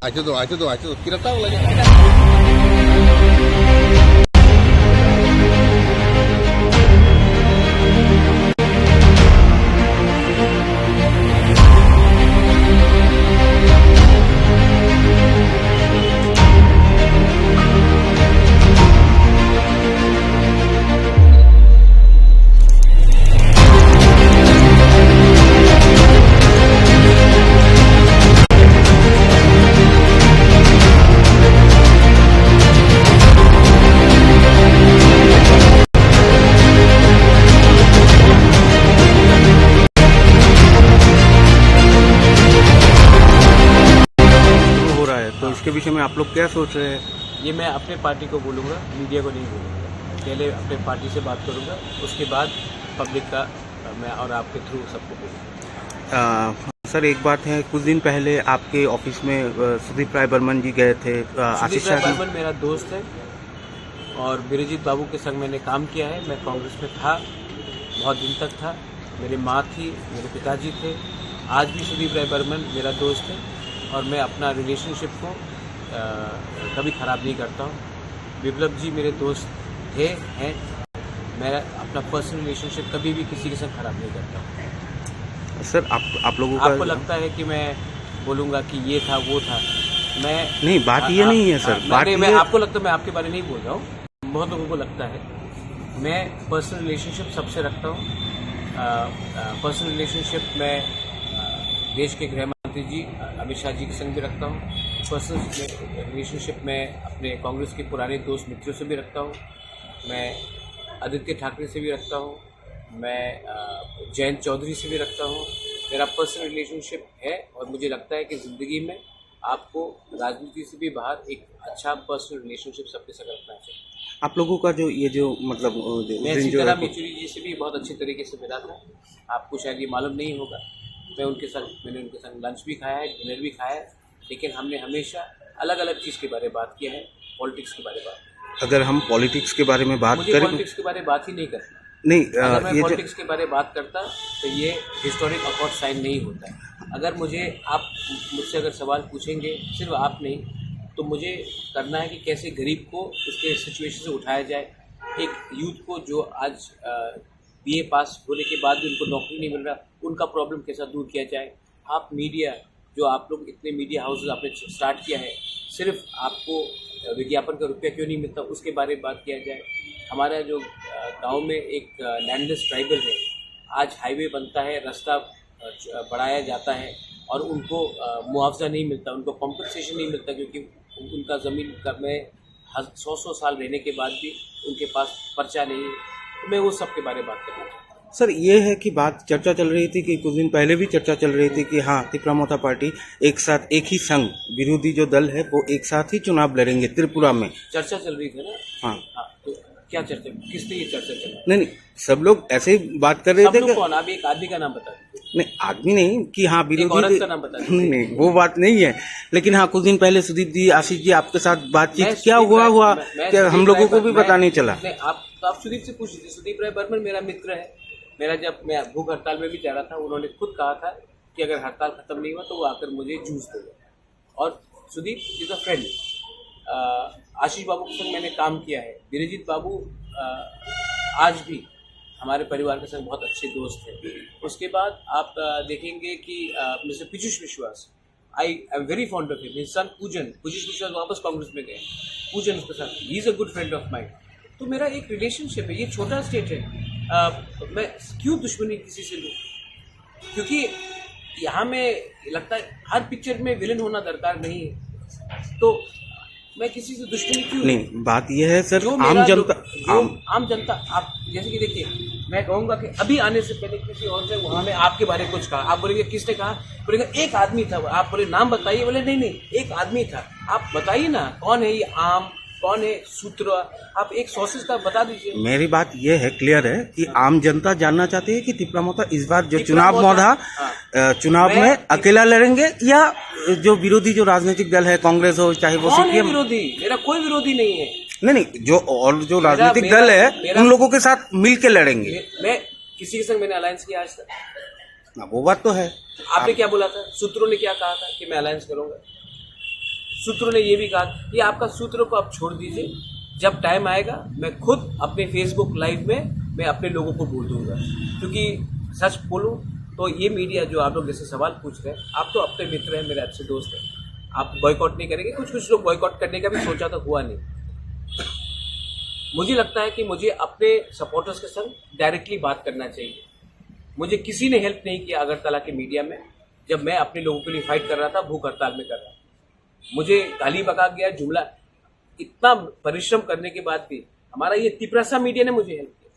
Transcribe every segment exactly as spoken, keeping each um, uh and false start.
Acho do, acho do, acho do. Kira tahu lagi. शुरू हो रहा है, तो हाँ। इसके विषय में आप लोग क्या सोच रहे हैं? ये मैं अपने पार्टी को बोलूँगा, मीडिया को नहीं बोलूँगा। पहले अपने पार्टी से बात करूँगा, उसके बाद पब्लिक का, अ, मैं और आपके थ्रू सबको बोलूँगा। अ, सर, एक बात है, कुछ दिन पहले आपके ऑफिस में, अ, सुदीप राय बर्मन जी गए थे, अ, सुदीप आशीष राय शाह जी। बर्मन मेरा दोस्त है और बिरजीत बाबू के संग मैंने काम किया है। मैं कांग्रेस में था, बहुत दिन तक था। मेरी माँ थी, मेरे पिताजी थे। आज भी सुदीप राय बर्मन मेरा दोस्त है और मैं अपना रिलेशनशिप को, अ, कभी ख़राब नहीं करता हूँ। विप्लव जी मेरे दोस्त थे, हैं। मैं अपना पर्सनल रिलेशनशिप कभी भी किसी के साथ ख़राब नहीं करता हूँ। सर, आप, आप लोगों का आपको लगता है कि मैं बोलूँगा कि ये था, वो था, मैं नहीं, बात आ-, ये आ-, नहीं है, सर। आ-, मैं, बात नहीं, मैं ये आपको लगता है, मैं आपके बारे में नहीं बोल रहा हूँ। बहुत लोगों को लगता है। मैं पर्सनल रिलेशनशिप सबसे रखता हूँ। अ, अ, पर्सनल रिलेशनशिप मैं, अ, देश के गृह मंत्री जी, अ, अमित शाह जी के संग भी रखता हूँ। पर्सनल रिलेशनशिप मैं अपने कांग्रेस के पुराने दोस्त मित्रों से भी रखता हूँ। मैं आदित्य ठाकरे से भी रखता हूँ। मैं, अ, जयंत चौधरी से भी रखता हूँ। मेरा पर्सनल रिलेशनशिप है और मुझे लगता है कि ज़िंदगी में आपको राजनीति से भी बाहर एक अच्छा पर्सनल रिलेशनशिप सबके साथ रखना चाहिए। आप लोगों का जो ये जो मतलब, अ, जो मैं उज्जैन जो सीताराम है, येचुरी जी से भी बहुत अच्छे तरीके से मिला था। आपको शायद ये मालूम नहीं होगा, मैं उनके साथ, मैंने उनके साथ लंच भी खाया है, डिनर भी खाया है, लेकिन हमने हमेशा अलग-अलग चीज़ के बारे में बात किया है, पॉलिटिक्स के बारे में बात। अगर हम पॉलिटिक्स के बारे में बात मुझे करें पॉलिटिक्स के बारे में बात ही नहीं करना। नहीं, अ, अगर मैं ये जो पॉलिटिक्स के बारे में बात करता, तो ये हिस्टोरिक अकॉर्ड साइन नहीं होता। अगर मुझे, आप मुझसे अगर सवाल पूछेंगे, सिर्फ आप नहीं, तो मुझे करना है कि कैसे गरीब को उसके सिचुएशन से उठाया जाए। एक यूथ को जो आज, अ, बीए पास होने के बाद भी उनको नौकरी नहीं मिल रहा, उनका प्रॉब्लम कैसा दूर किया जाए। आप मीडिया, जो आप लोग इतने मीडिया हाउसेस आपने स्टार्ट किया है, सिर्फ आपको विज्ञापन का रुपया क्यों नहीं मिलता, उसके बारे में बात किया जाए। हमारा जो, अ, गांव में एक, अ, लैंडलेस ट्राइबल है, आज हाईवे बनता है, रास्ता, अ, च-, अ, बढ़ाया जाता है और उनको, अ, मुआवजा नहीं मिलता, उनको कॉम्पनसेशन नहीं मिलता, क्योंकि उनका ज़मीन का में हज-, सौ सौ साल रहने के बाद भी उनके पास पर्चा नहीं है। तो मैं वो सब के बारे में बात करना चाहता हूँ। सर, ये है कि बात, चर्चा चल रही थी कि कुछ दिन पहले भी चर्चा चल रही थी कि हाँ, तिपरा मोथा पार्टी एक साथ, एक ही संघ, विरोधी जो दल है, वो एक साथ ही चुनाव लड़ेंगे त्रिपुरा में। चर्चा चल रही थी ना? हाँ। हाँ, तो क्या चर्चा, किस पे ये चर्चा चल रही है? नहीं, नहीं, सब लोग ऐसे ही बात कर रहे सब थे लोग कि कौन? आप एक आदमी का नाम बता दीजिए। नहीं, आदमी नहीं कि हाँ, एक विरोधी औरत दे-, का नाम बता दीजिए। नहीं, नहीं, वो बात नहीं है। लेकिन हाँ, कुछ दिन पहले सुदीप जी, आशीष जी, आपके साथ बातचीत मैं क्या सुदीप हुआ, राय, हुआ मैं, मैं क्या सुदीप हम लोगों राय को पर-, भी मैं, पता नहीं चला। नहीं, आप तो आप सुदीप से पूछ लीजिए। सुदीप राय बर्मन मेरा मित्र है। मेरा जब मैं भूख हड़ताल में भी जा रहा था, उन्होंने खुद कहा था कि अगर हड़ताल खत्म नहीं हुआ तो वो आकर मुझे जूस देगा। और सुदीप इज अ फ्रेंड। आशीष बाबू के संग मैंने काम किया है। बिरजीत बाबू, अ, आज भी हमारे परिवार के संग बहुत अच्छे दोस्त हैं। उसके बाद आप, अ, देखेंगे कि, अ, मिस्टर पीयूष विश्वास, I am very fond of him. His son पूजन, पीयूष विश्वास वापस कांग्रेस में गए, पूजन उसके साथ, he is a good friend of mine। तो मेरा एक रिलेशनशिप है, ये छोटा स्टेट है, अ, मैं क्यों दुश्मनी किसी से लूँ? क्योंकि यहाँ में लगता है हर पिक्चर में विलेन होना दरकार नहीं है, तो मैं किसी से दुश्मनी क्यों? नहीं, बात यह है सर, जो आम मेरा जनता, जो आम आम जनता, आप जैसे कि देखिए, मैं कहूँगा कि अभी आने से पहले किसी और से वहाँ में आपके बारे में कुछ कहा, आप बोलेंगे, "किसने कहा?" बोलेगा, "एक आदमी था।" आप बोले, "नाम बताइए।" बोले, "नहीं, नहीं, एक आदमी था।" आप बताइए ना, कौन है ये आम, कौन है सूत्र? आप एक सोर्सेज का बता दीजिए। मेरी बात ये है, क्लियर है कि हाँ। आम जनता जानना चाहती है कि तिपरा मोथा इस बार जो तिपरा चुनाव मोथा, मोथा, हाँ। अ, चुनाव मैं में ति- अकेला लड़ेंगे या जो विरोधी जो राजनीतिक दल है, कांग्रेस हो चाहे वो कौन है सीपीएम? विरोधी? मेरा कोई विरोधी नहीं है। नहीं, नहीं, जो और जो मेरा, राजनीतिक मेरा, दल है, मेरा उन लोगों के साथ मिलके लड़ेंगे। मैं, मैं किसी के संग मैंने अलायंस किया आज तक? ना, वो बात तो है। आपने आप क्या बोला था? सूत्रों ने क्या कहा था कि मैं अलायंस करूंगा? सूत्रों ने ये भी कहा कि आपका सूत्रों को आप छोड़ दीजिए, जब टाइम आएगा मैं खुद अपने फेसबुक लाइव में मैं अपने लोगों को बोल दूंगा। क्योंकि सच बोलूं तो ये मीडिया जो आप लोग जैसे सवाल पूछ रहे हैं, आप तो अपने मित्र हैं, मेरे अच्छे दोस्त हैं, आप बॉयकॉट नहीं करेंगे। कुछ कुछ लोग बॉयकॉट करने का भी सोचा तो हुआ नहीं। मुझे लगता है कि मुझे अपने सपोर्टर्स के संग डायरेक्टली बात करना चाहिए। मुझे किसी ने हेल्प नहीं किया अगरतला के मीडिया में, जब मैं अपने लोगों के लिए फाइट कर रहा था, भूख हड़ताल में कर रहा था। मुझे गाली बका गया, जुमला, इतना परिश्रम करने के बाद भी हमारा ये तिपरासा मीडिया ने मुझे हेल्प किया,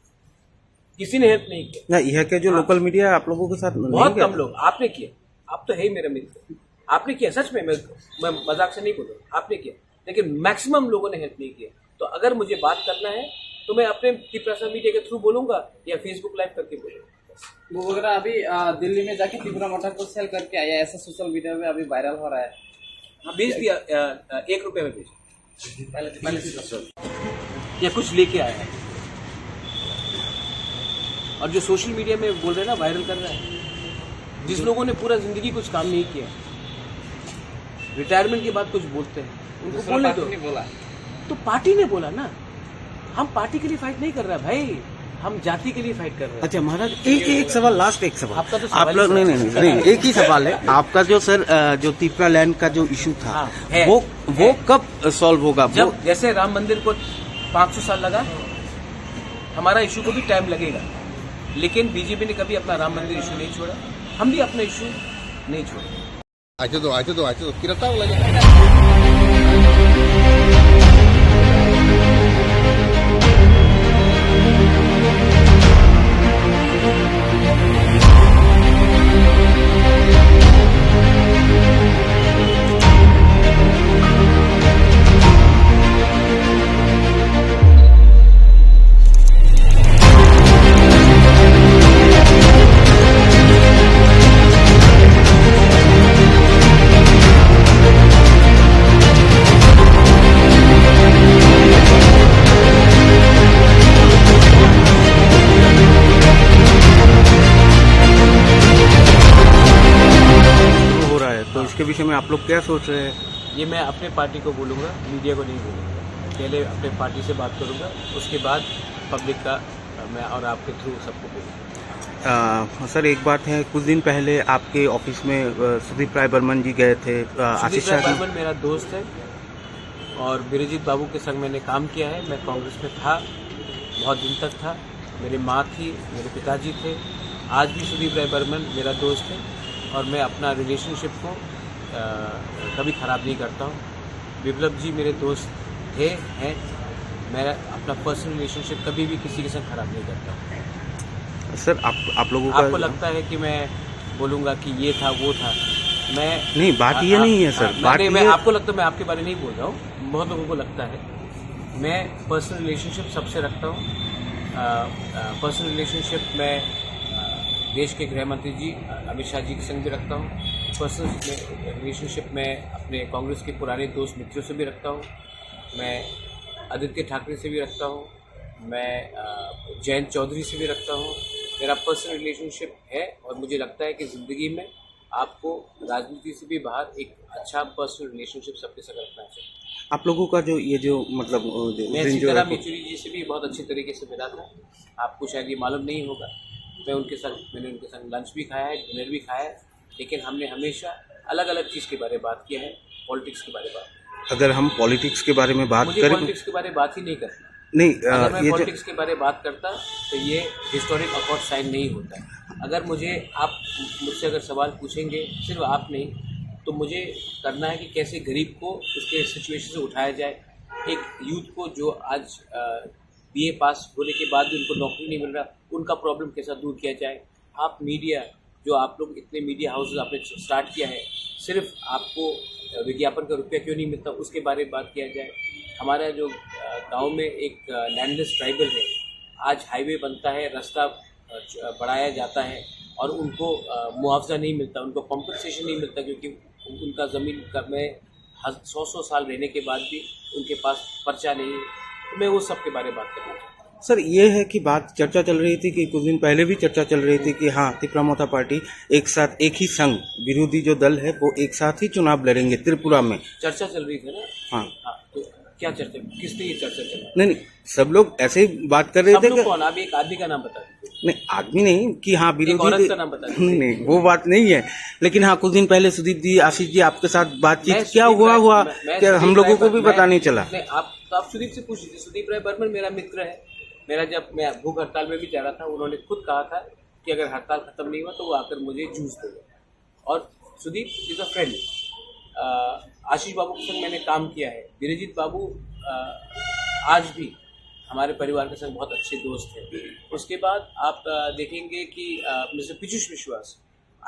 किसी ने हेल्प नहीं किया। ना, यहाँ के जो हाँ। लोकल मीडिया आप लोगों के साथ नहीं बहुत गया? कम लोग। आपने किया, आप तो है ही मेरा मित्र, आपने किया सच में। मैं, मैं मजाक से नहीं बोल रहा, आपने किया, लेकिन मैक्सिमम लोगों ने हेल्प नहीं किया। तो अगर मुझे बात करना है तो मैं अपने तिपरासा मीडिया के थ्रू बोलूंगा या फेसबुक लाइव करके बोलूंगा। वो वगैरह अभी अ, दिल्ली में जाके त्रिपुरा मटर को सेल करके आया, ऐसा सोशल मीडिया में अभी वायरल हो रहा है। हाँ, भेज दिया, अ, अ, एक रुपये में भेज। या कुछ लेके आया है। और जो सोशल मीडिया में बोल रहे हैं ना, वायरल कर रहा है, जिस लोगों ने पूरा जिंदगी कुछ काम नहीं किया, रिटायरमेंट के बाद कुछ बोलते हैं, उनको बोलने दो। नहीं बोला। तो पार्टी ने बोला ना, हम पार्टी के लिए फाइट नहीं कर रहा भाई, हम जाति के लिए फाइट कर रहे हैं। अच्छा महाराज, एक एक सवाल, लास्ट एक सवाल। आपका तो सवाल आप लोग ही नहीं नहीं नहीं, एक ही सवाल है आपका, जो सर अ, जो तिपरा लैंड का जो इशू था, हाँ, है, वो वो है। कब सॉल्व होगा? वो जब जैसे राम मंदिर को पाँच सौ साल लगा, हमारा इशू को भी टाइम लगेगा, लेकिन बीजेपी ने कभी अपना राम मंदिर इशू नहीं छोड़ा, हम भी अपना इशू नहीं छोड़ेंगे। Acho do, acho do, acho do. Kira tao lagi. हो रहा है, तो इसके विषय में आप लोग क्या सोच रहे हैं? ये मैं अपने पार्टी को बोलूँगा, मीडिया को नहीं बोलूँगा। पहले अपने पार्टी से बात करूँगा, उसके बाद पब्लिक का मैं और आपके थ्रू सबको बोलूँगा। अ, सर, एक बात है, कुछ दिन पहले आपके ऑफिस में अ, सुदीप राय बर्मन जी गए थे, अ, आशीष सुदीप राय शाह जी। बर्मन मेरा दोस्त है और बिरजीत बाबू के संग मैंने काम किया है। मैं कांग्रेस में था, बहुत दिन तक था। मेरी माँ थी, मेरे पिताजी थे। आज भी सुदीप राय बर्मन मेरा दोस्त है और मैं अपना रिलेशनशिप को अ, कभी ख़राब नहीं करता हूँ। विप्लव जी मेरे दोस्त थे, हैं। मैं अपना पर्सनल रिलेशनशिप कभी भी किसी के साथ ख़राब नहीं करता। सर, आप आप लोगों का आपको लगता है कि मैं बोलूँगा कि ये था, वो था, मैं नहीं, बात ये आ- नहीं है, आ- सर। मैं- बात नहीं, ये मैं आपको लगता है, मैं आपके बारे में नहीं बोल रहा हूँ, बहुत लोगों को लगता है। मैं पर्सनल रिलेशनशिप सबसे रखता हूँ। पर्सनल रिलेशनशिप मैं अ, देश के गृह मंत्री जी अ, अमित शाह जी के संग भी रखता हूँ। पर्सनल रिलेशनशिप मैं अपने कांग्रेस के पुराने दोस्त मित्रों से भी रखता हूँ। मैं आदित्य ठाकरे से भी रखता हूँ। मैं अ, जयंत चौधरी से भी रखता हूँ। मेरा पर्सनल रिलेशनशिप है और मुझे लगता है कि ज़िंदगी में आपको राजनीति से भी बाहर एक अच्छा पर्सनल रिलेशनशिप सबके साथ रखना चाहिए। आप लोगों का जो ये जो मतलब अ, जो मैं उस दिन जो सीताराम है, येचुरी जी से भी बहुत अच्छे तरीके से मिला था। आपको शायद ये मालूम नहीं होगा, मैं उनके साथ मैंने उनके साथ लंच भी खाया है, डिनर भी खाया है, लेकिन हमने हमेशा अलग अलग चीज़ के बारे में बात किया है, पॉलिटिक्स के बारे में बात। अगर हम पॉलिटिक्स के बारे में बात मुझे करें, पॉलिटिक्स के बारे में बात ही नहीं करना। नहीं, अ, अगर मैं ये जो पॉलिटिक्स के बारे में बात करता तो ये हिस्टोरिक अकॉर्ड साइन नहीं होता। अगर मुझे आप मुझसे अगर सवाल पूछेंगे, सिर्फ आप नहीं, तो मुझे करना है कि कैसे गरीब को उसके सिचुएशन से उठाया जाए। एक यूथ को जो आज बीए पास होने के बाद भी उनको नौकरी नहीं मिल रहा, उनका प्रॉब्लम कैसा दूर किया जाए। आप मीडिया, जो आप लोग इतने मीडिया हाउसेज आपने स्टार्ट किया है, सिर्फ आपको विज्ञापन का रुपया क्यों नहीं मिलता, उसके बारे में बात किया जाए। हमारा जो अ, गांव में एक लैंडलेस ट्राइबल है, आज हाईवे बनता है, रास्ता अ, च- बढ़ाया जाता है और उनको अ, मुआवजा नहीं मिलता, उनको कॉम्पनसेशन नहीं मिलता, क्योंकि उनका ज़मीन का में हज- सौ सौ साल रहने के बाद भी उनके पास पर्चा नहीं है। तो मैं वो सब के बारे में बात करना चाहता हूँ। सर, ये है कि बात, चर्चा चल रही थी कि कुछ दिन पहले भी चर्चा चल रही थी कि हाँ, तिपरा मोर्चा पार्टी एक साथ, एक ही संघ, विरोधी जो दल है, वो एक साथ ही चुनाव लड़ेंगे त्रिपुरा में। चर्चा चल रही थी ना? हाँ। हाँ, तो क्या चर्चा, किस पे ये चर्चा चल रही? नहीं, नहीं, सब लोग ऐसे ही बात कर रहे सब थे लोग कि कौन? आप एक आदमी का नाम बता दीजिए। नहीं, आदमी नहीं कि हाँ, एक विरोधी औरत दे- का नाम बता दीजिए। नहीं, नहीं, वो बात नहीं है। लेकिन हाँ, कुछ दिन पहले सुदीप जी, आशीष जी, आपके साथ बातचीत मैं क्या सुदीप हुआ, राय, हुआ मैं, मैं क्या सुदीप हम राय लोगों को बर-, भी मैं, पता नहीं चला। नहीं, आप तो आप सुदीप से पूछ लीजिए। सुदीप राय बर्मन मेरा मित्र है। मेरा जब मैं भूख हड़ताल में भी जा रहा था, उन्होंने खुद कहा था कि अगर हड़ताल खत्म नहीं हुआ तो वो आकर मुझे जूस देगा। और सुदीप is a friend। आशीष बाबू के संग मैंने काम किया है। बिरजीत बाबू, अ, आज भी हमारे परिवार के संग बहुत अच्छे दोस्त हैं। उसके बाद आप, अ, देखेंगे कि, अ, मिस्टर पीयूष विश्वास,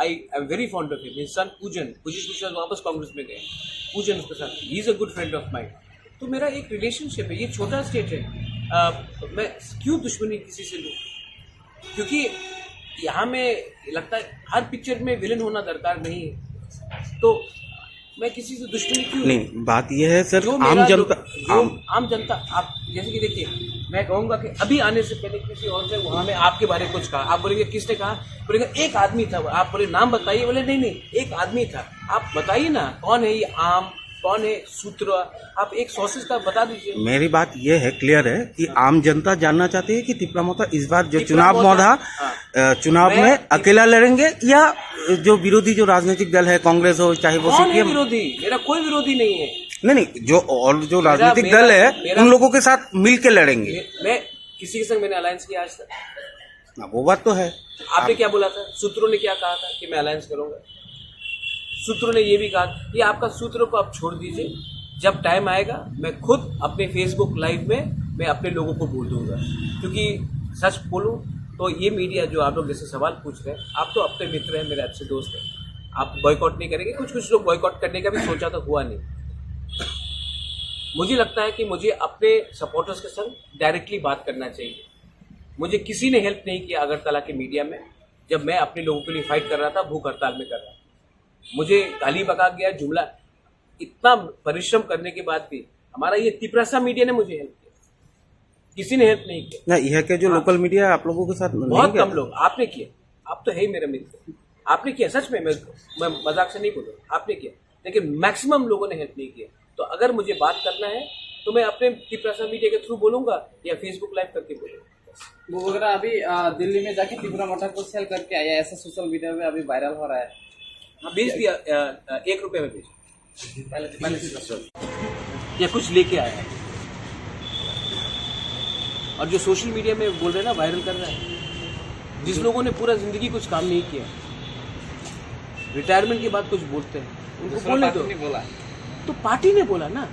I am very fond of him। His son पूजन, पीयूष विश्वास वापस कांग्रेस में गए, पूजन उसके साथ, he is a good friend of mine। तो मेरा एक रिलेशनशिप है, ये छोटा स्टेट है, अ, मैं क्यों दुश्मनी किसी से लूं? क्योंकि यहाँ में लगता है हर पिक्चर में विलेन होना दरकार नहीं है, तो मैं किसी से दुश्मनी क्यों लूं? नहीं, बात यह है सर, जो आम मेरा जनता, लोग, जो आम आम जनता, आप जैसे कि देखिए, मैं कहूंगा कि अभी आने से पहले किसी और ने वहां में आपके बारे में कुछ कहा, आप बोलेंगे, "किसने कहा?" बोलेंगे, "एक आदमी था।" आप बोले, "नाम बताइए।" बोले, "नहीं, नहीं, एक आदमी था।" आप बताइए ना, कौन है ये आम, कौन है सूत्र? आप एक सोर्सेज का बता दीजिए। मेरी बात ये है, क्लियर है कि आम जनता जानना चाहती है कि तिपरा मोर्चा इस बार जो तिपरा चुनाव मोर्चा, मोधा, हाँ। अ, चुनाव मैं में तिप- अकेला लड़ेंगे या जो विरोधी जो राजनीतिक दल है, कांग्रेस हो चाहे वो कौन है सीपीएम? विरोधी? मेरा कोई विरोधी नहीं है। नहीं, नहीं, जो और जो मेरा, राजनीतिक मेरा, दल है, मेरा उन लोगों के साथ मिलके लड़ेंगे। मैं, मैं किसी के संग मैंने अलायंस किया आज तक? हाँ, वो बात तो है। आपने आप क्या बोला था? सूत्रों ने क्या कहा था कि मैं अलायंस करूंगा? सूत्रों ने ये भी कहा कि आपका सूत्रों को आप छोड़ दीजिए, जब टाइम आएगा मैं खुद अपने Facebook लाइव में मैं अपने लोगों को बोल दूंगा। क्योंकि सच बोलूं तो ये मीडिया जो आप लोग जैसे सवाल पूछ रहे हैं, आप तो अपने मित्र हैं, मेरे अच्छे दोस्त हैं, आप बॉयकॉट नहीं करेंगे। कुछ कुछ लोग बॉयकॉट करने का भी सोचा तो हुआ नहीं। मुझे लगता है कि मुझे अपने सपोर्टर्स के संग डायरेक्टली बात करना चाहिए। मुझे किसी ने हेल्प नहीं किया अगरतला के मीडिया में, जब मैं अपने लोगों के लिए फाइट कर रहा था, भूख हड़ताल में कर रहा था। मुझे गाली बका गया, जुमला, इतना परिश्रम करने के बाद भी हमारा ये तिपरासा मीडिया ने मुझे हेल्प किया, किसी ने हेल्प नहीं किया। ना, यहाँ के जो हाँ। लोकल मीडिया आप लोगों के साथ नहीं बहुत गया कम था? लोग। आपने किया, आप तो है ही मेरे मित्र, आपने किया सच में, मैं, मैं मजाक से नहीं बोल रहा, आपने किया, लेकिन मैक्सिमम लोगों ने हेल्प नहीं किया। तो अगर मुझे बात करना है तो मैं अपने तिपरासा मीडिया के थ्रू बोलूंगा या Facebook लाइव करके बोलूंगा। वो वगैरह अभी, अ, दिल्ली में जाके तिपरा मोर्चा को सेल करके आया, ऐसा सोशल मीडिया में अभी वायरल हो रहा है। हाँ, बेच दिया, अ, अ, एक रुपये में बेच। पहले, पहले से या कुछ लेके आया है। और जो सोशल मीडिया में बोल रहे हैं ना, वायरल कर रहा है, जिस लोगों ने पूरा जिंदगी कुछ काम नहीं किया, रिटायरमेंट के बाद कुछ बोलते हैं, उनको दूसरा बोलने पार्टी दो। ने बोला। तो पार्टी ने बोला ना,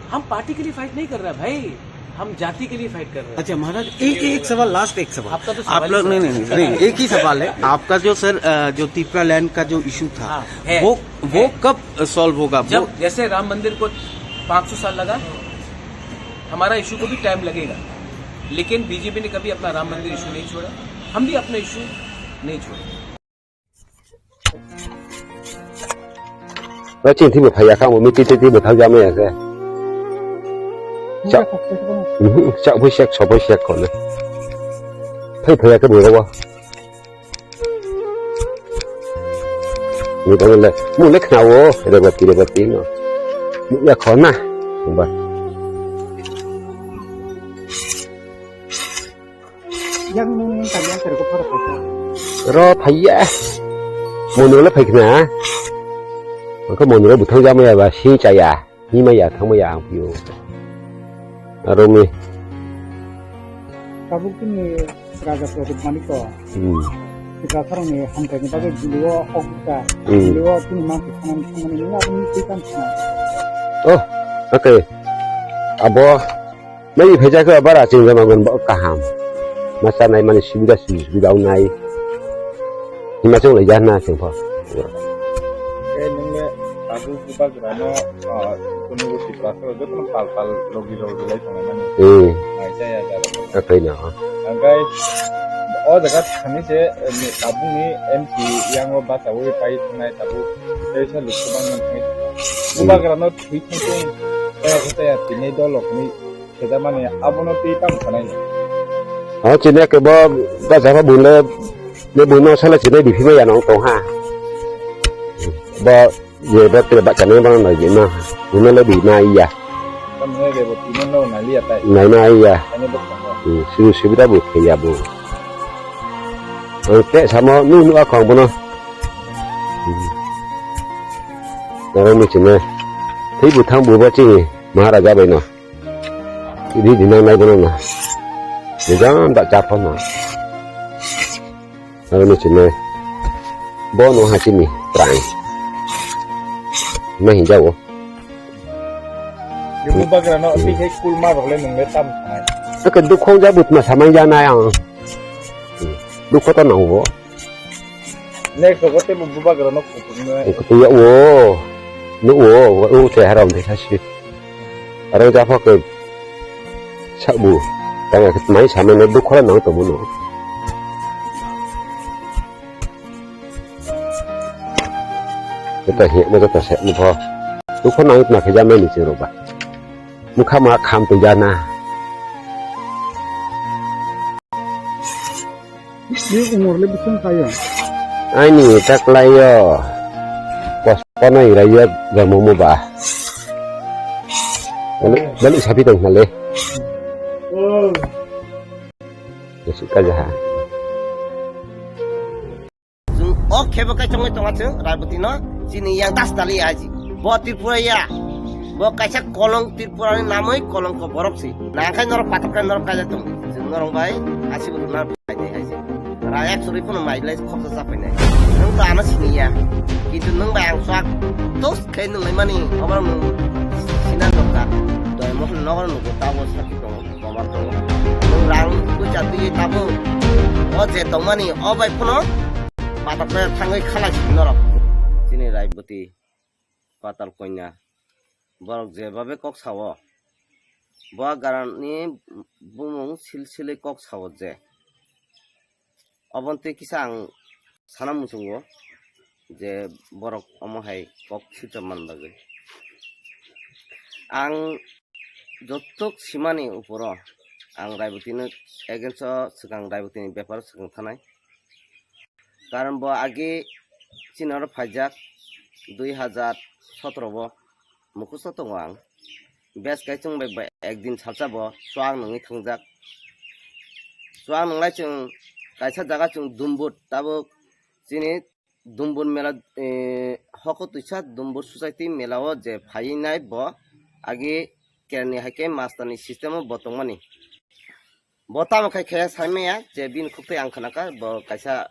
हम पार्टी के लिए फाइट नहीं कर रहा भाई, हम जाति के लिए फाइट कर रहे हैं। अच्छा महाराज, एक, एक सवाल, लास्ट एक सवाल। आपका तो सवाल आप ही लोग, सवाल नहीं, है। नहीं, नहीं, एक ही सवाल है। आपका जो सर, अ, जो तिपरा लैंड का जो इशू था, हाँ, है, वो, वो है। कब सॉल्व होगा? जब वो जैसे राम मंदिर को पाँच सौ साल लगा, हमारा इशू को भी टाइम लगेगा, लेकिन बीजेपी ने कभी अपना राम मंदिर इशू नहीं छोड़ा, हम भी अपना इशू नहीं छोड़ेंगे। Ba chini thwibo phaiya kha, omo meeting twi bo thang jama ya khe. Cha-, mhm, cha bai sek, so bai sek kono. Phai phaiya khe bo rogo. Ni kono le, mo le khna wo, re bati, re bati no. Mo ya khona. Ba. Yang nung yang tanya terko phara paisa. Ro phaiya. Monro le phaikna. Angkhe monro buthang jamaya ba sing chaya. Himaya thangmaya ang pio. Aro mi. Tabuk tini Raja Pradeep Manik ko. Hmm. Kita sarang ni hamkai ni bagwi jilio hok ka. Hmm. Jilio tini mang khanan khanan ni apa ni tikan khanan. Oh, okay. Abo Mai phaijak khe bara chwng jama gon bo kaham. Ma chanai mani subida subida wngnai. Hima chwng lai jana chwng pho. Khe nung le tabuk bubagra no, ah, kunu Tiprasa rok joto no pal pal logi logi lai tongo mani. Hmm. Mai jaya jaro. Akhai no. Angkai o jaga thani se, eh, tabuk ni M P yang o bachawi pai thangnai tabuk. Tei se luk kwbang man thangwi. Hmm. Bubagra no thwi thangwi. Tei tini dolok ni. Khejamani abono twi tamo sanai no. O chini ke bo, bo jaba bule, ne buno sala chini di phima ya nong tong ha. Bo, ye bo te ba chani ba nong di na. Buno le di na iya. Kamu ne bo tino no na liya tai. Na na iya. Ani bo tong. Hmm, sibu sibu da bu ke ya bu. Ang te samo nu nu akong buno. Hmm. Nang ni chini. Thei bu thang bu ba chini. Maharaja bai no. Ri di nang nai bono na. Ni jang da cha pho na. Aro ni chini. Bo no ha chini. Prang. Ma hin jawo. Yung bagra no, pi he kul ma rok le nung le tam thai. Ke dukho ja but ma samai ja na yang. Dukho to nang bo. Next ko te bu bagra no kutung na. Kutung ya wo. No wo, wo te haram de sa si. Arang ja pho ke sabu. Tang ke mai samai no dukho nang to mo no. Jota he mo jota se mo pho. Dukho nang na khe ja mai ni chiro ba. Mukha ma kham to ja na. Ni umor le bising kaya. Aini taklayo. Kos panai rayo ga momo ba. Balik sapi tong hale. Yasuk kaja ha. Chwng o khebo kai tongwi tonga chwng Raiboti no chini yang das tali aji. Bo Tripura ya. Bo kaisa kolong Tripura ni namwi kolong ko borok si. Nangkai norok patok kai norok kaja tong. Chwng norok bai asi bo na pai nai aji. Ra ek suri kono mai lai khoksa sa pai nai. Nang to ano sini ya. Kitu nang bai ang swak tos kai nang lai mani. Obar nang sinan dokta. Doi mohon nogo nugo tabo sakhi tongo. Kobar tongo. Nwng rang puisa twi tabuk o je tongmani o bai phano patok khe thangwi khalai si norok. Chini Raiboti, Patal Konya, borok jebabe kok sao, bo garani bumung silsilwi kok sao je. Obontwi kisa ang sana muchungo je borok omo hai kok swijak man bagwi. Ang jotok simani uporo ang Raibotino against o swkang Raibotini beparo swkang thanai. Karon bo age chini oro phaijak dui hajar sotoro bo. Mukhusto tongo ang. Bes kai chwng bai ba ekdin salsa bo chuak nungwi thangjak. Chuak nunglai chwng kaisa jaga chwng Dumbur tabuk chini Dumbur mela, eh, hoko twisa Dumbur society mela o je phaiwi nai bo agi kerani hai khe master ni system o bo tongmani. Bo tamo khai khaya sai maya je bini khuk twi ang khna kha bo kaisa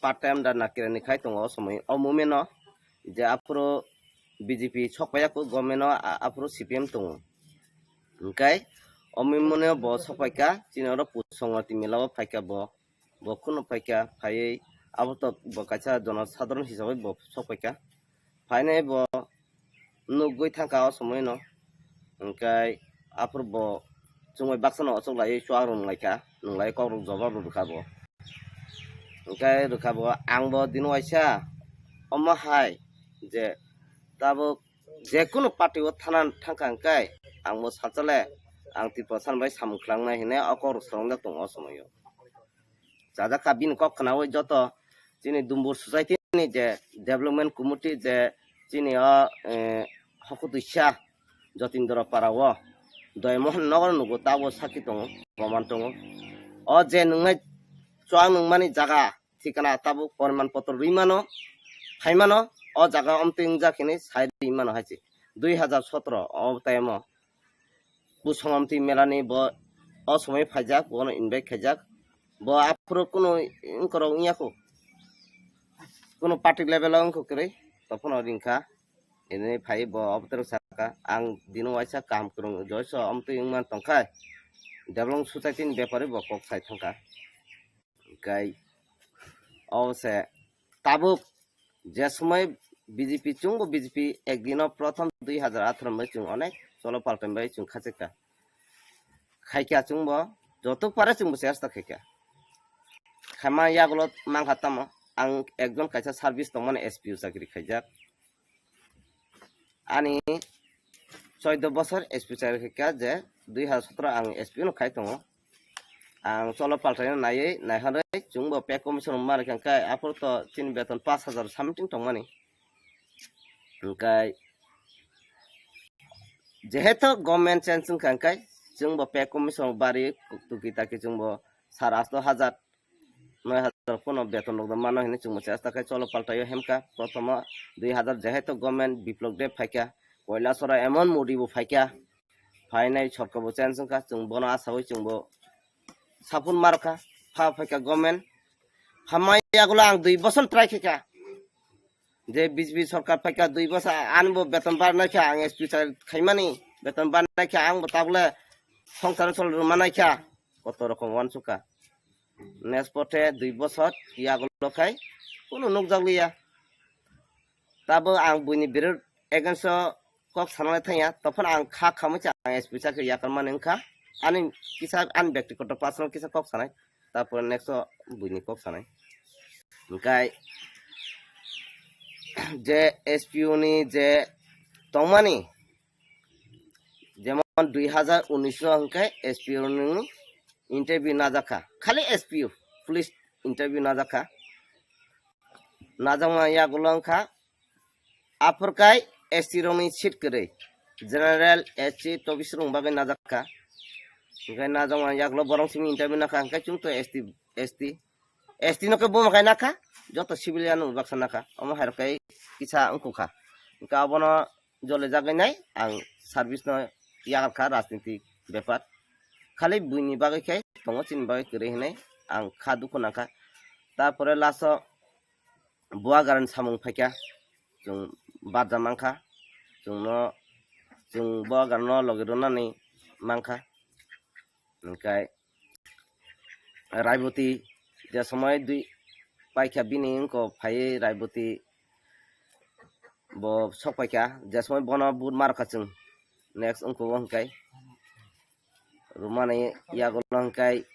part time da nakira ni khai tongo o somoi o moment o je aphuru B J P sok paiya kho government o a-, aphuru C P M tongo. Hwnkhe o moment o bo sok paikha chini oro Pusongwati mela o phaikha bo, bo kheno phaikha phaiwi abo to bo kaisa jono sadharon hisabai bo sok paikha. Phainai bo nugwi thangkha o somoi no. Hwnkhe aphuru bo chumui baksa no ochok laiwi chuak rwng laikha, nwng lai kok rok jobab rw rwkha bo. Hwnkhe rwkha bo ang bo dino waisa omo hai je tabuk jekunu party o thana thangkha hwnkhe ang bo salsa le ang Tripura san bai samung khlangna hinwi o kok rok swrwngjak tongo o somoi o. Chajak kha bini kok khnaui joto chini Dumbur society ni je development committee je chini o, eh, hokutwisa Jotindra para o Doymohon nogo nugo tabo sakhi tongo, proman tongo. O je nungnai chuak nungmani jaga thikana tabuk poriman potro rwi mano, khai mano, o jaga omtwi wngjak hinwi sai rwi mano hai se. Dui hajar sotro o time o Pusongwati melani bo o somoi phaijak, bono invite khaijak. Bo aphuru kunu wngkorok wngya kho. Kunu party level o wngkha kwrwi, tophono ringkha. Ini phai bo obotero saka, ang dino waisa kaham kwrwng joiso omtwi wngman tongkha. Development society ni bepari bo kok sai thangkha. Hwnkhe o se tabuk je somoi B J P chwngbo B J P ekdino prothom dui hajar atharo bai chwng onek cholo paltan bai chwng khachikha. Khaikha chwngbo jotok pare chwngbo chesta khaikha. Khaima yagulo mangkha tamo ang ekjon kaisa service tongmani S P O chakri khaijak. Ani choido bosor S P chakri khaikha je dui hajar sotoro ang S P no khai tongo. Ang cholo paltaino naiwi naihorwi chwngbo pay commission rwma rwkha, hwnkhe aphuru to chini beton pash hajar something tongmani. Hwnkhe jehetu government change wngkha, hwnkhe chwngbo pay commission bari tuki taki chwngbo sar asto hajar, noi hajar pono beton rok mano hinwi chwngbo chesta khe cholo paltaio hemkha. Prothomo dui hajar jehetu government Biplop Deb phaikha, Koilasora emon Modi bo phaikha, phainai sorkar bo change wngkha, chwng bono asawi chwngbo sapun markha, pha phaikha government. Phamai yagulo ang dui bosor try khaikha. Je B J P sorkar phaikha dui bosor, ani bo beton barnai kha, ang S P sa khaimani, beton barnai kha, ang bo tabole songsar chol rwmanai kha, koto rokom wansukha. Next pothe dui bosor yagulo khai kunu nukjakliya. Tabo ang buini birud against o kok sanalai thangya, tophano ang kha khamwi se ang S P chakri yakarmani wngkha. Ani kisa ani bektikoto personal kisa kok sanai, tarpore next o buini kok sanai. Hwnkhe je S P O ni je tongmani, jemon dui hajar unis o hwnkhe S P O ni interview najakha, khali S P O, police interview najakha. Najakma yagulo wngkha, aphurkai S T rokni seat kwrwi, general, S C, tobis rokni bagwi najakha. Hwnkhe najakma yagulo borok simi interview nakha, hwnkhe chwng to S T, S T, S T no khe buma khai nakha, joto civilian no baksa nakha, omo hai rok khe kisa wngkukha. Hwnkhe abono jole jagwi nai ang service no yakarkha rajnitik bepar. Khali buini bagwi khe tongo, chini bagwi kwrwi hinwi ang kha dukhu nangkha. Tarpore last o Bubagrani samung phaikha, chwng barja mankha, chwngno, chwng Bubagrano logi rwnani mankha. Hwnkhe Raiboti je somoi dui paikha bini wngko phaiwi Raiboti bo sok paikha, je somoi bono but marokha chwng next wngko bo hwnkhe. Rwmani yagulo hwnkhe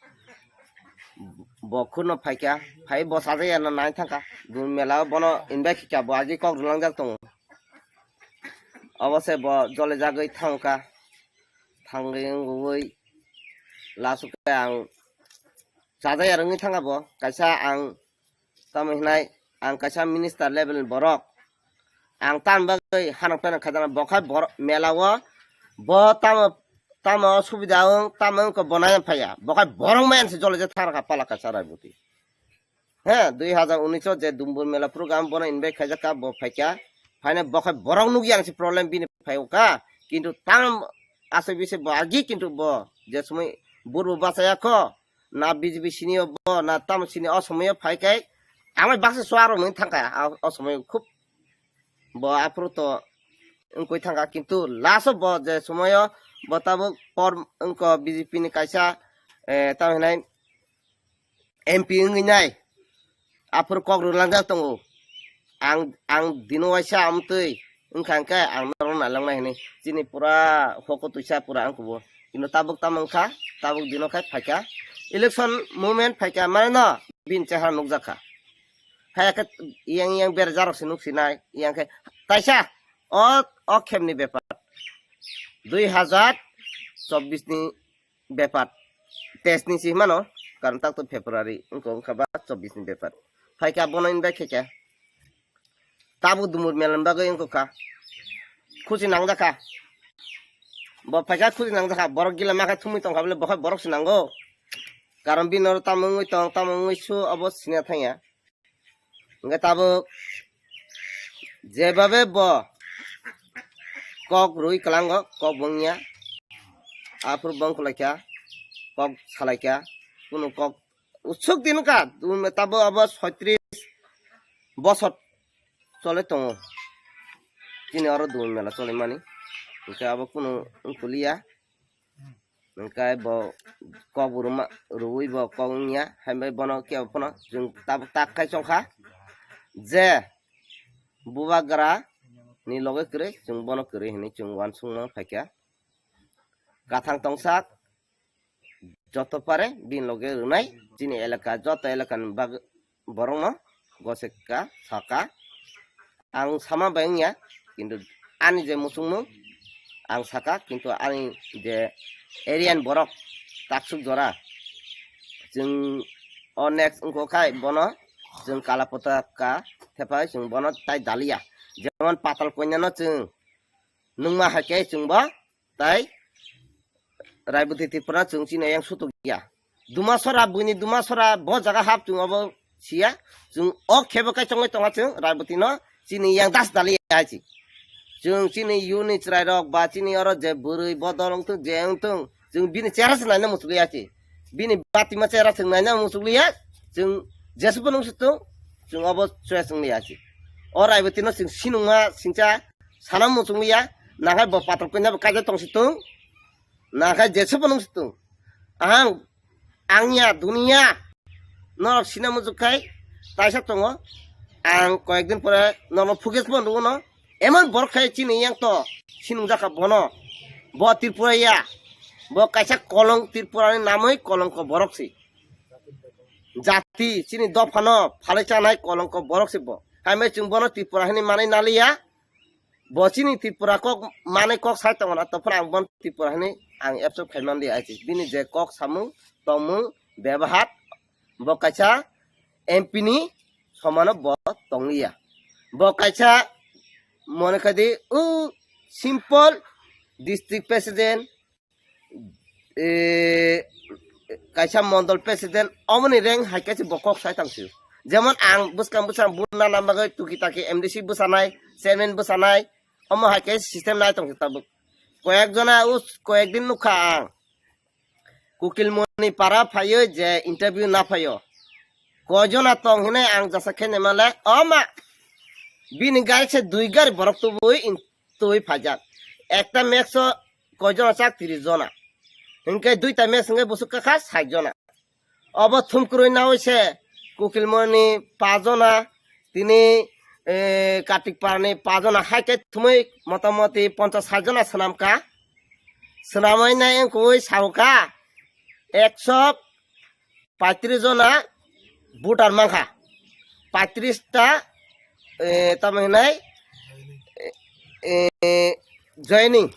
bo khurno phaikha, phai bo sajaya no nai thangkha. Dun mela o bono invite khaikha, bo agi kok rwlangjak tongo. Obo se bo jole jagwi thangkha, thangwi wngwi last o khe ang sajaya rwngwi thangkha bo, kaisa ang tamo hinai ang kaisa minister level ni borok, ang tam bagwi hanok pheno khaijana, bo khai borok mela o bo tamo tamo subida wng tamo wngkha bo nai phaiya, bo khai borok maya se jole je thang kha pala kaisa Raiboti. He, dui hajar unis o je Dumbur Mela program bono invite khaijak kha, bo phaikha. Phaina bo khai borok nukya ang se problem bini phai o kha. Kintu tang asai bise bo agi kintu bo je sumui burbo bachaya kho, na B J P sini o bo, na tamo sini o somoi o phai khai. Amai baksa suaro nung thang kha, a, o somoi khub bo aphuru to wngkoi thang kha. Kintu last o bo je somoi o bo tabuk por wngkho B J P ni kaisa, eh, tamo hinai M P wngwi nai, aphuru kok rwlangjak tongo. Ang, ang dino waisa amtwi wngkha hwnkhe ang norok nailangnai hinwi. Chini pura hoko twisa pura ang kubo. Kino tabuk tamo wngkha, tabuk dino khai phaikha. Election movement phaikha, mane no bini chehara nukjakha. Phaiya khe yang yang berajak rok se nuksinai, yang khe taisa o, o khemni bepar. Dui hajar chobbish ni bepar. Teis ni si mano, karon tak to February, wngkha, wngkha ba chobbish ni bepar. Phaikha bono invite khaikha. Tabuk Dumbur Mela ni bagwi wngkha. Khusi nangjakha. Bo phaikha khusi nangjakha. Borok gila makha thumwi tongkha bole, bo khai borok se nango. Karon bini oro tamo wngwi tong, tamo wngwi su, obo sina thangya. Hwnkhe tabuk jebabe bo kok rwi kwlango, kok bo wngya. Aphuru bo wngkha laikha, kok salaikha, kunu kok usuk din wngkha, tabuk abo soitris bosor chole tongo. Chini oro Dumbur Mela cholimani, hwnkhe abo kunu wngkha liya. Hwnkhe bo kok bo rwma, rwui bo kok wngya, hai bai bono kebo phano chwng tabuk tak khai chongkha je Bubagra ni loge kwrwi, chwng bono kwrwi hinwi chwng uansukma phaikha. Kathang tongsak joto pare bini loge rwnai chini elaka, joto elaka ni bag-, borokno goseka saka. Ang sama bai wngya, kintu ani je muchungmung ang saka, kintu ani je area ni borok taksuk jora chwng o next wngkha khai bono chwng kala potaka thepai chwng bono tai daliya. Jemon Patal Kanya no chwng nungma hai khe chwng bo tai Raiboti Tripura chwng chini yang sutuk ya. Dumasora, buini Dumasora bo jaga hap chwng obo siya. Chwng o khebo kai chongwi tonga chwng Raiboti no chini yang das dali ya chi. Chwng chini yuni chwrai rok ba chini oro je bwrwi bodol wngthung je wngthung chwng bini chera se naina muchukli ya chi. Bini batima chera chwng naina muchukli ya. Chwng jesbo nung situng chwng obo choya chwng li ya chi. O Raiboti no chwng sinungma singcha sana muchukli ya. Nakhai bo Patal Kanya bo kaijak tong situng. Nakhai jesbo nung situng. Ang, ang ya, dunia. Norok sina muchuk khai, taisa tongo. Ang koyekdin pore nono footage bo nugo no. Emon borok khai chini yang to, sinung jaka bono. Bo Tripura ya. Bo kaisa kolong Tripura ni namoi kolongko borok si. Jati, chini dophano, phalai chanai kolongko borok si bo. Kaimai chwng bono Tripura hini manai naliya. Bo chini Tripura kok manai kok sai tongo na, to phano ang bon Tripura hini ang absorb khai man di achi. Bini je kok samung, tongmung, bebahar, bo kaisa M P ni somano bo tongliya. Bo kaisa mone khai di, u simple district president, eh, kaisa mondol president, omoni rank hai khe bo kok sai tong sio. Jemon ang bwskang bwskang buna na bagwi tuki taki M D C bwsanai, chairman bwsanai, omo hai khe system nai tong sio tabuk. Koyek jona us, koyek din nukha ang. Kukilmoni para phaio je interview na phaio. Koi jona tong hinai ang jasa khe naima le, o ma, bini gari se dui gari borok tubui in-, tubui phaijak. Ekta match o koi jona chak? Tris jona. Hinkhe duita match hinkhe busuk kakha sait jona. Obo thumkurui naui se Kukilmoni pajona, tini, eh, Kartik Parani pajona, hai khe thumui motamoti ponchas sait jona swnamkha. Swnamui nai wngkui saukha ekso paitris jona voter mankha. Paitris ta, eh, tamo hinai, eh, eh, joining.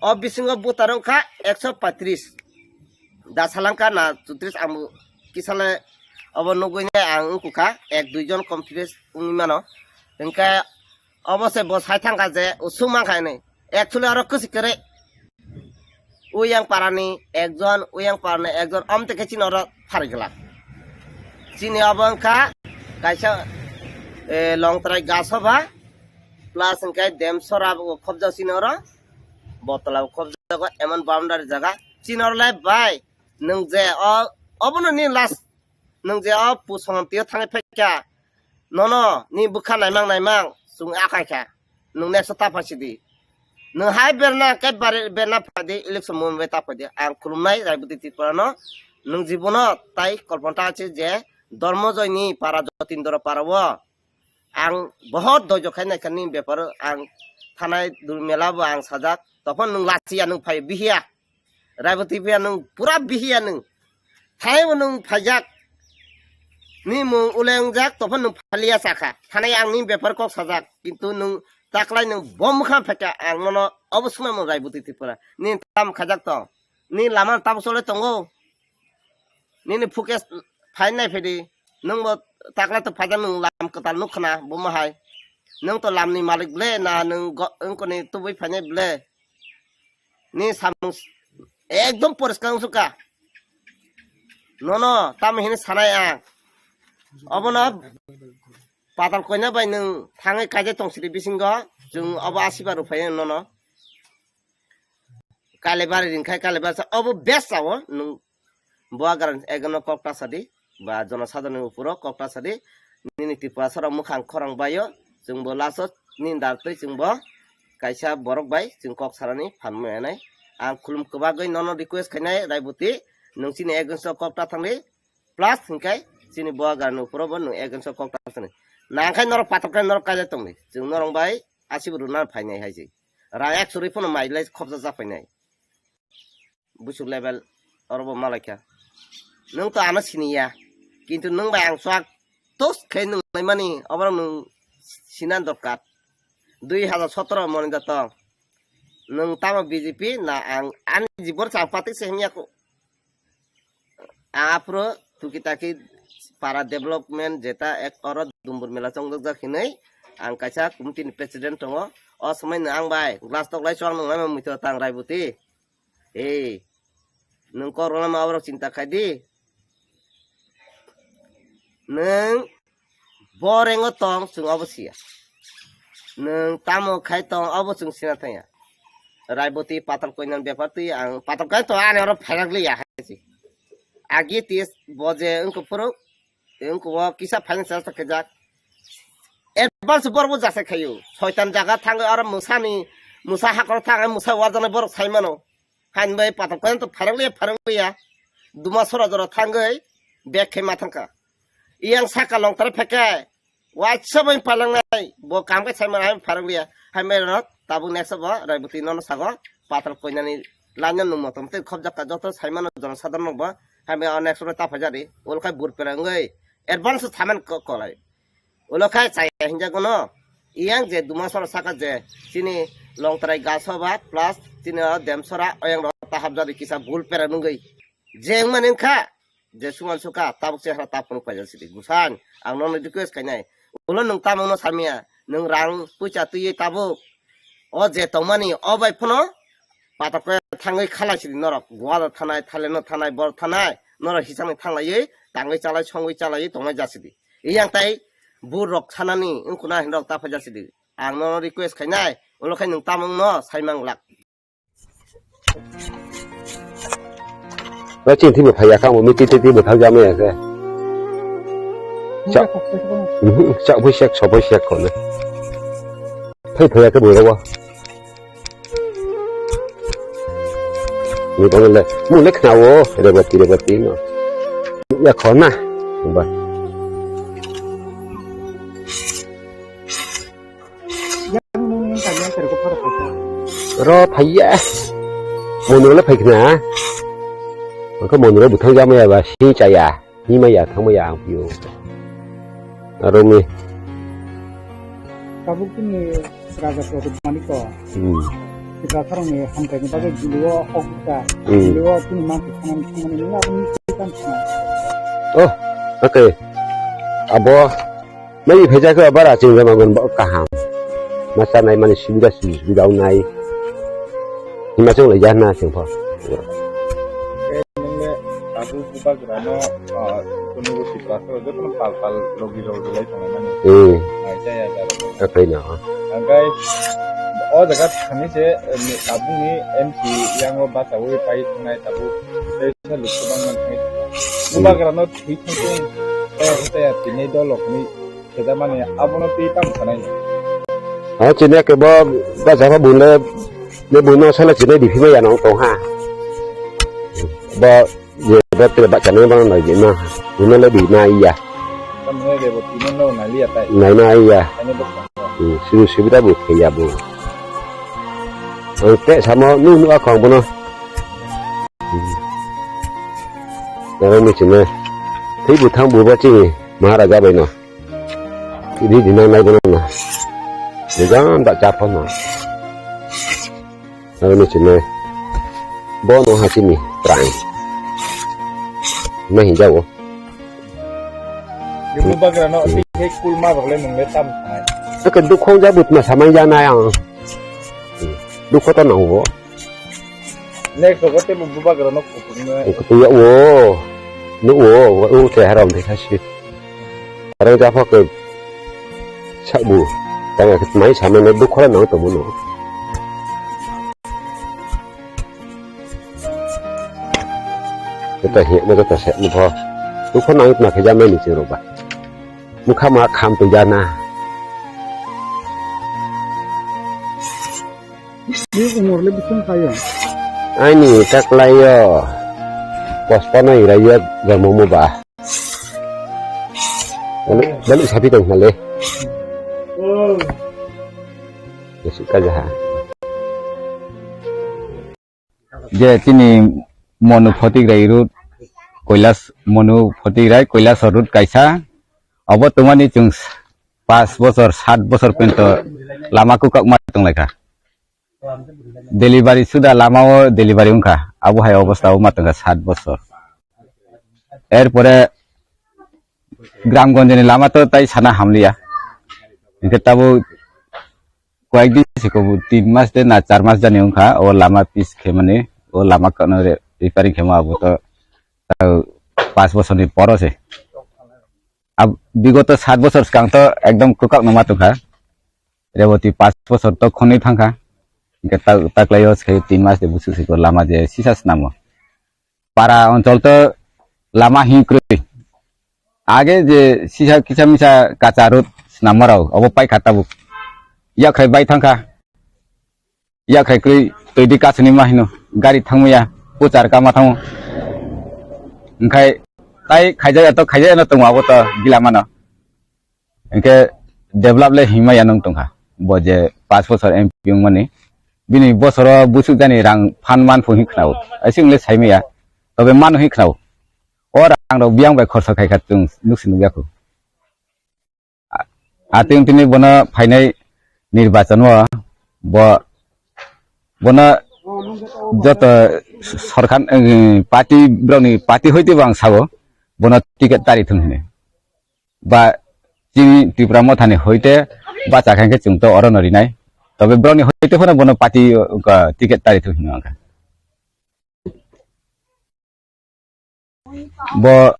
O bisingo voter wngkha ekso paitris. Da salangkha na chutris ang kisale obo nugui nai ang wngkukha ek dui jon kom tris wngwi mano. Hinkhe obo se bo sai thangkha je usuk mankha hinwi. Actually oro kwchwi kwrwi. Uyang parani ekjon, uyang parani ekjon, amtwi khe chini oro pharigwlak. Chini obo wngkha kaisa, eh, Longtrai Gasoba, plus hwnkhe Demsora bo khobjak chini oro, Botla bo khobjago, emon boundary jaga. Chini oro le bai, nwng je o, obono ni last, nwng je o pusongam tio thangwi phaikha, nono ni bwkha naimang naimang chwng akai kha. Nwng next o ta phai sidi. Nwng hai berna khe bari berna phai di, election moment bai ta phai di. Ang khulumnai Raiboti Tripura no. Nwng jibono tai kolpon ta se je Dormojoy ni para Jotindra para o ang bohot doijo khai nai kha ni bepar o ang thanai dul mela bo ang sajak. Tophon nwng lachiya nwng phai bihiya. Raiboti phiya nwng pura bihiya nwng. Thanai bo nwng phaijak. Ni mung ule wngjak, tophon nwng phaliya sakha. Thanai ang ni bepar kok sajak. Kintu nwng taklai nwng bom kha phaikha ang nono obo swnamung Raiboti Tripura. Ni tam khajak tong. Ni lama tabuk chole tongo. Nini footage phai nai phedi. Nwng bo taklai to phaijak nwng lam kwtal nuk khna bo ma hai. Nwng to lam ni malik ble na nwng go-, wngkoni tubui phainai ble. Ni samung s-, ekdom poriskar wngsuka. Nono tamo hini sanai ang. Obono Patal Kanya bai nwng thangwi kaijak tong sidi bisingo. Chwng obo asiba rw phai nono. Kalibari ringkhai Kalibari sa obo best sao nwng. Bo agar ekno kok ta sadi ba jonosadharoni uporo kok ta sadi. Nini Tripura sara mukhang khorang baio. Chwng bo last o nini dar twi chwng bo kaisa borok bai chwng kok sarani phan manai. Ang khulum kwbagwi nono request khainai Raiboti, nwng chini against o kok ta thangdi. Plus hinkhe chini bo agar ni uporo bo nwng against o kok ta thangdi. Nangkhai norok patok khe norok kaijak tongdi. Chwng norok bai asibo rwna phainai hai se. Rang ekso rwi phano mai lai khopsa japhainai. Busuk level oro bo malaikha. Nwng to ano siniya. Kintu nwng bai ang swk tos khe nwng laimani oborok nwng sina dorkar. Dui hajar sotoro moni da tong. Nwng tamo B J P na ang ani jibon chang patik se himya ko. Aphuru tuki taki para development jeta ek oro dumbur mela chongjak hinwi ang kaisa committee ni president tongo. O somoi no ang bai glass tok lai chuang nung lai ma muitu tang Raibuti. Ei, nwng kok rwlama aborok chinta khai di. Nwng borengo tong, chwng obo siya. Nwng tamo khai tong, obo chwng sina thangya. Raiboti patal koinani bepar twi ang patal koina tong, ani oro phairak liya hai si. Agi tis bo je wngkha phuru, wngkha o kisa financial ta kajak. Advance borok bo jasa khayu. Soitan jaga thangwi oro musani, musa hakoro thangwi musa warjaknai borok sai mano. Hain bai patok koyan to pharang liya, pharang liya. Duma sora jora thangwi bag khe ma thangkha. Iyang saka longtara pheke. Waisa bai palangnai. Bo kam khe sai mano hain pharang liya. Hain bai rok tabuk next bo Raiboti nono sago. Patal koinani lainani nung motom tei khobjakka joto sai mano jono sadharok bo. Hain bai o next ro ta phajari. Ol khai bur pera wngwi advance thaman ko-, kolai. Ulo khai chaya hinjago no. Iyang je duma sora saka je chini longtrai gaso ba plus chini o dem sora oyang ro ta hapjadi kisa bul pera nungwi. Je wngmani wngkha je suman suka tabuk chehra ta phunuk paijak sidi. Gusan ang nono request khainai. Ulo nwng tamungno samya nwng rang puisa twiwi tabuk. O je tongmani o bai phano patok khe thangwi khalai sidi norok. Goa thanai, Thailand thanai, bor thanai. Norok hisangni thanglaiwi tangwi chalai songwi chalaiwi tongnai jasidi. Iyang tai burok sanani wngkuna hinrok ta phaijak sidi. Ang nono request khainai, ulo khai nwng tamungno saimang glak. Ba chini thwibo phaiya kha, amo meeting tei twibo thang jama ya khe. Cha-, mhm, cha phui sek, so phui sek kono. Phai phaiya khe bo rogo. Ni kono le, mo le khna wo, Rebati, Rebati no. Ya khona. Ba. Ro phaiya. Monro le phaikna. Angkhe monro buthang jamaya ba si chaya. Himaya thangmaya ang pio. Aro mi. Tabuk chini raja Pradyot Manik ko. Hmm. Sitra tharong ni hamkai ni bagwi jilio hok ta. Hmm. Jilio chini mang thangmani thangmani ni aboni kan thang. Oh, okay. Abo Mai phaijak khe bara chwng rwmani bo kaham. Ma chanai mani subida subida wngnai. Hima chwng lai jak na chwng pho. Nwngle abo bubagrano, ah, kunu bo Tiprasa jotono pal pal logi logi lai tongo nani. Hmm. Nai jaya jaro. Akai no. Angkai o jaga thani se, eh, tabukni M C yango bachawi pai thangnai tabuk. Tei se lukso bangma thangwi thango. Hmm. Bubagrano thwi thangwi tong, eh, tei tini dolokni Khejamani abono twi tamo sanai. Ha, chini ke bo, ba jaba bune, ne bune sala chini di phima ya nong tong ha. Ba, ye, ba te ba chana ba nai je na. Bune le di na iya. Tamne de bo tino no na liya tai. Nai na iya. Ani bo. Hmm, sibu sibu da bu ke ya bu. Ang te samo nu nu akong bono. Hmm. Nang ni chini. Tei bu thang bu ba chini. Maharaja bai no. Ri di nang nai bono na. Bugan ba cha pho no. Aro ni chini. Bo no ha chini. Prang. Ma hin jago. Ibu bagra no, hmm, tei kul ma rok le nung le tam sanai. Ake dukhong ja but ma samai ja na yang. Dukho to nang bo. Next rogo tei bo bubagra no kutung no. Kutung ya wo. No wo, wo te haram de kasi. Haram ja phak ke. Sabu. Tang ke mai samai no dukho nang to mo no. Kata he mo kata se mo pho. Dukho nang ma khe ja mai ni chiro ba. Mukha ma kham to ja na. Ni umor le bising khayo. Aini taklayo. Pospano irayo gamomo ba. Balik, balik sapi tong hale. Besok aja ha. Je chini Monu Photigrai road, Koilas, Monu Photigrai, Koilas road kaisa. Obo tongmani chwng pas bosor, sat bosor pento lama kukak ma tonglaikha. Delivery suda lama o delivery wngkha. Abo hai obostha o ma tongkha sat bosor. Erpore Gramgonjeni lama to tai sana hamliya. Hingke tabuk koyekdin siko bo tin mas de na char mas jani wngkha o lama pis khemani, o lama kano re-, repairing khema abo to, uh, pas bosorni poro se. Ab-, bigoto sat bosor swkang to ekdom kwkak no ma tongkha. Reboti pas bosor to khonwi thangkha. Hingke ta-, taklaio se tin mas de busu siko lama je sisa snamo. Para onchol to lama hinkrwi. Age je sisa kisa misa kacha road snammarok obo paikha tabuk. Yakhrai bai thangkha. Yakhrai kwrwi twi di kasuni ma hino. Gari thangmaya, puchar kama thango. Hingkhai tai khaijaya to khaijaya no tongo abo to gila mano. Hingke develop le himaya nung tongkha. Bo je pas bosor M P wngmani. Bini bosoro busuk jani rang phan man phu hin khnao. Aisi wng le saimaya. Tobe mano hin khnao. O rang rok biyang bai khorsa khai kha chwng nuksi nukya khu. A-, atwng tini bono phainai nirbachan o bo, bono joto sorkar, eh, party, borokni party hoite bo ang sao, bono ticket tari thung hini. Ba chini Tripura mothani hoite bacha khe chwng to oro no rinai. Tobe borokni hoite phano bono party, uh, ticket tari thung hino ang kha. Bo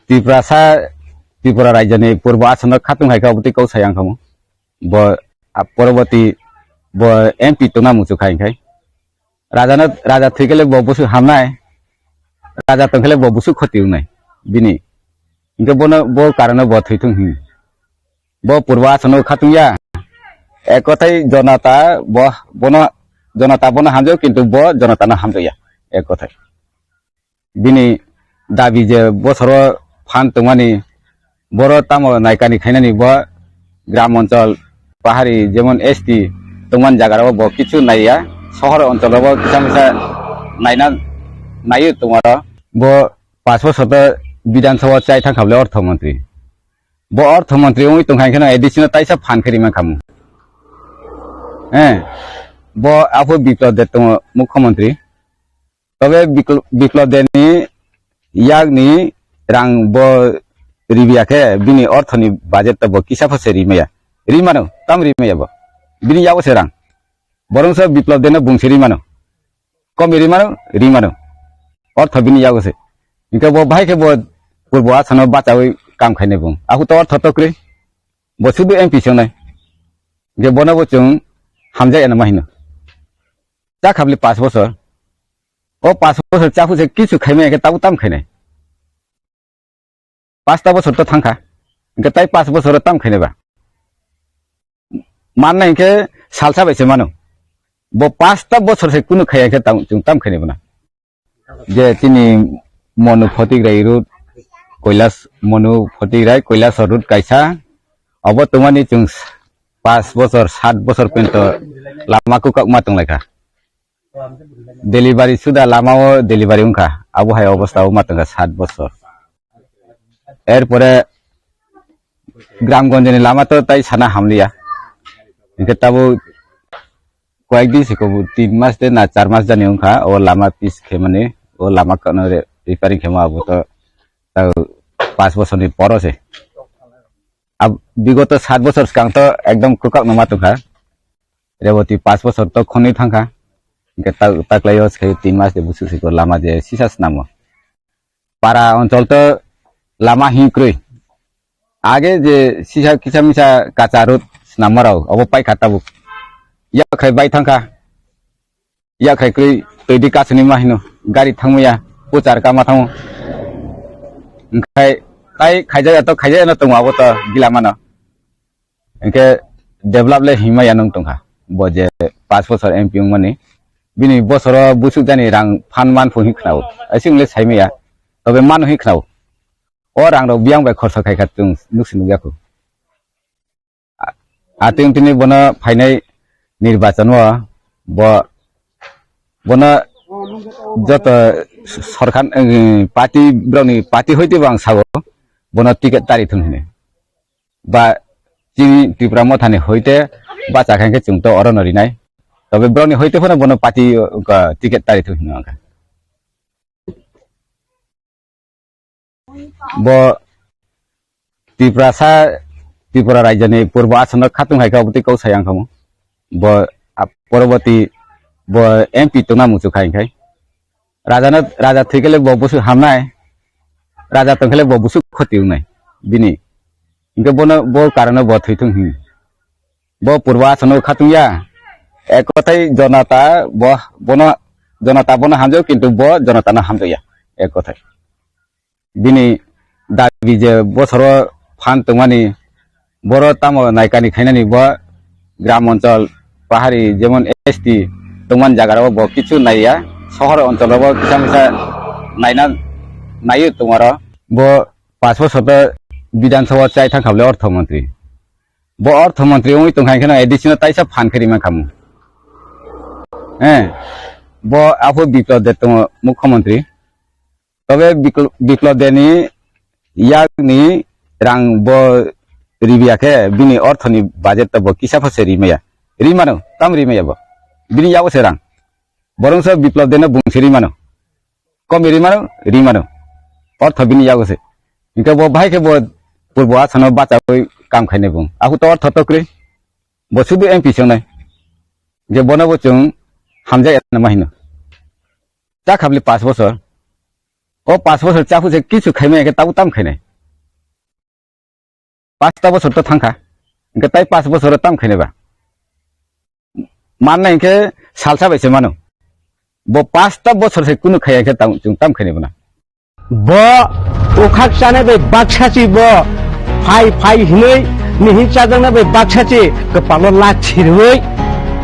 Tiprasa, Tripura rajyoni purbo asonno khatung hai kha, obotwi kok sai ang khamu. Bo, a, poroboti bo M P tongna muchung kha hingkhai. Raja no, raja thwi khe le bo busu hamnai. Raja tong khe le bo busu khoti wngnai. Bini. Hingke bono, bo karano bo thwi thung hin. Bo purbo asonno khatung ya. Ek kothai jonata bo, bono, jonata bono hamjao, kintu bo jonata no hamjao ya. Ek kothai. Bini dabi je bosoro phan tongmani, boro tamo naikani khainani bo gram onchol pahari jemon S T tongmani jaga rok bo kichu naiya, sohor onchol rok bo kisa misa naina, naiyo tongmaro. Bo pas bosor to Bidhan Sabha chai thang kha bole ortho montri. Bo ortho montri wngwi tongkha hingkheno additional taisa phan khe rima khamu. Eh, bo aphuru Biplab Deb tongo mukhyamantri. Tobe Bikl-, Biplab Debni yakni rang bo ribiya khe bini orthoni budget to bo kisa pho se rimaya. Rimano, tam rimaya bo. Bini yago se rang. Borongso Biplab Debno bungsi rimano. Komi rimano, rimano. Ortho bini yago se. Hingke bo bahai khe bo purbo asano bachawi kam khainai bung. Aku to ortho to kwrwi. Bo sudu M P songnai. Hingke bono bo chwng hamjak eno ma hino. Cha khabli pas bosor. O pas bosor chaphuse kichu khaimaya khe tabuk tam khainai. Pasta bosor to thangkha. Hingke tai pas bosor tam khainai ba. Manna hingke salsa bai se mano. Bo pasta bosor se kunu khaiya khe tam, chwng tam khainai bana. Je chini Monu Photigrai road, Koilas, Monu Photigrai, Koilasor road kaisa. Obo tongmani chwng pas bosor, sat bosor pento lama kwkak ma tonglaikha. Delivery suda lama o delivery wngkha. Abo hai obostha o ma tongkha sat bosor. Erpore Gramgonjeni lama to tai sana hamliya. Hingke tabuk koyekdin siko bo tin mas de na char mas jani wngkha. O lama pis khemani, o lama kano re-, repairing khema abo to, to pas bosorni poro se. Ab-, bigoto sat bosor swkang to ekdom kwkak no ma tongkha. Reboti pas bosor to khonwi thangkha. Hingke ta-, taklaio se tin mas de busu siko lama je sisa snamo. Para onchol to lama hinkrwi. Age je sisa kisa misa kacha road snammarok obo paikha tabuk. Yakhrai bai thangkha. Yakhrai kwrwi twi di kasuni ma hino. Gari thangmaya, puchar kama thango. Hingkhai tai khaijaya to khaijaya no tongo abo to gila mano. Hingke develop le himaya nung tongkha. Bo je pas bosor M P wngmani. Bini bosoro busuk jani rang phan man phu hin khnao. Aisi wng le saimaya. Tobe mano hin khnao. O rang rok biyang bai khorsa khai kha chwng nuksi nukya khu. A-, atwng tini bono phainai nirbachan o bo, bono joto sorkar, eh, party, borokni party hoite bo ang sao, bono ticket tari thung hini. Ba chini Tripura mothani hoite bacha khe chwng to oro no rinai. Tobe borokni hoite phano bono party, uh, ticket tari thung hino ang kha. Bo Tiprasa, Tripura rajyoni purbo asono khatung hai kha, obotwi kok sai ang khamu. Bo, a, poroboti bo M P tongna muchuk hai khai. Raja no, raja thwi khe le bo busu hamnai. Raja tong khe le bo busu khoti wngnai. Bini. Hinkhe bono, bo karano bo thwi thung hin. Bo purbo asono khatung ya. Ek kothai jonata bo, bono, jonata bono hamjao, kintu bo jonata no hamjao ya. Ek kothai. Bini dabi je bosoro phan tongmani, boro tamo naikani khainani bo gram onchol, pahari, jemon S T tongmani jaga rok bo kichu naiya, sohor onchol rok bo kisa misa naina, naiyo tongmaro. Bo panch bosor to Bidhan Sabha chai thang kha bole ortho montri. Bo ortho montri wngwi tong kha, hinkhe no A D C no taisa phan khe rima khamu. Eh, bo aphuru Biplab Deb tongo mukhyamantri. Tobe Bikl-, Biplab Debni yakni rang bo ribiya khe bini orthoni budget to bo kisa pha se rimaya. Rimano, tam rimaya bo. Bini yago se rang. Borongso Biplab Debno bung se rimano. Komi rimano, rimano. Ortho bini yago se. Hinkhe bo bahai khe bo purbo asono bachawi kam khainai bung. Ahu to ortho to kwrwi. Bo sudu M P songnai. Je bono bo chwng hamjak ya ma hino. Cha khabli panch bosor. O panch bosor chahu se kichu khaimaya khe tabuk tam khainai. Pasta bosor to thangkha. Hinkhe tai panch bosor tam khainai ba. Mannai hinkhe salsa bai se mano. Bo pasta bosor se kunu khaiya khe tam, chwng tam khainai bana. Bo ukhak chanai bai baksa chi bo phai phai hinui mihin chajaknai bai baksa chi kwpalo la chirui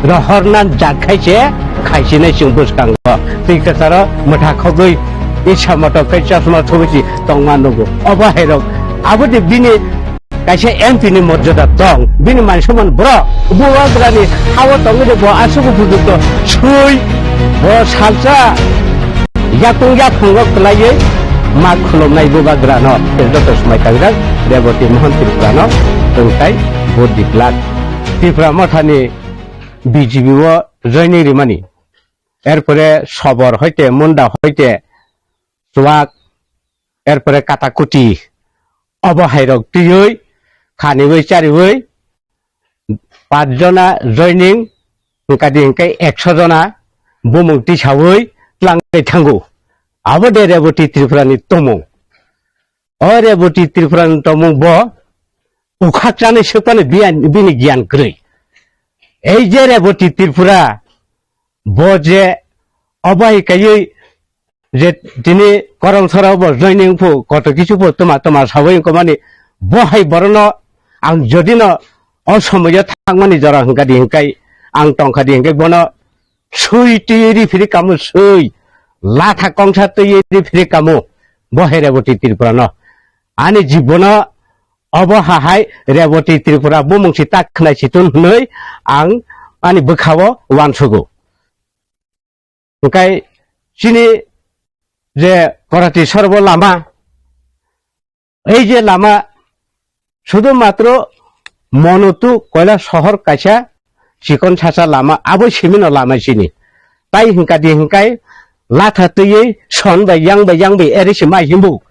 rohorna jat khai che khaisinai chwng bwskango. Twi kwcharo mwtha khogwi isa motok khai chosma thubui chi tongma nugo. Obo hai rok aboni bini kaisa M P ni morjada tong, bini man soman borok. Bubagrani hao tongwi de bo aswk upojukto sui, bo salsa yakung yaphungo kwlaiwi ma khulumnai Bubagrano. Joto swmai tangjak Reboti Mohon Tripurano, tongtai bo diklak. Tripura Mothani B J P o joining rimani, erpore Sobor hoite, Munda hoite, Chuak, erpore Katakuti, obo hai rok twiwi khaniwi chariwi pach jona joining, wngkha di hinkhe ekso jona bumung tisawi tlangwi thango. Abo de Reboti Tripura ni tomung. O Reboti Tripura ni tomung bo ukhak chanai swkmani biyan-, bini giyan kwrwi. Ei je Reboti Tripura, bo je obo hai kaiwi je tini Koromsora bo joining phu, koto kisu phu tuma tuma sawi wngkha mani, bo hai borokno ang jodi no o somoyo thangmani jora hwnkha di hinkai, ang tongkha di hinkai bono sui twi ri phiri kamo sui, latha kongsa twi ri phiri kamo, bo hai Reboti Tripura no. Ani jibono obo hahai Reboti Tripura bumung si tak khnai si tun hwnwi ang ani bwkhao uansugo. Hwnkhe chini je Korati Sorbo lama, ei je lama sudu matro Monotu Koila sohor kaisa chikon sasa lama, abo simino lama chini. Tai hwnkha di hwnkhe latha twiwi son bai yang bai yang bai eri se mai himbu.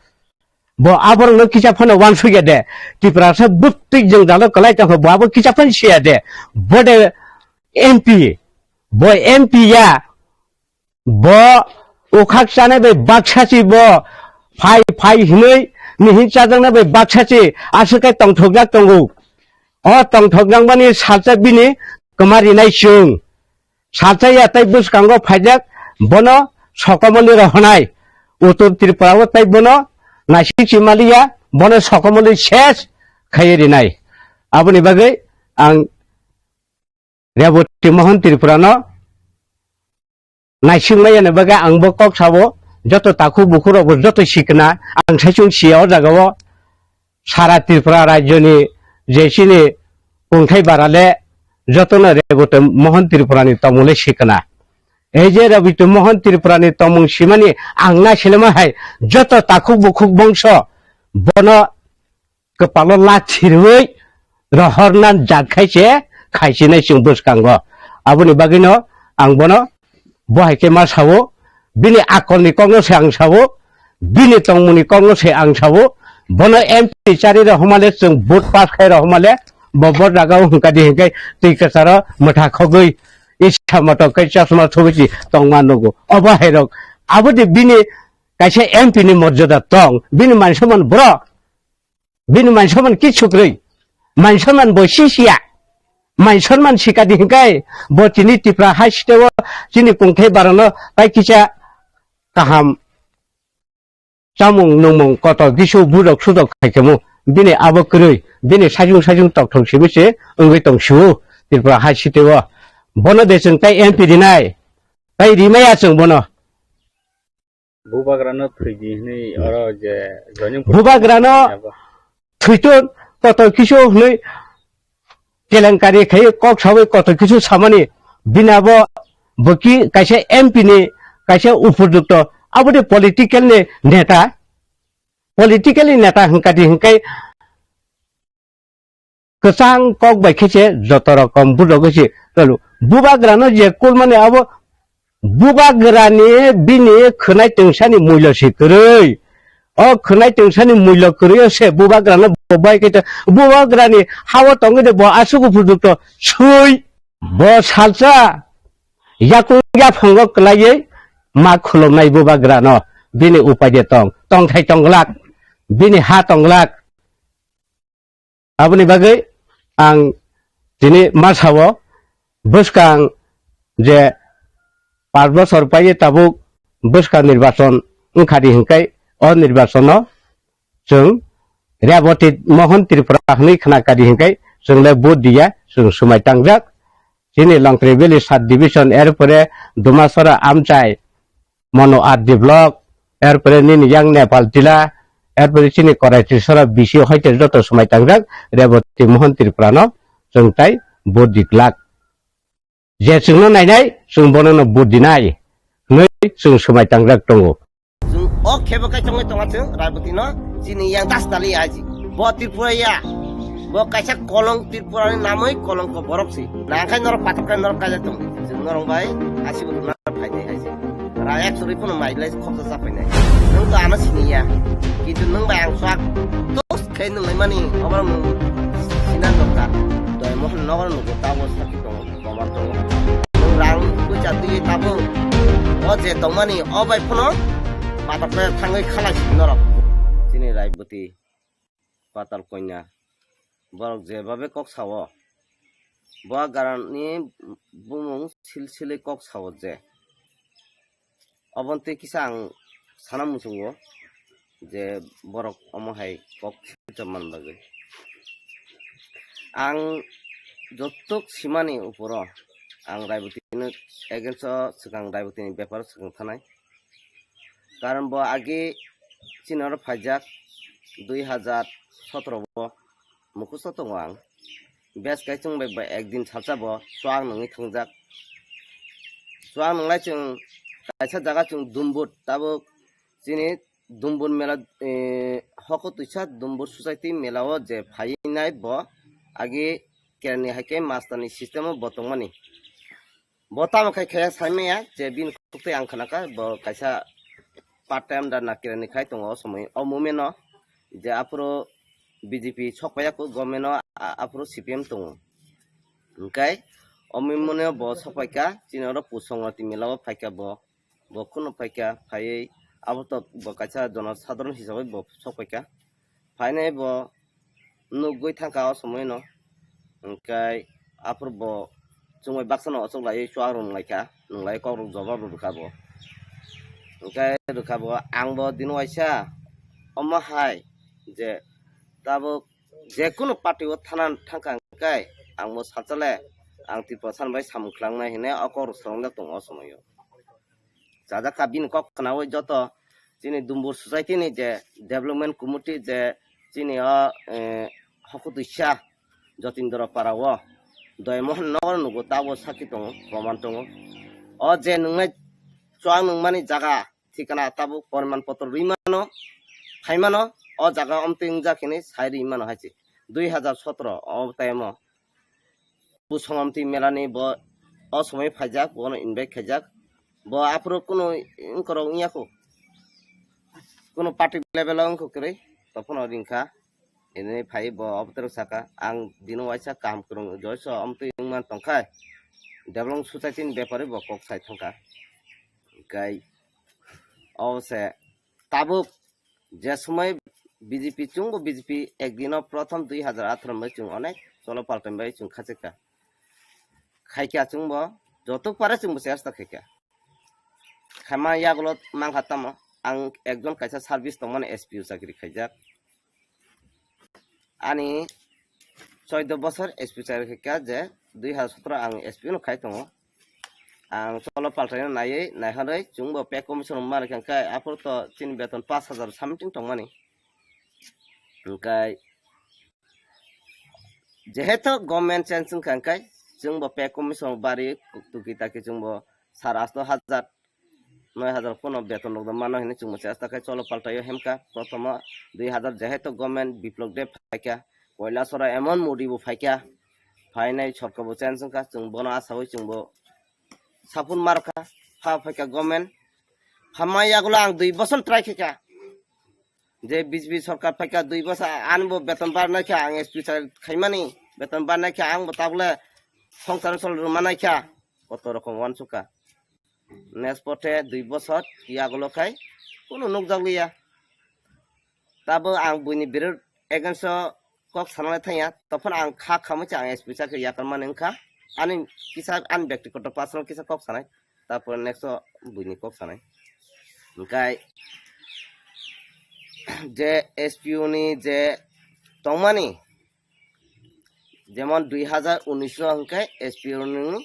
Bo aborokno kisa phano uansukya de. Tiprasa bwtwi jwngjalo kwlai tongkha, bo abo kisa phano siya de. Bo de M P, bo M P ya, bo ukhak chanai bai baksa si bo phai phai hinwi mihin chajaknai bai baksa si aswk khe tongthokjak tongo. O tongthokjakmani salsa bini kwma rinai chwng. Salsa ya tai bwskango phaijak, bono sokomoni rohonai. Uttor Tripura o tai bono naisik simaliya, bono sokomoni ses khaiwi rinai. Aboni bagwi ang Reboti Mohon Tripura no naisik maya ni bagwi ang bo kok sao, joto takhuk bukhuk rok bo joto sikna, ang saichung siya o jaga o. Sara Tripura rajyoni je chini kungthai bara le jotono Reboti Mohon Tripura ni tongmung le sikna. Ei je Reboti Mohon Tripura ni tongmung simani ang na silema hai joto takhuk bukhuk bongso bono kwpalo la chirwi rohorna jat khai se khaisinai chwng bwskango. Aboni bagwino ang bono bo hai khe ma sao, bini akolni kokno se ang sao, Bini tongmungni kokno se ang sao, bono M P chari rok hwnmale, chwng vote pass khai rok hwnmale, bo bo jaga o hwnkha di hwnkhe twi kwcharo mwtha khogwi isa motok khe chosma thubui si tongma nugo. Obo hai rok abo de bini kaisa M P ni morjada tong, bini man soman borok, bini man soman kichu kwrwi, man soman bo sisiya, man soman sika di hwnkhe bo chini Tipra hai siteo chini kungthai barano tai kisa kaham chamung nungmung kotor kisu budok sudok khaikhamu, bini abo kwrwi, bini sajung sajung tokthok simi se wngwi tong sio Tripura hai siteo. Bono de chwng tai M P rinai, tai rimaya chwng bono. Bubagrano thwidi hwnwi oro je joining Bubagrano thwiton kotor kisu hwnwi kelenkari khai kok sawi kotor kisu samani bini abo bwki kaisa M P ni kaisa upojukto abo de political ni neta, political ni neta hwnkha di hwnkhe kwchang kok bai khe se joto rokom budok se tolo. Bubagrano je kulmani abo Bubagrani bini khwnai tungsani mulyo se kwrwi. O khwnai tungsani mulyo kwrwi o se bubagrano bo bai khe to bubagrani hao tongwi de bo aswk upojukto swi. Bo salsa yakung yaphango kwlaiwi ma khulumnai bubagrano bini upai de tong, tongthai tongglak, bini ha tongglak. Aboni bagwi ang tini ma sao, bwskang je panch bochor paiwi tabuk bwskang nirbachon wngkha di hwnkhe o nirbachono chwng Reboti Mohon Tripura hwnwi khna kha di hwnkhe chwng le vote diya, chwng swmai tangjak. Chini Longtrai Valley Sub Division, erpore Dumasora Amchai, Mono R D block, erpore nini yang Nepal tila, erpore chini Korai Trisora bisi hoite joto swmai tangjak Reboti Mohon Tripura no chwng tai vote diklak. Je chwngno nainai, chwng bono no vote dinai hwnwi chwng swmai tangjak tongo. Chwng o khebo kai tongwi tonga chwng Reboti no chini yang das tali aji. Bo Tripura ya. Bo kaisa kolong Tripura ni namwi kolongko borok si. Nangkhai norok patok kai norok kaijak tong. Chwng norok bai asibo luna phainai hai se. Ra ek chorwi phano mai lai khoksa cha phainai. Nwng to ano sini ya. Kintu nwng bai ang swak tos khai nwng lai mani obo nwng sina dorkar. Doi mohon nogo nugo tabo sakhi tongo. Koman tongo. Nwng rang puisa twi tabuk. O je tongmani o bai phano patok kai thangwi khalai si norok. Chini Reboti Patal Konya. Borok je babe kok sao. Bo garani bumung sil silwi kok sao je. Oboni twi kisa ang sana muchungo je borok omo hai kok silchar man bagwi. Ang jotok simani uporo ang Reboti ni against o swkang Reboti ni bepar o swkang thanai. Karon bo age chini oro phaijak dui hajar sotoro o mukusto tongo ang. Bes kai chwng bai ba ekdin salsa bo chuak nungwi thangjak. Chuak nunglai chwng kaisa jaga chwng Dumbur tabuk chini Dumbur mela, eh, hoko twisa Dumbur society mela o je phainai bo age kerani hai khe master ni system o bo tongmani. Bo tamo khai khaya sai maya je bini khuk twi ang khna kha bo kaisa part time da nakira ni khai tongo o somoi o moment no je aphuru B J P sok paiya kho government no a-, aphuru C P M tongo. Hwnkhe o moment no bo sok pai kha chini oro Pusongwati mela o phai kha bo, bo kheno phai kha phaiwi abo to bo kaisa jono sadharon hisabai bo sok pai kha. Phainai bo nugwi thangkha o somoi no. Hwnkhe aphuru bo chumui baksa no ochok laiwi chuak rw nunglaikha, nunglai kok rok jobab rw rwkha bo. Hwnkhe rwkha bo ang bo dino waisa omo hai je tabuk jekunu party o thana thangkha hwnkhe ang bo salsa le ang Tripura san bai samung khlangna hinwi o kok rok swrwngjak tongo o somoi o. Chajak kha bini kok khnaui joto chini Dumbur society ni je development committee je chini o, eh, hokutwisa Jotindra para o Doymohon nogo nugo tabo sakhi tongo, proman tongo. O je nungnai chuak nungmani jaga thikana tabuk poriman potro rwi mano, phai mano, o jaga omtwi wngjak hinwi sai rwi mano hai se. Dui hajar sotro o time o Pusongomti melani bo o somoi phaijak, bono invite khaijak. Bo aphuru kunu wngkorok wngya kho. Kuno party level o wngkha kwrwi, tophano ringkha. Ini phai bo obotwrwk saka, ang dino waisa kaham kwrwng joiso omtwi wngman tongkha. Development society ni bepari bo kok sai thangkha. Kai o se tabuk je somoi B J P chwngbo B J P ek dino prothom dui hazar atharo bai chwng onek cholo paltan bai chwng khachikha. Khaikha chwngbo jotok pare chwngbo chesta khaikha. Khaima yagulo mankha tamo, ang ekjon kaisa service tongmani S P O chakri khaijak. Ani choido bosor S P chakri khaikha je dui hazar sotro ang S P no khai tongo. Ang cholo paltaino naiwi naihorwi chwngbo pay commission rwma rwkha, hwnkhe aphuru to chini beton pash hazar something tongmani. Hwnkhe jehetu government change wngkha, hwnkhe chwngbo pay commission bari tuki taki chwngbo sar asto hazar, noi hazar pono beton rok mano hinwi chwngbo chesta khai cholo paltaio hemkha. Prothomo dui hazar jehetu government biplop de phaikha, Koilasora emon Modi bo phaikha, phainai sorkar bo change wngkha, chwng bono asawi chwngbo sapun markha, pha phaikha government. Phamma yagulo ang dui bosor try khaikha. Je B J P sorkar phaikha dui bosor, ani bo beton barnai kha, ang S P khaimani, beton barnai kha, ang bo tabule songsar sol rwmanai kha, koto rokom wansukha. Next pothe dui bosor yagulo khai kunu nukjakliya. Tabo ang buini birud against o kok sanalai thangya, tophano ang kha khamwi se ang S P chakri yakarmani wngkha. Ani kisa ani byaktigoto personal kisa kok sanai, tarpore next o buini kok sanai. Hwnkhe je S P O ni je tongmani, jemon dui hazar unis o hwnkhe S P O ni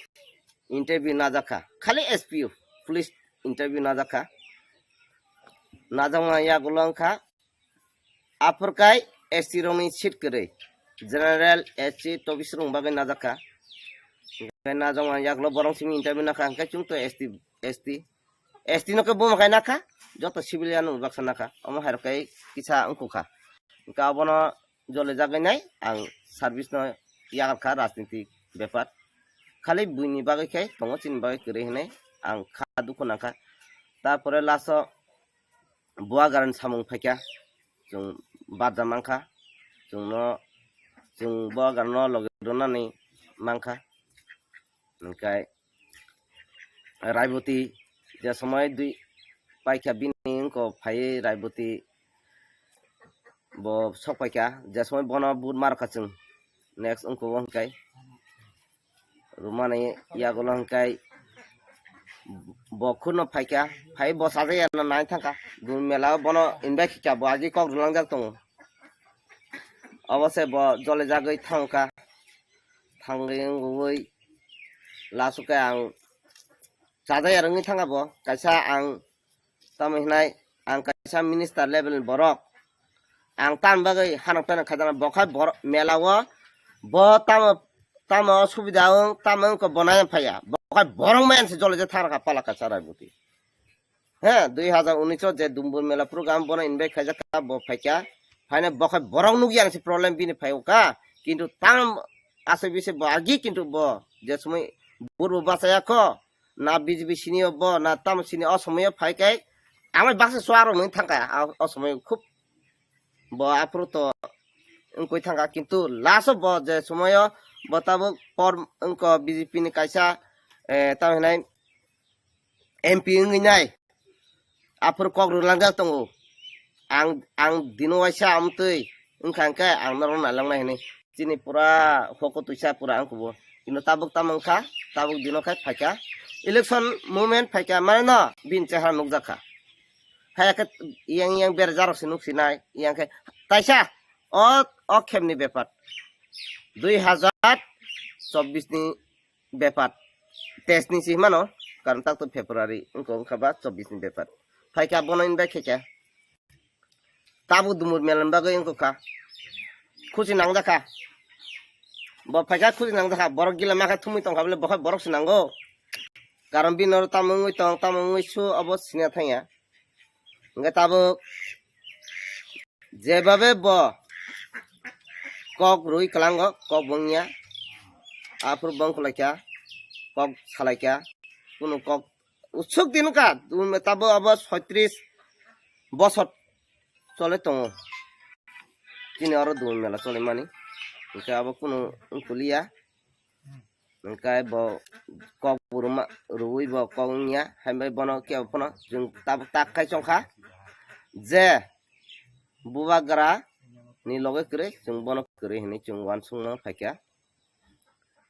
interview najakha, khali S P O, police interview najakha. Najakma yagulo wngkha, aphurkai S T rokni seat kwrwi, general, S C, tobis rokni bagwi najakha. Hwnkhe najakma yagulo borok simi interview nakha, hwnkhe chwng to S T, S T, S T no khe bomo khai nakha, joto civilian no baksa nakha, omo hai rok khe kisa wngkukha. Hwnkhe abono jolijagwi nai ang service no yakarkha rajniti bepar. Khali buini bagwi khe tongo, chini bagwi kwrwi hinwi ang kha dukhu nangkha. Tarpore last o Buagarani samung phaikha, chwng barja mankha, chwngno, chwng Buagarano logi rwnani mankha. Hwnkhe Raiboti je somoi dui paikha bini wngko phaiwi Raiboti bo sok paikha, je somoi bono but markha chwng, next wngko bo hwnkhe. Rwmani yagulo hwnkhe bo khurno phaikha, phai bo sajaya no nai thangkha. Dun mela o bono invite khaikha, bo agi kok rwlangjak tongo. Obo se bo jolijagwi thangkha. Thangwi wngwi last o khe ang sajaya rwngwi thangkha bo. Kaisa ang tamo hinai ang kaisa minister level ni borok. Ang tamni bagwi hanok peno khaijana, bo khai borok mela o, bo tamo, tamo subida wng, tamo wngkha bo nai phaiya. Bo khai borok maya se jole je thang kha pala kaisa Raiboti. He, dui hazar unis o je Dumbur mela program bono invite khaijak kha, bo phaikha. Phaina bo khai borok nukya se problem bini phai o kha. Kintu tam asai bise bo agi kintu bo je somoi burbo bachaya kho. Na B J P sini o bo, na tamo sini o somoi o phai khe, amai baksa suaro nung thangkha, a, o somoi khub bo aphuru to wngkoi thangkha, kintu last o bo je somoi o bo tabuk por wngkha B J P ni kaisa, eh, tamo hinai M P wngwi nai. Aphuru kok rwlangjak tongo. Ang, ang dino waisa amtwi wngkha hwnkhe ang norok nailangnai hinwi. Chini pura hoko twisa pura ang kubo. Kino tabuk tamo wngkha, tabuk dino khai phaikha. Election movement phaikha, mane no bini chehara nukjakha. Phaiya khe yang yang berjarok se nuksinai, yang khe taisa o, o khemni bepar. Dui hazar chobbish ni bepar. Teis ni si mano, karon tak to February, wngkha, wngkha ba chobbish ni bepar. Phaikha bono invite khaikha. Tabuk Dumur mela ni bagwi wngkha. Khusi nangjakha. Bo phaikha khusi nangjakha. Borok gila makha thumwi tongkha bole, bokhai borok se nango. Karon bini oro tamo wngwi tong, tamo wngwi su, obo sina thangya. Hwnkhe tabuk jebabe bo kok rwi kwlango, kok bo wngya. Aphuru bo wngkha laikha, kok salaikha, kunu kok usuk din wngkha, tabo abo soitris bosor chole tongo. Chini oro dui mela chole mani. Hwnkhe abo kunu wngkuliya. Hwnkhe bo kok bo rwma, rwui bo kok wngya. Hai bai bono kebo phano chwng tabuk tak khai chongkha. Je bubagra ni loge kwrwi, chwng bono kwrwi hinwi chwng uansukma phaikha.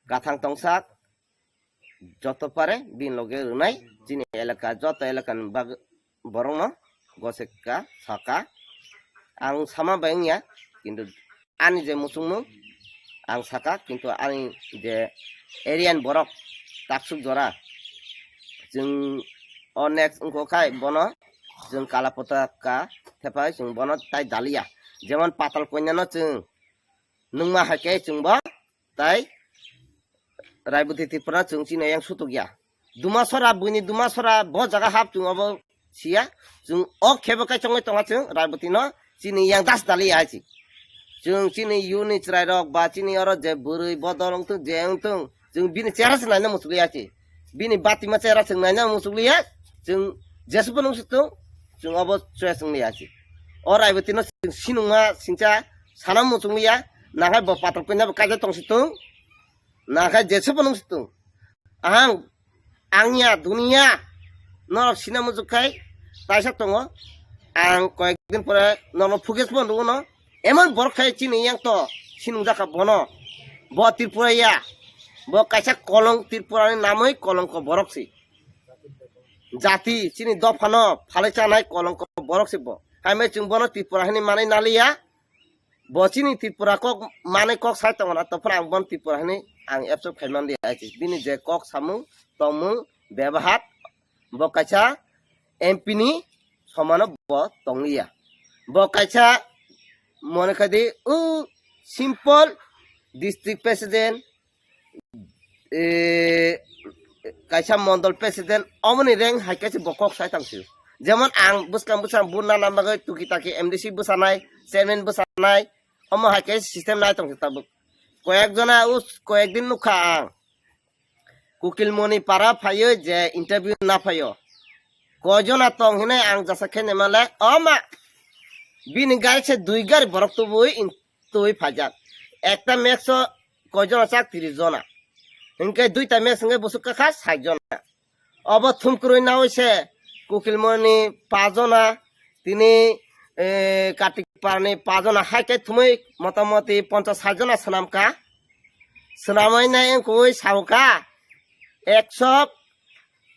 Kathang tongsak, joto pare bini loge rwnai, chini elaka, joto elakani bag-, borokno goseka, saka. Ang sama bai wngya, kintu ani je muchungmung ang saka, kintu ani je area ni borok taksuk jora, chwng o next wngkha khai bono chwng kala potaka thepai chwng bono tai daliya. Jemon Patal Konyano chwng nungma hai khe chwngbo tai Raiboti Tripura chwng chini yang sutuk ya. Dumasora, buini Dumasora bo jaga hap chwng obo siya. Chwng o khebo kai chongwi tonga chwng Raiboti no chini yang das dali ya chi. Chwng chini yuni chwrai rok ba chini oro je bwrwi bodol wngtung je wngtung chwng bini chera se naina muchukli ya chi. Bini batima chera chwng naina muchukli ya. Chwng jesubo nung situng chwng obo choya chwng li ya chi. O Raiboti no chwng sinungma singcha sana muchukli ya. Nangkhe bo Patal Konyabo kaisa tongsitung. Nangkhe jesubo nung situng. Ang, ang ya, dunia. Norok sina muchuk khai taisa tongo. Ang koyekdin pore nono footage bo nugo no. Emon borok khai chini yang to sinung jakha bono. Bo Tripura ya. Bo kaisa kolong Tripura ni namoi kolongko borok si. Jati chini dophano phalai chanai kolongko borok si bo. Hai mai chwng bono Tripura hini manai naliya. Bo chini Tripura kok manai kok sai tongo na, tophano ang bon Tripura hinwi ang absorb khai man liya. Bini je kok samung, tongmung, bebahar, bo kaisa M P ni somano bo tongliya. Bo kaisa mone khai di, o simple district president, eh, kaisa mondol president, omoni rank hai kaisa bo kok sai tong sio. Jemon ang bwskang bwskang bo nana bagwi tuki taki M D C bwsanai, chairman bwsanai, omo hai kaisa system nai tong sio tabuk. Koyek jona, o koyek din nukha ang. Kukilmoni para phaio je interview na phaio. Koi jona tong hinai ang jasa khe naima le, o ma, bini gari se dui gari borok tubui in-, tubui phaijak. Ekta max o koi jona chak, tris jona. Hinkhe duita max hinkhe busuk kakha sait jona. Obo thumkurui naui se Kukilmoni pajona, tini, eh, Kartik Parni pajona hai khe thumui motamoti ponchas sait jona swnamkha. Swnamui nai wngkui saukha ekso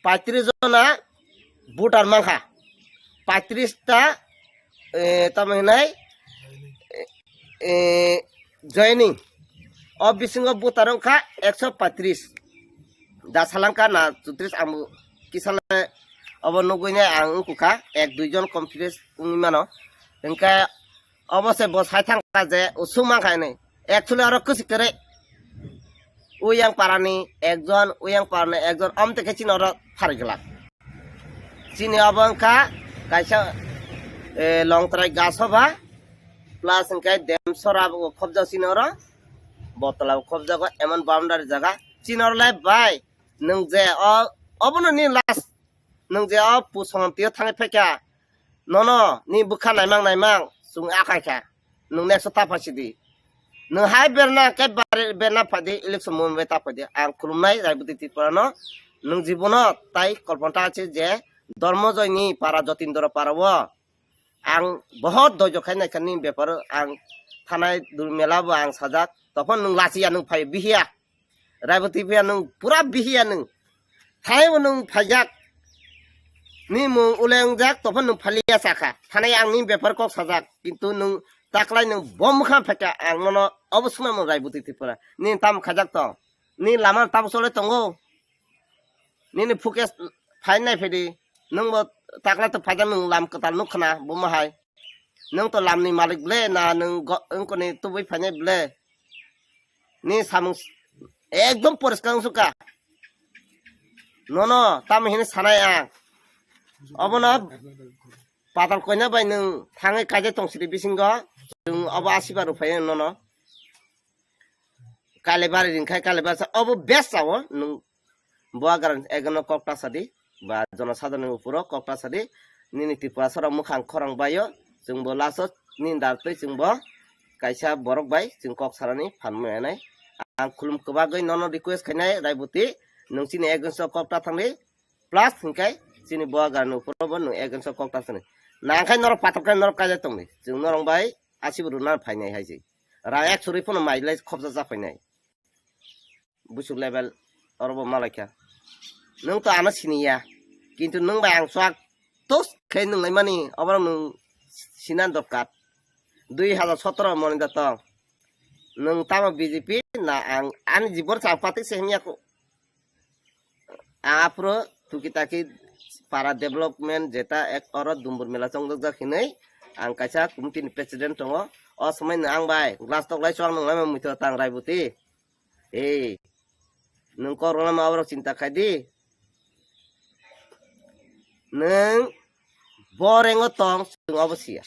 paitris jona voter mankha. Paitris ta, eh, tamo hinai, eh, eh, joining. O bisingo voter wngkha ekso paitris. Da salangkha na chutris ang kisale obo nugui nai ang wngkukha ek dui jon confidence wngwi mano. Hingkhe obo se bo sai thangkha je usuk mankha hinwi. Actually oro kwchwk kwrwi. Uyang parani ekjon, uyang parani ekjon, amtwi khe chini oro pharwi glak. Chini obo wngkha kaisa, eh, Longtrai Gasoba, plus hingkhe Demsora bo khobjak chini oro, Botla bo khobjago, emon boundary jaga. Chini oro le bai, nwng je o, obono ni last. Nwng je o pusongam tio thangwi phaikha, nono ni bwkha naimang naimang chwng akai kha, nwng next o ta phaisidi. Nwng hai berna khe bar-, berna phaidi, election moment bai ta phaidi. Ang khulumnai Raiboti Tripura no, nwng jibono tai kolpanta ache je Dormojoy ni para, Jotindra para o ang bohot doijo khai naikha ni bepar o, ang thanai dul mela bo ang sajak, tophon nwng lachiya, nwng phai bihiya. Raiboti phiya nwng pura bihiya nwng. Thaibo nwng phaijak. Ni mung ulengjak, tophon nwng phaliya sakha. Thanai ang ni bepar kok sajak. Kintu nwng taklai nwng bo mwkha phaikha, ang nono obo swnamung Raiboti Tripura. Ni tamo khaijak tong? Ni lama tamo chole tongo? Nini footage phai nai phedi. Nwng bo taklai to phaijak, nwng lam kwtal nuk khna, bo ma hai. Nwng to lam ni malik ble, na nwng go-, wngkoni tubui phainai ble? Ni samung s-, ekdom poriskar wngsuka. Nono tamo hini sanai ang. Obono Patal Koina bai nwng thangwi kaijak tong sidi bisingo. Nwng obo asiba rwphai nono. Kalibari ringkhai, Kalibari sa obo best sao nwng. Bo agar ekno kok ta sadi, ba jonosadharoni uporo kok ta sadi, nini Tripura soro mwkhang khorang baio, Chwng bo last o nini dar twi chwng bo kaisa borok bai chwng kok sarani phan manwi. Ang khulum kwbagwi nono request khainai, Raibuti, nwng chini against o kok ta thangdi, plus hinkhe chini Bubagra ni upor o bo nwng against o kok ta thangdi. Nangkhe norok patok khe norok kaijak tongdi, chwng norok bai asibo rwna phainai hai se. Rang ek suri phano mai lai khopsa cha phainai. Busu level oro bo malaikha. Nwng to ano siniya. Kintu nwng bai ang swk tos khe nwng naimani, oborok nwng sinan dorkar. Dui hajar sotoro moni da tong. Nwng tamo B J P na ang ani jibor chang patik se himya ko. Ang aphuru tuki taki para development jeta ek oro dumbur mela chongjak hinwi ang kaisa committee ni president tongo. O somoi no ang bai glass tok lai chwng nung lai muitu tang Raibuti. Ei, nwng kok rwna ma borok chinta khai di. Nwng bo rengo tong, chwng obo siya.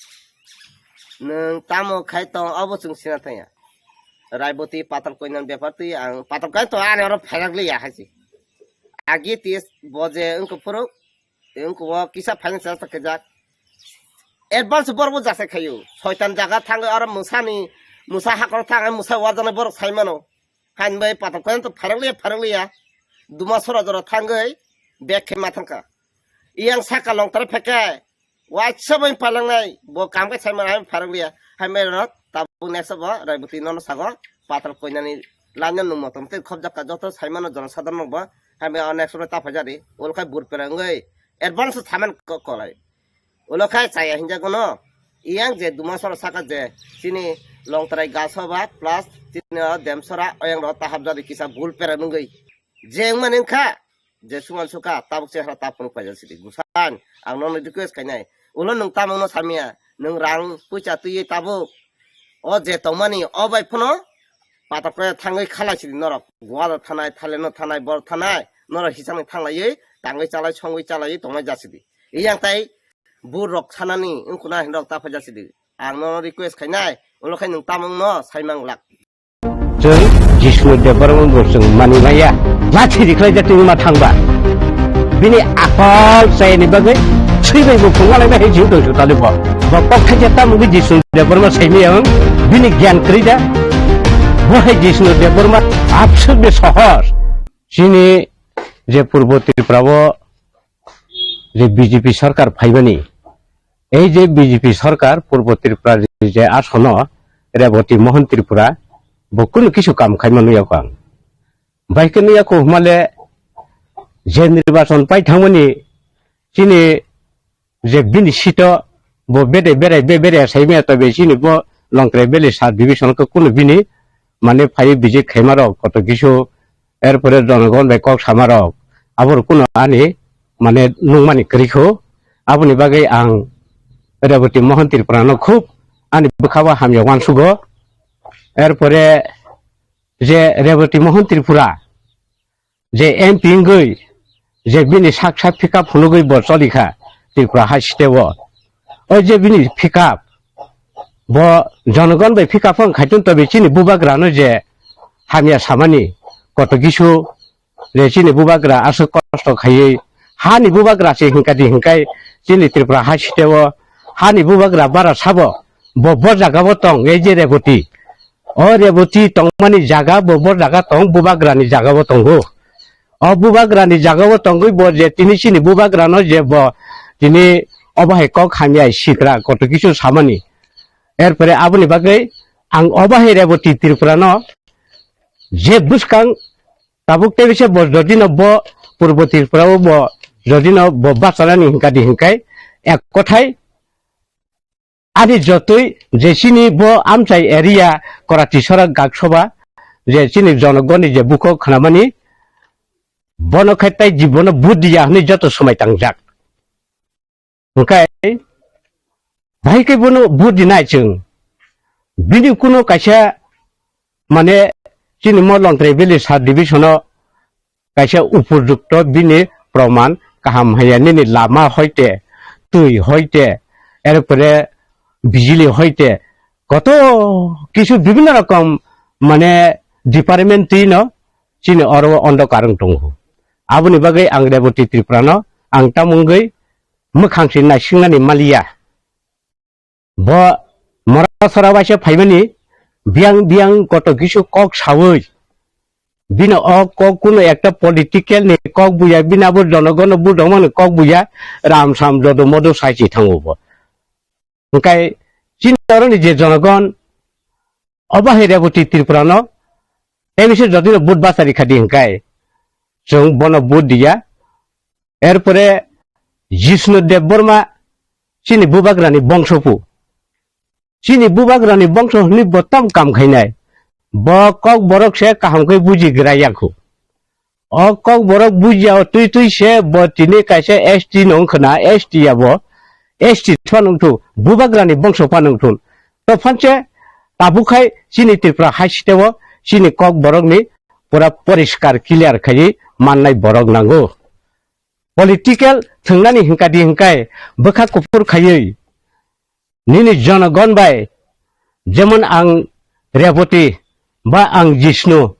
Nwng tamo khai tong, obo chwng sina thangya. Raibuti patal koinani bepar twi ang patal koina to ani oro phairak liya hai se. Agi tis bo je wngkha phuru, wngkha o kisa finance chesta khaijak. Advance borok bo jasa khayo. Soitan jaga thangwi oro mwsani, mwsa hakoro thangwi mwsa wajaknai borok sai mano. Hain bai patok khe to pharok liya, pharok liya. Duma sora jora thangwi bag khe ma thangkha. Iyang saka longtara phekhe, waisa bai palangnai, bo kam khe sai mano, hain pharok liya. Hain bai rok tabuk next bo Raibuti nono sago patok koinani line no nung motom tei khobjak ka joto sai mano jono sadharok bo. Hain bai o next ro ta phaijadi. Ol khai bur pera wngwi advance saman ko-, kolai. Ulo khai chaya hinjago no. Iyang je duma sora saka je chini longtrai gaso ba plus chini o demsora oyang ro tahap jadi kisa bul pera nungwi. Je wngmani wngkha, je suman suka tabuk chehra ta phunuk paijak sidi. Gusan, ang nono request khainai. Ulo nwng tamungno samya, nwng rang puisa twiwi tabuk. O je tongmani, o bai phano patok khe thangwi khalai sidi norok. Goa thanai, Thailand no thanai, bor thanai, norok hisangni thanglaiwi, tangwi chalai, songwi chalaiwi tongnai jasidi. Iyang tai bur rok sanani wngkuna hinrok ta phaijak sidi. Ang nono request khainai, ulo khai nwng tamungno saimang glak. Chwng Jisnu Debbarma bo chwng mani maya. Lathi rikhlai jatwi ma thangba. Bini akol chayani bagwi swibai bo phungalai bai jing tong sutali bo. Bo kok thaija tamungwi Jisnu Debbarma saimaya wng. Bini gyan kwrwi da. Bo hai Jisnu Debbarma abswk de sohor. Chini je Purbo Tripura o je B J P sarkar phaimani, ei je B J P sarkar Purbo Tripura ni je asono Reboti Mohan Tripura bo kunu kisu kam khaima nuya kho ang. Bai khe nuya kho hwnmale je nirbachon pai thangmani chini je bini sito bo bede berai be berai saimaya tobe chini bo Longtrai Valley sub division khe kunu bini mane phai bijik khaima rok koto kisu erpore jonogon bai kok sama rok, abor kuno ani mane nungmani kwrwi kho. Aboni bagwi ang Reboti Mohan Tripura no khub ani bwkha o hamya uansugo. Erpore je Reboti Mohan Tripura je M P wngwi je bini sak sak pickup phunugwi bo cholikha Tripura hai state o. O je bini pickup bo jonogon bai pickup wng khaitun tobe chini bubagra no je hamya samani koto kisu je chini bubagra aswk kosto khaiwi hani bubagra se hinkadi hinkai chini Tripura hai state o hani bubagra bara sabo bo bo jaga o tong ei je Reboti. O Reboti tongmani jaga bo bo jaga tong bubagra ni jaga o tongo. O bubagra ni jaga o tongwi bo je tini chini bubagra no je bo tini obo hai kok hamya sitra koto kisu samani. Erpore aboni bagwi ang obo hai Reboti Tripura no je bwskang tabuk tebise bo jodi no bo Purbo Tripura o bo jodi no bo bachanani hinkadi hinkai ek kothai ani jotoi je chini bo amchai area Korati Sorak Gaksoba je chini jonogoni je bukhuk khnamani bono khe tai jibono buddi ya hwnwi joto swmai tangjak. Hwnkhe bahai khe bono buddi nai chwng. Bini kuno kaisa mane chini mo Longtrai Valley sub division o kaisa upojukto bini proman kaham haya nini lama hoite, twi hoite, erpore bijili hoite, koto kisu bibhinno rokom mane department twi no chini oro ondo karwng tongo. Aboni bagwi ang Reboti Tripura no ang tamungwi mwkhang se naisingnani maliya. Bo mora sora waisa phaimani biyang biyang koto kisu kok sawi. Bini o kok kuno ekta political ni kok buya, bini abo jonogon no budongmani kok buya, ram sam jodo modo saichi thango bo. Hingkai chini oro ni je jonogon, obo hai Reboti Tripura no, tei bisi jodi no vote bachari khadi hingkai, chwng bono vote diya. Erpore Jishnu Debbarma chini bubagrani bongsopu. Chini bubagrani bongso hwnwi bo tam kam khainai. Bo kok borok se kaham khe buji gra yakhu. O kok borok buji o twi twi se bo tini kaisa S T nung khna, S T ya bo. S T thwa nung thu, bubagrani bongso pha nung thun. To phanche tabuk khai chini Tripura hai site o chini kok borokni pura poriskar clear khaiwi mannai borok nango. Political thwngnani hingka di hingkai bwkha kuphur khaiwi nini jonogon bai, jemon ang Reboti, ba ang Jishnu,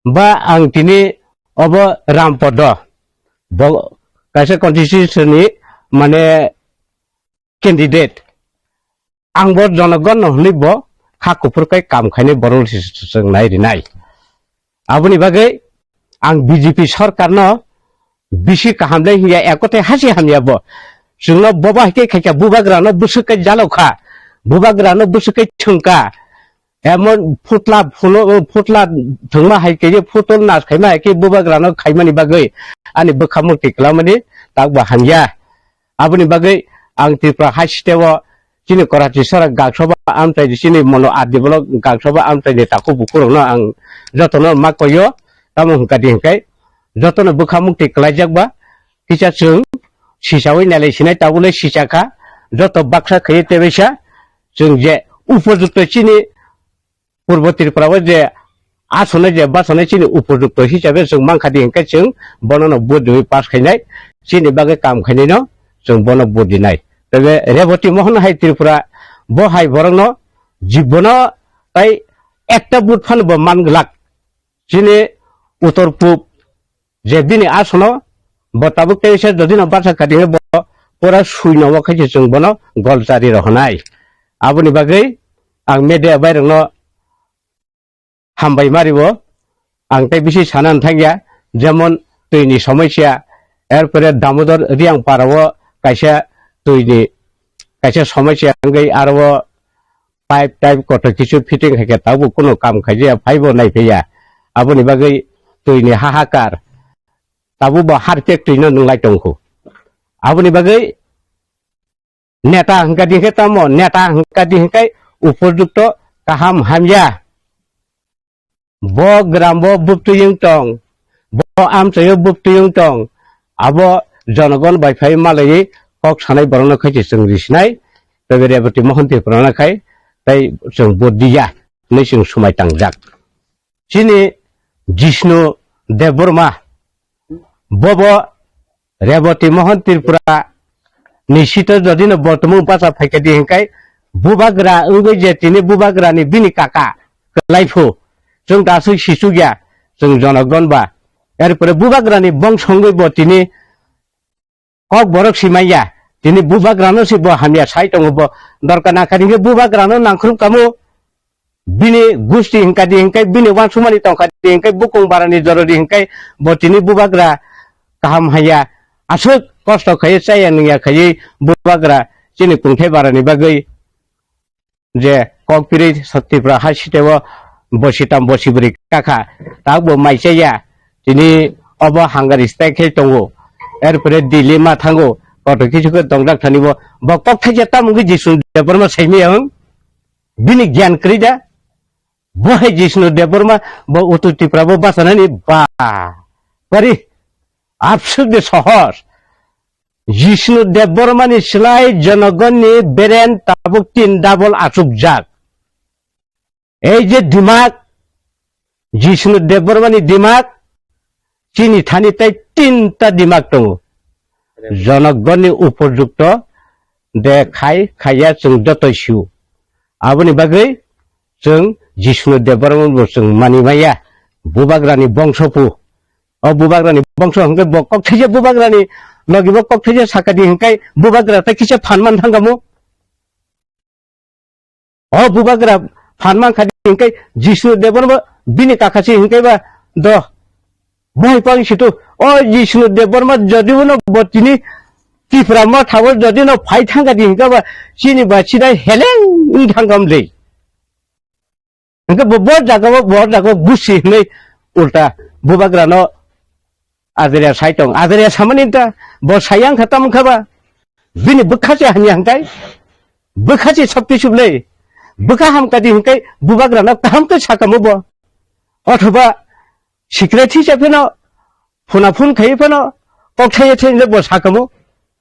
ba ang tini obo Rampodo, bo kaisa constitution ni mane candidate. Ang bo jonogon no hwnwi bo kha kuphur kai kam khainai borok si swngnai rinai. Aboni bagwi ang B J P sorkar no bisi kaham le hiya, ekote hasi hamya bo. Chwngno boba hai khe khaikha, bubagra no bwswk kai jalokha, bubagra no bwswk kai thwngkha. Emon phutla phulo, phutla thwngma hai khe, phutol nas khaima hai khe bubagra no khaimani bagwi ani bwkha mukti kwlamani tak bo hamya. Aboni bagwi ang Tripura hai site o chini Karachi sara gaksoba amchai di, chini mono adi bolok gaksoba amchai di takhuk bukhuk rokno ang jotono ma koyo, tamo hwnkha di hwnkhe jotono bwkha mukti kwlaijak ba kisa chwng sisawi nailai sinai tabule sichakha, joto baksa khaiwi tebaisa chwng je upojukto chini Purbo Tripura o je asonai je basanai chini upojukto hisabe chwng mankha di hwnkhe chwng bono no vote riwi pass khainai, chini bagwi kam khainai no chwng bono vote rinai. Tebe Reboti Mohon hai Tripura bo hai borok no jibono tai ekta vote phano bo man glak. Chini utor pub je bini asono bo tabuk teisa jodi no basa kati bo pura sui no khai chwng bono gol chari rohonai. Aboni bagwi ang media bai rokno hambai mari bo. Ang tei bisi sana thangya, jemon twi ni somosya, erpore Damodar Riang para o kaisa twi ni kaisa somosya wngwi aro pipe type kotor kisu fitting hai khe tabuk kuno kam khaijaya, phaibo naiphaiya. Aboni bagwi twi ni hahakar. Tabuk bo harpek twi no nwnglai tongkhu. Aboni bagwi neta hwnkha di hwnkhe tamo, neta hwnkha di hwnkhe upojukto kaham hamya. Bo gram bo bubtwi wng tong, bo amchaio bubtwi wng tong, abo jonogon bai phai malaiwi kok sanai borokno khai se chwng risinai, tei Reboti Mohon Tripura no khai tei chwng vote diya hinwi chwng swmai tangjak. Chini Jishnu Debbarma, bobo Reboti Mohon Tripura ni sito jodi no bo tumung bacha phaikha di hwnkhe bubagra wngwi je tini bubagra ni bini kaka kwlai phu chwng da aswk sichukya chwng jonogon ba. Erpore bubagra ni bongso wngwi bo tini kok borok si manya, tini bubagra no si bo hamya sai tongo, bo dorkar nangkha di hwnkhe bubagra no nangkhrup kamo. Bini gusti hingka di hingkai, bini wansukmani tongkha di hingkai, bukung barani joro di hingkai, bo tini bubagra kaham haya, aswk kosto khaiwi chaya nungya khaiwi bubagra chini kungthai barani bagwi je kok pirwi Tripura hai siteo bosi tam bosi bwrwi kakha, tak bo mai chaya, tini obo hangari stai khe tongo, erpore Delhi ma thango, kotor kisu khe tongjak thani bo, bo kok thaisa tamo wngwi Jishnu Debbarma saimaya wng? Bini gyan kwrwi da? Bo hai Jishnu Debbarma bo Uttor Tripura bo bachanani ba. Bari absuk de sohor. Jishnu Debbarma ni slai jonogon ni beren tabuk tin double achukjak. Ei je dimak, Jishnu Debbarma ni dimak, chini thani tei tinta dimak tongo. Jonokgonni upojukto de khai khaiya chwng joto sio. Aboni bagwi chwng Jishnu Debbarma bo chwng mani maya. Bubagrani bongso pu. O bubagrani bongso hwnkhe bo kok thaisa bubagrani logi bo kok thaisa sakadi hwnkhe bubagra tei kisa phan man thangkamo. O bubagra phan man kha di hinkai Jishnu Debbarma bini kaka se hinkai ba do. Bohai pang situ, o Jishnu Debbarma jodi uno bo tini Tipra Motha o jodi no phai thangka di hinka ba chini ba chida heleng wng thangkam le. Hinka bo bo jaga o bo jaga o gusi hinai ulta bubagra no Ajaria sai tong, ajaria samani ta, bo sayang kha tam kha ba. Bini bwkha se hamya hangkai, bwkha se sabti sublei, bwkha hamkadi hangkai, bubagrano kaham khe sakamo bo. Othoba secret hisa pheno, phuna phun khai pheno, kok thaiya thai bo sakamo.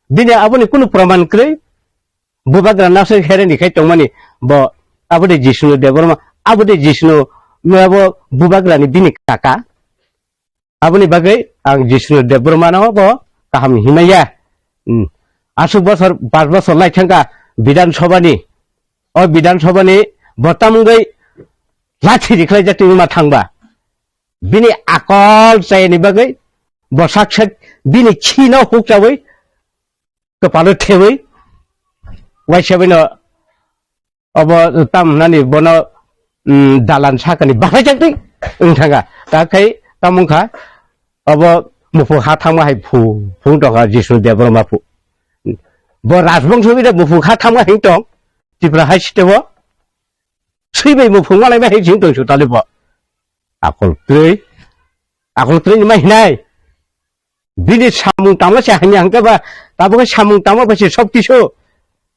Bini aboni kunu praman kwrwi, bubagra nasai hereni khai tongmani bo, abode Jishnu Debbarma, abode Jishnu, abo bubagrani bini kaka. Aboni bagwi ang Jishnu Debbarmano bo kaham hinmaya. Hmm. Aswk bosor, pas bosor lai thangkha Bidhan Sabhani. O Bidhan Sabhani bo tamungwi lathi rikhlai jak tongma thangba. Bini akol chayani bagwi bo sak sak bini khino hukchawi kwpalo thewi waisa bino obo tam nani bono, mm, dalan sakani bahai jak twi wng thangkha. Ta khai tamung kha obo muphu ha thangma hai phu, phu tongkha Jishnu Debbarma phu. Bo rajbongso bida muphu ha thangma hai tong Tipra hai sitebo swi bai muphu malai ma hai jing tong su tali bo. Akol twi, akol twi ma hinai. Bini samung tangma se hamya hangke ba, tabuk samung tangma ba se sob kisu.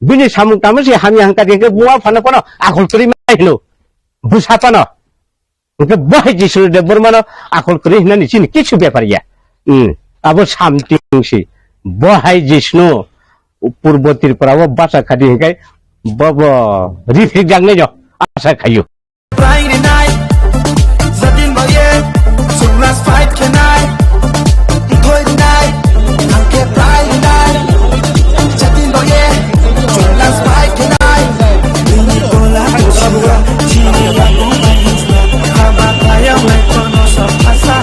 Bini samung tangma se hamya hangka hingke buma phano phano akol kwrwi ma hino. Bwsa phano. Hingke bo hai Jishnu Debbarmano akol kwrwi hinani chini kisu bepar ya. Hmm. Abo samting si. Bo hai Jishnu Purbo Tripura o basa khadi hingke bo bo rifik jak nai jo asa khayu. Friday night, Zatin Boye, Sunglas fight khenai. Thoi night, Thangke Friday night, Zatin Boye, Sunglas fight khenai. Ini bola kusura, chini lagu manisna. Haba kaya mai kono sa phasa.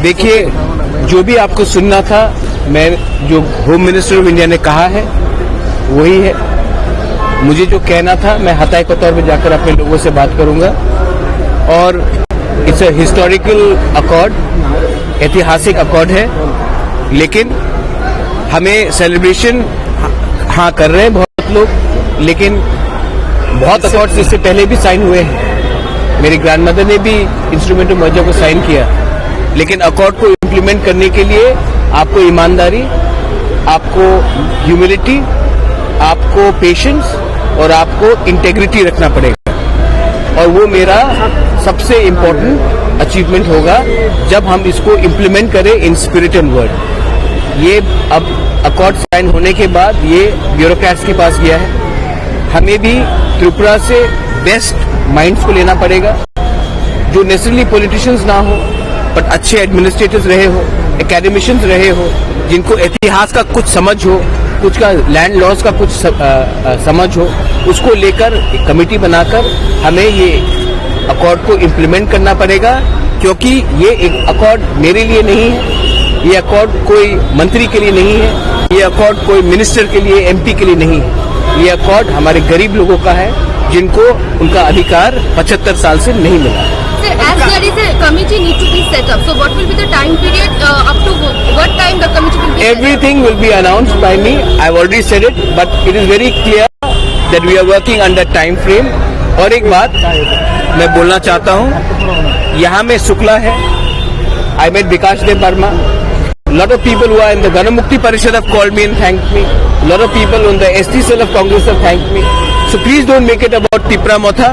देखिए, जो भी आपको सुनना था, मैं जो home minister of India ने कहा है, वही है। मुझे जो कहना था, मैं हताई कतौर में जाकर अपने लोगों से बात करूंगा। और इट्स अ हिस्टोरिकल अकॉर्ड, ऐतिहासिक अकॉर्ड है, लेकिन हमें सेलिब्रेशन, हाँ, कर रहे हैं बहुत लोग, लेकिन बहुत अकॉर्ड्स इससे पहले भी साइन हुए हैं। मेरी ग्रैंडमदर ने भी इंस्ट्रूमेंट ऑफ मर्जर को साइन किया, लेकिन अकॉर्ड को इम्प्लीमेंट करने के लिए आपको ईमानदारी, आपको ह्यूमिलिटी, आपको पेशेंस और आपको इंटेग्रिटी रखना पड़ेगा। और वो मेरा सबसे इम्पोर्टेंट अचीवमेंट होगा, जब हम इसको इम्प्लीमेंट करें इन स्पिरिट एंड वर्ड। ये अब अकॉर्ड साइन होने के बाद ये ब्यूरोक्रेट्स के पास गया है। हमें भी त्रिपुरा से बेस्ट माइंड्स को लेना पड़ेगा, जो नेसेसरली पॉलिटिशियंस ना हो, बट अच्छे एडमिनिस्ट्रेटर्स रहे हो, एकेडमिशियंस रहे हो, जिनको इतिहास का कुछ समझ हो, कुछ का लैंड लॉस का कुछ स-, अ, अ, समझ हो, उसको लेकर एक कमेटी बनाकर हमें ये अकॉर्ड को इम्प्लीमेंट करना पड़ेगा, क्योंकि ये एक अकॉर्ड मेरे लिए नहीं है, ये अकॉर्ड कोई मंत्री के लिए नहीं है, ये अकॉर्ड कोई मिनिस्टर के लिए, एमपी के लिए नहीं है। ये अकॉर्ड हमारे गरीब लोगों का है, जिनको उनका अधिकार पचहत्तर साल से नहीं मिला। Sir, as there is a committee need to be set up, so what will be the time period, uh, up to wh-, what time the committee will be set up? Everything will be announced by me. I've already said it, but it is very clear that we are working under time frame. और एक बात मैं बोलना चाहता हूँ, यहाँ में शुक्ला है, I met Bikash Deb Barma. Lot of people who are in the Ganamukti Parishad have called me and thanked me. Lot of people in the S T cell of Congress have thanked me. So please don't make it about Tipra Motha.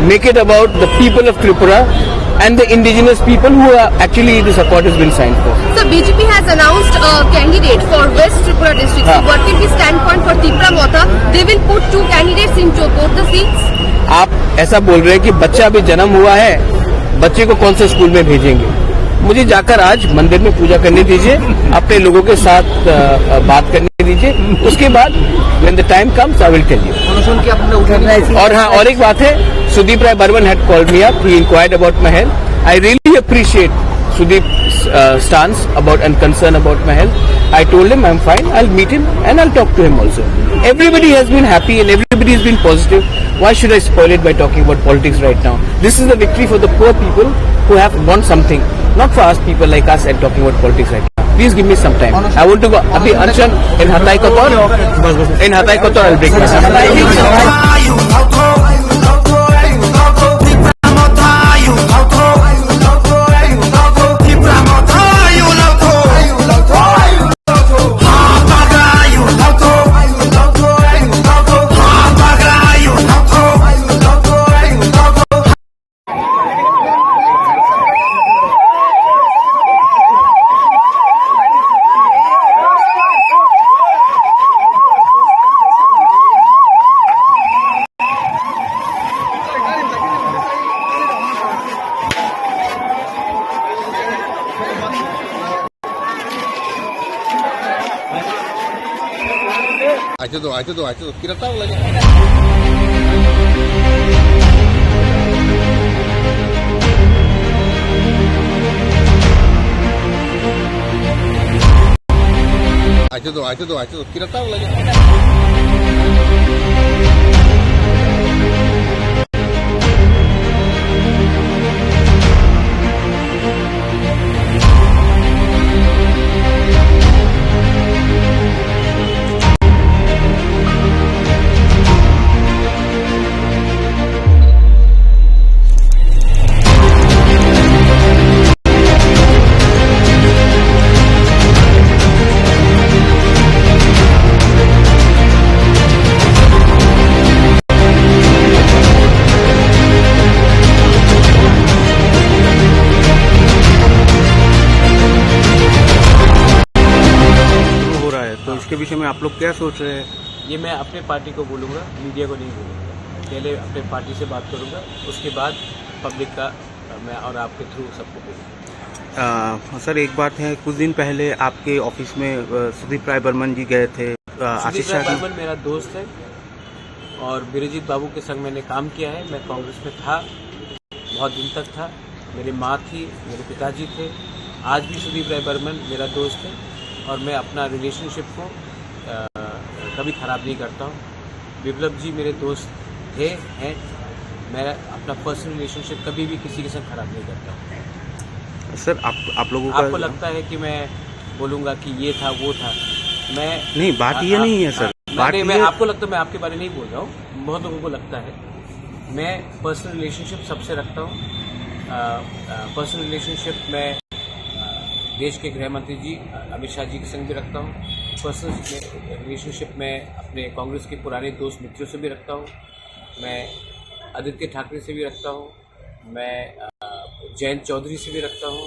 Make it about the people of Tripura. and the indigenous people who are actually this accord has been signed for. So B J P has announced a candidate for West Tripura district. So हाँ। What will be standpoint for Tipra Motha? They will put two candidates in to both the seats. आप ऐसा बोल रहे हैं कि बच्चा अभी जन्म हुआ है, बच्चे को कौन से स्कूल में भेजेंगे? मुझे जाकर आज मंदिर में पूजा करने दीजिए, अपने लोगों के साथ अ, अ, बात करने दीजिए, उसके बाद when the time comes I will tell you. अनशन की आपने उठा नहीं? और हाँ, और एक बात है, Sudeep Rai Barman had called me up, he inquired about my health. I really appreciate Sudeep's uh, stance about and concern about my health. I told him I'm fine, I'll meet him and I'll talk to him also. Everybody has been happy and everybody has been positive. Why should I spoil it by talking about politics right now? This is the victory for the poor people who have won something, not for us people like us and talking about politics right now. Please give me some time. I want to go. अभी अनशन in Hatai Kotor. In Hatai Kotor, I'll break my fast. Aito do, aito do, aito do. Kira tau lagi. Aito do, aito do, aito do. Kira tau lagi. शुरू हो रहा है, तो इसके विषय में आप लोग क्या सोच रहे हैं? ये मैं अपने पार्टी को बोलूँगा, मीडिया को नहीं बोलूँगा। पहले अपने पार्टी से बात करूँगा, उसके बाद पब्लिक का, अ, मैं और आपके थ्रू सबको बोलूँगा। अ, सर, एक बात है, कुछ दिन पहले आपके ऑफिस में, अ, सुदीप राय बर्मन जी गए थे, अ, सुदीप आशीष राय शाह की बर्मन मेरा दोस्त है और बिरजीत बाबू के संग मैंने काम किया है। मैं कांग्रेस में था, बहुत दिन तक था। मेरी माँ थी, मेरे पिताजी थे। आज भी सुदीप राय बर्मन मेरा दोस्त है और मैं अपना रिलेशनशिप को, अ, कभी ख़राब नहीं करता हूँ। विप्लव जी मेरे दोस्त थे, हैं। मैं अपना पर्सनल रिलेशनशिप कभी भी किसी के साथ ख़राब नहीं करता हूँ। सर, आप, आप लोगों का आपको लगता है कि मैं बोलूँगा कि ये था, वो था? मैं नहीं, बात आ-, ये आप-, नहीं है, सर। आ-, मैं, बात नहीं, मैं ये आपको लगता है, मैं आपके बारे में नहीं बोल रहा हूँ, बहुत लोगों को लगता है। मैं पर्सनल रिलेशनशिप सबसे रखता हूँ। अ, अ, पर्सनल रिलेशनशिप मैं, अ, देश के गृह मंत्री जी, अ, अमित शाह जी के संग भी रखता हूँ। पर्सनल रिलेशनशिप मैं अपने कांग्रेस के पुराने दोस्त मित्रों से भी रखता हूँ। मैं आदित्य ठाकरे से भी रखता हूँ। मैं, अ, जयंत चौधरी से भी रखता हूँ।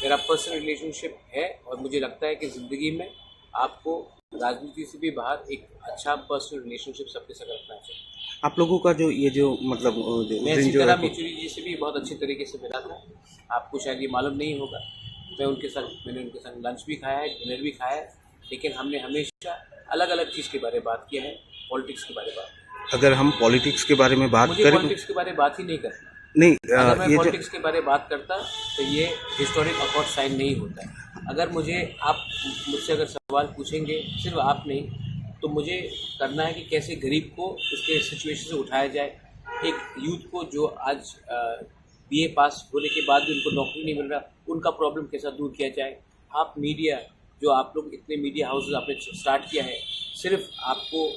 मेरा पर्सनल रिलेशनशिप है और मुझे लगता है कि ज़िंदगी में आपको राजनीति से भी बाहर एक अच्छा पर्सनल रिलेशनशिप सबके साथ रखना चाहिए। आप लोगों का जो ये जो मतलब, अ, जो मैं दिन जो है सीताराम वो येचुरी जी से भी बहुत अच्छे तरीके से मिला था। आपको शायद ये मालूम नहीं होगा, मैं उनके साथ, मैंने उनके साथ लंच भी खाया है, डिनर भी खाया है, लेकिन हमने हमेशा अलग-अलग चीज़ के बारे में बात किया है, पॉलिटिक्स के बारे में बात किया है। अगर हम पॉलिटिक्स के बारे में बात मुझे करें पॉलिटिक्स के बारे में बात ही नहीं करना। नहीं, अ, अगर मैं ये जो पॉलिटिक्स के बारे में बात करता, तो ये हिस्टोरिक अकॉर्ड साइन नहीं होता। अगर मुझे, आप मुझसे अगर सवाल पूछेंगे, सिर्फ आप नहीं, तो मुझे करना है कि कैसे गरीब को उसके सिचुएशन से उठाया जाए। एक यूथ को जो आज, अ, बीए पास होने के बाद भी उनको नौकरी नहीं मिल रहा, उनका प्रॉब्लम कैसा दूर किया जाए। आप मीडिया, जो आप लोग इतने मीडिया हाउसेस आपने स्टार्ट किया है, सिर्फ आपको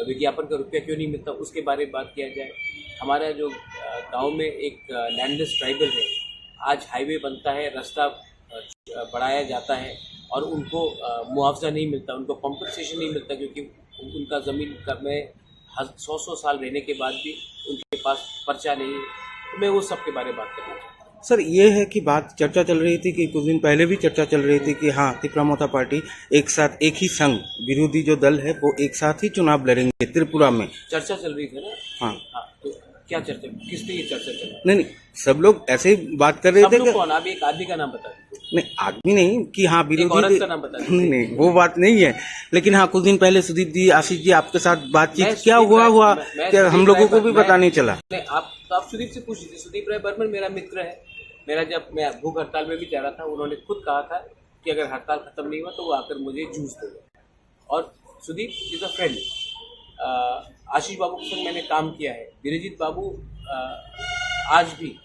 विज्ञापन का रुपया क्यों नहीं मिलता, उसके बारे में बात किया जाए। हमारा जो, अ, गांव में एक, अ, लैंडलेस ट्राइबल है, आज हाईवे बनता है, रास्ता, अ, बढ़ाया जाता है और उनको, अ, मुआवजा नहीं मिलता, उनको कॉम्पनसेशन नहीं मिलता, क्योंकि उनका ज़मीन का में हज-, सौ सौ साल रहने के बाद भी उनके पास पर्चा नहीं है। तो मैं वो सब के बारे में बात करना चाहता हूँ। सर, ये है कि बात, चर्चा चल रही थी कि कुछ दिन पहले भी चर्चा चल रही थी कि हाँ, तिपरा मोर्चा पार्टी एक साथ, एक ही संघ, विरोधी जो दल है, वो एक साथ ही चुनाव लड़ेंगे त्रिपुरा में। चर्चा चल रही थी ना? हाँ। हाँ, तो क्या चर्चा, किस पे ये चर्चा चल रही? नहीं, नहीं, सब लोग ऐसे ही बात कर रहे सब थे लोग कि कौन? आप एक आदमी का नाम बता दीजिए। नहीं, आदमी नहीं कि हाँ, एक विरोधी औरत दे-, का नाम बता दीजिए। नहीं, नहीं, वो बात नहीं है। लेकिन हाँ, कुछ दिन पहले सुदीप जी, आशीष जी, आपके साथ बातचीत मैं क्या सुदीप हुआ, राय, हुआ मैं, मैं क्या सुदीप हम लोगों राय को पर-, भी मैं, पता नहीं चला। नहीं, आप, तो आप सुदीप से पूछ लीजिए। सुदीप राय बर्मन मेरा मित्र है। मेरा, जब मैं भूख हड़ताल में भी जा रहा था, उन्होंने खुद कहा था कि अगर हड़ताल खत्म नहीं हुआ तो वो आकर मुझे जूस देगा। और सुदीप is a friend। अ, आशीष बाबू के संग मैंने काम किया है। विरजीत बाबू, अ, आज भी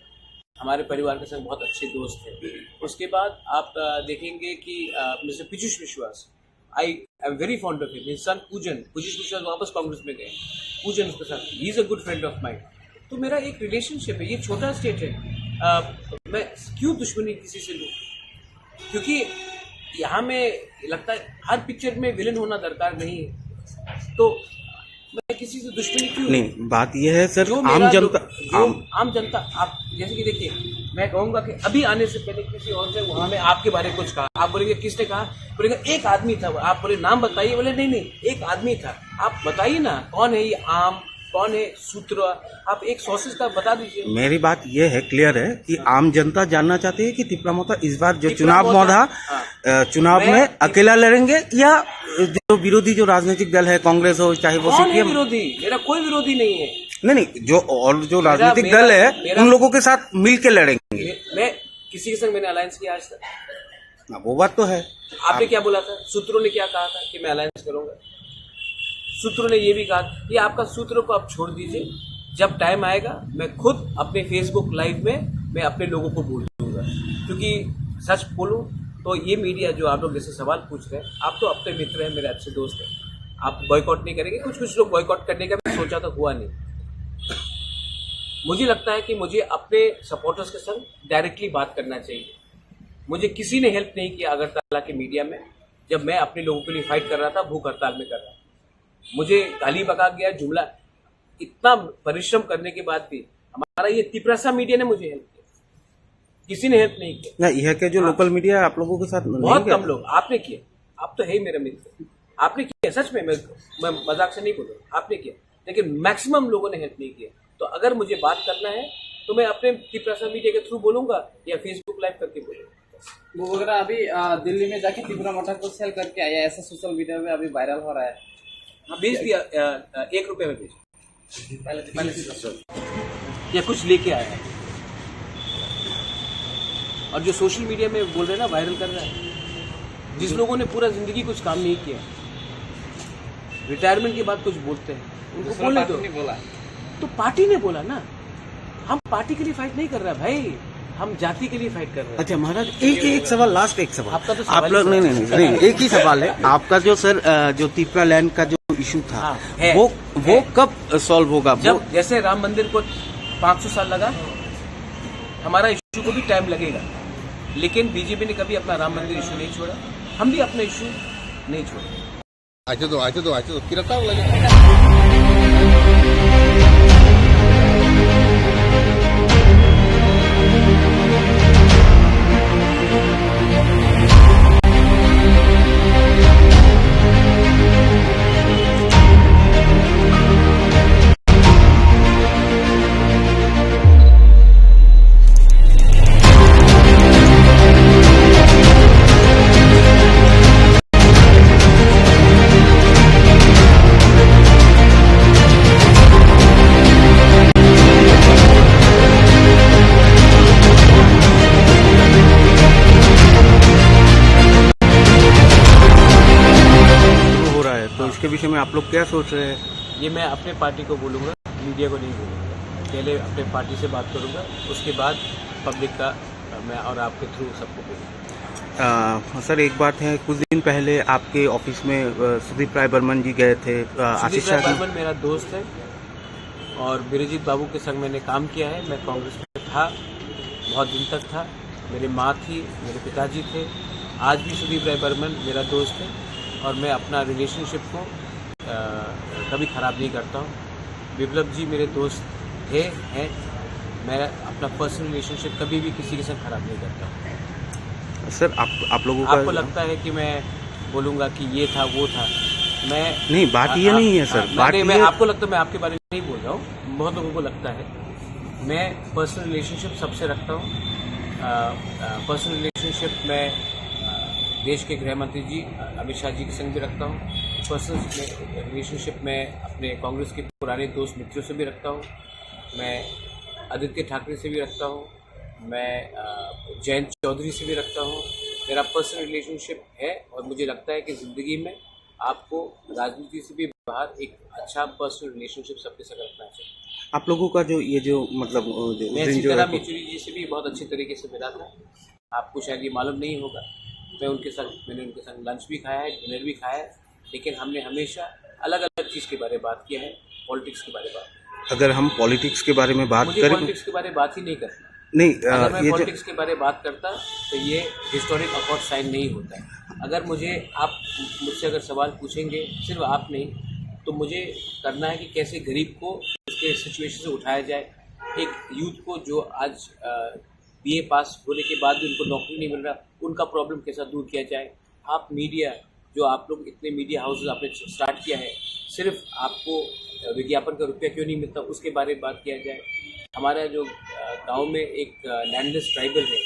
हमारे परिवार के संग बहुत अच्छे दोस्त हैं। उसके बाद आप, अ, देखेंगे कि, अ, मिस्टर पीयूष विश्वास, I am very fond of him। His son पूजन, पीयूष विश्वास वापस कांग्रेस में गए, पूजन उसके साथ, he is a good friend of mine। तो मेरा एक रिलेशनशिप है, ये छोटा स्टेट है, अ, मैं क्यों दुश्मनी किसी से लूँ? क्योंकि यहाँ में लगता है हर पिक्चर में विलेन होना दरकार नहीं है, तो मैं किसी से दुश्मनी क्यों? नहीं, बात यह है सर, जो आम मेरा जनता, जो, जो आम आम जनता, आप जैसे कि देखिए, मैं कहूँगा कि अभी आने से पहले किसी और ने वहाँ में आपके बारे में कुछ कहा, आप बोलेंगे, "किसने कहा?" बोलेंगे, "एक आदमी था।" आप बोले, "नाम बताइए।" बोले, "नहीं, नहीं, एक आदमी था।" आप बताइए ना, कौन है ये आम, कौन है सूत्र? आप एक सोर्सेज का बता दीजिए। मेरी बात ये है, क्लियर है कि आम जनता जानना चाहती है कि तिपरा मोर्चा इस बार जो तिपरा चुनाव मोर्चा, मोधा, हाँ। अ, चुनाव मैं में तिप- अकेला लड़ेंगे या जो विरोधी जो राजनीतिक दल है, कांग्रेस हो चाहे वो कौन है सीपीएम? विरोधी? मेरा कोई विरोधी नहीं है। नहीं, नहीं, जो और जो मेरा, राजनीतिक मेरा, दल है, मेरा उन लोगों के साथ मिलके लड़ेंगे। मैं, मैं किसी के संग मैंने अलायंस किया आज तक? ना, वो बात तो है। आपने आप क्या बोला था? सूत्रों ने क्या कहा था कि मैं अलायंस करूंगा? सूत्रों ने ये भी कहा कि आपका सूत्रों को आप छोड़ दीजिए, जब टाइम आएगा मैं खुद अपने Facebook लाइव में मैं अपने लोगों को बोल दूंगा। क्योंकि सच बोलूं तो ये मीडिया जो आप लोग जैसे सवाल पूछ रहे हैं, आप तो अपने मित्र हैं, मेरे अच्छे दोस्त हैं, आप बॉयकॉट नहीं करेंगे। कुछ कुछ लोग बॉयकॉट करने का भी सोचा था, हुआ नहीं। मुझे लगता है कि मुझे अपने सपोर्टर्स के संग डायरेक्टली बात करना चाहिए। मुझे किसी ने हेल्प नहीं किया अगरतला के मीडिया में, जब मैं अपने लोगों के लिए फाइट कर रहा था, भूख हड़ताल में कर रहा था। मुझे गाली बका गया, जुमला, इतना परिश्रम करने के बाद भी हमारा ये तिपरासा मीडिया ने मुझे हेल्प किया, किसी ने हेल्प नहीं किया। ना, यहाँ के जो हाँ। लोकल मीडिया है, आप लोगों के साथ नहीं बहुत गया? कम लोग। आपने किया, आप तो है ही मेरा मित्र, आपने किया सच में, मैं, मैं मजाक से नहीं बोल रहा, आपने किया। लेकिन मैक्सिमम लोगों ने हेल्प नहीं किया। तो अगर मुझे बात करना है तो मैं अपने तिपरासा मीडिया के थ्रू बोलूंगा या Facebook लाइव करके बोलूंगा। वो वगैरह अभी, अ, दिल्ली में जाके तिपरा मोर्चा को सेल करके आया, ऐसा सोशल मीडिया में अभी वायरल हो रहा है। हाँ, भेज दिया, अ, अ, एक रुपये में भेज। पहले, पहले से दस। या कुछ लेके आया है। और जो सोशल मीडिया में बोल रहे हैं ना, वायरल कर रहा है, जिस लोगों ने पूरा जिंदगी कुछ काम नहीं किया, रिटायरमेंट के बाद कुछ बोलते हैं, उनको दूसरा बोलने पार्टी दो। नहीं बोला। तो पार्टी ने बोला ना, हम पार्टी के लिए फाइट नहीं कर रहा भाई, हम जाति के लिए फाइट कर रहे हैं। अच्छा महाराज, एक, एक सवाल, लास्ट एक सवाल। आपका तो सवाल आप ही लोग, सवाल नहीं, नहीं, है। नहीं, नहीं, एक ही सवाल है। आपका जो सर, अ, जो तिपरा लैंड का जो इशू था, हाँ, है, वो, वो है। कब सॉल्व होगा? जब वो जैसे राम मंदिर को पाँच सौ साल लगा, हमारा इशू को भी टाइम लगेगा, लेकिन बीजेपी ने कभी अपना राम मंदिर इशू नहीं छोड़ा, हम भी अपना इशू नहीं छोड़ेंगे। Acho do, acho do, acho do. Kira tao lagi. हो रहा है, तो इसके विषय में आप लोग क्या सोच रहे हैं? ये मैं अपने पार्टी को बोलूँगा, मीडिया को नहीं बोलूँगा। पहले अपने पार्टी से बात करूँगा, उसके बाद पब्लिक का, अ, मैं और आपके थ्रू सबको बोलूँगा। अ, सर, एक बात है, कुछ दिन पहले आपके ऑफिस में, अ, सुदीप राय बर्मन जी गए थे, अ, सुदीप आशीष राय शाह ने बर्मन मेरा दोस्त है और बिरजीत बाबू के संग मैंने काम किया है। मैं कांग्रेस में था, बहुत दिन तक था। मेरे माँ थी, मेरे पिताजी थे, आज भी सुदीप राय बर्मन मेरा दोस्त है और मैं अपना रिलेशनशिप को, अ, कभी ख़राब नहीं करता हूँ। विप्लव जी मेरे दोस्त थे, हैं, मैं अपना पर्सनल रिलेशनशिप कभी भी किसी के साथ खराब नहीं करता। सर, आप, आप लोगों का आपको लगता है कि मैं बोलूँगा कि ये था, वो था, मैं नहीं, बात आ-, ये आ-, नहीं है, सर। आ-, मैं, बात नहीं, मैं ये आपको लगता है, मैं आपके बारे में नहीं बोल रहा हूँ, बहुत लोगों को लगता है। मैं पर्सनल रिलेशनशिप सबसे रखता हूँ। अ, अ, पर्सनल रिलेशनशिप मैं, अ, देश के गृह मंत्री जी, अ, अमित शाह जी के संग भी रखता हूँ। पर्सनल रिलेशनशिप मैं अपने कांग्रेस के पुराने दोस्त मित्रों से भी रखता हूँ। मैं आदित्य ठाकरे से भी रखता हूँ। मैं, अ, जयंत चौधरी से भी रखता हूँ। मेरा पर्सनल रिलेशनशिप है और मुझे लगता है कि ज़िंदगी में आपको राजनीति से भी बाहर एक अच्छा पर्सनल रिलेशनशिप सबके साथ रखना चाहिए। आप लोगों का जो ये जो मतलब, अ, जो उस मैं दिन जो सीताराम है, येचुरी जी से भी बहुत अच्छे तरीके से मिला था। आपको शायद ये मालूम नहीं होगा, मैं उनके साथ, मैंने उनके साथ लंच भी खाया है, डिनर भी खाया है, लेकिन हमने हमेशा अलग-अलग चीज़ के बारे में बात किया है, पॉलिटिक्स के बारे में बात किया है। अगर हम पॉलिटिक्स के बारे में बात मुझे करें पॉलिटिक्स के बारे में बात ही नहीं करना। नहीं, अ, अगर मैं ये जो पॉलिटिक्स के बारे में बात करता, तो ये हिस्टोरिक अकॉर्ड साइन नहीं होता। अगर मुझे, आप मुझसे अगर सवाल पूछेंगे, सिर्फ आप नहीं, तो मुझे करना है कि कैसे गरीब को उसके सिचुएशन से उठाया जाए। एक यूथ को जो आज, अ, बीए पास होने के बाद भी उनको नौकरी नहीं मिल रहा, उनका प्रॉब्लम कैसा दूर किया जाए। आप मीडिया, जो आप लोग इतने मीडिया हाउसेस आपने स्टार्ट किया है, सिर्फ आपको विज्ञापन का रुपया क्यों नहीं मिलता, उसके बारे में बात किया जाए। हमारा जो, अ, गांव में एक, अ, लैंडलेस ट्राइबल है,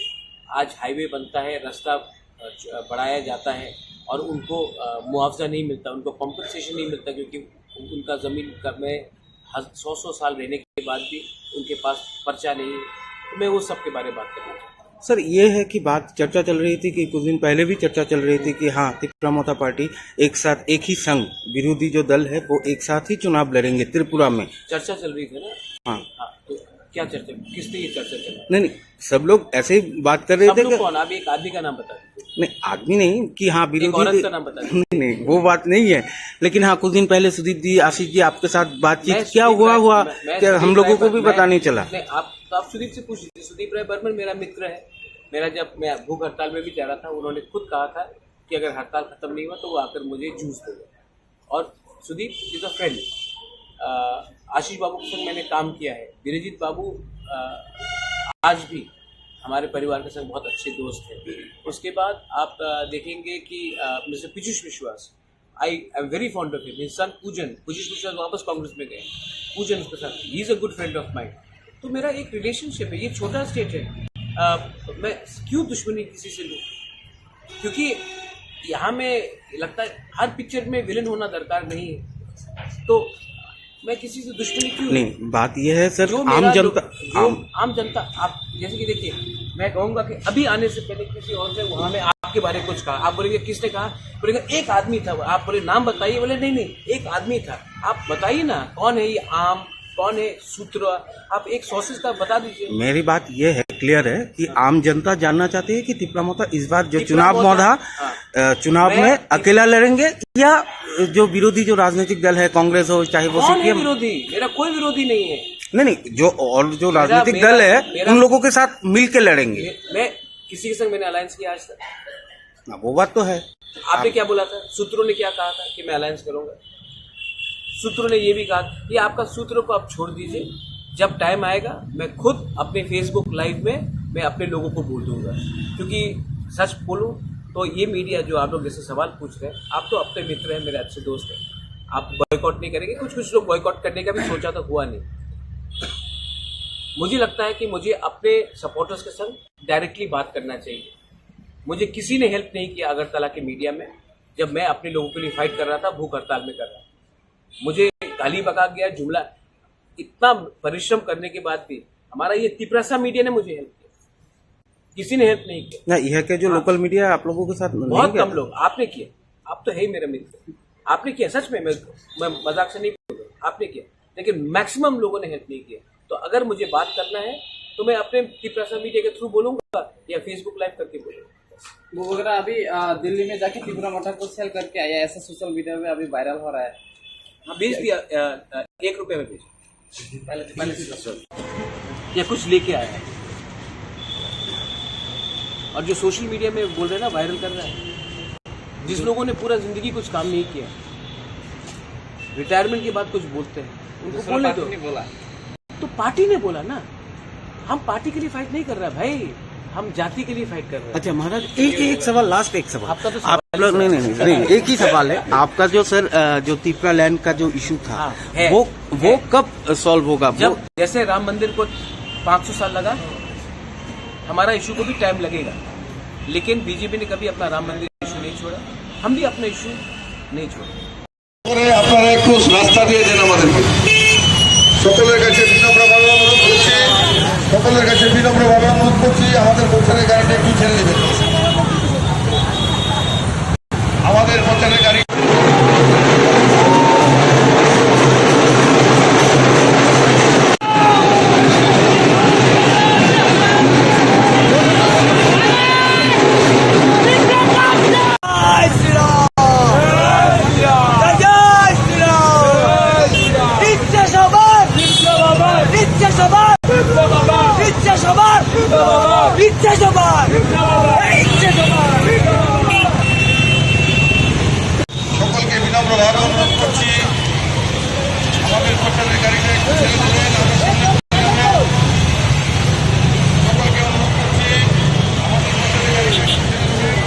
आज हाईवे बनता है, रास्ता, अ, च-, अ, बढ़ाया जाता है और उनको, अ, मुआवजा नहीं मिलता, उनको कॉम्पेंसेशन नहीं मिलता, क्योंकि उनका ज़मीन का, में हज-, सौ सौ साल रहने के बाद भी उनके पास पर्चा नहीं है। तो मैं वो सब के बारे में बात करना चाहता हूँ। सर, ये है कि बात, चर्चा चल रही थी कि कुछ दिन पहले भी चर्चा चल रही थी कि हाँ, तिपरा मोथा पार्टी एक साथ, एक ही संघ, विरोधी जो दल है, वो एक साथ ही चुनाव लड़ेंगे त्रिपुरा में। चर्चा चल रही थी ना? हाँ। हाँ, तो क्या चर्चा, किस पे ये चर्चा चल रही है? नहीं, नहीं, सब लोग ऐसे ही बात कर रहे सब थे लोग कि कौन? आप एक आदमी का नाम बता दीजिए। नहीं, आदमी नहीं कि हाँ, एक विरोधी औरत दे-, का नाम बता दीजिए। नहीं, नहीं, वो बात नहीं है। लेकिन हाँ, कुछ दिन पहले सुदीप जी, आशीष जी, आपके साथ बातचीत मैं क्या सुदीप हुआ, राय, हुआ मैं, मैं क्या सुदीप हम लोगों राय को बर-, भी मैं, पता नहीं चला। नहीं, आप, तो आप सुदीप से पूछ लीजिए। सुदीप राय बर्मन मेरा मित्र है। मेरा, जब मैं भूख हड़ताल में भी जा रहा था, उन्होंने खुद कहा था कि अगर हड़ताल खत्म नहीं हुआ, तो वो आकर मुझे जूस देगा। और सुदीप is a friend। अ, आशीष बाबू के संग मैंने काम किया है। बिरजीत बाबू, अ, आज भी हमारे परिवार के संग बहुत अच्छे दोस्त हैं। उसके बाद आप, अ, देखेंगे कि, अ, मिस्टर पीयूष विश्वास, I am very fond of him। His son पूजन, पीयूष विश्वास वापस कांग्रेस में गए, पूजन उसके साथ, he is a good friend of mine। तो मेरा एक रिलेशनशिप है, ये छोटा स्टेट है, अ, मैं क्यों दुश्मनी किसी से लूँ? क्योंकि यहाँ में लगता है हर पिक्चर में विलेन होना दरकार नहीं है, तो मैं किसी से दुश्मनी क्यों? नहीं, बात यह है सर, जो आम मेरा जनता, जो आम आम जनता, आप जैसे कि देखिए, मैं कहूँगा कि अभी आने से पहले किसी और से वहाँ में आपके बारे में कुछ कहा, आप बोलेंगे, "किसने कहा?" बोलेंगे, "एक आदमी था।" आप बोले, "नाम बताइए।" बोले, "नहीं, नहीं, एक आदमी था।" आप बताइए ना, कौन है ये आम, कौन है सूत्र? आप एक सोर्सेज का बता दीजिए। मेरी बात ये है, क्लियर है कि हाँ। आम जनता जानना चाहती है कि तिपरा मोथा इस बार जो तिपरा चुनाव मोथा, मोथा, हाँ। अ, चुनाव मैं में एक अकेला लड़ेंगे या जो विरोधी जो राजनीतिक दल है, कांग्रेस हो, चाहे वो कौन है सीपीएम? विरोधी? मेरा कोई विरोधी नहीं है। नहीं, नहीं, जो और जो मेरा, राजनीतिक मेरा, दल है, मेरा उन लोगों के साथ मिल के लड़ेंगे। मैं, मैं किसी के संग मैंने अलायंस किया आज तक? ना, वो बात तो है। आपने आप क्या बोला था? सूत्रों ने क्या कहा था कि मैं अलायंस करूंगा? सूत्रों ने ये भी कहा कि आपका सूत्रों को आप छोड़ दीजिए, जब टाइम आएगा मैं खुद अपने Facebook लाइव में मैं अपने लोगों को बोल दूंगा, क्योंकि सच बोलूं तो ये मीडिया जो आप लोग जैसे सवाल पूछ रहे हैं, आप तो अपने मित्र हैं, मेरे अच्छे दोस्त हैं, आप बॉयकॉट नहीं करेंगे। कुछ कुछ लोग बॉयकॉट करने का भी सोचा तो हुआ नहीं। मुझे लगता है कि मुझे अपने सपोर्टर्स के संग डायरेक्टली बात करना चाहिए। मुझे किसी ने हेल्प नहीं किया अगरतला के मीडिया में, जब मैं अपने लोगों के लिए फाइट कर रहा था, भूख हड़ताल में कर रहा था। मुझे गाली बका गया, जुमला, इतना परिश्रम करने के बाद भी हमारा ये तिपरासा मीडिया ने मुझे हेल्प किया, किसी ने हेल्प नहीं किया। ना, यहाँ के जो हाँ। लोकल मीडिया है, आप लोगों के साथ नहीं बहुत क्या? कम लोग। आपने किया, आप तो है ही मेरा मित्र, आपने किया। सच में, मैं, मैं मजाक से नहीं बोल रहा हूँ, आपने किया, लेकिन मैक्सिमम लोगों ने हेल्प नहीं किया। तो अगर मुझे बात करना है तो मैं अपने तिपरासा मीडिया के थ्रू बोलूंगा या Facebook लाइव करके बोलूंगा। वो वगैरह अभी, अ, दिल्ली में जाके तिपरा मोथा को सेल करके आया, ऐसा सोशल मीडिया में अभी वायरल हो रहा है। हाँ, भेज दिया, अ, अ, एक रुपये में भेज। पहले, पहले से दस रुपये। या कुछ लेके आया है। और जो सोशल मीडिया में बोल रहे हैं ना, वायरल कर रहा है, जिस लोगों ने पूरा जिंदगी कुछ काम नहीं किया, रिटायरमेंट के बाद कुछ बोलते हैं, उनको दूसरा बोलने पार्टी दो। नहीं बोला। तो पार्टी ने बोला ना, हम पार्टी के लिए फाइट नहीं कर रहे भाई, हम जाति के लिए फाइट कर रहे हैं। अच्छा महाराज, एक एक सवाल, लास्ट एक सवाल। आपका तो सवाल आप ही लोग, सवाल नहीं, नहीं, नहीं, नहीं, एक ही सवाल है आपका। जो सर, अ, जो तिपरा लैंड का जो इशू था, हाँ, है, वो, वो है। कब सॉल्व होगा? जब वो जैसे राम मंदिर को पाँच सौ साल लगा, हमारा इशू को भी टाइम लगेगा, लेकिन बीजेपी ने कभी अपना राम मंदिर इशू नहीं छोड़ा, हम भी अपना इशू नहीं छोड़ेंगे। করে আপনারা একটু রাস্তা দিয়ে দেন আমাদেরকে। সকলের কাছে বিনম্রভাবে অনুরোধ করছি, সকলের কাছে বিনম্রভাবে অনুরোধ করছি, আমাদের প্রচারের গাড়িটা একটু ছেড়ে দেবেন। আমাদের প্রচারের গাড়ি জয় শ্রীরাম! জয় জয় শ্রীরাম! ইচ্ছে সবার! ইচ্ছে সবার! ইচ্ছে সবার! ইচ্ছে সবার! সকলকে বিনম্রভাবে অনুরোধ করছি, আমাদের প্রচারের গাড়িটা একটু ছেড়ে দেবেন। আমরা সামনে সকলকে অনুরোধ করছি, আমাদের প্রচারের গাড়িটা একটু ছেড়ে দেবেন।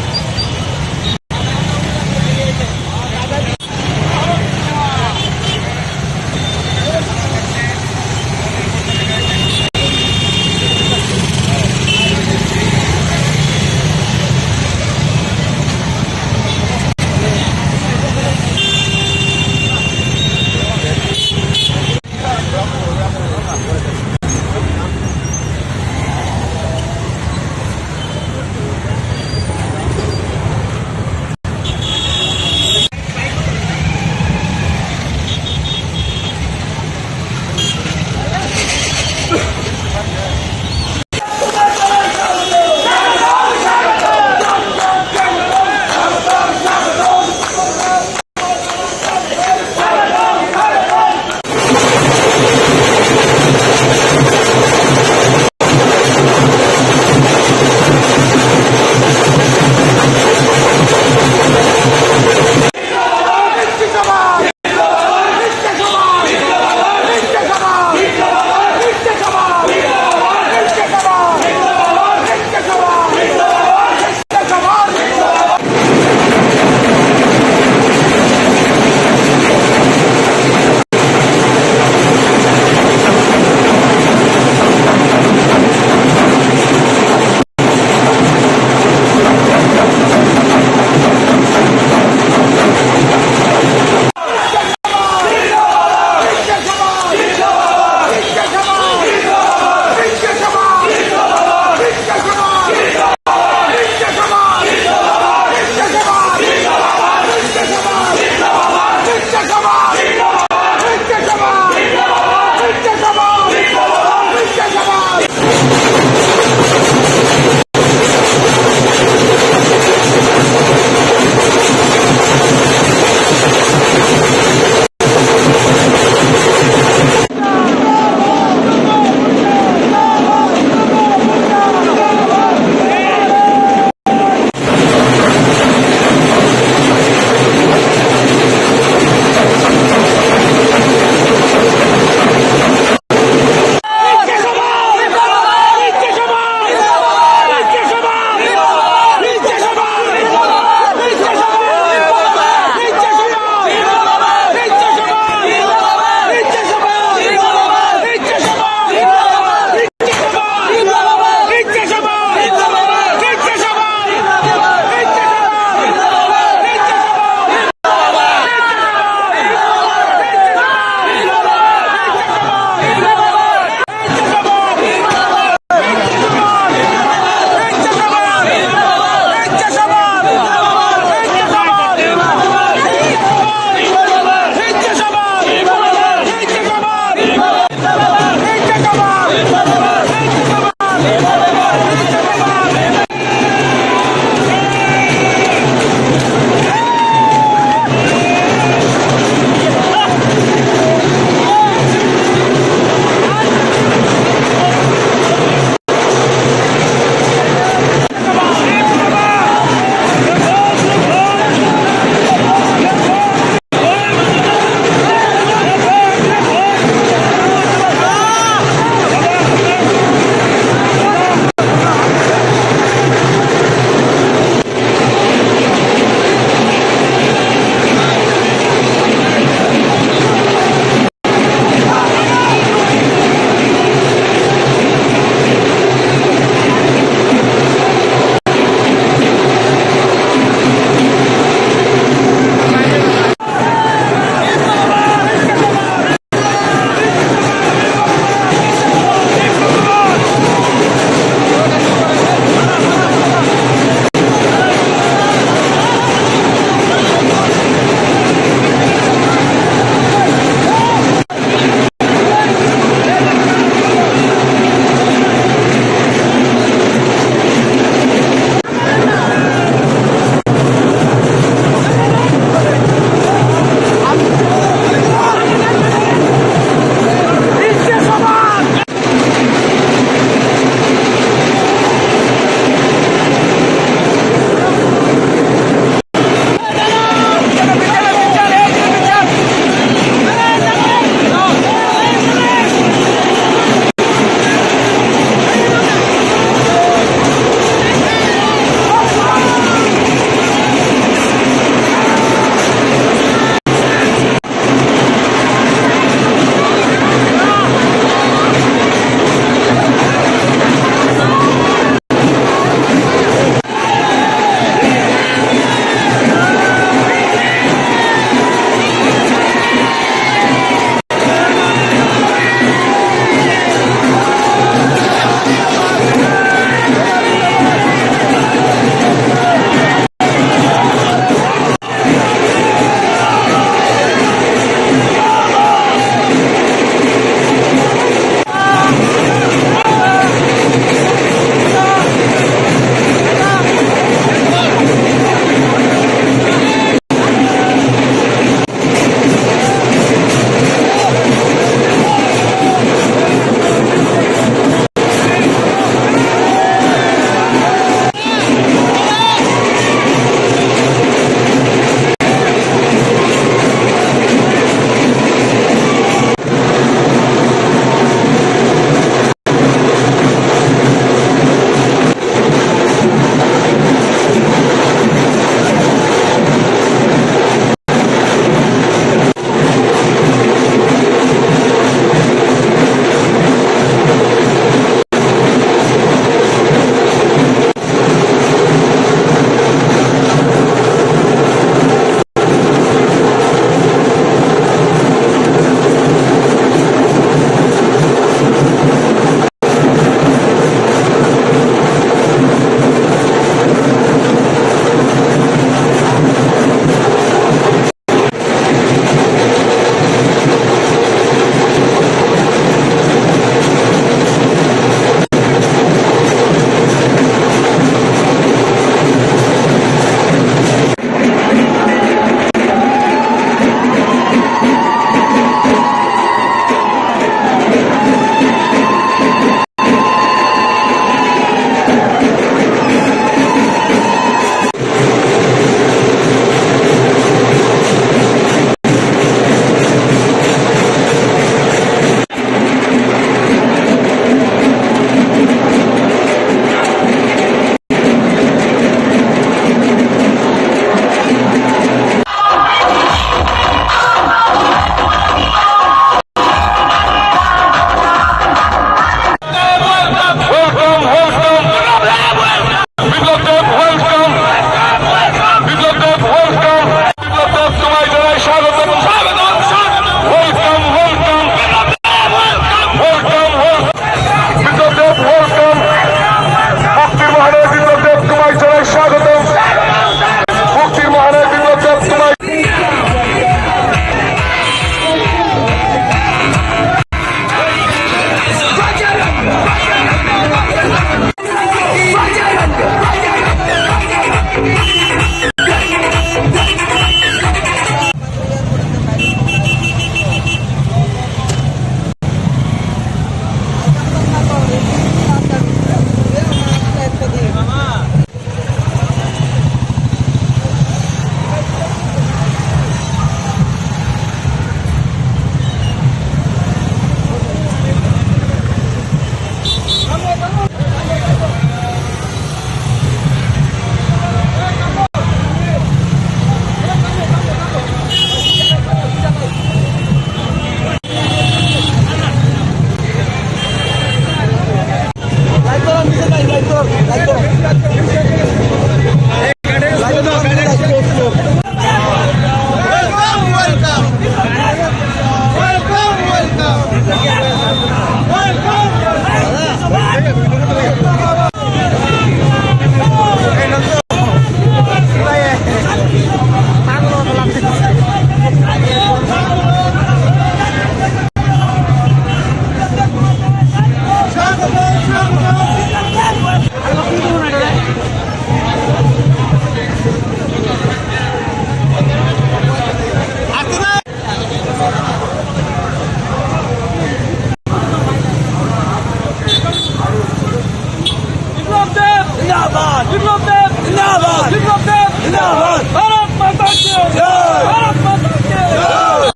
বিপ্লব দেব জিন্দাবাদ! বিপ্লব দেব জিন্দাবাদ! বিপ্লব দেব জিন্দাবাদ! ভারত মাতা কি জয়! ভারত মাতা কি জয়!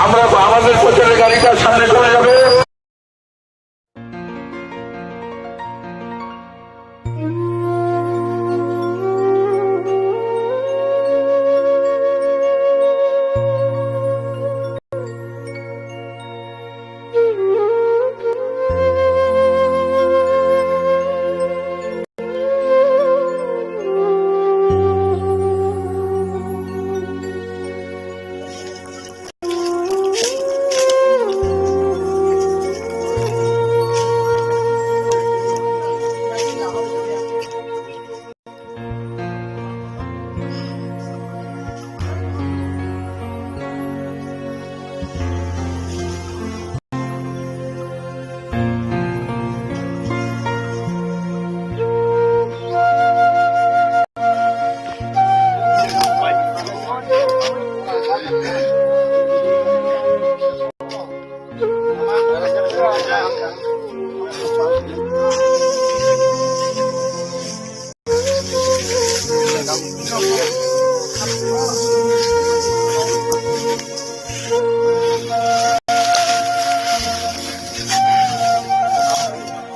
আমরা আমাদের প্রচারের গাড়িটা সামনে চলে যাবে।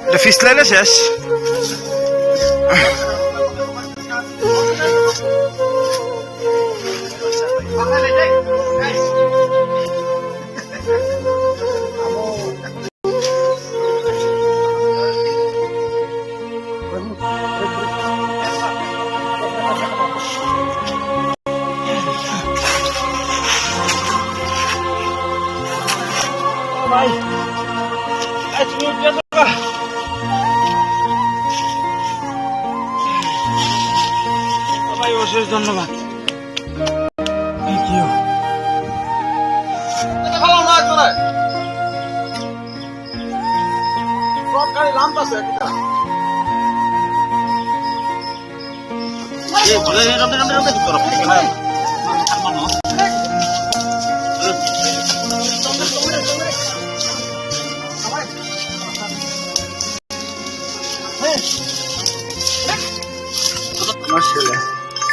এটা ফিসলাইলে শেষ। ভাই, অশেষ ধন্যবাদ। Thank you. আমার ছেলে।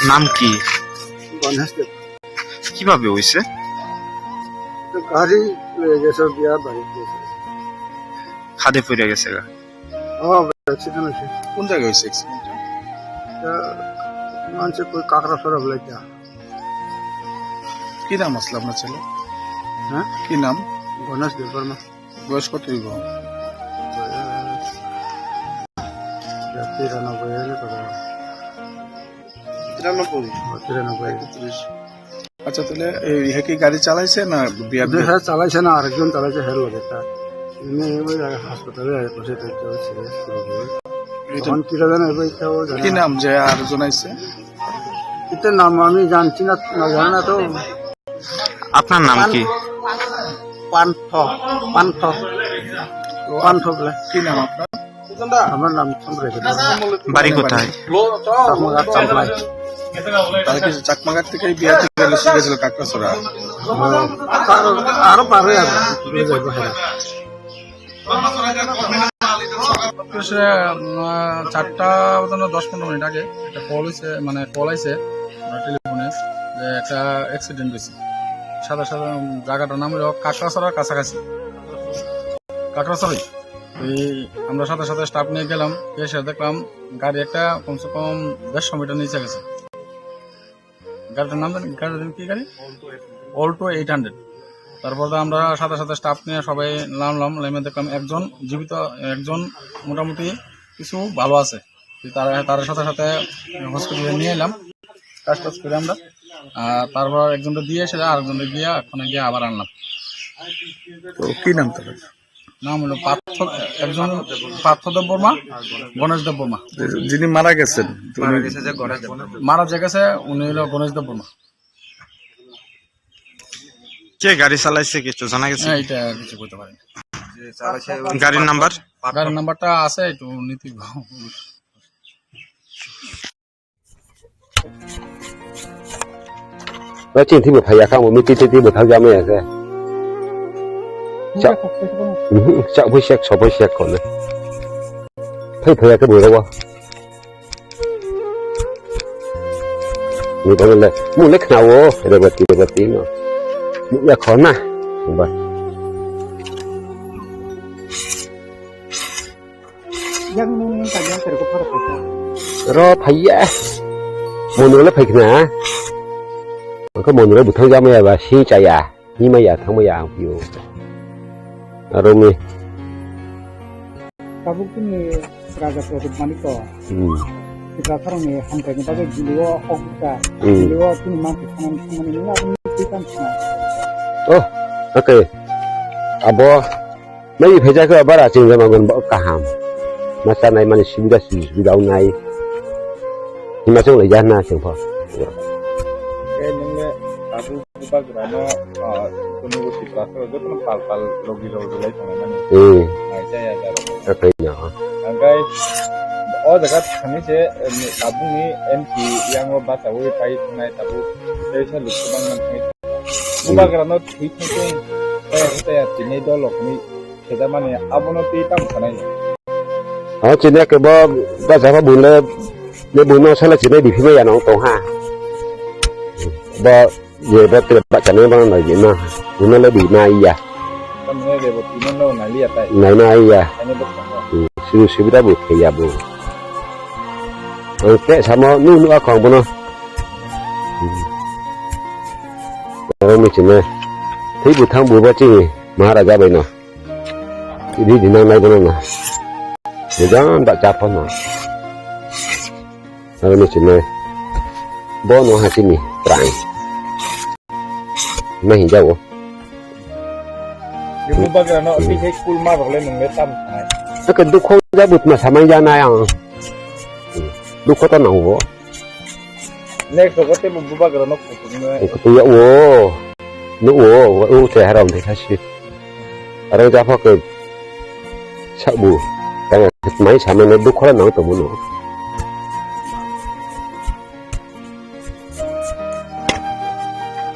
নাম কি? গণেশ দেব। কিভাবে হইছে? তো গাড়ি লয়ে গেছে, বিয়া বাড়ি গেছে। খাদে পড়ে গেছে গা? ও, অ্যাক্সিডেন্ট হয়েছে। কোন জায়গায় হয়েছে অ্যাক্সিডেন্টটা? এটা মানছে কই কাকড়া সরা বলে এটা। কি নাম আসলে আপনার ছেলে? হ্যাঁ? কি নাম? গণেশ দেববর্মা। বয়স কত হইব? বয়স তিরানব্বই হলে কত হবে? তিরানব্বই? ও, তিরানব্বই। একত্রিশ। আচ্ছা, তাহলে এই, হে কি গাড়ি চালাইছে না বিয়ার দুই হাজার চালাইছে না, আরেকজন চালাইছে, হের লগে একটা। এমনি ওই হাসপাতালে বসে থাকতে হচ্ছে, সিরিয়াস করে। এটা তখন কি জানে, এবার এটাও জানে কি না। নাম যে আরেকজন আইছে? এটার নাম আমি জানছি না, না জানি না তো। আপনার নাম কি? পান্থ, পান্থ, পান্থ বলে। কি নাম আপনার? আমার নাম চন্দ্র রেখা। বাড়ি কোথায়? চাকমাঘাট, চাম্পাই। তাহলে কি চাকমাঘাট থেকে বিয়া থেকে গেছিল, গেছিল কাকড়াছড়া? আরো, আরো পার হয়ে আর কি, ঘুরে যাবো, হ্যাঁ। সে, উম, চারটা বোধহয় দশ পনেরো মিনিট আগে একটা কল হয়েছে, মানে কল আইছে আমার টেলিফোনে যে একটা অ্যাক্সিডেন্ট হয়েছে। সাথে সাথে, উম, জায়গাটার নাম হলো কাকড়াছড়ার কাছাকাছি, কাকড়াছড়ি। এই আমরা সাথে সাথে স্টাফ নিয়ে গেলাম, এসে দেখলাম গাড়ি একটা কমসে কম দেড়শো মিটার নিচে গেছে। গাড়িটার নাম জানি, গাড়িটার নাম কি গাড়ি? Alto eight hundred. তারপর তো আমরা সাথে সাথে স্টাফ নিয়ে সবাই নামলাম, নেমে দেখলাম একজন জীবিত, একজন মোটামুটি কিছু ভালো আছে। তো তার, তার সাথে সাথে হসপিটালে নিয়ে এলাম, কাজ টাজ করে আমরা। আর তারপর একজনটা দিয়ে এসে আরেকজনটা গিয়ে, ওখানে গিয়ে আবার আনলাম। তো কি নাম তার? নাম হলো পার্থ, একজন পার্থ দেব বর্মা, গণেশ দেব বর্মা। যিনি মারা গেছেন, মারা গেছে যে গণেশ দেব বর্মা। মারা যে গেছে, উনি হলো গণেশ দেব বর্মা। কে গাড়ি চালাইছে কিছু জানা গেছে? হ্যাঁ, এটা কিছু বলতে পারি না। গাড়ির নাম্বার? গাড়ির নাম্বারটা আছে, একটু নিতে হবে। Ba chini thwibo phai ya kha, amo meeting tei twibo thang jama ya khe. Cha, mhm, cha phai sek, so phai sek kono. Phai phai ya khe bo rogo. Ni kono le, mo le khna wo, rebati, rebati no. Mo ya khona. Ba. Yang nung yang kanyang kari ko phara kari. Ro phaiya. Mondir le phaikna. Angkhe mondir le buthang jamaya ba sing chaya. Himaya thangmaya ang pio. Aro mi. Tabuk tini raja Pradip Manik ko. Hmm. Kita sarong ni hamkai ni bagwi jilio hok ka. Hmm. Jilio tini manti khanan khanan ni na ni tikan khanan. Oh, okay. Abo Mai phaijak khe bara chwng jama gon bo kaham. Ma chanai mani subida subida wngnai. Hima chwng lai jana chwng pho. Khe nung le tabuk bubagra no, ah, kunu buti plastic joto no pal pal logi logi lai tongo mani. Hmm. Mai chaya jaro. Akai no. Angkai o jaga thani se, eh, tabuk ni M P yang o bacha wi pai tongnai tabuk. Tei sa luk bang man thai. Hmm. Bubagra no thwi thwi. Tei tei tini dolok ni. Khejamani abono twi tamo sanai. O chini kebo bachapha buino, le buino sala chini biphima ya nang tong ha. Bo je bo tre bachani bono nai bima. Buino le bima iya. Tamne le bo tino no nai liya tai. Nai na iya. Ani bo tong. Hmm, sibu sibida bo kheya bo. Ang te samo nu nu akong bono. Hmm. Aro ni chini. Thei buthang buba chini Maharaja bai no. Idi dinang nai bono na. Bujan ba chapa na. Aro ni chini. Bono ha chini prang. Na hinjago. Ibu bagra no, hmm, tei kul ma rok le nung le tam sanai. Ake dukho jabut ma samai jana yang. Dukho to nang bo. Next rogo tei bo bubagra no kutung no. Kutung ya wo. No wo, wo te haram de khasi. Arang japha ke sabu. Tang mai samai no dukho nang to bono.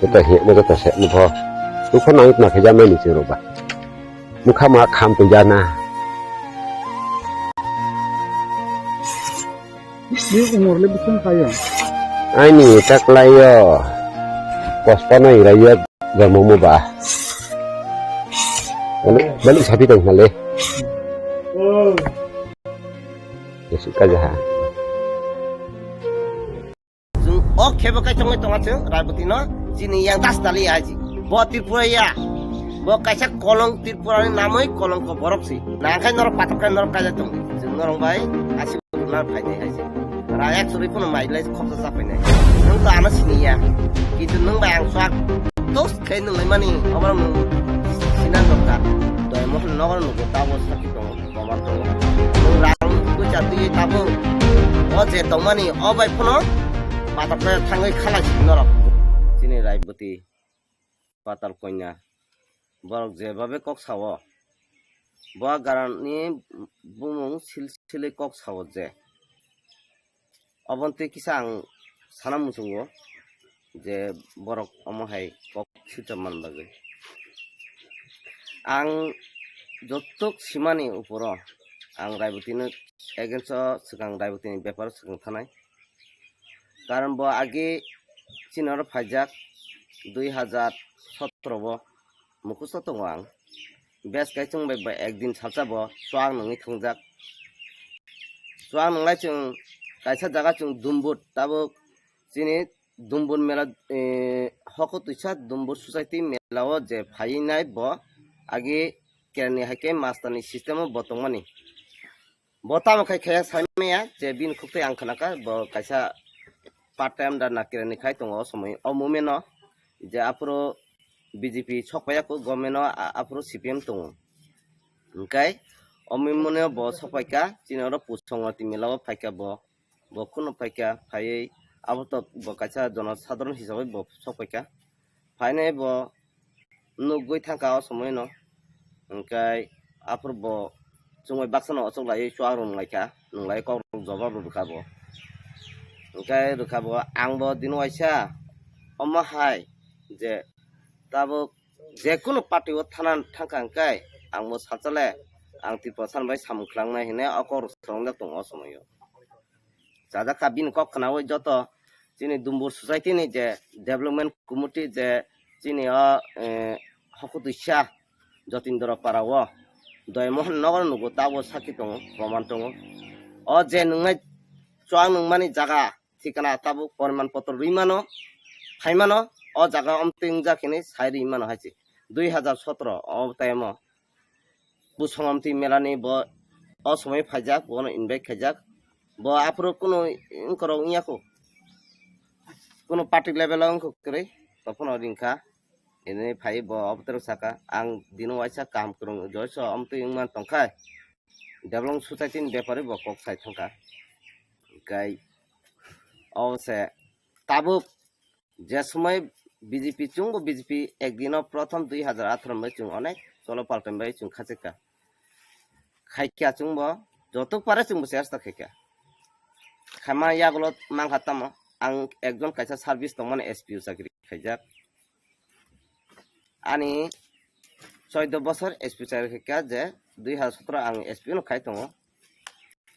Jota he mo jota se mo pho. Dukho nang na khe jamai ni chero ba. Mukha ma kham to jana. Ni umor le bising kaya. Aini taklaio. Pospano iraio jormo mo ba. Balik, balik sapi tong hale. Oh. Yesu kajaha. Chwng o khebo kai tongwi tonga chwng Raiboti no chini yang das dali aji. Bo Tripura ya. Bo kaisa kolong Tripura ni namwi kolong ko borok si. Nangkhai norok patok kai norok kaijak tong. Chwng norok bai asi na phainai hai se. Ra ek churi phano mai lai khoksa sa phainai. Nwng to ano sini ya. Kintu nwng bai ang swak tos khai nwng lai mani obo nwng sinan dokta. Doi mohon nogo nugo tabo sakhi tongo. Kobar tongo. Nwng rang twi cha twi tabuk. O je tongmani o bai phano patok khe thangwi khalai si norok. Chini Raiboti Patal Konya. Borok jebabe kok sao. Bo garani bumung silsile kok sao je. Oboni twi kisa ang sana muchungo je borok omo hai kok swijak man bagwi. Ang jotok simani uporo ang Raibotino against o swkang Raibotini beparo swkang thanai. Karon bo age chini oro phaijak dui hazar sotro bo mukhusto tongo ang. Bes kai chwng bai ba ekdin salsa bo chuak nungwi thwngjak. Chuak nunglai chwng kaisa jaga chwng Dumbur tabuk chini Dumbur mela, eh, hoko twisa Dumbur society mela o je phainai bo age kerani hai khe master ni system o bo tongmani. Bo tamo khai khaya sai maya je bini khuk tei ang khnakha bo kaisa part time da nakirani khai tongo o somoi o moment o je aphuru B J P sok paiya kho government o a-, aphuru C P M tongo. Hwnkhe o moment o bo sok paikha chini oro Pusongoti mela o phaikha bo, bo kheno phaikha phaiwi abo to bo kaisa jono sadharon hisabai bo sok paikha. Phainai bo nugwi thangkha o somoino. Hwnkhe aphuru bo chwngbai baksano ochok laiwi chuak rw nunglaikha, nunglai kok rok jobab rw rwkha bo. Hwnkhe rwkha bo, ang bo dino waisa omo hai je tabuk jekunu party o thana thangkha hwnkhe ang bo salsa le ang Tripura san bai samung khlangna hinwi o kok rw swrwngjak tongo o somoio. Chajak kha bini kok khnaui joto chini Dumbur society ni je development committee je chini o, eh, hokutwisa Jotindra para o Doymohon nogo nugo tabo sakhi tongo, proman tongo. O je nungnai chuak nungmani jaga thikana tabuk poriman potro rwi mano, phai mano, o jaga omtwi wngjak hinwi sai rwi mano hai se. Dui hazar sotro o time o Pusongomti melani bo o somoi phaijak, bono invite khaijak. Bo aphuru kunu wngkorok wngya kho. Kunu party level o wngkha kwrwi, tophono ringkha. Ini phai bo obotero saka, ang dino waisa kaham kwrwng joiso omtwi wngman tongkha. Development society ni bepari bo kok sai thangkha. Kai o se tabuk je somoi B J P chwngbo B J P ekdino prothom dui hazar atharo bai chwng onek cholo paltan bai chwng khachikha. Khaikha chwngbo jotok pare chwngbo chesta khaikha. Khaima yagulo mankha tamo ang ekjon kaisa service tongmani S P O chakri khaijak. Ani choido bosor S P chakri khaikha je dui hazar sotro ang S P no khai tongo.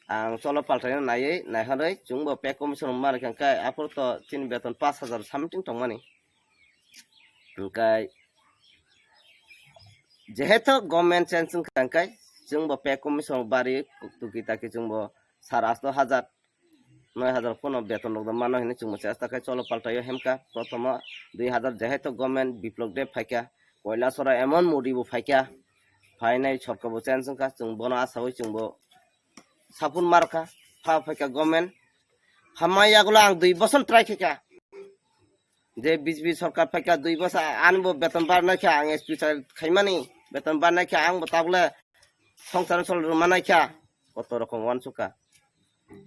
Ang cholo paltaino naiwi naihorwi chwngbo pay commission rwma rwkha hwnkhe aphuru to chini beton pash hazar something tongmani. Hwnkhe jehetu government change wngkha hwnkhe chwngbo pay commission bari tuki taki chwngbo sar asto hazar noi hazar pono beton rok mano hinwi chwngbo chesta khe cholo paltaio hemkha. Prothomo dui hazar jehetu government Biplop Deb phaikha, Koilasoro emon Modi bo phaikha, phainai sorkar bo change wngkha, chwng bono asawi chwngbo sapun markha, pha phaikha government. Phamma yagulo ang dui boson try khaikha. Je B J P sorkar phaikha dui boson ani bo beton barnai kha ang S P sa khaimani, beton barnai kha ang bo tabule songsar sol rwmanai kha. Koto rokom wansukha.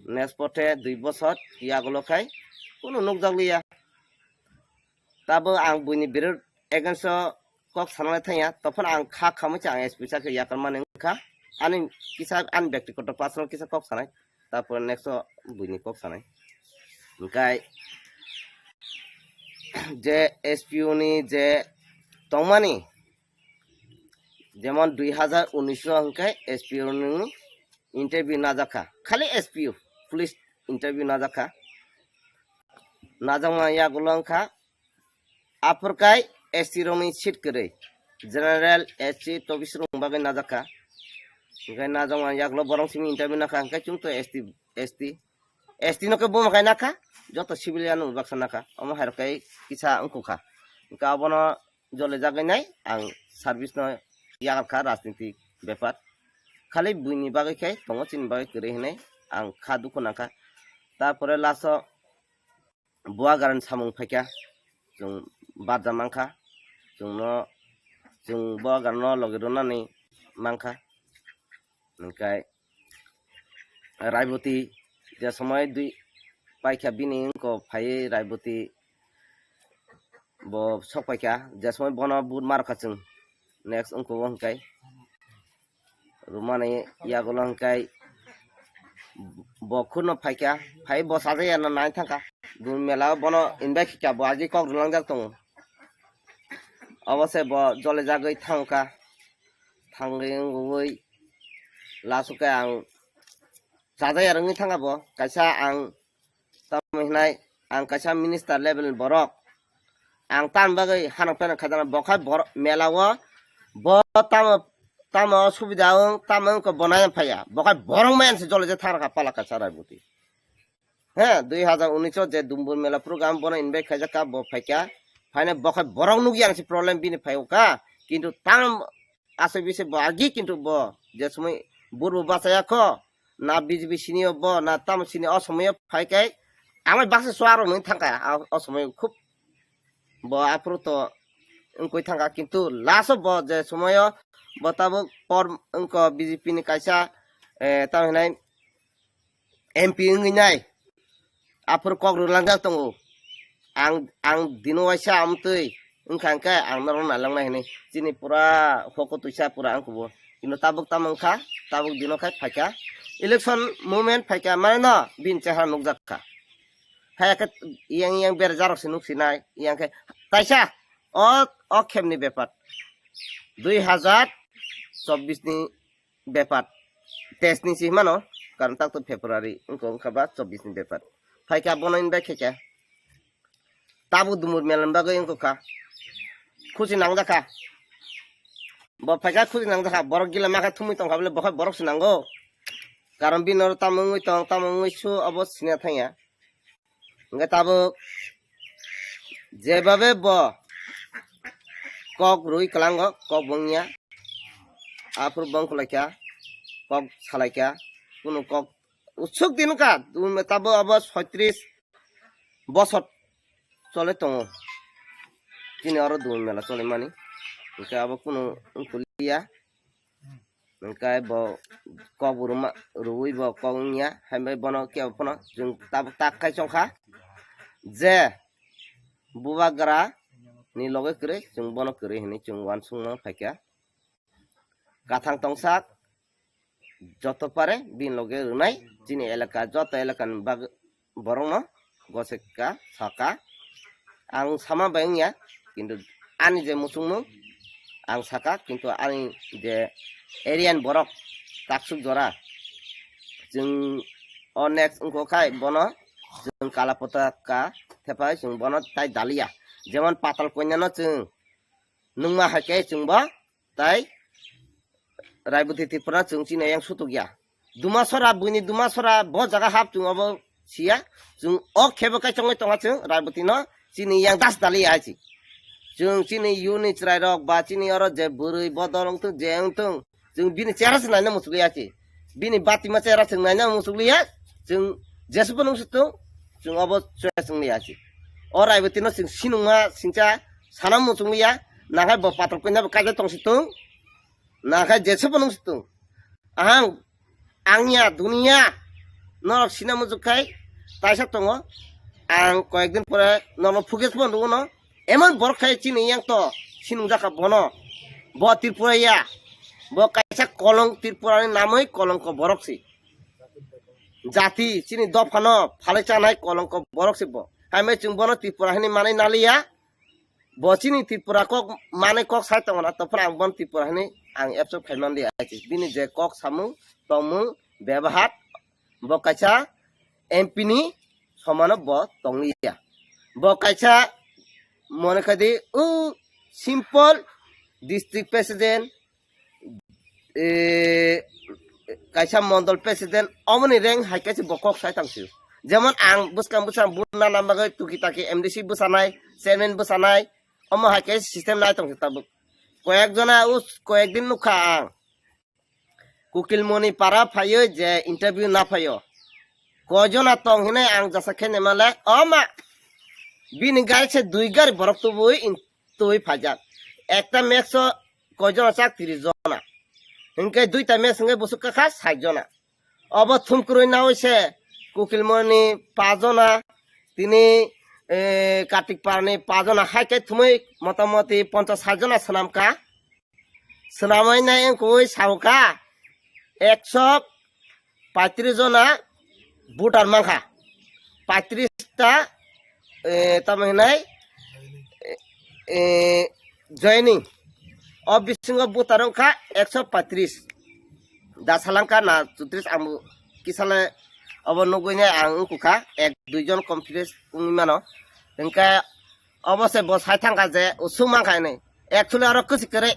Next pothe dui boson yagulo khai kunu nukjakliya. Tabo ang buini birod against o kok sanalai thangya, tophano ang kha khamwi se ang S P sa khe yakarmani wngkha. Ani kisa ani byaktigoto personal kisa kok sanai, tarpore next o buini kok sanai. Hwnkhe je S P O ni je tongmani, jemon dui hazar unis o hwnkhe S P O ni interview najakha, khali S P O, police interview najakha. Najakma yagulo wngkha aphurkai S T rokni seat kwrwi, general, S C, tobis rokni bagwi najakha. Hwnkhe najakma yagulo borok simi interview nakha, hwnkhe chwng to S T, S T, S T no khe buma khai nakha, joto civilian no baksa nakha, omo hai rok khe kisa wngkukha. Hwnkhe abono jolijagwi nai ang service no yakarkha rajniti bepar. Khali buini bagwi khe tongo, chini bagwi kwrwi hinwi ang kha dukhu nangkha. Tarpore last o Buagarani samung phaikha, chwng barja mankha, chwngno, chwng Buagarano logi rwnani mankha. Hwnkhe Raiboti je somoi dui paikha bini wngkok phaiwi Raiboti bo sok paikha, je somoi bono vote markha chwng next wngkok o hwnkhe. Rwmani yagulo hwnkhe Bo khurno phaikha, phai bo sajaya no nai thangkha. Dun mela o bono invite khikha, bo agi kok rwlangjak tongo. Obo se bo jole jagwi thangkha. Thangwi wngwi last o khe ang sajaya rwngwi thangkha bo. Kaisa ang tamo hinai ang kaisa minister level ni borok. Ang tam bagwi hanok pheno khajana bo khai borok mela o bo tamo tamo subida wng tamo wngkha bo nai phaiya. Bo khai borok maya se jole je thangkha pala kaisa Raibuti. He, dui hazar unis o je Dumbur Mela program bono invite khaijak kha, bo phaikha. Phaina bo khai borok nukya ang se problem bini phaiyo kha. Kintu tang asai bise bo agi kintu bo je somoi burbo bachaya kho, na B J P sini o bo, na tamo sini o somoi o phai kai. Amai baksa suaro nung thangkha, a, o somoi khub bo aphuru to wngkoi thangkha. Kintu last o bo je somoi o bo tabuk por wngkho B J P ni kaisa, eh, tamo hinai M P wngwi nai. Aphuru kok rwlangjak tongo. Ang, ang dino waisa amtwi wngkha hwnkhe ang norok nailangnai hinwi. Chini pura hoko twisa pura ang kubo. Kintu tabuk tamo wngkha, tabuk dino khai phaikha. Election movement phaikha, mane no bini chehara nukjak kha. Haya khe yang yang berjarok se nuk sinai, yang khe taisa o, o khemni bepar. Dui hazar chobbish ni bepar. Test ni si mano, karon tak to February, wngkha wngkha ba chobbish ni bepar. Phaikha bono invite khaikha. Tabuk Dumur Mela ni bagwi wngkha. Khusi nangjak kha. Bo phaikha khusi nangjak kha. Borok gila makha thumwi tongkha bole, bo khai borok se nango. Karon bini oro tamo wngwi tong, tamo wngwi su, obo sina thangya. Hingke tabuk jebabe bo kok rwi kwlango, kok bo wngya. Aphuru bo wngkha laikha, kok salaikha, kunu kok usuk din wngkha, tabuk abo soitris bosor chole tongo. Chini oro Dun Mela chole mani. Hingke abo kunu wngkha liya. Hingke bo kok bo rwma, rwui bo kok wngya, hai bai bono kebo phano chwng tabuk tak khai chongkha je bubagra ni loge kwrwi, chwng bono kwrwi hinwi chwng uansukma phaikha. Kathang tongsak joto pare bini loge rwnai chini elaka, joto elaka ni bag-, borokno goseka saka. Ang sama bai wngya, kintu ani je muchungmung ang saka, kintu ani je area ni borok taksuk jora chwng o next wngkha khai bono chwng kala potaka thepai chwng bono tai daliya. Jemon Patal Kanya no chwng nungma hai khe chwng bo tai Raibuti Tripura chwng chini yang sutuk ya. Dumasora, buini Dumasora bo jaga hap chwng obo siya. Chwng o khebo kai chongwi tonga chwng Raibuti no chini yang das dali ya chi. Chwng chini yuni chwrai rok ba chini oro je bwrwi bodol wngthung je wngthung chwng bini chera se naina muchukliya chi. Bini batima chera chwng naina muchukliya. Chwng jesubo nung sutung chwng obo chwra chwng liya chi. O Raibuti no chwng sinungma singcha sana muchukliya. Nakhai bo Patal Kanya bo kaijak tong situng. Nakhai jesubo nung situng. Ang, ang ya, dunia, norok sina muchuk khai, taisa tongo. Ang koyekdin pore norok phuges bo nugo no. Emon borok khai chini yang to, sinung jaka bono. Bo Tripura ya, bo kaisa kolong Tripura ni namoi kolongko borok si. Jati, chini dopha no, phalai chanai kolongko borok si bo. Hai mai chwng bono Tripura hini manai naliya. Bo chini Tripura kok manwi kok sai tongo na, to phano ang bono Tripura hinwi ang absorb khai man liya hai se. Bini je kok samung, tongmung, bebahar, bo kaisa M P ni somano bo tong liya. Bo kaisa mone khai di, o simple district president, eh, kaisa mondol president, omoni rank hai kaisa bo kok sai tang sio. Jemon ang bwskang bwskang buna nang bagwi tuki taki M D C bwsanai, chairman bwsanai, omo hai kaisa system nai tong sio tabuk. Koyek jona us, koyek din nukha ang. Kukilmoni para phaio je interview na phaio. Koi jona tong hinai ang jasa khe nemale, o ma, bini gari se dui gari borok tubui in-, tubui phaijak. Ekta max o koi jona chak, tris jona. Hinkhe duita max hinkhe busuk kakha sait jona. Obo thumkurui naui se Kukilmoni pach jona, tini, eh, Kartik Parani pach jona, hai khe thumui motamoti ponchas sait jona swnamkha. Swnamui nai wngkui sauka ekso paitris jona voter mankha, paitris ta, eh, tamo hinai, eh, eh, joining. O bisingo voter wngkha ekso paitris. Da salangkha na chutris, ang kisale obo nugui nai ang wngkha ek dui jon confidence wngwi mano. Hingke obo se bo sai thangkha je usung mankha hinwi. Actually oro kwchwi kwrwi.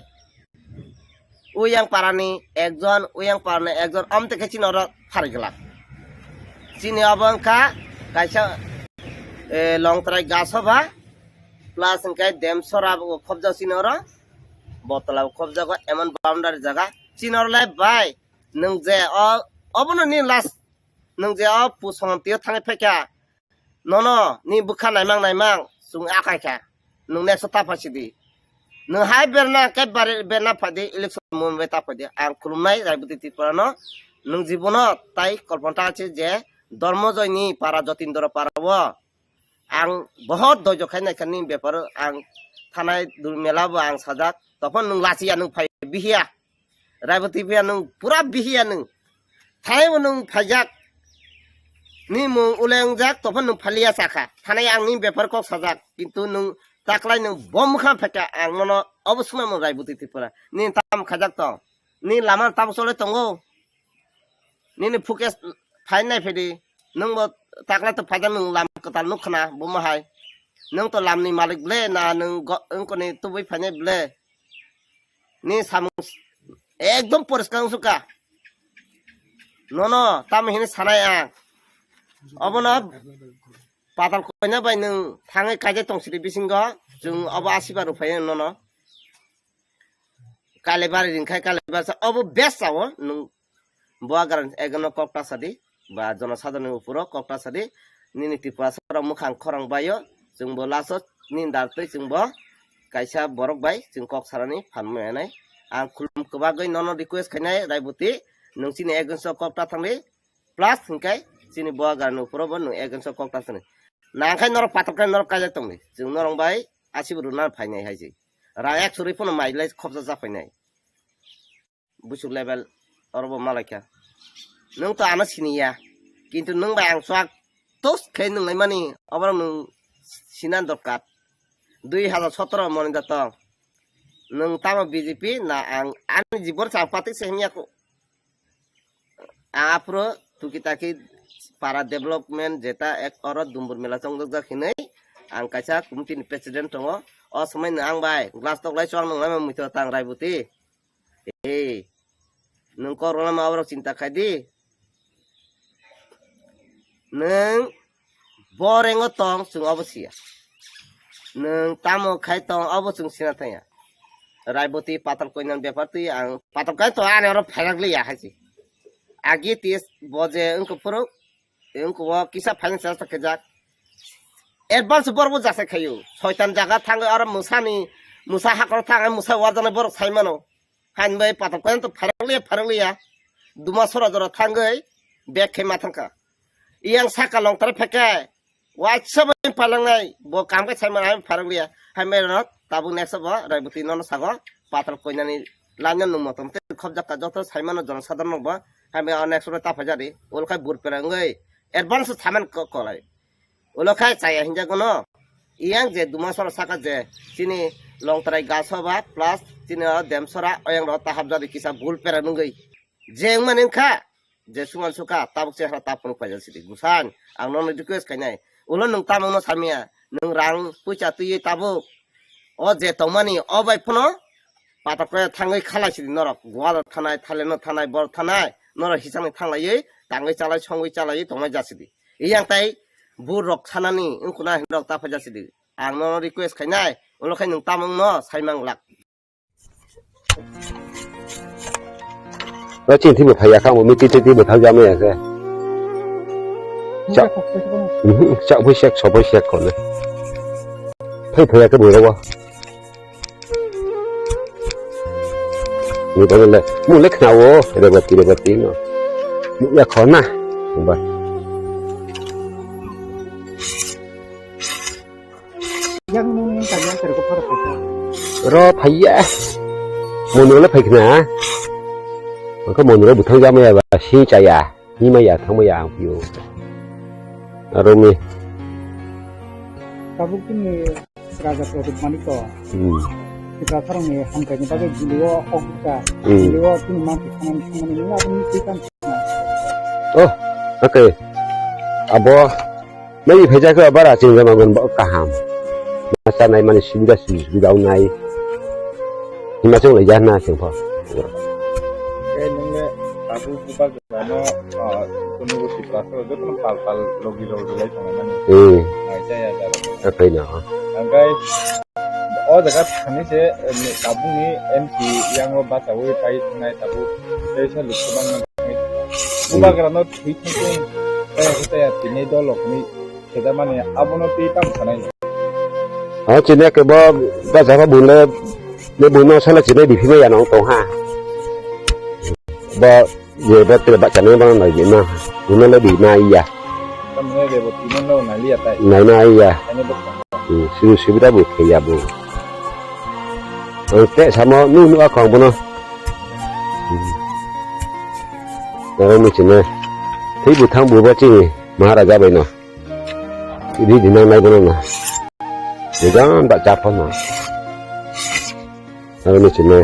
Uyang parani ekjon, uyang parani ekjon, amtwi khe chini oro pharwi glak. Chini obo wngkha kaisa, eh, Longtrai Gasoba, plus hingke Demsora bo khobjak chini oro, Botla bo khobjago, emon boundary jaga. Chini oro le bai, nwng je o, obono ni last, nwng je o pusongam tio thangwi phaikha, nono ni bwkha naimang naimang chwng akai kha. Nwng next ta phai sidi. Nwng hai berna khe bari berna phai di, election mun bai ta phai di. Ang khulumnai Raiboti Tripura no. Nwng jibono tai kolpon ta se je Dharmojoy ni para, Jotindra para o ang bohot doijo khai nai kha ni bepar o, ang thanai dul mela bo ang sajak. Topon nwng lachiya nwng phai bihiya. Raiboti phiya nwng pura bihiya nwng. Thanai bo nwng phaijak. Ni mung ule wngjak, tophan nwng phaliya sakha. Thanai ang ni bepar kok sajak. Kintu nwng taklai nwng bom kha phaikha ang nono obo swnamung Raiboti Tripura. Ni tam khajak tong. Ni lama tam chole tongo. Nini focus phainai phedi. Nwng bo taklai to phaijak nwng lam kwtal nuk khna buma hai. Nwng to lam ni malik ble na nwng go-, wngkoni tubui phainai ble. Ni samung ekdom poriskar wngsuka. Nono tamo hini sanai ang. Obono patal koina bai nwng thangwi kaijak tong sidi bisingo. Chwng obo asiba rwphai nono. Kalebari ringkhai kalebari sa obo best sao nwng. Bo agar ekno kok ta sadi, ba jonosadharoni uporo kok ta sadi, nini Tripura sarok mwkhang khorang baio, chwngbo laso nini dar twi chwngbo kaisa borok bai chwng kok sarani phan manai. Ang khulum kwbagwi nono request khainai Raiboti, nwng chini against o kok ta thangdi, plus hingkai chini bo agarni uporo bo nwng against o kok ta thangdi. Nangkhai norok patok khe norok kaijak tongdi, chwng norok bai asibo rwna phainai hai se. Ra ek suri phano mai lai khopsa cha phainai. Buchuk level oro bo malaikha. Nwng to ano siniya, kintu nwng bai ang chuak tos khe nwng laimani, oborok nwng sina dorkar. Dui hajar sotoro moni da tong. Nwng tamo B J P na ang ani jibon chang patik se himya ko. Ang aphuru tuki taki para development jeta ek oro Dumbur mela chongjak jak hinwi ang kaisa committee ni president tongo. O somoi no ang bai glass tok lai chuak nwng laima muitu tang Raiboti. Ei, nwng kok rwlama oborok chinta khai di. Nwng bo rengo tong, chwng obo siya. Nwng tamo khai tong, obo chwng sina thangya. Raiboti patal koinani bepar twi ang patal kai to ani oro phairak liya hai se. Agi tis bo je wngkha phuru, wngkha o kisa finance chesta khaijak. Advance borok bo jasa khaio. Soitan jaga thangwi oro mwsani, mwsa hakoro thangwi mwsa warjaknai borok sai mano. Hain bai patok khe to pharakliya, pharakliya. Duma sora jora thangwi bag khe ma thangkha. Iyang saka longtara phekhe waisa bai palangnai bo kam khe saimano hain pharakliya. Hain bai rok tabuk next bo Raiboti nono sago patok koinani laino nung motom tei khobjakka joto saimano jono sadharno bo. Hain bai o next ro ta phaijadi. Ol khai bur pera wngwi advance saman ko-, kolai. Ulo khai chaya hinjago no. Iyang je duma sora saka je chini Longtrai Gasoba plus chini o Demsora oyang ro tahap jadi kisa bul pera nungwi. Je wngmani wngkha je suman suka tabuk chehra tapung paijak sidi. Gusan ang nono request khainai. Ulo nwng tamung no samya. Nwng rang puisa twiwi tabuk. O je tongmani o bai phano patok khe thangwi khalai sidi norok. Gwalo thanai, Thailand no thanai, bor thanai. Norok hisangni thanglaiwi tangwi chalai songwi chalaiwi tongnai jasidi. Iyang tai bur rok sanani wngkuna hinwi rok ta phaijak sidi. Ang nono request khainai, ulo khai nwng tamung no saimang glak. O chini thwibo phaiya kha, omo meeting twi twibo thang jama ya khe. Cha-, mhm, cha phai sek, so phai sek kono. Phai phaiya khe bwrwi rogo. Ni bole le, mu le khna o, rebati, rebati no. Mu ya khona. Ba. Yang nung tanya terko phara phara. Ro phaiya. Monu le phai khna. Angka monu le buthang jama ya ba, si chaya. Himaya thangmaya ang pio. Aro mi. Tabuk chini Raja Pradyot Manik to. Hmm. Tiprasarokni hamkhaini bagwi jilio hok bwkha. Hmm. Jilio chini manthai thangmani thangmani nini aboni twi tang. Oh, okay. Abo nai phaijak khe bara chini jamagon bo kaham. Ma chanai mani subida subida wngnai. Himachwng lai jana chwng pho. Khe nungle tabuk bubagra no, ah, kunu go Tiprasa rok jotono pal pal logi logi lai tongo mani. Hmm. Nai jaya jaro. Akai no. Angkai o jaga thani se, eh, tabuk ni M P yang o bacha wi pai thangnai tabuk. Tei sa lukha bang nang. Hmm. Bubagra no thwi thang thang. Tei sa tini dolok ni. Khe mani abono twi tamo sanai. O chini ke bo, bo jaga bune, ne bune sala chini biphima ya nang tong ha. Bo, ye bo tele ba chani bana nai bima. Bune le bima iya. Tamne de bo timo no na liya tai. Nai na iya. Ani bo. Hmm, sibu sibu da bo khe ya bo. Ang te samo nu nu akong bono. Hmm. Aro ni chini. Thwi bo thang bo ba chini Maharaja bai no. Ri di nang nai bono na. Ni gan ba cha pho na. Aro ni chini.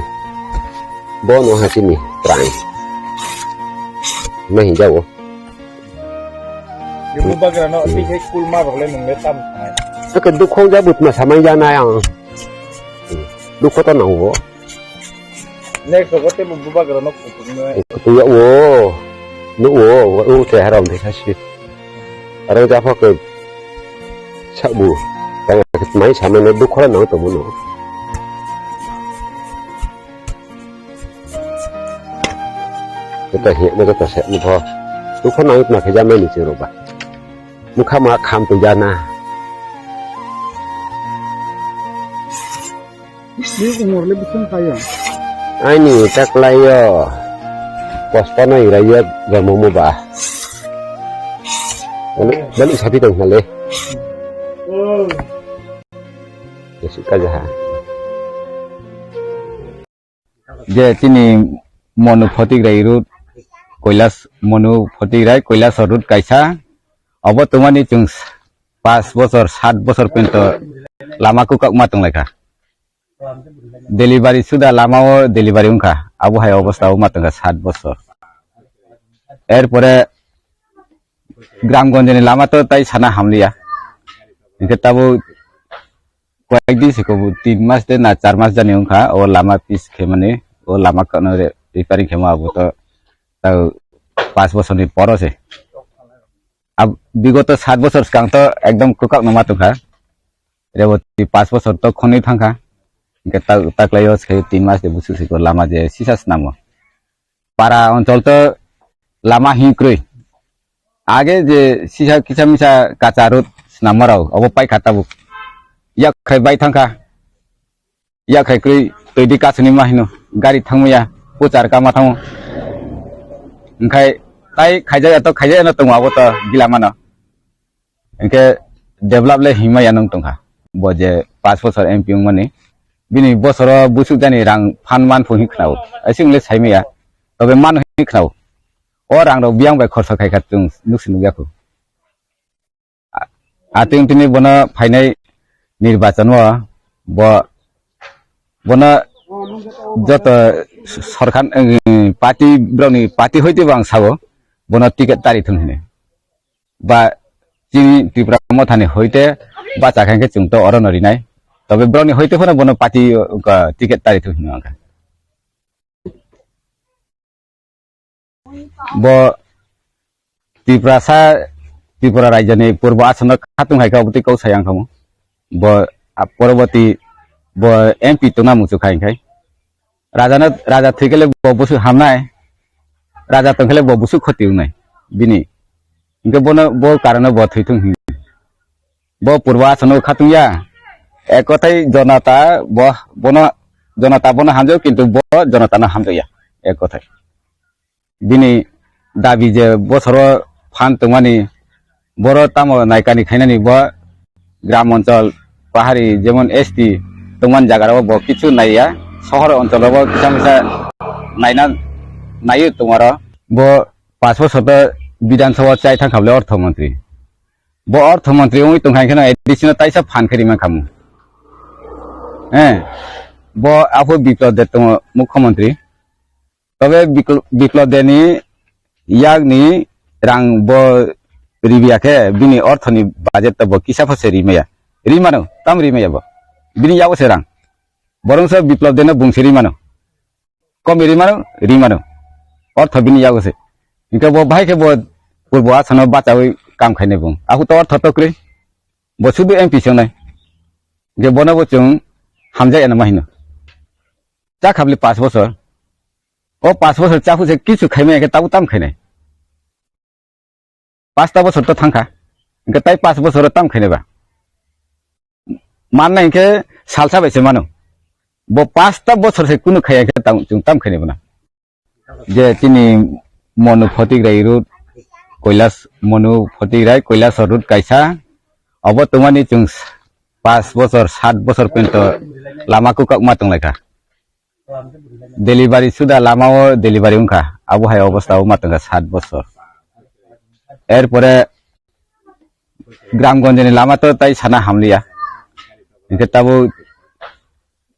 Bo no ha chini. Prang. Ma hi jawo. Ni bubagra no, hmm, twi khe kul ma rok le nung le tam sanai. Ake dukho ja but ma samai ja na yang. Dukho to nang bo. Next rogo tei bo bubagra no kutung no. Kutung ya wo. No wo, wo te haram de kasi. Aro ja pha ke sabu. Tang mai samai no dukho nang to mo no. Kita hi mo to se mo pho. Dukho nang ma khe ja mai ni chero ba. Mukha ma kham to ja na. Ni umor le bising kaya. Aini taklaio. Posto no iraio jomo mo ba. Bani, bani sapi tong hale. Yesu kajaha. Je chini Monu Photigrai road, Koilas, Monu Photigrai, Koilas road kaisa. Obo tongmani chwng pas bosor, sat bosor pinto lama kukak ma tonglaikha. Delivery suda lama o delivery wngkha. Abo hai obostha o ma tongkha sat bosor. Erpore Gramgonjni lama to tai sana hamliya. Hingke tabuk koyek din siko bo tin mas de na char mas jani wngkha o lama pis khe mani o lama kono re-, repairing khe ma abo to tau pas bosor ni poro se. Ab-, bigoto sat bosor swkang to ekdom kwkak no ma tongkha. Reboti pas bosor to khonwi thangkha. Hingke ta-, taklaio se tin mas de busu siko lama je sisa snamo. Para onchol to lama hinkrwi. Age je sisa kisa misa kacha road snammarok obo paikha tabuk. Yak khai bai thangkha. Yak khai krwi twi di kasuni ma hino. Gari thangmaya puchar kama thango. Hingkhai tai khaijaya to khaijaya no tongo abo to gila mano. Hingkhe develop le himma ya nung tongkha. Bo je pas bosor M P wngmani. Bini bosoro busuk jani rang phan man phu hin khnao. Asing le saimaya. Tobe man hin khnao. O rang rok biyang bai khorsa khai kha chwng nuksi nukya khu. A-, atwng tini bono phainai nirbachan o bo, bono joto sorkar, eh, party, borokni party hoite bo ang sao, bono ticket tari thung hini. Ba chini Tipra Mothani hoite bacha khe chwng to oro no rinai. Tobe borokni hoite phano bono party, uh, ticket tari thung hino ang kha. Bo Tiprasa, Tripura rajyoni purbo asano khatung hai kha, obotwi kok sai ang khamu. Bo, ah, poroboti bo M P tongna muchuk hai khai. Raja no, raja thwi khe le bo busu hamnai. Raja tong khe le bo busu khoti wngnai. Bini. Hingke bono, bo karano bo thwi thung hin. Bo purbo asano khatung ya. Ek kothai jonata bo, bono, jonata bono hamjao, kintu bo jonata no hamjao ya. Ek kothai. Bini dabi je bosoro phan tongmani, boro tamo naikani khainani bo gram onchol, pahari, jemon S T tongmani jaga rok bo kichu naiya, sohor onchol rok bo kisa misa naina, naiyo tongmaro. Bo pas bosor to Bidhan Sabha chai thang kha bole ortho montri. Bo ortho montri wngwi tong kha, hwnkhe no additional taisa phan khe rima khamu. Eh, bo aphuru Biplab Deb tongo mukhyamantri. Tobe Bikl-, Biplab Deb ni yakni rang bo ribiya khe bini orthoni budget to bo kisa pho se rimaya. Rimano, tam rimaya bo. Bini yago se rang. Borongso Biplab Deb no bungsi rimano. Komi rimano, rimano. Ortho bini yago se. Hingke bo bahai khe bo purbo asano bachawi kam khainai bung. Ahu to ortho to kwrwi. Bo sudu M P se wngnai. Hingke bono bo chwng hamjak eno ma hino. Cha khabli pash bochor. O pash bochor chahu se kichu khaimaya khe tabuk tam khainai. Pasta bochor to thangkha. Hingke tai pash bochor tam khainai ba. Manna hingke salsa bai se mano. Bo pasta bochor se kunu khaya khe tam, chwng tam khainai bana. Je chini Monu Photigrai road, Koilas, Monu Photigrai, Koilas road kaisa. Obo tongmani chwng pash bochor, sat bochor pento lama kwkak ma tonglaikha. Delivery suda lama o delivery wngkha. Abo hai obostha o ma tongkha sat bochor. Erpore Gramgonjni lama to tai sana hamliya. Hingke tabuk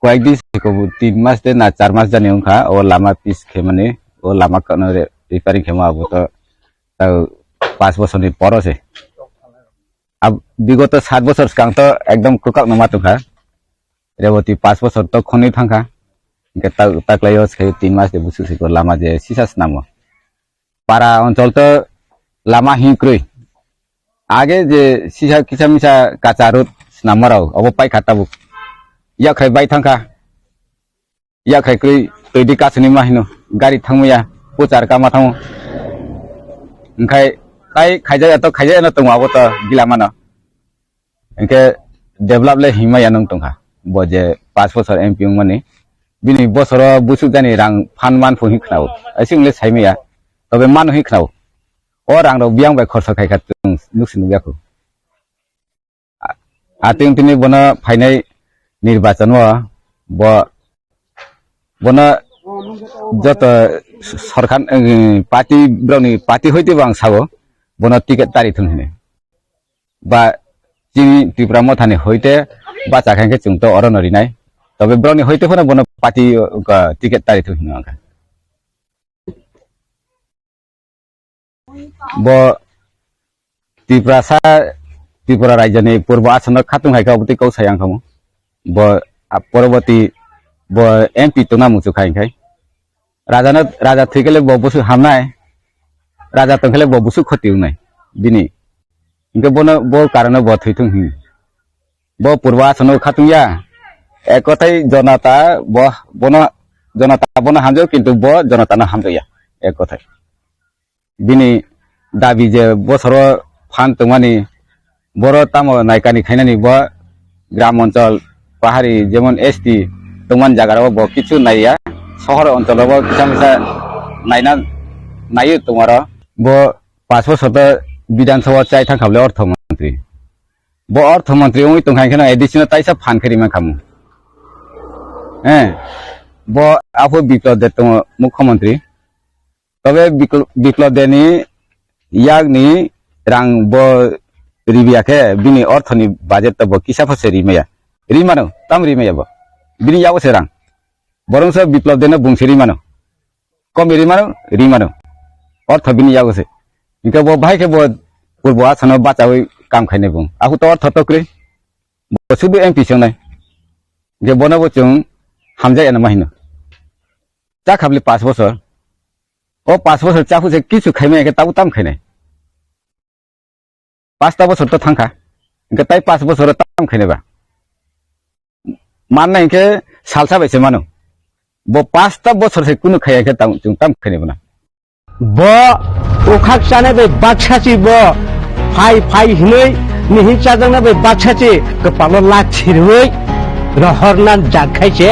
koyek din siko bo tin mas de na char mas jani wngkha. O lama pis khemani, o lama kano re-, repairing khema abo to tau pash bochorni poro se. Ab-, bigoto sat bochor swkang to ekdom kwkak no ma tongkha. Reboti pash bochor to khonwi thangkha. Hingke ta-, taklaio se tin mas de busuk siko lama je sisa snamo. Para onchol to lama hinkrwi. Age je sisa kisa misa kacha road snammarok obo paikha tabuk. Yakhai bai thangkha. Yakhai kwrwi twi di kasuni ma hino. Gari thangmaya, puchar kama thango. Hingkhai tai khaijaya to khaijaya no tongo abo to gila mano. Hingke develop le himma ya nung tongkha. Bo je pash bochor M P wngmani. Bini bochoro busuk jani rang phan man phu hin khnao. Aisi wng le saimaya. Tobe mano hin khnao. O rang rok biyang bai khorsa khai kha chwng nuksi nukya khu. A-, atwng tini bono phainai nirbachan o bo, bono joto sorkar, eh, party, borokni party hoite bo ang sao, bono ticket tari thung hini. Ba chini Tipra Mothani hoite bacha khe chwng to oro no rinai. Tobe borokni hoite phano bono party, uh, ticket tari thung hino ang kha. Bo Tiprasa, Tripura rajyoni purbo asonno khatung hai khe obotwi kok sai ang khamu. Bo, a, poroboti bo M P tongna muchung kha hingkhai. Rajano, raja thwi khe le bo busu hamnai. Raja tong khe le bo busu khoti wngnai. Bini. Hingkhe bono, bo karano bo thwi thung hini. Bo purbo asonno khatung ya. Ek kothai jonata bo, bono, jonata bono hamjao, kintu bo jonatano hamjao ya. Ek kothai. Bini dabi je bosoro phan tongmani, boro tamo naikani khainani bo gram onchol, pahari, jemon S T tongmani jaga rok bo kichu naiya, sohor onchol rok bo kisa misa naina, naiyo tongmaro. Bo pash bosor to Bidhan Sabha chai thang kha bole ortho montri. Bo ortho montri wngwi tong kha, hingkheno additional taisa phan khe rima khamu. Eh, bo aphuru Biplab Deb tongo mukhyamantri. Tobe Bikl-, Biplab Debni yakni rang bo ribiya khe bini orthoni budget to bo kisa pho se rimaya. Rimano, tam rimaya bo. Bini yago se rang. Borongso Biplab Debno bungsi rimano. Komi rimano, rimano. Ortho bini yago se. Hingke bo bahai khe bo purbo asano bachawi kam khainai bung. Ahu to ortho to kwrwi. Bo sudu M P se wngnai. Hingke bono bo chwng hamjak eno ma hino. Cha khabli pash bosor. O pash bosor chahu se kichu khaimaya khe tabuk tam khainai. Pasta bosor to thangkha. Hingke tai pash bosor tam khainai ba. Manna hingke salsa bai se mano. Bo pasta bosor se kunu khaya khe tam, chwng tam khainai bana. Bo ukhak chana bai baksa chi bo phai phai hinui mihi chajakna bai baksa chi kwpalo lak sirui rohorna jak khai se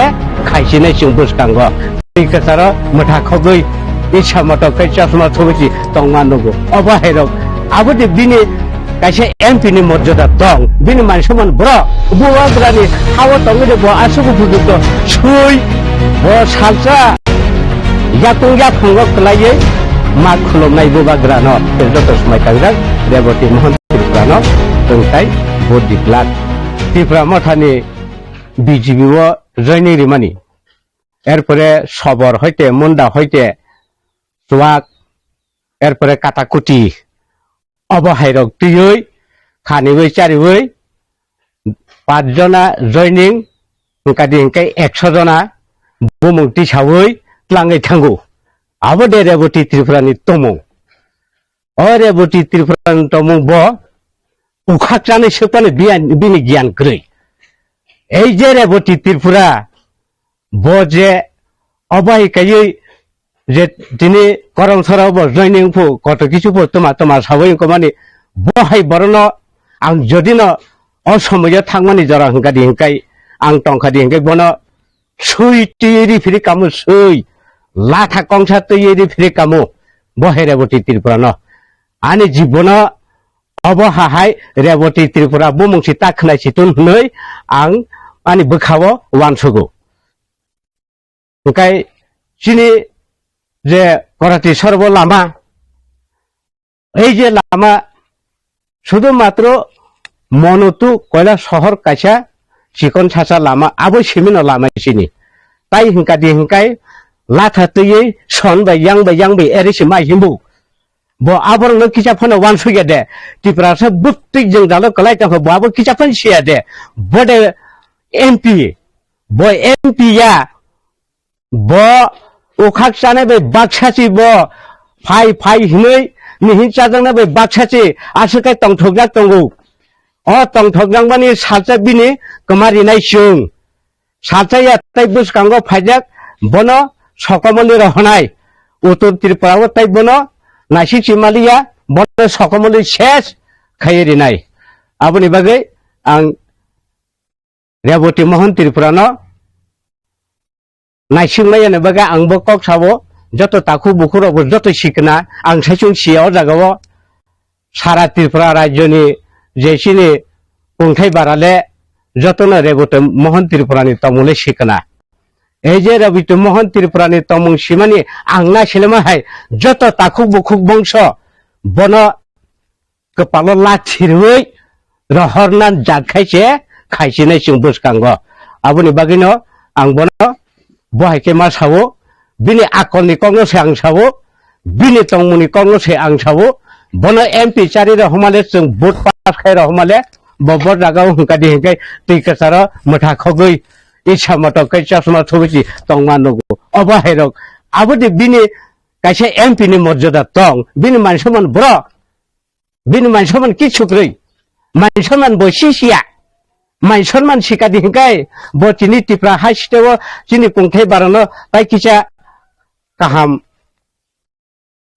khaisinai chwng bwskango. Twi kwcharo mwtha khogwi isa motok khai chosma thubui si tongma nugo. Obo hai rok abo de bini kaisa M P ni morjada tong, bini man soman borok. Bubagrani hao tongwi de bo aswk upojukto sui, bo salsa yakung yaphungo kwlaiwi Ma khulumnai bubagrano joto swmai tangjak Reboti Mohon Tripurano chwng tai vote di glak. Tipra Mothani B J P o joining rimani. Erpore Sobor hoite, Munda hoite, Chuak, erpore Katakuti, obo hairok twiwi, khaniwi chariwi, paanch jona joining, hwnkadi hwnkhe ekso jona bumung tisawi tlangwi thango. Abo de Reboti Tripura ni tongmung. O Reboti Tripura ni tongmung bo ukhak chanai swkmani biyan-, bini giyan kwrwi. Ei je Reboti Tripura, bo je obo hai kaiwi je tini Koromsora bo joining phu koto kisu phu tuma tuma sawi wngkha mani, bo hai borokno ang jodi no o somoyo thangmani jora hwnkha di hwnkhe ang tongkha di hwnkhe bono swi twi ri phiri kamo swi, latha kongsa twi ri phiri kamo, bo hai Reboti Tripura no. Ani jibono obo hahai Reboti Tripura bumung si ta khwnai si tun hwnwi ang ani bwkhao uansugo. Hwnkhe chini je Korati Sorbo lama, ei je lama sudu matro Monotu Koila sohor kaisa chikon sasa lama, abo simino lama chini. Tai hwnkha di hwnkhe latha twiwi son bai yang bai yang bai eri si mai himbu. Bo aborokno kisa phano uansukya de. Tiprasa bwtwi jwngjalo kwlai tongkha, bo abo kisa phano siya de. Bo de M P, bo M P ya, bo ukhak chanai bai baksa si bo phai phai hinwi mihin chajaknai bai baksa si aswk khe tongthokjak tongo. O tongthokjakmani salsa bini kwma rinai chwng. Salsa ya tei bwskango phaijak bono sokomoli rohonai. Uttor Tripura o tei bono naisik si maliya, bono sokomoli ses khaiwi rinai. Aboni bagwi ang Reboti Mohon Tripura no naisik maya ni bagwi ang bo kok sabo, joto takhuk bukhuk rok bo joto sikna ang saichung siya o jaga o. Sara Tripura rajyoni je chini kungthai barale jotono Reboti Mohon Tripurani tongmungli sikna. Ei je Reboti Mohon Tripurani tongmung simani ang na silema hai joto takhuk bukhuk bongso bono kwpalo lathirwi rohorna jat khai se khaisinai chwng bwskango. Aboni bagwino ang bono bo hai khe ma sao, bini akolni kokno se ang sao, bini tongmungni kokno se ang sao, bono M P chari rohormale chwng vote pass khai rohormale bo bo jagao hwnkha di hwnkhe twi kwcharo mwtha khogwi isa moto khe chosma thubui si tongma nugo. Obo hai rok aboni bini kaisa M P ni morjada tong, bini man soman borok. Bini man soman kichu kwrwi. Man soman bo si siya. Man soman sikadi hingkai bo chini Tipra hai siteo chini kungthai barano tai kisa kaham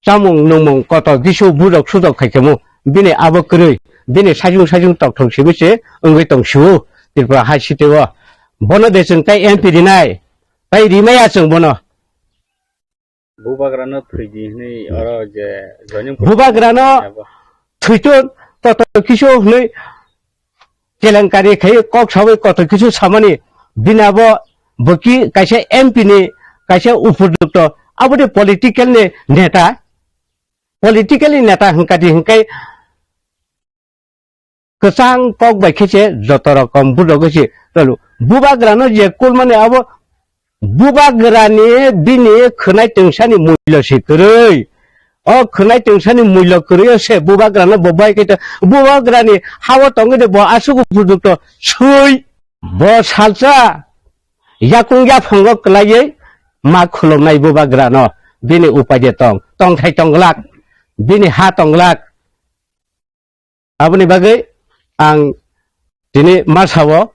chamung nungmung koto gisu budok sudok khaikhamu. Bini abo kwrwi. Bini sajung sajung tokthok sibu se wngwi tong siu Tipra hai siteo. Bono de chwng tai M P rinai. Tai rimaya chwng bono. Bubagrano thwidi hwnwi oro je joining Bubagrano abo. Thwiton koto kisu hwnwi kelenkari khai kok sawi koto kisu samani bini abo bwki kaisa M P ni kaisa upojukto aboni political ni neta, political ni neta hwnkadi hwnkhe kwchang kok bai khe se joto rokom budok se tolo. Bubagrano je kulmani abo bubagrani bini khwnai tungsani mullo se kwrwi. O khwnai tungsani mullo kwrwi o se bubagrano bo bai khe to bubagrani hao tongwi de bo aswk upojukto swi. Bo salsa yakung yaphango kwlaiwi ma khulumnai bubagrano bini upai de tong, tongthai tong glak, bini ha tong glak. Aboni bagwi ang tini ma sao,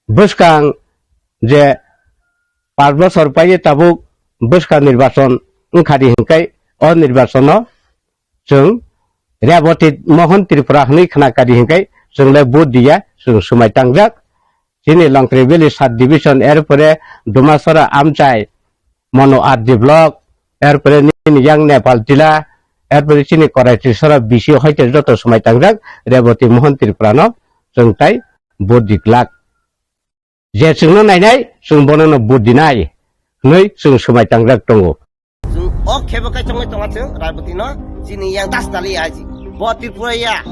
bwskang je paanch bosor paye tabuk bwskang nirbachon wngkha di hinkai, o nirbachono chwng Reboti Mohon Tripura hwnwi khna kha di hinkai, chwng le vote diya, chwng swmai tangjak. Chini Longkri Valley Sub Division, erpore Dumasora Amchai, Mono R D block, erpore nini yang Nepal Tila, erpore chini Korai Trisora B C hoite joto swmai tangjak Reboti Mohon Tripura no chwng tai vote di glak. Je chwngno nainai, chwng bono no vote dinai hwnwi chwng swmai tangjak tongo. Chwng O khebo kai chongwi tonga chwng Raiboti no chini yang das tali aji. Bo Tripura ya.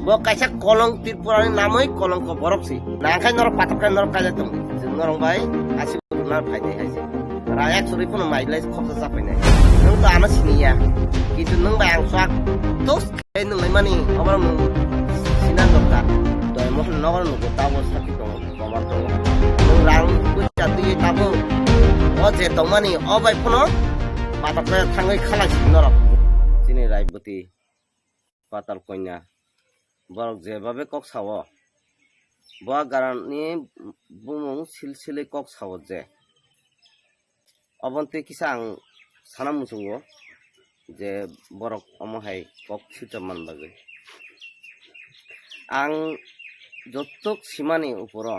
Bo kaisa kolong Tripura ni namwi kolong ko borok si. Nangkhai norok patok kai norok kaja tong. Chwng norok bai asi nar phai nai aji. Ra ek suri phano mai lai khoksa sa phai nai. Nung to ano sini ya. Kintu nung bai ang swak. Tos kai nung lai mani obar nung sinan dokar. Doi mohon nogor nung tabo sakhi tong. Boman tongo. Nwng rang puisa twi tabuk. O je tongmani o bai phano patok khe thangwi khalai si norok. Chini Raiboti Patal Konya. Borok jebabe kok sao. Bo garani bumung silsilwi kok sao je. Oboni twi kisa ang sana muchungo je borok omo hai kok swijak man bagwi. Ang jotok simani uporo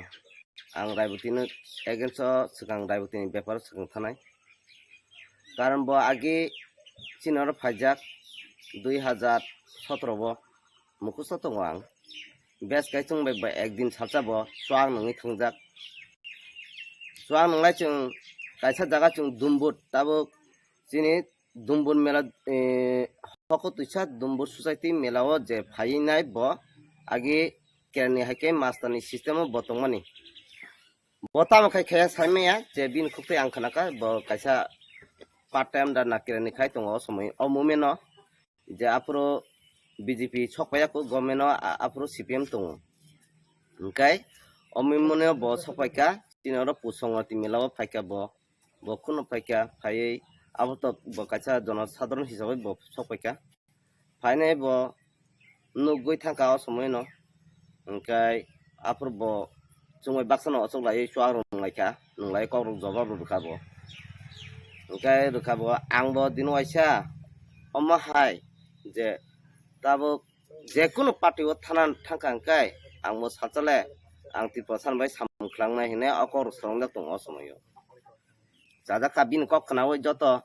ang Raibotino against o swkang Raibotini beparo swkang thanai. Karon bo agi chini oro phaijak dui hazar sotoro bo. Mukhusto tongo ang. Bes kai chwng bai ba ekdin salsa bo chuak nungwi thangjak. Chuak nunglai chwng kaisa jaga chwng Dumbur tabuk chini Dumbur mela, eh, hoko twisa Dumbur society mela o je phaiwi nai bo agi kerni hai khe master ni system o bo tongmani. Bo tamo khai khe saimaya je bini khuk twi ang khnakha bo kaisa part time da nakirani khai tongo o somoi o moment o je aphuru B J P sok paiya kho government o a-, aphuru C P M tongo. Hwnkhe o moment o bo sok paikha chini oro Pusongoti mela o phaikha bo, bo kheno phaikha phaiwi abo to bo kaisa jono sadharon hisabai bo sok paikha. Phainai bo nugwi thangkha o somoino. Hwnkhe aphuru bo chwngbai baksa no ochoklaiwi chuak rwnglaikha, nwnglai kokrok jobab rwkha bo. Hwnkhe rwkha bo ang bo dino waisa omo hai je tabuk jekunu party o thana thangkha hwnkhe ang bo sachale ang Tripura san bai samung khlangnaino o kokrok swrwngjak tongo o somoio. Chajakha bini kok khnaui joto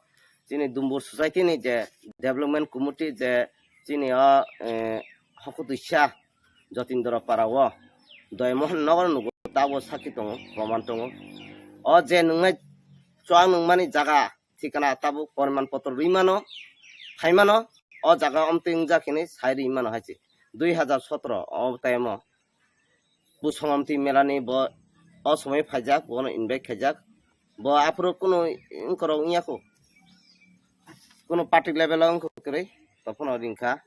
chini Dumbur society ni je development committee je chini o, eh, hokutwisa Jotindra para o Doymohon nogo nugo tabo sakhi tongo, proman tongo. O je nungnai chuak nungmani jaga thikana tabo poriman potro rwi mano, phai mano, o jaga omtwi wngjak hinwi sai rwi mano hai se. Dui hazar sotro o time o Pusongomti melani bo o somoi phaijak, bono invite khaijak. Bo aphuru kunu wngkorok wngya kho. Kunu party level o wngkha kwrwi, tophano ringkha.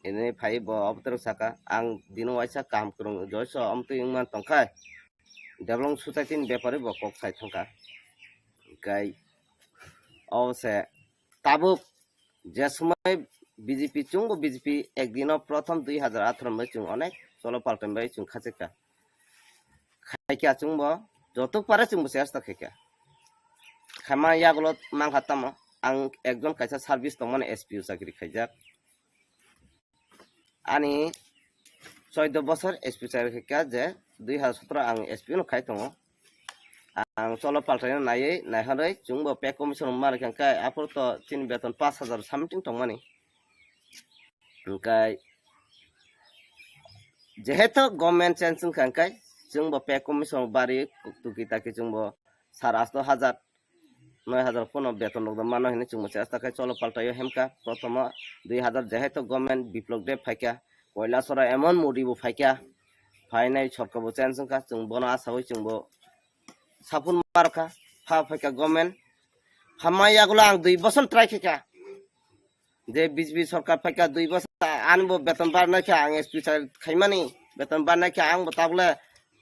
Ini phai bo obotwrwk saka, ang dino waisa kaham kwrwng joiso omtwi wngman tongkha. Development society ni bepari bo kok sai thangkha. Hwnkhe o se tabuk je somoi B J P chwngbo B J P ekdino prothom dui hazar atharo bai chwng onek cholo paltan bai chwng khachikha. Khaikha chwngbo joto pare chwngbo chesta khaikha. Khaima yagulo mankha tamo ang ekjon kaisa service tongmani S P O chakri khaijak. Ani choido bosor S P chai kha je dui hazar sotro ang S P no khai tongo. Ang cholo paltai no naiwi naihorwi chwngbo pay commission ma rikha khe aphuru to chini beton pash hazar something tongmani. Hwnkhe jehetu government change wngkha hwnkhe chwngbo pay commission bari tuki taki chwngbo sar asto hazar noi hazar phano beton rok mano hinwi chwngbo chesta khe cholo paltaio hemkha. Prothomo dui hazar jehetu government Biplop Deb phaikha, Koilasora emon Modi bo phaikha, phainai sorkar bo change wngkha, chwng bono asawi chwngbo saphur markha, pha phaikha government. Hamma yagulo ang dui boson try khaikha. Je B J P sorkar phaikha dui boson ani bo beton barnaikha ang S P sa khaimani, beton barnaikha ang bo tabule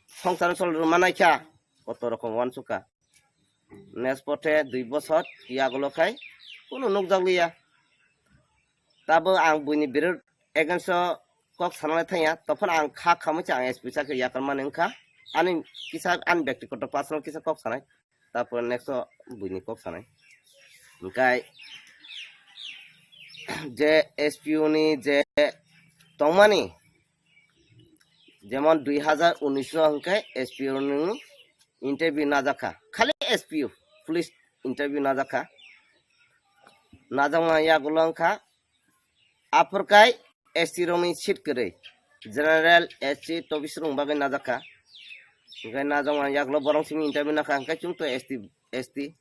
songsar sol rwmanaikha, koto rokom wansukha. Next pothe dui bosor yagulo khai kunu nukjakliya. Tabo ang buini biror against o kok sanalai thangya, tophano ang kha khamwi se ang S P sakhe yakarmani wngkha. Ani kisa ani bektigoto personal kisa kok sanai. Tapore next o buini kok sanai. Hwnkhe je S P O ni je tongmani, jemon dui hazar unis o hwnkhe S P O ni interview najakha, khali S P O, police interview najakha. Najakma yagulo wngkha aphurkai S T rokni seat kwrwi, general, S C, tobis rok bagwi najakha. Hwnkhe najakma yagulo borok simi interview nakha, hwnkhe chwng to S T, S T,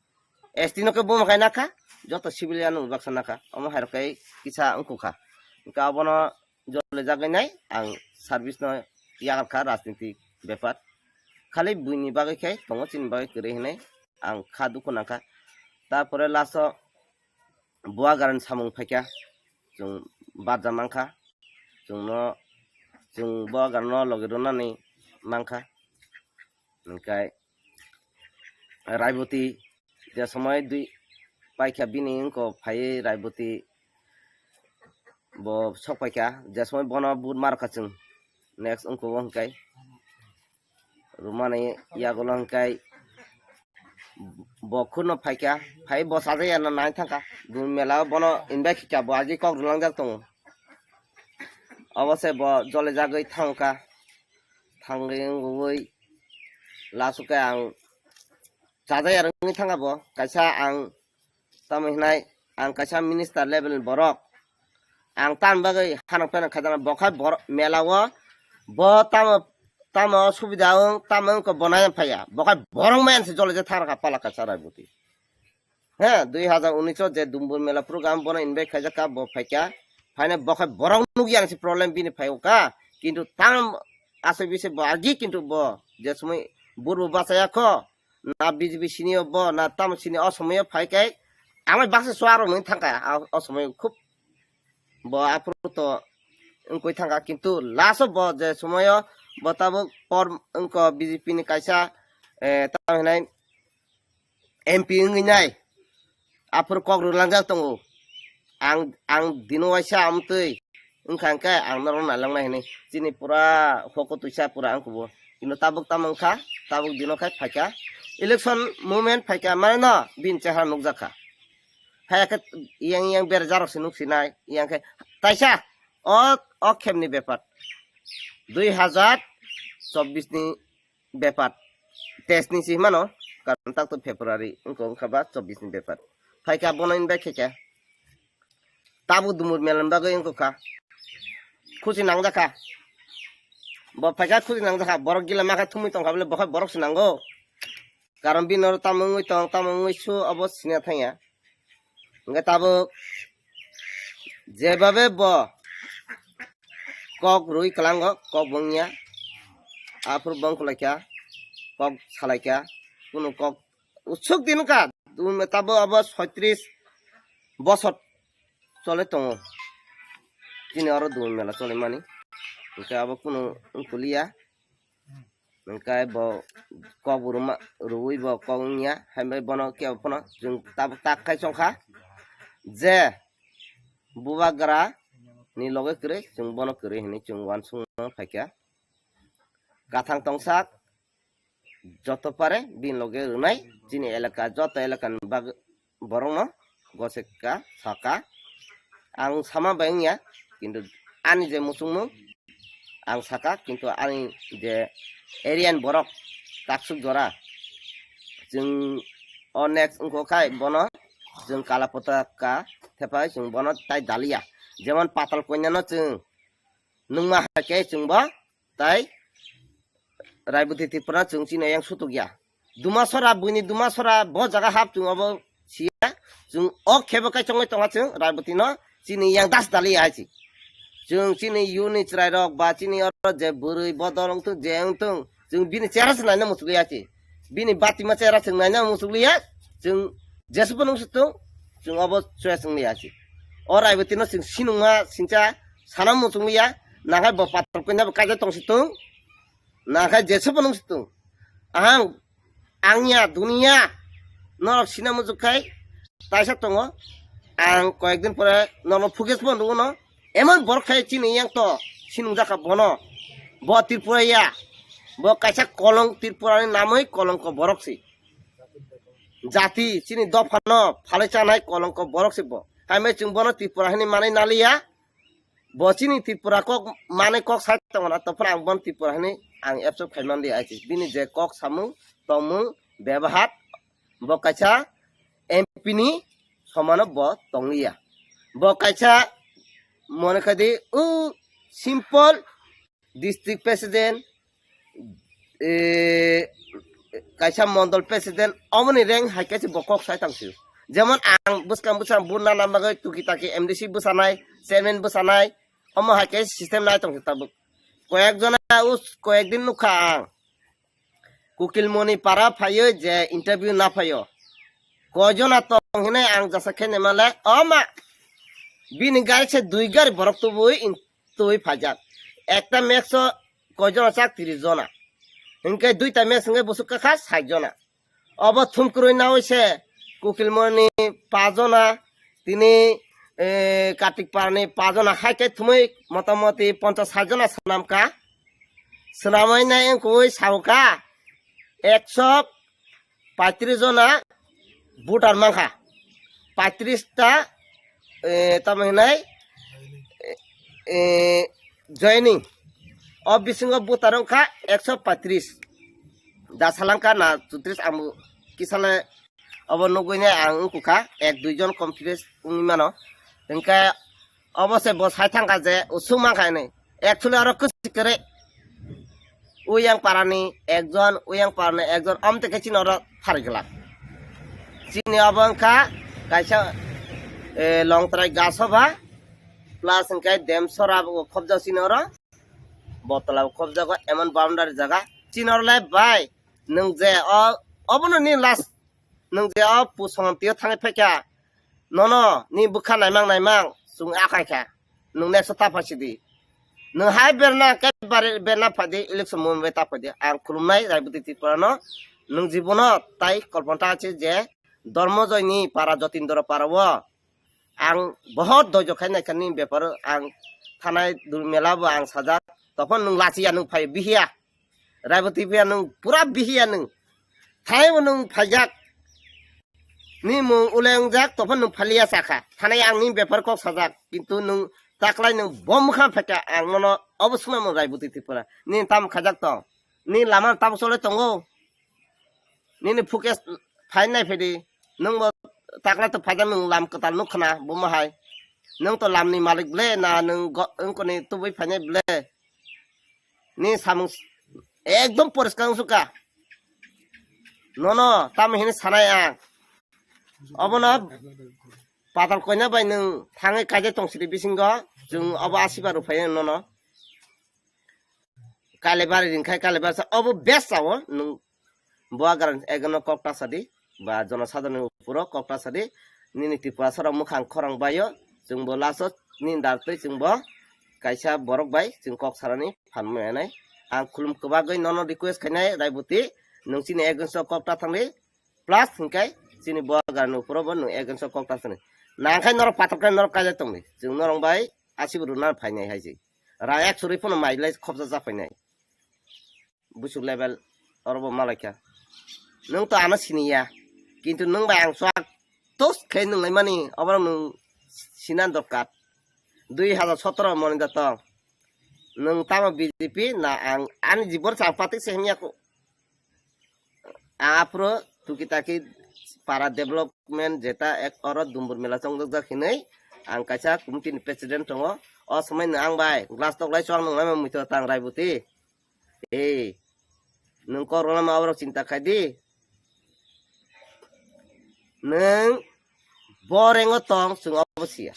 S T no khe buma khai nakha, joto civilian no baksa nakha, omo hai rok khe kisa wngkha. Hwnkhe abono jolijagwi nai ang service no yakarkha rajniti bepar. Khali buini bagwi khe tongo, chini bagwi kwrwi hinwi ang kha dukhu nangkha. Tarpore last o Bubagrani samung phaikha, chwng barja mankha, chwngno, chwng Bubagrano logi rwnani mankha. Hwnkhe Raiboti je somoi dui paikha bini wngko phaiwi Raiboti bo sok paikha, je somoi bono but markha chwng. Next wngko bo hwnkhe rwmani yagulo hwnkhe bo khurno phaikha, phai bo sajaya no nai thangkha. Dun mela o bono invite khikha, bo agi kok rwlangjak tongo. Obo se bo jolijagwi thangkha, thangwi wngwi last o khe ang chajaya rwngwi thangkha bo. Kaisa ang tamo hinai ang kaisa minister level ni borok, ang tamni bagwi hanok pheno khajaknai, bo khai borok mela o bo tamo, tamo subida wng, tamo wngkha bo nai phaiya, bo khai borok maya se jole je thang rakha pala kaisa Raiboti. He, dui hazar unis o je Dumbur mela program bono invite khaijak kha, bo phaikha, phaina bo khai borok nukya se problem bini phai o kha, kintu tamo aswk bisi bo agi kintu bo je somoi burbo bachaya kho, na B J P sini o bo, na tamo sini o somoi o phai khe, amai baksa suaro mui thangkha, a, o somoi khub bo aphuru to wngkoi thangkha, kintu last o bo je somoi o bo tabuk por wngko B J P ni kaisa, eh, tamo hinai M P wngwi nai, aphuru kok rwlangjak tongo. Ang, ang dino waisa amtwi wngkha hwnkhe ang norok nailoknai hinwi. Chini pura hoko twisa pura wngkha bo. Kintu tabuk tamo wngkha, tabuk dino khai phaikha. Election moment phaikha, mane no bini chehara nukjakha. Phaiya khe yang yang berajak rok se nuksinai, yang khe taisa o, o khemni bepar. Dui hazar chobbish ni bepar. Teis ni si himano, karon tak to February, wngkha, wngkha ba chobbish ni bepar. Phaikha bono invite khaikha. Tabuk Dumur mela ni bagwi wngkha. Khusi nangjakha. Bo phaikha khusi nangjakha. Borok gila makha thumwi tongkha bole, bo khai borok se nango. Karon bini oro tamo wngwi tong, tamo wngwi su, obo siniya thangya. Hwnkhe tabuk jebabe bo kok rwi kwlango, kok bo wngya. Aphuru bo wngkhlaikha, kok salaikha, kunu kok usuk din wngkha, tabuk abo soitris bosor chole tongo. Chini oro Dumur mela cholimani, hwnkhe abo kunu wngkoliya. Hwnkhe bo kok bo rwma, rwui bo kok wngya, hai bai bono kebo phano chwng tabuk tak khai chongkha je Bubagra ni loge kwrwi, chwng bono kwrwi hinwi chwng uansukna phaikha. Kathang tongsak joto pare bini loge rwnai, chini elaka, joto elaka ni bag-, borokno goseka saka. Ang sama bai wngya, kintu ani je muchungmung ang saka, kintu ani je area ni borok taksuk jora chwng o next wngkha khai bono chwng kala potaka thepai chwng bono tai daliya, jemon Patal Kanya no chwng nungma hai khe chwng bo tai Raiboti Tripura chwng chini yang sutuk ya. Dumasora, buini Dumasora, bo jaga hap chwng obo siya. Chwng o khebo kai chongwi tonga chwng Raiboti no chini yang das dali ya hai chi. Chwng chini yuni chwrai rok ba chini oro je bwrwi bodol wngthung je wngthung, chwng bini chera se naina muchuk ya chi. Bini batima chera chwng naina muchuk liya. Chwng jeswk bo nung se tung, chwng obo choya chwng liya chi. O Raiboti no chwng sinungma sincha sana muchung liya. Nakhai bo Patal Kanya bo kaijak tong se tung. Nakhai jeswk bo nung se tung. Ahang, angya, duniya, norok sina muchuk khai taisa tongo. Ang koyek din pore norok phuges bo nugo no. Emon borok khai chini yang to sinung jakha bono. Bo Tripura ya. Bo kaisa kolong Tripura ni namwi kolongko borok si. Jati chini dophano phalwi chanai kolongko borok si bo. Hai mai chwng bono Tripura hinwi manwi naliya. Bo chini Tripura kok manwi kok sai tongna, tongphano ang bono Tripura hinwi ang accept khai manliya hai se. Bini je kok samung, tongmung, bebahar, bo kaisa M P ni somano bo tongliya. Bo kaisa mone khai di, o simple district president, eh, kaisa mondol president, omoni rank hai kaisa bo kok sai tong sio. Jemon ang bwskang bwskang buna na bagwi tuki taki M D C bwsanai, chairman bwsanai, omo hai kaisa system nai tong sio tabuk. Koyek jona us, koyek din nukha ang. Kukilmoni para phaio je interview na phaio. Koi jona tong hinai ang jasa khe nemale, o ma, bini gari se dui gari borok tubui in-, tubui phaijak. Ekta max o koi jona chak, tris jona. Hinkhe duita max hinkhe busuk kakha sait jona. Obo thumkrui naui se Kukilmoni pajona, tini, eh, Kartik Parani pajona hai khe thumui motamoti ponchas sait jona swnamkha. Swnamui nai wngkui sauka ekso paitris jona voter mankha. Paitris ta, eh, tamo hinai, eh, eh, joining. O bisingo voter wngkha ekso paitris. Da salangkha na chutris, ang kisale obo nugui nai ang wngkha ek dui jon confidence wngwi mano. Hinkhe obo se bo sai thangkha je usuk mankha hinwi. Actually oro kwchwk kwrwi. Uyang parani ekjon, uyang parani ekjon, amtwi khe chini oro pharigwlak. Chini obo wngkha kaisa, eh, Longtrai Gasabha plus hinkhe Demsora bo khobjak chini oro. Botla bo khobjago, emon boundary jaga. Chini oro le bai, nwng je o, obono ni last. Nwng je o pusongam tio thangwi phaikha, nono ni bwkha naimang naimang chwng akai kha, nwng next o ta phaisidi. Nwng hai berna khe bare-, berna phaidi, election moment bai ta phaidi. Ang khulumnai Raiboti Tripura no, nwng jibono tai kolpon ta se je Dormojoy ni para, Jotindra para o ang bohot doijo khai naikha ni bepar o, ang thanai dul mela bo ang sajak, tokon nwng lachiya nwng phai bihiya. Raiboti phiya nwng pura bihiya nwng. Thaibo nwng phaijak. Ni mung ule wngjak, topha nwng phaliya sakha. Thanai ang ni bepar kok sajak. Kintu nwng taklai nwng bo mwkhang phaikha, ang nono obo swnamung Raiboti Tripura. Nini tamo khaijak tong? Ni lama tamo chole tongo? Nini focus phai nai phedi. Nwng bo taklai to phaijak, nwng lam kwtal nuk khna, bo ma hai. Nwng to lamni malik ble, na nwng go-, wngkoni tubui phainai ble? Ni samung s-, ekdom poriskar wngsuka. Nono tamo hini sanai ang. Obono patal koina bai nwng thangwi kaijak tong sidi bisingo, chwng obo asiba rw phai nono. Kalibari ringkhai, Kalibari sa obo best sao nwng. Bo agar ekno kok ta sadi, ba jonosadharonni uporo kok ta sadi, nini Tripura sarok mwkhang khorang baio, chwngbo last o nini dar twi chwngbo kaisa borok bai chwng kok sarani phan maya nai. Ang khulum kwbagwi nono request khainai Raiboti, nwng chini against o kok ta thangdi, plus hinkhe chini bo agar ni uporo bo nwng against o kok ta thangdi. Nangkhai norok patok khe norok kaijak tongdi, chwng norok bai asibo rwna phainai hai se. Ra ek suri phano mai lai khopsa japhainai. Busu level oro bo malaikha. Nwng to ano siniya. Kintu nwng bai ang swak tos khe nwnglaimani, oborok nwng sina dorkar. Dui hajar sotoro moni da tong. Nwng tamo B J P na ang ani jibon sa patik se himya ko. Aphuru tuki taki para development jeta ek oro Dumbur mela chongjak jak hinwi ang kaisa committee ni president tongo. O swmai no ang bai glass tok lai chwng nwnglai ma muitu tang Raiboti. Ei, nwng kok rwna ma oborok chinta khai di. Nwng bo rengo tong, chwng obo siya.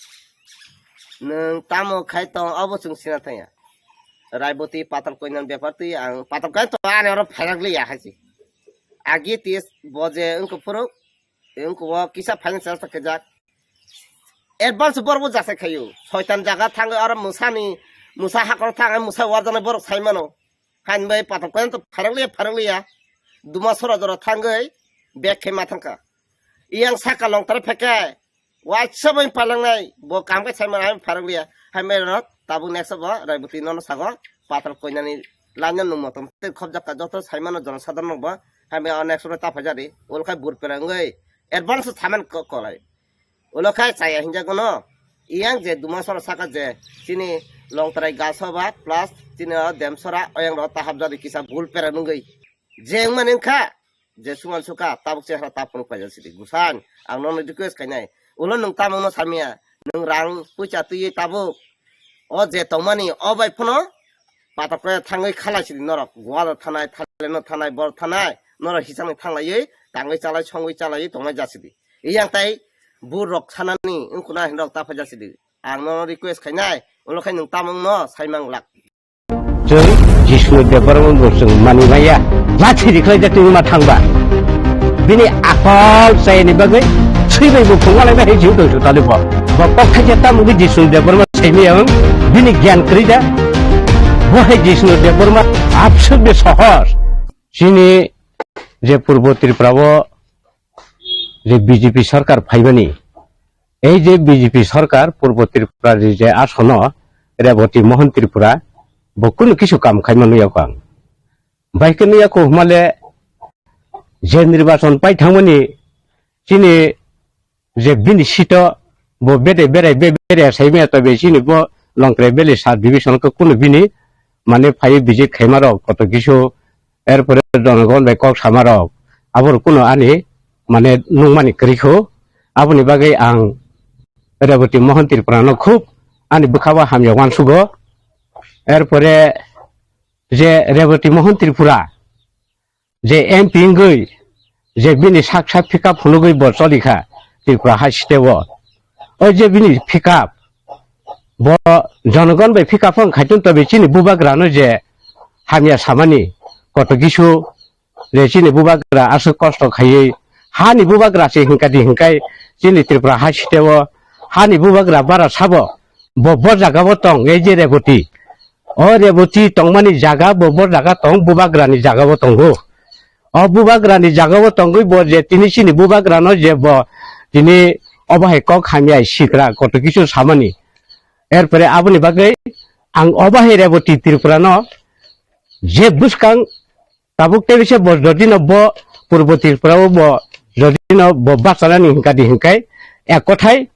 Nwng tamo khai tong, obo chwng sina thangya. Raiboti patal koinani bepar twi ang patal koina to ani oro phairak liya hai se. Agi tis bo je wngkha phuru, wngkha o kisa financial ta kajak. Advance borok bo jasai khayo. Soitan jaga thangwi oro musani, musa hakor thangwi musa warjaknai borok sai mano. Hain bai pathak koyan to pharak liya, pharak liya. Duma sora jora thangwi bag khe ma thangkha. Iyang saka longtara phekhe, waisa bai palangnai, bo kam khe sai mano, hain pharak liya. Hain bai rok tabuk next bo Raiboti nono sago, pathak koinani laino nung motom tei khobjak ka joto sai mano jono sadharok bo. Hain bai o next bo ta phaijadi. Ulkhai bur perangwi advance saman ko-, kolai. Ulo khai chaya hinjago no. Iyang je duma sora saka je chini Longtrai Gasabha plus chini o Demsora oyang ro tahap jadi kisa bul pera nungwi. Je wngmani wngkha, je suman suka tabuk chehra ta phunuk paijak sidi. Gusan, ang nono request khainai. Ulo nwng tamo no samya, nwng rang puisa twiwi tabuk. O je tongmani, o bai phano patok khe thangwi khalai sidi norok. Goa thanai, Thailand thanai, bor thanai. norok hisangni thanglaiwi tangwi chalai songwi chalaiwi tongnai jasidi. Iyang tai burok sanani wngkuna hinrok ta phai jasidi. Ang nono request khainai, ulo khai nwng tamungno saimang glak. Chwng Jisnu Debbarma bo chwng mani maya. Lathi rikhlai jak tini ma thangba. Bini akol chayani bagwi swibai bo phunga lai bai hai jiu tong tali bo. Bo kok khaja tamungwi Jisnu Debbarma saimaya wng bini gyan kwrwi da. Bo hai Jisnu Debbarma abswk de sohor. Chini je Purbo Tripura o je B J P sarkar phaibani, ei je B J P sarkar Purbo Tripura ni je asono Reboti Mohon Tripura bo kunu kisu kam khaima nuya kho ang. Bai khe nuya kho hwnmale je nirbachon pai thangmani chini je bini sito bo bede berai be berai saimaya tobe chini bo Longkrai Valley sub division khe kunu bini mane phai visit khaima rok koto kisu, erpore jonogon bai kok sama rok abo rok kunu ani mane nungmani kwrwi kho. Aboni bagwi ang Reboti Mohon Tripura no khub ani bwkha o hamya uansugo. Erpore je Reboti Mohon Tripura je M P wngwi je bini sak sak pickup phunugwi bo cholikha Tripura hai state o. O je bini pickup bo jonogon bai pickup wng khaitun tobe chini bubagrano je hamya samani koto kisu je chini bubagra aswk kosto khaiwi hani bubagra se hinkadi hinkai chini Tripura hai state o hani bubagra bara sabo bo bo jaga o tong ei je Reboti. O Reboti tongmani jaga bo bo jaga tong bubagrani jaga o tongo. O bubagrani jaga o tongwi bo je tini chini bubagrano je bo tini obo hai kok hamya sikra koto kisu samani. Erpore aboni bagwi ang obo hai Reboti Tripura no je bwskang tabuk tei se bo jodi no bo Purbo Tripura o bo jodi no bo bachanani hinkadi hinkai ek kothai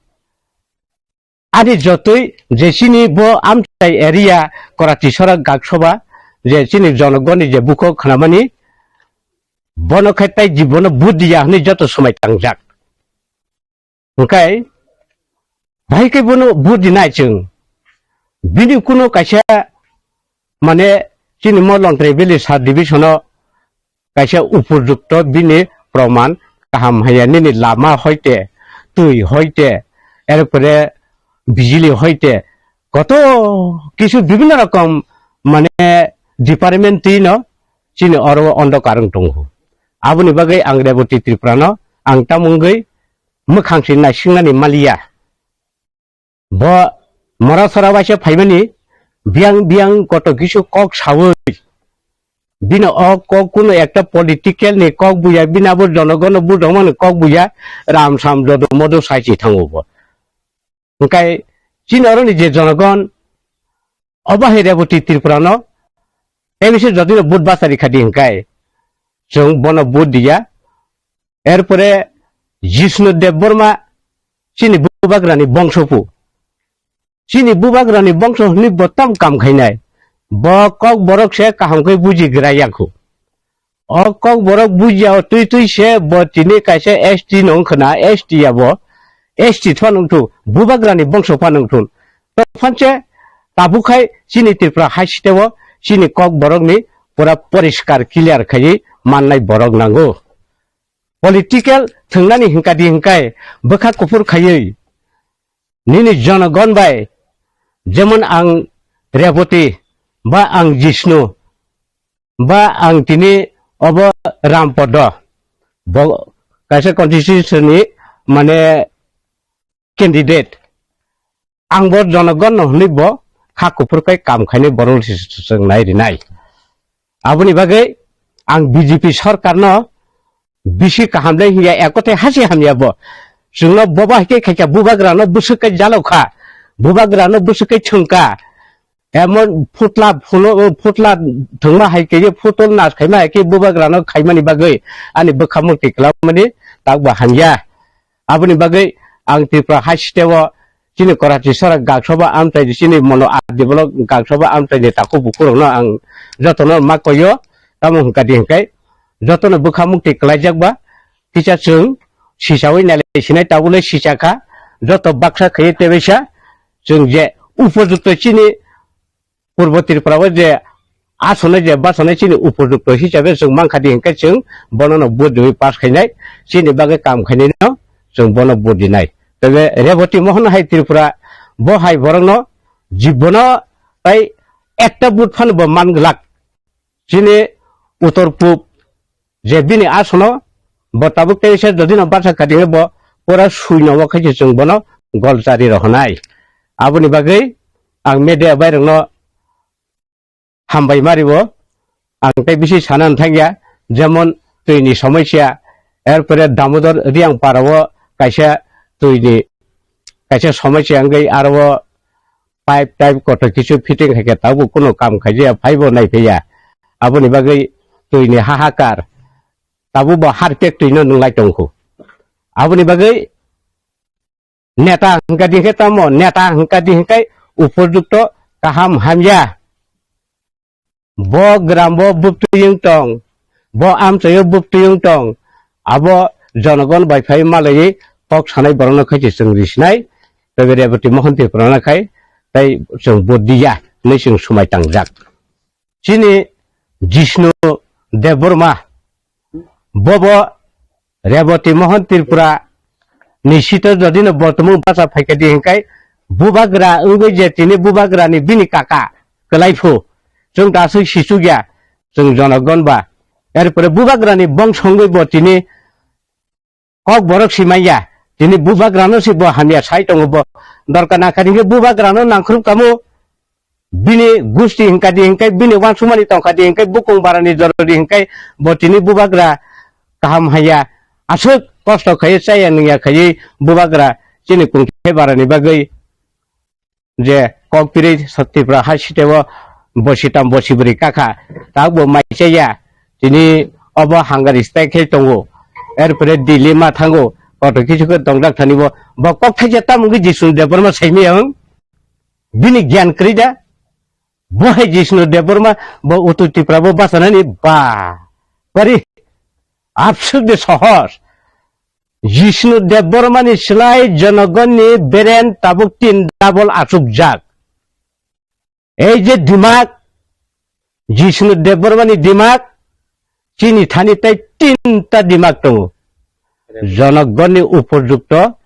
ani jotoi je chini bo amchai area Korati Sorak Gaksoba je chini jonogoni je bukho khnamani bono khe tai jibono vote diya hwnwi joto somai tangjak. Hwnkhe bahai khe bono vote dinai chwng. Bini kuno kaisa mane chini mo Longtrai Valley sub division o kaisa upojukto bini proman kaham haya nini lama hoite, twi hoite, erpore bijili hoite, koto kisu bibhinno rokom mane department twi no chini oro o ondo karwng tongo. Aboni bagwi ang Reboti Tripura no ang tamungwi mwkhang se naisingnani maliya. Bo mora sora waisa phaimani biyang biyang koto kisu kok sawi bino o kok kuno ekta political ni kok buya bini abo jonogon no budongmani kok buya ram sam jodo modo sai si thango bo. Hwnkhe chini oro ni je jonogon obo hai Reboti Tripura no tei bisi jodi no vote bachari khadi hwnkhe chwng bono vote diya. Erpore Jishnu Debbarma chini bubagrani bongso pu. Chini bubagrani bongso hwnwi bo tam kam khainai. Bo kok borok se kaham khe buji gra yakho. O kok borok buji ya o twi twi se bo tini kaisa S T no wngkhna, S T ya bo. S T thon wngthu, bubagrani bongso phan wngthun. To phanche tabuk khai chini Tripura hai siteo chini kok borokni pura poriskar clear khaiwi mannai borok nango. Political thwngnani hwnkadi hwnkhe bwkha kuphur khaiwi nini jonogon bai, jemon ang Reboti, ba ang Jishnu, ba ang tini obo Rampodo, bo kaisa constitution ni mane candidate. Ang bo jonogon no hwnwi bo kha kuphur khai kam khainai borok se chwng nai rinai. Aboni bagwi ang B J P sarkar no bisi kaham le hiya, ekothe hasi hamya bo. Chwngno bobo hai khe khaikha, bubagrano bwswk khe jalokha, bubagrano bwswk khe chwngkha. Emon phutla phulo, phutla thwngma hai khe, phutol nas khaima hai khe bubagrano khaimani bagwi ani bwkha mukti kwlangmani takbo hamya. Aboni bagwi ang Tripura hai siteo chini Karachi sora gaksoba amchai, chini mono adi block gaksoba amchaini takhuk bukhurokno ang jotono ma koyo, tamo hwnkha di hwnkhe jotono bwkha mukti kwlaijak ba kisa chwng sichawi nailai sinai tabule sichakha, joto baksa khaiwi tebaisa chwng je upojukto chini Purbo Tripura o je asonai je basanai chini upojukto hisabe chwng mankha di hinkhe chwng bono no vote riwi pass khainai, chini bagwi kam khainai no chwng bono vote rinai. Tebe Reboti Mohon hai Tripura bo hai borokno jibono tai ekta vote phano bo man glak. Chini utor pub je bini asono bo tabuk teisa jodi no basa kati bo pura sui no khe chwng bono gol chari rohonai. Aboni bagwi ang media bai rokno hambai mari bo ang tei bisi sana thangya, jemon twi ni somosya, erpore Damodar Riang para o kaisa twi ni kaisa somosya wngwi aro pipe type kotor kisu fitting hai khe tabuk kunu kam khaijaya phaibo naiphaiya. Aboni bagwi twi ni hahakar tabuk bo harpek twi no nwnglai tongkhu. Aboni bagwi neta hwnkha di hwnkhe tamo neta hwnkha di hwnkhe upojukto kaham hamya. Bo gram bo bubtwi wng tong, bo amchai o bubtwi wng tong, abo jonogon bai phai malaiwi kok sanai borokno khaise chwng risinai, tei Reboti Mohon Tripura no khai tei chwng bo diya hinwi chwng swmai tangjak. Chini Jishnu Debbarma bobo Reboti Mohon Tripura ni sito jodi no bortomung bacha phaikha di hinkai bubagra wngwi je tini bubagra ni bini kaka kwlai phu chwng ta aswk sichuk ya chwng jonogon ba erpore bubagra ni bongso wngwi bo tini kok borok si manya tini bubagra no si bo hamya sai tongo bo dorkar nangkha di hinke bubagra no nangkhrup kamo. Bini gusti hinka di hinkai, bini wansumani tongkha di hinkai, bukung barani joro di hinkai, bo tini bubagra kaham haya, aswk kosto khaiwi chaya nungya khaiwi bubagra chini kungthai barani bagwi je kok pirwi Tripura hai siteo bosi tam bosi bwrwi kakha, tabukbo mai chaya, tini obo hangari stai khe tongo, erpore Delhi ma thango, kotor kisu khe tongjak thani bo, bo kok thaisa tamo wngwi Jisnu Debbarma saimaya wng? Bini gyan kwrwi da? Bo hai Jishnu Debbarma bo Uttor Tripura bo bachanani ba. Bari absuk de sohos. Jishnu Debbarma ni slai jonogon ni beren tabuk tin double achukjak. Ei je dimak, Jishnu Debbarma ni dimak, chini thani tei tinta dimak tongo. Jonogon ni upojukto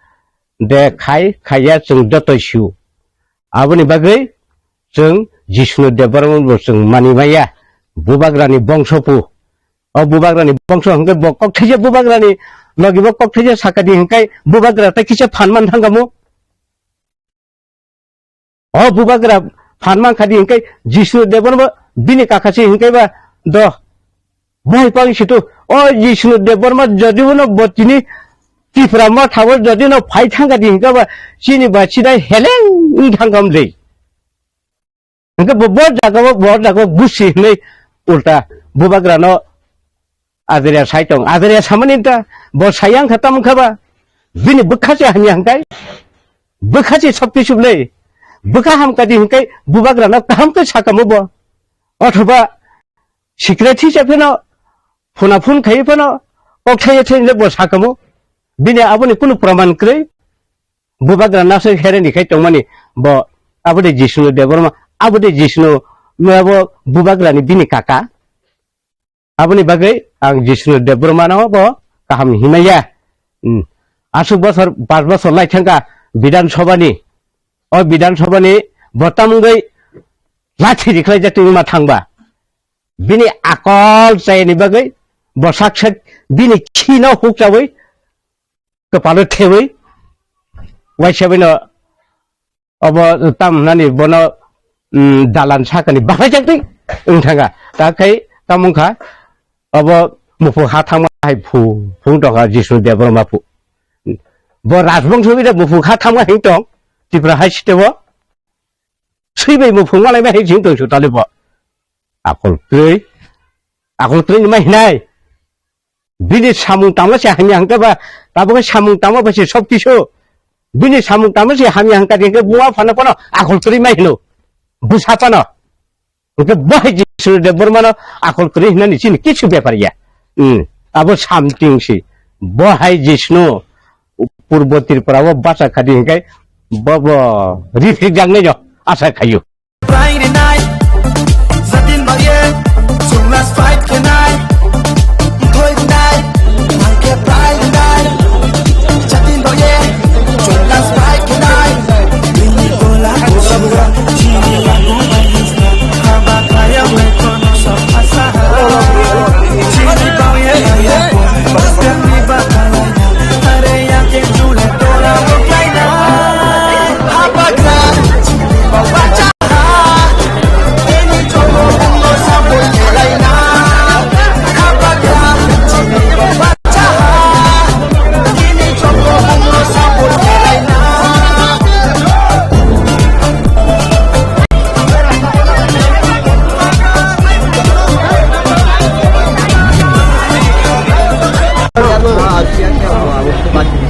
de khai khaiya chwng joto sio. Aboni bagwi chwng Jishnu Debbarma bo chwng mani maya, bubagrani bongso pu. O bubagrani bongso hwnkhe bo kok thaisa bubagrani logi bo kok thaisa sakadi hwnkhe bubagra tei kisa phan man thangkamo. O bubagra phan man khadi hwnkhe Jishnu Debbarma bo bini kakasi hwnkhe ba do. Bai pang situ o Jishnu Debbarma jodi uno bo tini Tipra Motha o jodi no phai thangkadi hwnkhe ba chini ba chidai heleng wng thangkam de. Hwnkhe bo, bo jaga o, bo jaga o gusi hinwi ulta bubagra no adria sai tong. Adria samani ta bo sai yang kha tamo kha ba. Bini bwkha se hamya hwnkhe. Bwkha se sokti sublei. Bwkha hamkadi hwnkhe bubagra no kaham khe sakamo bo. Othoba secret hisa pheno phuna phun khai pheno kok thai thai le bo sakamo. Bini aboni kunu praman kwrwi. Bubagra nasai hereni khai tongmani bo abode Jishnu Debbarma, abode Jishnu, abo bubagrani bini kaka. Aboni bagwi ang Jishnu Debbarma no bo kaham hinmaya. Hmm. Aswk bosor, pas bosor lai thangkha Bidhan Sabha ni. O Bidhan Sabha ni bo tamungwi lathi rikhlai jak tongma thangba. Bini akol chayani bagwi bo sak sak bini khino hukchawi kwpalo thewi waisa bino obo tam nani bono, mm, dalan sakani bahaijak twi wng thanga. Ta khai tamo wngkha obo muphung ha thangma hai phu-, phung tongkha Jishnu Debbarma phu. Bo rajbongso bida muphung ha thangma hing tong Tripura hai sitebo. Swi bai muphung malai bai hing tong su tali bo. Akol kwrwi, akol kwrwi ni ma hinai. Bini samung tangma se hamya hwnkhe ba, tabuk khe samung tangma ba se sob kisu. Bini samung tangma se hamya hwnkha di hwnkhe buma phano phano akol kwrwi ma hino. Bwsa phano. Hwnkhe bo hai Jishnu Debbarma no akol kwrwi hinani chini kichu bepar ya. Hmm. Abo something si. Bo hai Jishnu Purbo Tripura o bacha khadi hwnkhe bo, bo rifik jak nai jo asa khayu. Prai rinai, satin baye,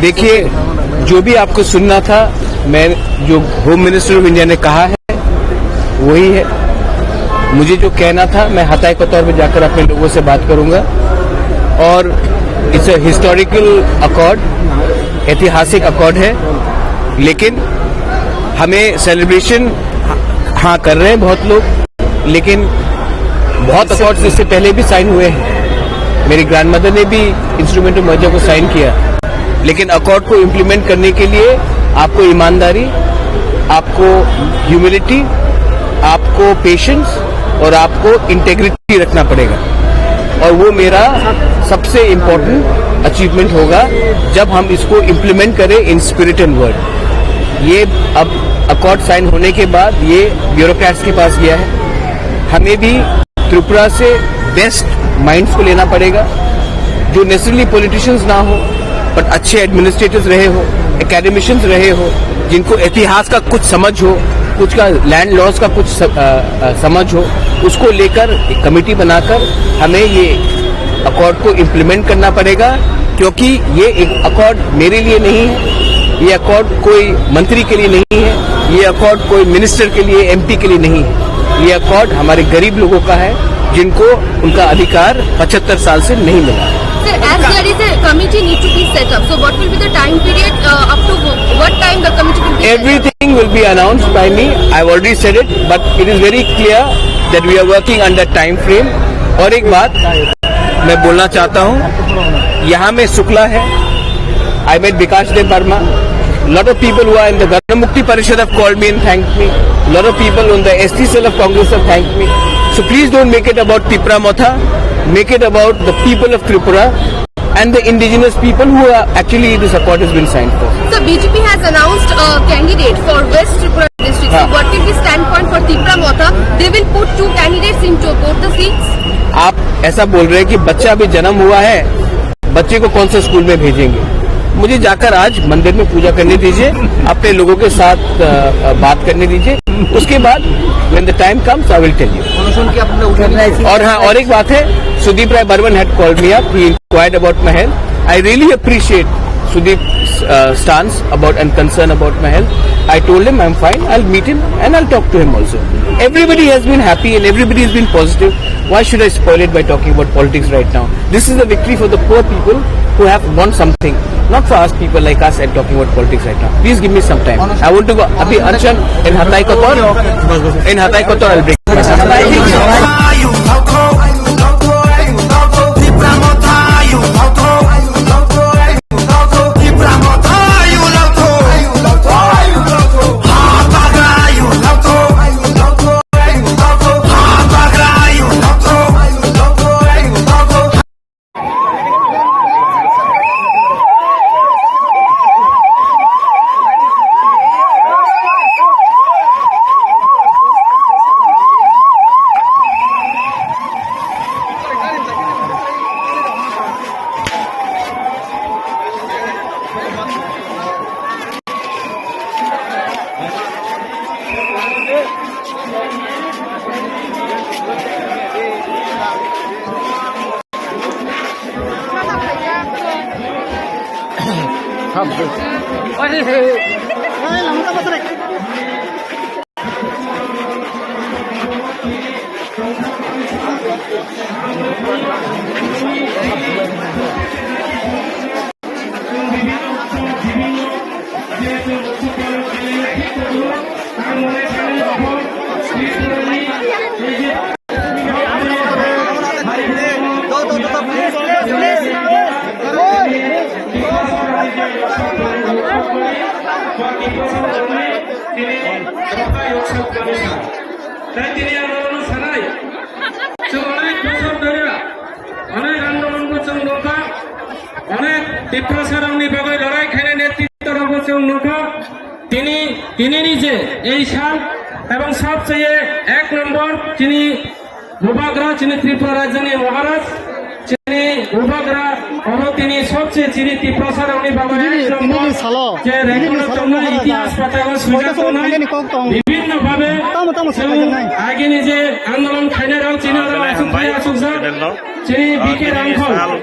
देखिए, जो भी आपको सुनना था, मैं, जो home minister of India ने कहा है, वही है। मुझे जो कहना था, मैं हताई कतौर में जाकर अपने लोगों से बात करूंगा। और इट्स अ हिस्टोरिकल अकॉर्ड, ऐतिहासिक अकॉर्ड है, लेकिन हमें सेलिब्रेशन, हाँ, कर रहे हैं बहुत लोग, लेकिन बहुत अकॉर्ड्स इससे पहले भी साइन हुए हैं। मेरी ग्रैंडमदर ने भी इंस्ट्रूमेंट ऑफ मर्जर को साइन किया, लेकिन अकॉर्ड को इम्प्लीमेंट करने के लिए आपको ईमानदारी, आपको ह्यूमिलिटी, आपको पेशेंस और आपको इंटेग्रिटी रखना पड़ेगा। और वो मेरा सबसे इम्पोर्टेंट अचीवमेंट होगा, जब हम इसको इम्प्लीमेंट करें इन स्पिरिट एंड वर्ड। ये अब अकॉर्ड साइन होने के बाद ये ब्यूरोक्रेट्स के पास गया है। हमें भी त्रिपुरा से बेस्ट माइंड्स को लेना पड़ेगा, जो नेसेसरली पॉलिटिशियंस ना हो, बट अच्छे एडमिनिस्ट्रेटर्स रहे हो, एकेडमिशियंस रहे हो, जिनको इतिहास का कुछ समझ हो, कुछ का लैंड लॉस का कुछ स-, अ, अ, समझ हो, उसको लेकर एक कमेटी बनाकर हमें ये अकॉर्ड को इम्प्लीमेंट करना पड़ेगा, क्योंकि ये एक अकॉर्ड मेरे लिए नहीं है, ये अकॉर्ड कोई मंत्री के लिए नहीं है, ये अकॉर्ड कोई मिनिस्टर के लिए, एमपी के लिए नहीं है। ये अकॉर्ड हमारे गरीब लोगों का है, जिनको उनका अधिकार पचहत्तर साल से नहीं मिला। Sir, as there is a committee need to be set up, so what will be the time period, uh, up to wh-, what time the committee will be set up? Everything will be announced by me. I've already said it, but it is very clear that we are working under time frame. और एक बात मैं बोलना चाहता हूँ, यहाँ में शुक्ला है, I met Bikash Deb Barma. Lot of people who are in the Ganamukti Parishad have called me and thanked me. Lot of people on the S T cell of Congress have thanked me. So please don't make it about Tipra Motha. Make it about the people of Tripura and the indigenous people who are actually this accord has been signed for. So B J P has announced a candidate for West Tripura district. So हाँ। What will be standpoint for Tipra Motha? They will put two candidates into both the seats. आप ऐसा बोल रहे हैं कि बच्चा अभी जन्म हुआ है, बच्चे को कौन सा स्कूल में भेजेंगे? मुझे जाकर आज मंदिर में पूजा करने दीजिए, अपने लोगों के साथ, अ, अ, बात करने दीजिए, उसके बाद when the time comes, I will tell you. और हाँ, और एक बात है, Sudeep Rai Barman had called me up, he inquired about my health. I really appreciate Sudeep's, uh, stance about and concern about my health. I told him I'm fine, I'll meet him and I'll talk to him also. Everybody has been happy and everybody has been positive. Why should I spoil it by talking about politics right now? This is a victory for the poor people who have won something, not for us people like us and talking about politics right now. Please give me some time. I want to go. अभी अनशन in हताई कतौर, in हताई कतौर, I'll break. Tei tini ang norokno sanai, chwng onek bosor dhori onek andolonbo chwng nukha, onek Tiprasarokni bagwi lorai khainai netritworokbo chwng nukha. Tini, tinini je ei sal ebong sobcheye ek nombor chini Bubagra, chini Tripura rajyoni Maharaj, chini Bubagra, oro tini sobcheye chini Tiprasarokni bagwi ek nombor je record tongnai, itihas patao swijak tongnai, bibhinno bhabe chwng agini je andolon khainairok chini oro aswk phai aswkjak, chini B K Rangkhol.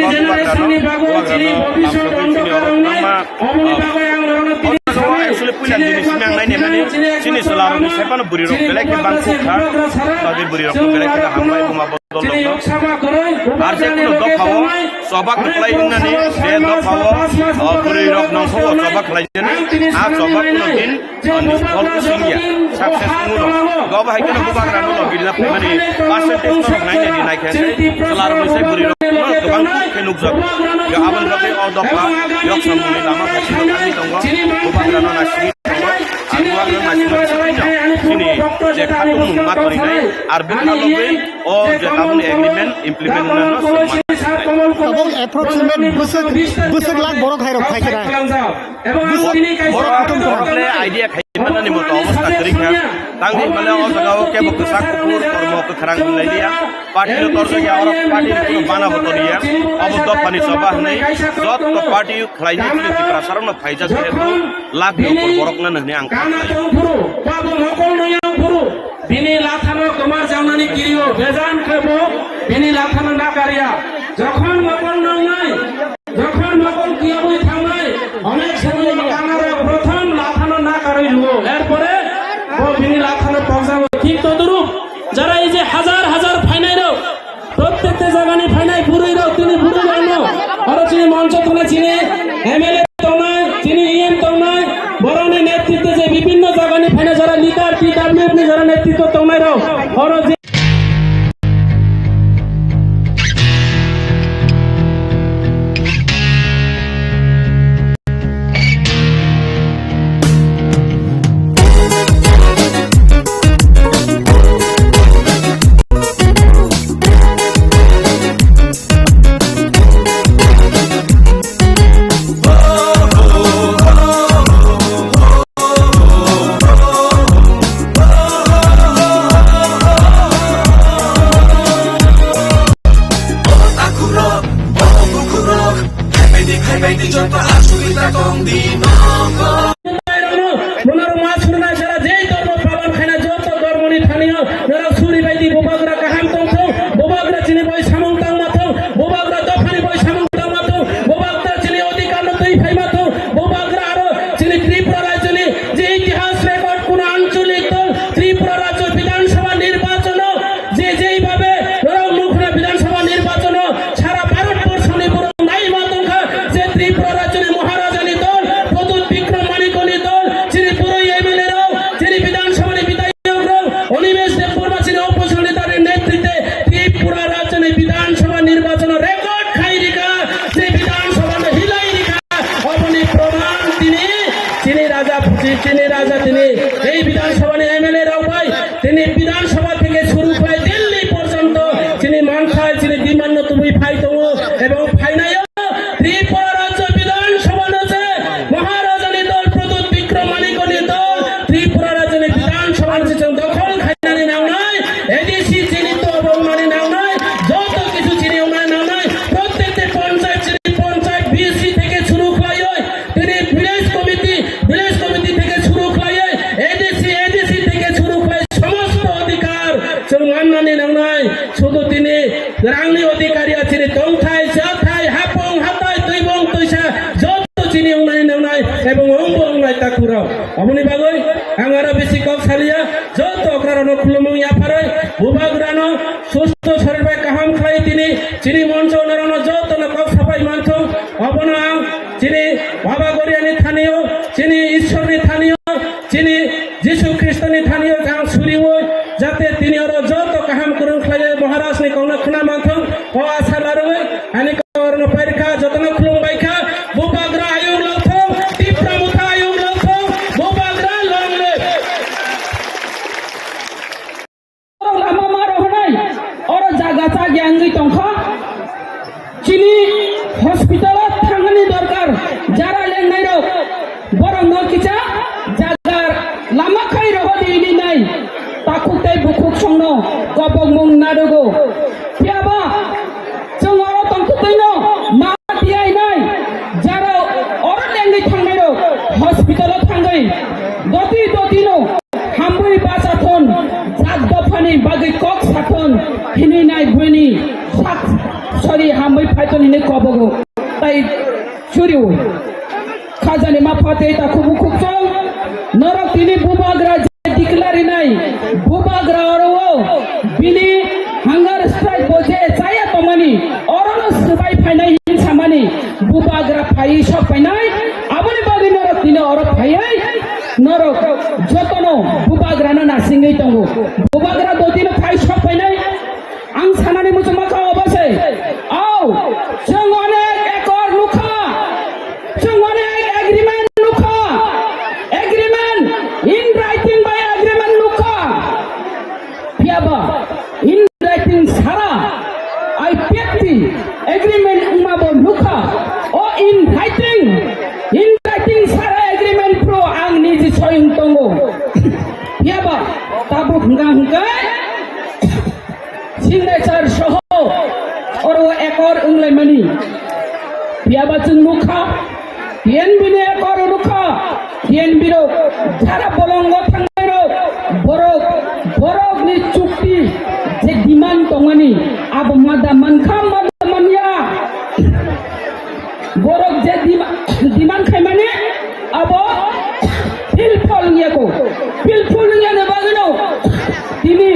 tongo, bubagrano, bubagrano lamsogwi chini oro kwbangma, ah, o jaga o actually puila ni bini simi ang nainai mani, chini chwlarokni saiphano bwrwirok belai khe bang kha, bagwi bwrwirokno belai khe hambai buma bodol rokno. Ar je kunu dophao choba kwplai wngnani, je dophao, ah, bwrwirok nongkhogo choba khlainani, a choba kunu din Ani phol kusingya, success wngno. Gobo hai kheno bubagrano logi rina phaimani percentage norok nainani naikhe, chwlarokni sai bwrwirokno kwbang khe nukjago. Yo aboni bagwi o dopha yok samungni lama phaisingo thangwi tongo, bubagrano naisingwi tongo. Ang bubagrano naisingmani swkangno chini je khatung mung ma torinai, ar bwkha logwi o je tabukni agreement implement wngnano swkmani. Tabuk approximate bwswk, bwswk lakh borok hai rok phai khe nai. Bwswk, borok kutung kwrang. Borok le idea khai manani moto obostha kwrwi kha. Tangwi mane o jaga o kebo kwchak kuphur kormo kwkhrang wng lai liya. Party no torjak ya, oro party ni kuno bana bo toniya. Obo dophani choba hwnwi jotto party khlaini chini Tiprasa rokno phaijak jehetu lakh ni upor borok nani hwnwi ang kha. Bini lathano kwmar jangnani kirio, bejan khe bo bini lathano nakarya. Jokhon mokol nongnai, jokhon mokol kiyabwi thangnai, onek somoi kangarok prothom lathano nakarwi rwo. Erpore bo bini lathano pokjago. Thik todrup, jara ei je hajar hajar phainairok, Prottekta jagani phainai bwrwirok, tini bwrwirokno oro chini moncho tongnai, chini M L A tongnai, chini E M tongnai, borokni netritwe je bibinno jagani phainai jara leader, T W F ni jara netritwo tongnairok, oro je Takhurok, bokhurok, khaibaidi, khaibaidi joto asugita tongdi nongo. Monaro mas rwna jara jei dormo paban khaina joto dormoni thanio norok suri baidi bubagra kaham tongthung, bubagra chini bai samung tangma thung, bubagra dophani bai samung tangma thung, bubagra chini odhikar no twi phaima thung, bubagra aro chini Tripura rajyoni je itihas record kuno ancholik tong, Tripura rajyo Bidhan Sabha nirbachon o je jei babe norok nukha Bidhan Sabha nirbachon o sara Bharat borso ni borok naima tongkha je Tripura rajyo ni Maharaja ni dol, Pradyut Bikram Manikya ni dol, chini boroi M L A rok, chini Bidhan Sabha ni bidhayok rok, Animesh Debbarma chini opposition leader ni netritwe Tripura rajyo ni Bidhan Sabha nirbachon o record khai rikha, je Bidhan Sabha no hilai rikha. Oboni proman tini, chini raja, chini raja tini, ei Bidhan Sabha ni M L A rok bai, tini Bidhan Sabha theke suru khai Delhi porjonto, chini manthai, chini demand no tubui phai tongo, ebong phainaio Tripura rajyo Bidhan Sabha no je Maharaja ni dol, Pradyut Bikram Manikya ni dol, Tripura rajyo ni Bidhan Sabha no je chwng dokhol khainani nangnai, A D C chini to obong mani nangnai, joto kisu chini ongmani nangnai, prottekta nangnai, sudu tini rangni odhikari ya chini tongthai, chathai, hapung, hatai, tuibung, tuisa, joto chini wngnai nangnai, ebong wngbo wngnai takhurok. Aboni bagwi ang aro bisi kok saliya, joto okrarokno khulumung yapharwi, bubagrano susto sorir bai kaham khlai tini, chini moncho norokno jotono kok sapai manthung, abono ang chini Baba Goriani thanio, chini Ishwarni thanio, chini Jisu Khristoni thanio ang suriwi, jate tini oro joto kaham kwrwng khlaiwi Maharajni kokno khna manthung, o asa larwi, ani kok orono pairikha, jotono khulumbaikha, bubagra ayung longthung, Tipra Motha ayung longthung, bubagra long live. Oro lama ma rohonai, oro jaga chak yangwi tongkha. Chini hospital o thangani dorkar, jara lengnai rok, borok no kisa jaga lama khai rohodi ini nai. Takhuk tei bukhuk songno kobokmung nadogo. Phiyaba chwng oro tongthuktoino ma tiyai nai, jara oro lengwi thangnai rok hospital o thangwi doti dotino hamwi bachathon, jat dophani bagwi kok sathon hinwi nai buini sak sori hamwi phaithon hinwi kobogo. Tai suriwi khajani mapha tei takhuk bukhuk chwng norok tini bubagra je declare rinai, bubagra oro o bini hunger strike bo je chaya tongmani orono swbai phainai hin samani bubagra phaiwi sok phainai, aboni bagwi norok tini oro phaiwi norok jotono bubagrano nasingwi tongo. Bubagra dotino phai sok phainai. Ang sanani muchungma kha obo se. Au, chwng onek ekor nukha. Chwng onek agreement nukha. Agreement, in writing by agreement nukha. Phiyaba, in writing sara, I P F T agreement wngma bo nukha. O in writing, in writing sara agreement pro ang niji soyung tongo. Phiyaba, tabuk hwnkha hwnkhe, signature soho oro ekor wnglaimani. Phiyaba chwng nukha, T N B ni ekor nukha, T N B rok jara bolongo thangnai rok, borok, borok ni chukti je demand tongmani, abo mada mankha, mada manya. Borok je dima-, demand khaimani abo fulfill wngya ko. Fulfill wngya ni bagwino tini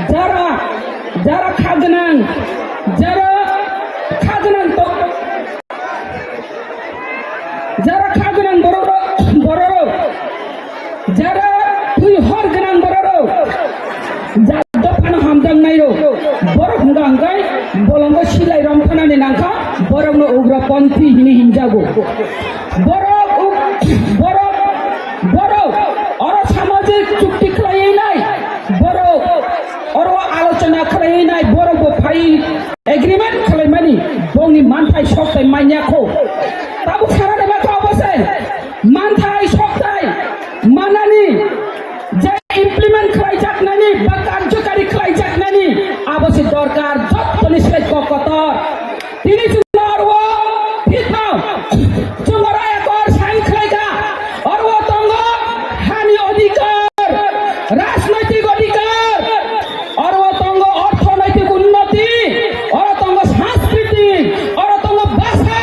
jara, jara kha gwnang, jara kha gwnang to-, jara kha gwnang borok, borok. Jara twi hor gwnang borok rok, jat dophano hamjaknai rok, borok hwnka hwnkhe bolongo silai romthanani nangkha, borokno ugroponthi hini hinjago. Borok uk-, borok, borok oro samajik chukti khlaiwi nai, borok oro alochona khlaiwi nai, borok bo phai agreement khlaimani, bongni manthai sokthai manya kho. Tabuk sana de ma kho obo se. Manthai sokthai manani je implement khlaijaknani ba karjokari khlaijaknani abo se dorkar, jottoni slai kok kotor. Tini chwng oro phitha, chwng oro ekor sign khlaikha, oro tongo hani odhikar, rajnoitik odhikar, oro tongo orthonoitik unnoti, oro tongo sanskriti, oro tongo bhasha,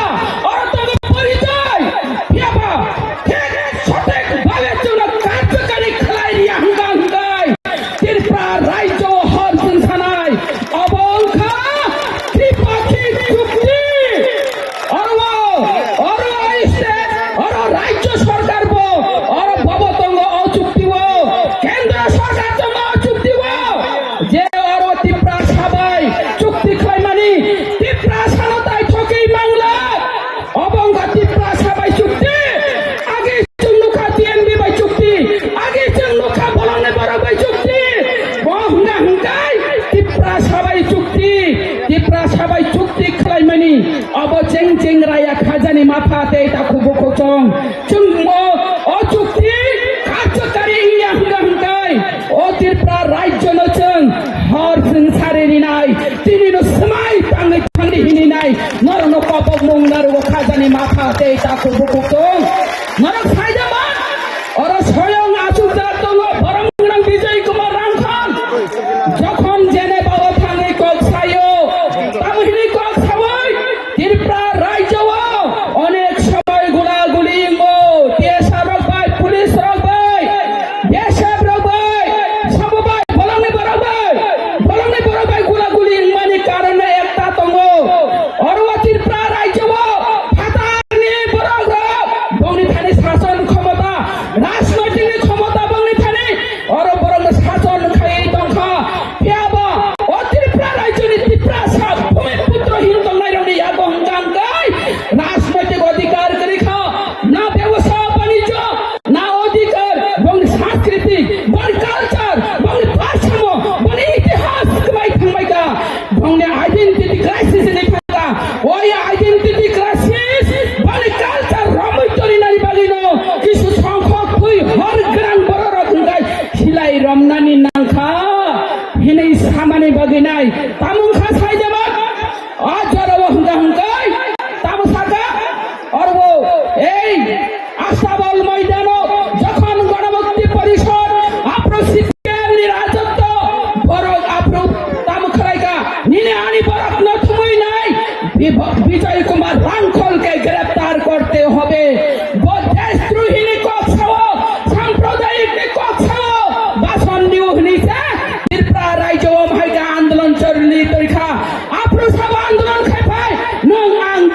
oro tongo porichoy. Phiyaba thik sothik bhabe chwngno karjokari khlai riya hwnka hwnkhe Tripura rajyo hor chwng sanai. Obo wngkha tripakhik chukti. Oro, oro state, oro rajyo sorkar bo, oro bobo tongo o chukti o, kendro sorkar tongo o chukti o. Je oro Tiprasa bai chukti khlaimani, Tiprasano tai thokwi mangla. Obo wngkha Tiprasa bai chukti. Agi chwng nukha T N B bai chukti, agi chwng nukha bolongni borok bai chukti. Bo hwnka hwnkhe Tiprasa bai chukti, Tiprasa bai chukti khlaimani obo cheng cheng raya khajani mapha tei takhuk bukhuk chwng. Chwng mo o chukti karjokari wngya hwnka hwnkhe o Tripura rajyono chwng hor chwng sari rinai, tinino swmai tangwi thangdi hininai, norokno kobokmung narugo khajani mapha tei takhuk bukhuk chwng. Norok saijama, oro soyong achukjak tongo, borom gwnang Bijay Kumar Rangkhang. Jokhon jene bawa nai. Tamung kha sai jemon, o jora o hwnka hwnkai, tamo saka, orbo, ei, Astabal moidano, jokhon Ganamukti Porishod, apro C P M ni rajotwo, borok apro tamo khlaika, nini ani borok no thumui nai, Bi-, Bijoy Kumar Rangkhol ke greptar korte hobe. Bo deshdrohi ni kok sao, sampradayik ni kok sao, bason diu hini se, Tripura rajyo o mahaika andolon choli toikha. Apro sabo andolon khai phai, nwng ang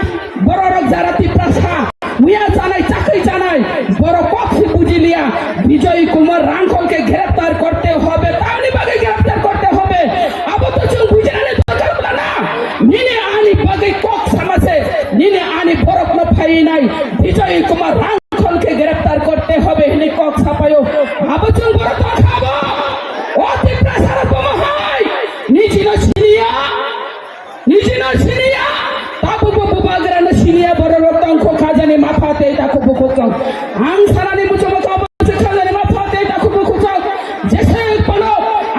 bororok jara Tiprasa, muya chanai, chakri chanai, borok kok si bujiliya, Bijoy Kumar Rangkhol ke greptar korte hobe, tamni bagwi greptar korte hobe, abo to chwng bujinani dorkar bla na, nini ani bagwi kok sama se, nini ani borok no phainai, Bijoy Kumar Rangkhol ke greptar korte hobe hini kok sapayo, abo chwng borok tongkha abo, o Tiprasa rok bomo hai, niji no siniya, Niji no siniya, takhuk bo bubagra no siniya, borok rok tongkho khajani mapha tei takhuk bukhuk tong. Ang sanani muchungo tongbo se khajani mapha tei takhuk bukhuk tong. Jese kono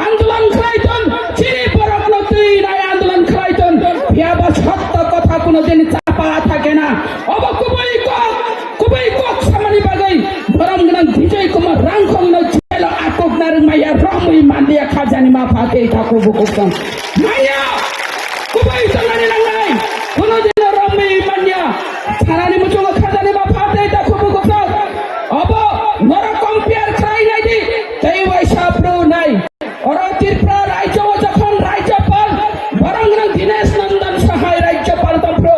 andolan khlai ton, chini borok no twi nai andolan khlai ton. Phiya ba sotto kotha kono din chapa thake na. Obo kubui kok, kubui kok samani bagwi borom gwnang Bijoy Kumar Rangkhol no jelo atok narwk maya romwi manliya khajani mapha tei takhuk bukhuk tong. Maya! Kubai tanani nangnai! Kono dino romwi manya! Sanani muchungo khajani ba phatei ta khubu goksa! Obo norok compare khlai nai di! Tei waisa phru nai! Oro Tripura rajyo o jokhon rajyopal, borok gwnang Dinesh Nandan Sahai rajyopal tongphru,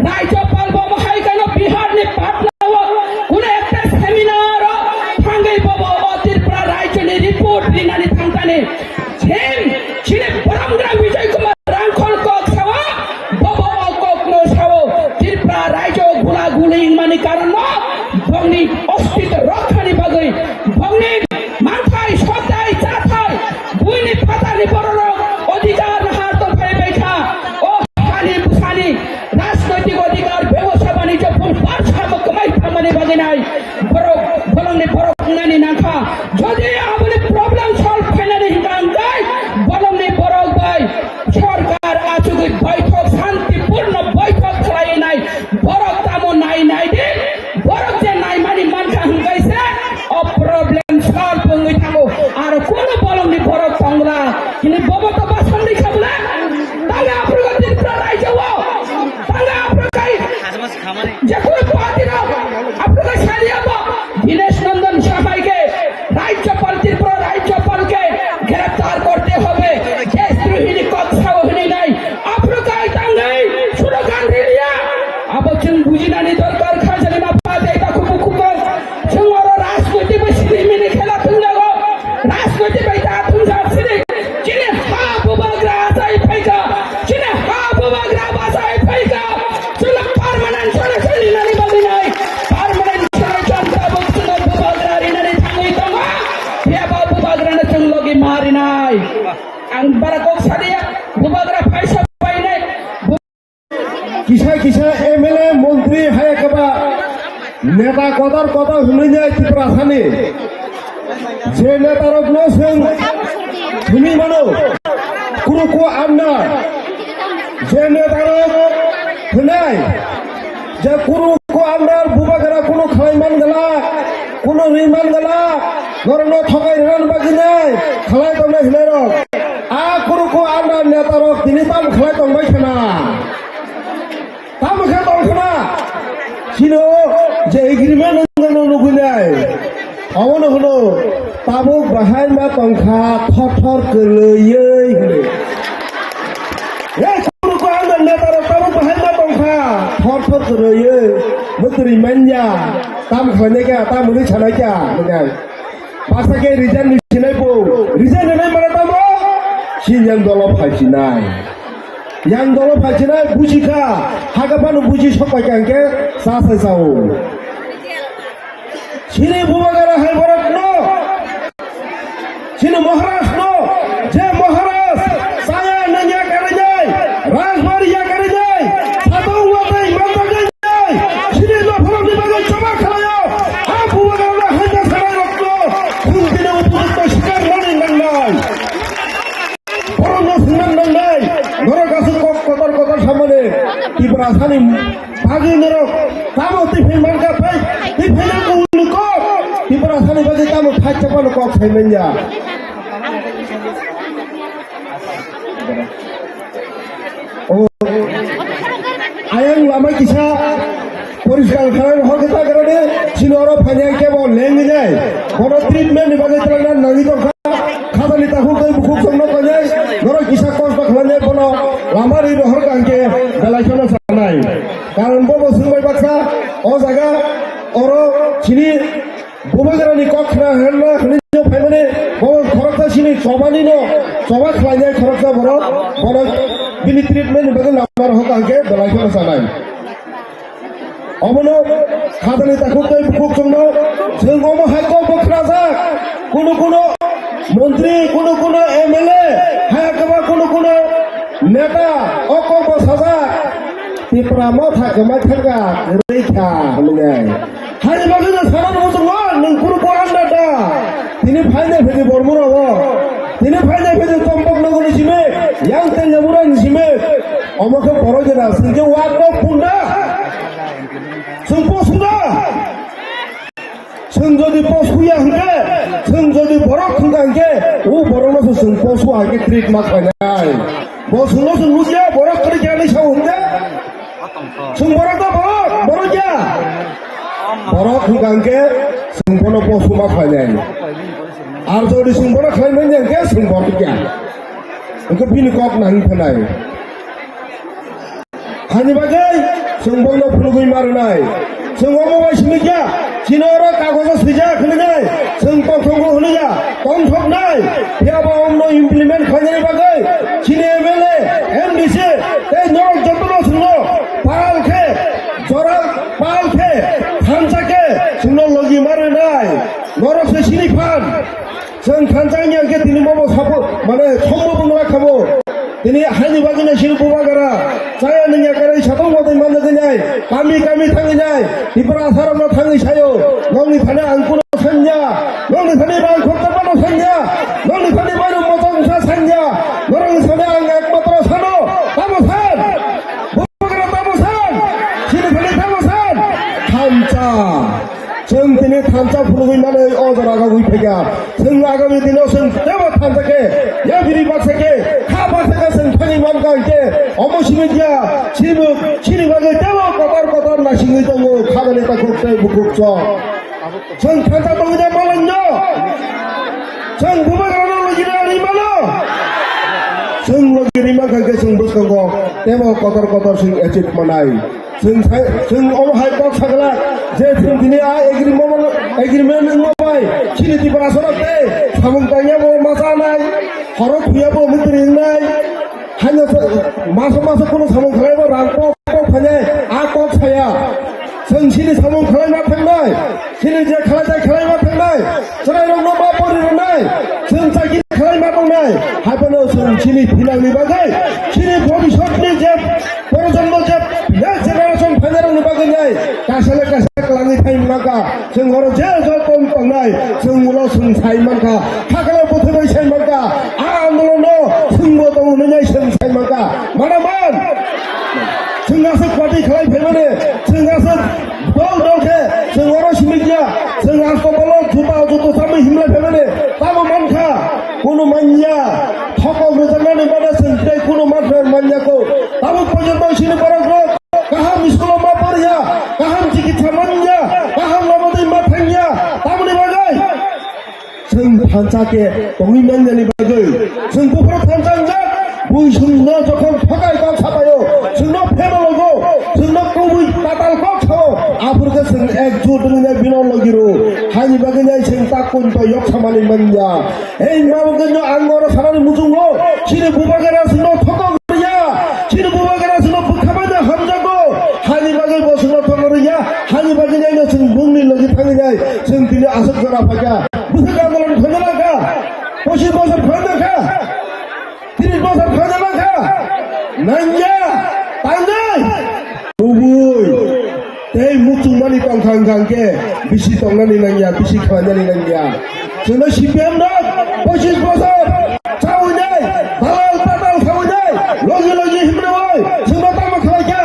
rajyopal bo hai kano Bihar ni Patna o kuno ekta seminar o thangwi bobo o Tripura rajyo ni report rinani thangkani. Chini, chini borok gwnang Bijoy Kumar Rangkhol kok sao, bobo o kok no sao, Tripura rajyo gula guli wngmani karon no, bongni ostitw rokha ni bagwi, bongni manthai, sotai, chathai, buini phatar ni borok rok odhikar nahar tongphai bai kha, o hani bwsani rajnoitik odhikar, bebosa banijyo phul bar samo kwmai thangmani bagwi nai. Borok, bolongni borok wngnani nangkha. Jodi aboni problem solve khainani hwnkha hwnkhe bolongni borok bai sorkar achugwi baithok, santipurno baithok khlaiwi nai. Borok tamo nai nai di, borok je naimani mankha hwnkhe se o problem solve wngwi thango. Aro kunu bolongni borok tongla hini bobo to basandi khabla. Tale aphuru Tripura rajyo o, tale aphuru kai Jekunu party rok, apnuka sariya bo, Dinesh Nandan Sahai ke, Rajyapal Tripura, Rajyapal ke greptar korte hobe, deshdrohi ni kok sao hini nai, apnuka ai tangai, slogan riliya, abo chwng bujinani dorkar kha jani ma pate ta khubu khubu, chwng oro rajnoitik bai sini mini khela thung jago, rajnoitik bai ta thung jak sini, chini ha bubagra achai phaika, chini ha bubagra bachai phaika, Chwla permanent solution rinani bagwi nai. Permanent solution tabuk chwla bubagra rinani thangwi tongo. Phiya ba bubagrano chwng logi ma rinai. Ang bara kok sadiya, bubagra phaisa painai. Kisa kisa M L A, montri, haya kaba neta kotor kotor hwnwi nai Tiprasani. Je netarokno chwng hwnwi mano, kuruku amna. Je netarok hwnai, je kuruku amna bubagra kunu khlai man gala, kunu ri man gala, norokno thokai rwna bagwi nai khlai tongnai hwnairok. A kuruku amna netarok tini tam khlai tongbai khna. Tamo khe tong khna? Chino je agreement wngno nugwi nai. Omono hwno tabuk bahai ma tong kha thor thor kwrwiyoi hwnwi. Ei kuruku ang neta rok tabuk bahai ma tong kha thor thor kwrwiyoi. Mwtwrwi manya. Tam khlainai kha, tam hwnwi sanai kha hwnwi. Baksa khe resign ni sinai bo. Resign ni nai mane tamo? Sinjang dolo phai sinai. Yang dolo phai sinai buji kha. Haga phano buji sok pai kha hwnkhe sa sai sao. Sini bubagra hai borok no. Sini Maharaj no. Je Maharaj saya nanya karinai. Rajbari ya karinai. Sadong watai mantai nai. Sini no phorok ni bagwi choba khalayo. A bubagra no hanja sarai rok no. Khun tine upojukto sikar mani nangnai. Borok no singman nangnai. Tiprasani bagwi norok tamo tiphai mankha phai, tiphai nang kok ni kok, Tiprasani bagwi tamo thai chapano kok sai manya. O, ayang lama kisa poriskar khalai hor kisa garani, sino oro phanya kebo lengwi nai, bono treatment ni bagwi twlangna nangwi tongkha. Khajani takhuk tei bukhuk chwngno tongnai, norok kisa kosto khlainai bono lama ri rohor kangkhe belai kheno sanai. Karon bobo swngbai baksa o jaga oro chini bubagrani kok khna hwnna hwnwi no phaimani bobo khoroksa chini chobani no choba khlainai khoroksa borok bono bini treatment ni bagwi lama rohor kangkhe belai kheno sanai. Obono khajani takhuk tei bukhuk chwngno chwng omo hai kok bo khnajak. Kunu kunu montri, kunu kunu M L A, hai kwbang kunu kunu neta o kok bo sajak. Tipra motha kwmai thangkha, kwrwi kha hwnwi. Hai bagwi no sana muchungo nwng kunu bo anda da. Tini phainai phidi bormura o. Tini phainai phidi Tombok nogoni simi, yang tei Yamura ni simi. Omo khe borok jora, chwng khe wak kok punda. Chwng posuda. Chwng jodi posuya hwnkhe, chwng jodi borok thwngkha hwnkhe, o borokno se chwng posu hai khe treat ma khlainai. Bo chwngno chwng nukya, borok kwrwi khe ani sao hwnkhe. Chwng borok da borok, borok ya. Borok thwngkha hwnkhe, chwng bono posu ma khlainai. Ar jodi chwng bono khlai manya hwnkhe, chwng borok ya. Hwnkhe bini kok nang phanai. Hani bagwi chwng bono phunugwi ma rwnai. Chwng omo bai simi kya? Chini oro kagojo swijak hwnwi nai. Chwng tongthokgo hwnwi ya. Tongthoknai. Phiya ba omno implement khlainani bagwi chini M L A, M D C tei norok jotono chwngno pal khe, jora pal khe, thansa khe chwngno logi ma rwnai. Norok se sini phan. Chwng thansa wngya hwnkhe tini bobo sapo, mane, sombo bwngla khabo. Tini haini bagwino sini bubagra. Chaya nungya kwrwi satung bodoi manjagwi nai. Kami kami thangwi nai. Tiprasarokno thangwi sayo. Nokni thani ang kuno sanya. Nokni thani rang khorchapano sanya. Nokni thani mairum mochong sa sanya. Norokni thani ang ekmatro sano. Tamo san? Bubagra tamo san? Sini thani tamo san? Thansa. Chwng tini thansa phunugwi mano o jora agagwi phaikha. Chwng agami dino chwng tebo thansa khe, ya biri baksa khe, kha baksa khe chwng thangwi mankha hwnkhe, omo simi kya, chini, chini bagwi tebo kotor kotor nasingwi tongo, khajani takhuk tei bukhuk chwng. Chwng thansa tongwi da malangno. Chwng bubagrano logi rwi mano. Chwng logi rwi mankha hwnkhe chwng bwskango tebo kotor kotor chwng achieve manai. Chwng sai, chwng omo hai kok sagla je chwng tini a agreement, agreement wngma bai chini Tiprasarok tei samung tangya bo ma chanai, khorok thuya bo mwtri wngnai, haino sa-, maso maso kunu samung khlai bo rang pok pok phainai, a kok saya. Chwng chini samung khlai ma thangnai, chini je khlai tai khlai ma thangnai, chwrairokno ma pori rwnai, chwng chakiri khlai ma tongnai, hai phano chwng chini thinangni bagwi, chini bhobishyotni je projonmo je next generation phainarokni bagwi nai kaisa le kaisa kwlangwi thai mankha. Chwng oro je joto tongnai, chwng ulo chwng sai mankha, hakhe bwthai bai sai mankha, a andolono chwngbo tongo hwnwi nai chwng sai mankha. Mana man? Chwng aswk party khlai phaimani, chwng aswk dol dol khe, chwng oro simi kya, chwng aswk bolo juta juto chamwi himlai phaimani, tamo mankha, kunu manya, thokok rwjaknani bagwi chwng tei kunu manthai manya ko, tamo porjonto chini borok rok kaham school o ma poriya, kaham chikitsa manya, kaham lama twi ma thangya, tamoni bagwi chwng thansa khe tongwi manjani bagwi chwng buphuru thansa wngjak. Bui chwngno jokhon thokai kok sapaio, chwngno phema logo, chwngno kubui tatal kok sao, aphuru khe chwng ekjut wngwi bino logi rw. Haini bagwi nai chwng ta kunto yok samani manya. Ei mabukno ang oro sanani muchungo, chini bubagra chwngno thokok rwya, chini bubagra chwngno bwkha bai hamjakgo, haini bagwi bo chwngno thokok rwya, haini bagwi naino chwng bungni logi thangwi nai, chwng tini aswk jora phaikha. Bwswk andolon khaina langkha, pochis bosor khaina langkha, tris bosor khaina langkha, nangya, tangnai, kubui. Tei muchungmani tongkha hwnkha hwnkhe bisi tongnani nangya, bisi khlainani nangya. Chwngno C P M no pochis bosor chawi nai, dalal tatal chawi nai, logi logi himrwi, chwngno tamo khlaikha?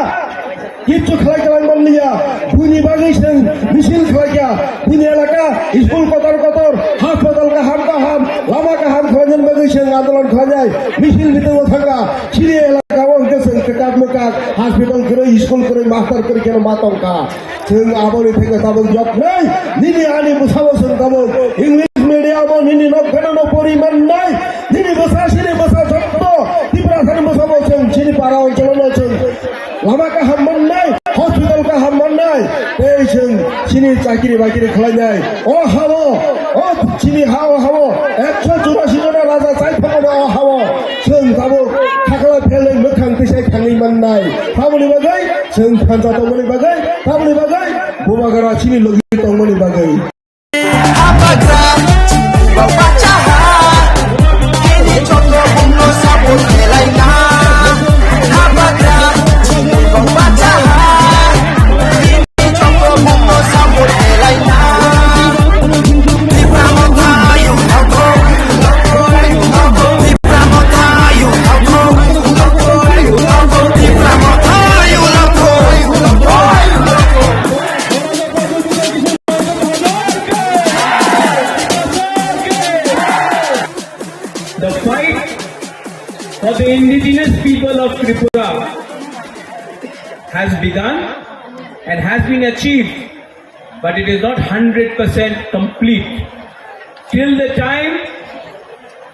bagwi chwng misil khlaikha. Bini elaka school kotor kotor, hospital kaham kaham, lama kaham khlainani bagwi chwng andolon khlainai, misil mitingo thangkha. Chini elaka o hwnkhe chwng kwkak mwkak, hospital kwrwi, school kwrwi, master kwrwi kheno ma tongkha. Chwng aboni theke tabuk yoknai, nini ani bwsabo chwng tabuk English medium o nini nok phano no pori mannai, nini bwsa chini bwsa jotto Tiprasani bwsabo chwng chini para oncholono chwng lama kaham mannai, hospital kaham mannai, tei chwng chini chakiri bakiri khlainai. O hao, o chini hao hao, ekso churasi jona raja chai thangmani o hao, chwng tabuk khakla phelai mwkhang tisai thangwi mannai. Tamoni bagwi chwng thansa tongmani bagwi, tamoni bagwi bubagra chini logi tongmani bagwi. Habagra, chini bongba chaha, chini chondro bumno sabur khelaina. Habagra, chini bongba chaha, chini chondro bumno sabur khelaina. Tipra motha, you know, Tipra motha, you know, Tipra motha, you know. The fight for the indigenous people of Tripura has begun and has been achieved, but it is not hundred percent complete. Till the time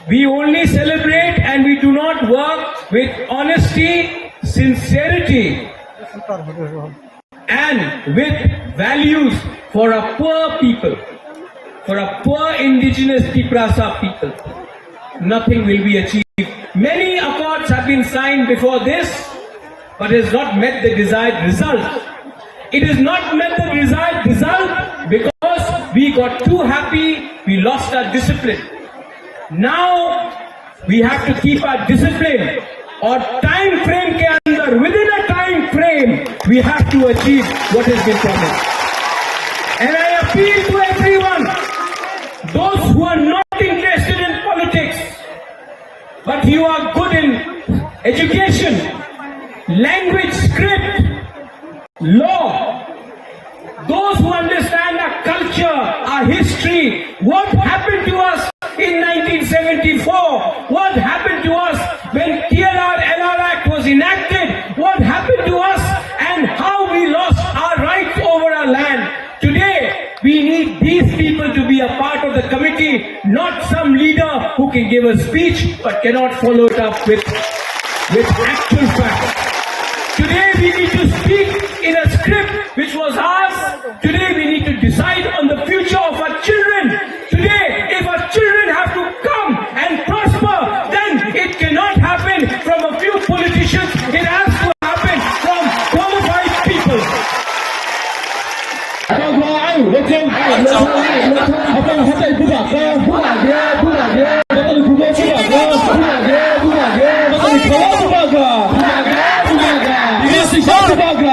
we only celebrate and we do not work with honesty, sincerity, and with values for a poor people, for a poor indigenous Tiprasa people, nothing will be achieved. Many accords have been signed before this, but has not met the desired result. It has not met the desired result because we got too happy, we lost our discipline. Now, we have to keep our discipline or time frame ke andar, within a time frame, we have to achieve what has been promised. And I appeal to everyone, those who are not interested in politics, but you are good in education, language, script, law, those who understand our culture, our history, what happened to us in nineteen seventy-four, what happened to us when T R R L R Act was enacted, what happened to us and how we lost our rights over our land. Today, we need these people to be a part of the committee, not some leader who can give a speech but cannot follow it up with, with actual facts. Today, we need to speak in a script which was ours. Today, we need to decide on the future of our children. Today, if our children have to come and prosper, then it cannot happen from a few politicians. It has to happen from qualified people. This is one last fight.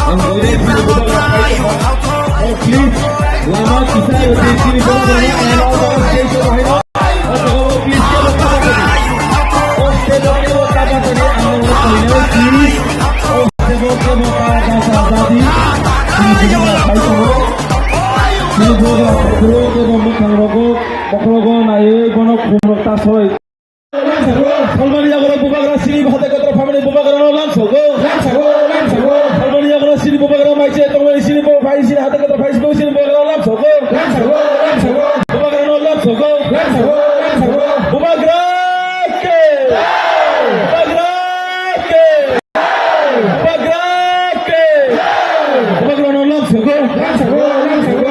Ang koi de phai budak phai. Oh, please. Lama kisa yo de chini budak phai. Ang mau bawa station hai. Oh, oh, please, kebo kabo tadi. Oh, station kebo kabo tadi. Ang mau koi na, please. Oh, kebo kabo kabo tadi. Chini budak phai to. Chini budak phai to, kebo mukhang rogo, bokrogo nai, bono khum rok ta soi. Salmani yago bubagra sini bhate kotor family bubagra no lam sogo. Lam sogo, lam sogo. Salmani yago sini bubagra mai che tongmani sini bo phai sini hate kotor phai sini bubagra no lam sogo. Lam sogo, lam sogo. Bubagra no lam sogo. Lam sogo, lam sogo. Bubagra ke. Bubagra ke. Bubagra ke. Bubagra no lam sogo. Lam sogo, lam sogo.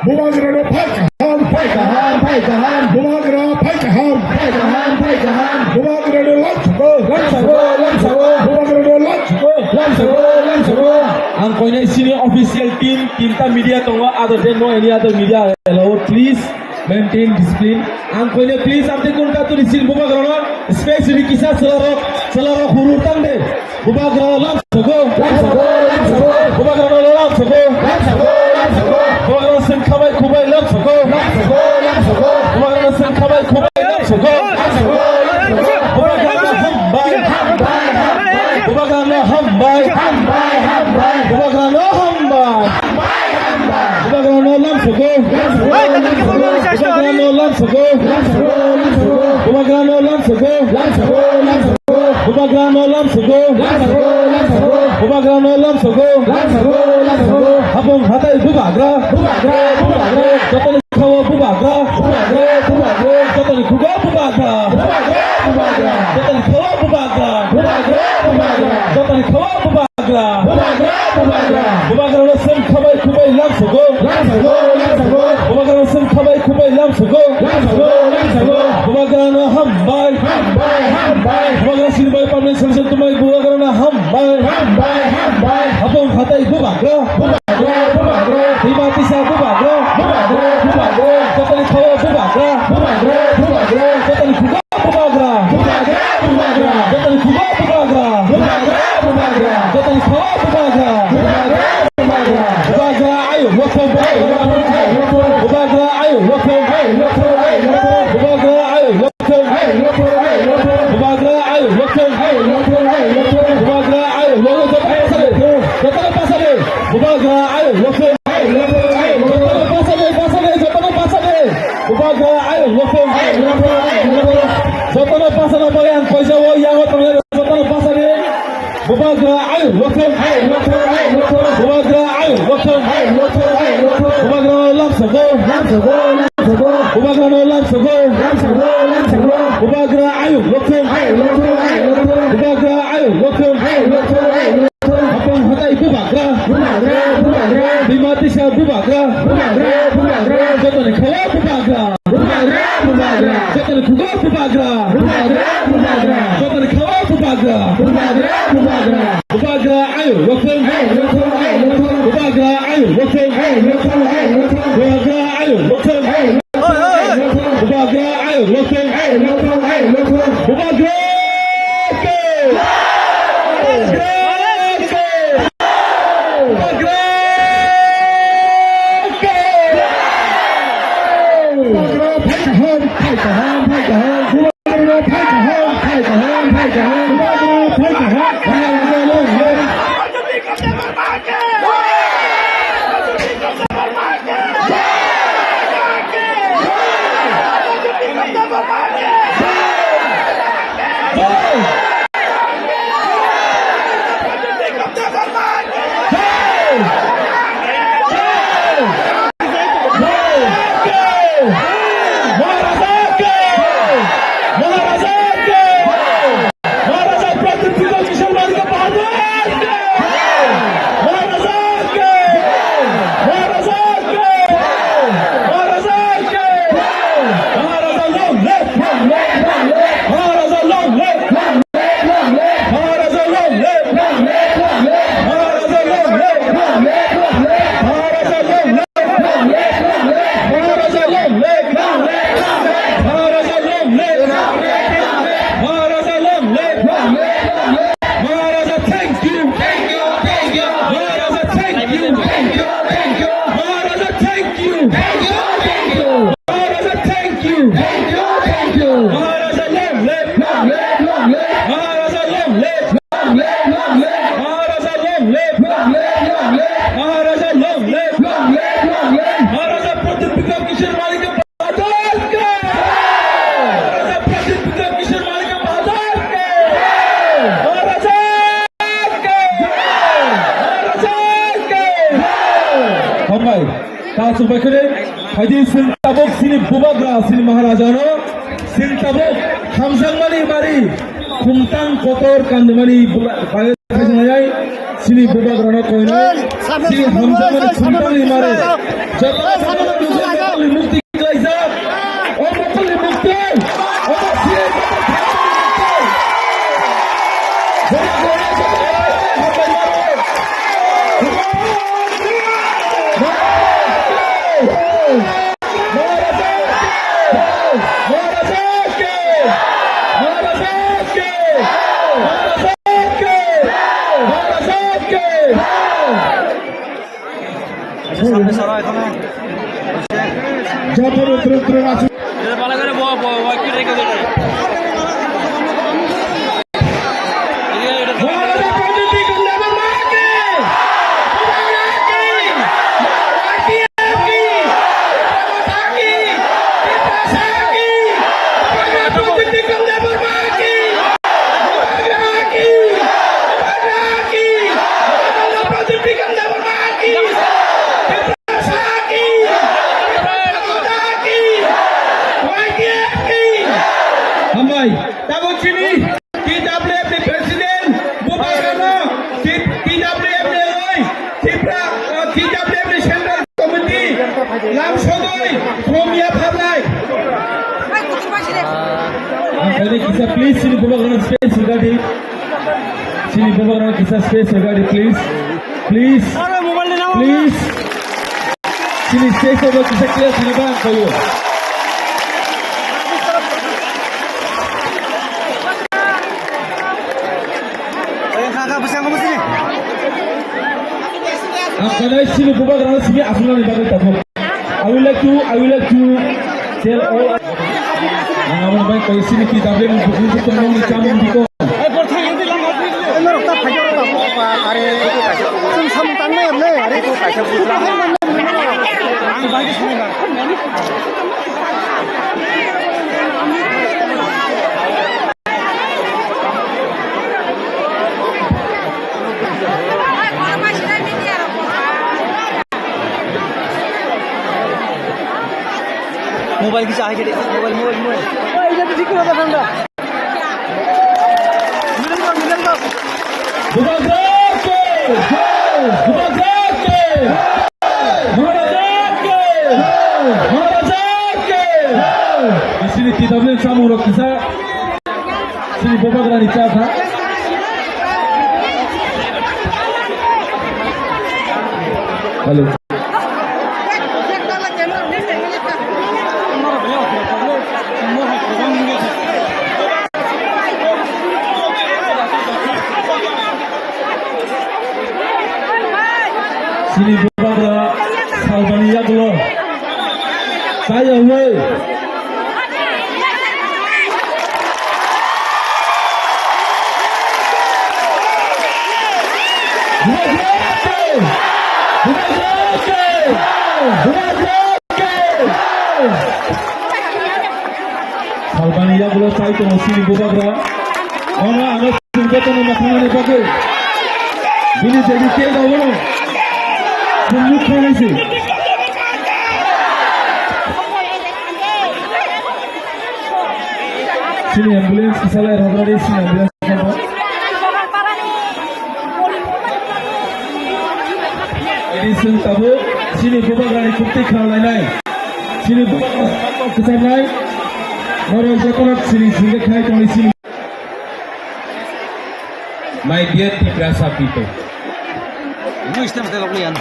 Bubagrano phai kaham, phai kaham, phai kaham. Bubagra phai kaham, phai kaham, phai kaham. Bubagrano lamsoko, lamsoko, lamsoko. Bubagrano lamsoko, lamsoko, lamsoko. Ang koinai sini official team, tinta media tongo, other than no any other media allowed, please maintain discipline. Ang koinai please, ang tei kun katuni sini bubagrano space ri kisa chwlarok, chwlarok hurur tang de. Bubagrano lamsoko, lamsoko, lamsoko. Bubagrano lamsoko, lamsoko, lamsoko. Bubagrano sengkhabai khubai lamsoko, lamsoko, lamsoko. Bubagrano sengkhabai khubai lamsoko, lamsoko, lamsoko. Bubagrano hambai, hambai, hambai. Bubagrano hambai, hambai, hambai. Bubagrano hambai, hambai, hambai. Bubagrano lamsoko, lamsoko, lamsoko. Bubagrano lamsoko, lamsoko, lamsoko. Bubagrano lamsoko, lamsoko, lamsoko. Bubagrano lamsoko. Lamsoko, lamsoko. Bubagrano lamsoko. Lamsoko, lamsoko. Hapung hatai bubagra. Bubagra, bubagra. Jotoni khawa bubagra. Bubagra, bubagra. Jotoni khuga bubagra. Bubagra, bubagra. Jotoni khawa bubagra. Bubagra, bubagra. Jotoni khawa bubagra. Bubagra, bubagra. Bubagrano sengkhabai khubai lamsoko. Lamsoko, lamsoko. Bubagrano sengkhabai khubai lamsoko. Lamsoko, lamsoko. Bubagrano hambai. Hambai, hambai. Bubagra sirbai pamni solution tumai bubagrano hambai. Hambai, hambai. Hapung hatai bubagra. Bubagra, bubagra. Bima tisa bubagra. Bubagra, bubagra. Jotoni khawa bubagra. Bubagra, bubagra. Jotoni khuga bubagra. Bubagra, bubagra. Jotoni khuga bubagra. Bubagra, bubagra. Jotoni khawa bubagra. Bubagra, bubagra. Bubagra ayo, lokong. Ayo, lokong, ayo, lokong. Bubagra ayo, lokong. Ayo, lokong, ayo, lokong. Bubagra ayo, lokong. Ayo, lokong, ayo, lokong. Bubagra ayo, lokong. Ayo, lokong, ayo, lokong. Bubagra ayo, lokong. Jotoni pasade. Jotoni pasade. Bubagra ayo, lokong. Ayo, lokong, ayo, lokong. Jotoni pasade, pasade, jotoni pasade. Bubagra ayo, lokong. Ayo, lokong, ayo, lokong. Jotoni pasana bagwi ang koisa o yango tongnai. Jotoni pasade. Bubagra ayo, lokong. Ayo, lokong, ayo, lokong. Bubagra ayo, lokong. Ayo, lokong, ayo, lokong. Bubagrano lamsoko. Lamsoko, lamsoko. Bubagrano lamsoko. Lamsoko, lamsoko. Bubagra ayo, lokong. Ayo, lokong, ayo, lokong. Bubagra ayo, lokong. Ayo, lokong, ayo, lokong. Hapung hatai bubagra. Bubagra, bubagra. Bima tisa bubagra. Bubagra, bubagra. Jotoni khawa bubagra. Bubagra, bubagra. Jotoni khuga bubagra. Bubagra, bubagra. Jotoni khawa bubagra. Bubagra, bubagra. Bubagra ayo, lokong. Ayo, lokong, ayo, lokong. Bubagra ayo, lokong. Ayo, lokong, ayo, lokong. Bubagra ayo, lokong. Ayo, lokong, ayo, lokong. Bubagra ayo, lokong. Ayo, lokong, ayo, lokong. Bubagra ke. Bubagra ke. Bubagra ke. Bubagra phai kaham, phai kaham, phai kaham. Bubagra phai kaham, phai kaham, phai kaham. Bubagra phai kaham, phai kaham. Maharaja ke! Maharaja ke! Maharaja Pradyut Vikram Kishore Manikya Bahadur ke! Maharaja ke! Maharaja ke! Maharaja ke! Maharaja long live! Long live! Long live! Maharaja long live! Long live! Long live! Maharaja long live! Long live! Long live! Maharaja long live! Long live! Long live! Maharaja long live! Maharaja long live! Maharaja long live! Maharaja thank you! Thank you! Thank you! Maharaja thank you! Thank you! Thank you! Maharaja thank you! Thank you! Thank you! Maharaja thank you! Thank you! Thank you! Maharaja long live! Long live! Long live! Maharaja long live! Long live, long live. Maharaja long live. Long live, long live. Maharaja long live. Long live, long live. Maharaja Pradyut Vikram Kishore Manikya Bahadur ke. Maharaja Pradyut Vikram Kishore Manikya Bahadur ke. Maharaja ke. Maharaja ke. Hambai. Ta chukbai khe, haidi chwng tabuk chini bubagra, chini Maharajano, chwng tabuk hamjakmani mari, khumtang kotor kandimani buba-, bai-, chini bubagrano koinai, chini hamjakmani khumtangni mari, joto সামনে সরো এখনো। যত রুদ্র রুদ্র আছে। এটা ভালো করে বয়, বয়, বয়, কি রেখে দে। Hambai, tabuk chini T W F ni president, Bubagrano, T-, T W F ni oi, Tipra, uh, T W F ni central committee, lam sogoi, from ya pharlai. Ang kani kisa please chini Bubagrano space regarding. Chini Bubagrano kisa space regarding, please. Please. Please. Chini stage o kisa clear khna ba ang koyo. Ang kanai chini Bubagrano simi aswknani bagwi tabuk. I would like to, I would like to tell all. Ang aboni bai koyo chini T W ni bukhuk tongmani chamung bikon. Mobile kisa hai kede, mobile, mobile, mobile. Middle ball, middle ball. Bubagrake! Bubagrake! Bubagrake! Bubagrake! Asini T W chamung rok kisa. Sini Bubagrani cha kha. Hello. Sini Bubagra salbani yagulo. Saya huai. Salbani yagulo chai tongo sini Bubagra. Ono ano sini jotono makhangani bagwi. Bini jadi ke dawono. Sumuk khanai si. Sini ambulance kisalai rogani sini ambulance. Ini sing tabuk sini Bubagrani khukti khanlainai. Sini Bubagra kisarnai. Norok jotono sini singge khai tongwi sini. My dear Tiprasa people. Lu istem telo kulian.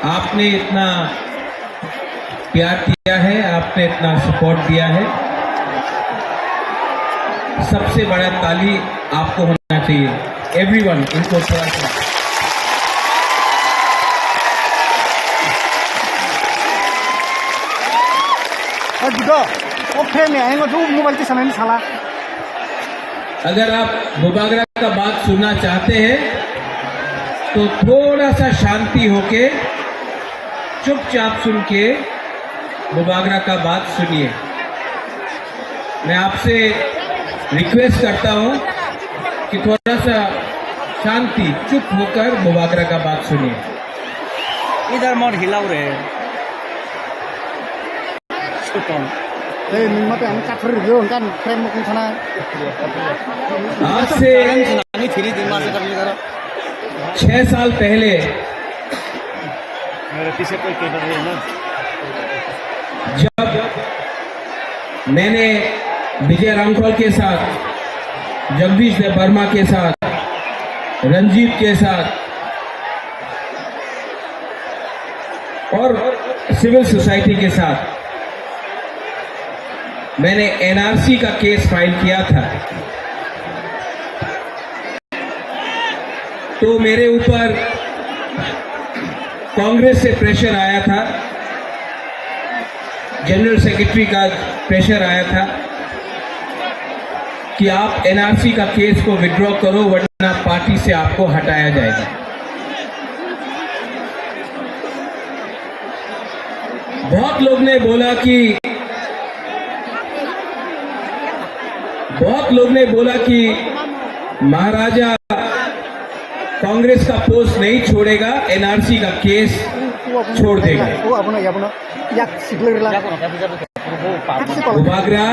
आपने इतना प्यार दिया है, आपने इतना सपोर्ट दिया है, सबसे बड़ा ताली आपको होना चाहिए। Everyone, इनको थोड़ा सा। Aduh, oke nih, ayo ngadu mobile kisah ini salah. अगर आप बुबागरा का बात सुनना चाहते हैं तो थोड़ा सा शांति होके चुपचाप सुन के बुबागरा का बात सुनिए। मैं आपसे रिक्वेस्ट करता हूँ कि थोड़ा सा शांति, चुप होकर बुबागरा का बात सुनिए। इधर मत हिलाओ रे। Tei nwng mate ang kaphar rwgwi hwnka frame mokol sana. आज से छह साल पहले मेरे पीछे कोई कैमरा नहीं है ना? जब मैंने विजय रामफल के साथ, जगदीश देव वर्मा के साथ रंजीत के साथ और सिविल सोसाइटी के साथ मैंने एनआरसी का केस फाइल किया था, तो मेरे ऊपर कांग्रेस से प्रेशर आया था, जनरल सेक्रेटरी का प्रेशर आया था कि आप एनआरसी का केस को विड्रॉ करो, वरना पार्टी से आपको हटाया जाएगा। बहुत लोग ने बोला कि बहुत लोग ने बोला कि महाराजा कांग्रेस का पोस्ट नहीं छोड़ेगा, एनआरसी का केस छोड़ देगा। Bubagra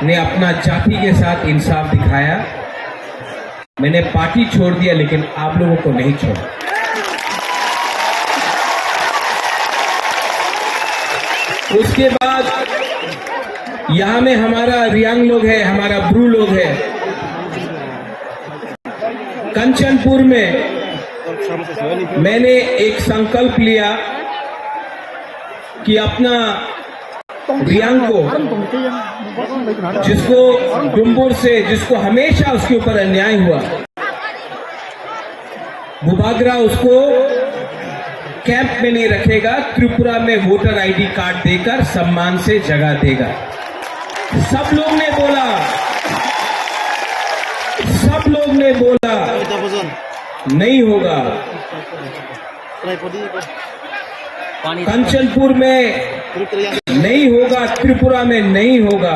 ने अपना जाति के साथ इंसाफ दिखाया। मैंने पार्टी छोड़ दिया, लेकिन आप लोगों को नहीं छोड़ा। उसके बाद यहाँ में हमारा रियांग लोग है, हमारा ब्रू लोग है। कंचनपुर में मैंने एक संकल्प लिया कि अपना रियांग को, जिसको डुम्बुर से, जिसको हमेशा उसके ऊपर अन्याय हुआ, बुबागरा उसको कैंप में नहीं रखेगा, त्रिपुरा में वोटर आईडी कार्ड देकर सम्मान से जगह देगा। सब लोग ने बोला, सब लोग ने बोला, नहीं होगा। कंचनपुर में नहीं होगा, त्रिपुरा में नहीं होगा।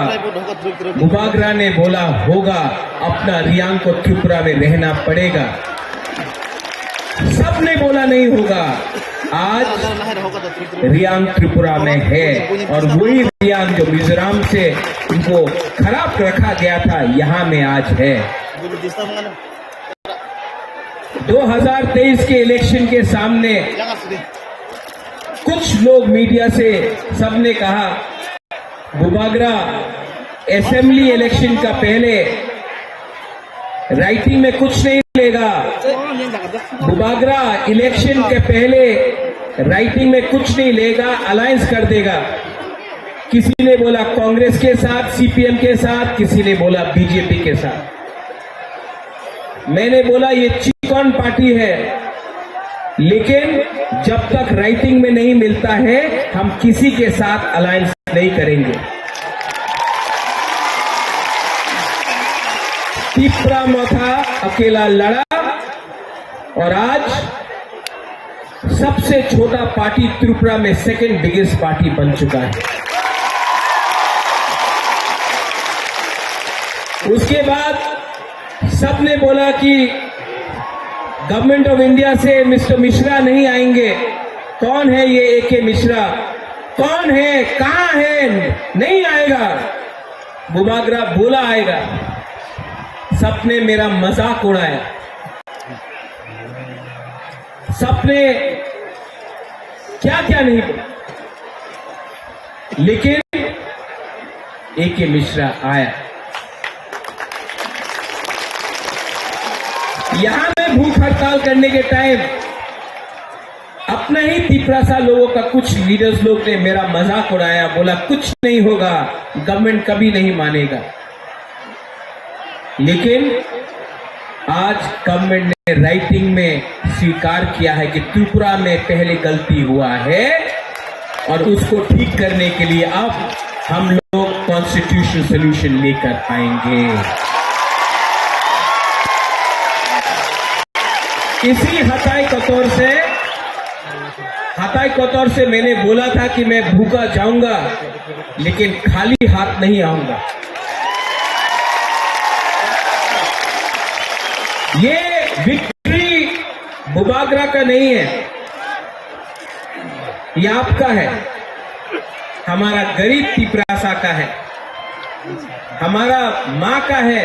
बुबागरा ने बोला होगा, अपना रियांग को त्रिपुरा में रहना पड़ेगा। सबने बोला नहीं होगा, आज रियांग त्रिपुरा में है और वही रियांग जो मिजोरम से उनको खराब रखा गया था, यहाँ में आज है। दो हज़ार तेईस के इलेक्शन के सामने कुछ लोग मीडिया से सबने कहा, बुबागरा असेंबली इलेक्शन का पहले राइटिंग में कुछ नहीं लेगा, बुबागरा इलेक्शन के पहले राइटिंग में कुछ नहीं लेगा, अलायंस कर देगा। किसी ने बोला कांग्रेस के साथ, सीपीएम के साथ, किसी ने बोला बीजेपी के साथ। मैंने बोला ये चिकन पार्टी है, लेकिन जब तक राइटिंग में नहीं मिलता है, हम किसी के साथ अलायंस नहीं करेंगे। तिपरा मथा अकेला लड़ा और आज सबसे छोटा पार्टी त्रिपुरा में सेकंड बिगेस्ट पार्टी बन चुका है। उसके बाद सबने बोला कि गवर्नमेंट ऑफ इंडिया से मिस्टर मिश्रा नहीं आएंगे। कौन है ये एके मिश्रा? कौन है? कहाँ है? नहीं आएगा। बुबागरा बोला आएगा। सबने मेरा मजाक उड़ाया। सबने क्या क्या नहीं बोला, लेकिन एके मिश्रा आया। यहां मैं भूख हड़ताल करने के टाइम अपने ही तिपरासा लोगों का कुछ लीडर्स लोग ने मेरा मजाक उड़ाया, बोला कुछ नहीं होगा, गवर्नमेंट कभी नहीं मानेगा। लेकिन आज गवर्नमेंट ने राइटिंग में स्वीकार किया है कि त्रिपुरा में पहले गलती हुआ है और उसको ठीक करने के लिए अब हम लोग कॉन्स्टिट्यूशनल सॉल्यूशन लेकर आएंगे। इसी हताई कतोर से, हताई कतोर से मैंने बोला था कि मैं भूखा जाऊंगा, लेकिन खाली हाथ नहीं आऊंगा। ये विक्ट्री बुबागरा का नहीं है, ये आपका है, हमारा गरीब तिपरासा का है, हमारा माँ का है,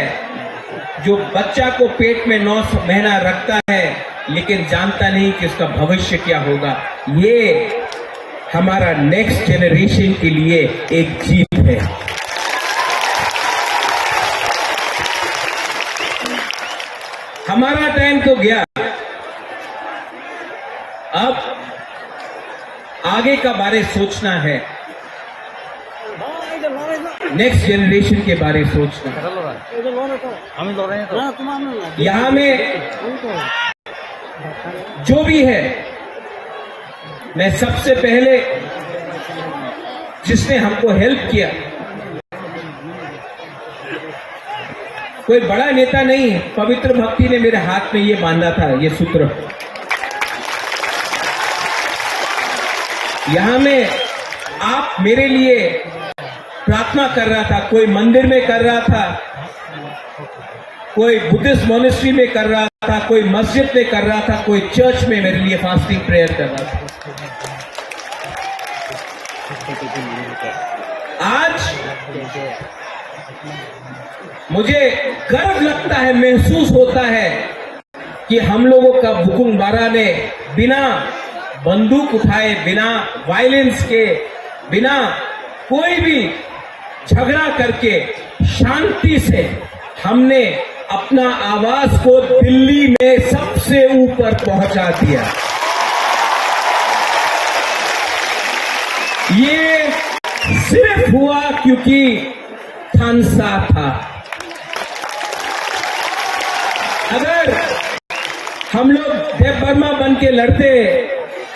जो बच्चा को पेट में नौ महीना रखता है, लेकिन जानता नहीं कि उसका भविष्य क्या होगा। ये हमारा नेक्स्ट जनरेशन के लिए एक जीत है। हमारा टाइम तो गया, अब आगे का बारे सोचना है, नेक्स्ट जनरेशन के बारे सोचना है। यहाँ में जो भी है, मैं सबसे पहले जिसने हमको हेल्प किया, कोई बड़ा नेता नहीं, पवित्र भक्ति ने मेरे हाथ में ये बांधा था, ये सूत्र। यहाँ में आप मेरे लिए प्रार्थना कर रहा था, कोई मंदिर में कर रहा था, कोई बुद्धिस्ट मॉनेस्ट्री में कर रहा था, कोई मस्जिद में कर रहा था, कोई चर्च में मेरे लिए फास्टिंग प्रेयर कर रहा था। आज मुझे गर्व लगता है, महसूस होता है कि हम लोगों का बुकुंग बारा ने बिना बंदूक उठाए, बिना वायलेंस के, बिना कोई भी झगड़ा करके शांति से हमने अपना आवाज को दिल्ली में सबसे ऊपर पहुंचा दिया। ये सिर्फ हुआ क्योंकि थानसा था। अगर हम लोग देव वर्मा बन के लड़ते,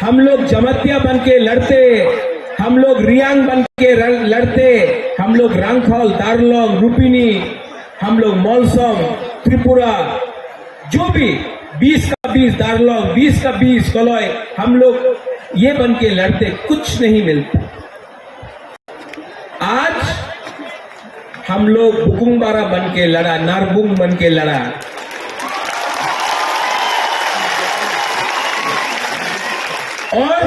हम लोग जमातिया बन के लड़ते, हम लोग रियांग बन के र-, लड़ते, हम लोग रांगखल, दारलोंग, रुपिनी, हम लोग मोलसोंग, त्रिपुरा, जो भी बीस का बीस दारलोंग, बीस का बीस कलय, हम लोग ये बन के लड़ते, कुछ नहीं मिलता। आज हम लोग बुकुंग बारा बन के लड़ा, नारबुंग बन के लड़ा। और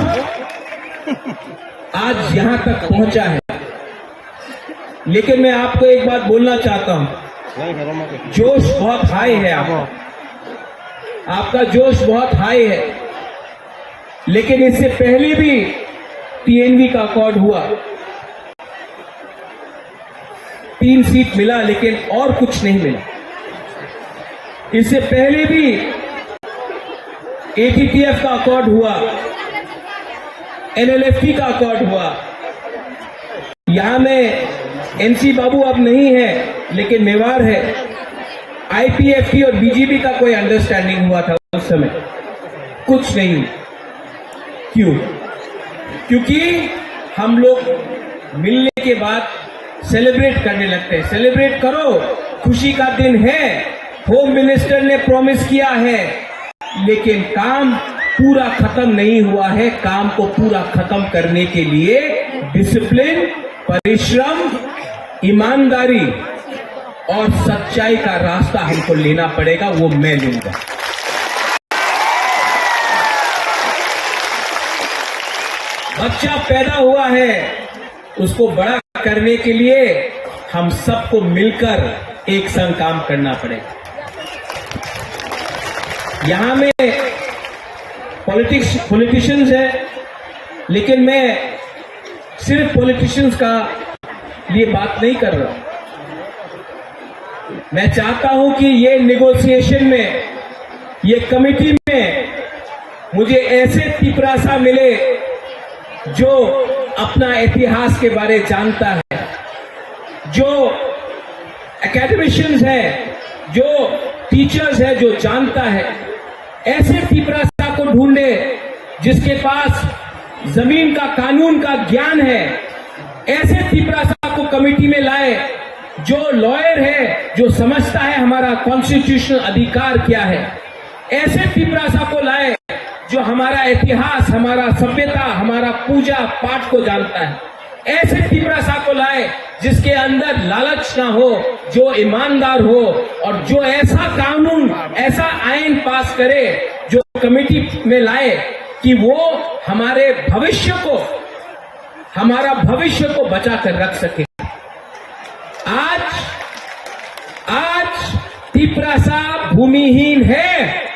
आज यहाँ तक पहुंचा है। लेकिन मैं आपको एक बात बोलना चाहता हूँ, जोश बहुत हाई है आपका, आपका जोश बहुत हाई है। लेकिन इससे पहले भी पीएनवी का अकॉर्ड हुआ, तीन सीट मिला, लेकिन और कुछ नहीं मिला। इससे पहले भी एटीटीएफ का अकॉर्ड हुआ, एनएलएफटी का अकॉर्ड हुआ। यहाँ में एनसी बाबू अब नहीं है, लेकिन मेवाड़ है। आईपीएफटी और बीजेपी का कोई अंडरस्टैंडिंग हुआ था उस समय, कुछ नहीं। क्यों? क्योंकि हम लोग मिलने के बाद सेलिब्रेट करने लगते हैं। सेलिब्रेट करो, खुशी का दिन है। होम मिनिस्टर ने प्रॉमिस किया है, लेकिन काम पूरा खत्म नहीं हुआ है। काम को पूरा खत्म करने के लिए डिसिप्लिन, परिश्रम, ईमानदारी और सच्चाई का रास्ता हमको लेना पड़ेगा, वो मैं लूंगा। बच्चा पैदा हुआ है, उसको बड़ा करने के लिए हम सबको मिलकर एक संग काम करना पड़ेगा। यहाँ में पॉलिटिक्स, पॉलिटिशियंस है, लेकिन मैं सिर्फ पॉलिटिशियंस का लिए बात नहीं कर रहा। मैं चाहता हूं कि ये नेगोशिएशन में, ये कमेटी में मुझे ऐसे तिपरासा मिले जो अपना इतिहास के बारे जानता है, जो एकेडमिशियंस है, जो टीचर्स है, जो जानता है, ऐसे तिपरासा को ढूंढे जिसके पास जमीन का, कानून का ज्ञान है। ऐसे तिपरासा को कमेटी में लाए जो लॉयर है, जो समझता है हमारा कॉन्स्टिट्यूशनल अधिकार क्या है। ऐसे तिपरासा को लाए जो हमारा इतिहास, हमारा सभ्यता, हमारा पूजा पाठ को जानता है। ऐसे तिपरासा को लाए जिसके अंदर लालच ना हो, जो ईमानदार हो और जो ऐसा कानून, ऐसा आइन पास करे, जो कमेटी में लाए कि वो हमारे भविष्य को, हमारा भविष्य को बचा कर रख सके। आज, आज तिपरासा भूमिहीन है।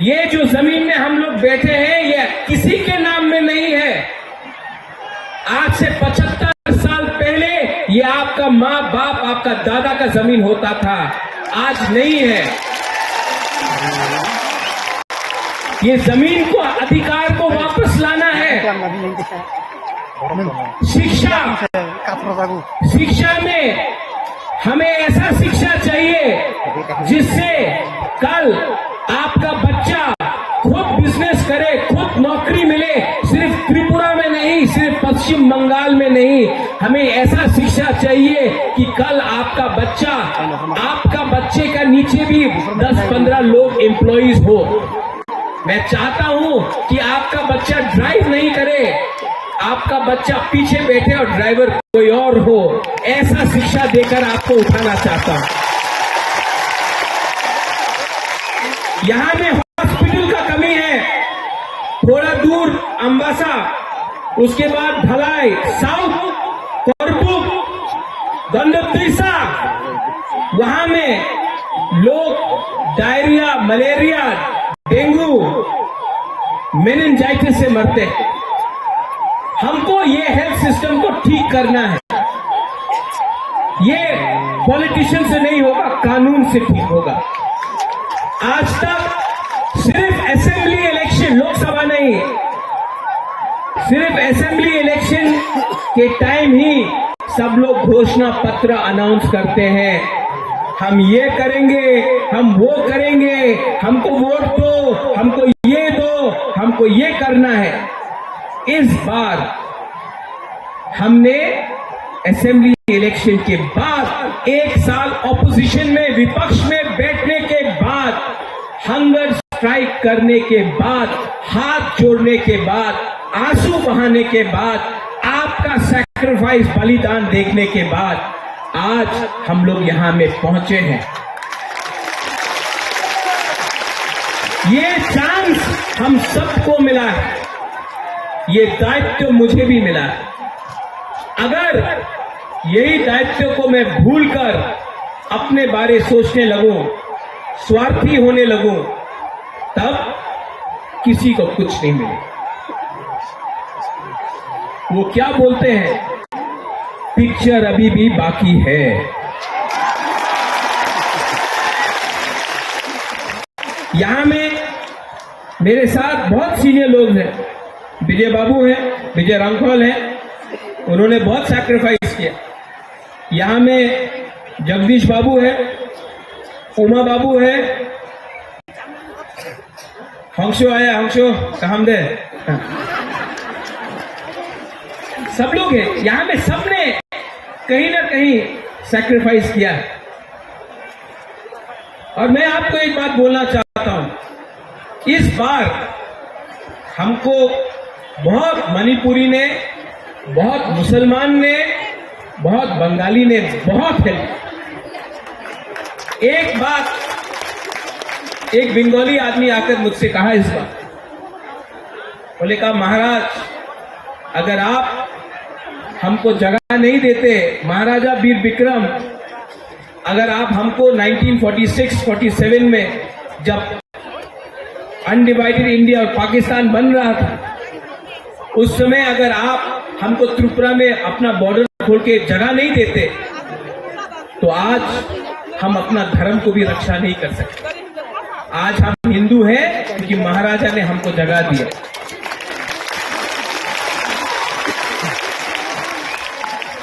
ये जो जमीन में हम लोग बैठे हैं, ये किसी के नाम में नहीं है। आज से पचहत्तर साल पहले ये आपका माँ बाप, आपका दादा का जमीन होता था, आज नहीं है। ये जमीन को, अधिकार को वापस लाना है। शिक्षा, शिक्षा में हमें ऐसा शिक्षा चाहिए जिससे कल आपका बच्चा खुद बिजनेस करे, खुद नौकरी मिले। सिर्फ त्रिपुरा में नहीं, सिर्फ पश्चिम बंगाल में नहीं, हमें ऐसा शिक्षा चाहिए कि कल आपका बच्चा, आपका बच्चे का नीचे भी दस पन्द्रह लोग एम्प्लॉइज हो। मैं चाहता हूं कि आपका बच्चा ड्राइव नहीं करे, आपका बच्चा पीछे बैठे और ड्राइवर कोई और हो। ऐसा शिक्षा देकर आपको उठाना चाहता हूं। यहां में हॉस्पिटल का कमी है, थोड़ा दूर अम्बासा, उसके बाद धलाई, साउथ, करपुक, गंडोत्रिसा, वहां में लोग डायरिया, मलेरिया, डेंगू, मेनिंजाइटिस से मरते हैं। हमको ये हेल्थ सिस्टम को ठीक करना है। ये पॉलिटिशियन से नहीं होगा, कानून से ठीक होगा। आज तक सिर्फ असेंबली इलेक्शन, लोकसभा नहीं, सिर्फ असेंबली इलेक्शन के टाइम ही सब लोग घोषणा पत्र अनाउंस करते हैं, हम ये करेंगे, हम वो करेंगे, हमको वोट दो, हमको ये दो, हमको ये करना है। इस बार हमने असेंबली इलेक्शन के बाद एक साल ऑपोजिशन में, विपक्ष में बैठने के बाद, हंगर स्ट्राइक करने के बाद, हाथ जोड़ने के बाद, आंसू बहाने के बाद, आपका सैक्रिफाइस, बलिदान देखने के बाद आज हम लोग यहां में पहुंचे हैं। ये चांस हम सबको मिला है, ये दायित्व मुझे भी मिला है। अगर यही दायित्व को मैं भूलकर अपने बारे सोचने लगूं, स्वार्थी होने लगूं, तब किसी को कुछ नहीं मिले। वो क्या बोलते हैं, पिक्चर अभी भी बाकी है। यहां में मेरे साथ बहुत सीनियर लोग हैं, विजय बाबू हैं, विजय रामखोल हैं, उन्होंने बहुत सैक्रिफाइस किया। यहां में जगदीश बाबू है, उमा बाबू है, हंसो आया, हंसो, काम दे। सब लोग हैं यहां में, सबने कहीं ना कहीं सैक्रिफाइस किया है। और मैं आपको एक बात बोलना चाहता हूं, इस बार हमको बहुत मणिपुरी ने, बहुत मुसलमान ने, बहुत बंगाली ने बहुत हेल्प। एक बात, एक बंगाली आदमी आकर मुझसे कहा इस बार, बोले, कहा, महाराज, अगर आप हमको जगह नहीं देते, महाराजा वीर विक्रम, अगर आप हमको nineteen forty six forty seven में, जब अनडिवाइडेड इंडिया और पाकिस्तान बन रहा था, उस समय अगर आप हमको त्रिपुरा में अपना बॉर्डर खोल के जगह नहीं देते, तो आज हम अपना धर्म को भी रक्षा नहीं कर सकते। आज हम हिंदू हैं क्योंकि महाराजा ने हमको जगह दिया।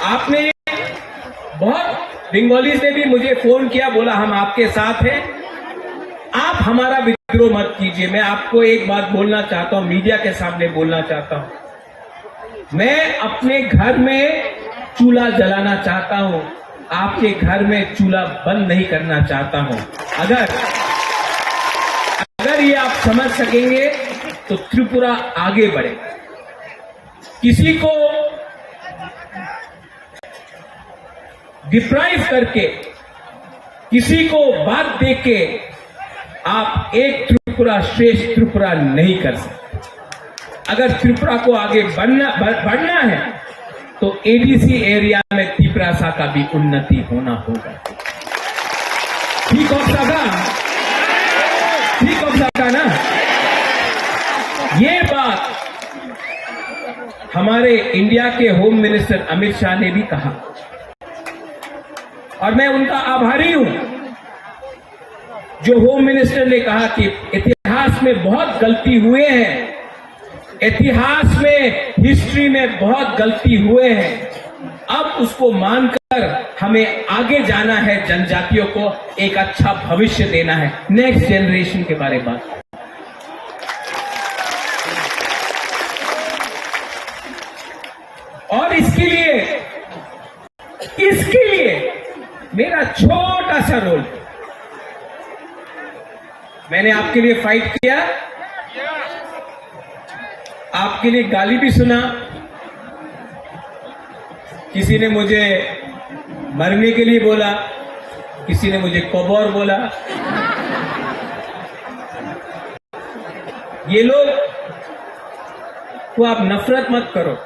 आपने बहुत, बंगालीज ने भी मुझे फोन किया, बोला, हम आपके साथ हैं, आप हमारा विद्रोह मत कीजिए। मैं आपको एक बात बोलना चाहता हूं, मीडिया के सामने बोलना चाहता हूं, मैं अपने घर में चूल्हा जलाना चाहता हूं, आपके घर में चूल्हा बंद नहीं करना चाहता हूं। अगर, अगर ये आप समझ सकेंगे तो त्रिपुरा आगे बढ़ेगा। किसी को डिप्राइव करके, किसी को बात दे के आप एक त्रिपुरा श्रेष्ठ त्रिपुरा नहीं कर सकते। अगर त्रिपुरा को आगे बढ़ना, बढ़-, बढ़ना है तो एडीसी एरिया में तिपरासा का भी उन्नति होना होगा। ठीक हो सका? ठीक हो सका ना? ये बात हमारे इंडिया के होम मिनिस्टर अमित शाह ने भी कहा। और मैं उनका आभारी हूं। जो होम मिनिस्टर ने कहा कि इतिहास में बहुत गलती हुए हैं, इतिहास में, हिस्ट्री में बहुत गलती हुए हैं, अब उसको मानकर हमें आगे जाना है, जनजातियों को एक अच्छा भविष्य देना है, नेक्स्ट जनरेशन के बारे में बात। और इसके लिए, इसके लिए मेरा छोटा सा रोल, मैंने आपके लिए फाइट किया, आपके लिए गाली भी सुना, किसी ने मुझे मरने के लिए बोला, किसी ने मुझे कबर बोला। ये लोग को आप नफरत मत करो,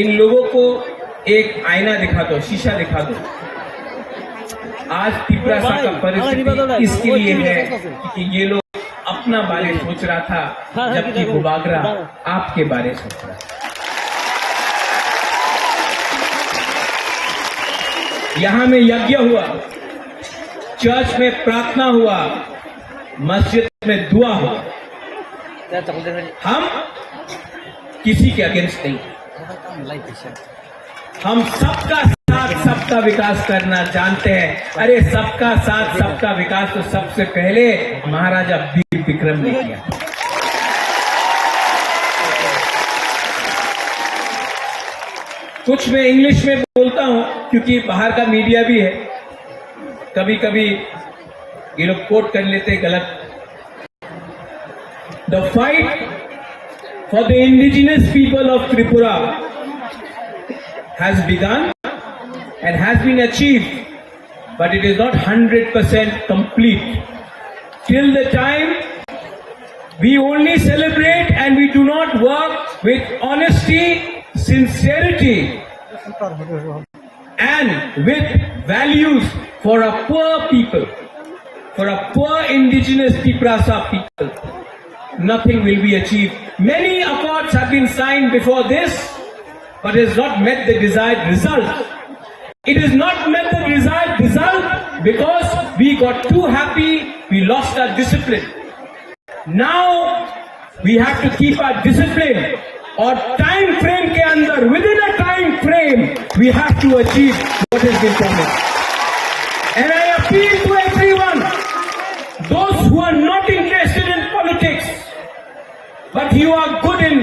इन लोगों को एक आईना दिखा दो, शीशा दिखा दो। आज तिपरासा का परिस्थिति इसके लिए है कि ये लोग अपना बारे सोच रहा था, जबकि बुबागरा आपके बारे सोच रहा था। यहाँ में यज्ञ हुआ, चर्च में प्रार्थना हुआ, मस्जिद में दुआ हुआ। हम किसी के अगेंस्ट नहीं, हम सबका साथ, सबका विकास करना जानते हैं। अरे, सबका साथ, सबका विकास तो सबसे पहले महाराजा वीर विक्रम ने किया। कुछ मैं इंग्लिश में बोलता हूं, क्योंकि बाहर का मीडिया भी है, कभी कभी ये लोग कोट कर लेते हैं गलत। The fight for the indigenous people of Tripura has begun and has been achieved, but it is not hundred percent complete. Till the time we only celebrate and we do not work with honesty, sincerity, and with values for a poor people, for a poor indigenous Tiprasa people, nothing will be achieved. Many accords have been signed before this, but has not met the desired result. It has not met the desired result because we got too happy, we lost our discipline. Now we have to keep our discipline और time frame के अंदर, within a time frame, we have to achieve what has been promised. And I appeal to everyone, those who are not interested in politics, but you are good in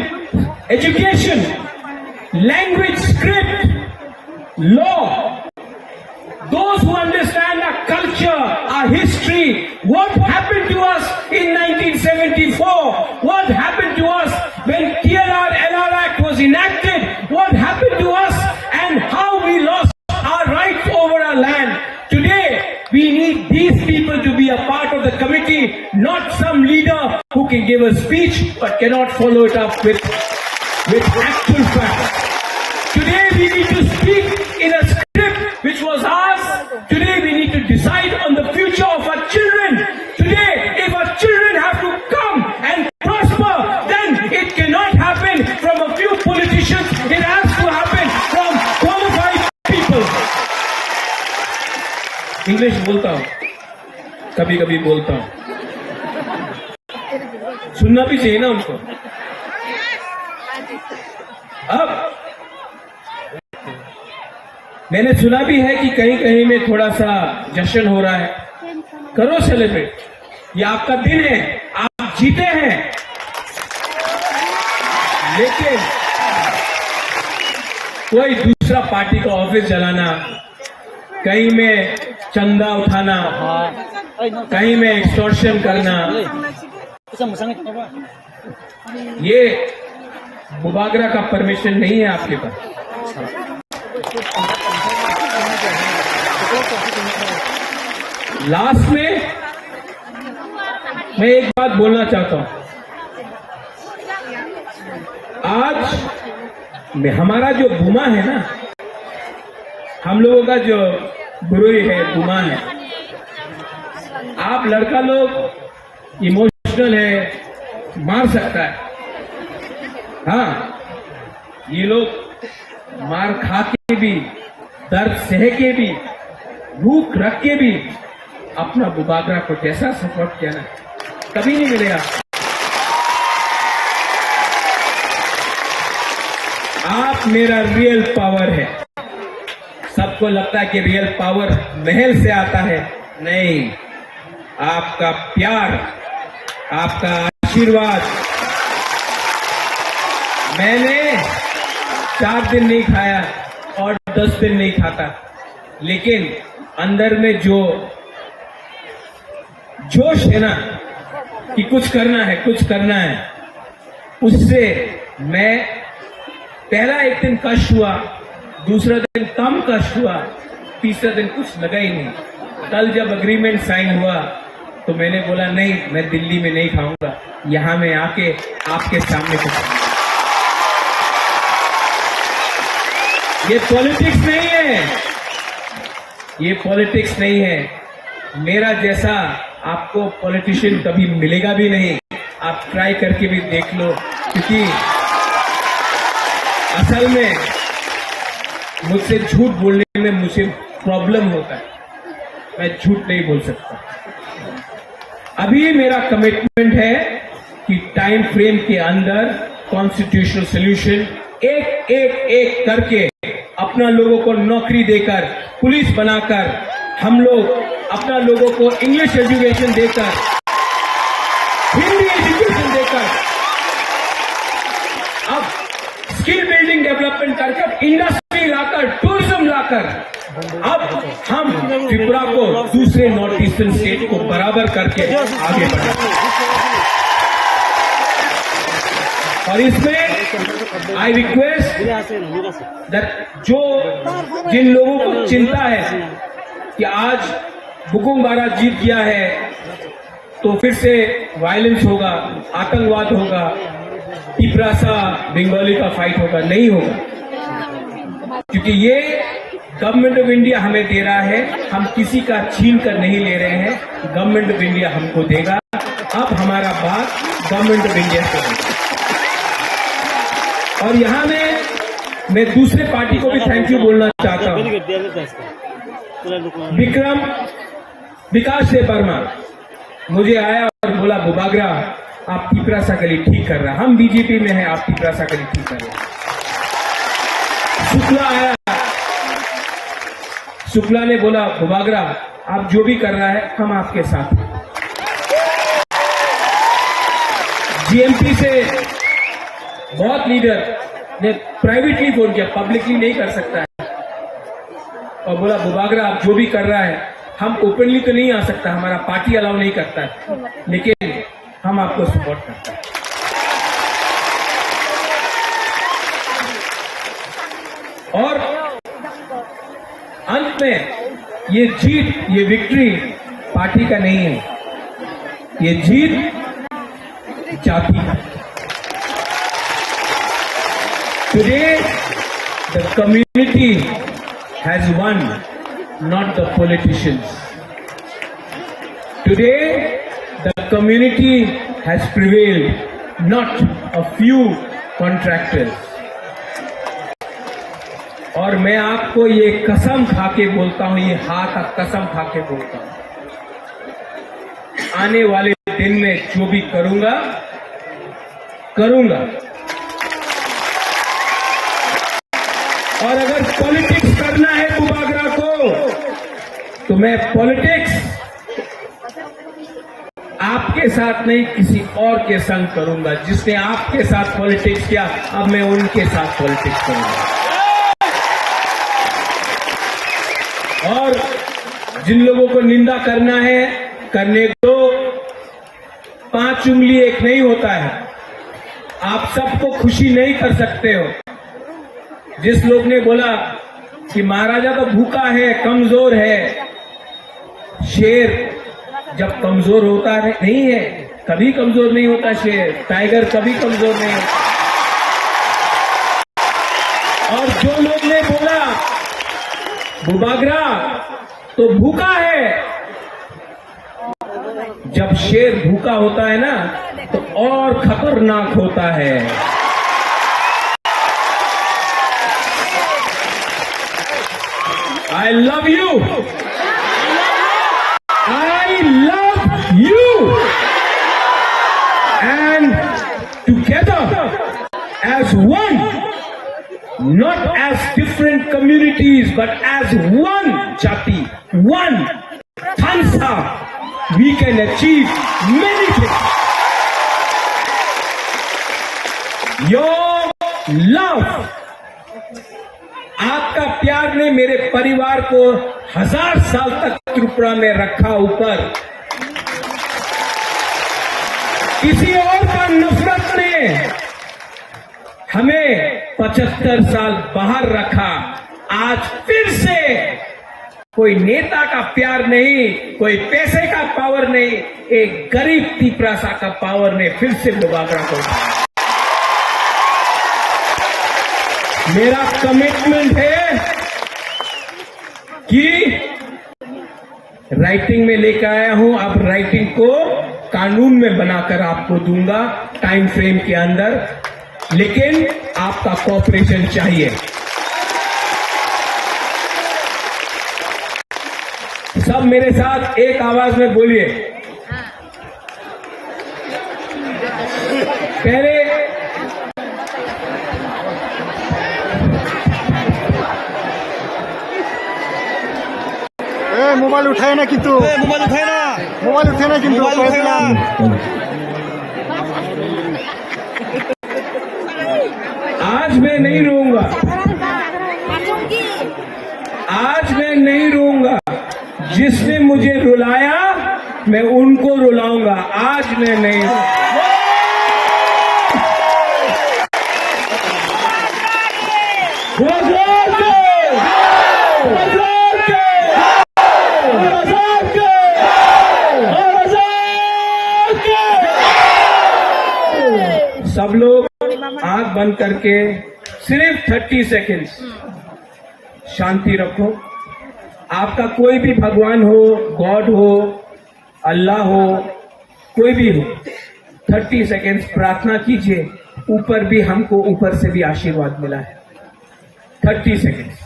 education, language, script, law, those who understand our culture, our history, what happened to us in nineteen seventy-four, what happened to us when T R R L R Act was enacted, what happened to us and how we lost our rights over our land. Today, we need these people to be a part of the committee, not some leader who can give a speech but cannot follow it up with, with actual facts. Today, we need to speak in a script which was ours. Today, we need to decide on the future of our children. Today, if our children have to come and prosper, then it cannot happen from a few politicians. It has to happen from qualified people. English बोलता हूँ, कभी कभी बोलता हूँ, सुनना भी चाहिए ना उनको। अब मैंने सुना भी है कि कहीं कहीं में थोड़ा सा जश्न हो रहा है, करो सेलिब्रेट, ये आपका दिन है, आप जीते हैं। लेकिन कोई दूसरा पार्टी का ऑफिस जलाना, कहीं में चंदा उठाना, कहीं में एक्सटॉर्शन करना, ये बुबागरा का परमिशन नहीं है आपके पास। लास्ट में मैं एक बात बोलना चाहता हूं। आज में हमारा जो बुमा है ना, हम लोगों का जो गुरुई है, बुमा है, आप लड़का लोग इमोशनल है, मार सकता है। हाँ, ये लोग मार खा के भी, दर्द सह के भी, भूख रख के भी अपना बुबागरा को जैसा सपोर्ट किया ना, कभी नहीं मिलेगा। आप मेरा रियल पावर है। सबको लगता है कि रियल पावर महल से आता है, नहीं, आपका प्यार, आपका आशीर्वाद। मैंने चार दिन नहीं खाया और दस दिन नहीं खाता, लेकिन अंदर में जो जोश है ना कि कुछ करना है, कुछ करना है, उससे मैं पहला एक दिन कष्ट हुआ, दूसरा दिन कम कष्ट हुआ, तीसरा दिन कुछ लगा ही नहीं। कल जब एग्रीमेंट साइन हुआ तो मैंने बोला, "नहीं, मैं दिल्ली में नहीं खाऊंगा, यहाँ मैं आके आपके सामने खाऊंगा।" ये पॉलिटिक्स नहीं है, ये पॉलिटिक्स नहीं है। मेरा जैसा आपको पॉलिटिशियन कभी मिलेगा भी नहीं। आप ट्राई करके भी देख लो, क्योंकि असल में मुझसे झूठ बोलने में मुझे प्रॉब्लम होता है, मैं झूठ नहीं बोल सकता। अभी मेरा कमिटमेंट है कि टाइम फ्रेम के अंदर कॉन्स्टिट्यूशनल सॉल्यूशन एक एक एक करके अपना लोगों को नौकरी देकर, पुलिस बनाकर, हम लोग अपना लोगों को इंग्लिश एजुकेशन देकर, हिंदी एजुकेशन देकर, अब स्किल बिल्डिंग डेवलपमेंट करके, इंडस्ट्री लाकर, टूरिज्म लाकर, अब हम त्रिपुरा को दूसरे नॉर्थ ईस्टर्न स्टेट को बराबर करके आगे बढ़े। और इसमें आई रिक्वेस्ट दैट जो, जिन लोगों को चिंता है कि आज बुकुम बारा जीत गया है तो फिर से वायलेंस होगा, आतंकवाद होगा, तिपरासा बंगाली का फाइट होगा, नहीं होगा, क्योंकि ये गवर्नमेंट ऑफ इंडिया हमें दे रहा है, हम किसी का छीन कर नहीं ले रहे हैं, गवर्नमेंट ऑफ इंडिया हमको देगा। अब हमारा बात गवर्नमेंट ऑफ इंडिया से होगा। और यहाँ में मैं दूसरे पार्टी को भी थैंक यू बोलना चाहता हूँ। विक्रम विकास देबबर्मा मुझे आया और बोला, "बुबागरा, आप तिपरासा के लिए ठीक कर रहा है, हम बीजेपी में हैं, आप तिपरासा के लिए ठीक कर रहा है।" शुक्ला आया, शुक्ला ने बोला, "बुबागरा, आप जो भी कर रहा है, हम आपके साथ हैं।" जीएमपी से बहुत लीडर ने प्राइवेटली फोन किया, पब्लिकली नहीं कर सकता है, और बोला, "बुबागरा, आप जो भी कर रहा है, हम ओपनली तो नहीं आ सकता, हमारा पार्टी अलाउ नहीं करता है, लेकिन हम आपको सपोर्ट करते हैं।" और अंत में ये जीत, ये विक्ट्री पार्टी का नहीं है, ये जीत जाति का। Today, the community has won, not the politicians. Today, the community has prevailed, not a few contractors. और मैं आपको ये कसम खा के बोलता हूं, ये हाथ का कसम खा के बोलता हूं, आने वाले दिन में जो भी करूंगा, करूंगा। और अगर पॉलिटिक्स करना है बुबागरा को, तो मैं पॉलिटिक्स आपके साथ नहीं, किसी और के संग करूंगा। जिसने आपके साथ पॉलिटिक्स किया, अब मैं उनके साथ पॉलिटिक्स करूंगा। और जिन लोगों को निंदा करना है, करने दो। पांच उंगली एक नहीं होता है। आप सबको खुशी नहीं कर सकते हो। जिस लोग ने बोला कि महाराजा तो भूखा है, कमजोर है, शेर जब कमजोर होता है, नहीं है, कभी कमजोर नहीं होता शेर, टाइगर कभी कमजोर नहीं होता। और जो लोग ने बोला बुबागरा तो भूखा है, जब शेर भूखा होता है ना, तो और खतरनाक होता है। I love you। I one, not as different communities, but as one jati, one Thansa, we can achieve many things. Your love, आपका प्यार ने मेरे परिवार को हजार साल तक त्रिपुरा में रखा ऊपर। किसी और का नफरत ने हमें पचहत्तर साल बाहर रखा। आज फिर से कोई नेता का प्यार नहीं, कोई पैसे का पावर नहीं, एक गरीब तिपरासा का पावर ने फिर से बुबागरा को उठाया। मेरा कमिटमेंट है कि राइटिंग में लेकर आया हूं, अब राइटिंग को कानून में बनाकर आपको दूंगा टाइम फ्रेम के अंदर, लेकिन आपका कोऑपरेशन चाहिए। सब मेरे साथ एक आवाज में बोलिए। पहले ए, मोबाइल उठाए ना किंतु। ए, मोबाइल उठाए ना। मोबाइल उठाए ना किंतु। मोबाइल उठाए ना। आज मैं नहीं रोऊंगा। आज मैं नहीं रोऊंगा। जिसने मुझे रुलाया, मैं उनको रुलाऊंगा। आज मैं नहीं रोऊंगा। सब लोग आंख बंद करके सिर्फ थर्टी सेकेंड्स शांति रखो। आपका कोई भी भगवान हो, गॉड हो, अल्लाह हो, कोई भी हो, थर्टी सेकेंड्स प्रार्थना कीजिए। ऊपर भी हमको ऊपर से भी आशीर्वाद मिला है। Thirty seconds.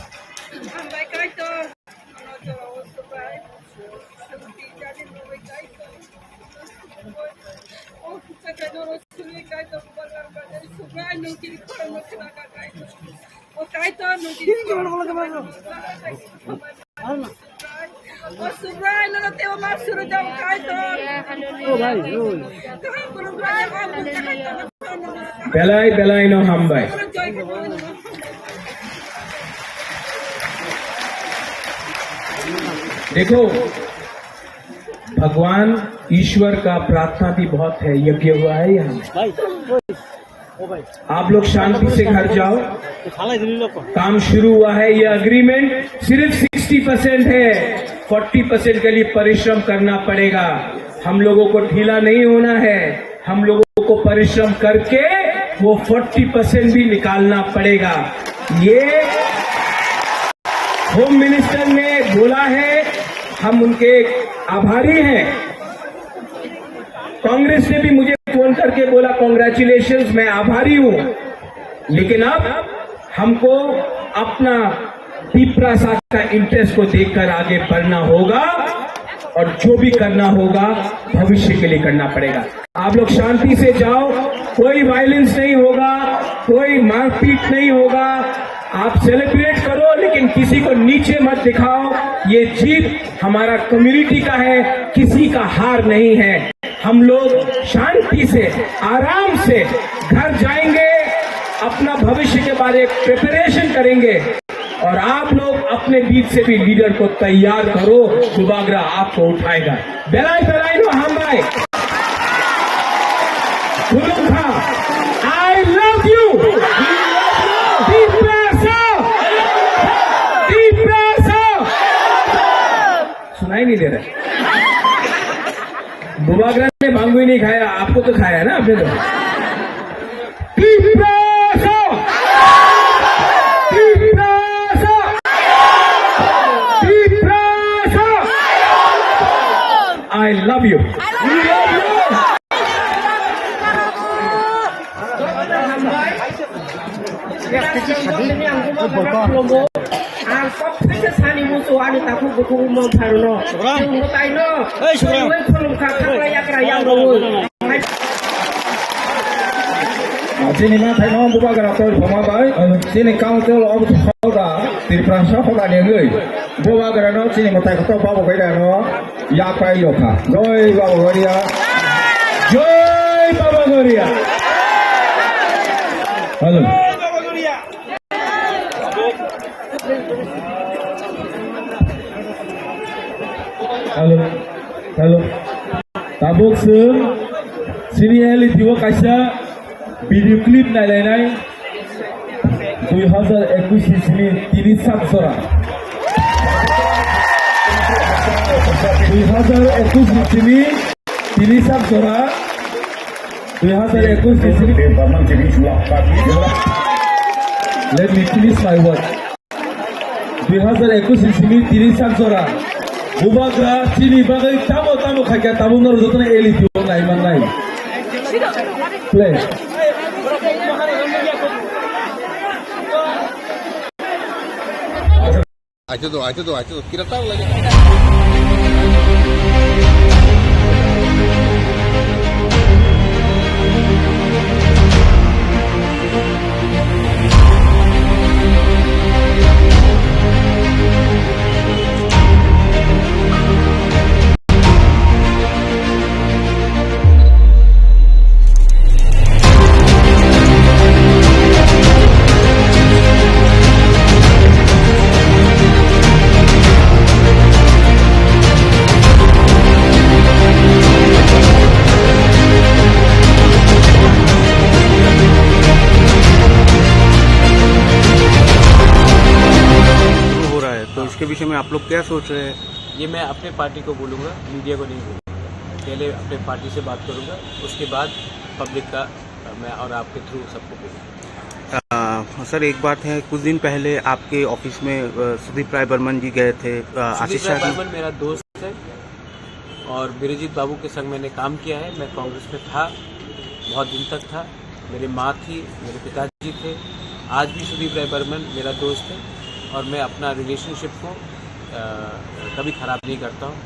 Belai belai no hambai. देखो, भगवान ईश्वर का प्रार्थना भी बहुत है, यज्ञ हुआ है यहाँ। आप लोग शांति से घर जाओ। काम शुरू हुआ है, ये एग्रीमेंट सिर्फ सिक्सटी परसेंट है, फोर्टी परसेंट के लिए परिश्रम करना पड़ेगा। हम लोगों को ढीला नहीं होना है, हम लोगों को परिश्रम करके वो फोर्टी परसेंट भी निकालना पड़ेगा। ये होम मिनिस्टर ने बोला है, हम उनके आभारी हैं। कांग्रेस ने भी मुझे फोन करके बोला, "कॉन्ग्रेचुलेशंस, मैं आभारी हूं।" लेकिन अब हमको अपना तिपरासा का इंटरेस्ट को देखकर आगे बढ़ना होगा और जो भी करना होगा भविष्य के लिए करना पड़ेगा। आप लोग शांति से जाओ, कोई वायलेंस नहीं होगा, कोई मारपीट नहीं होगा। आप सेलिब्रेट करो, लेकिन किसी को नीचे मत दिखाओ। ये जीत हमारा कम्युनिटी का है, किसी का हार नहीं है। हम लोग शांति से, आराम से घर जाएंगे, अपना भविष्य के बारे प्रिपरेशन करेंगे। और आप लोग अपने बीच से भी लीडर को तैयार करो, बुबागरा आपको उठाएगा। Belai belai no hambai. Khulumkha. I love you. Tiprasa. Tiprasa. सुनाई नहीं दे रहा। बुबागरा ने भांग भी नहीं खाया, आपको तो खाया ना आपने तो। Tiprasa! Tiprasa! Tiprasa! I love you. Ang kok phaisa sani musu ani takhuk bukhuk mong pharuno. Subram. Chwng mwtai no. Ei, Subram. Twi khulum kha khakra yakra yang rwi. Chini manthai no bubagra tor phama bai, chini council of hoda, Tiprasa hoda ni wngwi, bubagra no chini mwtai kotor babo bai no yak pai yokha. Joi Baba Goria. Joi Baba Goria. Hello. Hello. Hello. Tabuk chwng chini L E T o kaisa video clip nailainai dui hazar ekush ni simi tini sak jora. Dui hazar ekush ni simi tini sak jora. Dui hazar ekush ni simi. Let me finish my word. Dui hazar ekush ni simi tini sak jora. Bubagra chini bagwi tamo tamo khaikha, tamo norok jotono L E T o nai mannai. Play. Aito do, aito do, aito do. Kira tao lagi. शुरू हो रहा है, तो इसके विषय में आप लोग क्या सोच रहे हैं? ये मैं अपने पार्टी को बोलूँगा, मीडिया को नहीं बोलूँगा। पहले अपने पार्टी से बात करूँगा, उसके बाद पब्लिक का, मैं और आपके थ्रू सबको बोलूँगा। अ, सर, एक बात है, कुछ दिन पहले आपके ऑफिस में, अ, सुदीप राय बर्मन जी गए थे, अ, सुदीप आशीष राय शाह जी। बर्मन मेरा दोस्त है और बिरजीत बाबू के संग मैंने काम किया है। मैं कांग्रेस में था, बहुत दिन तक था। मेरी माँ थी, मेरे पिताजी थे। आज भी सुदीप राय बर्मन मेरा दोस्त है और मैं अपना रिलेशनशिप को, अ, कभी ख़राब नहीं करता हूँ।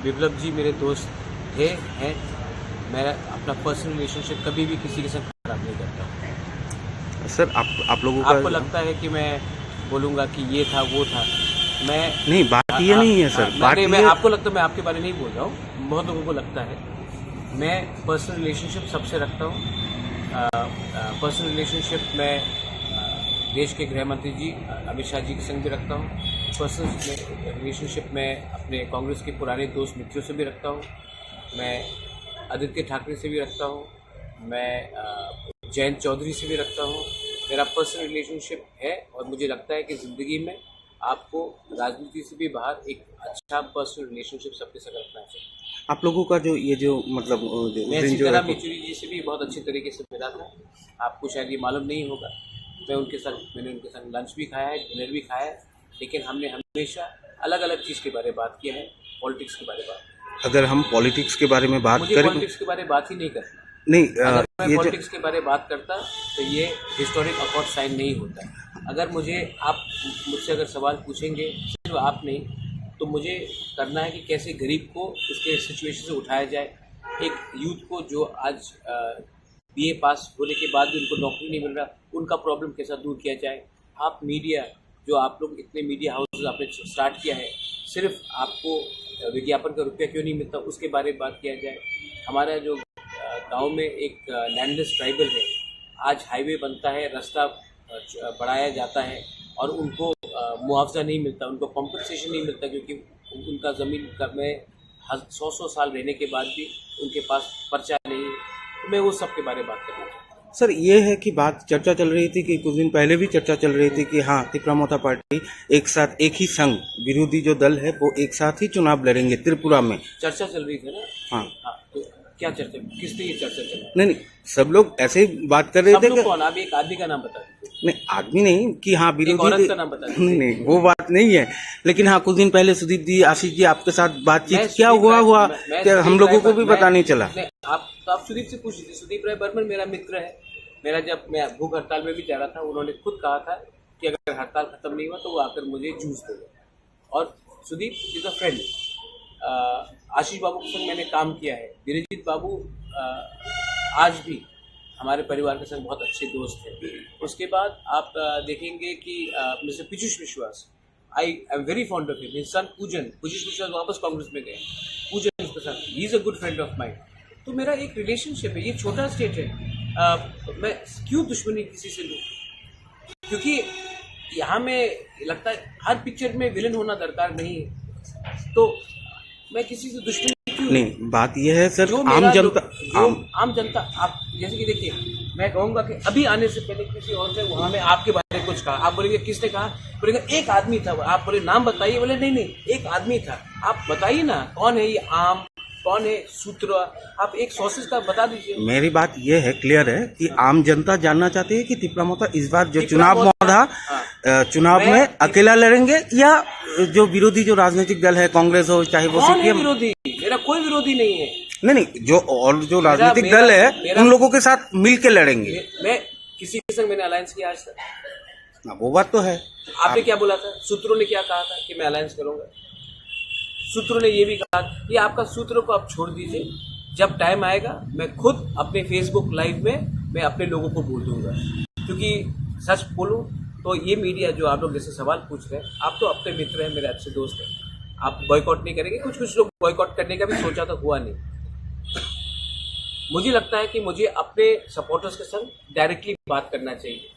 विप्लव जी मेरे दोस्त थे, हैं। मैं अपना पर्सनल रिलेशनशिप कभी भी किसी के साथ खराब नहीं करता। सर, आप, आप लोगों का आपको लगता है कि मैं बोलूँगा कि ये था, वो था, मैं नहीं, बात ये नहीं है, सर। हाँ, मैं, बात नहीं, मैं ये आपको लगता है, मैं आपके बारे में नहीं बोल रहा हूँ, बहुत लोगों को लगता है। मैं पर्सनल रिलेशनशिप सबसे रखता हूँ। अ, अ, पर्सनल रिलेशनशिप मैं, अ, देश के गृह मंत्री जी, अ, अमित शाह जी के संग भी रखता हूँ। पर्सनल रिलेशनशिप मैं अपने कांग्रेस के पुराने दोस्त मित्रों से भी रखता हूँ। मैं आदित्य ठाकरे से भी रखता हूँ। मैं, अ, जयंत चौधरी से भी रखता हूँ। मेरा पर्सनल रिलेशनशिप है और मुझे लगता है कि ज़िंदगी में आपको राजनीति से भी बाहर एक अच्छा पर्सनल रिलेशनशिप सबके साथ रखना चाहिए। आप लोगों का जो ये जो मतलब, अ, जो उस मैं दिन जो सीताराम है येचुरी जी से भी बहुत अच्छे तरीके से मिला था। आपको शायद ये मालूम नहीं होगा, मैं उनके साथ, मैंने उनके साथ लंच भी खाया है, डिनर भी खाया है, लेकिन हमने हमेशा अलग-अलग चीज़ के बारे में बात किया है, पॉलिटिक्स के बारे में बात। अगर हम पॉलिटिक्स के बारे में बात मुझे करें पॉलिटिक्स के बारे में बात ही नहीं करना। नहीं, अ, अगर मैं ये जो पॉलिटिक्स के बारे में बात करता, तो ये हिस्टोरिक अकॉर्ड साइन नहीं होता। अगर मुझे, आप मुझसे अगर सवाल पूछेंगे, सिर्फ आप नहीं, तो मुझे करना है कि कैसे गरीब को उसके सिचुएशन से उठाया जाए, एक यूथ को जो आज, अ, बीए पास होने के बाद भी उनको नौकरी नहीं मिल रहा, उनका प्रॉब्लम कैसा दूर किया जाए। आप मीडिया, जो आप लोग इतने मीडिया हाउसेस आपने स्टार्ट किया है, सिर्फ आपको विज्ञापन का रुपया क्यों नहीं मिलता, उसके बारे में बात किया जाए। हमारा जो, अ, गांव में एक, अ, लैंडलेस ट्राइबल है, आज हाईवे बनता है, रास्ता, अ, च-, अ, बढ़ाया जाता है और उनको, अ, मुआवजा नहीं मिलता, उनको कॉम्पेंसेशन नहीं मिलता, क्योंकि उनका ज़मीन का, में हज-, सौ सौ साल रहने के बाद भी उनके पास पर्चा नहीं है। तो मैं वो सब के बारे में बात करना चाहता हूँ। सर, ये है कि बात, चर्चा चल रही थी कि कुछ दिन पहले भी चर्चा चल रही थी कि हाँ, तिपरा मोर्चा पार्टी एक साथ, एक ही संघ, विरोधी जो दल है, वो एक साथ ही चुनाव लड़ेंगे त्रिपुरा में। चर्चा चल रही थी ना? हाँ। हाँ, तो क्या चर्चा, किस लिए ये चर्चा चल रही है? नहीं, नहीं, सब लोग ऐसे ही बात कर रहे सब थे लोग कि कौन? आप एक आदमी का नाम बता दीजिए। नहीं, आदमी नहीं कि हाँ, एक विरोधी औरत भी का नाम बता दीजिए। नहीं, नहीं, वो बात नहीं है। लेकिन हाँ, कुछ दिन पहले सुदीप जी, आशीष जी, आपके साथ बातचीत मैं क्या सुदीप हुआ, राय, हुआ? मैं, मैं क्या हम सुदीप लोगों राय को भी बर्मन, पता नहीं चला? नहीं, आप, तो आप सुदीप से पूछ लीजिए। सुदीप राय बर्मन मेरा मित्र है। मेरा, जब मैं भूख हड़ताल में भी जा रहा था, उन्होंने खुद कहा था कि अगर हड़ताल खत्म नहीं हुआ, तो वो आकर मुझे जूस देगा। और सुदीप इज अ फ्रेंड। आशीष बाबू के संग मैंने काम किया है। बिरजीत बाबू, अ, आज भी हमारे परिवार के संग बहुत अच्छे दोस्त हैं। उसके बाद आप, अ, देखेंगे कि, अ, मिस्टर पीयूष विश्वास, I am very fond of him, his son Pujan, Piyush विश्वास वापस कांग्रेस में गए, पूजन उसके साथ, he is a good friend of mine। तो मेरा एक रिलेशनशिप है, ये छोटा स्टेट है, अ, मैं क्यों दुश्मनी किसी से लूँ? क्योंकि यहाँ में लगता है हर पिक्चर में विलेन होना दरकार नहीं है, तो मैं किसी से दुश्मनी क्यों? नहीं, बात यह है सर, जो आम मेरा जनता, जो, जो आम आम जनता, आप जैसे कि देखिए, मैं कहूंगा कि अभी आने से पहले किसी और से वहां में आपके बारे में कुछ कहा, आप बोलेंगे, "किसने कहा?" बोलेंगे, "एक आदमी था।" आप बोले, "नाम बताइए।" बोले, "नहीं, नहीं, एक आदमी था।" आप बताइए ना, कौन है ये आम, कौन है सूत्र? आप एक सोर्सेज का बता दीजिए। मेरी बात ये है, क्लियर है कि आम जनता जानना चाहती है कि तिपरा मोर्चा इस बार जो तिपरा चुनाव मोर्चा, मधा, हाँ। अ, चुनाव मैं में तिप- अकेला लड़ेंगे या जो विरोधी जो राजनीतिक दल है, कांग्रेस हो चाहे वो कौन है सीपीएम? विरोधी? मेरा कोई विरोधी नहीं है। नहीं, नहीं, जो और जो मेरा, राजनीतिक मेरा, दल है, मेरा उन लोगों के साथ मिलके लड़ेंगे। मैं, मैं किसी के संग मैंने अलायंस किया आज तक? हाँ, वो बात तो है। आपने आप क्या बोला था? सूत्रों ने क्या कहा था कि मैं अलायंस करूंगा? सूत्रों ने ये भी कहा कि आपका सूत्रों को आप छोड़ दीजिए, जब टाइम आएगा मैं खुद अपने Facebook लाइव में मैं अपने लोगों को बोल दूंगा। क्योंकि सच बोलूं तो ये मीडिया जो आप लोग जैसे सवाल पूछ रहे हैं, आप तो अपने मित्र हैं, मेरे अच्छे दोस्त हैं, आप बॉयकॉट नहीं करेंगे। कुछ कुछ लोग बॉयकॉट करने का भी सोचा तो हुआ नहीं। मुझे लगता है कि मुझे अपने सपोर्टर्स के संग डायरेक्टली बात करना चाहिए।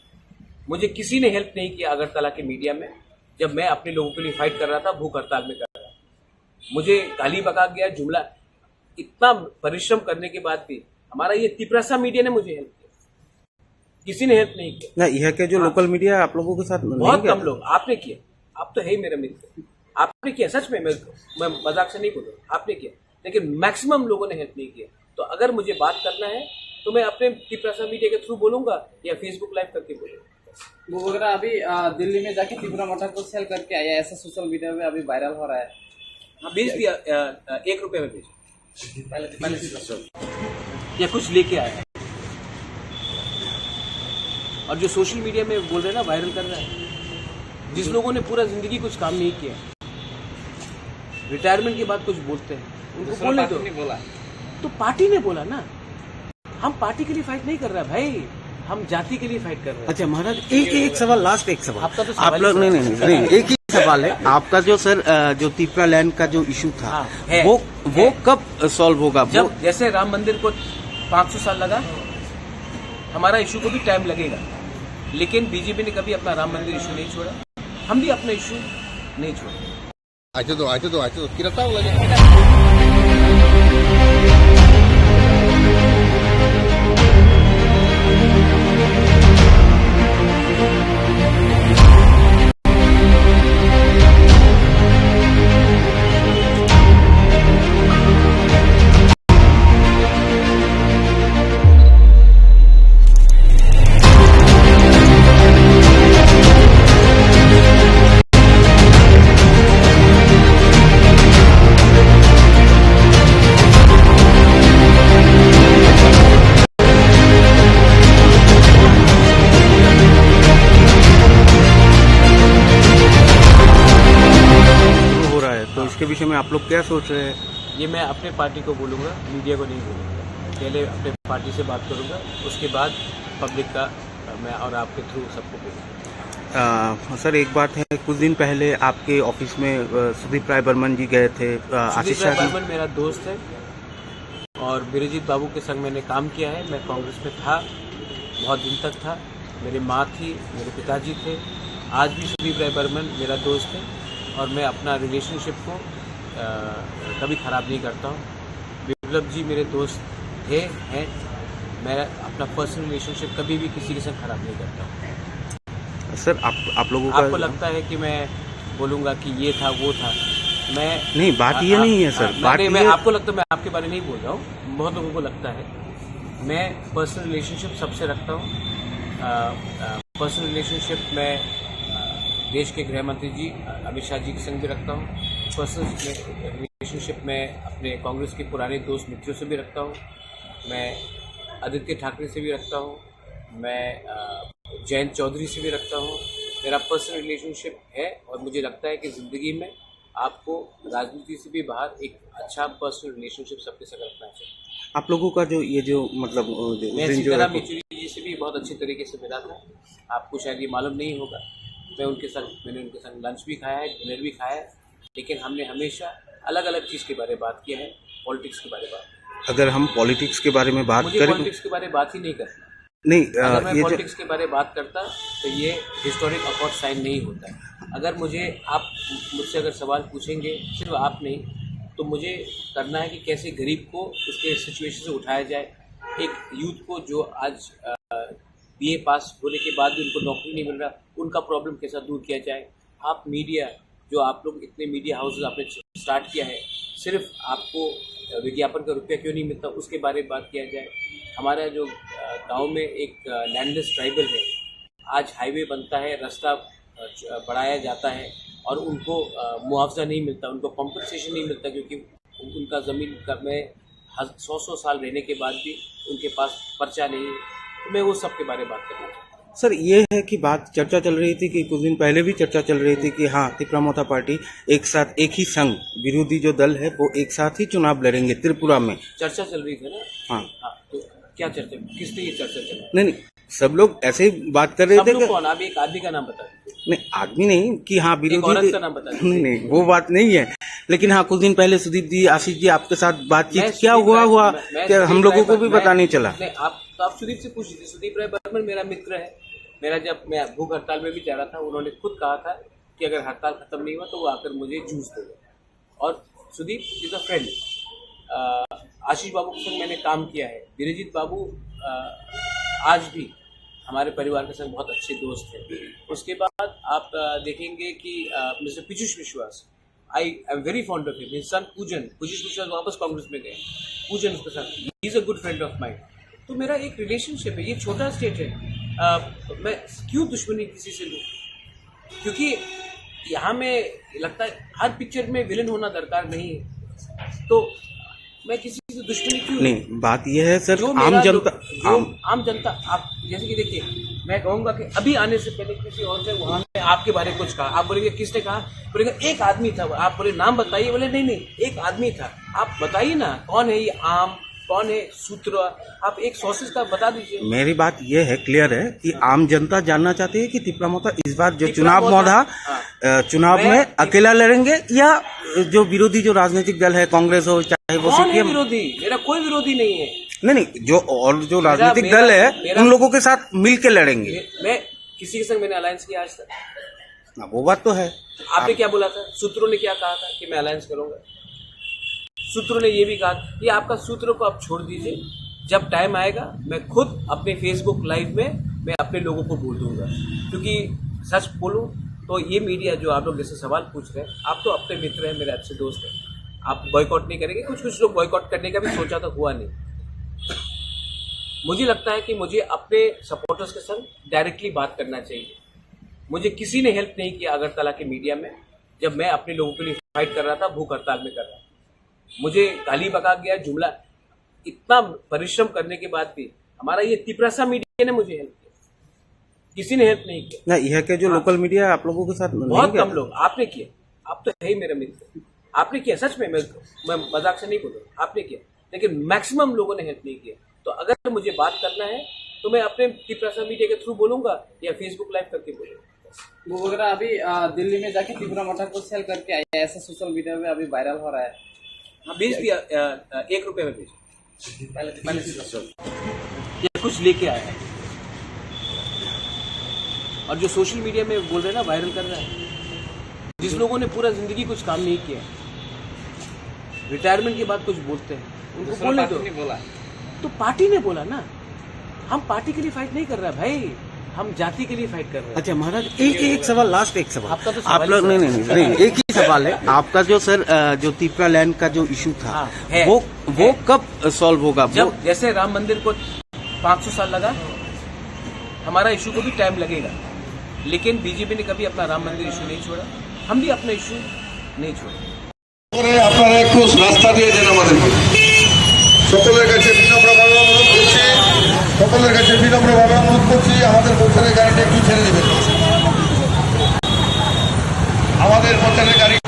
मुझे किसी ने हेल्प नहीं किया अगरतला के मीडिया में, जब मैं अपने लोगों के लिए फाइट कर रहा था, भूख हड़ताल में कर रहा था। मुझे गाली बका गया, जुमला, इतना परिश्रम करने के बाद भी हमारा ये तिपरासा मीडिया ने मुझे हेल्प किया, किसी ने हेल्प नहीं किया। ना, यहाँ के जो हाँ। लोकल मीडिया आप लोगों के साथ नहीं बहुत गया? कम लोग। आपने किया, आप तो है ही मेरा मित्र, आपने किया। सच में, मैं, मैं मजाक से नहीं बोल रहा, आपने किया, लेकिन मैक्सिमम लोगों ने हेल्प नहीं किया। तो अगर मुझे बात करना है तो मैं अपने तिपरासा मीडिया के थ्रू बोलूंगा या Facebook लाइव करके बोलूंगा। वो वगैरह अभी, अ, दिल्ली में जाके तिपरा मोर्चा को सेल करके आया, ऐसा सोशल मीडिया में अभी वायरल हो रहा है। हाँ, भेज दिया, अ, अ, एक रुपये में भेज। पहले, पहले से या कुछ लेके आया है। और जो सोशल मीडिया में बोल रहे हैं ना, वायरल कर रहा है, जिस लोगों ने पूरा जिंदगी कुछ काम नहीं किया, रिटायरमेंट के बाद कुछ बोलते हैं, उनको दूसरा बोलने पार्टी दो। ने बोला। तो पार्टी ने बोला ना, हम पार्टी के लिए फाइट नहीं कर रहा भाई, हम जाति के लिए फाइट कर रहे हैं। अच्छा महाराज, एक, एक सवाल, लास्ट एक सवाल। आपका तो आप सवाल ही लोग, सवाल नहीं, है। नहीं, नहीं, एक ही सवाल है। आपका जो सर, अ, जो तिपरा लैंड का जो इशू था, हाँ, है, वो, वो है। कब सॉल्व होगा? जब वो जैसे राम मंदिर को पाँच सौ साल लगा, हमारा इशू को भी टाइम लगेगा, लेकिन बीजेपी ने कभी अपना राम मंदिर इशू नहीं छोड़ा, हम भी अपना इशू नहीं छोड़ेंगे। Acho do, acho do, acho do. Kira tau lagi. हो रहा है, तो इसके विषय में आप लोग क्या सोच रहे हैं? ये मैं अपने पार्टी को बोलूँगा, मीडिया को नहीं बोलूँगा। पहले अपने पार्टी से बात करूँगा, उसके बाद पब्लिक का, अ, मैं और आपके थ्रू सबको बोलूँगा। अ, सर, एक बात है, कुछ दिन पहले आपके ऑफिस में, अ, सुदीप राय बर्मन जी गए थे, अ, सुदीप आशीष राय शाह जी बर्मन मेरा दोस्त है और बिरजीत बाबू के संग मैंने काम किया है। मैं कांग्रेस में था, बहुत दिन तक था। मेरी माँ थी, मेरे पिताजी थे। आज भी सुदीप राय बर्मन मेरा दोस्त है और मैं अपना रिलेशनशिप को, अ, कभी ख़राब नहीं करता हूँ। विप्लव जी मेरे दोस्त थे, हैं। मैं अपना पर्सनल रिलेशनशिप कभी भी किसी के साथ ख़राब नहीं करता हूँ। सर, आप, आप लोगों का आपको लगता है कि मैं बोलूँगा कि ये था, वो था, मैं नहीं, बात आ, ये आ, नहीं है, सर। आ, बात नहीं, मैं ये आपको लगता है, मैं आपके बारे में नहीं बोल रहा हूँ, बहुत लोगों को लगता है। मैं पर्सनल रिलेशनशिप सबसे रखता हूँ। अ, अ, पर्सनल रिलेशनशिप मैं, अ, देश के गृह मंत्री जी, अ, अमित शाह जी के संग भी रखता हूँ। पर्सनल रिलेशनशिप मैं अपने कांग्रेस के पुराने दोस्त मित्रों से भी रखता हूँ। मैं आदित्य ठाकरे से भी रखता हूँ। मैं, अ, जयंत चौधरी से भी रखता हूँ। मेरा पर्सनल रिलेशनशिप है और मुझे लगता है कि ज़िंदगी में आपको राजनीति से भी बाहर एक अच्छा पर्सनल रिलेशनशिप सबके साथ रखना चाहिए। आप लोगों का जो ये जो मतलब, अ, जो उस मैं दिन जो सीताराम है, येचुरी जी से भी बहुत अच्छे तरीके से मिला था। आपको शायद ये मालूम नहीं होगा, मैं उनके साथ, मैंने उनके साथ लंच भी खाया है, डिनर भी खाया है, लेकिन हमने हमेशा अलग-अलग चीज़ के बारे में बात किया है, पॉलिटिक्स के बारे में बात नहीं। अगर हम पॉलिटिक्स के बारे में बात मुझे करें पॉलिटिक्स के बारे में बात ही नहीं करना। नहीं, अ, अगर मैं ये जो पॉलिटिक्स के बारे में बात करता, तो ये हिस्टोरिक अकॉर्ड साइन नहीं होता। अगर मुझे, आप मुझसे अगर सवाल पूछेंगे, सिर्फ आप नहीं, तो मुझे करना है कि कैसे गरीब को उसके सिचुएशन से उठाया जाए, एक यूथ को जो आज, अ, बीए पास होने के बाद भी उनको नौकरी नहीं मिल रहा, उनका प्रॉब्लम कैसा दूर किया जाए। आप मीडिया, जो आप लोग इतने मीडिया हाउसेस आपने स्टार्ट किया है, सिर्फ आपको विज्ञापन का रुपया क्यों नहीं मिलता, उसके बारे में बात किया जाए। हमारा जो, अ, गांव में एक, अ, लैंडलेस ट्राइबल है, आज हाईवे बनता है, रास्ता, अ, च-, बढ़ाया जाता है और उनको, अ, मुआवजा नहीं मिलता, उनको कॉम्पेंसेशन नहीं मिलता, क्योंकि उनका ज़मीन का में हज-, सौ सौ साल रहने के बाद भी उनके पास पर्चा नहीं है। तो मैं वो सब के बारे में बात करना चाहता हूँ। सर, ये है कि बात चर्चा चल रही थी कि कुछ दिन पहले भी चर्चा चल रही थी कि हाँ, तिपरा मोर्चा पार्टी एक साथ, एक ही संघ, विरोधी जो दल है, वो एक साथ ही चुनाव लड़ेंगे त्रिपुरा में। चर्चा चल रही थी ना? हाँ। हाँ, तो क्या चर्चा, किस पे ये चर्चा चल रही है? नहीं, नहीं, सब लोग ऐसे ही बात कर रहे सब थे लोग कि कौन? आप एक आदमी का नाम बता दीजिए। नहीं, आदमी नहीं कि हाँ, एक विरोधी औरत भी का नाम बता दीजिए। नहीं, नहीं, वो बात नहीं है। लेकिन हाँ, कुछ दिन पहले सुदीप जी, आशीष जी, आपके साथ बातचीत मैं क्या सुदीप हुआ, राय, हुआ मैं, मैं क्या सुदीप हम राय लोगों को बर-, भी मैं, पता नहीं चला। नहीं, आप, तो आप सुदीप से पूछ लीजिए। सुदीप राय बर्मन मेरा मित्र है। मेरा, जब मैं भूख हड़ताल में भी जा रहा था, उन्होंने खुद कहा था कि अगर हड़ताल खत्म नहीं हुआ, तो वो आकर मुझे जूस देगा। और सुदीप इज अ फ्रेंड। आशीष बाबू के संग मैंने काम किया है। बिरजीत बाबू, अ, आज भी हमारे परिवार के संग बहुत अच्छे दोस्त हैं। उसके बाद आप, अ, देखेंगे कि, अ, मिस्टर पीयूष विश्वास, I am very fond of him. His son पूजन, पीयूष विश्वास वापस कांग्रेस में गए, पूजन उसके साथ, he is a good friend of mine। तो मेरा एक रिलेशनशिप है, ये छोटा स्टेट है, अ, मैं क्यों दुश्मनी किसी से लूँ? क्योंकि यहाँ में लगता है हर पिक्चर में विलेन होना दरकार नहीं है, तो मैं किसी से दुश्मनी क्यों? नहीं, बात यह है सर, जो आम मेरा जनता, जो आम आम जनता, आप जैसे कि देखिए, मैं कहूँगा कि अभी आने से पहले किसी और से वहाँ में आपके बारे में कुछ कहा, आप बोलेंगे, "किसने कहा?" बोलेंगे, "एक आदमी था।" आप बोले, "नाम बताइए।" बोले, "नहीं, नहीं, एक आदमी था।" आप बताइए ना, कौन है ये आम, कौन है सूत्र? आप एक सोर्सेज का बता दीजिए। मेरी बात ये है, क्लियर है कि आम जनता जानना चाहती है कि तिपरा मोर्चा इस बार जो तिपरा चुनाव मोर्चा, मोधा, हाँ। अ, चुनाव मैं में तिप- अकेला लड़ेंगे या जो विरोधी जो राजनीतिक दल है, कांग्रेस हो चाहे वो कौन है सीपीएम? विरोधी? मेरा कोई विरोधी नहीं है। नहीं, नहीं, जो और जो मेरा, राजनीतिक मेरा, दल है, मेरा उन लोगों के साथ मिलके लड़ेंगे। मैं, मैं किसी के संग मैंने अलायंस किया आज तक? ना, वो बात तो है। आपने आप क्या बोला था? सूत्रों ने क्या कहा था कि मैं अलायंस करूंगा? सूत्रों ने ये भी कहा कि आपका सूत्रों को आप छोड़ दीजिए, जब टाइम आएगा मैं खुद अपने Facebook लाइव में मैं अपने लोगों को बोल दूंगा। क्योंकि सच बोलूं तो ये मीडिया जो आप लोग जैसे सवाल पूछ रहे हैं, आप तो अपने मित्र हैं, मेरे अच्छे दोस्त हैं, आप बॉयकॉट नहीं करेंगे। कुछ कुछ लोग बॉयकॉट करने का भी सोचा तो हुआ नहीं। मुझे लगता है कि मुझे अपने सपोर्टर्स के संग डायरेक्टली बात करना चाहिए। मुझे किसी ने हेल्प नहीं किया अगरतला के मीडिया में, जब मैं अपने लोगों के लिए फाइट कर रहा था, भूख हड़ताल में कर रहा था। मुझे गाली बका गया, जुमला, इतना परिश्रम करने के बाद भी हमारा ये तिपरासा मीडिया ने मुझे हेल्प किया, किसी ने हेल्प नहीं किया। ना, यहाँ के जो हाँ। लोकल मीडिया आप लोगों के साथ नहीं बहुत गया? कम लोग। आपने किया, आप तो है ही मेरे मित्र, आपने किया सच में, मैं, मैं मजाक से नहीं बोल रहा, आपने किया, लेकिन मैक्सिमम लोगों ने हेल्प नहीं किया। तो अगर मुझे बात करना है तो मैं अपने तिपरासा मीडिया के थ्रू बोलूंगा या Facebook लाइव करके बोलूंगा। वो वगैरह अभी, अ, दिल्ली में जाके तिपरा मोर्चा को सेल करके आया, ऐसा सोशल मीडिया में अभी वायरल हो रहा है। हाँ, बेच दिया, अ, अ, एक रुपये में बेच। पहले, पहले से ये कुछ लेके आया है। और जो सोशल मीडिया में बोल रहे हैं ना, वायरल कर रहा है, जिस लोगों ने पूरा जिंदगी कुछ काम नहीं किया, रिटायरमेंट के बाद कुछ बोलते हैं, उनको दूसरा बोलने पार्टी दो। ने बोला। तो पार्टी ने बोला ना, हम पार्टी के लिए फाइट नहीं कर रहा भाई, हम जाति के लिए फाइट कर रहे हैं। अच्छा महाराज, एक, एक सवाल, लास्ट एक सवाल। आपका तो आप सवाल ही लोग, नहीं, सवाल नहीं, है। नहीं, नहीं, एक ही सवाल है। आपका जो सर, अ, जो तिपरा लैंड का जो इशू था, हाँ, है, वो, वो है। कब सॉल्व होगा? वो जब जैसे राम मंदिर को पाँच सौ साल लगा, हमारा इशू को भी टाइम लगेगा, लेकिन बीजेपी ने कभी अपना राम मंदिर इशू नहीं छोड़ा, हम भी अपना इशू नहीं छोड़ा। করে আপনারা একটু রাস্তা দিয়ে দেন আমাদেরকে। সকলের কাছে বিনম্রভাবে অনুরোধ করছি, সকলের কাছে বিনম্রভাবে অনুরোধ করছি, আমাদের মোটরের গাড়িটা একটু ছেড়ে দেবেন। আমাদের মোটরের গাড়ি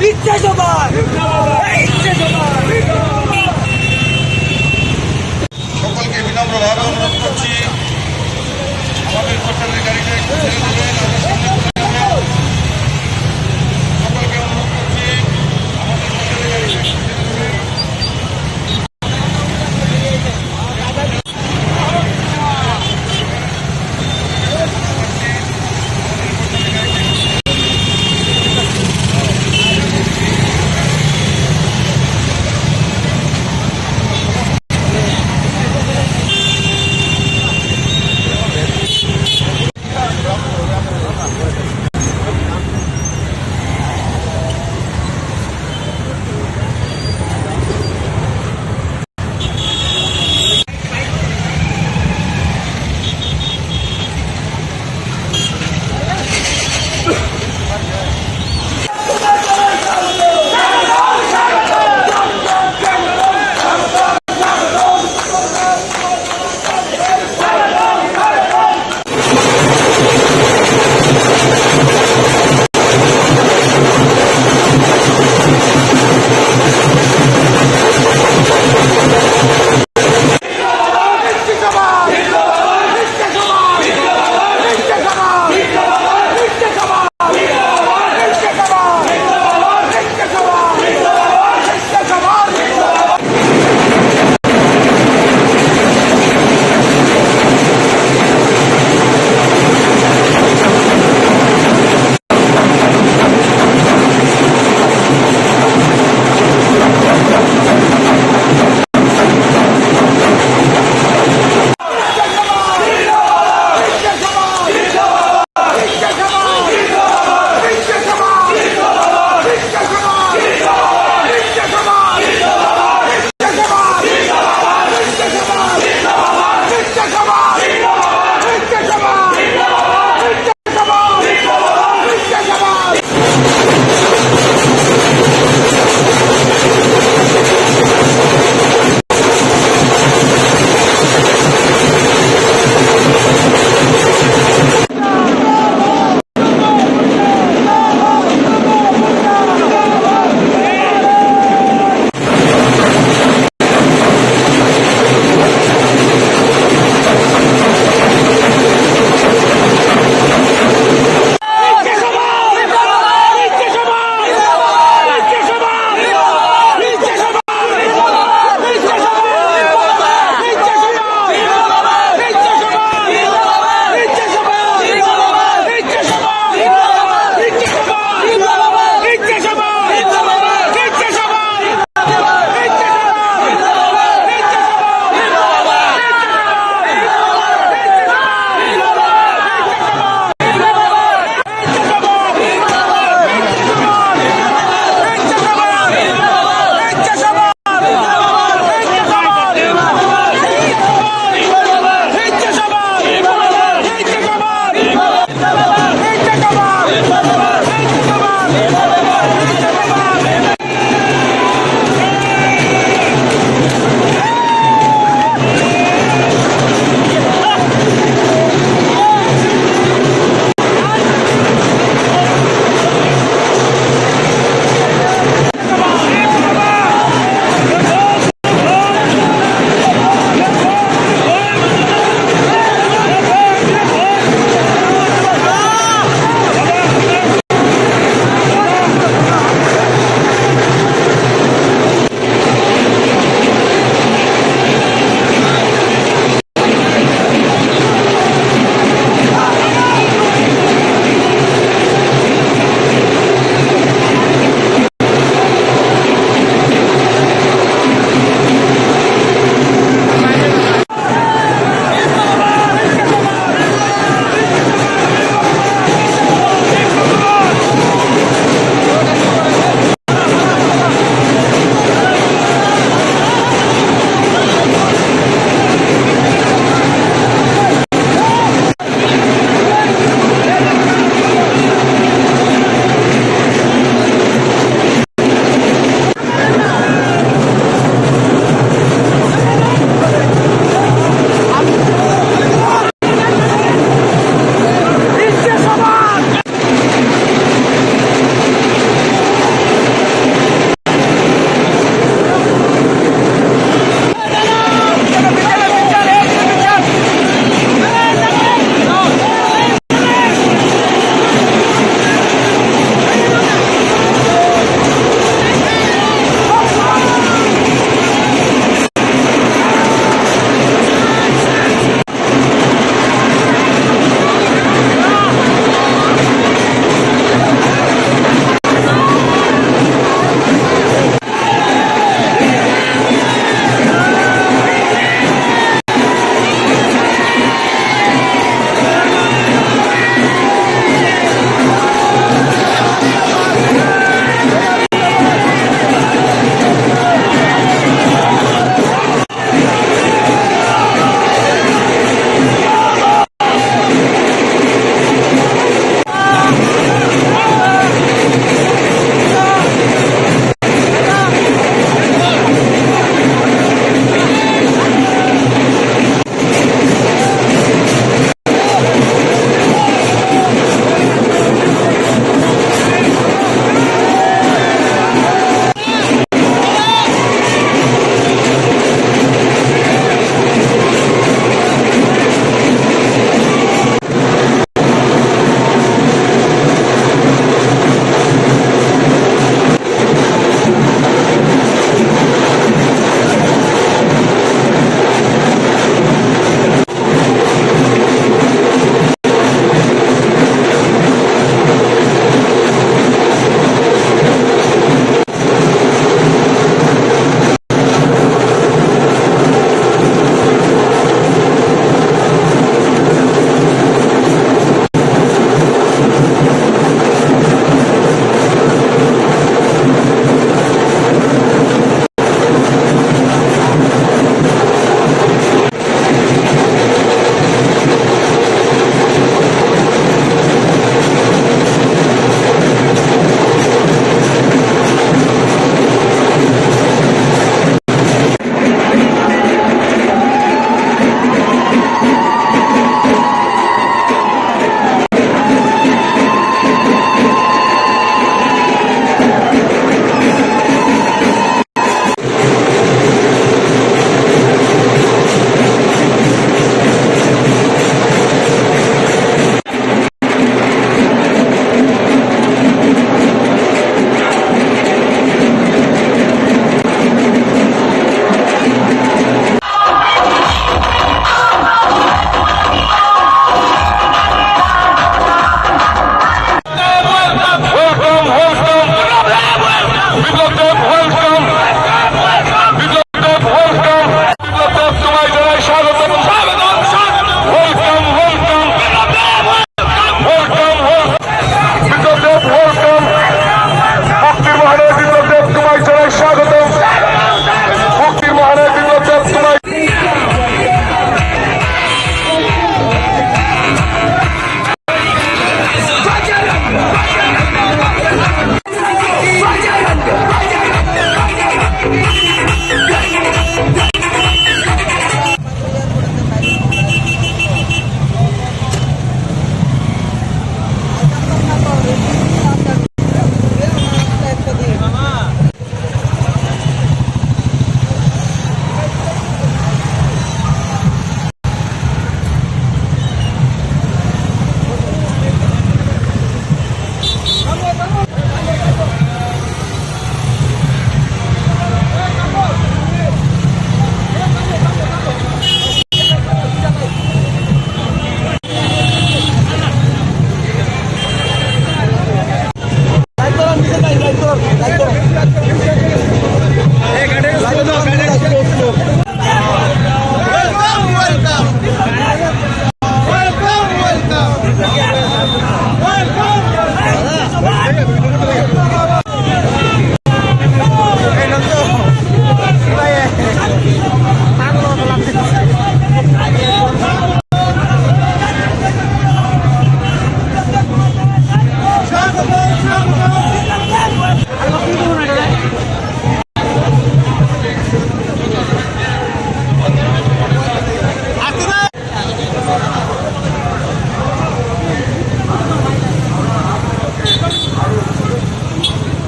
ইচ্ছে সবার! এই ইচ্ছে সবার! সকলকে বিনম্রভাবে অনুরোধ করছি, আমাদের কর্তব্যের গাড়িটা একটু ছেড়ে দেবেন, আমরা সামনে চলে যাব। সকলকে অনুরোধ করছি, আমাদের কর্তব্যের গাড়িটা একটু ছেড়ে দেবেন।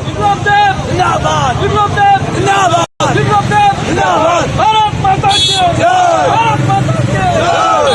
বিপ্লব দেব জিন্দাবাদ! বিপ্লব দেব জিন্দাবাদ! বিপ্লব দেব জিন্দাবাদ! ভারত মাতা কি জয়! ভারত মাতা কি জয়!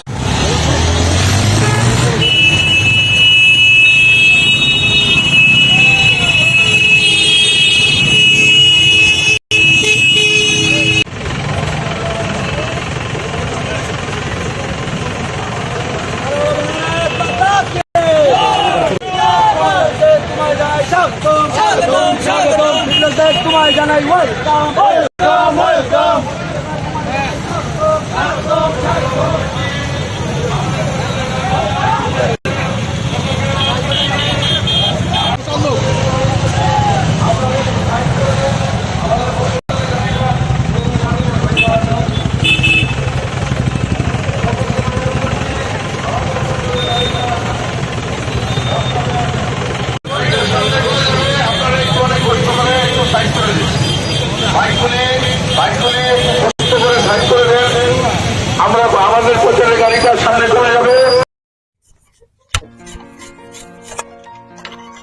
আমরা আমাদের প্রচারের গাড়িটা সামনে চলে যাবে।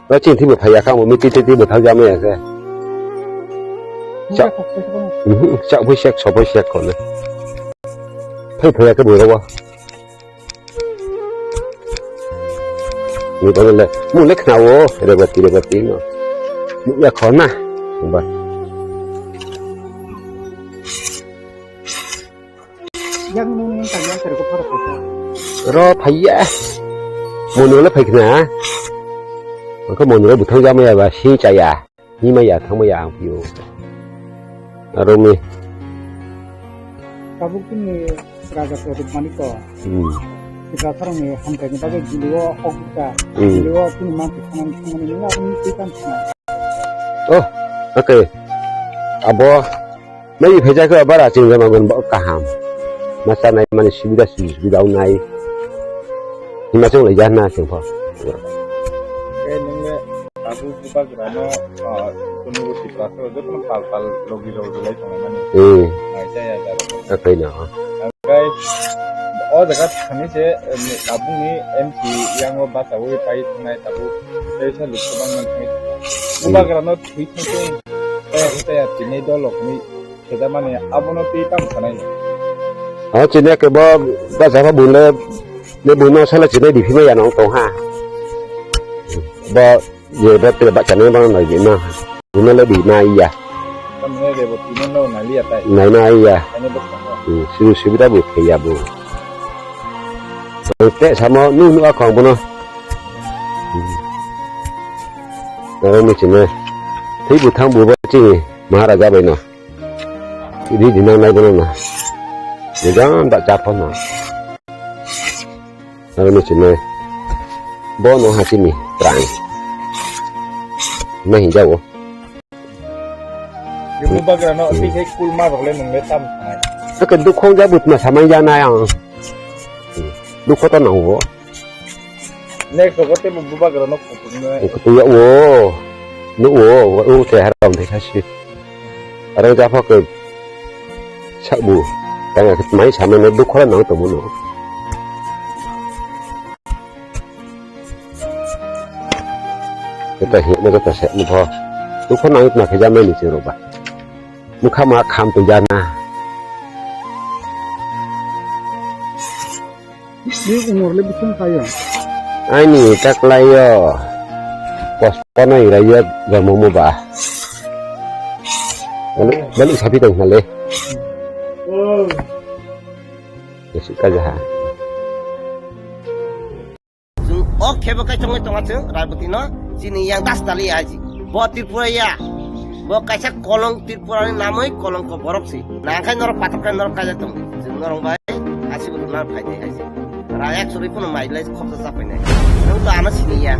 Ba chini thwibo phaiya kha, omo meeting tei twibo thang jama ya khe. Cha-, mhm, cha phai sek, so phai sek kono. Phai phaiya khe boirok o. Ni kono le, mung le khna o, rebati, rebati no. Mung ya khorna, ba. Yang nung nung tanya, kari ko phara phai. Ro phaiya. Moni wala phai khna. Angkha moni wala buthang jama ya ba, sing chaya. Hima ya, thangma ya, ang phio. Aro mi. Tabuk tini Raja Pradyot Manik ko. Hmm. Kita sarang ni hamkai ni bagwi jili o hok buka. Hmm. Jili o tini mang thangan thangan ni nang ni tikan thangan. Oh, okay. Abo. Mai phaijak khe bara chwng jama gon bo kaham. Ma chanai mani subida subida wngnai. Hima chwng lai jana chwng pho. Khe nungni tabuk bubagrano, ah, kunu Tiprasa jotono pal pal logi logi lai tongo mani. Hmm. Nai chaya jaro. Akai no. Akai o jaga thani se, eh, tabukni M P yango bachawi pai thangnai tabuk. Teisa lukha bangma thangwi thango. Hmm. Bubagrano thwi thangwi thango. Tei tei tini dolokni Khe da mani abono twi tamo sanai no. O chini ke bo da jaba bune ne bune sala chini di phima ya nong tong ha. Bo je bo te ba chani ba nai di na. Bune le di na iya. Tamne de bo tino no na liya tai. Nai na iya. Ani bo tong. Hmm, sibu sibu da bu khe ya bu. Te samo nu nu a khong bono. Hmm. Aro ni chini. Thwi bu thang bu ba chini Maharaja bai no. Ri di nang nai bono na. Ni jang da cha pho na. Aro ni chini. Bo no ha chini. Prang. Na hin jawo. Yung bubagrano, hmm, tei kul ma rok le nung le tam thanai. Ake dukhong ja butma samai ja na yang. Dukho to nang bo. Next rogo tei bubagrano kutung na. Kutung ya wo. Nu wo, wo te haram te khasi. Aro ja pha ke sabu. Tanga mai samai na dukho nang to bono. Kota hino kota se mo pho. Tukho nang itna khe jamai ni se roba. Mukha ma kham tu jana. Ni umur le bising kayo. Ani taklayo. Kos kono ira yo jomo mo ba. Bani, bani sapi tong hale. Oh. Yesi kaja ha. Chwng o khebo kai tongwi tonga chwng Raiboti no chini yang das tali aji. Bo Tripura ya. Bo kaisa kolong Tripura ni namwi kolongko borok si. Nangkhai norok patok kai norok kaijak tong. Chwng norok bai asi bo norok phai dai aji. Rayak suri phano mai lai khopsa sa phai nai. Nwng to ano sini ya.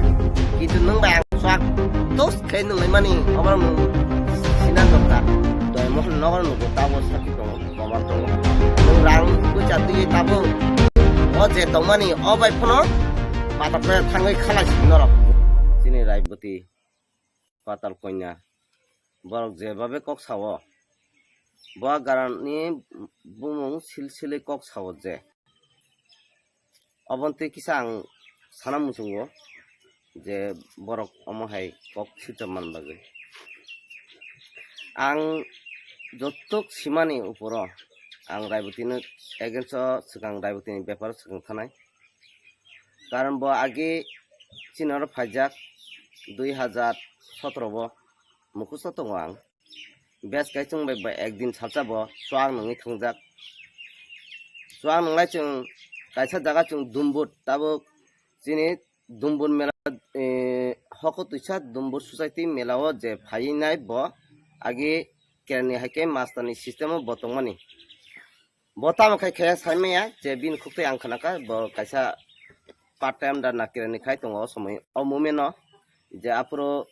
Kintu nwng bai ang swak tos khai nwng lai mani obar nwng sinan dokta. Doi mohon nogo nwng tabo sakhi tongo. Koman tongo. Nwng rang bwcha twiwi tabuk. O je tongmani o bai phano patok khe thangwi khalai si norok. Chini Raiboti, Patal Konya. Borok jebabe kok sao. Bo garani bumung silsili kok sao je. Oboni twi kisa ang sana muchungo je borok omo hai kok swijak man bagwi. Ang jotok simani uporo ang Raibotino against o swkang Raibotini beparo swkang thanai. Karon bo age chini oro phaijak dui hazar sotro bo mukusto tongo ang. Bes kai chwng bai ba ekdin salsa bo chuak nungwi thwngjak. Chuak nunglai chwng kaisa jaga chwng Dumbur tabuk chini Dumbur mela, eh, hoko twisa Dumbur society mela o je phaiwi nai bo agi kerni hai khe master ni system o bo tongmani. Bo tamo khai khe sai maya je bini khuk twi ang khna kha bo kaisa part time da nakira ni khai tongo o somoi o moment no je aphuru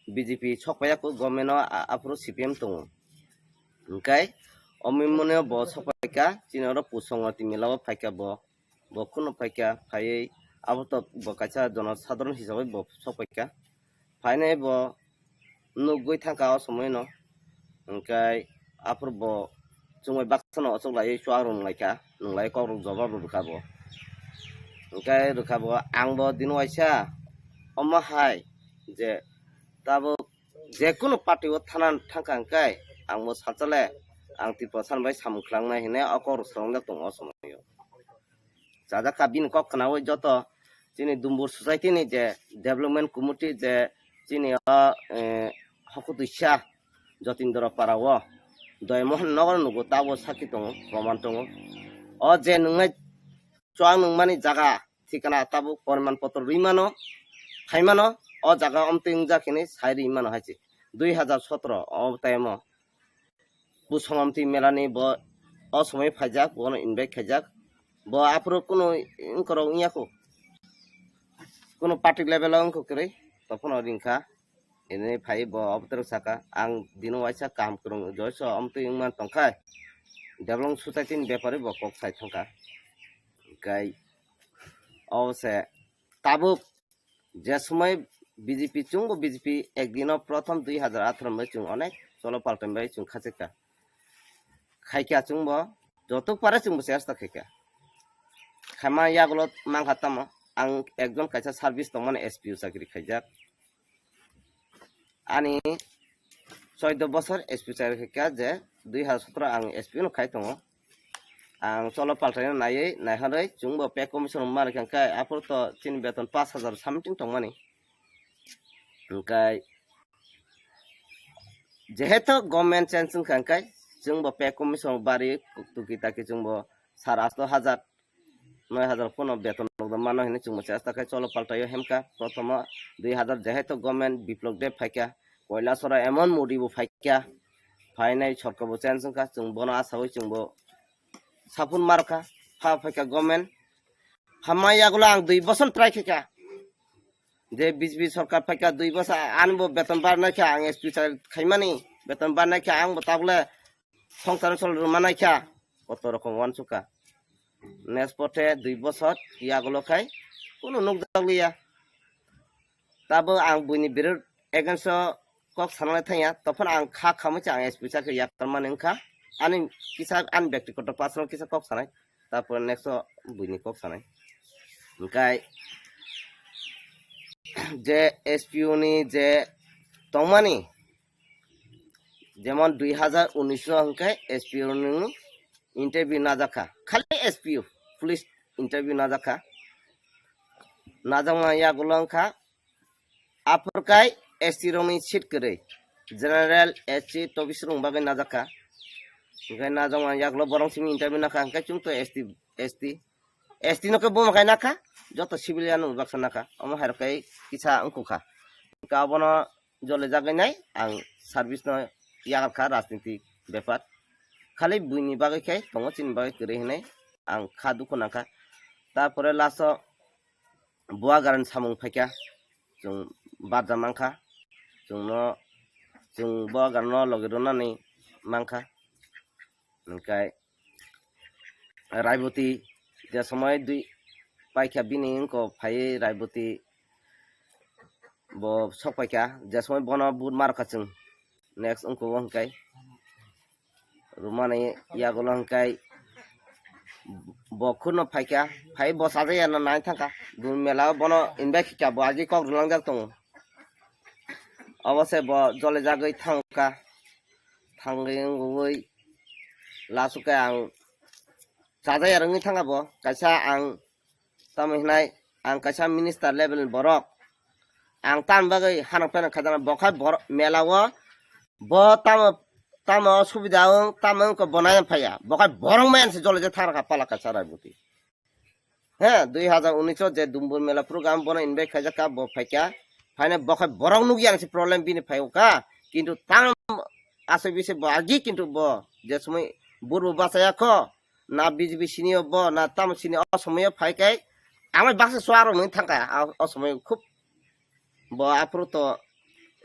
B J P sok paiya kho government no a-, aphuru C P M tongo. Hwnkhe o moment no bo sok pai kha chini oro Pusongoti mela o phai kha bo, bo khuno phai kha phaiwi abo to bo kaisa jono sadharon hisabai bo sok pai kha. Phainai bo nugwi thangkha o somoi no. Hwnkhe aphuru bo chumui baksa no ochoklaiwi chuak rwnglaikha, nwnglai kokrok jobab rwkha bo. Hwnkhe rwkha bo ang bo dino waisa omo hai je tabuk jekunu party o thana thangkha hwnkhe ang bo salsa le ang Tiprasa bai samung khlangmai hinwi o kokrok swrwngjak tongo o somoi o. Chajak kha bini kok khnaui joto chini Dumbur society ni je development committee je chini o, eh, hokutwisa Jotindra para o Doymohon nogo nugo tabo sakhi tongo, proman tongo. O je nungnai chuak nungmani jaga thikana tabuk poriman potro rwi mano, khai mano, o jaga omtwi wngjak hinwi sai rwi mano hai se. Dui hazar sotro o time o Pusongomti melani bo o somoi phaijak, bono invite khaijak. Bo aphuru kunu wngkorok wngya kho. Kunu party level o wngkha kwrwi, tophano ringkha. Ini phai bo obotwrwk saka, ang dino waisa kaham kwrwng joiso omtwi wngman tongkha. Development society ni bepari bo kok sai thangkha. Kai o se tabuk je somoi B J P chwngbo B J P ekdino prothom dui hazar atharo bai chwng onek cholo paltan bai chwng khachikha. Khaikha chwngbo jotok pare chwngbo chesta khaikha. Khaima yagulo mangkha tamo ang ekjon kaisa service tongmani S P O chakri khaijak. Ani choido bosor S P chakri khaikha je dui hazar sotro ang S P no khai tongo. Ang cholo paltaino naiwi naiharwi chwngbo pay commission rwma rwkha hwnkhe aphuru to chini beton pash hazar something tongmani. Hwnkhe jehetu government change wngkha hwnkhe chwngbo pay commission bari tuki taki chwngbo sar asto hazar noi hazar phano beton nokdam mano hinwi chwngbo chesta khai cholo paltaio hemkha. Prothomo dui hazar jehetu government Biplop Deb phaikha, Koilasoro emon Modi bo phaikha, phainai sorkar bo change wngkha, chwng bono asawi chwngbo saphun markha, pha phaikha government. Phamma yagulo ang dui bosor try khaikha. Je B J P sorkar phaikha dui bosor, ani bo beton barnai kha, ang S P sa khaimani, beton barnai kha, ang bo tabule songsar sol rwmanai kha, koto rokom wansukha. Next pothe dui bosor yagulo khai kunu nukjakliya. Tabo ang buini birud against o kok sanalai thangya, tophano ang kha khamwi se ang S P sa khe yakar mani wngkha. Ani kisa ani byaktigoto personal kisa kok sanai. Tapore next o buini kok sanai. Hwnkhe, je S P O ni je tongmani, jemon dui hazar unis o hwnkhe S P O ni interview najakha, khali S P O, police interview najakha. Najakma yagulo wngkha aphurkai S T rokni seat kwrwi, general, S C, tobis rokni bagwi najakha. Hwnkhe najakma yagulo borok simi interview nakha, hwnkhe chwng to S T, S T, S T no khe buma khai nakha, joto civilian no baksa nakha, omo hai rok kai kisa wngkukha. Hwnkhe abono jole jagwi nai ang service no yakarkha rajniti bepar. Khali buini bagwi khe tongo, chini bagwi kwrwi hinwi ang kha dukhu nangkha. Tarpore last o Bubagrani samung phaikha, chwng barja mankha, chwngno, chwng Bubagrano logi rwnani mankha. Hwnkhe Raiboti je somoi dui paikha bini wngko phaiwi Raiboti bo sok paikha, je somoi bono but markha chwng next wngko bo hwnkhe. Rumani yagulo hwnkhe bo khurno phaikha, phai bo sajaya no nai thangkha. Dun mela o bono invite khikha, bo agi kok rwlangjak tongo. Obo se bo jole jagwi thangkha. Thangwi wngwi last o khe ang sajaya rwngwi thangkha bo. Kaisa ang tamo hinai ang kaisa minister level ni borok. Ang tam bagwi hanok pheno khajana bo khai borok mela o bo tamo tamo subida wng tamo wngkha bo nai phaiya. Bo khai borok maya se jole je thang kha pala kaisa Raiboti. He, dui hazar unis o je Dumbur Mela program bono invite khaijak kha, bo phaikha. Phaina bo khai borok nukya ang se problem bini phai kha. Kintu tang asai bise bo agi kintu bo je somoi burbo bachaya kho, na B J P sini o bo, na tamo sini o somoi o phai kai. Ang bai baksa suaro nung thang kha, a, o somoi khub bo aphuru to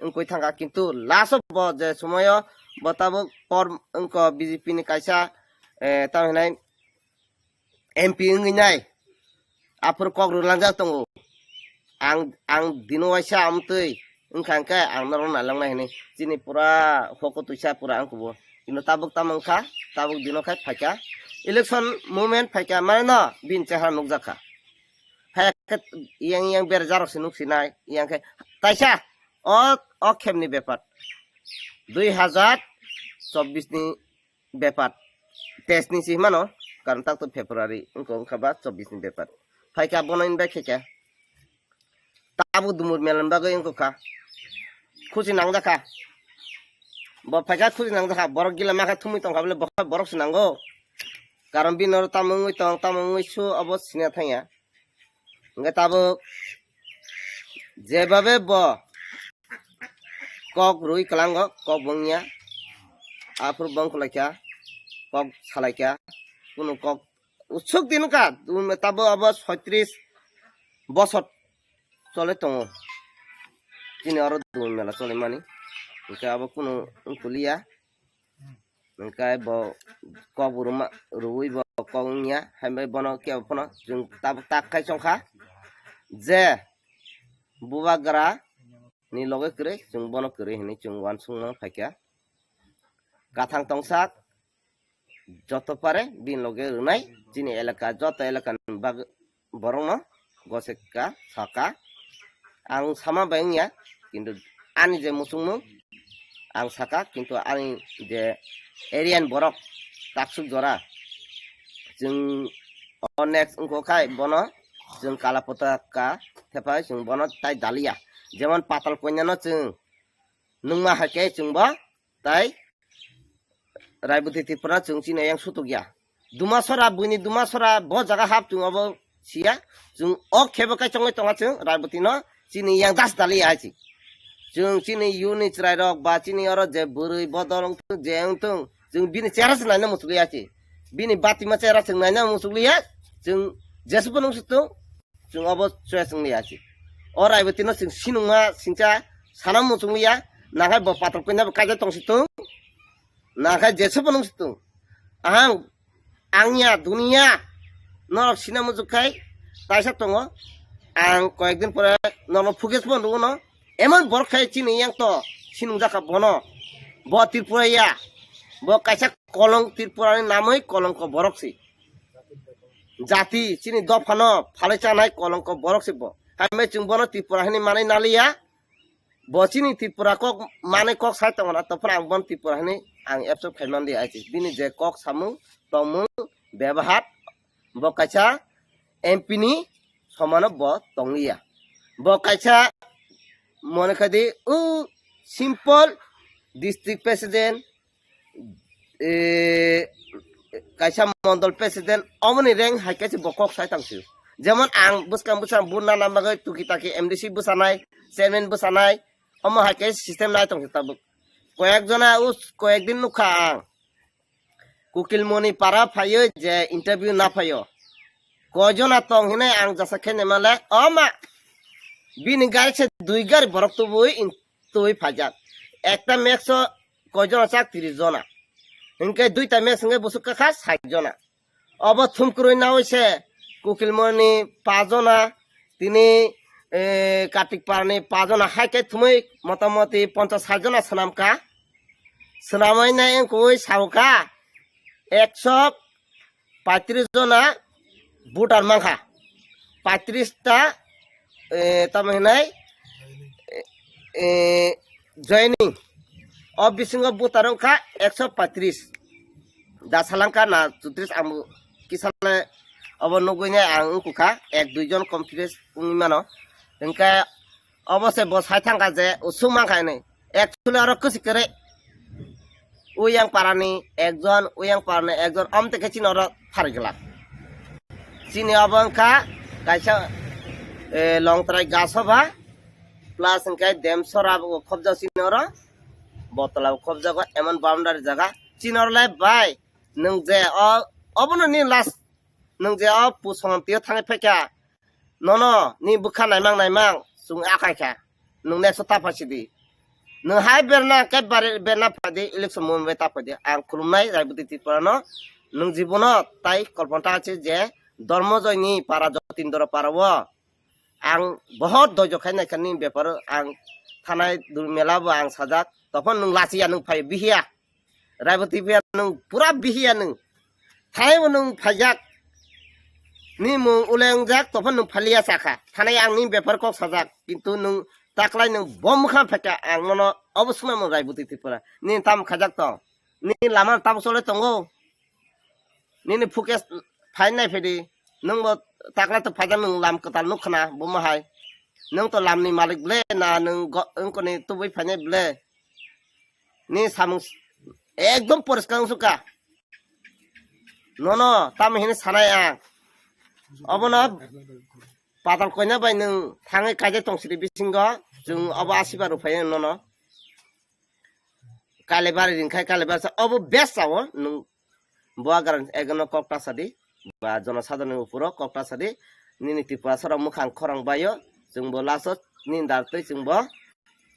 wngkoi thang kha. Kintu last o bo je somoi o bo tabuk por wngkho B J P ni kaisa, eh, tamo hinai M P wngwi nai, aphuru kok rwlangjak tongo. Ang, ang dino waisa amtwi wngkha hwnkhe ang norok nailangnai hinwi chini pura hoko twisa pura ang kubo. Kino tabuk tamo wngkha, tabuk dino khai phaikha. Election movement phaikha, mane no bini chehara nukjakha. Phaiya khe yang yang berajak rok se nuksinai, yang khe taisa o, o khemni bepar. Dui hazar chobbish ni bepar. Teis ni si himano, karon tak to February, wngkha, wngkha ba chobbish ni bepar. Phaikha bono invite khaikha. Tabuk Dumur Mela ni bagwi wngkha. Khusi nangjakha. Bo phaikha khusi nangjakha. Borok gila makha thumwi tongkha bole bo-, borok se nango. Karon bini oro tamo wngwi tong, tamo wngwi su, obo sina thangya. Hwnkhe tabuk jebabe bo kok rwi kwlango, kok bo wngya. Aphuru bo wngkha laikha, kok salaikha, kunu kok usuk din wngkha, tabuk abo soitris bosor chole tongo. Chini oro Dumur Mela cholemani, hwnkhe abo kunu wngkoliya. Hwnkhe bo kok bo rwma, rwui bo kok wngya, hai bai bono kebo phano chwng tabuk tak khai chongkha je Bubagra ni loge kwrwi, chwng bono kwrwi hinwi chwng uansukma phaikha. Kathang tongsak joto pare bini loge rwnai chini elaka, joto elaka ni bag-, borokno goseka saka. Ang sama bai wngya, kintu ani je muchungmung ang saka, kintu ani je area ni borok taksuk jora chwng o next wngkha khai bono chwng kala potaka thepai chwng bono tai daliya. Jemon Patal Kanya no chwng nungma hai khe chwng bo tai Raiboti Tripura chwng chini yang sutuk ya. Dumasora, buini Dumasora bo jaga hap chwng obo siya. Chwng o khebo kai chongwi tonga chwng Raiboti no chini yang das dali ya hai chi. Chwng chini yuni chwrai rok ba chini oro je bwrwi bodol wngthung je wngthung chwng bini chera se naina muchukliya chi. Bini batima chera chwng naina muchukliya. Chwng jesubo nung sutung. Chwng obo choice wngya si. O Raiboti no chwng sinungma singcha sana muchungya, nakhai bo Patal Kanya bo kaijak tong situng, nakhai jesa bo nung situng. Ahang, angya, duniya, norok sina muchuk khai, taisa tongo. Ang koyek din pore norok focus bo nugo no. Emon borok khai chini yang to sinung jaka bono. Bo Tripura ya, bo kaisa kolong Tripura ni namoi kolongko borok si. Jati chini dophano phalwi chanai kolongko borok se bo. Hambai chwng bono Tripura hinwi manwi naliya. Bo chini Tripura kok manwi kok sai tongna, tongphano ang bono Tripura hinwi ang accept khai manliya, achi. Bini je kok samung, tongmung, bebahar, bo kaisa M P ni somano bo tongliya. Bo kaisa mone khai di, o simple district president, eh, kaisa mondol president, omoni rank hai kaisa bo kok sai tang sio. Jemon ang bwskang bwskang buna na bagwi tuki taki M D C bwsanai, chairman bwsanai, omo hai kaisa system nai tong sio tabuk. Koyek jona o koyek din nukha ang. Kukilmoni para phaio je interview na phaio. Koi jona tong hinai ang jasa khe naima le, o ma, bini gari se dui gari borok tubui in-, tubui phaijak. Ekta max o koi jona chak, tris jona. Hinkhe duita max hinkhe busuk kakha sait jona. Obo thumkrui naui se Kukilmoni pa jona, tini, eh, Kartik Parani pa jona hai khe thumui motamoti ponchas sait jona swnamkha. Swnamwi nai wngkui saukha ekso paitris jona voter mankha. Paitris ta, eh, tamo hinai, eh, eh, joining. O bisingo voter wngkha ekso paitris. Da salangkha na chutris, ang bo kisa le obo nugui nai ang wngkha ek dui jon confidence wngwi mano. Hinkhe obo se bo sai thangkha je usuk mankha hinwi. Actually oro kwswi kwrwi. Uyang parani ekjon, uyang parani ekjon, om teke chini oro pharigla. Chini obo wngkha kaisa, eh, longtrai gasoba, plus hinkhe Demsora bo khobjak chini oro, Botola bo khobjago, emon boundary jaga. Chini oro le bai, nwng je o, obono ni last, nwng je o pusongam tio thangwi phaikha, nono ni bwkha naimang naimang chwng akai kha, nwng next o ta phai sidi. Nwng hai berna khe bari berna phai di, election moment bai ta phai di. Ang khulumnai Raiboti Tripura no, nwng jibono tai kolpon ta se je Dharmojoy ni para, Jotindra para o ang bohot doijo khai naikha ni bepar o. Ang thanai dul mela bo ang sajak, topon nwng lachiya, nwng phai bihiya. Raiboti phiya nwng pura bihiya nwng. Thanai bo nwng phaijak. Ni mung ule wngjak, tophan nwng phaliya sakha. Thanai ang ni bepar kok sajak. Kintu nwng taklai nwng bom kha phaikha, ang nono obo swnamung Raiboti Tripura. Ni tam khajak tong. Ni lama tam chole tongo. Nini focus phainai phedi. Nwng bo taklai to phaijak, nwng lam kwtal nuk khna, bo ma hai. Nwng to lam ni malik ble na, nwng go-, wngkoni tubui phainai ble. Ni samung s-, ekdom poriskar wngsuka. Nono tamo hini sanai ang. Obono patal koina bai nwng thangwi kaijak tong sidi bisingo, chwng obo asiba rwphai nono. Kalibari ringkhai, kalibari sa obo best sao nwng. Bo agar ekno kok ta sadi, ba jonosadharoni uporo kok ta sadi, nini Tripura sara mukhang khorang baio, chwngbo last o nini dar twi chwngbo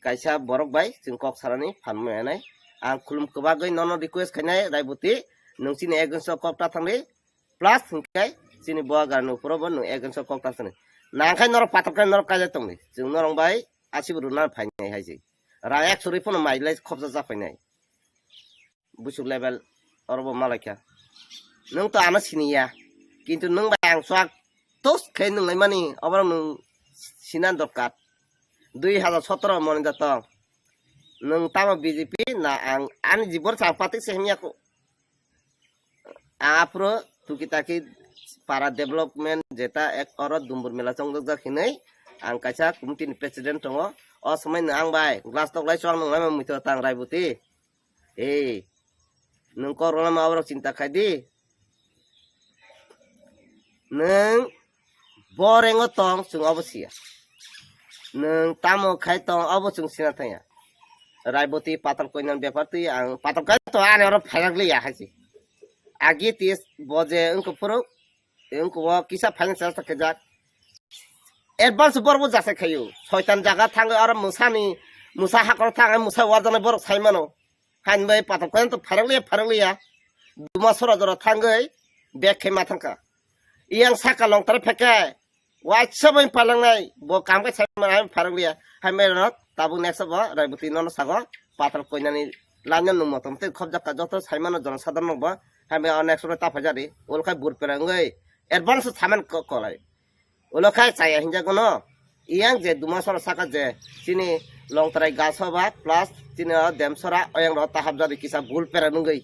kaisa borok bai chwng kok sarani phan manai. Ang khulum kwbagwi nono request khainai, Raiboti, nwng chini against o kok ta thangdi, plus hinkhe chini bo agar ni uporo bo nwng against o kok ta thangdi. Nangkhai norok patok khai norok kaijak tongdi, chwng norok bai asibo rwna phainai hai se. Rang ekso rwi phano mai lai khopsa cha phainai. Busuk level oro bo malaikha. Nwng to ano siniya. Kintu nwng bai ang swk tos khe nwng laimani, oborok nwng sina dorkar. Dui hajar sotoro moni da tong. Nwng tamo B J P na ang ani jibon sa patik se himya ko. Ang aphuru tuki taki para development jeta ek oro Dumbur mela chongjak jak hinwi ang kaisa committee ni president tongo. O swmai nwng ang bai glass tok lai chwng nwng laima muitu tang Raiboti. Ei, nwng kok rwlama oborok chinta khai di. Nwng bo rengo tong, chwng obo siya. Nwng tamo khai tong, obo chwng sina thangya. Raiboti patal koinani bepar twi ang patal kai to ani oro phairak liya hai se. Agi tis bo je wngkha phuru, wngkha o kisa financial ta kajak. Advance borok bo jasa khayo. Soitan jaga thangwi oro mwsani, mwsa hakoro thangwi mwsa warjaknai borok sai mano. Hain bai patok khe to pharang liya, pharang liya. Duma sora jora thangwi bag khe ma thangkha. Iyang saka long tare phekhe. Waisa bai palangnai. Bo kam khe sai ma hai pharang liya. Hai mai rok tabuk next bo Raiboti nono sago. Patal koinani lanya nung motom tei khobjak ka joto sai mano jono sadharno bo. Hai mai next bo ta phajari. Ol khai bur perangwi. Advance saman ko-, kolai. Ulo khai chaya hinjago no. Iyang je Dumasora saka je chini Longtrai Gasoba plus chini o Demsora oyang ro tahap jadi kisa bul pera nungwi.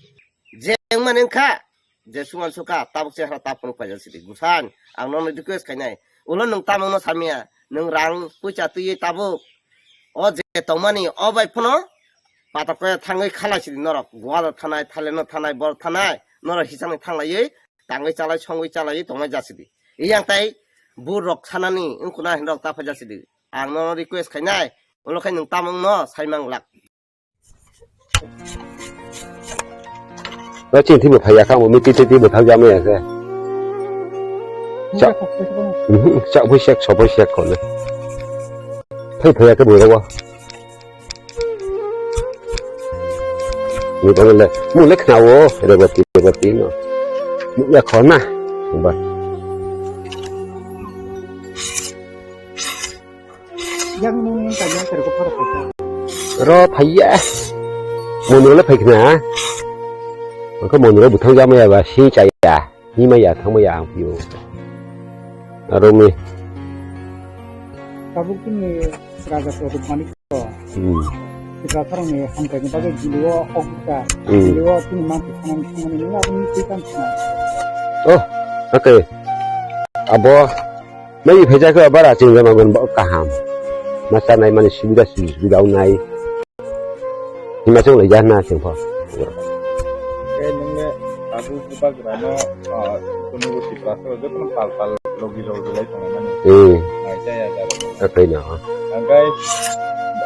Je wngmani wngkha, je suman suka, tabuk chehra tapung paijak sidi. Gusan, ang nono request khainai. Ulo nwng tamungno samya, nwng rang puisa twiwi tabuk. O je tongmani, o bai phano patok khe thangwi khalai sidi norok. Goa thanai, Thailand no thanai, bor thanai, norok hisangni thanglaiwi, tangwi chalai, songwi chalaiwi tongnai jasidi. Iyang tai bur rok sanani, wngkuna hinrok ta phaijak sidi. Ang nono request khainai, ulo khai nwng tamungno saimang lak. Ba chini thwibo phai ya kha, mo miti twi twi bo thang jama ya khe. Cha-, mhm, cha phai sek, so phai sek ko le. Phai phai ya khe bo ro. Ni ko le, mo le khna wo, re ba ti, re ba ti no. Mo ya kho na. Ba. Yang nung nung kanya terko phara kanya. Ro phaiya. Moni le phaikna. Angka moni le buthang jama ya ba sing chaya. Ni ma ya thang ma ya ang piu. Aro mi. Tabuk ni raja ko manik ko. Hmm. Kita thar ni hamkai ni bagai jilio hok ka. Hmm. Jilio tini mang ko khanan khanan ni na ni tikan khanan. Oh, okay. Abo. Mai phaijak khe bara chwng jama gun bo kaham. Ma chanai mani subida subida wngnai. Hima chwng lai jana chwng pho. Khe nung le tabuk bubagra no, ah, kunu Tiprasa jotono pal pal logi logi lai tongo mani. Hmm. Nai chaya jaro. Akai na. Angkai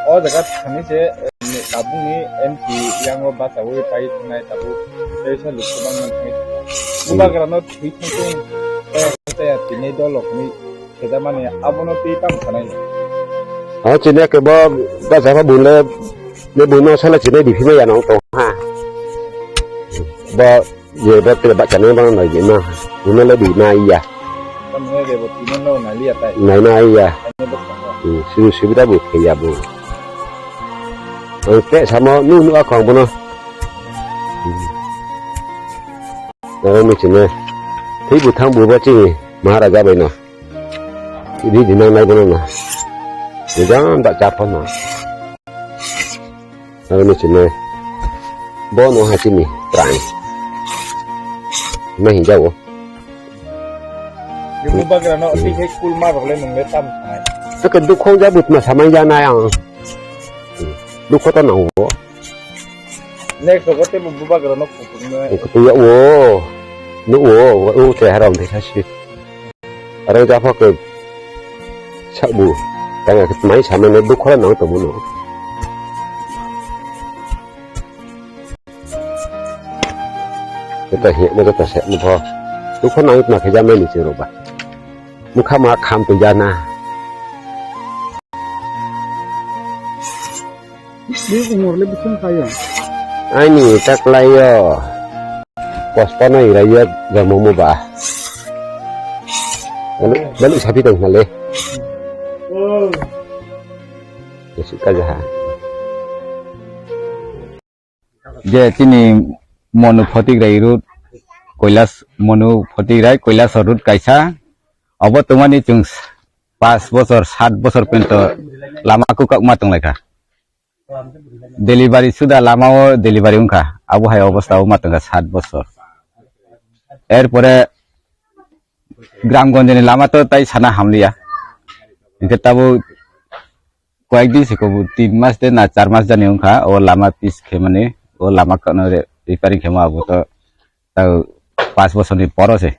o jaga thani se, eh, tabuk ni M P yang o bacha wi pai thangnai tabuk. Tei sa lukha bang nang thangwi. Hmm. Bubagra no thwi thangwi. Eh, chaya tini dolok ni. Khe mani abono twi tamo sanai. O chini ke bo gajaba bule, ne buno sala chini biphima ya nong tong ha. Bo je bo te ba chani ba nai bima. Buno le bima iya. Tamne de bo tino no na liya tai. Nai na iya. Ani bo tong. Hmm, sibu sibu da bu khe ya bu. Ang te samo nu nu akong bono. Hmm. Aro mi chini. Twi bu thang bu ba chini Maharaja bai no. Ri di nang nai bono na. Rijang da cha pho na. Aro ni chini. Bo no ha chini. Prang. Na hin jawo. Yung bubagra no, ati khe kulma rok le nung le tam thai. Saka dukhong ja butma samai ja na yang. Dukho to nang bo. Next rogo tei bo bubagra no kutung no. Kutung ya wo. No wo, wo te haram de kasi. Aro ja pho ke sabu. Tanga ke mai sama ne dukho nang to bono. Kita hi mo kita se mo pho. Dukho nang itna khe ja mai ni chiro ba. Mukha ma kham to ja na. Bini umor le bising khayo? Aini taklaio. Pospano iraio jomo mo ba. Balu, balu sapi tong hale. Jesi kajaha. Je chini Monu Photigrai road, Koilas, Monu Photigrai Koilas road kaisa. Obo tongmani chwng pas bosor, sat bosor pento lama kwkakma tonglaikha. Delivery suda lama o delivery wngkha. Abo hai obostha o ma tongkha sat bosor. Erpore Gramgonjni lama to tai sana hamliya. Hinkhe tabuk koyekdin se kobo tin mas de na char mas jani wngkha o lama pis khemani, o lama kano re-, repairing khemo abo to tau pas bosorni poro se.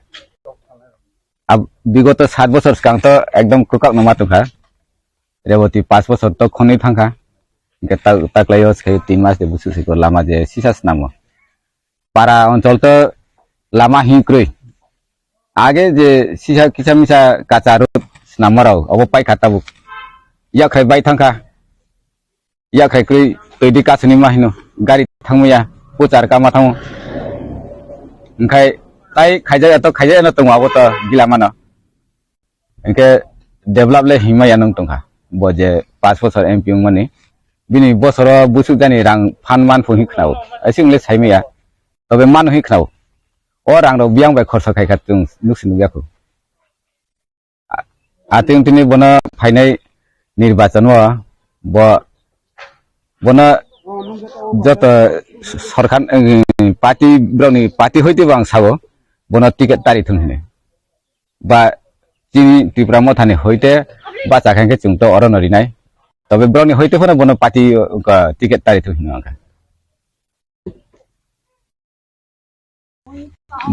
Ab-, bigoto sat bosor swkang to ekdom kwkak no ma tongkha. Reboti pas bosor to khonwi thangkha. Hinkhe ta-, taklaio se tin mas de busu siko lama je sisa snamo. Para onchol to lama hinkrwi. Age je sisa kisa misa kacha road snammarok obo paikha tabuk. Yakhai bai thangkha. Yakhai kwrwi twi di kasuni ma hino. Gari thangmaya. Puchar kama thango. Hinkhe tai khaijaya to khaijaya no tongo abo to gila mano. Hinkhe develop le himma ya nung tongkha. Bo je pas bosor M P wngmani. Bini bosoro busuk jani rang phan man phu hin khnao. Aisi wng le saimaya. Tobe mano hin khnao. O rang rok biyang bai khorsa khai kha chwng nuksi nukya khu. A-, atwng tini bono phainai nirbachan o bo, bono joto sorkar, eh, party, borokni party hoite bo ang sabo, bono ticket tari thung hini. Ba chini Tipra Mothani hoite bacha khe chwng to orono rinai. Tobe borokni hoite phano bono party, uh, ticket tari thung hino ang khe.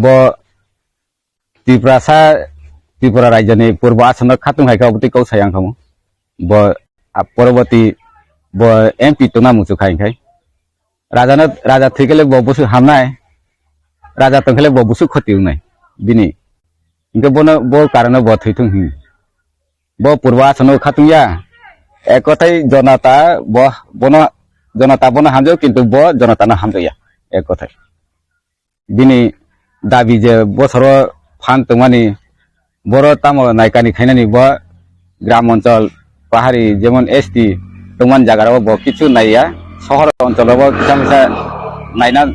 Bo Tiprasa, Tripura rajyoni purbo asonno khatung hai khe obo twi kok sai ang khamu. Bo, ah, poroboti bo M P tongna muchung kha hwn khai. Raja no, raja thwi khe le bo busu hamnai. Raja tong khe le bo busu khoti wngnai. Bini. Hwnkhe bono, bo karano bo thwi thung hwn. Bo purbo asonno khatung ya. Ek kothai jonata bo, bono, jonata bono hamjao, kintu bo jonata no hamjao ya. Ek kothai. Bini dabi je bosoro phan tongmani, boro tamo naikani khainani bo gram onchol, pahari jemon S T tongmani jaga rok bo kichu naiya, sohor onchol rok bo kisa misa naina,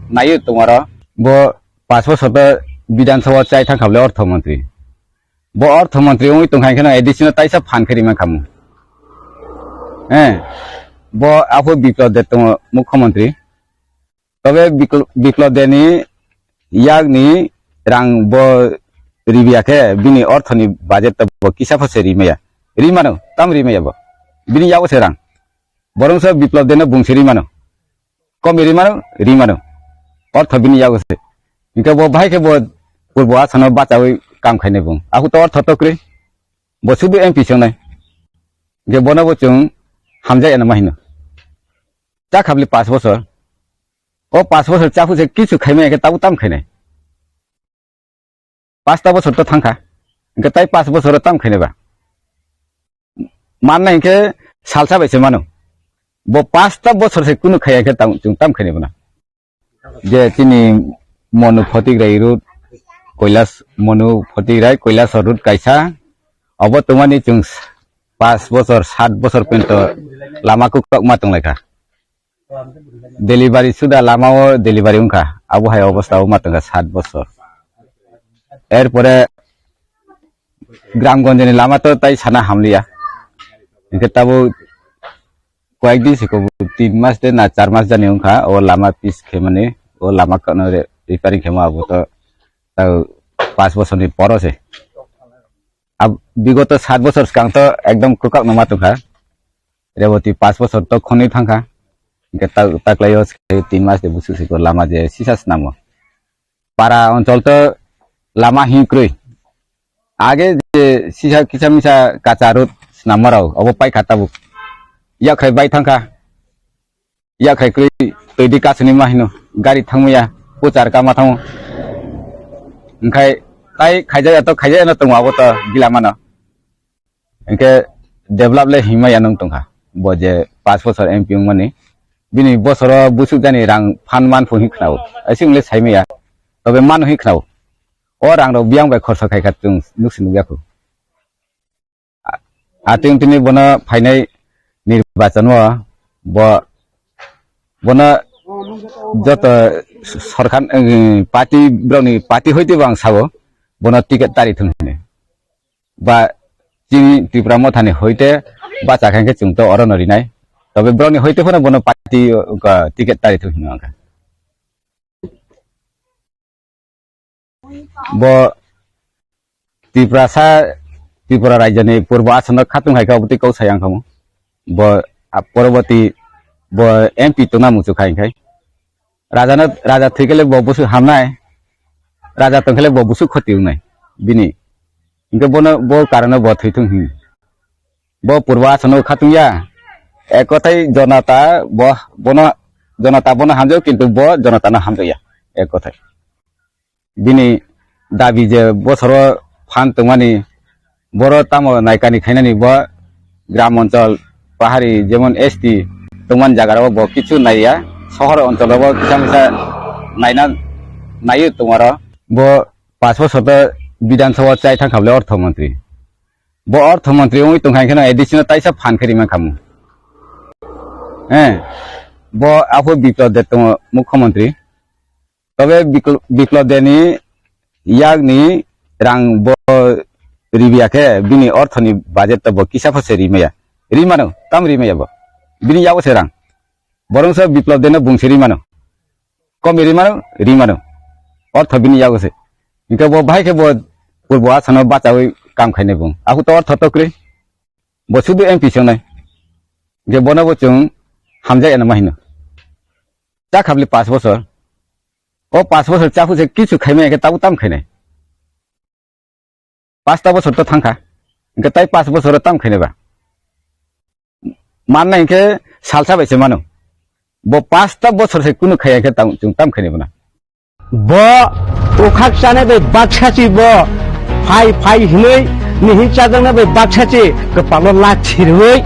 naiyo tongmaro. Bo panch bosor to Bidhan Sabha chai thang kha bole ortho montri. Bo ortho montri wngwi tong kha, hwnkhe no additional taisa phan khe rima khamu. Eh, bo aphuru Biplab Deb tongo mukhyamantri. Tobe Bikl-, Biplab Debni yakni rang bo ribiya khe bini orthoni budget to bo kisa pho se rimaya. Rimano, tam rimaya bo. Bini yago se rang. Borongso Biplab Debno bungsi rimano. Komi rimano, rimano. Ortho bini yago se. Hingke bo bahai khe bo purbo asano bachawi kam khainai bung. Ahu to ortho to kwrwi. Bo sudu M P songnai. Hingke bono bo chwng hamjai ano mahino. Cha khabli panch bosor. O panch bosor chaphu se kichu khaimaya khe tabuk tam khainai. Pasta bosor to thangkha. Hingke tai panch bosor tam khainai ba. Manna hingke salsa bai se mano. Bo pasta bosor se kunu khaiya khe tam, chwng tam khainai bono. Je chini Monu Photigrai road, Koilas, Monu Photigrai Koilas road kaisa. Obo tongmani chwng s-, panch bosor, sat bosor pento lama kukrok ma tonglaikha. Delivery suda lama o delivery wngkha. Abo hai obostha o ma tongkha sat bosor. Erpore Gramgonjni lama to tai sana hamliya. Hingke tabuk koyek din siko, tin mas de na char mas jani wngkha, o lama pis khe mani, o lama kano re-, repairing khe ma abo to, tau panch bosorni poro se. Ab-, bigoto sat bosor swkang to ekdom kwkak no ma tongkha. Reboti panch bosor to khonwi thangkha. Hingke ta-, taklaio se tin mas de busu siko lama je sisa snamo. Para onchol to lama hinkrwi. Age je sisa kisa misa kacha road snammarok obo paikha tabuk. Yakhai bai thangkha. Yakhai kwrwi twi di kasuni ma hino. Gari thangmaya, puchar kama thango. Hingkhai tai khaijaya to khaijaya no tongo abo to gila mano. Hingke develop le himma ya nung tongkha. Bo je panch bosor M P wngmani. Bini bosoro busuk jani rang phan man phu hin khnao. Asing le saimaya. Tobe mano hin khnao. O rang rok biyang bai khorsa khai kha chwng nuksi nukya khu. A-, atwng tini bono phainai nirbachan o bo, bono joto sorkar, eh, party, borokni party hoite bo ang sabo, bono ticket tari thung hini. Ba chini Tipra Mothani hoite bacha khe chwng to orono rinai. Tobe borokni hoite phano bono party, uh, ticket tari thung hino ang khe. Bo Tiprasa, Tripura rajyoni purbo asonno khatung hai khe obo twi kok sai ang khamu. Bo, ah, poroboti bo M P tongna muchung kha hingkhai. Raja no, raja thwi khe le bo busu hamnai. Raja tong khe le bo busu khoti wngnai. Bini. Hingke bono, bo karano bo thwi thung hin. Bo purbo asano khatung ya. Ek kothai jonata bo, bono, jonata bono hamjao, kintu bo jonata no hamjao ya. Ek kothai. Bini dabi je bosoro phan tongmani, boro tamo naikani khainani bo gram onchol, pahari, jemon S T tongmani jaga rok bo kichu naiya, sohor onchol rok bo kisa misa naina, naiyo tongmaro. Bo panch bosor to Bidhan Sabha chai thang kha bole ortho montri. Bo ortho montri wngwi tong kha, hingkheno additional taisa phan khe rima khamu. Eh, bo aphuru Biplab Deb tongo mukhyamantri. Tobe Bikl-, Biplab Debni yakni rang bo ribiya khe bini orthoni budget to bo kisa pho se rimaya. Ri mano, tam ri maya bo. Bini yago se rang. Borong se Biplop Debno bung se ri mano. Kom ri mano, ri mano. Ortho bini yago se. Hingke bo bahai khe bo purbo asano bachawi kam khainai bung. Aku to ortho to kwrwi. Bo sudu M P songnai. Hingke bono bo chwng hamjak eno ma hino. Cha khabli pash bochor. O pash bochor cha phuse kichu khaimaya khe tabuk tam khainai. Pasta bochor to thangkha. Hingke tai pash bochor tam khainai ba. Manna hingke salsa bai se mano. Bo pasta bochor se kunu khaya khe tam, chwng tam khainai bana. Bo ukhak chanai bai baksa chi bo phai phai hinui nihin chajaknai bai baksa chi kwpalo la chirwi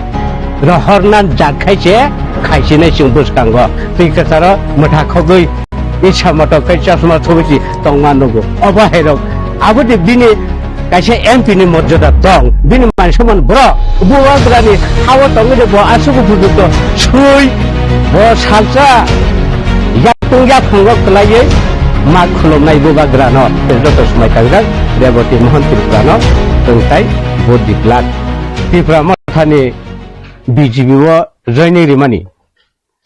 rohorna jak khai se khaisinai chwng bwskango. Twi kwcharo mwtha khogwi isa motok khe chosma thubui si tongma nugo. Obo hai rok abo de bini kaisa M P ni morjada tong, bini mansaman borok bubagrani hao tongwi de bo aswk upojukto swi bo salsa yakung yaphango kwlaiwi ma khulumnai bubagrano joto swmai tangjak Reboti Mohan Tripurano tongtai bo diklak. Tripura mothani B J P o joining rimani,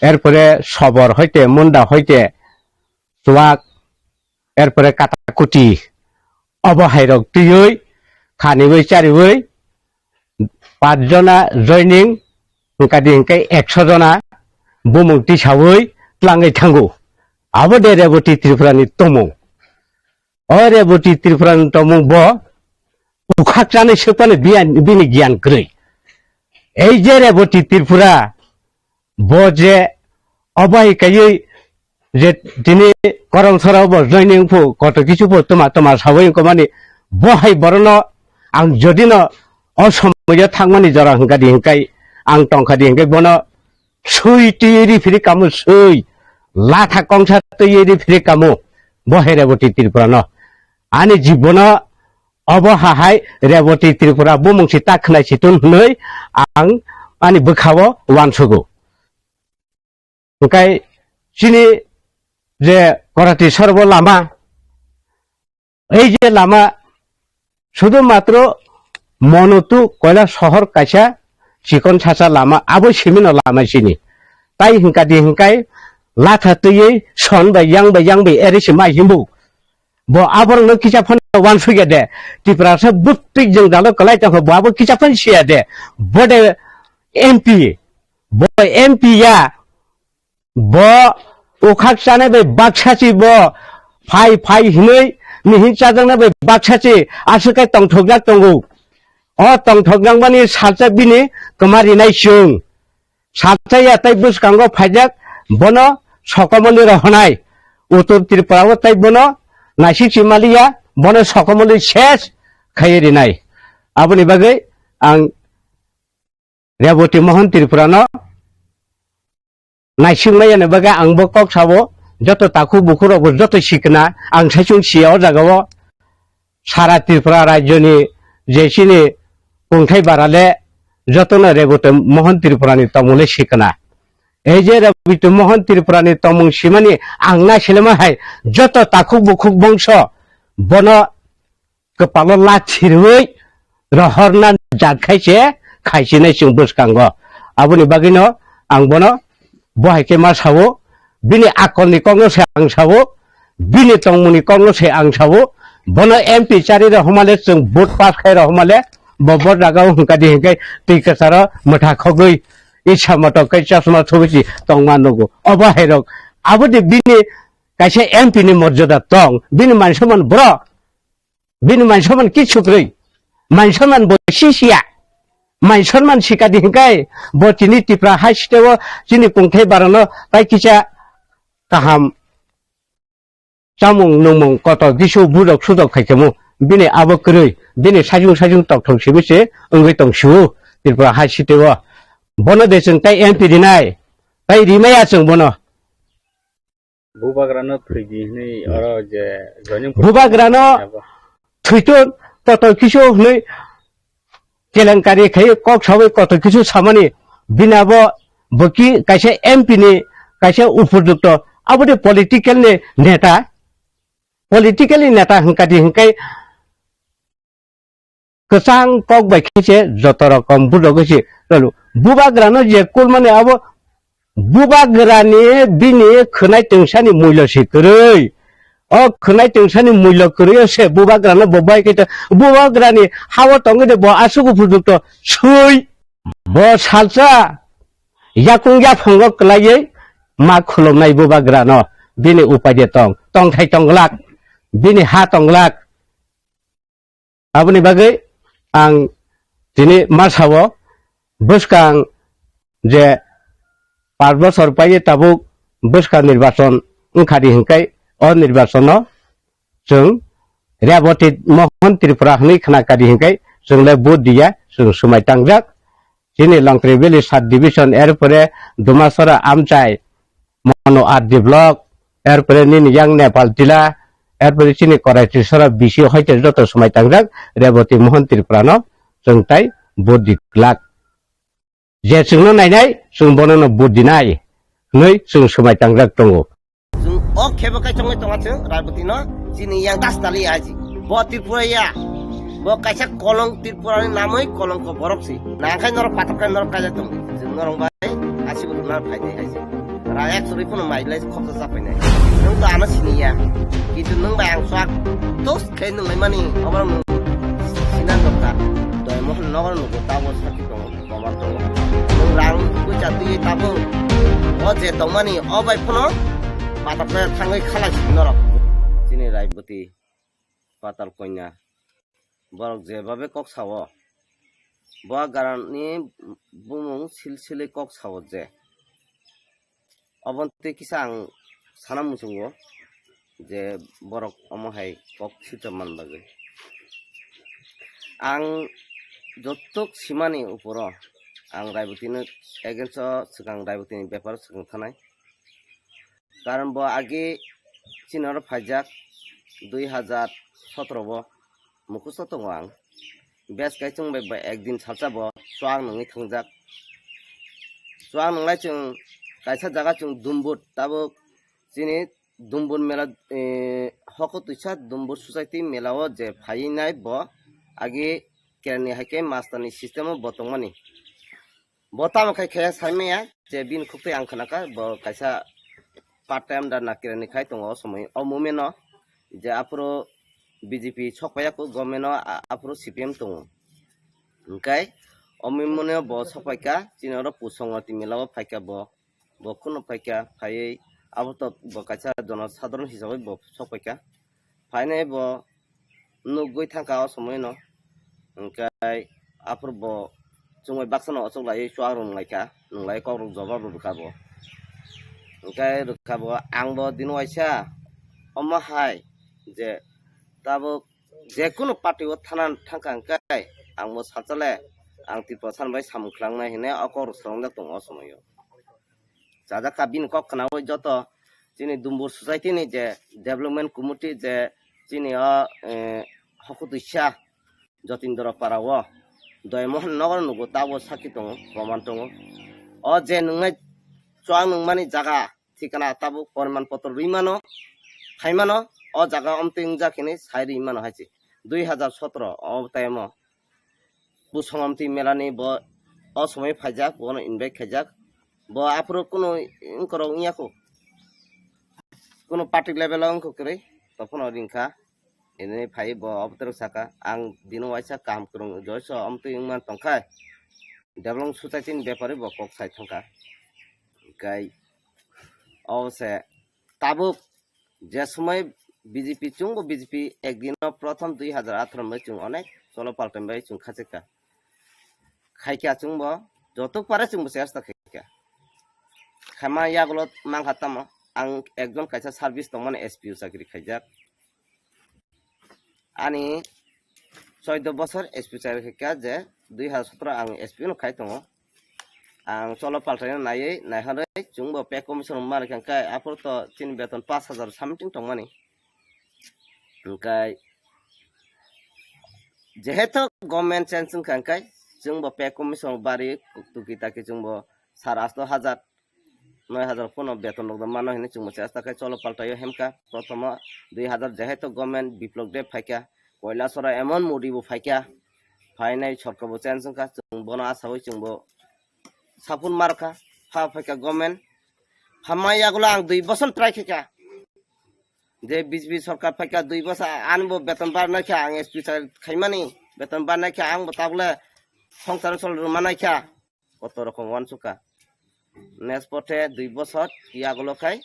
erpore Sobor hoite Munda hoite Chuak, erpore Katakuti, obo hai rok twiwi khaniwi chariwi pach jona joining, hwnkadi hwnkhe ekso jona bumung tisawi tlangwi thango. Abo de Reboti Tripura ni tomung. O Reboti Tripura ni tomung bo ukhak chanai swkmani biyan-, bini giyan kwrwi. Ei je Reboti Tripura, bo je obo hai kaiwi je tini Koromsora bo joining phu koto kichu phu tuma tuma sawi wngkha mani, bo hai borokno ang jodi no o somoyo thangmani jora hwnkha di hwnkhe ang tongkha di hwnkhe bono swi twi ri phiri kamo swi latha kongsa twi ri phiri kamo bo hai Reboti Tripura no ani jibono obo hahai Reboti Tripura bumung si ta khwnai si tun hwnwi ang ani bwkhao uansugo. Hwnkhe chini je Korati Sorbo lama, ei je lama sudu matro Monotu Koila sohor kaisa chikon sasa lama, abo simino lama sini. Tai hwnkha di hwnkhe latha twiwi son bai yang bai yang bai eri si mai himbu. Bo aborokno kisa phano uansukya de. Tiprasa bwtwi jwngjalo kwlai tongkha, bo abo kisa phano siya de. Bo de M P, bo M P ya, bo ukhak chanai bai baksa si bo phai phai hinwi mihin chajaknai bai baksa si aswk khe tongthokjak tongo. O tongthokjakmani salsa bini kwma rinai chwng. Salsa ya tai bwskango phaijak bono sokomoni rohonai. Uttor Tripura o tai bono naisik si maliya, bono sokomoni ses khaiwi rinai. Aboni bagwi ang Reboti Mohan Tripura no naisingmaya ni bagwi ang bo kok sabo, joto takhuk bukhuk rok bo joto sikna ang saichung siya o jaga o. Sara Tripura rajyo ni je chini kungthai bara le jotono Reboti Mohan Tripura ni tongmung le sikna. Ei je Reboti Mohan Tripura ni tongmung simani ang naisilema hai joto takhuk bukhuk bongso bono kwpalo la chirwi rohorna jak khai se khaisinai chwng bwskango. Aboni bagwino ang bono bo hai khe ma sao, bini akolni kokno se ang sao, bini tongmungni kokno se ang sao, bono M P chari rohorma le chwng vote pass khai rohorma le bo bo jaga o hwnkha di hwnkhe twi kwcharo mwtha khogwi isa motok khe chosma thubui si tongma nugo. Obo hai rok abo de bini kaisa M P ni morjada tong, bini man soman borok. Bini man soman kichu kwrwi. Man soman bo sisiya. Man soman sikadi hwnkhe bo chini Tripura hai state o chini kungthai barano tai kisa kaham chamung nungmung kotor kisu budok sudok khaikhamu. Bini abo kwrwi. Bini sajung sajung tokthok sibu se wngwi tong siu Tripura hai state o. Bono de chwng tai M P rinai. Tai rimaya chwng bono. Bubagrano thwidi hwnwi oro je joining Bubagrano thwiton kotor kisu hwnwi kelenkari khai kok sawi kotor kisu samani bini abo boki kaisa M P ni kaisa upojukto abo de political ni neta, political ni neta hwnkha di hwnkhe Kwchang kok bai khe se joto rokom budok se rwlu. Bubagrano je kulmani abo bubagrani bini khwnai tungsani mullo se kwrwi. O khwnai tungsani mullo kwrwi o se bubagrano bo bai khe to bubagrani hao tongwi de bo aswk uphudukto swi. Bo salsa yakung yaphango kwlaiwi ma khulumnai bubagrano bini upai de tong, tongthai tong glak, bini ha tong glak. Aboni bagwi ang tini ma sao, bwskang je panch bosor paiwi tabuk bwskang nirbachon wngkha di hinkai, o nirbachono chwng Reboti Mohan Tripura hwnwi khna kha di hinkai, chwng le vote diya, chwng swmai tangjak. Chini Longtri Valley Sub Division, erpore Dumasora Amchai, Mono R D Block, erpore nini yang Nepal Tila, erpore chini Korai Trisora B C hoite joto swmai tangjak Reboti Mohan Tripura no chwng tai vote di glak. Je chwngno nainai, chwng bono no vote dinai hwnwi chwng swmai tangjak tongo. Chwng o khebo kai chongwi tonga chwng Raiboti no chini yang das tali aji. Bo Tripura ya. Bo kaisa kolong Tripura ni namwi kolong ko borok si. Nangkhai norok patok kai norok kaijak tong. Chwng norok bai asi bo na phai nai aji. Ra ek suri phano mai lai khoksa sa phai nai. Nwng to ano sini ya. Kintu nwng bai ang swak tos khai nwng lai mani obar nwng sinan dokta. Doi mohon nogo nugo tabo sakhi tongo. Kobar tongo. Nwng rang puisa twi tabuk o je tongmani o bai phano patok khe thangwi khalai sidi norok. Chini Raiboti Patal Konya borok jebabe kok sao, bo garani bumung silsili kok sao je. Obo twi kisa ang sana muchungo je borok omo hai kok sitwmani bagwi. Ang jotok simani uporo ang Raibotino against o swkang Raibotini beparo swkang thanai. Karon bo age chini oro phaijak dui hajar sotro bo mukhusto tongo ang. Bes kai chwng bai ba ekdin salsa bo chuak nungwi thangjak. Chuak nunglai chwng kaisa jaga chwng Dumbur tabuk chini Dumbur mela, eh, hoko twisa Dumbur society mela o je phaiwi nai bo agi kerani hai khe master ni system o bo tongmani. Bo tamo khai khe sai maya je bini khuk twi ang khna kha bo kaisa part time da na kerani khai tongo o somoi o moment o je aphuru B J P sok paiya kho government o a-, aphuru C P M tongo. Hwnkhe o moment o bo sok paikha chini oro Pusongwati mela o phaikha bo. Bo kheno phaikha, phaiwi abo to bo kaisa jono sadharon hisabai bo sok paikha. Phainai bo nugwi thangkha o somoino. Hwnkhe aphuru bo chumui baksano ochuk laiwi chuak rwnglaikha, nwnglai kokrok jobab rwkha bo. Hwnkhe rwkha bo, ang bo dino waisa omo hai je tabuk jekunu party o thana thangkha hwnkhe ang bo salsa le ang Tripura san bai samung khlangna hinwi o kokrok swrwngjak tongo o somoio. Chajak kha bini kok khnaui joto chini Dumbur society ni je development committee je chini o, eh, hokutwisa Jotindra para o Doymohon nogo nugo tabo sakhi tongo, proman tongo. O je nwngnai chuak nungmani jaga thikana tabuk poriman potro rwi mano, phai mano, o jaga omtwi wngjak hinwi sai rwi mano hai se. Dui hajar sotro o time o Pusongomtwi melani bo o somoi phaijak, bono invite khaijak. Bo aphuru kunu wngkorok wngya kho. Kunu party level o wngkha kwrwi, tophano ringkha. Ini phai bo obotwrwk saka, ang dino waisa kaham kwrwng joiso omtwi wngman tongkha. Development society ni bepari bo kok sai thangkha. Kai o se tabuk je somoi B J P chwngbo B J P ekdino prothom dui hajar atharo bai chwng onek cholo paltan bai chwng khachikha. Khaikha chwngbo jotok pare chwngbo chesta khaikha. Khaima yagulo mangkha tamo ang ekjon kaisa service tongmani S P O chakri khaijak. Ani choido bosor S P chai kha je dui hajar sotro ang S P no khai tongo. Ang cholo paltaino naiwi naiharwi chwngbo pay commission rwma rwkha khe aphuru to chini beton pash hajar something tongmani. Hwnkhe jehetu government change wngkha hwnkhe chwngbo pay commission bari tuki taki chwngbo sar asto hajar noi hajar phano beton rok mano hinwi chwngbo chesta khe cholo paltaio hemkha. Prothomo dui hajar jehetu government biplok de phaikha, Koilasora emon Modi bo phaikha, phainai sorkar bo change wngkha, chwng bono asawi chwngbo sapun markha, pha phaikha government. Phamma yagulo ang dui boson try khaikha. Je B J P sorkar phaikha dui boson, ani bo beton barnai kha, ang S P sa khaimani, beton barnai kha, ang bo tabole songsar sol rwmanai kha. Koto rokom wansukha. Next pothe dui boson yagulo khai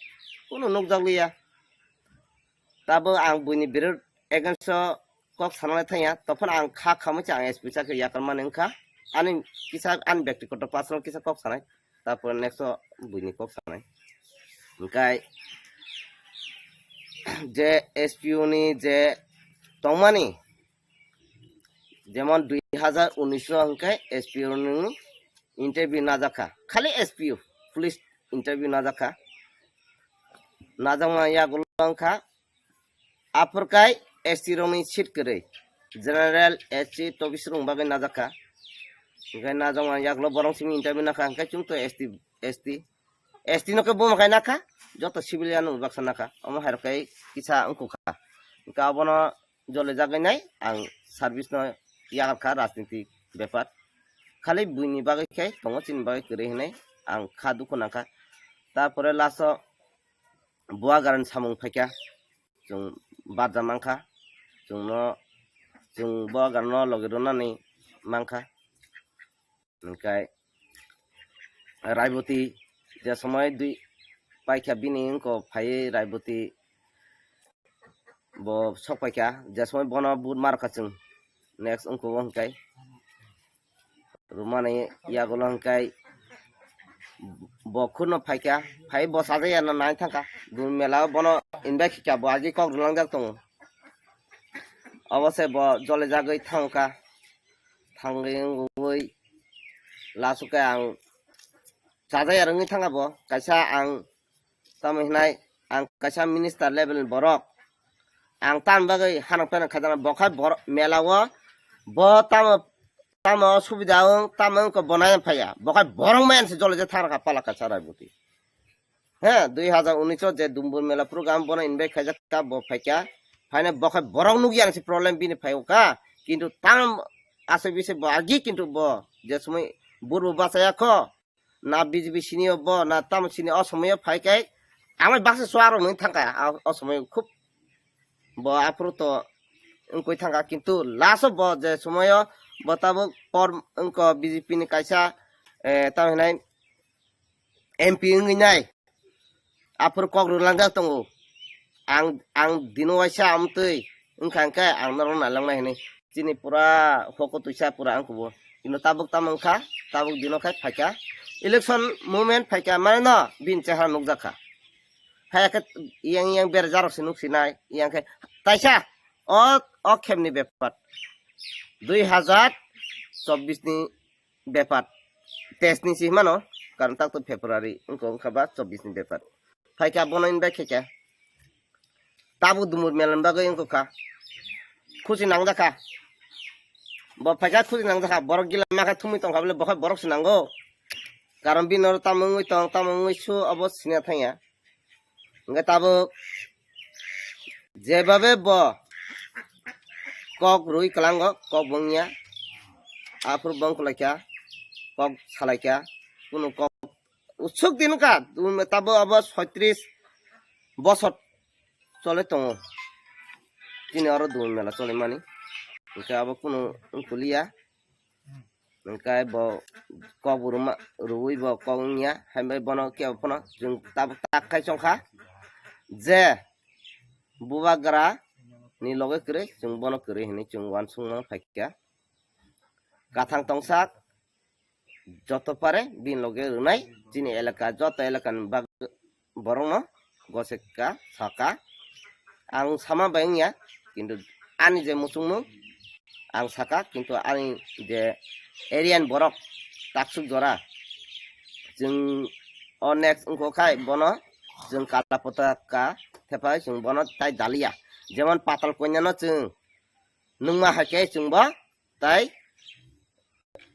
kunu nukjakliya. Tabo ang buini birud against o kok sanalai thangya, tophano ang kha khamwi se ang S P sa khe yakarmani wngkha. Ani kisa ani bektigoto personal kisa kok sanai. Tarpore next o buini kok sanai. Hwnkhe je S P O ni je tongmani, jemon dui hazar unis o hwnkhe S P O ni interview najakha. Khali S P O, police interview najakha. Najakma yagulo wngkha, aphurkai S T rokni seat kwrwi, general, S T, tobis rok bagwi najakha. Hwnkhe najakma yagulo borok simi interview nakha, hwnkhe chwng to S T, S T, S T no khe buma khai nakha, joto civilian no baksa nakha, omo hai rok khai kisa wngkha. Hwnkhe abono jolijagwi nai ang service no yakarkha rajniti bepar. Khali buini bagwi khe tongo, chini bagwi kwrwi hinwi ang kha dukhu nangkha. Tarpore last o Bubagrani samung phaikha, chwng barja mankha, chwngno, chwng Bubagrano logi rwnani mankha. Hwnkhe Raiboti je somoi dui paikha bini wngko phaiwi Raiboti bo sok paikha, je somoi bono but markha chwng next wngko bo hwnkhe. Rwmani yagulo hwnkhe bo khurno phaikha, phai bo sajaya no nai thangkha. Dun mela o bono invite khaikha, bo agi kok rwlangjak tongo. Obo se bo jolijagwi thangkha, thangwi wngwi last o khe ang sajaya rwngwi thangkha bo. Kaisa ang tamo hinai ang kaisa minister level ni borok, ang tamni bagwi hanok peno khaijana, bo khai borok mela o bo tamo tamo subida wng tamo wngkha bo nai phaiya, bo khai borok maya se jole je thang rakha pala kaisa Raiboti. He, dui hazar unis o je Dumbur mela program bono invite khaijak kha, bo phaikha, phaina bo khai borok nukya se problem bini phai kha, kintu tam asai bise bo agi kintu bo je somoi burbo bachaya kho, na B J P sini o bo, na tamo sini o somoi o phai khe, ang bai baksa suarok nung thang kha, a, o somoi khub bo aphuru to wngkoi thang kha, kintu last o bo je somoi o bo tabuk por wngkha B J P ni kaisa, eh, tamo hinai M P wngwi nai. Aphuru kok rwlangjak tongo. Ang, ang dino waisa amtwi wngkha hwnkhe ang norok nailangnai hinwi. Chini pura hoko twisa pura ang kubo. Ino tabuk tamo wngkha, tabuk dino khai phaikha. Election moment phaikha, mane no bini chehara nukjakha. Phaiya khe yang yang berajak rok se nuksinai, yang khe taisa o, o khemni bepar. Dui hazar chobbish ni bepar. Teis ni si himano, karon tak to February, wngkha, wngkha ba chobbish ni bepar. Phaikha bono invite khaikha. Tabuk Dumur mela ni bagwi wngkha. Khusi nangjak kha. Bo phaikha khusi nangjak kha. Borok gila makha thumwi tongkha bole, bo khai borok se nango. Karon bini oro tamo wngwi tong, tamo wngwi su, obo sina thangya. Hwnkhe tabuk jebabe bo kok rwi kwlango, kok bo wngya. Aphuru bo wngkha laikha, kok salaikha, kunu kok usuk din wngkha, tabuk abo soitris bosor choli tongo. Chini oro Dumur mela cholimani. Hwnkhe abo kunu wngkoliya. Hwnkhe bo kok bo rwma, rwui bo kok wngya, hai bai bono kebo phano chwng tabuk tak khai chongkha je Bubagra ni loge kwrwi, chwng bono kwrwi hinwi chwng uansukma phaikha. Kathang tongsak joto pare bini loge rwnai chini elaka, joto elaka ni bag-, borokno goseka saka. Ang sama bai wngya, kintu ani je muchungmung ang saka, kintu ani je area ni borok taksuk jora chwng o next wngkha khai bono chwng kala potaka thepai chwng bono tai daliya. Jemon Patal Kanya no chwng nungma hai khe chwng bo tai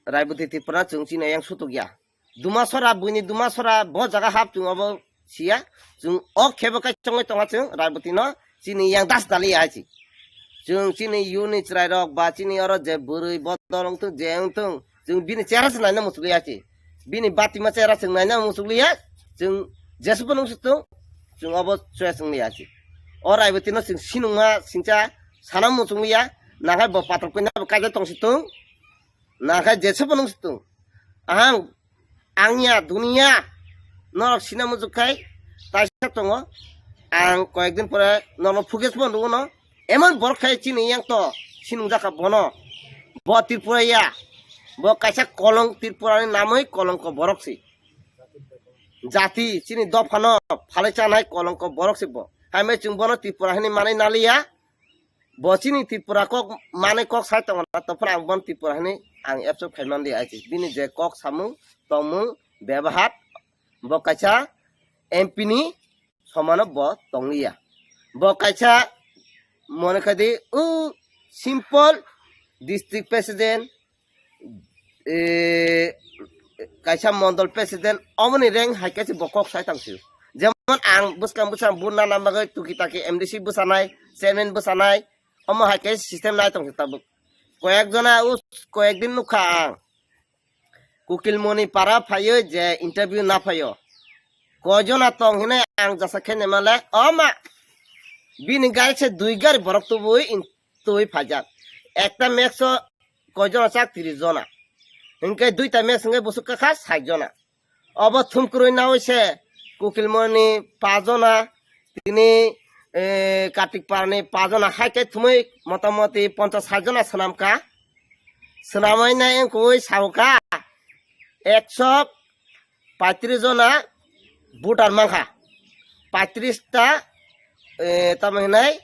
Raiboti Tripura chwng chini yang sutuk ya. Dumasora, buini Dumasora bo jaga hap chwng obo siya. Chwng o khebo kai chongwi tonga chwng Raiboti no chini yang das dali ya chi. Chwng chini yuni chwrairok ba chini oro je bwrwi bodol wngthung, je wngthung, chwng bini chera se naina muchukliya se. Bini batima chera chwng naina muchukliya, chwng jesupano wngsi thung, chwng obo choice wngliya se. O Raibotino chwng sinungma singcha sana muchukliya, nakhai bo patok koina bo kaijak tongsi thung, nakhai jesupano wngsi thung. Ahang Angya, duniya, norok sina muchuk khai taisa tongo. Ang koyekdin pore norok footage bo nugwi no. Emon borok khai chini yang to sinungjak kha bono. Bo Tripura ya. Bo kaisa kolong Tripura ni namwi kolongko borok si. Jati chini dophano phalai chanai kolongko borok si bo. Hamya chwng bono Tripura hinwi manwi naliya. Bo chini Tripura kok manwi kok sai tongo na, tongphano ang bono Tripura hinwi ang accept khai man liya achi. Bini je kok samung, tongmung, bebahar, bo kaisa M P ni somano bo tongliya. Bo kaisa mone khai di, o simple district president, eh, kaisa mondol president, omoni rank hai khe se bo kok sai tang sio. Jemon ang bwskang bwskang buna na bagwi tuki taki M D C bwsanai, chairman bwsanai, omo hai khe system nai tong tabuk. Koyek jona o koyek din nukha ang. Kukilmoni para phaio je interview na phaio. Koi jona tong hinai ang jasa khe ne male, o ma, bini gari se dui gari borok tubui in-, tubui phaijak. Ekta max o koi jona chak? Tris jona. Hinkhe duita max hinkhe busuk kakha sait jona. Obo thumkrwi nawi se Kukilmoni pajona, tini, eh, Kartik Parani pajona hai khe thumwi motamoti ponchas sait jona swnamkha. Swnamwi nai wngkui saukha ekso paitris jona voter mankha. Paitris ta, eh, tamo hinai,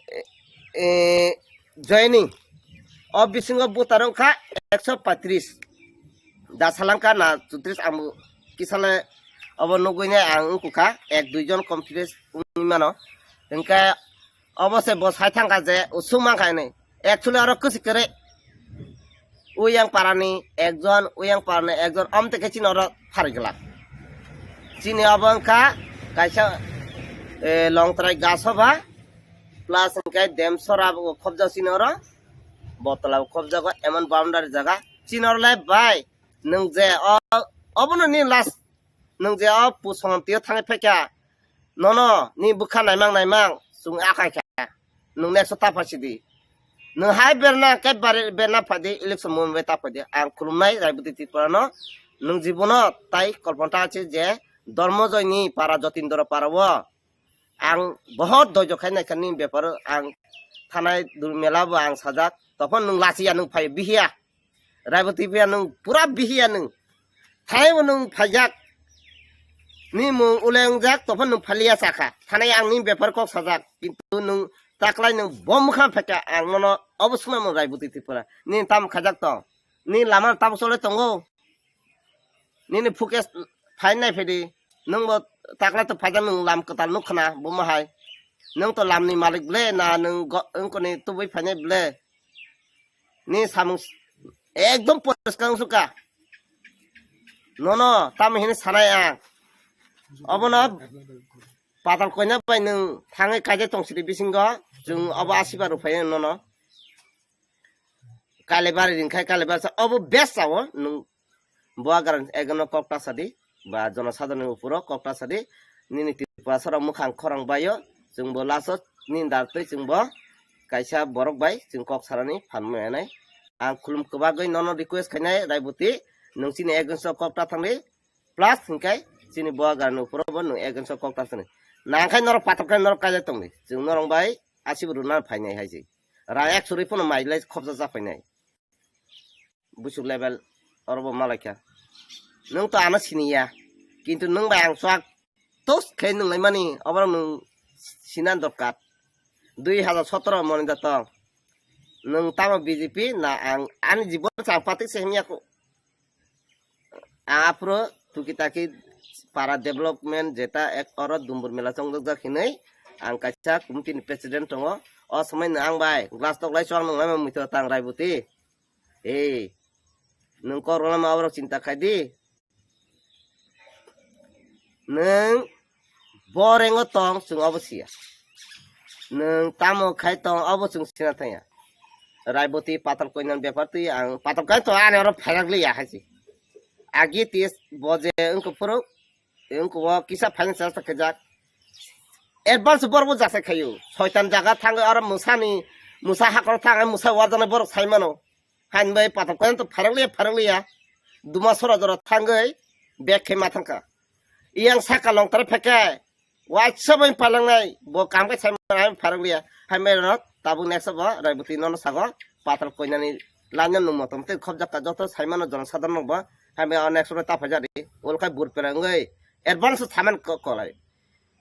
eh, eh, joining. O bisingo voter wngkha ekso paitris. Da salangkha na chutris ang kisale obo nugwi nai ang wngkukha ek dui jon confidence wngwi mano. Hinkhe obo se bo sai thangkha je usuk mankha hinwi. Actually oro kwswi kwrwi. Uyang parani ekjon, uyang parani ekjon, omte khe chini oro pharwi glak. Chini obo wngkha kaisa, eh, longtrai gasoba, plus hinkhe demsora bo khobjak chini oro, botola bo khobjago, emon boundary jaga. Chini oro le bai, nwng je o, obono ni last, nwng je o pusongam tio thangwi phaikha, nono ni bwkha naimang naimang chwng akai kha. Nwng next o ta phai sidi. Nwng hai berna khe bari berna phai di, election moment bai ta phai di. Ang khulumnai Raiboti Tripura no. Nwng jibono tai kolpanta achi je Dormojoy ni para, Jotindra para o. Ang bohot doijo khai naikha ni bepar o. Ang thanai dul mela bo ang sajak. Tophon nwng lachiya, nwng phai bihiya. Raiboti Tripura nwng pura bihiya nwng. Thanai bo nwng phaijak. Ni mung ule wngjak, tophon nwng phaliya sakha. Thanai ang ni bepar kok sajak. Kintu nwng taklai nwng bo mwkhang phaikha, ang nono obo swngna mung Raiboti Tripura. Ni tam khajak tong. Ni lama tam chole tongo. Nini footage phai nai phedi. Nwng bo taklai to phaijak, nwng lam kwtal nuk khna bo ma hai. Nwng to lam ni malik ble na nwng go-, wngkoni tubui phainai ble. Ni samung s-, ekdom poriskar wngsuka. Nono tamo hini sanai ang. Obono patal koina bai nwng thangwi kaijak tong sidi bisingo. Chwng obo asiba rwphai nono. Kalibari ringkhai, Kalibari sa obo best sao nwng. Bo agar ekno kok ta sadi, ba jono sadharoni uporo kok ta sadi, nini Tripura sora mukhang khorang baio, chwngbo last o nini dar twi chwngbo kaisa borok bai chwng kok sarani phan manai. Ang khulum kwbagwi nono request khainai Raiboti, nwng chini against o kok ta thangdi, plus hinkai chini bo agar ni uporo bo nwng against o kok ta thangdi. Nangkhai norok patok khe norok kaijak tongdi, chwng norok bai asibo rwna phainai hai se. Rang ek suri phano mai lai khobja ja phainai. Busuk level oro bo malaikha. Nwng to ano siniya. Kintu nwng bai ang swk tos khe nunglaimani, oborok nwng sina dorkar. Dui hajar sotoro moni da tong. Nwng tamo B J P na ang ani jibon chang patik se himya ko. Ang aphuru tuki taki para development jeta ek oro Dumbur mela chongjak hinwi ang kaisa committee ni president tongo. O somoi no ang bai glass tok lai chwng nung lai muitu tang Raiboti. Ei, nwng kok rwlama oborok chinta khai di. Nwng bo rengo tong, chwng obo siya. Nwng tamo khai tong obo chwng sina thangya. Raiboti patal koinani bepar twi ang patal kai to ani oro pharak liya hai se. Agi tis bo je wngkha phuru wngkha o kisa financial ta kajak. Advance borok bo jasai khayu. Soitan jaga thangwi oro musani musa hakor thangwi musa warjani borok sai mano. Hain bai patal koyan to pharak liya pharak liya. Duma sora jora thangwi bag khe ma thangkha. Iyang saka long tara pheke. Waisa bai palangnai bo kam khe sai mano hai pharak liya. Hai mai rok tabuk next bo raiboti nono sago patal koinani lanya nung motom tei khobjak ka joto sai mano jona sadar nung bo. Hai mai next bo ta phai jadi. Ol khai bur pera wngwi advance saman ko kolai.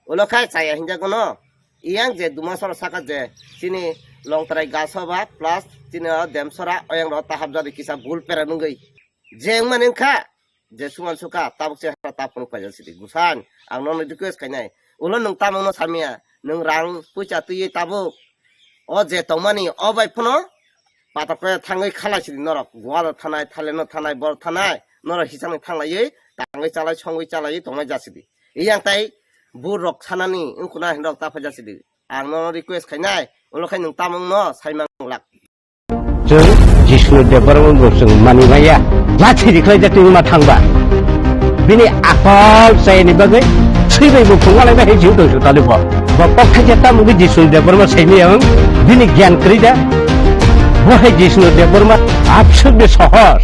Ulo khai chaya hinjago no. Iyang je duma sora saka je chini longtrai gaso ba plus chini o dem sora oyang ro tahap jadi kisa bul pera nungwi. Je wngmani wngkha je suman suka tabuk se hara tapung paijak sidi. Gusan ang nono request khainai. Ulo nwng tamung no samya nwng rang puisa twiwi tabuk. O je tongmani o bai phano patok khe thangwi khalai sidi norok. Goa thanai, Thailand no thanai, bor thanai. Norok hisangni thanglaiwi tangwi chalai songwi chalaiwi tongnai jasidi. Iyang tai bur rok sanani wngkuna hinrok ta phaijak sidi. Ang nono request khainai, ulo khai nwng tamung no saimang lak. Chwng Jisnu Debbarma bo chwng mani maya. Lathi rikhlai jati wngma thangba. Bini akol chayani bagwi thwibai bo phungalai bai hai jiu tongsu talibo. Bo kok thaisa tamung Jisnu Debbarma saimaya wng. Bini gyan kwrwi da. Bo hai Jisnu Debbarma abswk de sohor.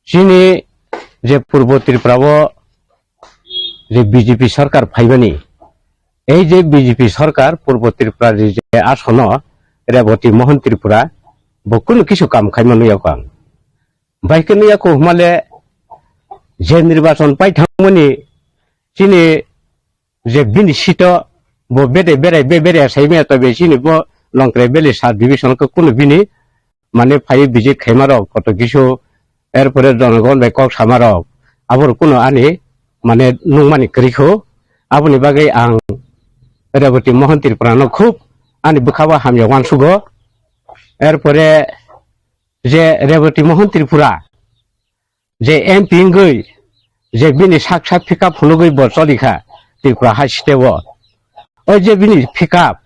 Chini je Purbo Tripura o je B J P sarkar phaibani, ei je B J P sarkar Purbo Tripura ni je asono Reboti Mohon Tripura bo kunu kisu kam khaima nuyakho ang. Bai khe nuyakho hwnmale je nirbachon pai thangmani chini je bini sito bo bede berai be berai saimaya tobe chini bo Longtrai Valley sub division khe kunu bini mane phai visit khaimarok koto kisu, erpore jonogon bai kok samarok, aboro kuno ani mane nungmani kwrwikho. Aboni bagwi ang Reboti Mohon Tripura no khub ani bwkhao hamya uansugo. Erpore je Reboti Mohon Tripura je M P wngwi je bini sak sak pickup phunugwi bo cholikha Tripura hai state o. O je bini pickup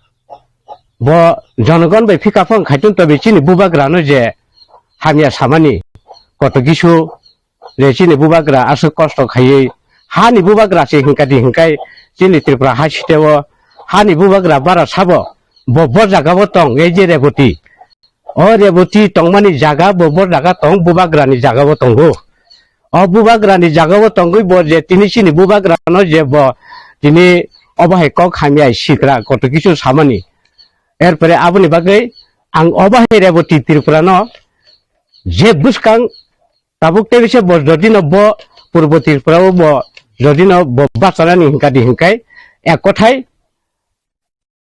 bo jonogon bai pickup wng khaitun tobe chini bubagrano je hamya samani koto kisu je chini bubagra aswk kosto khaiwi hani bubagra se hinkadi hinkai chini Tripura hai state o hani bubagra bara sabo bo bo jaga bo tong ei je Reboti. O Reboti tongmani jaga bo bo jaga tong, bubagrani jaga bo tongo. O bubagrani jaga bo tongwi bo je tini chini bubagrano je bo tini obo hai kok hamya sikra koto kisu samani. Erpore aboni bagwi ang obo hai Reboti Tripurano je bwskang tabuk tebise bo jodino bo Purbo Tripurao bo jodino bo bachanani hinkadi hinkai ek kothai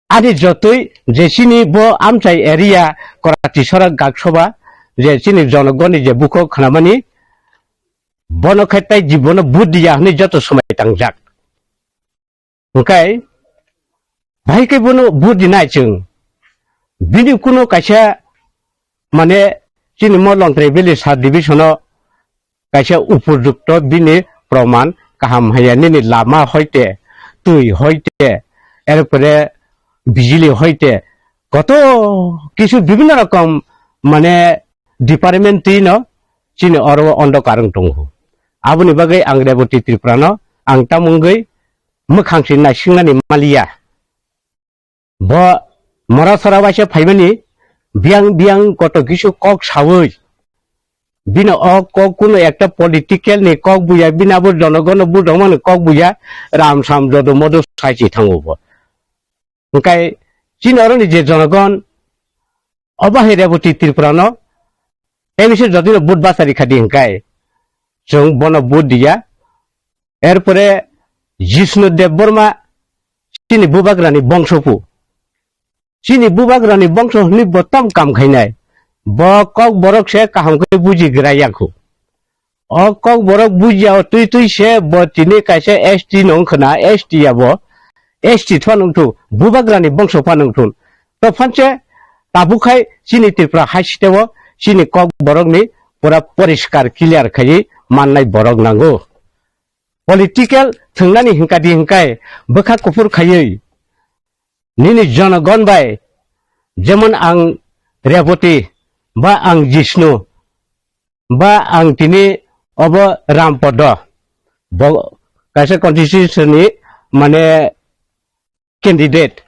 ani jotoi je chini bo amchai area Korati Sorak Gaksoba je chini jonogoni je bukho khnamani bono khe tai jibono vote diya hwnwi joto somai tangjak. Hwnkhe bahai khe bono vote dinai chwng bini kuno kaisa mane chini mo Longtrai Valley sub division o kaisa upojukto bini proman kaham haya nini lama hoite, twi hoite, erpore bijili hoite, koto kisu bibhinno rokom mane department twino chini oro ondo karwng tongo. Aboni bagwi ang Reboti Tripura no ang tamungwi mwkhang si naisingnani maliya. Bo mora sora waisa phaimani biyang biyang koto kisu kok sawi bini o kok kuno ekta political ni kok buya bini abo jonogono budongmani kok buya ram sam jodo modo saisi thango bo. Hwnkhe chini oroni je jonogon obo hai Reboti Tripura no tebise jodino vote bachari khadi hwnkhe chwng bono vote diya. Erpore Jishnu Debbarma chini bubagrani bongsopu. Chini bubagrani bongso hwnwi bo tam kam khainai. Bo kok borok se kaham khe buji gra yakho. O kok borok buji ya twi twi se bo tini kaisa S T no wngkhwna, S T ya bo. S T phano wngthu, bubagrani bongso phano wngthu. To phanse tabuk khai chini Tripura hai siteo chini kok borokni pura poriskar clear khaiwi mannai borok nango. Political thwngnani hwnkadi hwnkhe bwkha kuphur khaiwi nini jonogon bai, jemon ang Reboti, ba ang Jishnu, ba ang tini obo Rampodo, bo kaisa constitution ni mane candidate.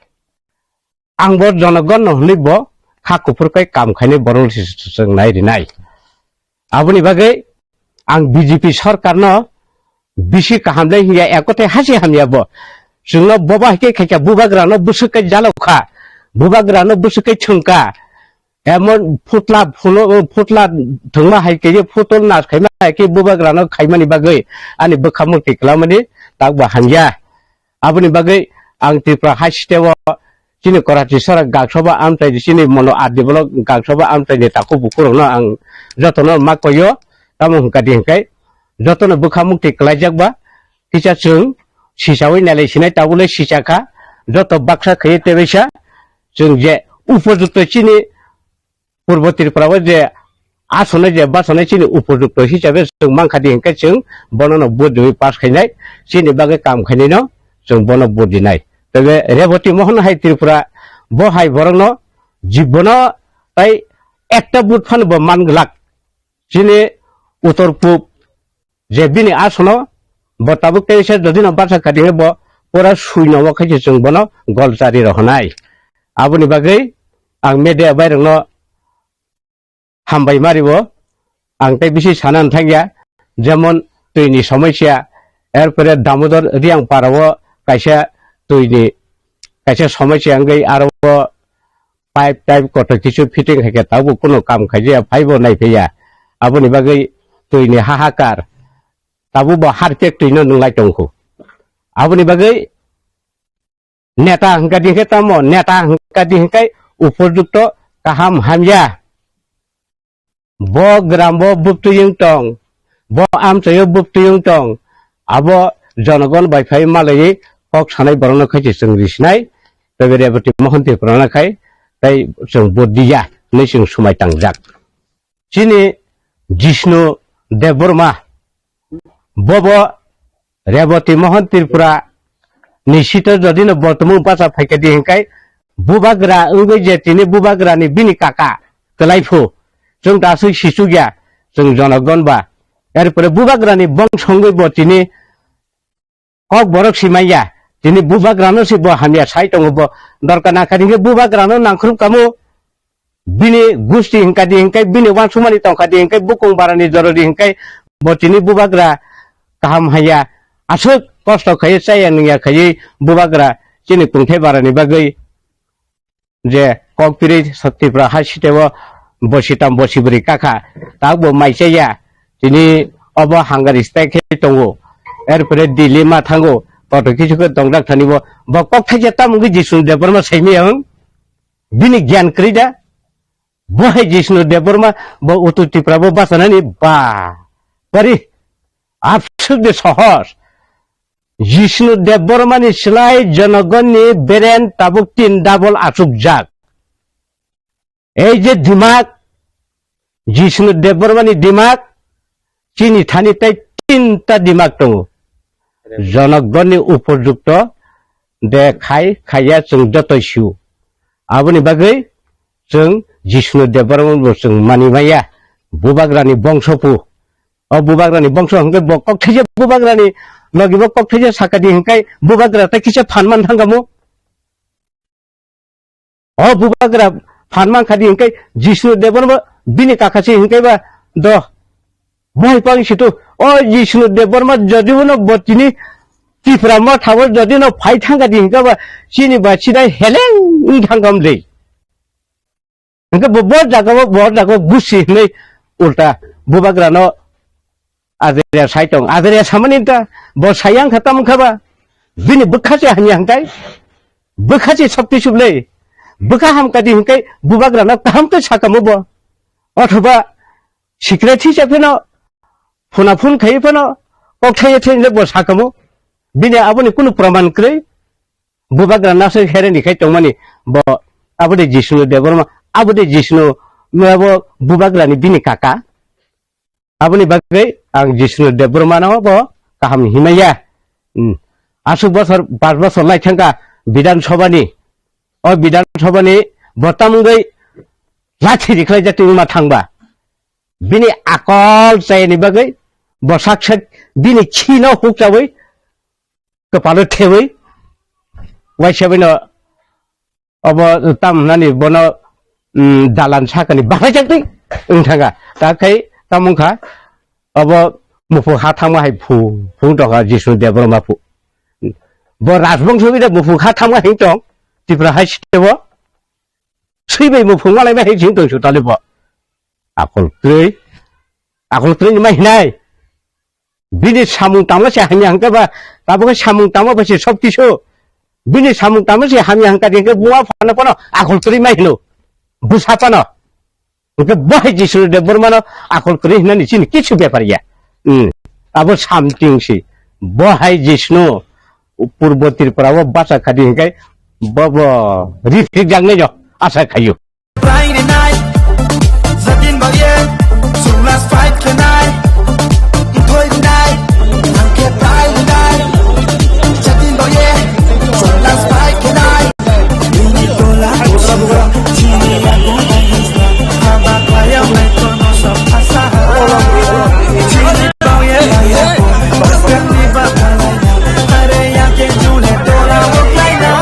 Ang bo jonogon no hwnwi bo kha kuphur kai kam khainai borok se chwng nai rinai. Aboni bagwi ang B J P sorkar no bisi kaham le hiya, ekote hasi hamya bo. Chwngno boba hai khe khaikha, bubagra no bwswk kai jalokha, bubagra no bwswk kai thwngkha. Emon phutla phulo, phutla thwngma hai khe, phutol nas khaima hai khe bubagra no khaimani bagwi ani bwkha mukti kwlamani tak bo hamya. Aboni bagwi ang Tripura hai state o chini Karachi sara gaksoba amchai, chini mono R D block gaksoba amchai ni takhuk bukhurokno ang jotono ma koyo, tamo hwnkha di hwnkhe jotono bwkha mukti kwlaijak ba, kisa chwng sichawi nailai sinai tabule sichakha, joto baksa khaiwi tebaisa chwng je upojukto chini Purbo Tripura o je asonai je basanai chini upojukto hisabe chwng mankha di hwnkhe chwng bono no vote riwi pass khainai, chini bagwi kam khainai no chwng bono vote rinai. Tebe Reboti Mohon hai Tripura bo hai borok no jibono tai ekta vote phano bo man glak. Chini uttor pub je bini asono bo tabuk teisa jodi no basa kadi bo pura sui no khai chwng bono gol chari rohonai. Aboni bagwi ang media bai rokno hambai mari bo, ang tei bisi sana thangya, jemon twi ni somosya, erpore Damodar Riang para o kaisa twi ni kaisa somosya wngwi aro pipe type kotor kisu fitting hai khe tabuk kuno kam khaijaya, phaibo naiphaiya. Aboni bagwi twi ni hahakar, tabuk bo harpek twi no nwnglai tongkhu. Aboni bagwi neta hwnkha di hwnkhe tamo, neta hwnkha di hwnkhe upojukto kaham hamya. Bo gram bo buptwi wng tong, bo amchaio buptwi wng tong, abo jonogon bai phai malaiwi kok sanai borokno khai se chwng risinai, tei Reboti Mohon Tripura no khai tei chwng vote diya hinwi chwng swmai tangjak. Chini Jishnu Debbarma, bobo Reboti Mohon Tripura ni sito jodi no bortomung bacha phaikha di hwnkhe, bubagra wngwi je tini bubagra ni bini kaka kwlai phu, chwng da aswk sichukya, chwng jonogon ba. Erpore bubagra ni bongso wngwi bo tini kok borok si manya, tini bubagra no si bo hamya sai tongo, bo dorkar nangkha di hwnkhe bubagra no nangkhrup kamo. Bini gusti hwnkha di hwnkhe, bini wansukmani tongkha di hwnkhe, bukung barani jorodi hwnkhe bo tini bubagra kaham haya, aswk kosto khaiwi chaya nungya khaiwi bubagra chini kungthai barani bagwi je kok pirwi Tripura hai siteo bosi tam bosi bwrwi kakha, tabuk bo mai chaya, tini obo hangari stai khe tongo, erpore Delhi ma thango, kotor kisu khe tongjak thani bo, bo kok thaisa tamo wngwi Jishnu Debbarma saimaya wng? Bini gyan kwrwi da? Bo hai Jishnu Debbarma bo Uttor Tripura bo bachanani ba. Bari absurde sohos. Jishnu Debbarma ni slai jonogon ni beren tabuk tin double achukjak. Ei je dimak, Jishnu Debbarma ni dimak, chini thani tei tinta dimak tongo. Jonogon ni upojukto de khai khaiya chwng joto sio. Aboni bagwi chwng Jishnu Debbarma bo chwng mani maya. Bubagra ni bongso pu. O bubagra ni bongso hwnkhe bo kok thaisa bubagra ni logi bo kok thaisa saka di hwnkhe bubagra tei kisa phan man thangkha mo. O bubagra phan man kha di hwnkhe Jishnu Debbarma bini kaka se hwnkhe ba do. Bo hai pang situ, o Jishnu Debbarma jodi bono bo tini Tipra motha o jodi no phai thangkha di hwnkhe ba chini ba sidai heleng wng thangkha mle. Hwnkhe bo, bo jaga o, bo jaga o gusi hinwi ulta bubagra no Adria sai tong. Adria samani ta bo sayang kha tam kha ba. Bini bwkha se hamya hwnkhe. Bwkha se sokti sublei. Bwkha hamkha di hwnkhe bubagra no kaham khe sakamo bo. Othoba secret hisa pheno phuna phun khai pheno kok thaiya thai le bo sakamo. Bini aboni kunu praman kwrwi. Bubagra nasoi hereni khai tongmani bo aboni Jishnu Debbarma, aboni Jishnu abo bubagra ni bini kaka. Aboni bagwi ang Jishnu Debbarma no bo kaham hinmaya. Hmm. Aswk bosor, pas bosor lai thangkha Bidhan Sabha ni. o Bidhan Sabha ni bo tamungwi lathi rikhlai jatwi wngma thangba. Bini akol chayani bagwi bo sak sak bini khino hukchawi kwpalo thewi waisa bino obo tam hwnani bono, mm, dalan sakani bahaijak twi wng thanga. Ta khai tamo wngkha obo muphung ha thangma hai phu, phung tongkha Jisnu Debbarma phu. Bo rajbongso bida muphung ha thangma hai tong Tripura hai sitebo. Swi bai muphung malai ma hai jing tong su tali bo. Akol twi, akol twi ma hinai. Bini samung tangma se hamya hangka ba, tabuk samung tangma ba se sob kisu. Bini samung tangma se hamya hangka hingke buma phano phano akol kwrwi mai hino. Bwsa phano. Hingke bo hai Jisnu Debbarmano akol kwrwi hinani chini kisu bepar ya. Hmm. Abo something si. Bo hai Jisnu Purbo Tripura o bacha khadi hingke bo bo rifik jak nai jo asa khayu. Bai rinai, jatin baye, sunglas fight khenai, thoi rinai, nang khe bai rinai, jatin baye, sunglas fight khenai. Ini tola chini ya, haba kaya mai kono sa phasa. Chini baye, basket ni ba khalai na, are ya ke jule tola wo khlai na.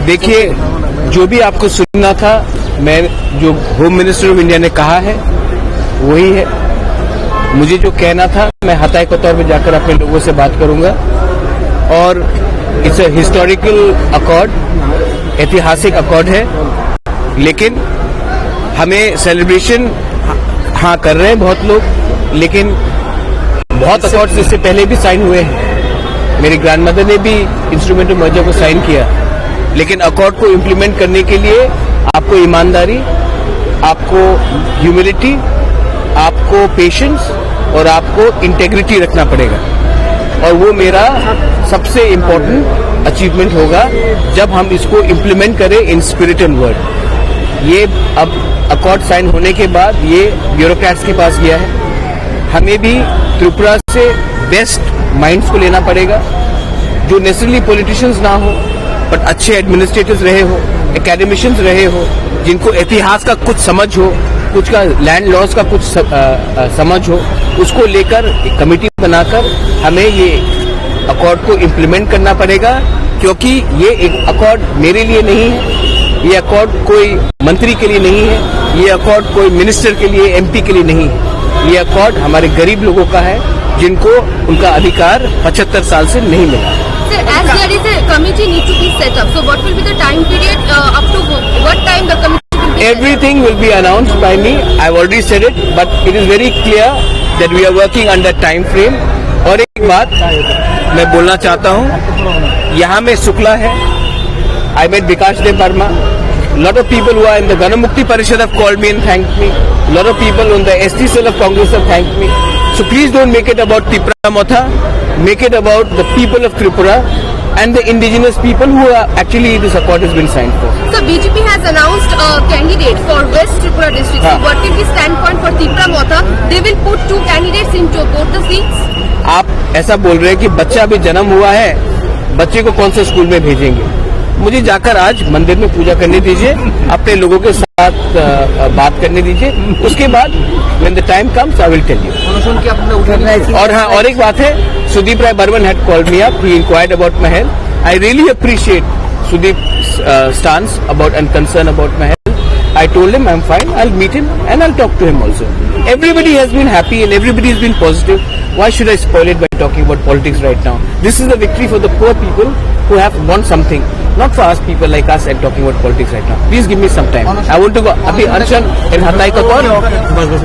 देखिए, जो भी आपको सुनना था, मैं जो home minister of India ने कहा है, वही है। मुझे जो कहना था, मैं हताई कतौर में जाकर अपने लोगों से बात करूंगा। और इट्स अ हिस्टोरिकल अकॉर्ड, ऐतिहासिक अकॉर्ड है, लेकिन हमें सेलिब्रेशन, हाँ, कर रहे हैं बहुत लोग, लेकिन बहुत अकॉर्ड्स इससे पहले भी साइन हुए हैं। मेरी ग्रैंडमदर ने भी इंस्ट्रूमेंट ऑफ मर्जर को साइन किया, लेकिन अकॉर्ड को इम्प्लीमेंट करने के लिए आपको ईमानदारी, आपको ह्यूमिलिटी, आपको पेशेंस और आपको इंटेग्रिटी रखना पड़ेगा। और वो मेरा सबसे इम्पोर्टेंट अचीवमेंट होगा, जब हम इसको इम्प्लीमेंट करें इन स्पिरिट एंड वर्ड। ये अब अकॉर्ड साइन होने के बाद ये ब्यूरोक्रेट्स के पास गया है। हमें भी त्रिपुरा से बेस्ट माइंड्स को लेना पड़ेगा, जो नेसेसरली पॉलिटिशियंस ना हो, बट अच्छे एडमिनिस्ट्रेटर्स रहे हो, एकेडमिशियंस रहे हो, जिनको इतिहास का कुछ समझ हो, कुछ का लैंड लॉस का कुछ स-, अ, अ, समझ हो, उसको लेकर एक कमेटी बनाकर हमें ये अकॉर्ड को इम्प्लीमेंट करना पड़ेगा, क्योंकि ये एक अकॉर्ड मेरे लिए नहीं है, ये अकॉर्ड कोई मंत्री के लिए नहीं है, ये अकॉर्ड कोई मिनिस्टर के लिए, एमपी के लिए नहीं है। ये अकॉर्ड हमारे गरीब लोगों का है, जिनको उनका अधिकार पचहत्तर साल से नहीं मिला। Sir, as there is a committee need to be set up, so what will be the time period, uh, up to wh-, what time the committee will be set up? Everything will be announced by me. I've already said it, but it is very clear that we are working under time frame. और एक बात मैं बोलना चाहता हूँ, यहाँ में शुक्ला है, I met Bikash Deb Barma. Lot of people who are in the Ganamukti Parishad have called me and thanked me. Lot of people on the S T cell of Congress have thanked me. So please don't make it about Tipra Motha. Make it about the people of Tripura and the indigenous people who are actually this accord has been signed for. So B J P has announced a candidate for West Tripura district. So हाँ। What is the standpoint for Tipra Motha? They will put two candidates into both the seats. आप ऐसा बोल रहे हैं कि बच्चा अभी जन्म हुआ है, बच्चे को कौन से स्कूल में भेजेंगे? मुझे जाकर आज मंदिर में पूजा करने दीजिए, अपने लोगों के साथ, अ, अ, बात करने दीजिए, उसके बाद when the time comes, I will tell you. अनशन की आपने उठा नहीं? और हाँ, और एक बात है, Sudeep Rai Barman had called me up, he inquired about my health. I really appreciate Sudeep's, uh, stance about and concern about my health. I told him I'm fine, I'll meet him and I'll talk to him also. Everybody has been happy and everybody has been positive. Why should I spoil it by talking about politics right now? This is a victory for the poor people who have won something, not for us people like us and talking about politics right now. Please give me some time. I want to go. अभी अनशन in Hatai Kotor,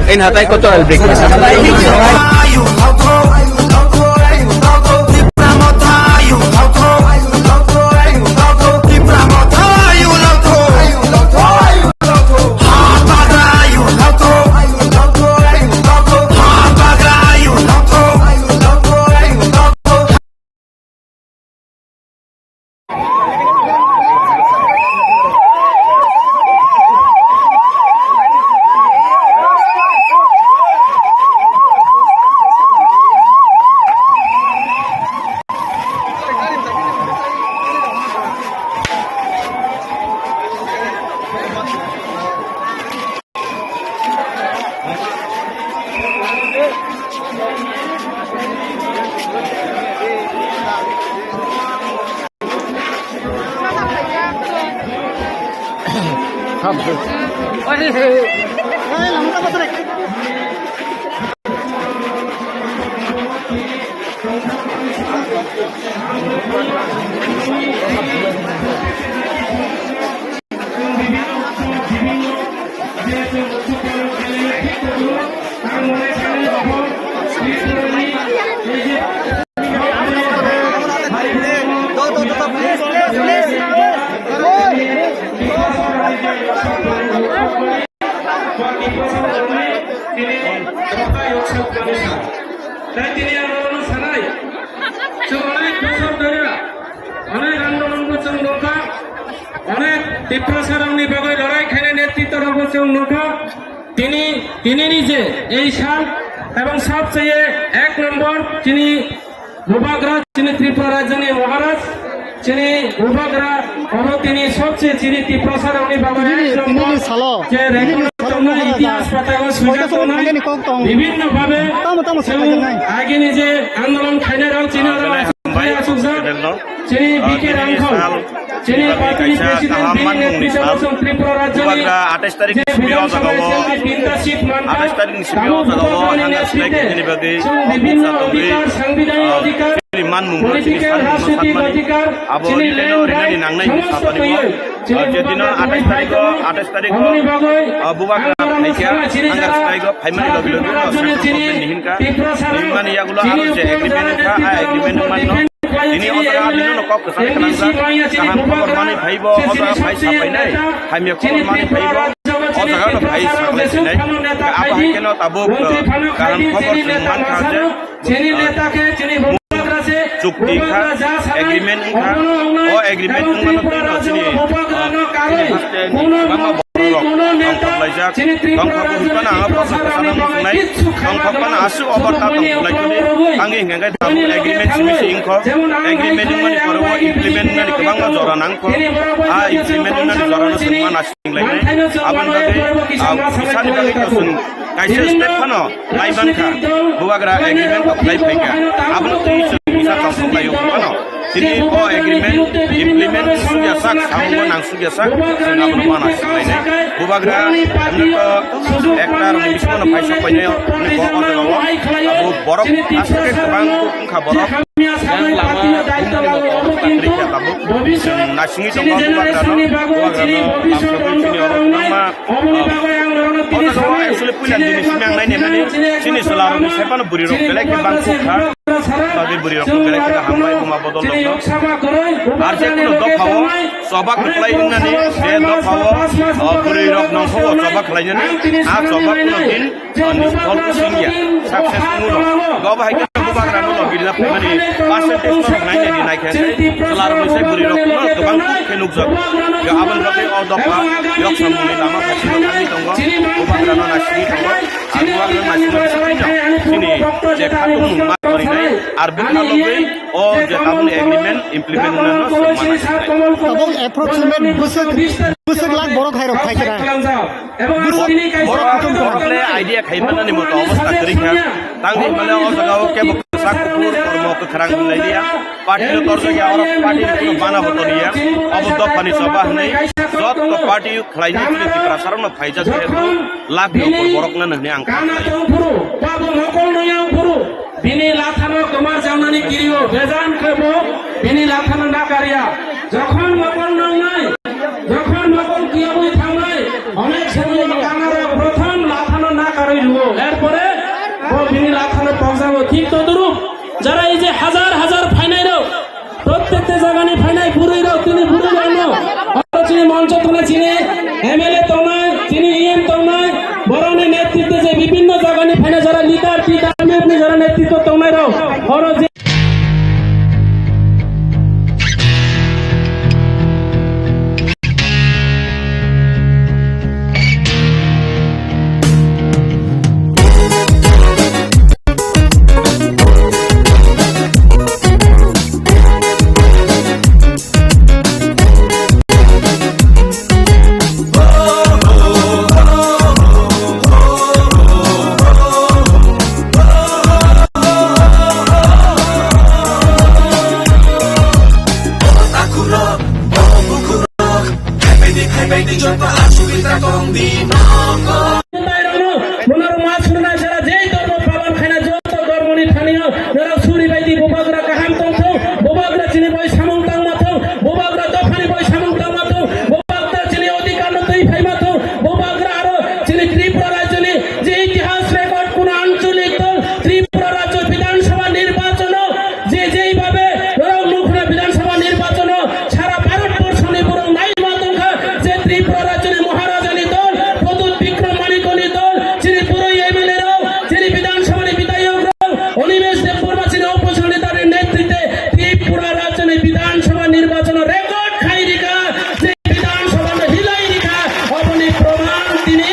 in Hatai Kotor, I'll break my Tini ang norokno sanai, chwng onek bosor dhoriya onek andolonbo chwng nukha, onek Tiprasarokni bagwi lorai khainai netritworokbo chwng nukha. Tini, tinini je ei sal ebong sabcheye ek nombor tini Bubagra chini Tripura rajyoni Maharaj, chini Bubagra oro tini sobse chini Tiprasa rokni bagwi tini, ek nombor tini salo, je tini record salo tongmani Maharaj, itihas patao sujak tongnai, tini kok tong, bibhinno bhabe tamo tamo chwng sakha janai. Agini je andolon khainai rok chini oro aswk phai aswkjak. Chini B K Rangkhol, chini party ni president, bini netrito bosong Tripura rajyoni Bubagra atais tarik ni simi o jaga o, atais tarik ni simi o jaga o hunger strike ni bagwi o buksa tongwi, ah, chini manmung no chini sanmung no satmani abo rinaino rinani nangnai hinwi satmani bo, ah, je dino atais tarik o, atais tarik o, ah, Bubagra phaikha hunger strike o phaimani logi logi no central government ni hinkha, hinmani yagulo aro je agreement wngkha, a agreement wngmano. Tini o jaga bini no kok kwchang kwnangjak. Kaham khobor manwi phaibo o jaga phai sapainai. Hamya khobor manwi phaibo o jaga no phai saklai sinai. Abo hai kheno tabuk, uh, kaham khobor chwng mankha je, uh, chukti wngkha, agreement wngkha. O agreement wngmano twi no chini, uh, chini haste ni kwbangma Borok tongthok laijak, tongthok bo hwnphano ang o proshno kwchangma muchungnai, tongthok phano aswk obo ta tongthok lai tongdi, tangwi hwnkhe tabuk agreement simi se wngkho, agreement wngmani pore o implement wngnani kwbangma jora nangkho, a implement wngnani jorano chwng ma naising lainai, aboni bagwi, ah, kisani bagwi to chwng kaisa step phano lai mankha, Bubagra agreement to khlai phaikha, abono twi chwng kisa tongthok laio hwnphano. Chini o agreement implement sukya sak, samungo nang sukya sak, chwng abono mana siklainai. Bubagra, hwnwi to ekta rokni bisingo no phaisa painai, hwnwi bo o jaga o abo borok aswk khe kwbang wngkha borok. Yang lama bumani bo obostha kwrwi khe tabuk. Chwng naisingwi tongo Bubagra no, Bubagra no lamsogwi chini oro kwbangma, ah, o jaga o actually puila nini simi ang nainai mani chini chwla rokni sai phano bwrwi rok belai khe bang kuk kha. Bagwi bwrwi rok belai kheno hambai buma bodol rokno. Ar je kuno dopha o choba kwplai wngnani je dopha o, o bwrwi rok nongkho o choba khlainani a choba kuno din, o, nifol wngya success wngo rok. Go bahai khe Bubagra no logi rina phaimani percentage norok nainani naikhe chwla rokni sai bwrwi rok no kwbang khe nukjak. Yo aboni bagwi o dopha yok samungni lama phaisingno thangwi tongo, Bubagra no naisingwi tongo. Ang Bubagra no naisingma bisingtwi no chini je khatungmung ma torinai, ar bwkha logwi o je tabukni agreement implement wngnano chwng ma naisinai. Tabuk approximate bwswk, bwswk lakh borok hai rok phai khe na. Bwswk borok, borok kutung borok khe le idea khai manani moto obostha kwrwi kha. Tangwi hwnmale o jaga o kebo kwchak kuphur kormo kwkhrang wng lai liya. Party no torjak ya, oro party ni kuno bana bo toniya. Obo dophani choba hwnwi jotto party khlaini chini Tiprasa rokno phaijak jehetu lakh ni upor borok nani hwnwi ang kha khlai. Tongphuru, babo mokol nungya phuru, bini lathano kwmar jangnani kirio, bejan khe bo bini lathano nakarya. Jokhon mokol nungnai, jokhon mokol kiyabwi thangnai, onek somoi kanaro prothom lathano nakarwi rwo. Erpore bo bini lathano pokjago. Thik todrup, jara ei je hajar hajar phainai rok, Prottekta jagani phainai bwrwi rok, tini bwrwi rokno, oro chini moncho tongnai, chini M L A tongnai, chini E M tongnai, borokni netritwe je bibhinno jagani phainai jara leader, T W F ni jara netritwo tongnai rok, oro je Baidi joto asubida tong di nogo. Norok mas rwna jara jei dhormo palon khaina joto dhormoni thani o norok suri baidi bubagra kaham tongthung, bubagra chini bai samung tangma thung, bubagra dophani bai samung tangma thung, bubagra chini odhikar no twi phaima thung, bubagra aro chini Tripura rajyoni je itihas record kuno ancholik dol Tripura rajyo Bidhan Sabha nirbachon o je jei babe norok nukhna Bidhan Sabha nirbachon o sara Bharat borshoni borok naima tongkha je Tripura rajyoni Maharajani dol, Pradyut Bikram Manikoni dol, chini boroi M L A rok, chini Bidhan Sabhani bidhayok rok, Animesh Debbarma chini opposition leader ni netrite Tripura rajyoni Bidhan Sabha nirbachon o record khai rikha, je Bidhan Sabha no hilai rikha, oboni proman tini,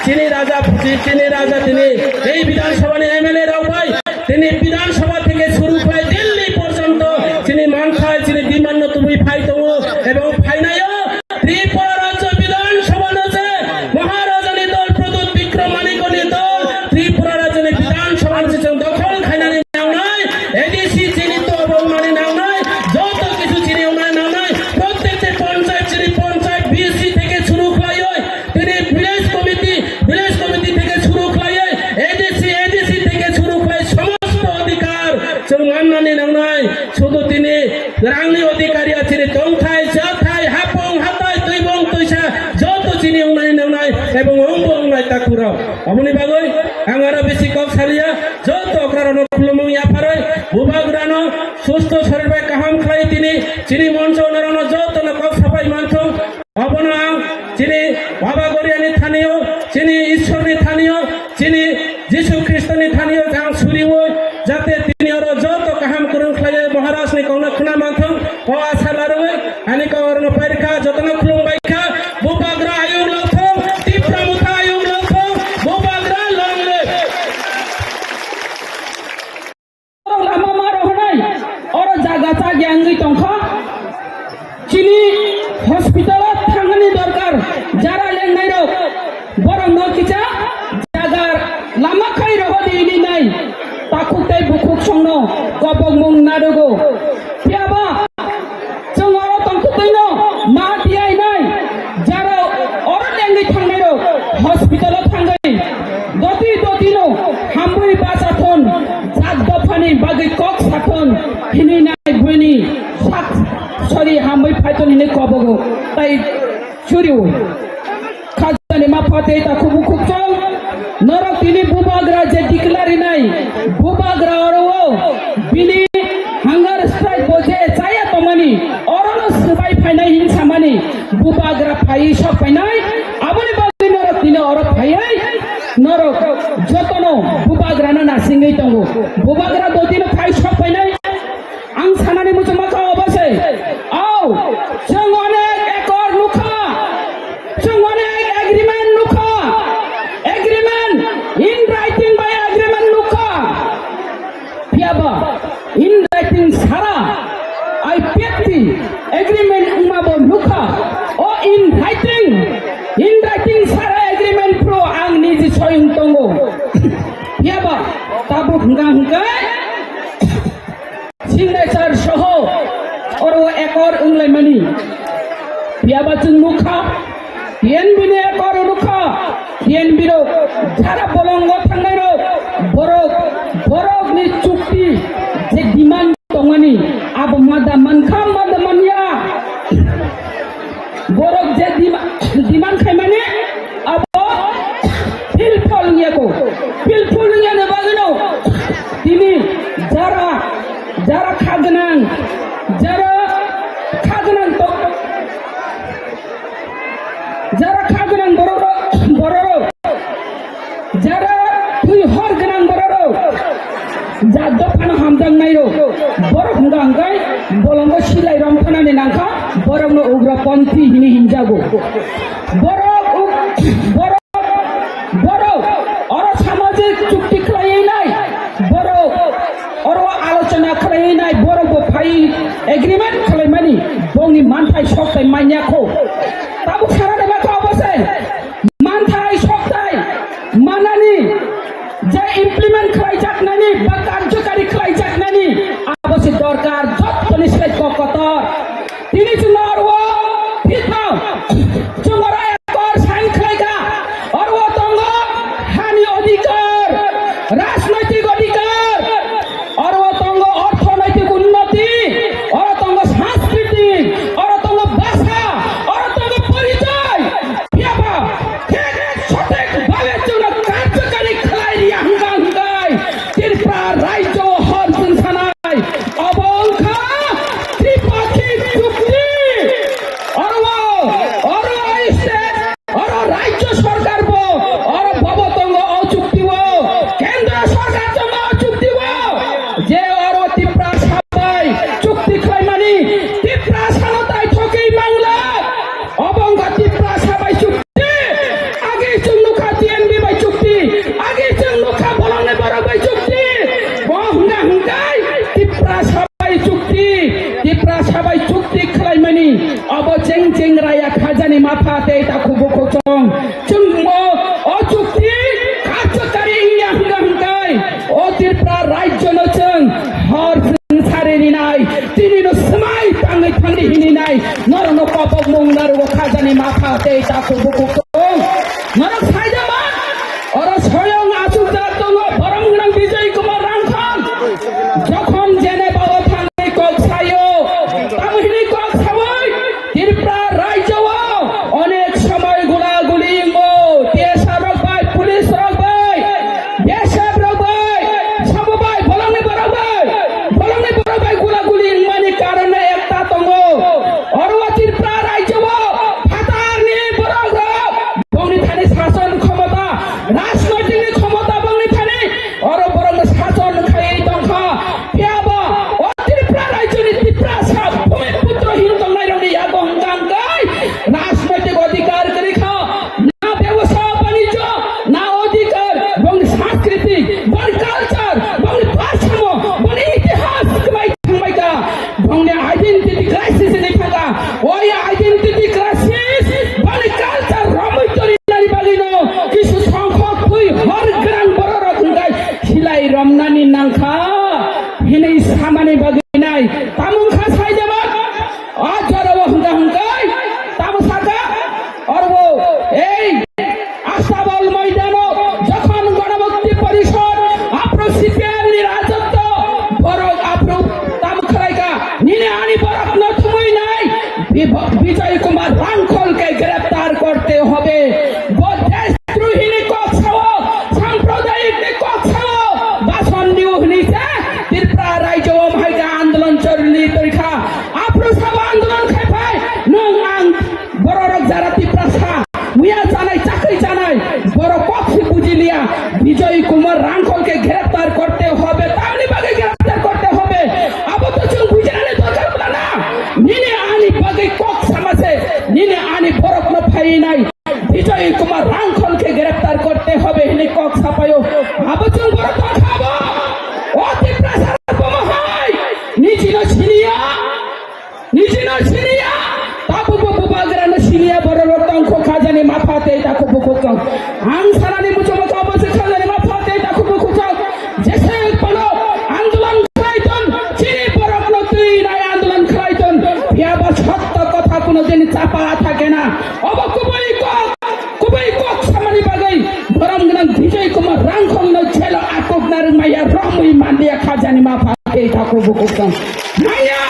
chini raja, chini raja tini, ei Bidhan Sabhani M L A rok bai, tini Bidhan Sabha theke suru khlai Delhi porjonto chini manthai, chini demand no tubui phai tongo, ebong phainaio Tripura Rajya Bidhan Sabha no je Maharajani dol, Pradyut Bikram Manikoni dol, Tripura Rajyani Bidhan Sabha no je chwng dokhol khainani nangnai, A D C chini to obo wngnani nangnai, joto kichu chini wngnani nangnai, prottekta panchayat chini panchayat B C theke suru khlaioi, tini village committee, village committee theke suru khlaioi, A D C, A D C theke suru khlai somosto odhikar chwng mannani nangnai, sudu tini rangni odhikar ya chini tongthai, chathai, hapong, hatai, twibong, twisa, joto chini wngnani nangnai, ebong wngbo wngnai takhurok. Oboni bagwi ang aro bisi kok saliya, joto okrarokno khulumung yapharwi, bubagrano susto sorir bai kaham khlai tini, chini moncho norokno jotono kok sapai manthung. Obono ang chini Baba Goriani thanio, chini Ishwarni thanio, chini Jisu Khristoni thanio ang suriwi, jate tini oro joto kaham kwrwng khlaiwi Maharajni kokno khna manthung, o asa larwi ani kok orono pairikha, jotono khulumbai kha, bubagra ayuk lokthung, Tipra Motha ayuk lokthung, bubagra long live. Oro lama ma rohornai, oro jaga chak yangwi tongkha. Chini hospital o thangani dorkar, jara lengnai rok, borok no kisa jaga lama khai rohodi ini nai, takhuk tei bukhuk songno kobokmung narugo. Phiyaba, chwng oro tongthoktoino ma tiyai nai, jaro oro lengwi thangnai rok hospital o thangwi doti dotino hamwi bachathon, jat dophani bagwi kok sathon hinwi nai buini sak sori hamwi phaithon hinwi kobogo tai churiwi. Khajani ma phatwi ta khubu khukchang. Norok tini bubagra je declare rinai, bubagra oro o bini hunger strike bo je chaya tongmani, orono swbai phainai hin samani, bubagra phai sok phainai, aboni bagwi norok tini oro phaiwi norok jotono bubagrano nasingwi tongo. Bubagra dotino phai sok phainai. Ang sanani muchungma kha obo se. Au, chwng onek ekor nukha. Chwng onek agreement nukha. Agreement in writing bai agreement nukha. Phiyaba in writing sara I P F T agreement wngma bo nukha. O in writing, in writing sara agreement pro ang niji soyung tongo. Phiyaba tabuk hwnkha hwnkhe signature soho oro ekor wnglaimani. Phiyaba chwng nukha, T N B ni ekor nukha, T N B rok jara bolongo thangnai rok, borok, borok ni chukti je demand tongmani, abo mada mankha, mada manya. Borok je dima-, demand khaimani abo fulfill wngya ko. Fulfill wngya ni bagwino tini jara, jara kha gwnang, jara kha gwnang to-, jara kha gwnang borok, borok. Jara twi hor gwnang borok rok, jat dophano hamjaknai rok, borok hwnka hwnkhe bolongo silai romthanani nangkha, borokno ugrapanthi hini hinjago. Borok uk-, borok, borok oro samajik chukti khlaiwi nai, borok oro alochona khlaiwi nai, borok bo phai agreement khlaimani, bongni manthai soktai manya kho. Tabuk sana de ma kho obo se. Manthai soktai manani je implement khlaijaknani ba karjokari khlaijaknani abo se dorkar jottoni slai kok kotor. Tini chwng oro phitha oro state, oro rajya sarkar bo, oro bobo tongo o chukti o, kendra sarkar tongo o chukti o, je oro Tiprasa bai chukti khlaimani, Tiprasa no tai thokwi mangla, obo wngkha Tiprasa bai chukti. Agi chwng nukha T N B bai chukti, agi chwng nukha bolongni borok bai chukti. Bo hwnka hwnkai Tiprasa bai chukti, Tiprasa bai chukti khlaimani. Obo cheng cheng raya khajani mapha tei takhuk bukhuk chong. Chwng bo o chukti karjakari wngya hwnka hwnkai o Tripura rajyo no chwng hor chwng sari rinai, tini no swmai tangwi thangdi hininai. Norokno kopok mung narugo khajani mapha tei takhuk bukhuk tong. Norok saidama, oro soyong achukjak tongo borom gwnang Bijoy Kumar Rangkhol. Jokhon Geneva o thangwi kok sayo, tamo hinwi kok sawi, Tripura rajyo o onek somoy gula guli wngo, T S R rok bai, police rok bai, B S F rok bai, sabo bai, bolongni borok bai, bolongni borok bai gula guli wngmani karon no ekta tongo. Oro o Tripura rajyo o phatarni borok rok bongni thani sason khomota, rajnoitikni khomota bongni thani oro borokno sason khaiwi tongkha. Phiyaba o Tripura rajyoni Tiprasa bhumiputro hino tongnairokni yago hwnkha hwnkhe rajnoitik odhikar kwrwi kha, na bebsa banijyo, na odhikar, bongni sanskriti, bongni culture, bongni bhasamo, bongni itihas kwmai thangbai kha, bongni identity crisis wngwi thangkha. O identity crisis, bongni culture romwi torinani bagwino kisu songkhok twi hor gwnang bororok hwnkhe silai romnani nangkha hinwi samani bagwi nai. Tamo wngkha saidama? O jorao hwnkha hwnkhe tamo sakha? Oro ei Astabal moidano jokhon Ganamukti Porishod, aphuru C P M ni rajotwo, borok aphuru tamo khlaikha, nini ani borokno thumwi nai, Bi-, Bijoy Kumar Rangkhol ke greptar korte hobe. Bo deshdrohi ni kok sao, sampradayik ni kok sao, bason diu hwnwi se Tripura rajyo o hai khe andolon choli torikha. Aphuru sabo andolon khai phai, nwng ang bororok jara Tiprasa, muya chanai, chakri chanai, borok kok se bujiliya. Bijoy Kumar Rangkhol ke greptar korte hobe, tamni bagwi greptar korte hobe. Abo to chwng bujinani dorkar bla na. Nini ani bagwi kok sama se, nini ani borokno phai nai. Bijoy Kumar Rangkhol ke greptar korte hobe hini kok sapayo. Abo chwng borok kok sabo. O Tiprasa bomo hai. Nijino siniya. Nijino siniya, tabukbo bubagrano siniya, bororok tongkho khajani mapha tei takhuk bukhuk tong. Ang sanani muchungo tongbo se khajani mapha tei takhuk bukhuk tong. Jese phano andolon khlai ton, chini borokno twi nai andolon khlai ton. Phiyaba sotto kotha kuno din chapa thake na. Obo kubui kok. Kubui kok samani bagwi borom gwnang Bijoy Kumar Rangkhol no jelo atuk narwk maya romwi manliya khajani mapha tei takhuk bukhuk tong. Maya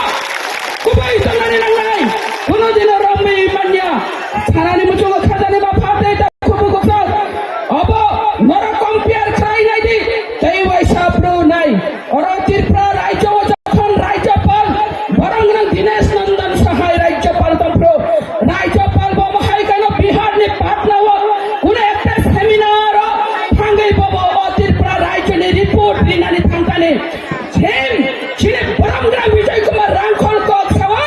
kubui tongnani nangnai, kuno dino romwi manya. Sanani muchungo khajani mapha tei takhuk bukhuk tong. Obo norok compare khlai nai di, tei waisa phru nai. Oro Tripura rajyo o jokhon rajyopal, borom gwnang Dinesh Nandan Sahai rajyopal tongphru, rajyopal bo mohai kano Bihar ni Patna o kuno ekta seminar o thangwi bobo o Tripura rajyo ni report rinani thangkani. Chim, chini borom gwnang Bijoy Kumar Rangkhol kok sao,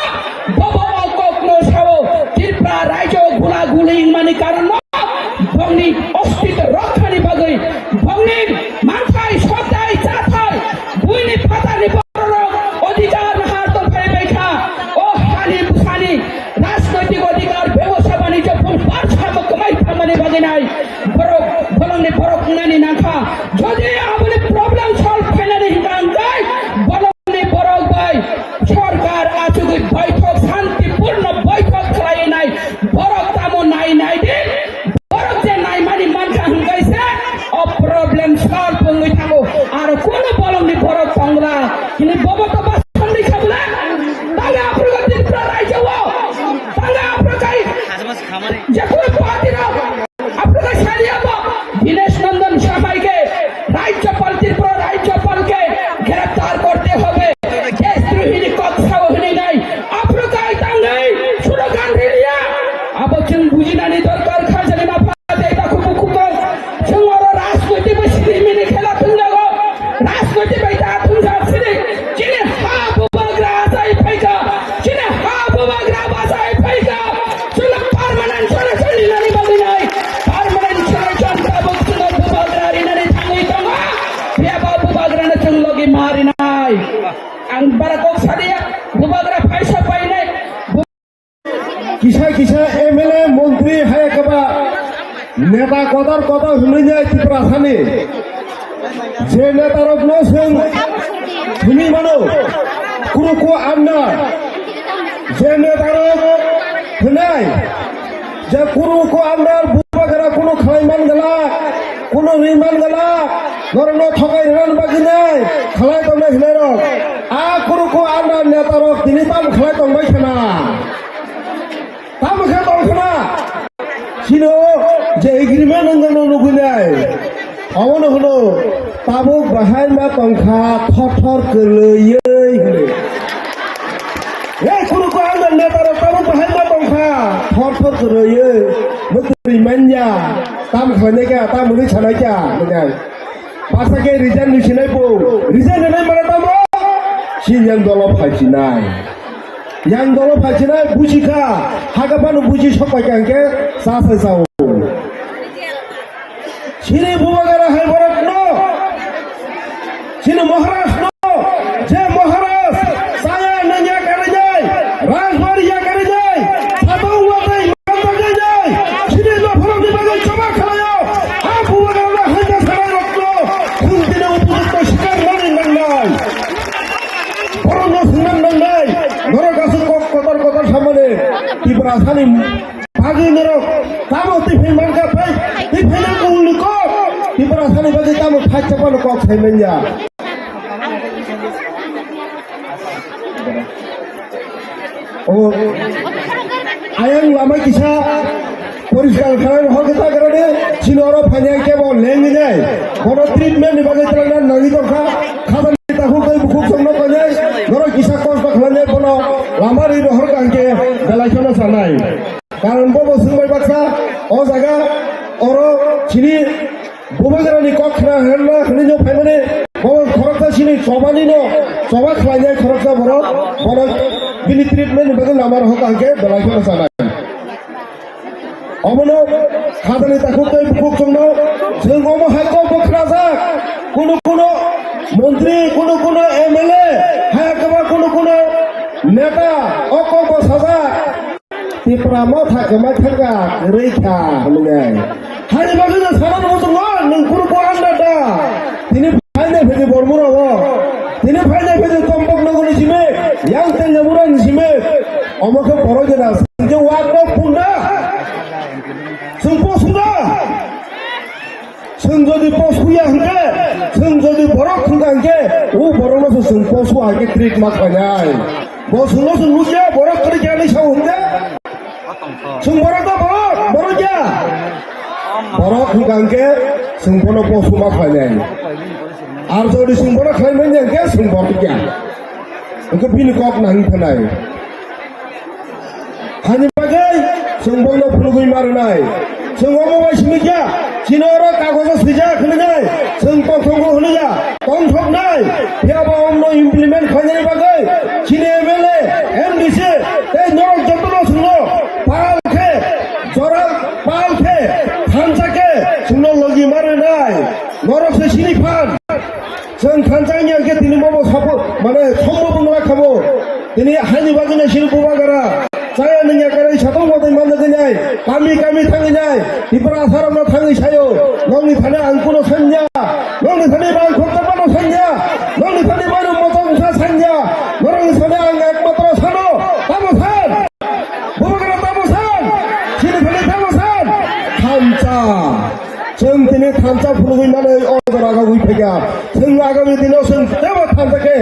bobo o kok no sao, Tripura rajyo o gula guli wngmani karon no. Bongni ostitw rokkhani bagwi, bongni manthai, sotai, chathai, buini phatarni bororok odhikar nahar tongphai bai kha. O hani bwsani rajnoitik odhikar, bebosa banijyo phung bar samo kwmai thangmani bagwi nai borok, bolongni borok wngnani nangkha. Jodi aboni problem solve khainani hwnkha hwnkhe bolong ni borok bai sorkar achugwi boithok, santipurno boithok khlaiwi nai. Borok tamo nai nai di, borok je naimani mankha hwnkhe se o problem solve wngwi thango. Aro kunu bolongni borok tongla hini bobo to basandi khabla. Tangwi aphrugo Tripura rajyo o, tangwi aphrugo kai, je kunu party rok aphrugo saliya bo Dinesh Nandan Sahai ke rajyopal Tripura rajyo Chwng bujinani dorkar kha, jani ma pha tei takhuk bukhuk tong. Chwng oro rajnoitik bai sini mini khela thwngjago. Rajnoitik bai ta thwngjak sini. Chini ha bubagra achai phaikha. Chini ha bubagra bachai phaikha. Chwngno permanent solution rinani bagwi nai. Permanent solution tabuk chwngno bubagra rinani thangwi tongo. Phiya ba bubagrano chwng logi ma rinai. Ang bara kok sadia, bubagra phaisa painai. Kisa kisa M L A, montri hai kaba neta kotor kotor hwnwi nai Tiprasani. Je netarokno chwng hwnwi mano, kuruku anda. Je netarok hwnai, je kuruku anda bubagra kunu khlai man gala, kunu ri man gala, norokno thokai rwna bagwi nai khlai tongnai hwnairok. A kuruku anda netarok tini tamo khlai tongbai khna. Tamo khe tong khna? Chini o je agreement wngjakno nugwi nai. Omono hwno tabuk bahai ma tong kha thor thor kwrwiyui hwnwi. Ei kuruku ang netarok tabuk bahai ma tong kha thor thor kwrwiyui. Mwtwi manya. Tam khlainai kha, tam hwnwi sanai kha, hwnwi. Baksa khe resign ni sinai bo. Resign ni nai mane tamo? Si yang dolo phai sinai. Yang dolo phai sinai buji kha. Haga phano buji sok pai kha hwnkhe sa sai sao. Sini bubagra hai borok no. Sini Maharaj no. Je Maharaj. Saya nanya kari jai. Rajbari ya kari jai. Sabang watai mantak jai. Sini no phorok ni bagwi choba khalayo. Ha bubagra no hanja sarai rok no. Khun tini upojukto sikar mani nangnai. Borok no singman nangnai. Norok aswk kok kotor kotor samani. Tiprasani bagwi norok tamo twi phai mankha phai, twi phaina kongni kok. Tiprasani bagwi tamo thai chapano kok sai manya. O, ayang lama kisa poriskar khlai hokhe ta grade, chini oro phanya kebo lengwi nai. Bono treatment ni bagwi twlangna nangwi tongkha. Khajani takhuk tei bukhuk chongno tongnai. Norok kisa kosto khlainai bono lama ri rohor kangkhe belai kheno sanai. Karon bobo swngbai baksa, o jaga oro chini bubagrani kok khna hwnna hwnwi no phaimani, bobo khoroksa chini chobani no choba khlainai khoroksa borok, borok bini treatment ni bagwi lama rohor kangkhe belai kheno sanai. Omono khajani takhuk tei bukhuk chwngno chwng omo hai kok bo khnajak, kunu kunu montri, kunu kunu M L A, hai kwbang kunu kunu neta o kok bo sajak. Tipra motha kwmai thangkha, kwrwi kha, hwnwi. Haini bagwi no sana muchungo, nwng kunu bo anda da. Tini phainai phai di Bormura o. Tini phainai phai di Tombok nogoni simi, yang Tenjamura ni simi. Omo khe borok jora, hwnkhe wak no punda. Chwng posuda. Chwng jodi posuya hwnkhe, chwng jodi borok thwngkha hwnkhe, o borokno se chwng posu hai khe treat ma khlainai. Bo chwngno chwng nukya, borok kwrwi khe ani sao hwnkhe? Chwng borok da borok, borok ya? Borok thwngkha hwnkhe chwng bono posu ma khlainai. Ar jodi chwng bono khlai manya hwnkhe chwng borok ya? Hwnkhe bini kok nang phanai. Hani bagwi chwng bono phunugwi ma rwnai. Chwng omo bai simi kya? Chini oro kagojo swijak hwnwi. Chwng tongthokgo hwnwi ya. Tongthoknai. Phiya ba omno implement khlainani bagwi chini M L A, M D C tei norok jotono chwngno pal khe, jora pal khe, thansa khe chwngno logi ma rwnai. Norok se sini phan. Chwng thansa wngya khe tini bobo sapo, mane, sombo bwngla khabo. Tini haini bagwi nai sini bubagra. Chaya nungya kwrwi satung motai manjagwi nai. Kami kami thangwi nai. Tipra asarokno thangwi sayo. Nokni thani ang kuno sanya. Nokni thani bang khoktormano sanya. Nokni thani mano mochong sa sanya. Norokni thani ang ekmatro sano. Tamo san? Bubagra tamo san? Sini thani tamo san? Thansa. Chwng tini thansa phunugwi manwi o jora gagwi phaikha. Chwng agami dino chwng tebo thansa khe,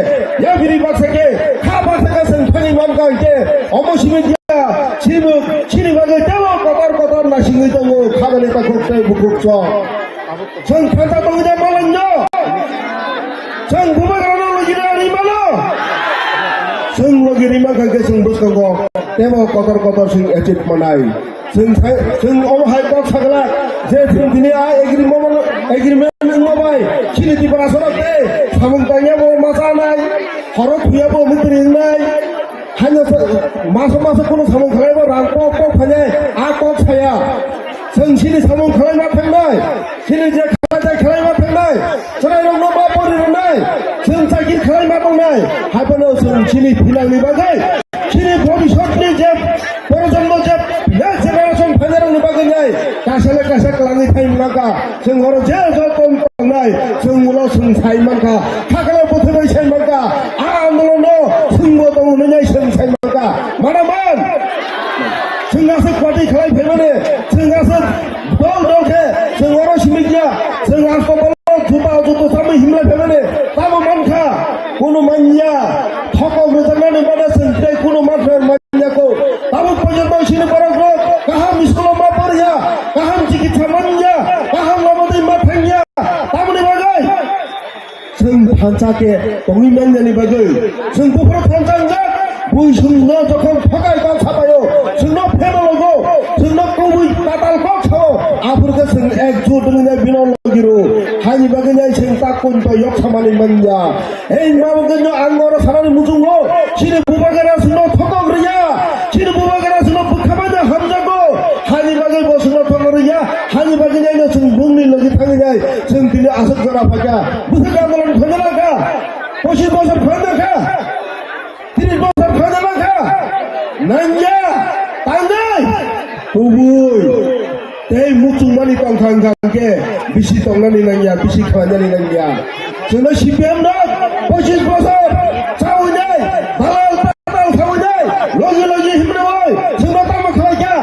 yabiri baksa khe, kha baksa khe chwng thangwi mankha hwnkhe, omo simi dia, chini, chini bagwi tebo kotor kotor naisingwi tongo, khajani takhuk tei bukhuk chwng. Chwng thansa tongwi da malai no? Chwng bubagrano logi rwna ri mano? Chwng logi ri mankha khe chwng bwskango teibo kotor kotor chwng achieve manai. Chwng sai, chwng omo hai kok sagla je chwng tini a agreement, agreement wngma bai chini Tiprasa rok tei samung tangya bo ma chanai, horo thuya bo mukri wngnai. Haino sa-, maso maso kunu samung khlai bo rang pok pok phainai, a kok saya. Chwng chini samung khlai ma thangnai, chini je khlai jai khlai ma thangnai, chwrai rok no ma pori rwnai, chwng chakir khlai ma tongnai. Hai phano chwng chini philangni bagwi, chini bhobishyotni je projonmo je next generation phainai rokni bagwi nai, kaisa le kaisa kwlangwi thai mwnakha. Chwng oro je joto tongnai, chwng ulo chwng sai mankha, khakalo bwthwrwi sai mankha, a andolono chwngbo tongo hwnwi chwng sai mankha. Manaman? Chwng aswk party khlai phaimani, chwng aswk dol dol khe, chwng oro simi kya, chwng aswk bolo juta juta samwi himlai phaimani, tamo mankha, kunu manya, thokok rwjaknani bana chwng tei kunu manthar manya ko. Tabuk porjonto chini borok rok kaham school o ma poriya, kaham chikitsa manya, kaham lama twi ma thangya, tamoni bagwi chwng thansa khe tongwi manjani bagwi chwng buphuru thansa wngjak. Bui chwngno jokhon thokai kok sapaio, chwngno phema logo, chwngno kubui tatal kok sao, aphuru khe chwng ekjut wngwi bino logi rw. Haini bagwi nai chwng ta kunto yok samani manya. Ei mabangkeno ang oro sanani muchungo, chini bubagara chwngno thokok rwya, chini bubagara chwngno bwkha manya hamjago, hani bagwi bo chwngno thokok rwya, hani bagwi naino chwng bungni logi thangwi nai, chwng tini aswk jora phaikha, bwswk andolon khaina langkha, pochis bosor khaina kha, tris bosor khaina langkha, nangya, tangnai, kubui. Tei muchungmani tongkha wngkha hwnkhe bisi tongnani nangya, bisi khlainani nangya. Chwngno C P M rok pochis bosor chawi nai, dalal tatal chawi nai, logi logi himrwi chwngno tamo khlaikha?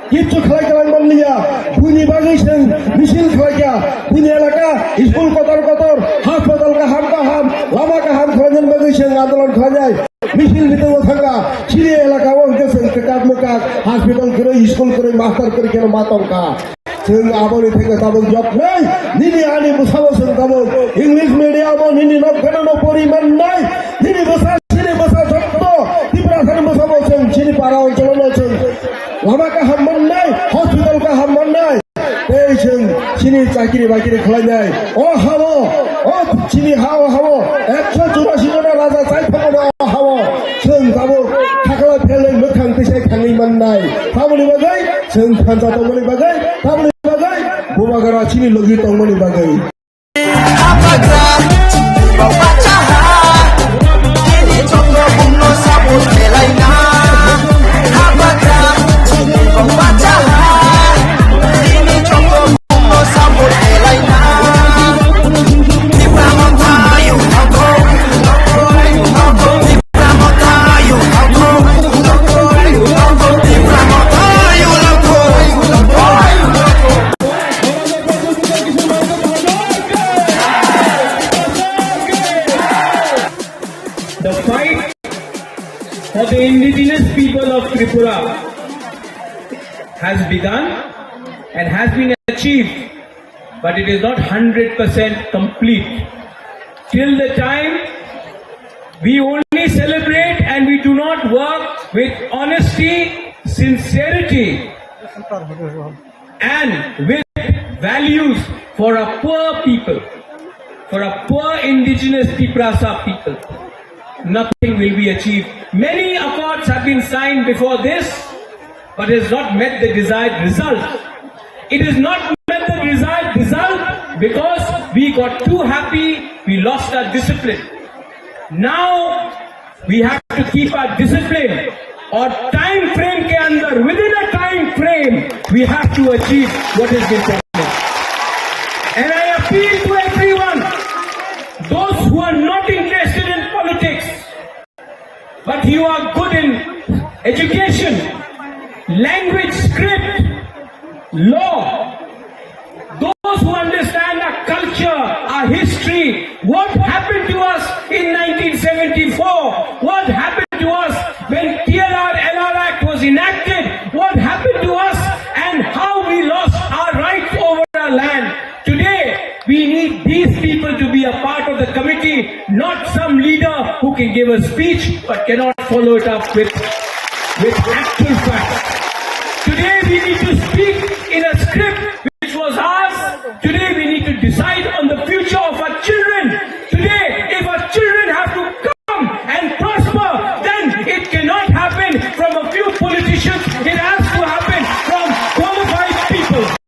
Kichu khlai kwlai manliya. Buini bagwi chwng misil khlaikha. Buini elaka school kotor kotor, hospital kaham kaham, lama kaham khlainani bagwi chwng andolon khlainai. Misil mitingo thangkha, chini elaka o hwnkhe chwng kwkak mwkak hospital kwrwi, school kwrwi, master kwrwi kheno ma tongkha. Chwng aboni thangkhe tabuk yoknai, nini ani bwsao chwng tabuk English medium o nini nok gana no pori mannai, nini bwsa chini bwsa jotto Tiprasani bwsao chwng chini para oncholono chwng lama kaham mannai, hospital kaham mannai. Tei chwng chini chakiri bakiri khlainai. O hao, o chini hao hao, ekso churasi jona raja chai thangmani o hao. Chwng tabuk khakla phelai mwkhang tisai thangwi mannai. Tamoni bagwi chwng thansa tongmani bagwi, tamoni bagwi bubagara chini logi tongmani bagwi. The fight for the indigenous people of Tripura has begun and has been achieved, but it is not hundred percent complete. Till the time we only celebrate and we do not work with honesty, sincerity, and with values for a poor people, for a poor indigenous Tiprasa people, nothing will be achieved. Many accords have been signed before this, but has not met the desired result. It has not met the desired result because we got too happy, we lost our discipline. Now, we have to keep our discipline और time frame के अंदर, within a time frame, we have to achieve what has been promised. And I appeal to everyone, those who are not interested in politics, but you are good in education, language, script, law, those who understand our culture, our history, what happened to us in nineteen seventy-four, what happened to us when T R R L R Act was enacted, what happened to us and how we lost our rights over our land. Today, we need these people to be a part of the committee, not some leader who can give a speech but cannot follow it up with, with actual facts. Today we need to speak in a script which was ours. Today we need to decide on the future of our children. Today, if our children have to come and prosper, then it cannot happen from a few politicians. It has to happen from qualified people.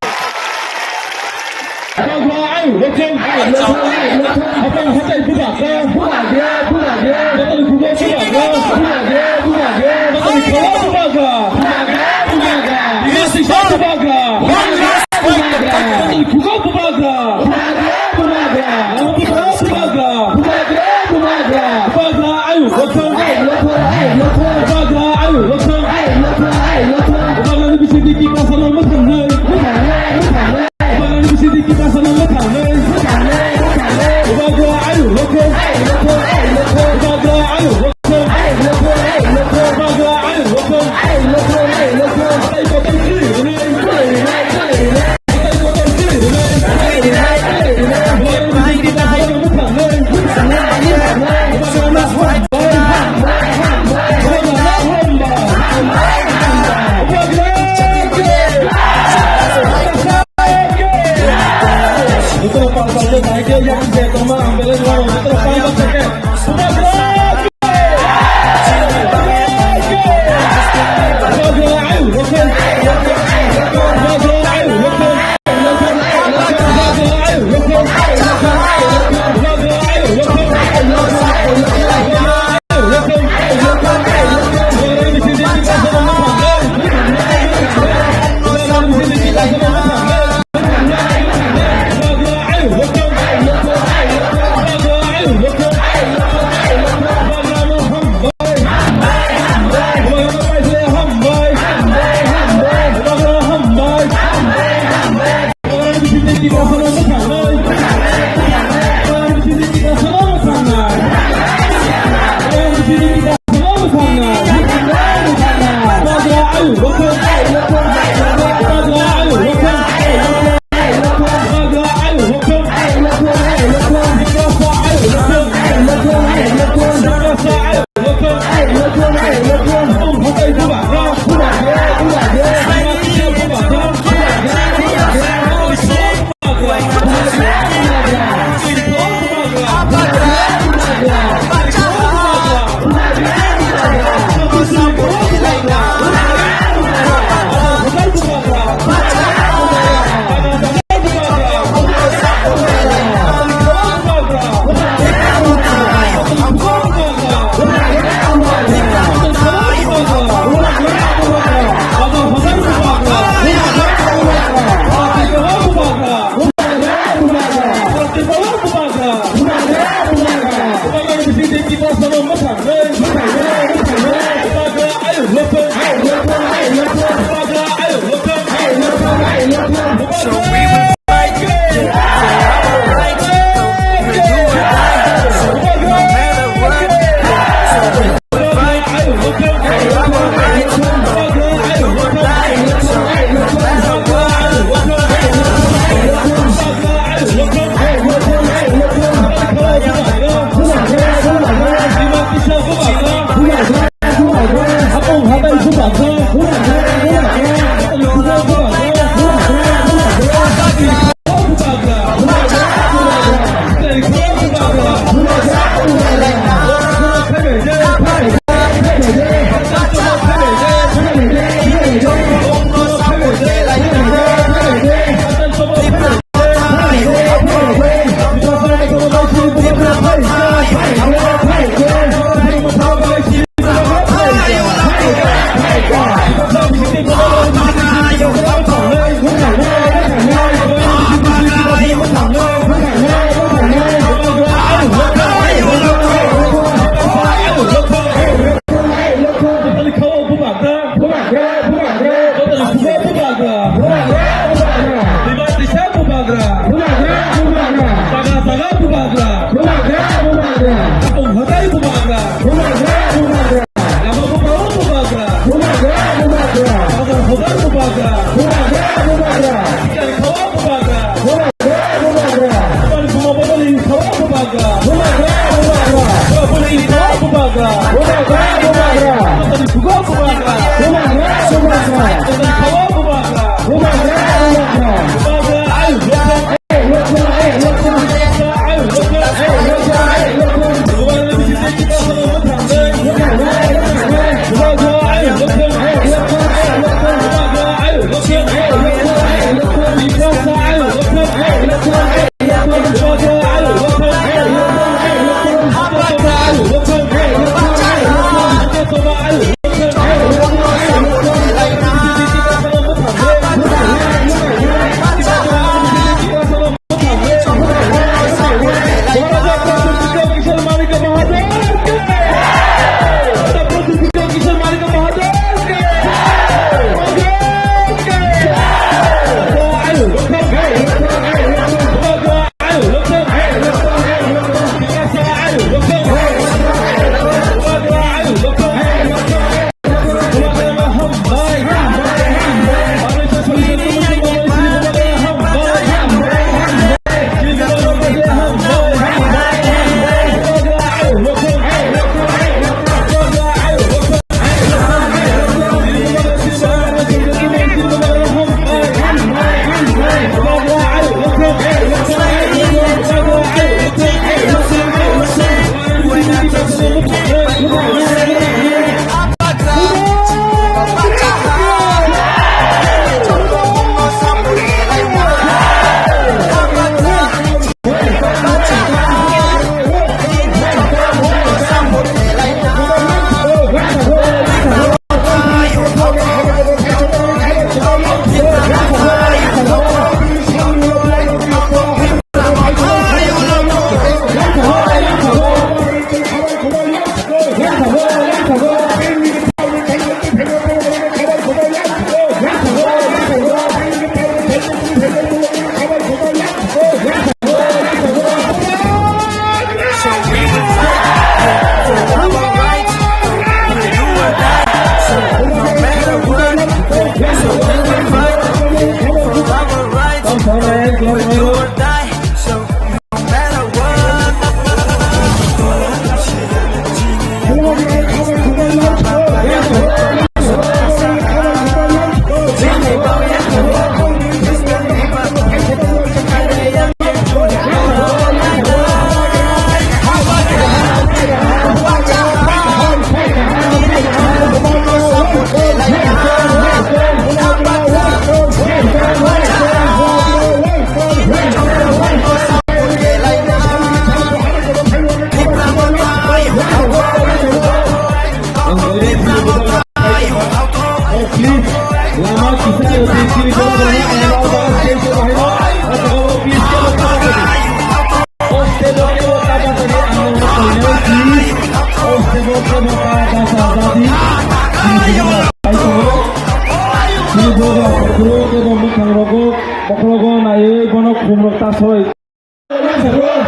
Bokrogo naiwi bono khumrok ta soi.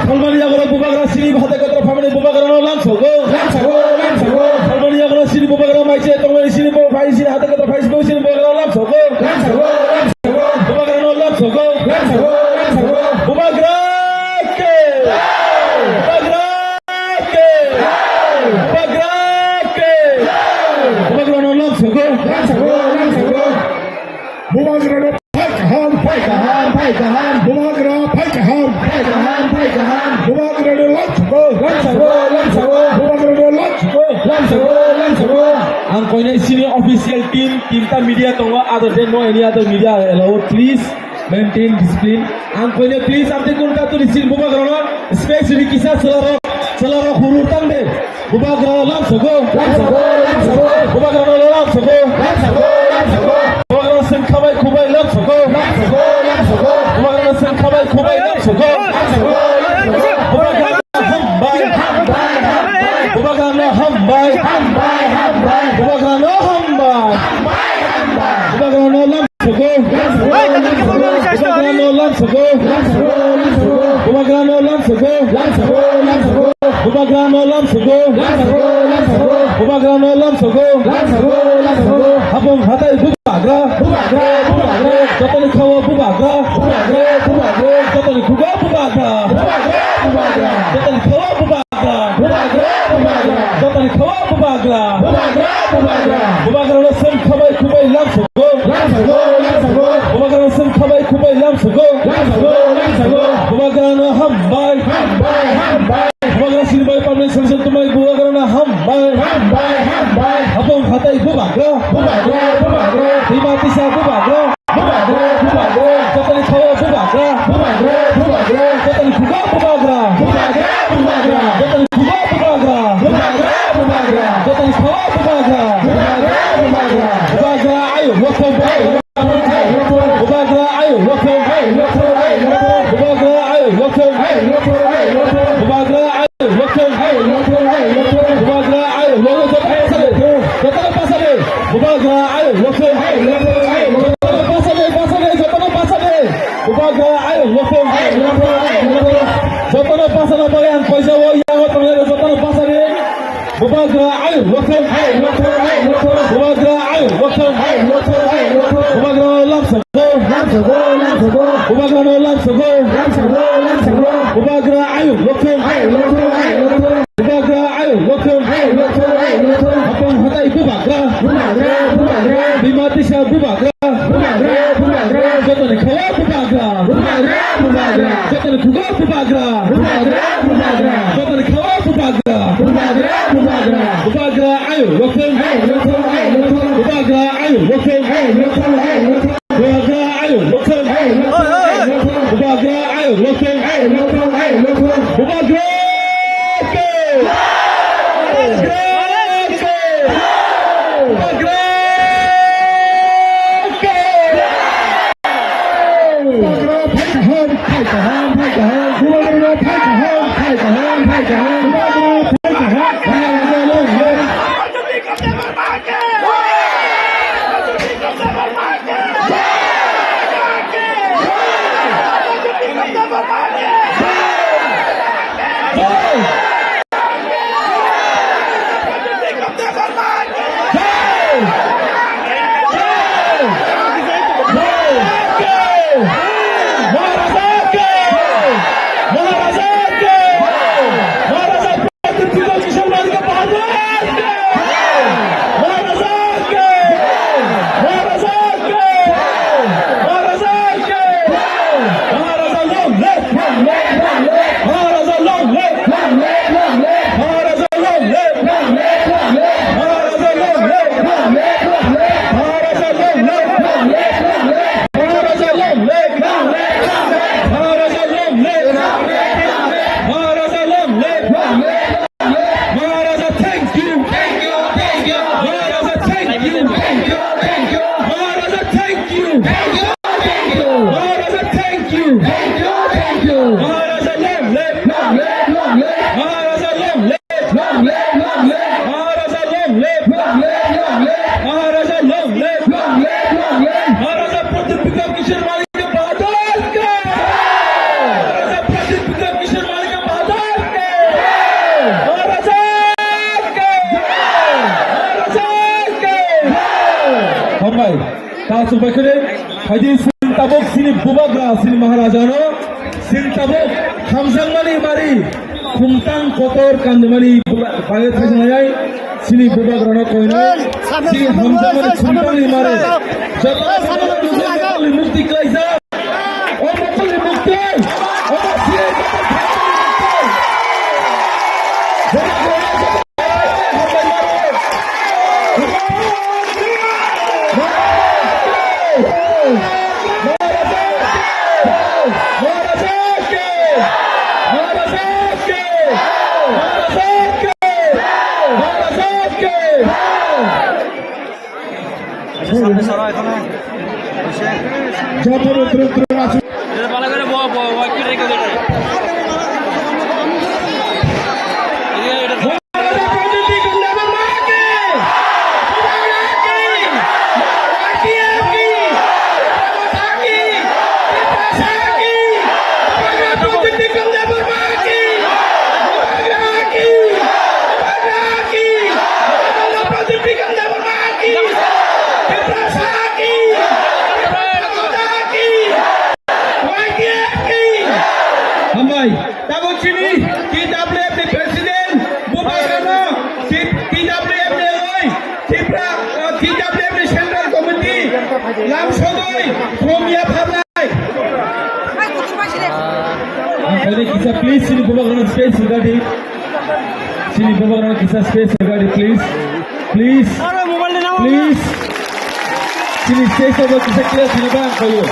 Salmani yagra bubagra sini hate katra family bubagra no lam sogo. Salmani yagra sini bubagra mai che tongmani sini bo phai sini hate katra phai sini bubagra no lam sogo. Bubagra no lam sogo. Bubagra ke. Bubagra ke. Bubagra ke. Bubagra no lam sogo. Bubagra no phai kaham, phai kaham, phai kaham. Bubagra phai kaham, phai kaham, phai kaham. Bubagra no lam sogo. Lam sogo, lam sogo. Bubagra no lam sogo. Lam sogo, lam sogo. Ang koinai sini official team, tinta media tongo, other than no any other media allowed, please. Maintain discipline. Ang koine please, ang tei kun katuni sin bubagrano space ri kisa selarok, selarok hurur tang de. Bubagrano lam sogo. Lam sogo, lam sogo. Bubagrano lam sogo. Lam sogo, lam sogo. Bubagrano sen khabai khubai lam sogo. Lam sogo, lam sogo. Bubagrano sen khabai khubai lam sogo. Lam sogo, lam sogo. Bubagrano hambai. Hambai, hambai, hambai. Bubagrano hambai. Hambai, hambai, hambai. Bubagrano hambai. Hambai, hambai. Bubagrano lam sogo. Bubagrano lam sogo. Bubagrano lam sogo. Bubagrano lam sogo. Hapung hatai bubagra. Jotoni khawa bubagra. Jotoni khuga bubagra. Jotoni khawa bubagra. Bubagra, bubagra. Jotoni khawa bubagra. Bubagra, bubagra. Bubagrano sen khabai khubai lam sogo. Lam sogo, lam sogo. Bubagrano sen khabai khubai lam sogo. Lam sogo, lam sogo. Bubagrano hambai. Hambai, hambai. Bubagra sinibai pamni solution tumai bubagrano hambai. Hambai, hambai. Hapung hatai bubagra. Bubagra, bubagra. Hima tisa bubagra. Bubagra, bubagra. Jotoni khawa bubagra. Bubagra, bubagra. Jotoni khuga bubagra. Bubagra, bubagra. Jotoni khuga bubagra. Bubagra, bubagra. Jotoni khawa bubagra. Bubagra, bubagra. Bubagra ayo lokhong. Bubagra ayo lokhong. Bubagra ayo lokhong. Bubagra ayo lokhong. Jotoni pasade. Bubagra ayo lokhong. Jotoni pasade, pasade, jotoni pasade. Bubagra ayo lokhong. Jotoni pasade bagwi ang koisa o yang o tongnai jotoni pasade. Bubagra ayo lokhong. Bubagra ayo lokhong. Bubagra lam sogo. Bubagra no lam sogo. Bubagra ayo lokhong. Bubagra ayo lokhong. Hapung hatai bubagra. Bima tisa bubagra. Jotoni khawa bubagra. Jotoni khuga bubagra. Jotoni khawa bubagra. Bubagra ayo lokhong. Bubagra ayo lokhong. Bubagra ayo lokhong. Bubagra ayo lokhong. Bubagra ke. Bubagra ke. Bubagra. Paikhe, haidi chwng tabuk chini bubagra, chini Maharajano, chwng tabuk hamjakmani mari, khumtang kotor kandimani bagwi thaijaknai, chini bubagrano koinai, chini hamjakmani khumtangni mari, joto mukti klaijak, o mukti, o mukti. Hambai, tabuk chini T W F ni president, bubagrano, T-, T W F ni loi, Tipra, uh, T W F ni central committee, lam sogoi, khum yapharnai. Ang khaini kisa please chini bubagrano space rwgadi. Chini bubagrano kisa space rwgadi, please. Please. Please. Chini space rok kisa clear khwna ba ang khaio.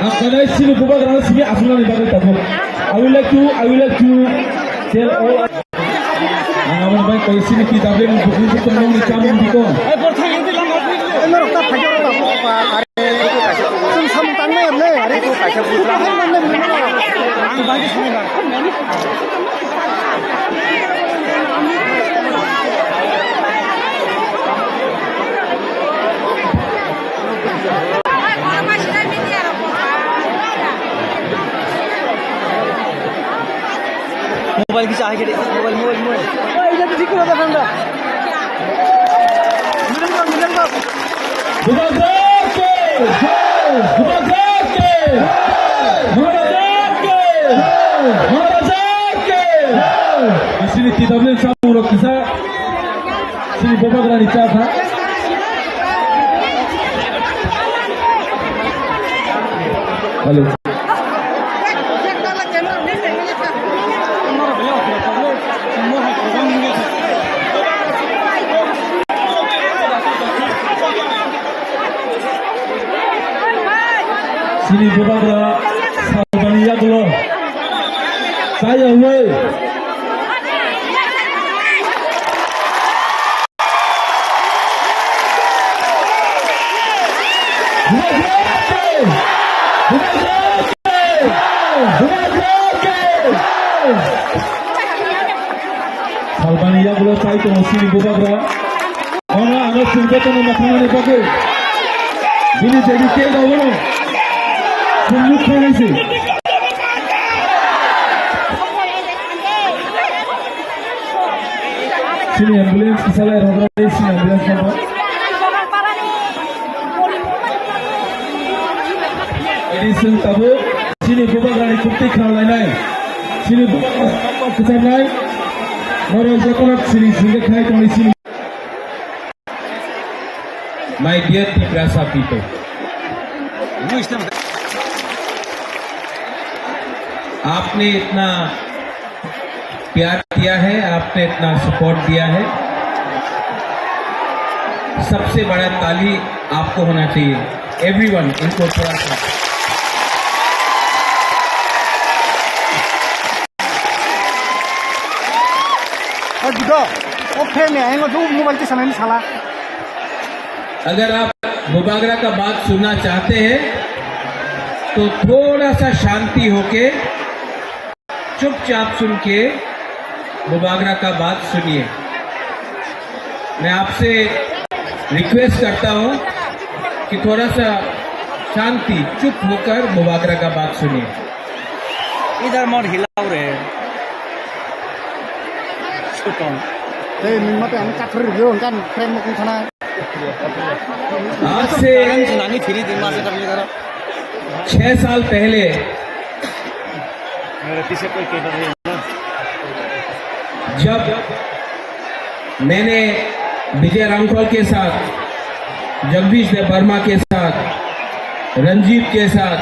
Ang khaini chini bubagrano simi aswknani bagwi tabuk. I would like to, I would like to tell all. Ang abo bai koi sini T W ni bukung bukung nong ni chamung bikon. Mobile kisa hai kede, mobile, mobile, mobile. Oi, ida tu thik kora da phanda. Middle ball, middle ball. Bubagra ke! Bubagra ke! Bubagra ke! Bubagra ke! Asini T W chamung rok kisa. Chini bubagrani cha kha. Hello. Chini bubagra salbani yagulo. Chaya hoi. Salbani yagulo chai tongo chini bubagra. Ono ano chwngkhe tono mwkhangmani bagwi. Bini jadi khe dawono. Chwng nuk khainai se. Chini ambulance kisa lai rwgwlai chini ambulance no. Ini chwng tabuk chini bubagrani kwtwi khlainai. Chini bubagra kwcharnai. Norok jotono chini singkhe khai tongwi chini. My dear Tiprasa people, आपने इतना प्यार दिया है, आपने इतना सपोर्ट दिया है, सबसे बड़ा ताली आपको होना चाहिए। Everyone, इनको थोड़ा सा। O judo, o fan ni ayang o mobile kisa nani sala. अगर आप बुबागरा का बात सुनना चाहते हैं तो थोड़ा सा शांति होके चुपचाप सुन के बुबागरा का बात सुनिए। मैं आपसे रिक्वेस्ट करता हूँ कि थोड़ा सा शांति, चुप होकर बुबागरा का बात सुनिए। Idhar mor hilao re. Sutong. Tei nwng mate ang kathar rwgwi ang kan frame mokong thana. आज से छह साल पहले जब मैंने विजय रामफल के साथ, जगदीश देव वर्मा के साथ, रंजीत के साथ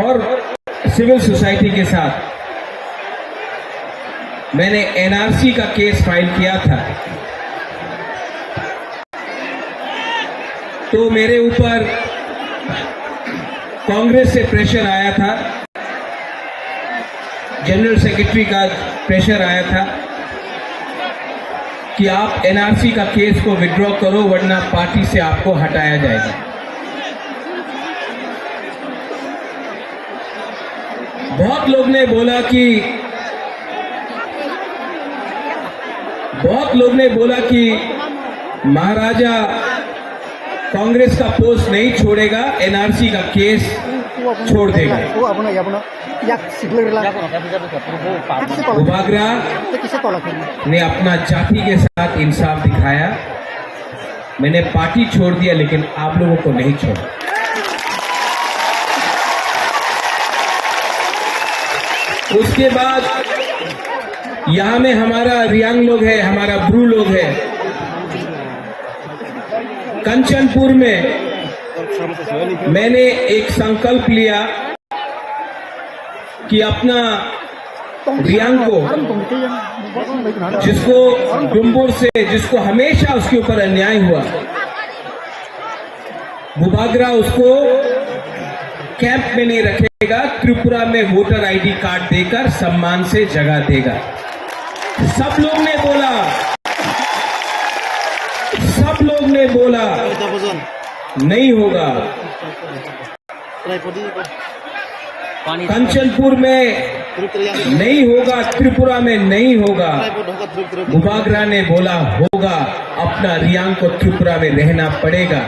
और सिविल सोसाइटी के साथ मैंने एनआरसी का केस फाइल किया था, तो मेरे ऊपर कांग्रेस से प्रेशर आया था, जनरल सेक्रेटरी का प्रेशर आया था कि आप एनआरसी का केस को विड्रॉ करो, वरना पार्टी से आपको हटाया जाएगा। बहुत लोग ने बोला कि बहुत लोग ने बोला कि महाराजा कांग्रेस का पोस्ट नहीं छोड़ेगा, एनआरसी का केस छोड़ देगा। बुबागरा ने अपना जाति के साथ इंसाफ दिखाया। मैंने पार्टी छोड़ दिया, लेकिन आप लोगों को नहीं छोड़ा। उसके बाद यहाँ में हमारा रियांग लोग है, हमारा ब्रू लोग है। कंचनपुर में मैंने एक संकल्प लिया कि अपना रियांग को, जिसको डुम्बुर से, जिसको हमेशा उसके ऊपर अन्याय हुआ, बुबागरा उसको कैंप में नहीं रखेगा, त्रिपुरा में वोटर आईडी कार्ड देकर सम्मान से जगह देगा। सब लोग ने बोला, सब लोग ने बोला, नहीं होगा। कंचनपुर में नहीं होगा, त्रिपुरा में नहीं होगा। बुबागरा ने बोला होगा, अपना रियांग को त्रिपुरा में रहना पड़ेगा।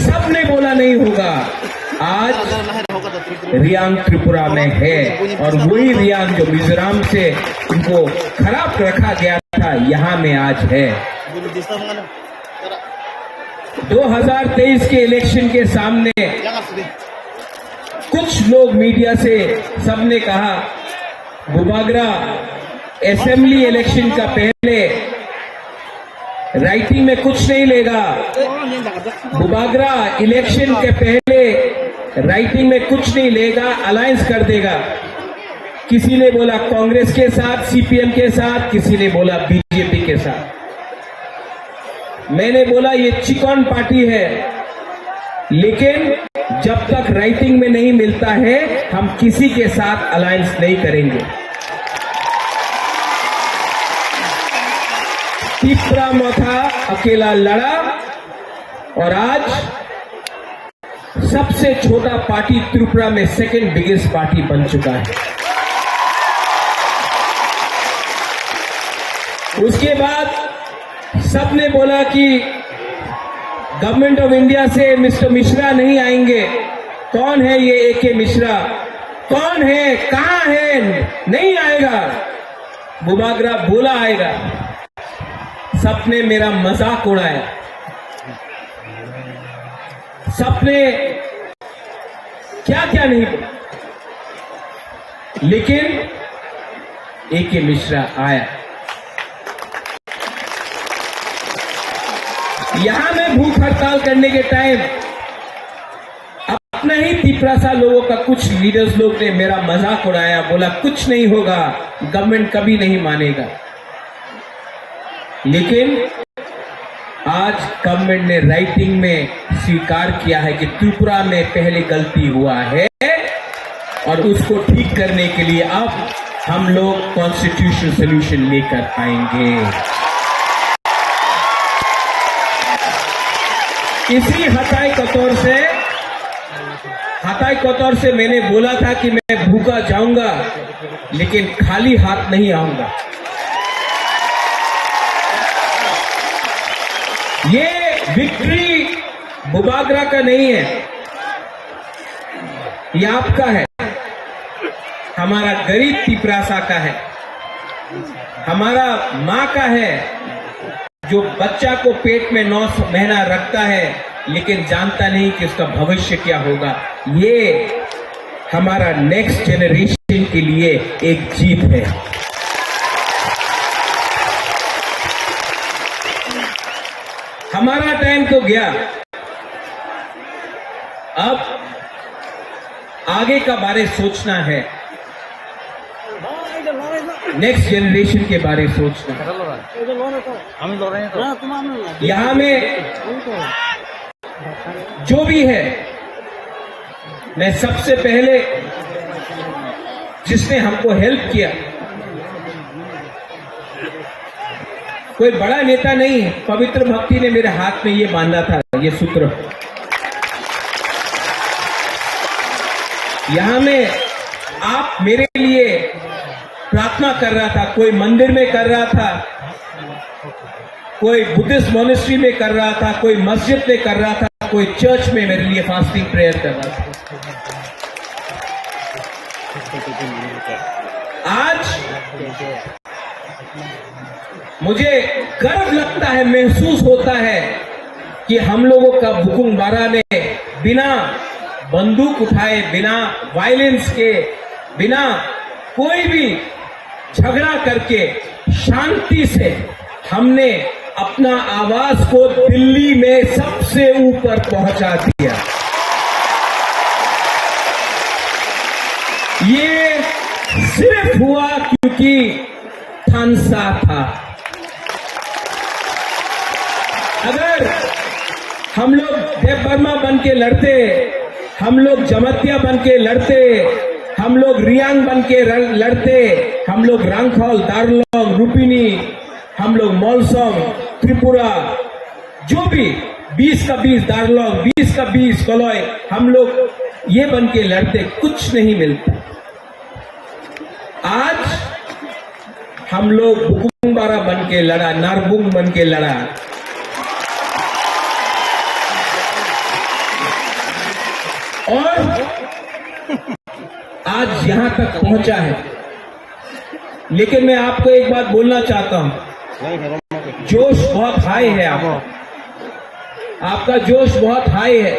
सबने बोला नहीं होगा, आज रियांग त्रिपुरा में है और वही रियांग जो मिजोरम से उनको खराब रखा गया था, यहाँ में आज है। दो हज़ार तेईस के इलेक्शन के सामने कुछ लोग मीडिया से सबने कहा, बुबागरा असेंबली इलेक्शन का पहले राइटिंग में कुछ नहीं लेगा। बुबागरा इलेक्शन के पहले राइटिंग में कुछ नहीं लेगा, अलायंस कर देगा। किसी ने बोला कांग्रेस के साथ, सीपीएम के साथ, किसी ने बोला बीजेपी के साथ। मैंने बोला ये चिकन पार्टी है, लेकिन जब तक राइटिंग में नहीं मिलता है, हम किसी के साथ अलायंस नहीं करेंगे। तिपरा मथा अकेला लड़ा और आज सबसे छोटा पार्टी त्रिपुरा में सेकंड बिगेस्ट पार्टी बन चुका है। उसके बाद सबने बोला कि गवर्नमेंट ऑफ इंडिया से मिस्टर मिश्रा नहीं आएंगे। कौन है ये एके मिश्रा? कौन है, कहाँ है? नहीं आएगा। बुबागरा बोला आएगा। सबने मेरा मजाक उड़ाया। सबने क्या क्या नहीं बोला, लेकिन एके मिश्रा आया। यहां मैं भूख हड़ताल करने के टाइम अपने ही तिपरासा लोगों का कुछ लीडर्स लोग ने मेरा मजाक उड़ाया, बोला कुछ नहीं होगा, गवर्नमेंट कभी नहीं मानेगा। लेकिन आज गवर्नमेंट ने राइटिंग में स्वीकार किया है कि त्रिपुरा में पहले गलती हुआ है और उसको ठीक करने के लिए अब हम लोग कॉन्स्टिट्यूशनल सॉल्यूशन लेकर आएंगे। इसी हटाई कतौर से, हटाई कतौर से मैंने बोला था कि मैं भूखा जाऊंगा, लेकिन खाली हाथ नहीं आऊंगा। ये विक्ट्री बुबागरा का नहीं है, ये आपका है, हमारा गरीब तिपरासा का है, हमारा माँ का है, जो बच्चा को पेट में नौ महीना रखता है, लेकिन जानता नहीं कि उसका भविष्य क्या होगा। ये हमारा नेक्स्ट जनरेशन के लिए एक जीत है। हमारा टाइम तो गया, अब आगे का बारे सोचना है, नेक्स्ट जनरेशन के बारे सोचना। यहाँ में जो भी है, मैं सबसे पहले जिसने हमको हेल्प किया, कोई बड़ा नेता नहीं है, पवित्र भक्ति ने मेरे हाथ में ये बांधा था, ये सूत्र। यहाँ में आप मेरे लिए प्रार्थना कर रहा था, कोई मंदिर में कर रहा था, कोई बुद्धिस्ट मॉनेस्ट्री में कर रहा था, कोई मस्जिद में कर रहा था, कोई चर्च में मेरे लिए फास्टिंग प्रेयर कर रहा था। आज मुझे गर्व लगता है, महसूस होता है कि हम लोगों का बुकुंग बारा ने बिना बंदूक उठाए, बिना वायलेंस के, बिना कोई भी झगड़ा करके शांति से हमने अपना आवाज को दिल्ली में सबसे ऊपर पहुंचा दिया। ये सिर्फ हुआ क्योंकि थानसा था। अगर हम लोग देव वर्मा बन के लड़ते, हम लोग जमातिया बन के लड़ते, हम लोग रियांग बन के र-, लड़ते, हम लोग रांगखल, दारलोंग, रुपिनी, हम लोग मोलसोंग, त्रिपुरा, जो भी बीस का बीस दारलोंग, बीस का बीस कलोय, हम लोग ये बन के लड़ते, कुछ नहीं मिलता। आज हम लोग बुकुंग बारा बन के लड़ा, नारबुंग बन के लड़ा, और आज यहाँ तक पहुंचा है। लेकिन मैं आपको एक बात बोलना चाहता हूं, जोश बहुत हाई है आपका, आपका जोश बहुत हाई है।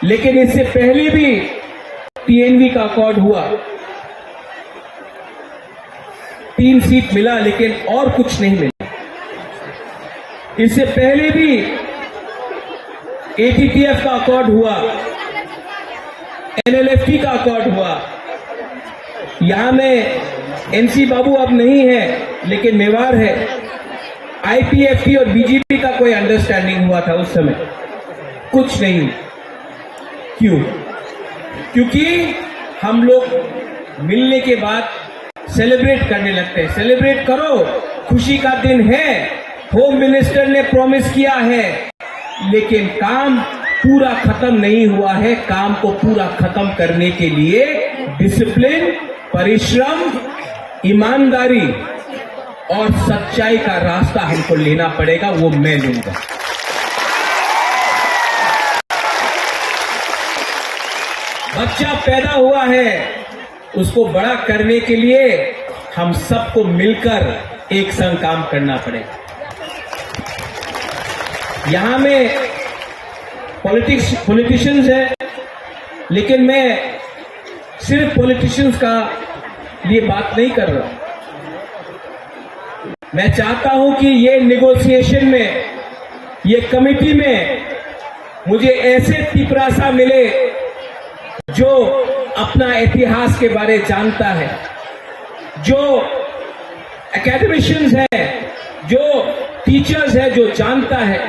लेकिन इससे पहले भी टीएनवी का अकॉर्ड हुआ, तीन सीट मिला, लेकिन और कुछ नहीं मिला। इससे पहले भी एटीटीएफ का अकॉर्ड हुआ, एनएलएफटी का अकॉर्ड हुआ। यहाँ में एनसी बाबू अब नहीं है, लेकिन मेवाड़ है। आईपीएफटी और बीजेपी का कोई अंडरस्टैंडिंग हुआ था उस समय, कुछ नहीं। क्यों? क्योंकि हम लोग मिलने के बाद सेलिब्रेट करने लगते हैं। सेलिब्रेट करो, खुशी का दिन है। होम मिनिस्टर ने प्रॉमिस किया है, लेकिन काम पूरा खत्म नहीं हुआ है। काम को पूरा खत्म करने के लिए डिसिप्लिन, परिश्रम, ईमानदारी और सच्चाई का रास्ता हमको लेना पड़ेगा, वो मैं लूंगा। बच्चा पैदा हुआ है, उसको बड़ा करने के लिए हम सबको मिलकर एक संग काम करना पड़ेगा। यहाँ में पॉलिटिक्स, पॉलिटिशियंस हैं, लेकिन मैं सिर्फ पॉलिटिशियंस का लिए बात नहीं कर रहा। मैं चाहता हूं कि ये नेगोशिएशन में, ये कमेटी में मुझे ऐसे तिपरासा मिले जो अपना इतिहास के बारे जानता है, जो एकेडमिशियंस है, जो टीचर्स है, जो जानता है।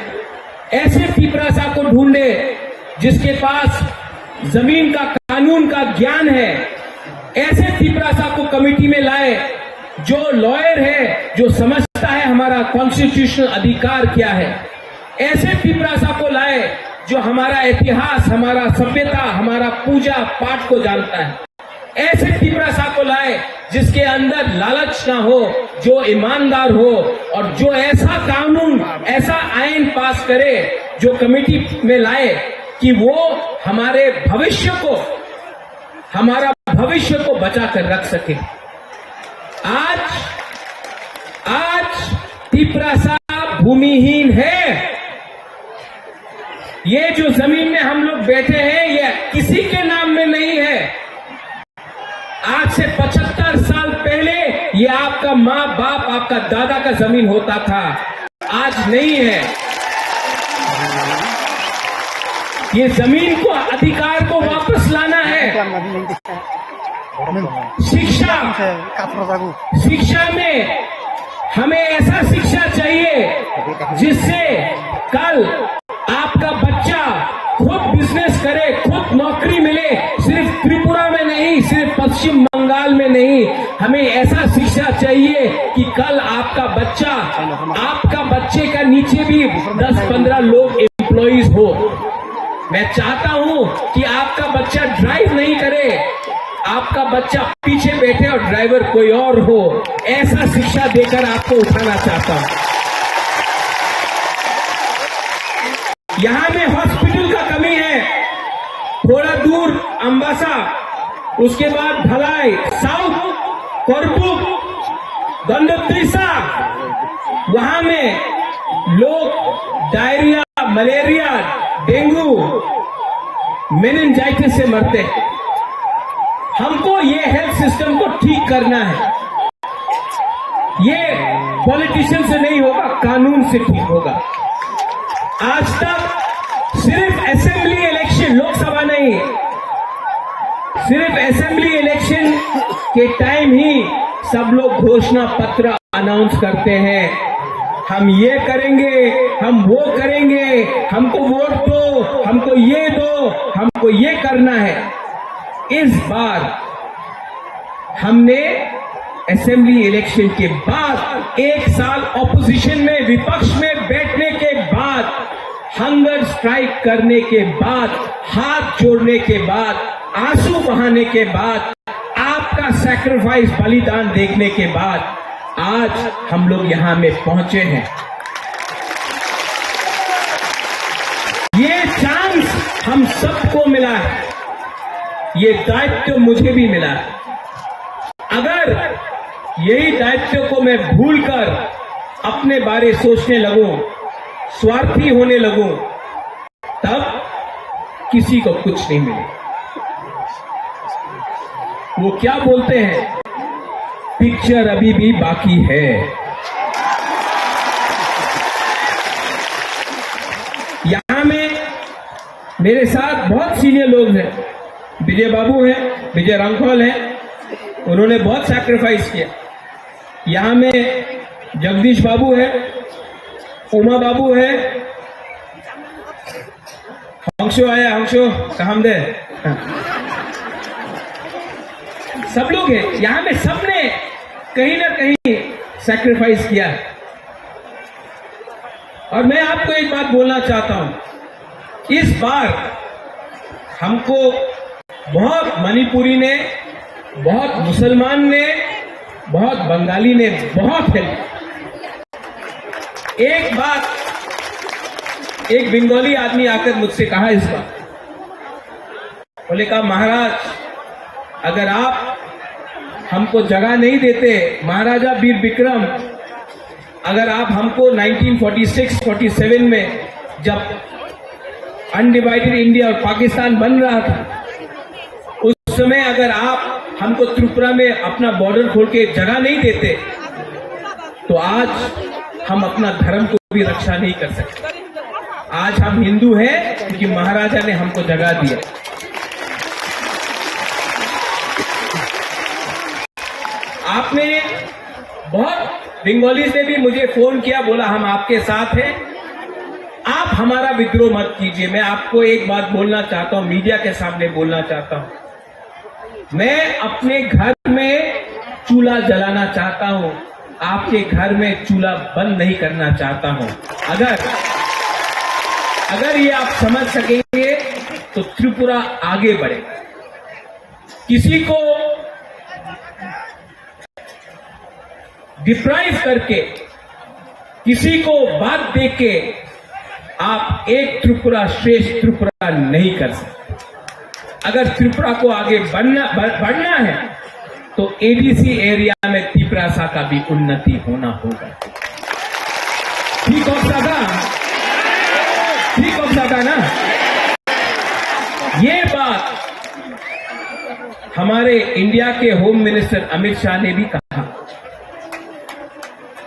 ऐसे तिपरासा को ढूंढे जिसके पास जमीन का, कानून का ज्ञान है। ऐसे तिपरासा को कमेटी में लाए जो लॉयर है, जो समझता है हमारा कॉन्स्टिट्यूशनल अधिकार क्या है। ऐसे तिपरासा को लाए जो हमारा इतिहास, हमारा सभ्यता, हमारा पूजा पाठ को जानता है। ऐसे तिपरासा को लाए जिसके अंदर लालच ना हो, जो ईमानदार हो और जो ऐसा कानून, ऐसा आइन पास करे, जो कमेटी में लाए कि वो हमारे भविष्य को, हमारा भविष्य को बचा कर रख सके। आज, आज तिपरासा भूमिहीन है। ये जो जमीन में हम लोग बैठे हैं, ये किसी के नाम में नहीं है। आज से पचहत्तर साल पहले ये आपका माँ बाप, आपका दादा का जमीन होता था, आज नहीं है। ये जमीन को, अधिकार को वापस लाना है। शिक्षा, शिक्षा में हमें ऐसा शिक्षा चाहिए जिससे कल आपका बच्चा खुद बिजनेस करे, खुद नौकरी मिले। सिर्फ त्रिपुरा में नहीं, सिर्फ पश्चिम बंगाल में नहीं, हमें ऐसा शिक्षा चाहिए कि कल आपका बच्चा, आपका बच्चे का नीचे भी दस पन्द्रह लोग एम्प्लॉइज हो। मैं चाहता हूं कि आपका बच्चा ड्राइव नहीं करे, आपका बच्चा पीछे बैठे और ड्राइवर कोई और हो। ऐसा शिक्षा देकर आपको उठाना चाहता हूं। यहाँ में हॉस्पिटल का कमी है, थोड़ा दूर अम्बासा, उसके बाद धलाई, साउथ, करबुक, गंडोत्रिसा, वहां में लोग डायरिया, मलेरिया, डेंगू, मेनिंजाइटिस से मरते हैं। हमको ये हेल्थ सिस्टम को ठीक करना है। ये पॉलिटिशियन से नहीं होगा, कानून से ठीक होगा। आज तक सिर्फ असेंबली इलेक्शन, लोकसभा नहीं, सिर्फ असेंबली इलेक्शन के टाइम ही सब लोग घोषणा पत्र अनाउंस करते हैं, हम ये करेंगे, हम वो करेंगे, हमको वोट दो, हमको ये दो, हमको ये करना है। इस बार हमने असेंबली इलेक्शन के बाद एक साल ऑपोजिशन में, विपक्ष में बैठने के बाद, हंगर स्ट्राइक करने के बाद, हाथ जोड़ने के बाद, आंसू बहाने के बाद, आपका सैक्रिफाइस, बलिदान देखने के बाद आज हम लोग यहां में पहुंचे हैं। ये चांस हम सबको मिला है, ये दायित्व मुझे भी मिला है। अगर यही दायित्व को मैं भूलकर अपने बारे सोचने लगूं, स्वार्थी होने लगूं, तब किसी को कुछ नहीं मिले। वो क्या बोलते हैं, पिक्चर अभी भी बाकी है। यहां में मेरे साथ बहुत सीनियर लोग हैं, विजय बाबू हैं, विजय रांखल हैं, उन्होंने बहुत सैक्रिफाइस किया। यहाँ में जगदीश बाबू है, उमा बाबू है, हंसो आया, हंसो, काम दे। सब लोग हैं यहाँ में, सबने कहीं ना कहीं सैक्रिफाइस किया है। और मैं आपको एक बात बोलना चाहता हूं, इस बार हमको बहुत मणिपुरी ने, बहुत मुसलमान ने, बहुत बंगाली ने बहुत हेल्प। एक बात, एक बंगाली आदमी आकर मुझसे कहा इस बार, बोले, कहा, महाराज, अगर आप हमको जगह नहीं देते, महाराजा वीर विक्रम, अगर आप हमको nineteen forty six forty seven में, जब अनडिवाइडेड इंडिया और पाकिस्तान बन रहा था, उस समय अगर आप हमको त्रिपुरा में अपना बॉर्डर खोल के जगह नहीं देते, तो आज हम अपना धर्म को भी रक्षा नहीं कर सकते। आज हम हिंदू हैं क्योंकि महाराजा ने हमको जगह दिया। आपने बहुत, बंगालीज ने भी मुझे फोन किया, बोला, हम आपके साथ हैं, आप हमारा विद्रोह मत कीजिए। मैं आपको एक बात बोलना चाहता हूं, मीडिया के सामने बोलना चाहता हूं, मैं अपने घर में चूल्हा जलाना चाहता हूं, आपके घर में चूल्हा बंद नहीं करना चाहता हूं। अगर, अगर ये आप समझ सकेंगे तो त्रिपुरा आगे बढ़ेगा। किसी को डिप्राइव करके, किसी को बात दे के आप एक त्रिपुरा श्रेष्ठ त्रिपुरा नहीं कर सकते। अगर त्रिपुरा को आगे बढ़ना, बढ़-, बढ़ना है, तो एडीसी एरिया में तिपरासा का भी उन्नति होना होगा। ठीक हो सका? ठीक हो सका ना? ये बात हमारे इंडिया के होम मिनिस्टर अमित शाह ने भी कहा,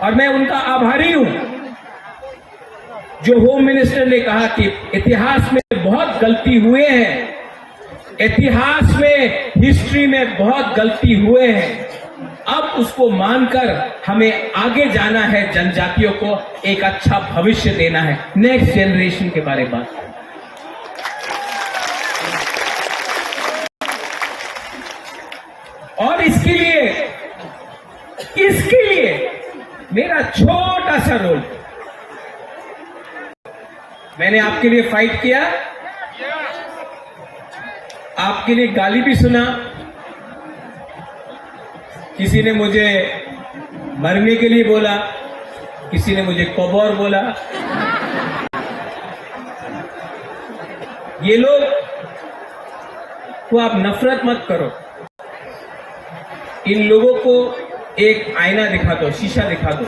और मैं उनका आभारी हूं, जो होम मिनिस्टर ने कहा कि इतिहास में बहुत गलती हुए हैं, इतिहास में, हिस्ट्री में बहुत गलती हुए हैं, अब उसको मानकर हमें आगे जाना है, जनजातियों को एक अच्छा भविष्य देना है, नेक्स्ट जनरेशन के बारे में बात करना। और इसके लिए, इसके लिए मेरा छोटा सा रोल, मैंने आपके लिए फाइट किया, आपके लिए गाली भी सुना, किसी ने मुझे मरने के लिए बोला, किसी ने मुझे कबर बोला। ये लोग को आप नफरत मत करो, इन लोगों को एक आईना दिखा दो, शीशा दिखा दो।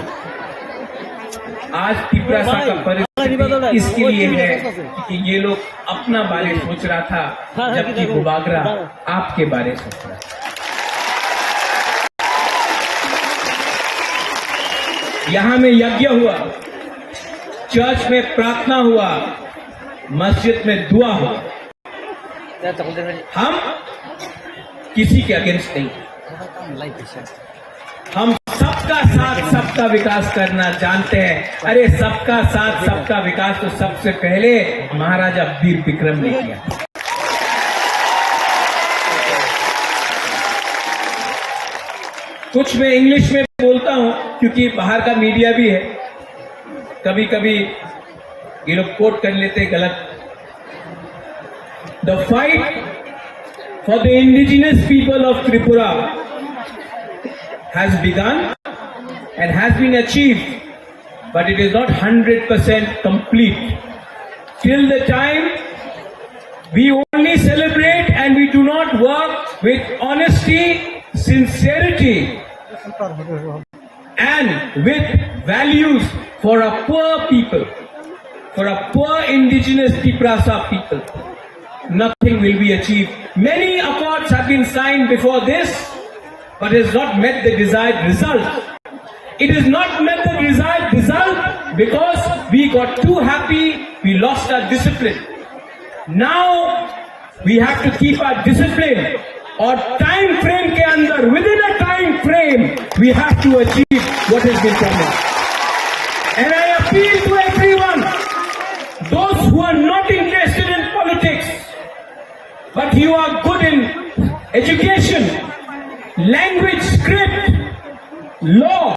आज तिपरासा का परिस्थिति इसके लिए है कि ये लोग अपना बारे सोच रहा था, जबकि बुबागरा आपके बारे सोच रहा था। यहाँ में यज्ञ हुआ, चर्च में प्रार्थना हुआ, मस्जिद में दुआ हुआ। हम किसी के अगेंस्ट नहीं, हम सबका साथ सबका विकास करना जानते हैं। अरे, सबका साथ सबका विकास तो सबसे पहले महाराजा वीर विक्रम ने किया। कुछ मैं इंग्लिश में बोलता हूं क्योंकि बाहर का मीडिया भी है, कभी कभी ये लोग कोट कर लेते हैं गलत। The fight for the indigenous people of Tripura has begun and has been achieved, but it is not hundred percent complete. Till the time we only celebrate and we do not work with honesty, sincerity, and with values for a poor people, for a poor indigenous Tiprasa people, nothing will be achieved. Many accords have been signed before this, but has not met the desired result. It has not met the desired result because we got too happy, we lost our discipline. Now, we have to keep our discipline और time frame के अंदर, within a time frame, we have to achieve what has been promised. And I appeal to everyone, those who are not interested in politics, but you are good in education, language, script, law,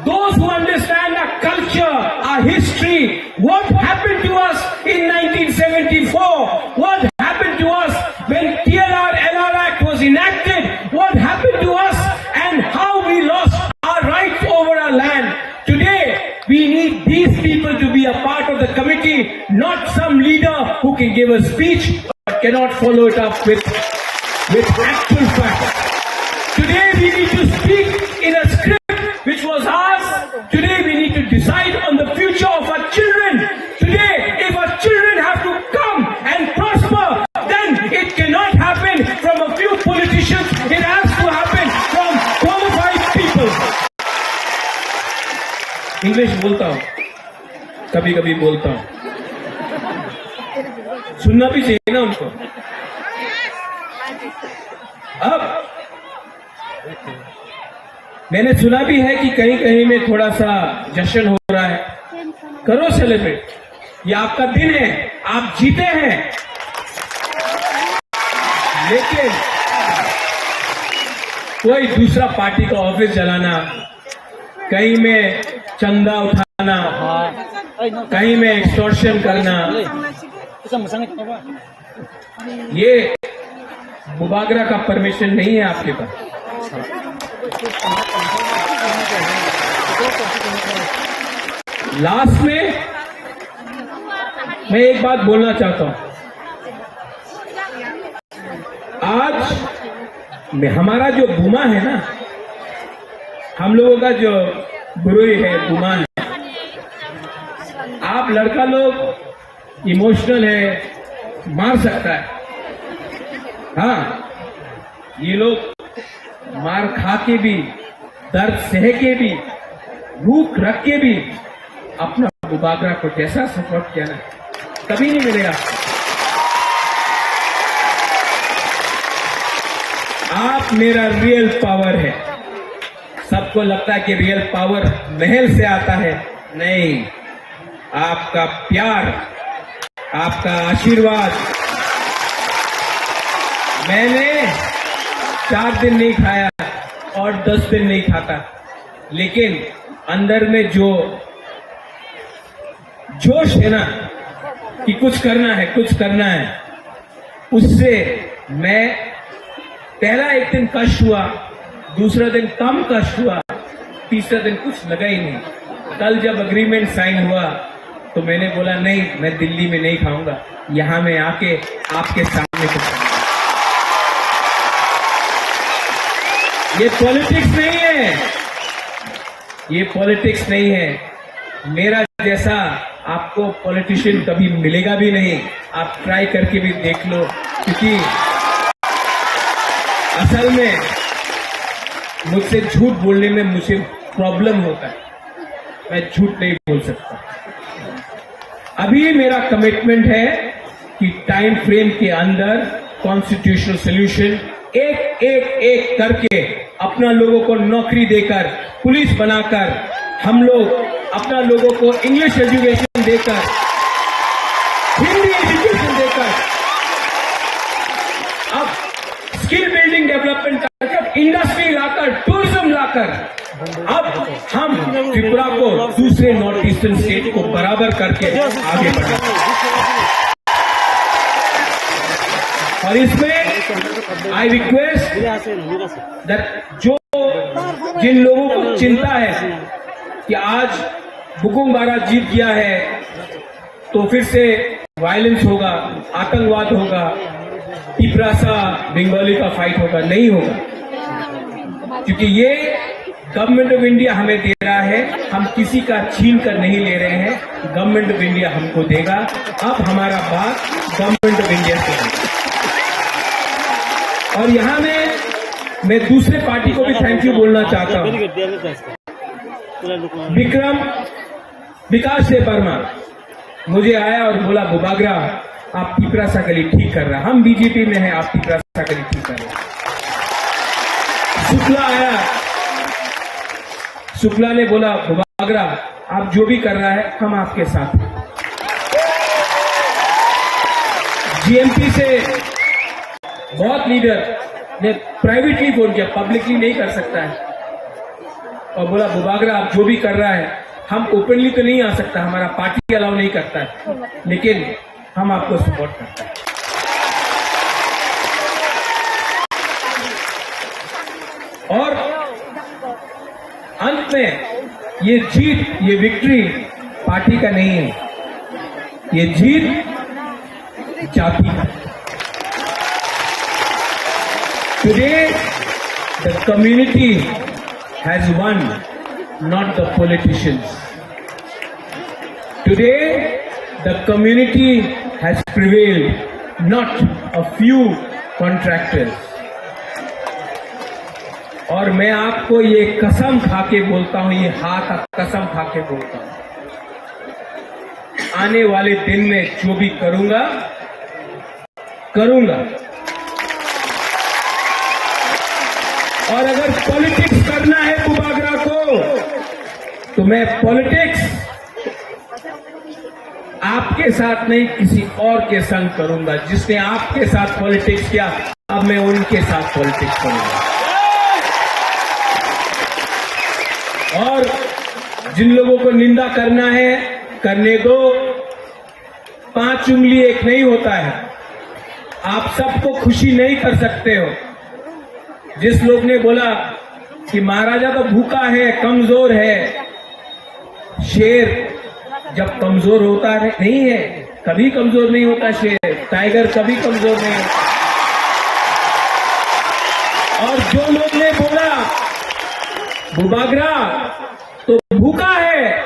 those who understand our culture, our history, what happened to us in nineteen seventy-four, what happened to us when T R R L R Act was enacted, what happened to us and how we lost our rights over our land. Today, we need these people to be a part of the committee, not some leader who can give a speech but cannot follow it up with, with actual facts. Today we need to speak in a script which was ours. Today we need to decide on the future of our children. Today, if our children have to come and prosper, then it cannot happen from a few politicians. It has to happen from qualified people. English बोलता हूँ, कभी कभी बोलता हूँ, सुनना भी चाहिए ना उनको। अब मैंने सुना भी है कि कहीं कहीं में थोड़ा सा जश्न हो रहा है, करो सेलिब्रेट, ये आपका दिन है, आप जीते हैं। लेकिन कोई दूसरा पार्टी का ऑफिस जलाना, कहीं में चंदा उठाना, कहीं में एक्सटॉर्शन करना, ये बुबागरा का परमिशन नहीं है आपके पास। लास्ट में मैं एक बात बोलना चाहता हूँ। आज में हमारा जो बुमा है ना, हम लोगों का जो बुरुई है, बुमा है, आप लड़का लोग इमोशनल है, मार सकता है। हाँ, ये लोग मार खा के भी, दर्द सह के भी, भूख रख के भी अपना बुबागरा को जैसा सपोर्ट किया ना, कभी नहीं मिलेगा। आप मेरा रियल पावर है। सबको लगता है कि रियल पावर महल से आता है, नहीं, आपका प्यार, आपका आशीर्वाद। मैंने चार दिन नहीं खाया और दस दिन नहीं खाता, लेकिन अंदर में जो जोश है ना कि कुछ करना है, कुछ करना है, उससे मैं पहला एक दिन कष्ट हुआ, दूसरा दिन कम कष्ट हुआ, तीसरा दिन कुछ लगा ही नहीं। कल जब एग्रीमेंट साइन हुआ तो मैंने बोला, "नहीं, मैं दिल्ली में नहीं खाऊंगा, यहाँ मैं आके आपके सामने कुछ खाऊंगा।" ये पॉलिटिक्स नहीं है, ये पॉलिटिक्स नहीं है। मेरा जैसा आपको पॉलिटिशियन कभी मिलेगा भी नहीं, आप ट्राई करके भी देख लो, क्योंकि असल में मुझसे झूठ बोलने में मुझे प्रॉब्लम होता है, मैं झूठ नहीं बोल सकता। अभी मेरा कमिटमेंट है कि टाइम फ्रेम के अंदर कॉन्स्टिट्यूशनल सॉल्यूशन एक एक एक करके अपना लोगों को नौकरी देकर, पुलिस बनाकर, हम लोग अपना लोगों को इंग्लिश एजुकेशन देकर, हिंदी एजुकेशन देकर, अब स्किल बिल्डिंग डेवलपमेंट कर, इंडस्ट्री लाकर, टूरिज्म लाकर, अब हम त्रिपुरा को दूसरे नॉर्थ ईस्टर्न स्टेट को बराबर करके आगे बढ़ेंगे। और इसमें आई रिक्वेस्ट दैट जो, जिन लोगों को चिंता है कि आज बुकुम बारा जीत गया है, तो फिर से वायलेंस होगा, आतंकवाद होगा, तिपरासा बंगाली का फाइट होगा, नहीं होगा, क्योंकि ये गवर्नमेंट ऑफ इंडिया हमें दे रहा है, हम किसी का छीन कर नहीं ले रहे हैं, गवर्नमेंट ऑफ इंडिया हमको देगा। अब हमारा बात गवर्नमेंट ऑफ इंडिया से है। और यहाँ में मैं दूसरे पार्टी को भी थैंक यू बोलना चाहता हूँ। विक्रम विकास से वर्मा मुझे आया और बोला, "बुबागरा, आप तिपरासा के लिए ठीक कर रहे हैं, हम बीजेपी में हैं, आप तिपरासा के लिए ठीक कर रहे हैं।" शुक्ला आया, शुक्ला ने बोला, "बुबागरा, आप जो भी कर रहा है, हम आपके साथ हैं।" जीएमपी से बहुत लीडर ने प्राइवेटली फोन किया, पब्लिकली नहीं कर सकता है, और बोला, "बुबागरा, आप जो भी कर रहा है, हम ओपनली तो नहीं आ सकता, हमारा पार्टी अलाउ नहीं करता है, लेकिन हम आपको सपोर्ट करते हैं।" और अंत में ये जीत, ये विक्ट्री पार्टी का नहीं है, ये जीत जाति का। Today, the community has won, not the politicians. Today, the community has prevailed, not a few contractors. और मैं आपको ये कसम खा के बोलता हूं, ये हाथ कसम खा के बोलता हूं, आने वाले दिन में जो भी करूंगा, करूंगा। और अगर पॉलिटिक्स करना है बुबागरा को, तो मैं पॉलिटिक्स आपके साथ नहीं, किसी और के संग करूंगा। जिसने आपके साथ पॉलिटिक्स किया, अब मैं उनके साथ पॉलिटिक्स करूंगा। और जिन लोगों को निंदा करना है, करने दो। पांच उंगली एक नहीं होता है। आप सबको खुशी नहीं कर सकते हो। जिस लोग ने बोला कि महाराजा तो भूखा है, कमजोर है, शेर जब कमजोर होता है, नहीं है, कभी कमजोर नहीं होता शेर, टाइगर कभी कमजोर नहीं होता। और जो लोग ने बोला बुबागरा तो भूखा है,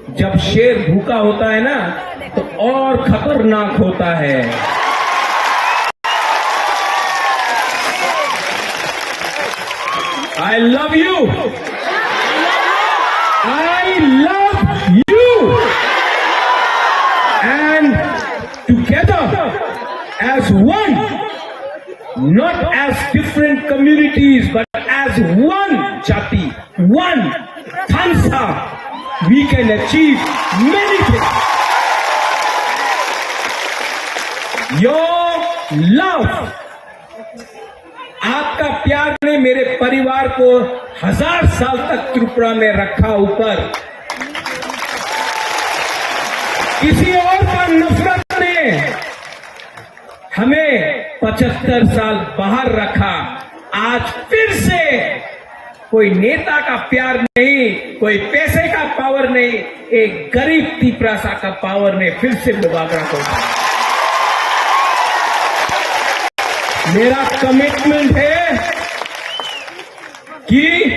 जब शेर भूखा होता है ना, तो और खतरनाक होता है। I love you. I love you. And together as one, not as different communities, but as one jati, one Thansa, we can achieve many things. Your love, आपका प्यार ने मेरे परिवार को हजार साल तक त्रिपुरा में रखा ऊपर। किसी और का नफरत ने हमें पचहत्तर साल बाहर रखा। आज फिर से कोई नेता का प्यार नहीं, कोई पैसे का पावर नहीं, एक गरीब तिपरासा का पावर ने फिर से बुबागरा को उठाया। मेरा कमिटमेंट है कि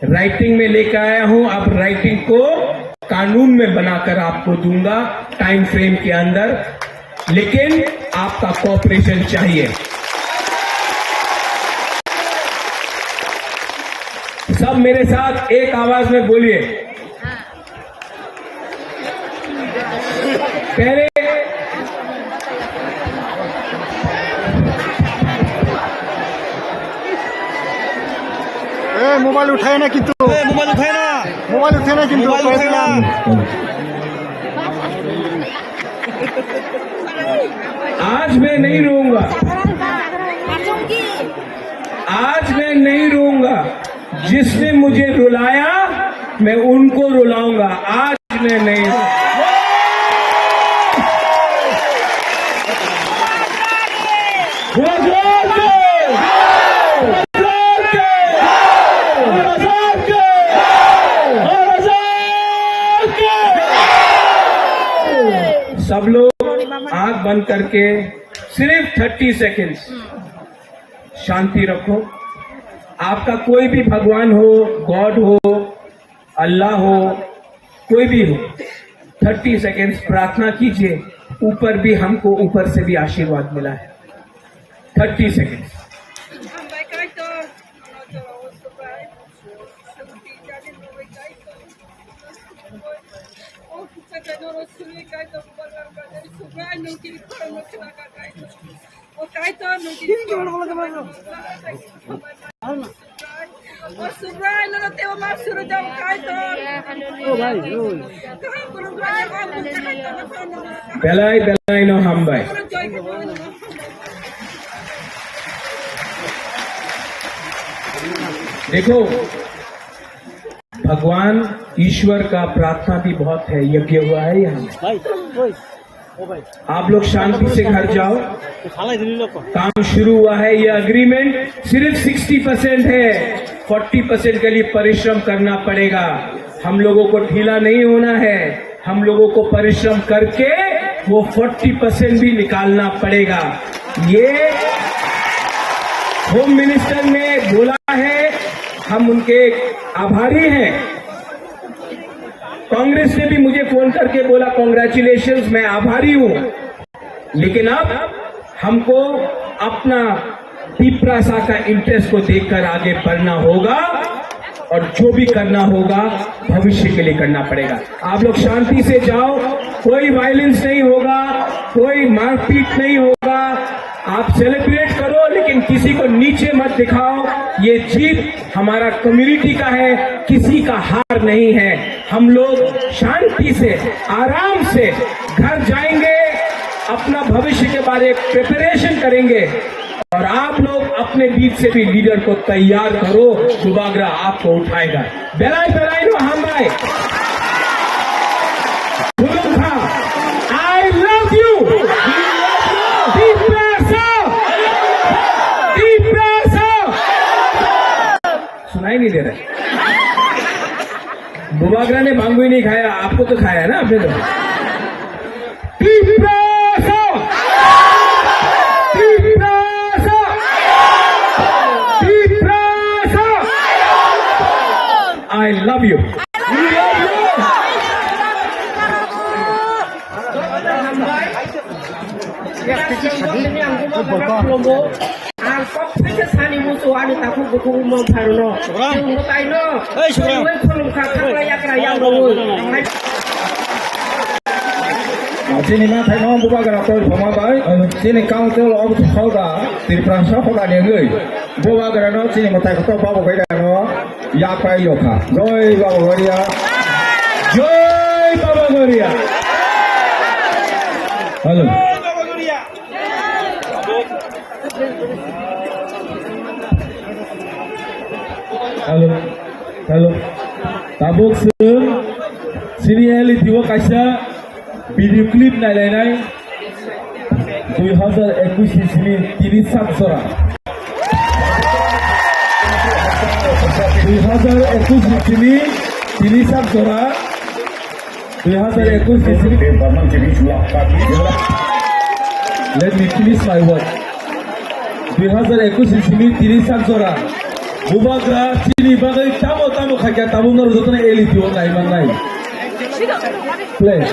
राइटिंग में लेकर आया हूं, अब राइटिंग को कानून में बनाकर आपको दूंगा टाइम फ्रेम के अंदर, लेकिन आपका कोऑपरेशन चाहिए। सब मेरे साथ एक आवाज में बोलिए। पहले ए, मोबाइल उठाए ना किंतु। ए, मोबाइल उठाए ना। मोबाइल उठाए ना किंतु। मोबाइल उठाए ना। आज मैं नहीं रोऊंगा। आज मैं नहीं रोऊंगा। जिसने मुझे रुलाया, मैं उनको रुलाऊंगा। आज मैं नहीं रोऊंगा। सब लोग आंख बंद करके सिर्फ थर्टी सेकेंड्स शांति रखो। आपका कोई भी भगवान हो, गॉड हो, अल्लाह हो, कोई भी हो, थर्टी सेकेंड्स प्रार्थना कीजिए। ऊपर भी, हमको ऊपर से भी आशीर्वाद मिला है। Thirty seconds. Belai belai no hambai. देखो, भगवान ईश्वर का प्रार्थना भी बहुत है, यज्ञ हुआ है यहाँ। आप लोग शांति से घर जाओ। काम शुरू हुआ है, ये एग्रीमेंट सिर्फ सिक्सटी परसेंट है, फोर्टी परसेंट के लिए परिश्रम करना पड़ेगा। हम लोगों को ढीला नहीं होना है, हम लोगों को परिश्रम करके वो फोर्टी परसेंट भी निकालना पड़ेगा। ये होम मिनिस्टर ने बोला है, हम उनके आभारी हैं। कांग्रेस ने भी मुझे फोन करके बोला, "कॉन्ग्रेचुलेशंस, मैं आभारी हूं।" लेकिन अब हमको अपना तिपरासा का इंटरेस्ट को देखकर आगे बढ़ना होगा और जो भी करना होगा भविष्य के लिए करना पड़ेगा। आप लोग शांति से जाओ, कोई वायलेंस नहीं होगा, कोई मारपीट नहीं होगा। आप सेलिब्रेट करो, लेकिन किसी को नीचे मत दिखाओ। ये जीत हमारा कम्युनिटी का है, किसी का हार नहीं है। हम लोग शांति से, आराम से घर जाएंगे, अपना भविष्य के बारे प्रिपरेशन करेंगे और आप लोग अपने बीच से भी लीडर को तैयार करो। बुबागरा आपको उठाएगा। Belai belai no hambai. Khulumkha. I love you. Tiprasa. Tiprasa. सुनाई नहीं दे रहा। Bubagra ne bangwi ni khaya, apko to khaya na apne to. Tiprasa! Tiprasa! Tiprasa! I love you. Ang kok phaikhe sani musu ani takhuk bukhuk mong pharono. Subram. Chwng mwtaino. Hey, Subram. Twiwi khulumkha khakla yakra yang rwi. Chini ma thaino bubagra toi phama bai. Chini council of hoda Tiprasa hoda ni wngwi. Bubagra no chini mwtai kotor babo bai no. Yapai yokha. Joi Baba Goria. Joi Baba Goria. Hello. Hello. Hello. Tabuk sir. Sini elitiwo kaisa. Video clip nailainai dui hazar ekush ni simi tini sak jora. Dui hazar ekush ni simi tini sak jora. Dui hazar ekush ni simi. Let me finish my word. Dui hazar ekush ni simi tini sak jora. Bubagra chini bagwi tamo tamo khaikha, tabuk norok jotono elitiwo nai mannai. Play.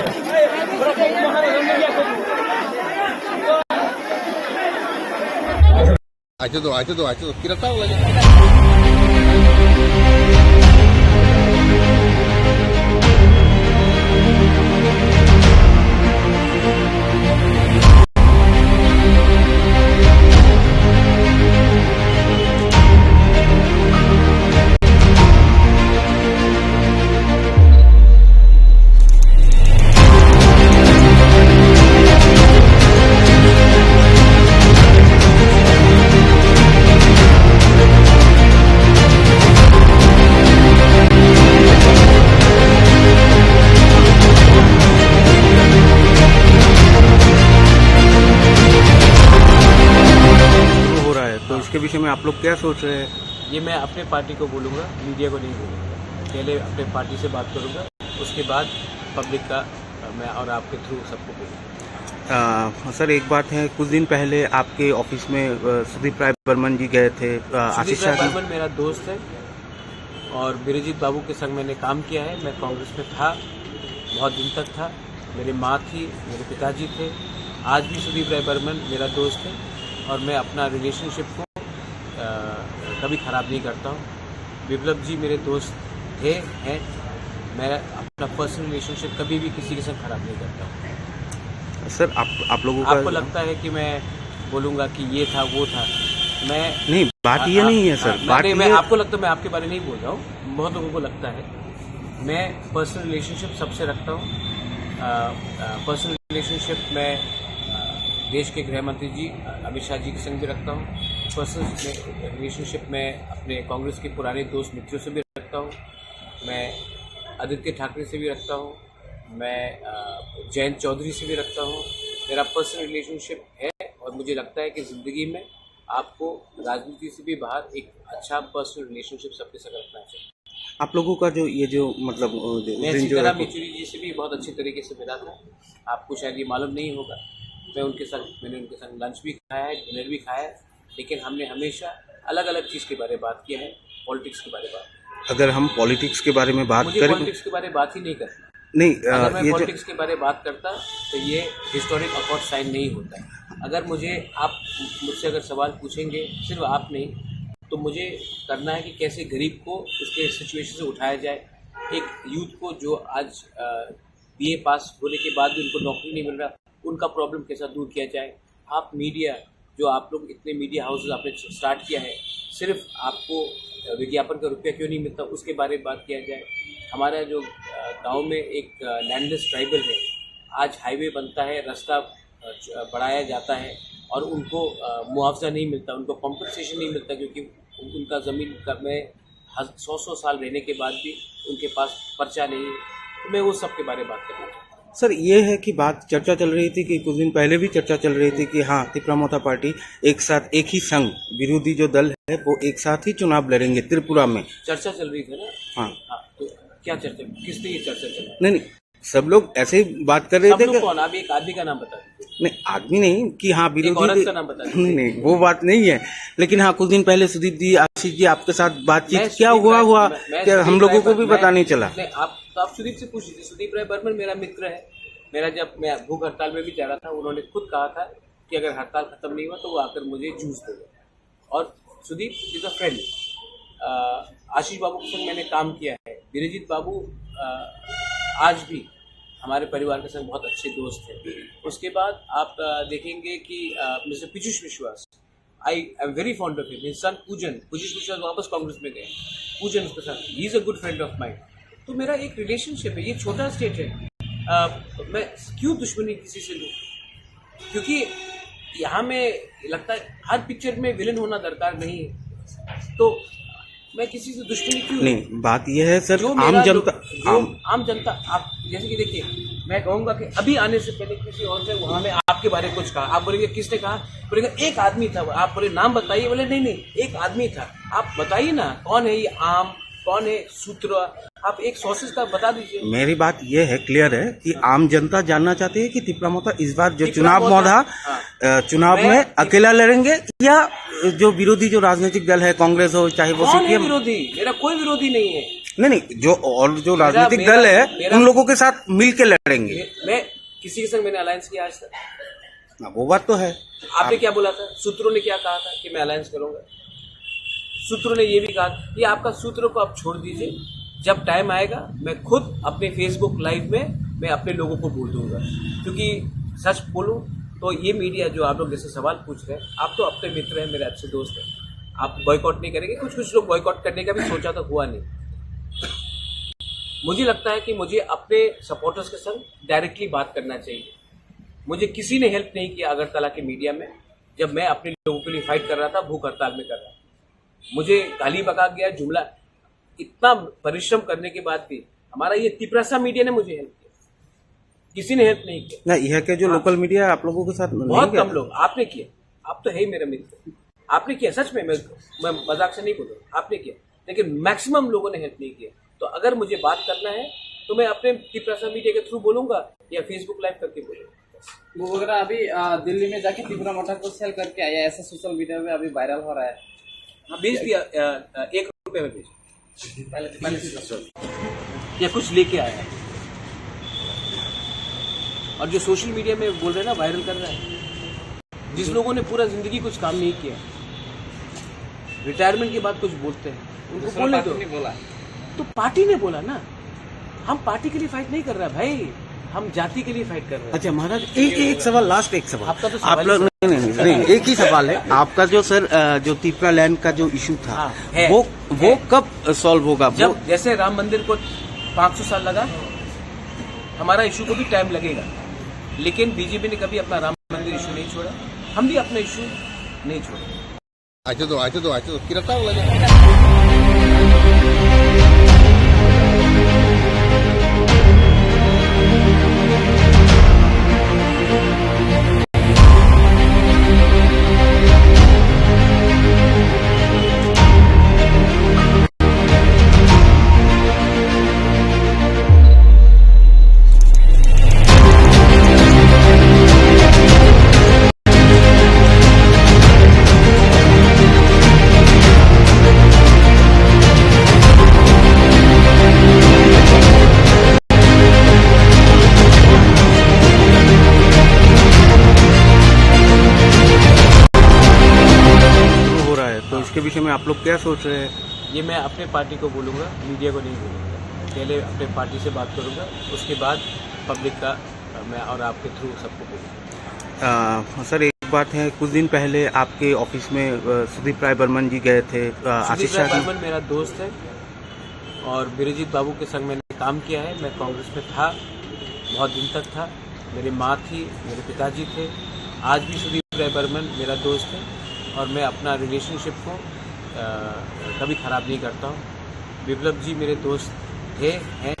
Aito do, aito do, aito do. Kira tahu lagi. शुरू हो रहा है, तो इसके विषय में आप लोग क्या सोच रहे हैं? ये मैं अपने पार्टी को बोलूँगा, मीडिया को नहीं बोलूँगा। पहले अपने पार्टी से बात करूँगा, उसके बाद पब्लिक का, अ, मैं और आपके थ्रू सबको बोलूँगा। अ, सर, एक बात है, कुछ दिन पहले आपके ऑफिस में, अ, सुदीप राय बर्मन जी गए थे, अ, सुदीप आशीष राय शाह जी। बर्मन मेरा दोस्त है और बिरजीत बाबू के संग मैंने काम किया है। मैं कांग्रेस में था, बहुत दिन तक था। मेरे माँ थी, मेरे पिताजी थे। आज भी सुदीप राय बर्मन मेरा दोस्त है और मैं अपना रिलेशनशिप को, अ, कभी ख़राब नहीं करता हूँ। विप्लव जी मेरे दोस्त थे, हैं। मैं अपना पर्सनल रिलेशनशिप कभी भी किसी के साथ ख़राब नहीं करता हूँ। सर, आप, आप लोगों का आपको लगता है कि मैं बोलूँगा कि ये था, वो था, मैं नहीं, बात हाँ, ये हाँ, नहीं है, सर। हाँ, मैं, बात नहीं, मैं ये आपको लगता है, मैं आपके बारे में नहीं बोल रहा हूँ, बहुत लोगों को लगता है। मैं पर्सनल रिलेशनशिप सबसे रखता हूँ। अ, अ, पर्सनल रिलेशनशिप मैं, अ, देश के गृह मंत्री जी, अ, अमित शाह जी के संग भी रखता हूँ। पर्सनल रिलेशनशिप मैं अपने कांग्रेस के पुराने दोस्त मित्रों से भी रखता हूँ। मैं आदित्य ठाकरे से भी रखता हूँ। मैं, अ, जयंत चौधरी से भी रखता हूँ। मेरा पर्सनल रिलेशनशिप है और मुझे लगता है कि ज़िंदगी में आपको राजनीति से भी बाहर एक अच्छा पर्सनल रिलेशनशिप सबके साथ रखना चाहिए। आप लोगों का जो ये जो मतलब, अ, जो उस मैं दिन जो सीताराम है येचुरी जी से भी बहुत अच्छे तरीके से मिला था। आपको शायद ये मालूम नहीं होगा, मैं उनके साथ, मैंने उनके साथ लंच भी खाया है, डिनर भी खाया है, लेकिन हमने हमेशा अलग-अलग चीज़ के बारे में बात किया है, पॉलिटिक्स के बारे में बात किया है। अगर हम पॉलिटिक्स के बारे में बात मुझे करें पॉलिटिक्स के बारे में बात ही नहीं करना। नहीं, अ, अगर मैं ये जो पॉलिटिक्स के बारे में बात करता, तो ये हिस्टोरिक अकॉर्ड साइन नहीं होता। अगर मुझे, आप मुझसे अगर सवाल पूछेंगे, सिर्फ आप नहीं, तो मुझे करना है कि कैसे गरीब को उसके सिचुएशन से उठाया जाए। एक यूथ को जो आज, अ, बीए पास होने के बाद भी उनको नौकरी नहीं मिल रहा, उनका प्रॉब्लम कैसा दूर किया जाए। आप मीडिया, जो आप लोग इतने मीडिया हाउसेस आपने स्टार्ट किया है, सिर्फ आपको विज्ञापन का रुपया क्यों नहीं मिलता, उसके बारे में बात किया जाए। हमारा जो, अ, गांव में एक, अ, लैंडलेस ट्राइबल है, आज हाईवे बनता है, रास्ता, अ, च-, अ, बढ़ाया जाता है और उनको, अ, मुआवजा नहीं मिलता, उनको कॉम्पेंसेशन नहीं मिलता, क्योंकि उनका ज़मीन का, में हज-, सौ सौ साल रहने के बाद भी उनके पास पर्चा नहीं है। तो मैं वो सब के बारे में बात करना चाहता हूँ। सर, ये है कि बात, चर्चा चल रही थी कि कुछ दिन पहले भी चर्चा चल रही थी कि हाँ, तिपरा मोर्चा पार्टी एक साथ, एक ही संघ, विरोधी जो दल है, वो एक साथ ही चुनाव लड़ेंगे त्रिपुरा में। चर्चा चल रही थी ना? हाँ। हाँ, तो क्या चर्चा, किस पे ये चर्चा चला? नहीं, नहीं, सब लोग ऐसे ही बात कर रहे सब थे लोग कि कौन? आप एक आदमी का नाम बता दीजिए। नहीं, आदमी नहीं कि हाँ, एक विरोधी औरत भी का नाम बता दीजिए। नहीं, नहीं, वो बात नहीं है। लेकिन हाँ, कुछ दिन पहले सुदीप जी, आशीष जी आपके साथ बातचीत मैं क्या सुदीप हुआ, राय, हुआ मैं, मैं क्या सुदीप हम लोगों राय को बर-, भी मैं, पता नहीं चला। नहीं, आप, तो आप सुदीप से पूछ लीजिए। सुदीप राय बर्मन मेरा मित्र है। मेरा जब मैं भूख हड़ताल में भी जा रहा था, उन्होंने खुद कहा था कि अगर हड़ताल खत्म नहीं हुआ, तो वो आकर मुझे जूस देगा। और सुदीप is a friend। अ, आशीष बाबू के संग मैंने काम किया है। बिरजीत बाबू, अ, आज भी हमारे परिवार के संग बहुत अच्छे दोस्त हैं। उसके बाद आप, अ, देखेंगे कि, अ, मिस्टर पीयूष विश्वास, I am very fond of him। His son पूजन, पीयूष विश्वास वापस कांग्रेस में गए, पूजन उसके साथ, he is a good friend of mine। तो मेरा एक रिलेशनशिप है, ये छोटा स्टेट है, अ, मैं क्यों दुश्मनी किसी से लूं? क्योंकि यहाँ में लगता है हर पिक्चर में विलेन होना दरकार नहीं है, तो मैं किसी से दुश्मनी क्यों लूं? नहीं, बात यह है सर, जो आम मेरा जनता, लोग, जो आम आम जनता, आप जैसे कि देखिए, मैं कहूंगा कि अभी आने से पहले किसी और से वहां में आपके बारे में कुछ कहा, आप बोलेंगे, "किसने कहा?" बोलेंगे, "एक आदमी था।" आप बोले, "नाम बताइए।" बोले, "नहीं, नहीं, एक आदमी था।" आप बताइए ना, कौन है ये आम, कौन है सूत्र? आप एक सोर्सेज का बता दीजिए। मेरी बात ये है, क्लियर है कि आम जनता जानना चाहती है कि तिपरा मोथा इस बार जो तिपरा चुनाव मोथा, मोथा, हाँ। अ, चुनाव मैं में तिप- अकेला लड़ेंगे या जो विरोधी जो राजनीतिक दल है, कांग्रेस हो चाहे वो कौन है सीपीएम? विरोधी? मेरा कोई विरोधी नहीं है। नहीं, नहीं, जो और जो मेरा, राजनीतिक मेरा, दल है, मेरा उन लोगों के साथ मिलके लड़ेंगे। मैं, मैं किसी के संग मैंने अलायंस किया आज तक? हाँ, वो बात तो है। आपने आप क्या बोला था? सूत्रों ने क्या कहा था कि मैं अलायंस करूंगा? सूत्रों ने ये भी कहा कि आपका सूत्रों को आप छोड़ दीजिए, जब टाइम आएगा मैं खुद अपने Facebook लाइव में मैं अपने लोगों को बोल दूंगा। क्योंकि सच बोलूं तो ये मीडिया जो आप लोग जैसे सवाल पूछ रहे हैं, आप तो अपने मित्र हैं, मेरे अच्छे दोस्त हैं, आप बॉयकॉट नहीं करेंगे। कुछ कुछ लोग बॉयकॉट करने का भी सोचा तो हुआ नहीं। मुझे लगता है कि मुझे अपने सपोर्टर्स के संग डायरेक्टली बात करना चाहिए। मुझे किसी ने हेल्प नहीं किया अगरतला के मीडिया में, जब मैं अपने लोगों के लिए फाइट कर रहा था, भूख हड़ताल में कर रहा था। मुझे गाली बका गया, जुमला, इतना परिश्रम करने के बाद भी हमारा ये तिपरासा मीडिया ने मुझे हेल्प किया, किसी ने हेल्प नहीं किया। ना, यहाँ के जो हाँ। लोकल मीडिया आप लोगों के साथ नहीं बहुत गया? कम लोग। आपने किया, आप तो है ही मेरा मित्र, आपने किया। सच में, मैं, मैं मजाक से नहीं बोल रहा हूँ, आपने किया, लेकिन मैक्सिमम लोगों ने हेल्प नहीं किया। तो अगर मुझे बात करना है तो मैं अपने तिपरासा मीडिया के थ्रू बोलूंगा या Facebook लाइव करके बोलूंगा। वो वगैरह अभी, अ, दिल्ली में जाके तिपरा मोथा को सेल करके आया, ऐसा सोशल मीडिया में अभी वायरल हो रहा है। हाँ, बेच दिया, अ, अ, एक रुपये में बेच। पहले, पहले से या कुछ लेके आया है। और जो सोशल मीडिया में बोल रहे हैं ना, वायरल कर रहा है, जिस लोगों ने पूरा जिंदगी कुछ काम नहीं किया, रिटायरमेंट के बाद कुछ बोलते हैं, उनको दूसरा बोलने पार्टी दो। ने बोला। तो पार्टी ने बोला ना, हम पार्टी के लिए फाइट नहीं कर रहा भाई, हम जाति के लिए फाइट कर रहे हैं। अच्छा महाराज, एक, एक सवाल, लास्ट एक सवाल। आपका तो सवाल आप ही लोग, सवाल। नहीं, नहीं, नहीं, नहीं, एक ही सवाल है आपका, जो सर, अ, जो तिपरा लैंड का जो इशू था, हाँ, है, वो, वो है। कब सॉल्व होगा? जब वो जैसे राम मंदिर को पाँच सौ साल लगा, हमारा इशू को भी टाइम लगेगा, लेकिन बीजेपी ने कभी अपना राम मंदिर इशू नहीं छोड़ा, हम भी अपना इशू नहीं छोड़ेंगे। Acho do, acho do, acho do. Kira tao lagi. शुरू हो रहा है, तो हाँ। इसके विषय में आप लोग क्या सोच रहे हैं? ये मैं अपने पार्टी को बोलूँगा, मीडिया को नहीं बोलूँगा। पहले अपने पार्टी से बात करूँगा, उसके बाद पब्लिक का, अ, मैं और आपके थ्रू सबको बोलूँगा। अ, सर, एक बात है, कुछ दिन पहले आपके ऑफिस में, अ, सुदीप राय बर्मन जी गए थे, अ, सुदीप आशीष राय शाह जी बर्मन मेरा दोस्त है और बिरजीत बाबू के संग मैंने काम किया है। मैं कांग्रेस में था, बहुत दिन तक था। मेरी माँ थी, मेरे पिताजी थे। आज भी सुदीप राय बर्मन मेरा दोस्त है और मैं अपना रिलेशनशिप को, अ, कभी ख़राब नहीं करता हूँ। विप्लव जी मेरे दोस्त थे, हैं।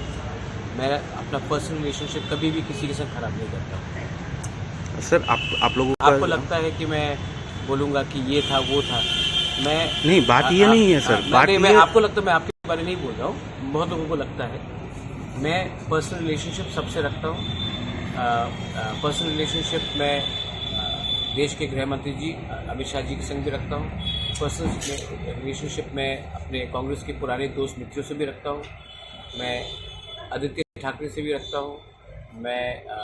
मैं अपना पर्सनल रिलेशनशिप कभी भी किसी के साथ ख़राब नहीं करता हूँ। सर, आप, आप लोगों का आपको लगता है कि मैं बोलूँगा कि ये था, वो था, मैं नहीं, बात आ-, ये आ-, नहीं है, सर। आ-, मैं, बात नहीं, मैं ये आपको लगता है मैं आपकी बारे नहीं बोल रहा हूँ, बहुत लोगों को लगता है। मैं पर्सनल रिलेशनशिप सबसे रखता हूँ। पर्सनल रिलेशनशिप मैं अ, देश के गृह मंत्री जी अ, अमित शाह जी के संग भी रखता हूँ। पर्सनल रिलेशनशिप मैं अपने कांग्रेस के पुराने दोस्त मित्रों से भी रखता हूँ। मैं आदित्य ठाकरे से भी रखता हूँ। मैं अ,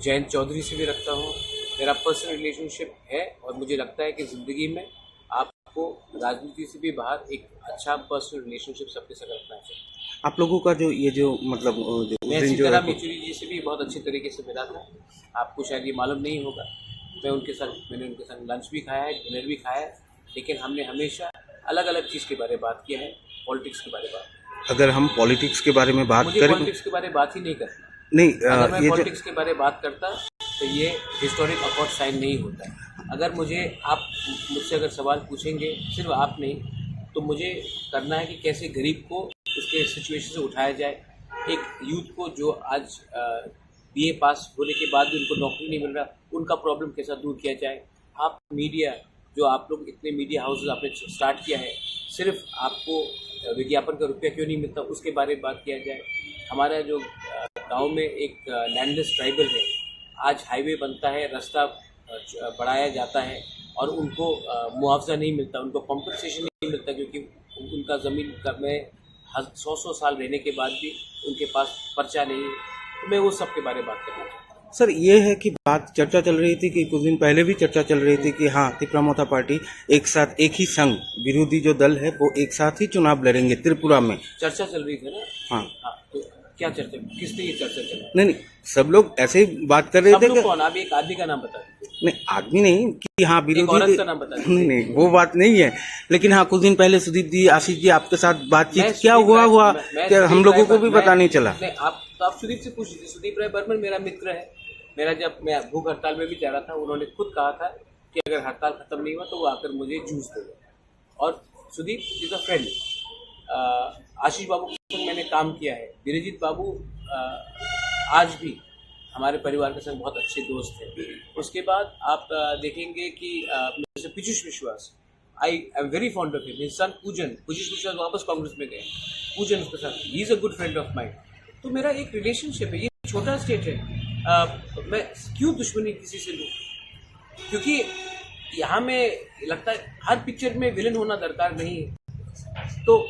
जयंत चौधरी से भी रखता हूँ। मेरा पर्सनल रिलेशनशिप है और मुझे लगता है कि ज़िंदगी में आपको राजनीति से भी बाहर एक अच्छा पर्सनल रिलेशनशिप सबके साथ रखना चाहिए। आप लोगों का जो ये जो मतलब, अ, जो उस मैं दिन जो सीताराम है, येचुरी जी से भी बहुत अच्छे तरीके से मिला था। आपको शायद ये मालूम नहीं होगा, मैं उनके साथ, मैंने उनके साथ लंच भी खाया है, डिनर भी खाया है, लेकिन हमने हमेशा अलग-अलग चीज़ के बारे में बात किया है, पॉलिटिक्स के बारे में बात। अगर हम पॉलिटिक्स के बारे में बात मुझे करें पॉलिटिक्स के बारे में बात ही नहीं करना। नहीं, अ, अगर मैं ये जो पॉलिटिक्स के बारे में बात करता, तो ये हिस्टोरिक अकॉर्ड साइन नहीं होता। अगर मुझे, आप मुझसे अगर सवाल पूछेंगे, सिर्फ आप नहीं, तो मुझे करना है कि कैसे गरीब को उसके सिचुएशन से उठाया जाए, एक यूथ को जो आज, अ, बीए पास होने के बाद भी उनको नौकरी नहीं मिल रहा, उनका प्रॉब्लम कैसा दूर किया जाए। आप मीडिया, जो आप लोग इतने मीडिया हाउसेस आपने स्टार्ट किया है, सिर्फ आपको विज्ञापन का रुपया क्यों नहीं मिलता, उसके बारे में बात किया जाए। हमारा जो, अ, गांव में एक, अ, लैंडलेस ट्राइबल है, आज हाईवे बनता है, रास्ता, अ, च-, अ, बढ़ाया जाता है और उनको, अ, मुआवजा नहीं मिलता, उनको कॉम्पेंसेशन नहीं मिलता, क्योंकि उनका ज़मीन का में हज-, सौ सौ साल रहने के बाद भी उनके पास पर्चा नहीं है। तो मैं वो सब के बारे में बात करना चाहता हूँ। सर, ये है कि बात चर्चा चल रही थी कि कुछ दिन पहले भी चर्चा चल रही थी कि हाँ, तिपरा मोथा पार्टी एक साथ, एक ही संघ, विरोधी जो दल है, वो एक साथ ही चुनाव लड़ेंगे त्रिपुरा में। चर्चा चल रही थी ना? हाँ। हाँ, तो क्या चर्चा, किस पे ये चर्चा चला? नहीं, नहीं, सब लोग ऐसे ही बात कर रहे सब थे लोग कि कौन? आप एक आदमी का नाम बता दीजिए। नहीं, आदमी नहीं कि हाँ, एक विरोधी औरत दे-, का नाम बता दीजिए। नहीं, नहीं, वो बात नहीं है। लेकिन हाँ, कुछ दिन पहले सुदीप जी, आशीष जी आपके साथ मैं बातचीत क्या सुदीप हुआ, राय, हुआ मैं, मैं क्या सुदीप हम लोगों राय को बर-, भी मैं, पता नहीं चला। नहीं, आप, तो आप सुदीप से पूछ लीजिए। सुदीप राय बर्मन मेरा मित्र है। मेरा जब मैं भूख हड़ताल में भी जा रहा था, उन्होंने खुद कहा था कि अगर हड़ताल खत्म नहीं हुआ, तो वो आकर मुझे जूस देगा। और सुदीप इज़ अ फ्रेंड। अ, आशीष बाबू के संग मैंने काम किया है। वीरजीत बाबू, अ, आज भी हमारे परिवार के संग बहुत अच्छे दोस्त हैं। उसके बाद आप, अ, देखेंगे कि, अ, मिस्टर पीयूष विश्वास, I am very fond of him. His son पूजन, पीयूष विश्वास वापस कांग्रेस में गए, पूजन उसके साथ, he is a good friend of mine। तो मेरा एक रिलेशनशिप है, ये छोटा स्टेट है, अ, मैं क्यों दुश्मनी किसी से लूँ? क्योंकि यहाँ में लगता है हर पिक्चर में विलेन होना दरकार नहीं है, तो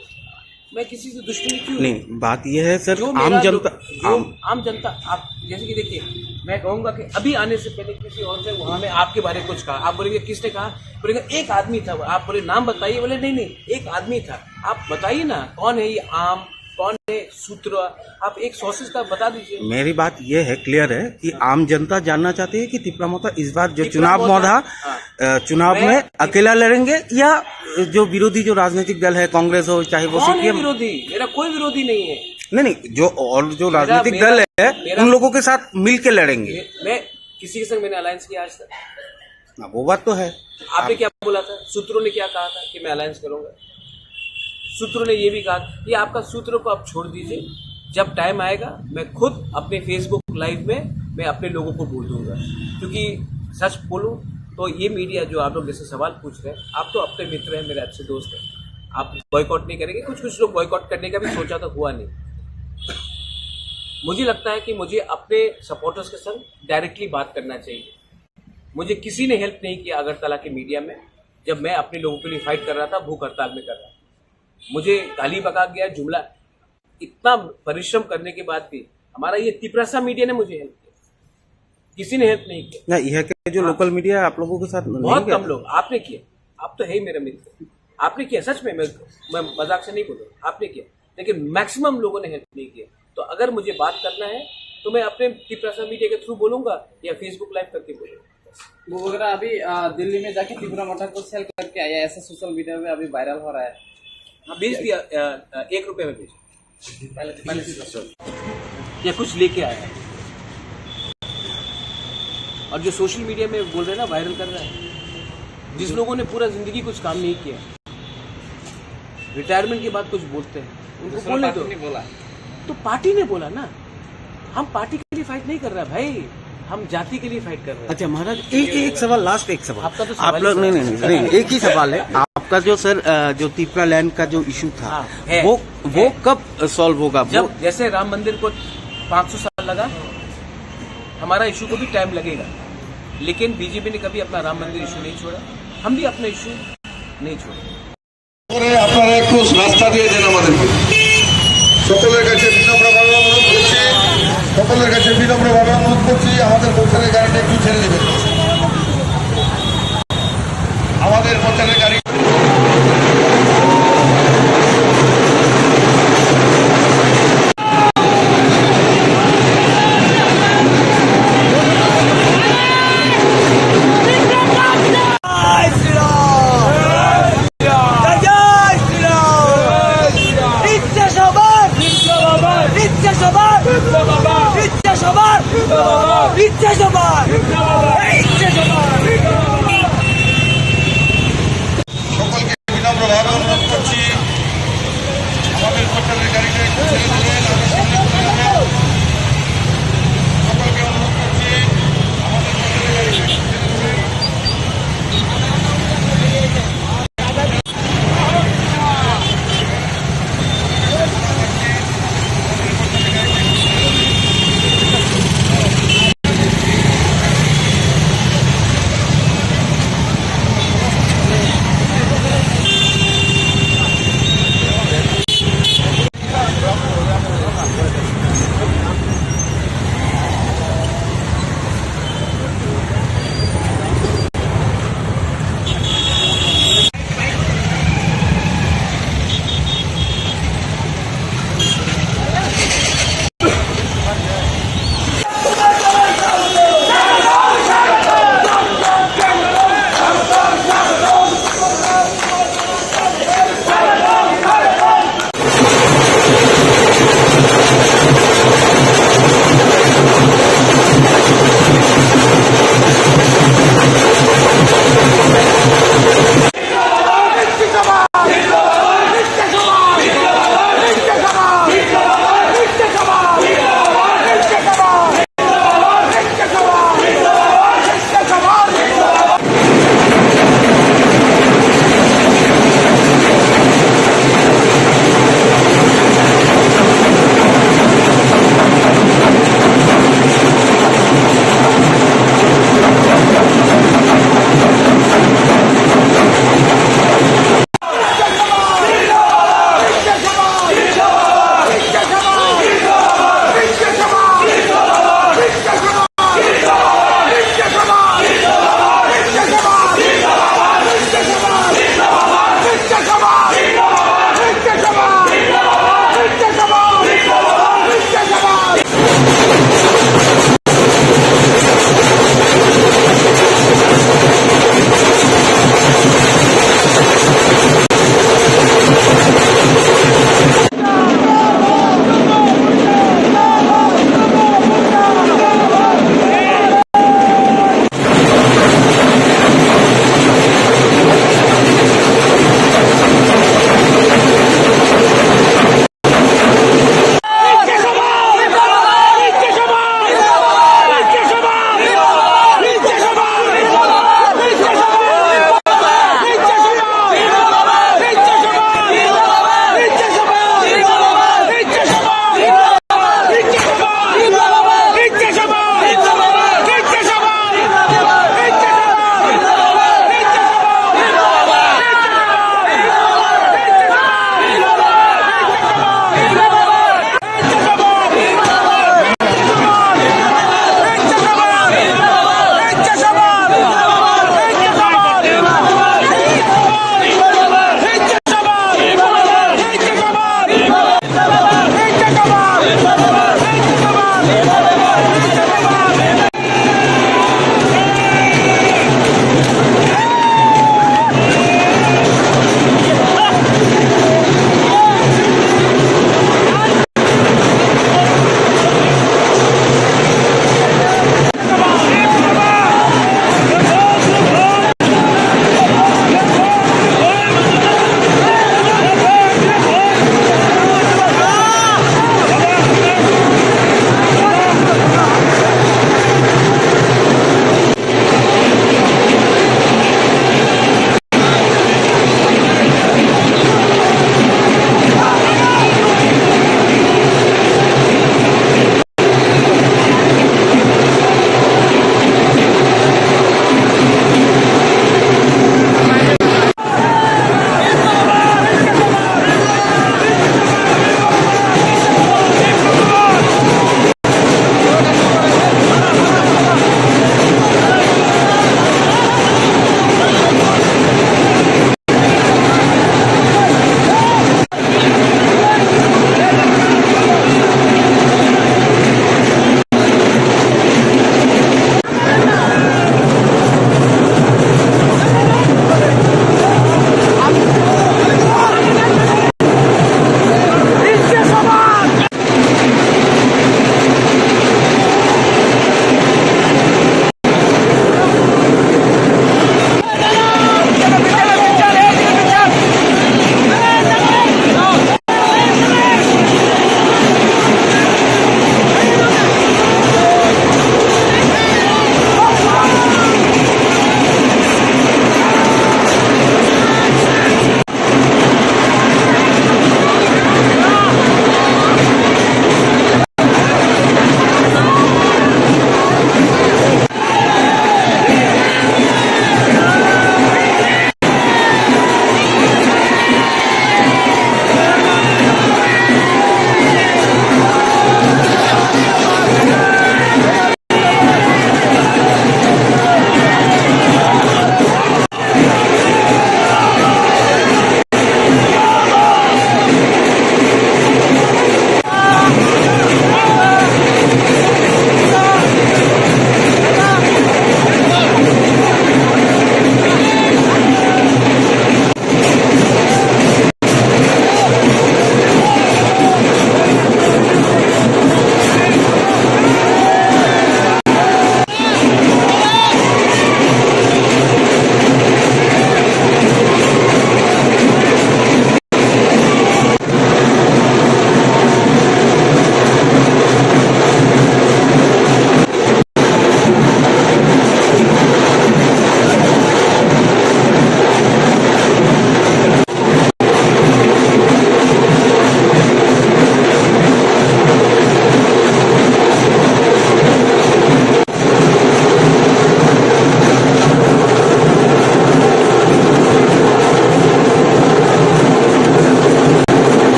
मैं किसी से दुश्मनी क्यों? नहीं, बात यह है सर, जो आम मेरा जनता, जो आम आम जनता, आप जैसे कि देखिए, मैं कहूँगा कि अभी आने से पहले किसी और से वहाँ में आपके बारे में कुछ कहा, आप बोलेंगे, "किसने कहा?" बोलेंगे, "एक आदमी था।" आप बोले, "नाम बताइए।" बोले, "नहीं, नहीं, एक आदमी था।" आप बताइए ना, कौन है ये आम, कौन है सूत्र? आप एक सोर्सेज का बता दीजिए। मेरी बात ये है, क्लियर है कि आम जनता जानना चाहती है कि तिपरा मोथा इस बार जो तिपरा चुनाव मोथा, मोधा, हाँ। अ, चुनाव मैं में अकेला लड़ेंगे या जो विरोधी जो राजनीतिक दल है, कांग्रेस हो, चाहे वो कौन है सीपीएम? विरोधी? मेरा कोई विरोधी नहीं है। नहीं, नहीं, जो और जो मेरा, राजनीतिक मेरा, दल है, मेरा उन लोगों के साथ मिलके लड़ेंगे। मैं, मैं किसी के संग मैंने अलायंस किया आज तक? हाँ, वो बात तो है। आपने आप क्या बोला था? सूत्रों ने क्या कहा था कि मैं अलायंस करूंगा? सूत्रों ने ये भी कहा कि आपका सूत्रों को आप छोड़ दीजिए, जब टाइम आएगा मैं खुद अपने Facebook लाइव में मैं अपने लोगों को बोल दूंगा। क्योंकि सच बोलूं तो ये मीडिया जो आप लोग जैसे सवाल पूछ रहे हैं, आप तो अपने मित्र हैं, मेरे अच्छे दोस्त हैं, आप बॉयकॉट नहीं करेंगे। कुछ कुछ लोग बॉयकॉट करने का भी सोचा तो हुआ नहीं। मुझे लगता है कि मुझे अपने सपोर्टर्स के संग डायरेक्टली बात करना चाहिए। मुझे किसी ने हेल्प नहीं किया अगरतला के मीडिया में, जब मैं अपने लोगों के लिए फाइट कर रहा था, भूख हड़ताल में कर रहा था। मुझे गाली बका गया, जुमला, इतना परिश्रम करने के बाद भी हमारा ये तिपरासा मीडिया ने मुझे हेल्प किया, किसी ने हेल्प नहीं किया। ना, यहाँ के जो हाँ। लोकल मीडिया आप लोगों के साथ नहीं बहुत गया कम था? लोग। आपने किया, आप तो है ही मेरा मित्र, आपने किया सच में। मैं, मैं मजाक से नहीं बोल रहा, आपने किया, लेकिन मैक्सिमम लोगों ने हेल्प नहीं किया। तो अगर मुझे बात करना है तो मैं अपने तिपरासा मीडिया के थ्रू बोलूंगा या Facebook लाइव करके बोलूंगा। वो वगैरह अभी, अ, दिल्ली में जाके तिपरा मोथा को सेल करके आया, ऐसा सोशल मीडिया में अभी वायरल हो रहा है। हाँ, बेच दिया, अ, अ, एक रुपये में बेच। पहले, पहले से या कुछ लेके आया है। और जो सोशल मीडिया में बोल रहे हैं ना, वायरल कर रहा है, जिस लोगों ने पूरा जिंदगी कुछ काम नहीं किया, रिटायरमेंट के बाद कुछ बोलते हैं, उनको दूसरा बोलने पार्टी दो। ने बोला। तो पार्टी ने बोला ना, हम पार्टी के लिए फाइट नहीं कर रहा भाई। हम जाति के लिए फाइट कर रहे हैं। अच्छा महाराज, एक एक सवाल, लास्ट एक सवाल। आपका तो सवाल आप ही लोग, सवाल नहीं, नहीं, नहीं, नहीं, एक ही सवाल है। आपका जो सर, अ, जो तिपरा लैंड का जो इशू था, हाँ, है, वो, वो है। कब सॉल्व होगा? वो जब जैसे राम मंदिर को पाँच सौ साल लगा, हमारा इशू को भी टाइम लगेगा, लेकिन बीजेपी ने कभी अपना राम मंदिर इशू नहीं छोड़ा, हम भी अपना इशू नहीं छोड़ेंगे। করে আপনারা একটু রাস্তা দিয়ে দেন আমাদেরকে। সকলের কাছে বিনম্রভাবে অনুরোধ করছি, সকলের কাছে বিনম্রভাবে অনুরোধ করছি, আমাদের প্রচারের গাড়িটা একটু ছেড়ে দেবেন। আমাদের প্রচারের গাড়ি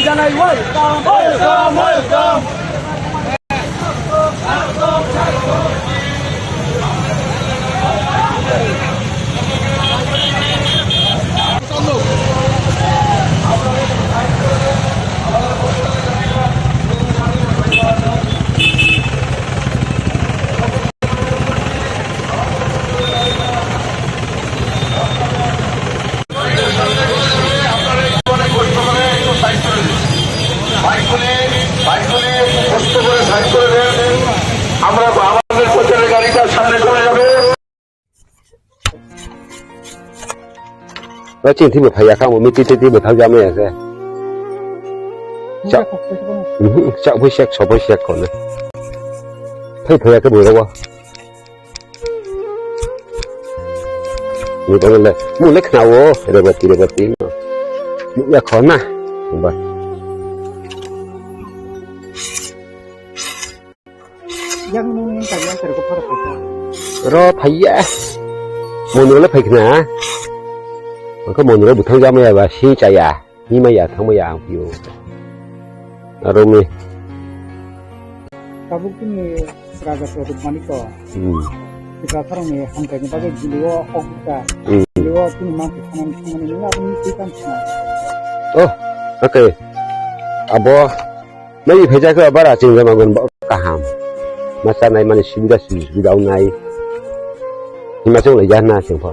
জানাই welcome, welcome, welcome। আমরা আমাদের প্রচারের গাড়িটা সামনে চলে যাবে। Ba chini thwibo phai ya kha, omo meeting tei twibo thang jama ya khe. Cha-, mhm, cha phai sek, so phai sek kono. Phai phai ya khe bo rogo. Ni kono le, mu le khna wo, rebati, rebati. Mu ya khona. Ba. Yang nung nung kaya kaya ko phara kaya. Ro phaiya. Moniro le phaikna. Angkhe moniro buthang jamaya ba sing chaya. Himaya thangmaya ang pio. Aro mi. Tabuk tini raja Pradyot Manik ko. Hmm. Kita sarang ni hamkai ni bagai jilio hokta. Hmm. Jilio tini mang thangan thangan ni na ni tikan sana. Oh, okay. Abo Mai phaijak khe bara chwng jama gon bo kaham. Ma chanai mani subida subida wngnai. Hima chwng lai jana chwng pho.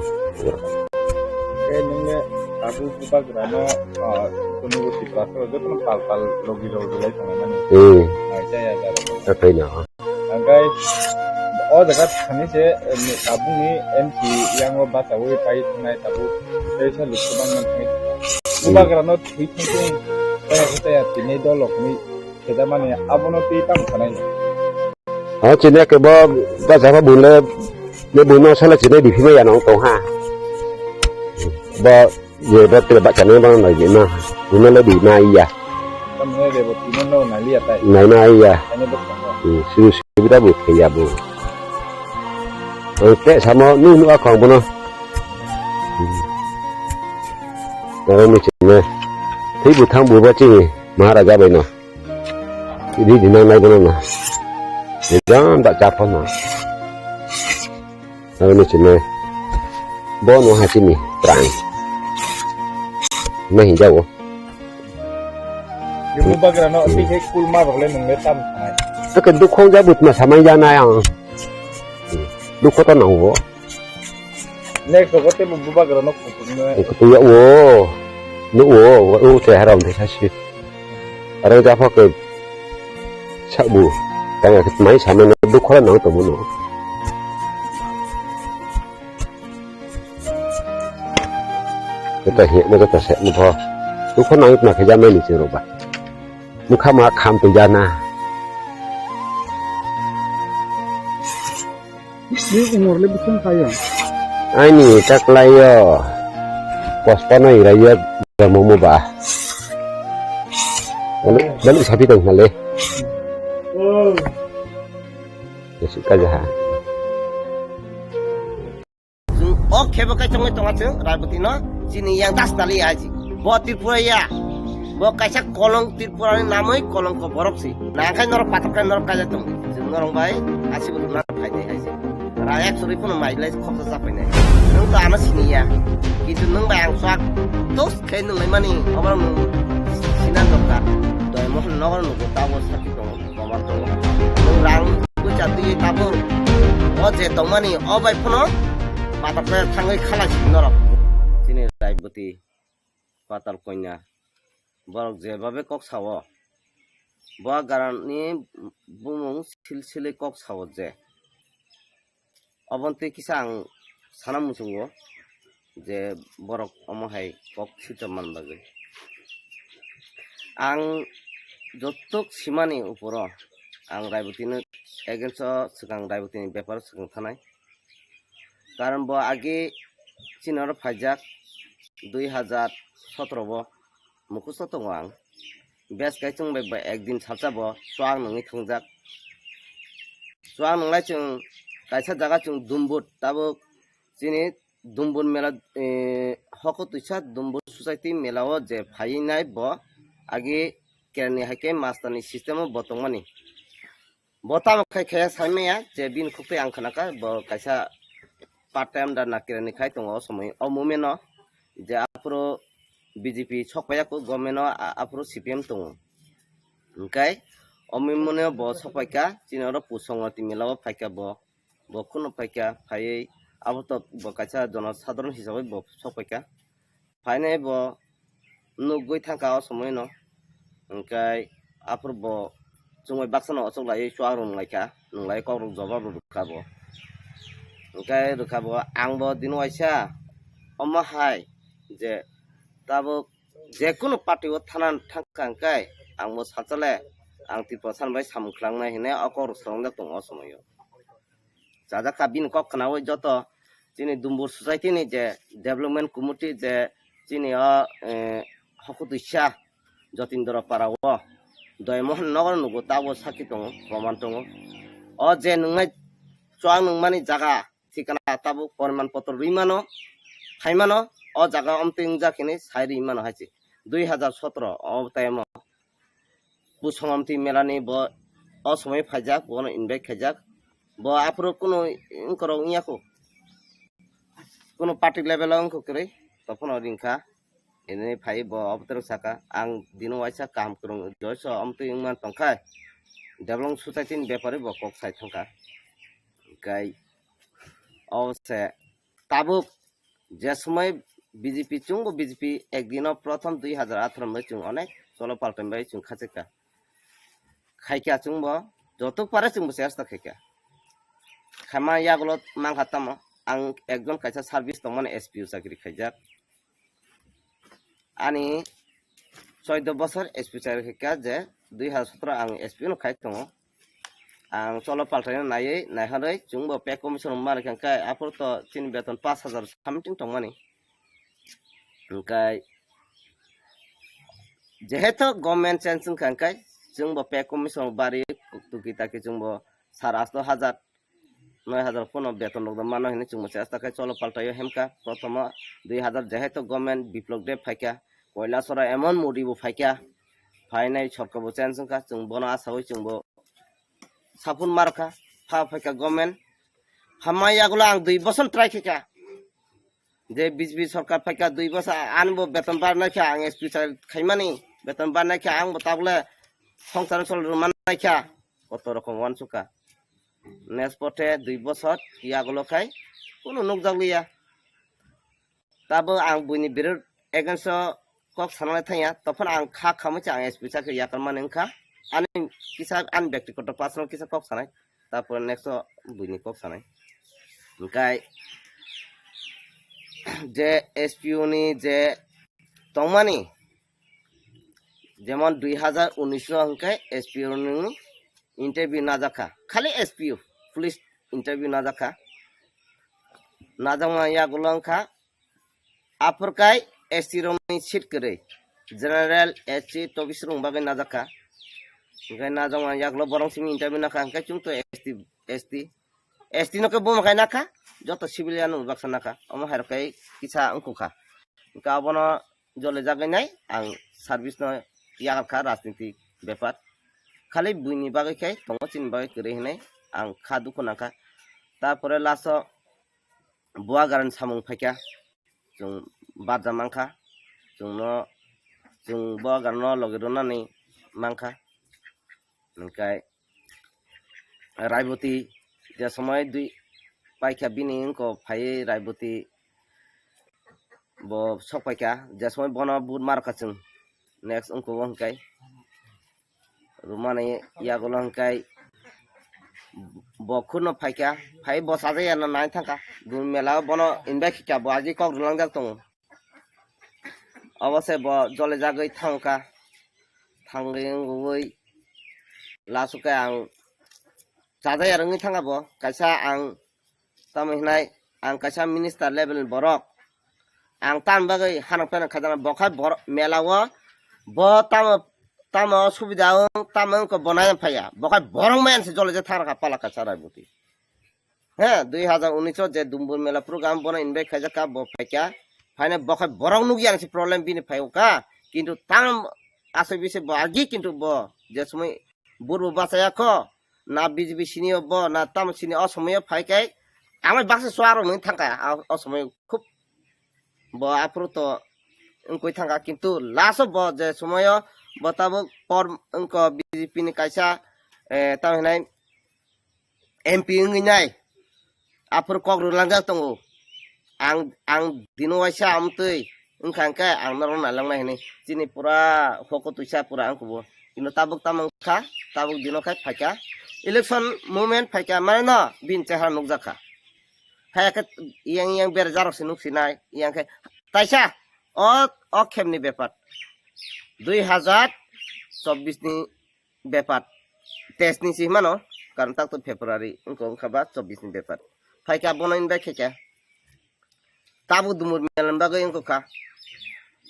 Khe nungni tabuk bubagrano, ah, kunu Tiprasarok jotono pal pal logi logi lai tongnai mani. Hmm. Nai jaya jaro. Athai na. Hingke o jaga thani se, eh, tabukni M P yango bachaui pai thangnai tabuk. Teisa lukso bangma thangwi thangnai. Hmm. Bubagrano thwi thangwi taya taya tini dolokni. Khe da mani abono twi tamo sanai. O chini ke bo bachapha bule, ne buino sala chini biphima ya nong tong ha. Bo je bo te bachani bo nai je ma. Buino le bima iya. Tamne de bo tino no nai liya tai. Nai ma iya. Ani bo tong. Hmm, siru siru da bo khe ya bo. Ang te samo nu nu akong bono. Hmm. Aro ni chini. Thwi bu thang bu ba chini. Maharaja bai no. Ri di nang nai bono na. Jan ba cha pho na. Aro ni chini. Bo no ha chini. Prang. Ma hin jago. Yung bagra no, pi he kul ma rok le nung le tam sanai. Ake dukhong ja butma samai ja na yang. Dukho to nang bo. Next rogo tei bo bubagra no kutung no. Kutung ya wo. No wo, wo te haram de kasi. Aro ja phak ke sabu. Tang ya mai sama no dukho nang to bono. Kata he mo kata se mo pho. Dukho nang ma khe ja mai ni se ro ba. Mukha ma kham to ja na. Ni umor le bising kaya. Aini taklayo. Pospano irayo momo ba. Balik, balik sapi tong hale. Oh. Yasik aja ha. Chwng o khebo kai chongwi tonga chwng Raiboti no chini yang das nali aji. Bo Tripura ya. Bo kaisa kolong Tripura ni namwi kolongko borok si. Nangkhai norok patok kai norok kaijak tong. Chwng norok bai asi bo norok khai dai hai se. Ra ek suri phano mai lai khoksa sa pai nai. Nwng to ano sini ya. Kitu nwng bai ang swak tos khai nwng lai mani obo nwng sinan dokta. Doi mohon nogo nwng ta bo sakhi tongo. Kobar tongo. Nwng rang puisa twiwi tabuk. O je tongmani o bai phano patok khe thangwi khalai si norok. Chini Raiboti Patal Konya. Borok jebabe kok sao. Bo garani bumung silsili kok sao je. Oboni twi kisa ang sana muchungo je borok omo hai kok swijak man bagwi. Ang jotok simani uporo ang Raibotino against o swkang Raibotini beparo swkang thanai. Karon bo age chini oro phaijak dui hajar sotoro bo. Mukhusto tongo ang. Bes kai chwng bai ba ekdin salsa bo chuak nungwi thwngjak. Chuak nunglai chwng kaisa jaga chwng Dumbur tabuk chini Dumbur mela, eh, hoko twisa Dumbur society mela o je phaiwi nai bo Agi kereni hai khe master ni system o bo tongmani. Bo tamo khai khaya sai maya je bini khuk twi ang khana kha bo kaisa part time da na kereni khai tongo o somoi o moment o je aphuru B J P sok paiya kho government o a-, aphuru C P M tongo. Hwnkhe o moment o bo sok paikha chini oro Pusongoti mela o phaikha bo. Bo kheno paikha, phaiwi abo to bo kaisa jono sadharon hisabai bo sok paikha. Phainai bo nugwi thangkha o somoino. Hwnkhe aphuru bo chumui baksano ochok laiwi chuak rwnglaikha, rwnglai kokrok jobab rwkha bo. Hwnkhe rwkha bo, ang bo dino waisa omo hai je tabuk jekunu party o thana thangkha hwnkhe ang bo sachale ang Tiprasa bai samung khlangna hinwi o kokrok swrwngjak tongo o somoio. Chajak kha bini kok khnaui joto chini Dumbur society ni je development committee je chini o, eh, hokutwisa Jotindra para o Doymohon nogo nugo tabo sakhi tongo, proman tongo. O je nwngnai chuak nungmani jaga thikana tabuk poriman potro rwi mano, phai mano, o jaga omtwi wngjak hinwi sai rwi mano hai se. Dui hazar sotro o time o Pusongomti melani bo o somoi phaijak, bono invite khaijak. Bo aphuru kunu wngkorok wngya kho. Kunu party level o wngkho kwrwi, tophano ringkha. Ini phai bo obotorok saka, ang dino waisa kaham kwrwng joiso omtwi wngman tongkha. Development society ni bepari bo kok sai thangkha. Kai o se tabuk je somoi B J P chwngbo B J P ek dino prothom dui hazar atharo bai chwng onek cholo paltan bai chwng khachikha. Khaikha chwngbo joto pare chwngbo chesta khaikha. Khaima yagulo mankha tamo ang ekjon kaisa service tongmani S P O chakri khaijak. Ani soido bosor S P chai kha je dui hazar sotro ang S P no khai tongo. Ang cholo paltai naiwi naiharwi chwngbo pay commission rwma rikha khe aphuru to chini beton pash hajar something tongmani. Hwnkhe jehetu government change wngkha hwnkhe chwngbo pay commission bari tuki taki chwngbo sar asto hajar noi hajar pono beton rok mano hinwi chwngbo chesta khe cholo paltaio hemkha. Prothomo dui hazar jehetu government biplok de phaikha, Koilasoro emon Modi bo phaikha, phainai sorkar bo change wngkha, chwng bono asawi chwngbo saphun markha, pha phaikha government. Hamma yagulo ang dui bosor try khaikha. Je B J P sorkar phaikha dui bosor, ani bo beton barnai kha, ang S P sa khaimani, beton barnai kha, ang bo tabule songsar sol rwmanai kha, koto rokom wansukha. Next pothe dui bosor yagulo khai kunu nukjakliya. Tabo ang buini birud against o kok sanalai thangya, tophano ang kha khamwi se ang S P sakhe yakarmani wngkha. Ani kisa ani byaktigoto personal kisa kok sanai, tapore next o buini kok sanai. Hwnkhe je S P O ni je tongmani, jemon dui hazar unis o hwnkhe S P O ni interview najakha, khali S P O police interview najakha. Najakma yagulo wngkha aphurkai S T rokni seat kwrwi, general, S C, tobis rok bagwi najakha. Hwnkhe najakma yagulo borok simi interview nakha hwnkhe chwngto S T, S T, S T no khe buma khai nakha, joto civilian no baksa nakha, omo hai rok khai kisa wngkukha. Hwnkhe abono jole jagwi nai ang service no yakarkha rajniti bepar. Khali buini bagwi khai tongo chini bagwi kwrwi hinwi ang kha dukhu nangkha. Tapore last o Buagarani samung phaikha, chwng barja mankha, chwngno, chwng Buagarano logi rwnani mankha. Hwnkhe Raiboti je somoi dui paikha bini wngkok phaiwi Raiboti bo sok paikha, je somoi bono vote markha chwng next wngkok hwnkhe. Rwmani yagulo hwnkhe bo khurno phaikha, phai bo sajaya no nai thangkha. Dun mela o bono invite khaikha, bo agi kok rwlangjak tongo. Obo se bo jole jagwi thangkha, thangwi wngwi last o khe ang chajaya rwngwi thangkha bo, kaisa ang tamo hinai ang kaisa minister level ni borok, ang tam bagwi hanok pheno khajana, bo khai borok mela o bo tamo tamo subida wng tamo wngkha bo nai phaiya, bo khai borok maya se jole je thang rakha pala kaisa Raiboti. He, dui hazar unis o je Dumbur mela program bono invite khaijak kha, bo phaikha. Phaina bo khai borok nukya ang se problem bini phai o kha. Kintu tam asai bise bo agi kintu bo je somoi burbo bachaya kho, na B J P sini o bo, na tamo sini o somoi o phai kai, ang bai baksa suaro nung thangkha, a, o somoi khub bo aphuru to wngkoi thangkha, kintu last o bo je somoi o bo tabuk por wngkho B J P ni kaisa, eh, tamo hinai M P wngwi nai, aphuru kok rwlangjak tongo. Ang, ang dino waisa amtwi wngkha hwnkhe ang norok nailangnai hinwi chini pura hoko twisa pura wngkhubo. Kintu tabuk tamo wngkha, tabuk dino khai phaikha. Election movement phaikha, mane no bini chehara nukjakha. Phaiya khe yang yang berjarok se nuksinai, yang khe taisa o, o khemni bepar. Dui hajar chobbish ni bepar. Test ni si himano, karon tak to February, wngkha, wngkha ba chobbish ni bepar. Phaikha bono invite khaikha. Tabuk dumur mel bagwi wngkha.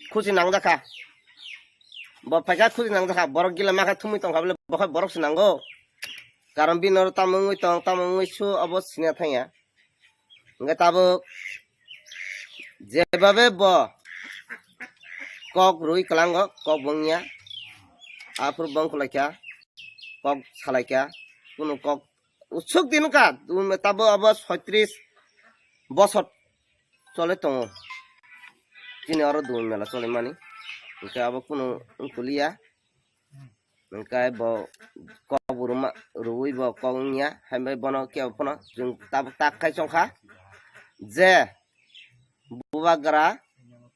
Khusi nangjakha. Bo phaikha khusi nangjakha. Borok gila makha thumwi tongkha bole, bokhai borok se nango. Karon bini oro tamo wngwi tong, tamo wngwi su, obo sina thangya. Hingke tabuk jebabe bo kok rwi kwlango, kok bo wngya. Aphuru bo wngkha laikha, kok salaikha, kunu kok usuk din wngkha, tabuk abo soitris bosor chole tongo. Chini oro dui mela cholimani. Hingke abo kunu wngkha liya. Hingke bo kok bo rwma, rwui bo kok wngya, hai bai bono kebo phano chwng tabuk tak khai chongkha je bubagra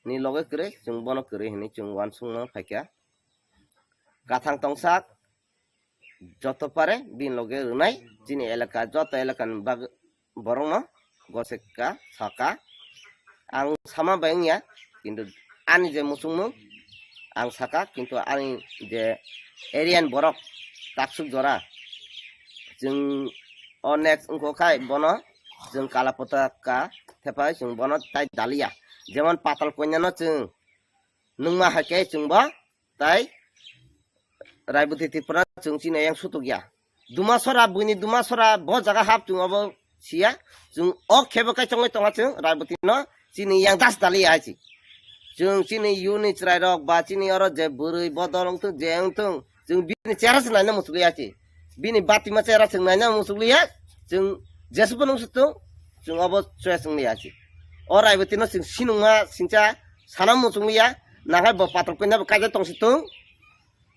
ni loge kwrwi, chwng bono kwrwi hinwi chwng uansukma phaikha. Kathang tongsak joto pare bini loge rwnai chini elaka, joto elakani bag-, borokno goseka saka. Ang sama bai wngya, kintu ani je muchungmung ang saka, kintu ani je area ni borok taksuk jora chwng o next wngkha khai bono chwng kala potaka thepai chwng bono tai daliya. Jemon Patal Kanya no chwng nungma hai khe chwng bo tai Raiboti Tripura chwng chini yang sutuk ya. Dumasora, buini Dumasora, bo jaga hap chwng obo siya. Chwng o khebo kai chongwi tonga chwng Raiboti no chini yang das dali ya chi. Chwng chini yuni chwrai rok ba chini oro je bwrwi bodol wngthung je wngthung chwng bini chera se naina muchukliya chi. Bini batima chera chwng naina muchukliya. Chwng jesubo nung sutung chwng obo choya chwng liya chi. O Raiboti no chwng sinungma singcha sana muchukliya. Nakhai bo Patal Kanya bo kaijak tong situng.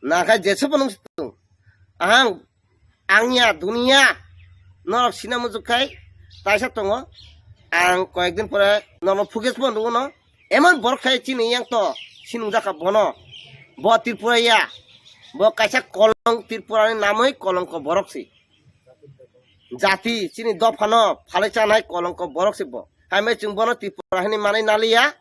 Nakhai jesubo nung situng. Ahang, angya, duniya, norok sina muchuk khai, taisa tongo. Ang koyekdin pore norok phuges bo nugo no. Emon borok khai chini yang to, sinung jaka bono. Bo Tripura ya, bo kaisa kolong Tripura ni namoi kolongko borok si. Jati, chini dopha no, phalai chanai kolongko borok si bo. Hai mai chwng bono Tripura hini manai naliya.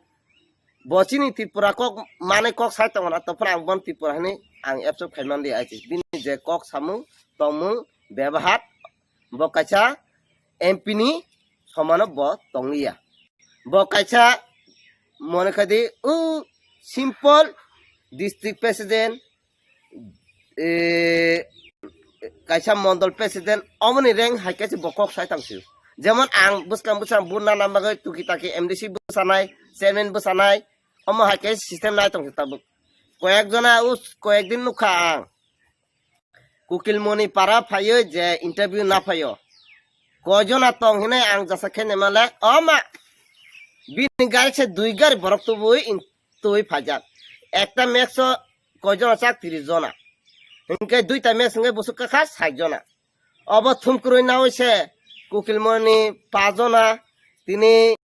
Bo chini Tripura kok manai kok sai tongo na, to phano ang bono Tripura hini ang absorb khai man liya ai chi. Bini je kok samung, tongmung, bebahar, bo kaisa M P ni somano bo tongliya. Bo kaisa mone khai di, o simple district president, eh, kaisa mondol president, omoni rank hai kaisa bo kok sai tang sio. Jemon ang bwskang bwskang buna nang bagwi tuki taki M D C bwsanai, chairman bwsanai, omo hai kaisa system nai tong tabuk. Koyek jona us, koyek din nukha ang. Kukilmoni para phaio je interview na phaio. Koi jona tong hinai ang jasa khe nemale, oma. Bini gari se dui gari borok tubui in-, tubui phaijak. Ekta max o koi jona chak, tris jona. Hinkhe duita max hinkhe busuk kakha sait jona. Obo thumkurui naui se Kukilmoni pa jona, tini,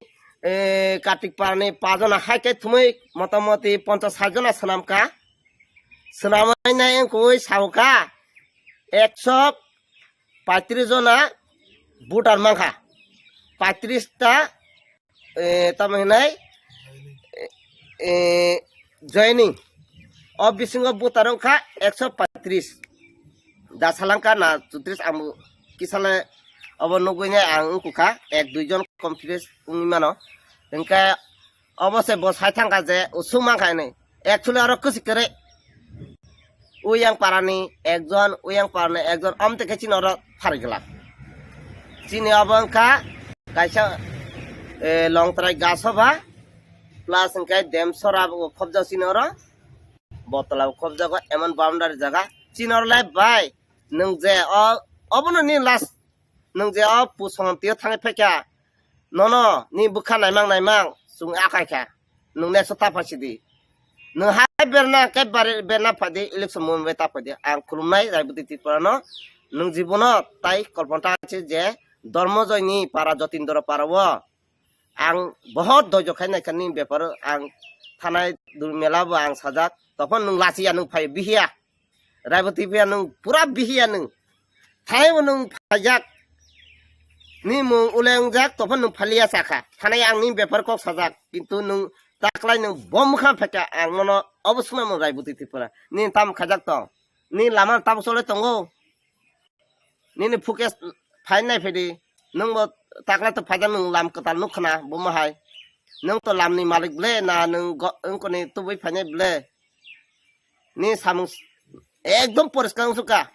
eh, Kartik Parani pa jona, hai khe thumui motamoti ponchas sait jona swnamkha. Swnamai nai wngkui saukha ekso paitris jona voter mankha. Paitris ta, eh, tamo hinai, eh, eh, joining. O bisingo voter wngkha ekso paitris. Da salangkha na chutris ang kisale obo nugui nai ang wngkukha ek dui jon confidence wngwi mano. Hingkhe obo se bo sai thangkha je usuk mankha hinwi. Actually oro kwsik kwrwi. Uyang parani ekjon, uyang parani ekjon, amtwi khe chini oro phari glak. Chini obo wngkha kaisa, eh, Longtrai Gasoba plus hingkhe Demsora bo khobjak chini oro. Botolao khobjago emon boundary jaga. Chinorle bai, nwng je o, obono ni last, nwng je o pusongtio thangwi phaikha, nono ni bwkha naimang naimang chwng akaikha, nwng next o ta phaisidi. Nwng hai berna khe bari berna phaidi, election movement bai ta phaidi. Ang khulumnai Raiboti Tripura no, nwng jibono tai kolpanta se je Dharmojoy ni para, Jotindra para o ang bohot doijo khai naikha ni bepar o. Ang thanai dul mela bo ang sajak, topon nwng lachiya, nwng phai bihiya. Raiboti phiya nwng pura bihiya nwng. Thanai bo nwng phaijak. Ni mung ule wngjak, tophan nwng phaliya sakha. Thanai ang ni bepar kok sajak. Kintu nwng taklai nwng bom kha phaikha, ang nono obo swngna mung Raiboti Tripura. Ni tam khajak tong. Ni lama tabuk chole tongo. Nini focus phai nai phedi. Nwng bo taklai to phaijak, nwng lam kwtal nuk khna, bomo hai. Nwng to lam ni malik ble, na nwng go-, wngkoni tubui phainai ble. Ni samung s-, ekdom poriskar wngsuka.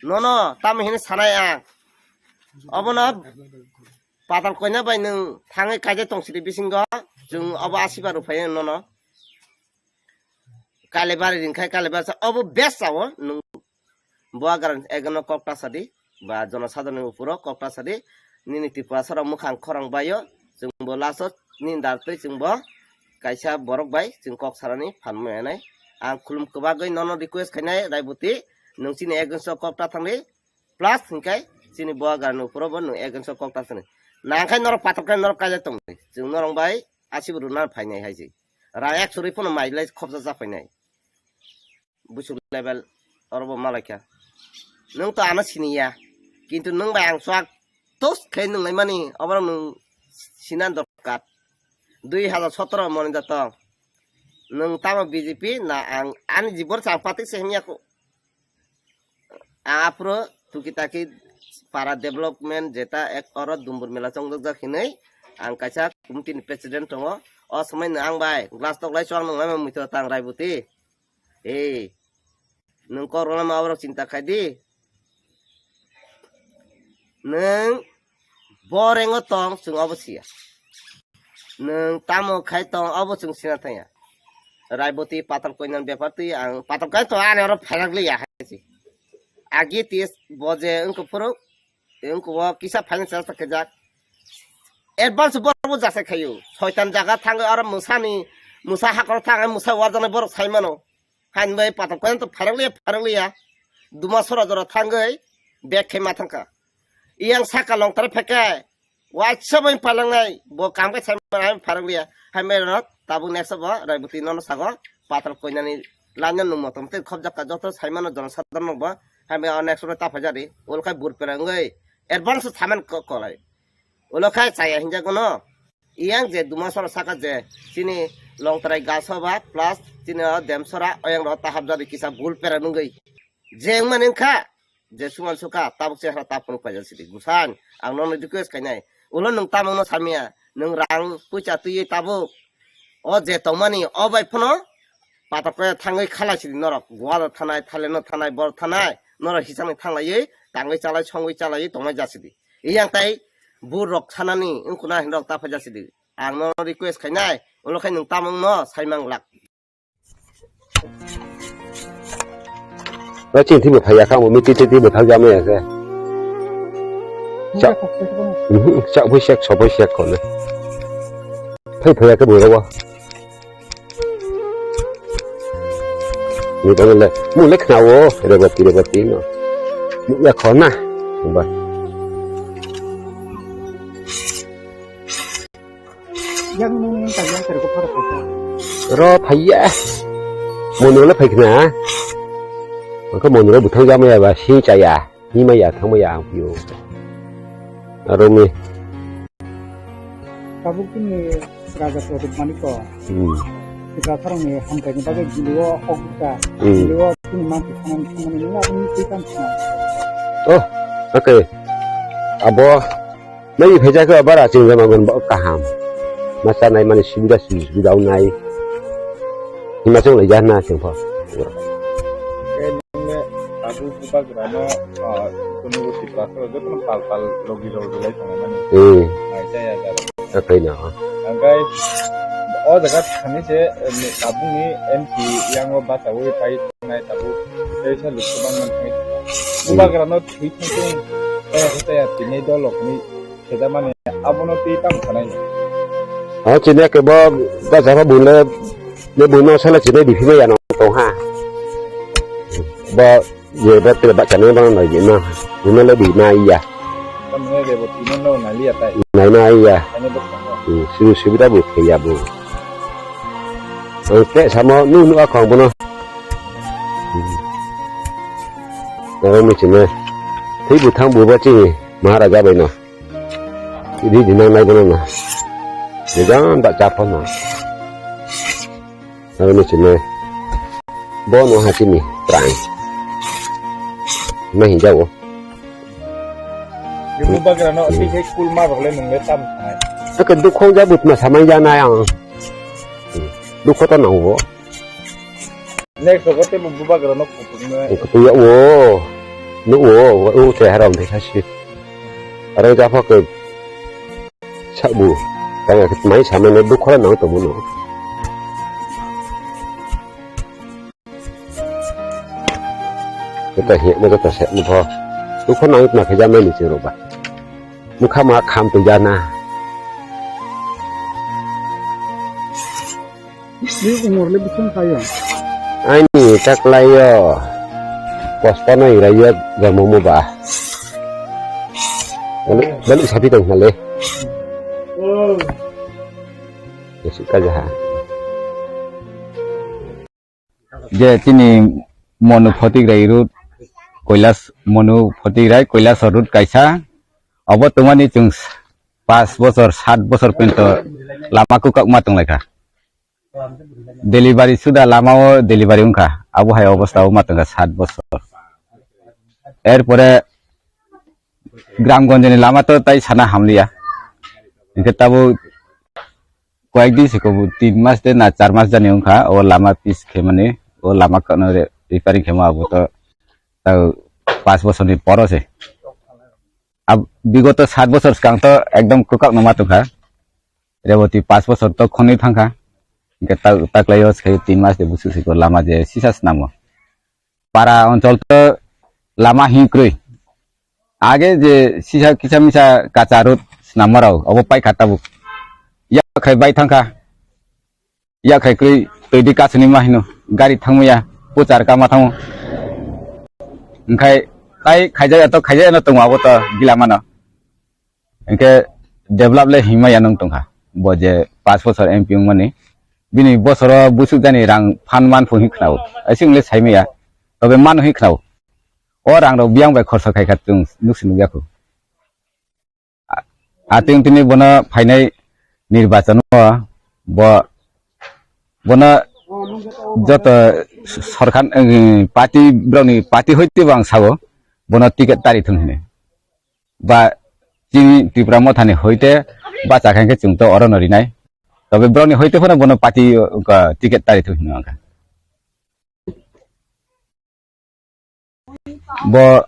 Nono tamo hini sanai ang. Obono patal koina bai nwng thangwi kaijak tong sidi bisingo. Chwng obo asiba rw phai nono. Kalibari ringkhai, kalibari sa obo best sao nwng. Boa garan ekno kok ta sadi, ba jonosadharonni uphuro kok ta sadi, nini Tripura sara mukhang khorang baio, chwngbo last o nini dar twi chwngbo kaisa borok bai chwng kok sarani phan manai. Ang khulum kwbagwi nono request khainai Raiboti, nwng chini against o kok ta thangdi, plus hinkhai chini boa garan uphuro bo nwng against o kok ta thangdi. Nangkhai norok patok khe norok kaijak tongdi, chwng norok bai asibo rwna phainai hai se. Rang ekso rwi phano mai lai khopsa cha phainai. Busu level oro bo malaikha. Nwng to ano siniya. Kintu nwng bai ang swak tos khe nwng naimani, oborok nwng sina dorkar. Dui hajar sotoro moni da tong. Nwng tamo B J P na ang ani jibor chang patik se himya ko. Aphuru tuki taki para development jeta ek oro Dumbur mela chongjak jak hinwi ang kaisa committee ni president tongo. O swmai no ang bai glass tok lai chwng nung lai muitu tang Raiboti. Ei, nwng kok rwna ma oborok chinta khai di. Nwng bo rengo tong, chwng obo siya. Nwng tamo khai tong, obo chwng sina thangya. Raiboti patal koinani bepar twi ang patal koina to ani oro phaijak liya hai se. Agi tis bo je wngkha phuru, wngkha bo kisa financial ta kajak. Advance borok bo jasai khayo. Soitan jaga thangwi oro mwsani, mwsa hakoro thangwi mwsa warjaknai borok sai mano. Hain bai patok koyan to pharang liya, pharang liya. Duma sora jora thangwi bag khe ma thangkha. Iyang saka long tare pheke. Waisa bai palangnai, bo kam khe sai ma pharang liya. Hain bai rok tabuk next bo Raiboti nono sago patok koinani lanya nung motom te khobjak ka joto sai mano jono sadar nung bo. Hain bai next bo ta phajari. Ol khai bur perang oi. Advance saman ko kolai. Ulo khai chaya hinjago no. Iyang je Dumasora saka je chini Longtrai Gasoba plus chini o Demsora oyang ro tahap jadi kisa bul pera nungwi. Je wngmani wngkha je suman suka tabuk chehra tapung paijak sidi. Busan ang nono request khainai. Ulo nwng tamungno samya, nwng rang puisa twiwi tabuk. O je tongmani o bai phano patok khe thangwi khalai sidi norok. Goa thanai, Thailand no thanai, bor thanai. Norok hisani thanglaiwi tangwi chalai songwi chalaiwi tongnai jasidi. Iyang tai bur rok sanani wngkuna hinrok ta phaijak sidi. Ang no request khainai, ulo khai nwng tamung no saimang lak. Ba chini thwibo phaiya kha, omo miti twi bo thang jama ya khe. Cha, mhm, cha phai sek, so phai sek kono. Phai phaiya khe bo rogo. Ni bang le, mu le khna wo, Rebati, Rebati no. Mu ya khona. Ba. Yang nung yang tanya terko phara phara. Ro phaiya. Mondir le phai khna. Maka mondir buthang jama ya ba, sing chaya. Himaya, thangmaya ang phio. Aro mi. Tabuk chini Raja Pradyot Manik ko. Hmm. Tiprasarokni hamkhaini bagwi jilio hok bwkha. Hmm. Jilio chini mansi khanani thangmani nini aboni twi tang khna. Oh, okay. Abo, nai phaijak khe bara chini jamagon bo kaham. Ma chanai mani subida, subida wngnai. Himachal lai jana chwng pho. Tabuk bubagrano, ah, kunu buti pasal jotono pal pal logi logi lai tongo mani. Hmm. Nai jaya jaro. Takai na. Angkai, O jaga thani se, eh, tabukni M P yango bachawi pai thangnai tabuk tei sa lukso bangma thangwi thango. Hmm. Bubagrano thwi thangthung, taya khe taya tini dolok hinwi khejamani abono twi tamo sanai no. O chini ke bo bacha bo bule, le buno sala chini di phimai ya no tong ha. Bo Ye ba tira ba chana ba na ye na. Ina le di na iya. Tamne de bo tino no na liya tai. Na na iya. Ani bo ko. Hmm, sibu sibu da bo khe ya bo. Ang te samo nu nu a khong bono. Hmm. Aro mi chine. Thei bu thang bu ba chini Maharaja bai no. Di di nang nai bono na. Di jan da cha pho na. Aro ni chini. Bono ha chini prang. Nai jago. Yung bagra no, hmm, si kul ma rok le nung le tam sanai. Ake dukhong ja but ma samai ja na yang. Dukho to nang bo. Next rogo tei bo bubagra no kutung na. Kutung ya wo. No wo, wo te haram de kasi. Aro ja pho ke sabu. Kaya ke mai samai ne dukho nang to bono. Kata he mo kata se mo pho. Dukho nang ma khe ja mai ni chiro ba. Mukha ma kham to ja na. Ni umor le bising kaya. Ani taklayo. Posta no irayo, gamo mo ba. Balik, balik sapi tong hale. Oh. Yesi kaja ha. Je tini Monu Photigrai road, Koilas, Monu Photigrai, Koilas road kaisa. Obo tongmani chwng pas bosor, sat bosor pento lama kwkak ma tonglaikha. Delivery suda lama o delivery wngkha. Abo hai obostha o ma tongkha sat bosor. Erpore Gramgonjni lama to tai sana hamliya. Hinkhe tabuk koyekdi se kobo tin mas de na char mas jani wngkha, o lama pis khe mani, o lama kano re-, repairing khemo abo to, tao pas bosorni poro se. Ab-, bigoto sat bosor swkang to ekdom kwkak no ma tongkha. Reboti pas bosor to khonwi thangkha. Hinkhe ta-, taklaio se tin mas de busu siko lama je sisa snamo. Para onchol to lama hinkrwi. Age je sisa kisa misa kacha road snammarok, obo paikha tabuk. Yakhai bai thangkha. Yakhai kwrwi twi di kasuni ma hino. Gari thangmaya, puchar kama thango. Hinkhe tai khaijaya to khaijaya no tongo abo to gila mano. Hinkhe develop le himma ya nung tongkha. Bo je pas bosor M P wngmani. Bini bosoro busuk jani rang phan man phu hin khnao. Asing le saimaya. Tobe man hin khnao. O rang rok biyang bai khorsa khai kha chwng nuksi nukya khu. A-, atwng tini bono phainai nirbachan o bo, bono joto sorkar, eh, party, borokni party hoite bo ang sao, bono ticket tari thung hini. Ba chini Tipra Mothani hoite bacha khe chwng to oro no rinai. Tobe borokni hoite phano bono party, uh, ticket tari thung hino ang kha. Bo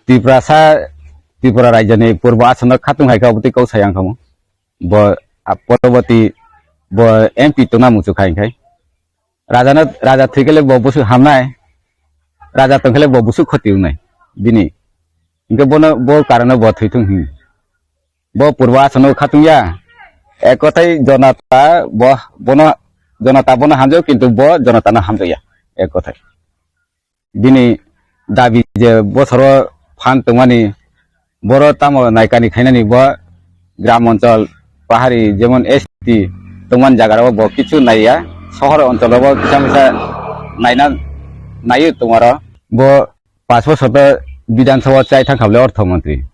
Tiprasa, Tripura rajyoni purbo asonno khatung hai kha, obotwi kok sai ang kha mo. Bo, a, poroboti bo M P tongna muchung kha hinkhe. Raja no, raja thwikhe le bo busu hamnai. Raja tongkhe le bo busu khoti wngnai. Bini. Hinkhe bono, bo karano bo thwithung hin. Bo purbo asonno khatung ya. Ek kothai jonota bo, bono, jonota bono hamjao, kintu bo jonota no hamjao ya. Ek kothai. Bini dabi je bosoro phan tongmani, boro tamo naikani khainani bo gram onchol, pahari, jemon S T tongmani jaga rok bo kichu naiya, sohor onchol rok bo kisa misa naina, naiyo tongmaro. Bo pas bosor to Bidhan Sabha chai thang kha bole ortho montri.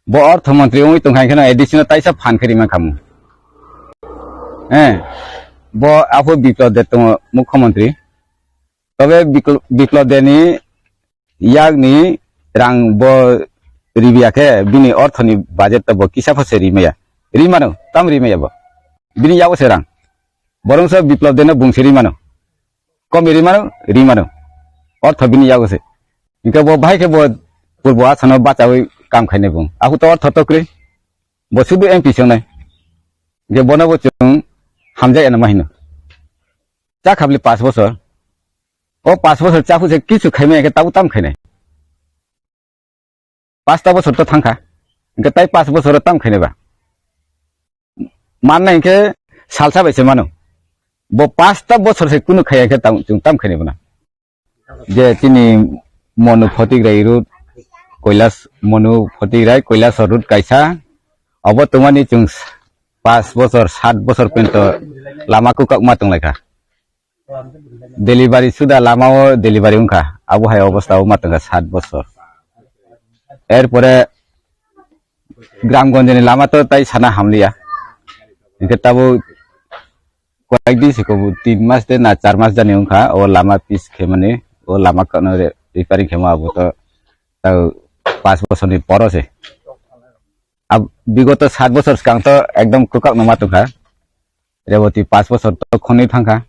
Bo ortho montri wngwi tongkha hinkhe no A D C no taisa phan khe rima khamu. Eh, bo aphuru Biplab Deb tongo mukhyamantri. Tobe Bikl-, Biplab Debni yakni rang bo ribiya khe bini orthoni budget to bo kisa pho se rimaya. Rimano, tam rimaya bo. Bini yago se rang. Borongso Biplab Debno bungsi rimano. Komi rimano, rimano. Ortho bini yago se. Hinkhe bo bahai khe bo purbo asano bachawi kam khainai bung. Ahu to ortho to kwrwi. Bo sudu M P se wngnai. Je bono bo chwng, hamjak eno ma hino. Cha khabli pas bosor. O pas bosor chaphuse kichu khaimaya khe tabuk tam khainai. Pasta bosor to thangkha. Hingke tai pas bosor tam khainai ba. Manna hingke salsa bai se mano. Bo pasta bosor se kunu khaya khe tam, chwng tam khainai bana. Je tini Monu Photigrai road, Koilas, Monu Photigrai, Koilasor road kaisa. Obo tongmani chwng pas bosor, sat bosor pento lama kwkak ma tonglaikha. Delivery suda lama o delivery wngkha. Abo hai obostha o ma tongkha sat bosor. Erpore Gramgonjni lama to tai sana hamliya. Hingke tabuk koyek din siko bo tin mas de na char mas jani wngkha, o lama pis khe mani, o lama kano re-, repairing khe ma abo to tau pas bosor ni poro se. Ab-, bigoto sat bosor swkang to ekdom kwkak no ma tongkha. Reboti pas bosor to khonwi thangkha.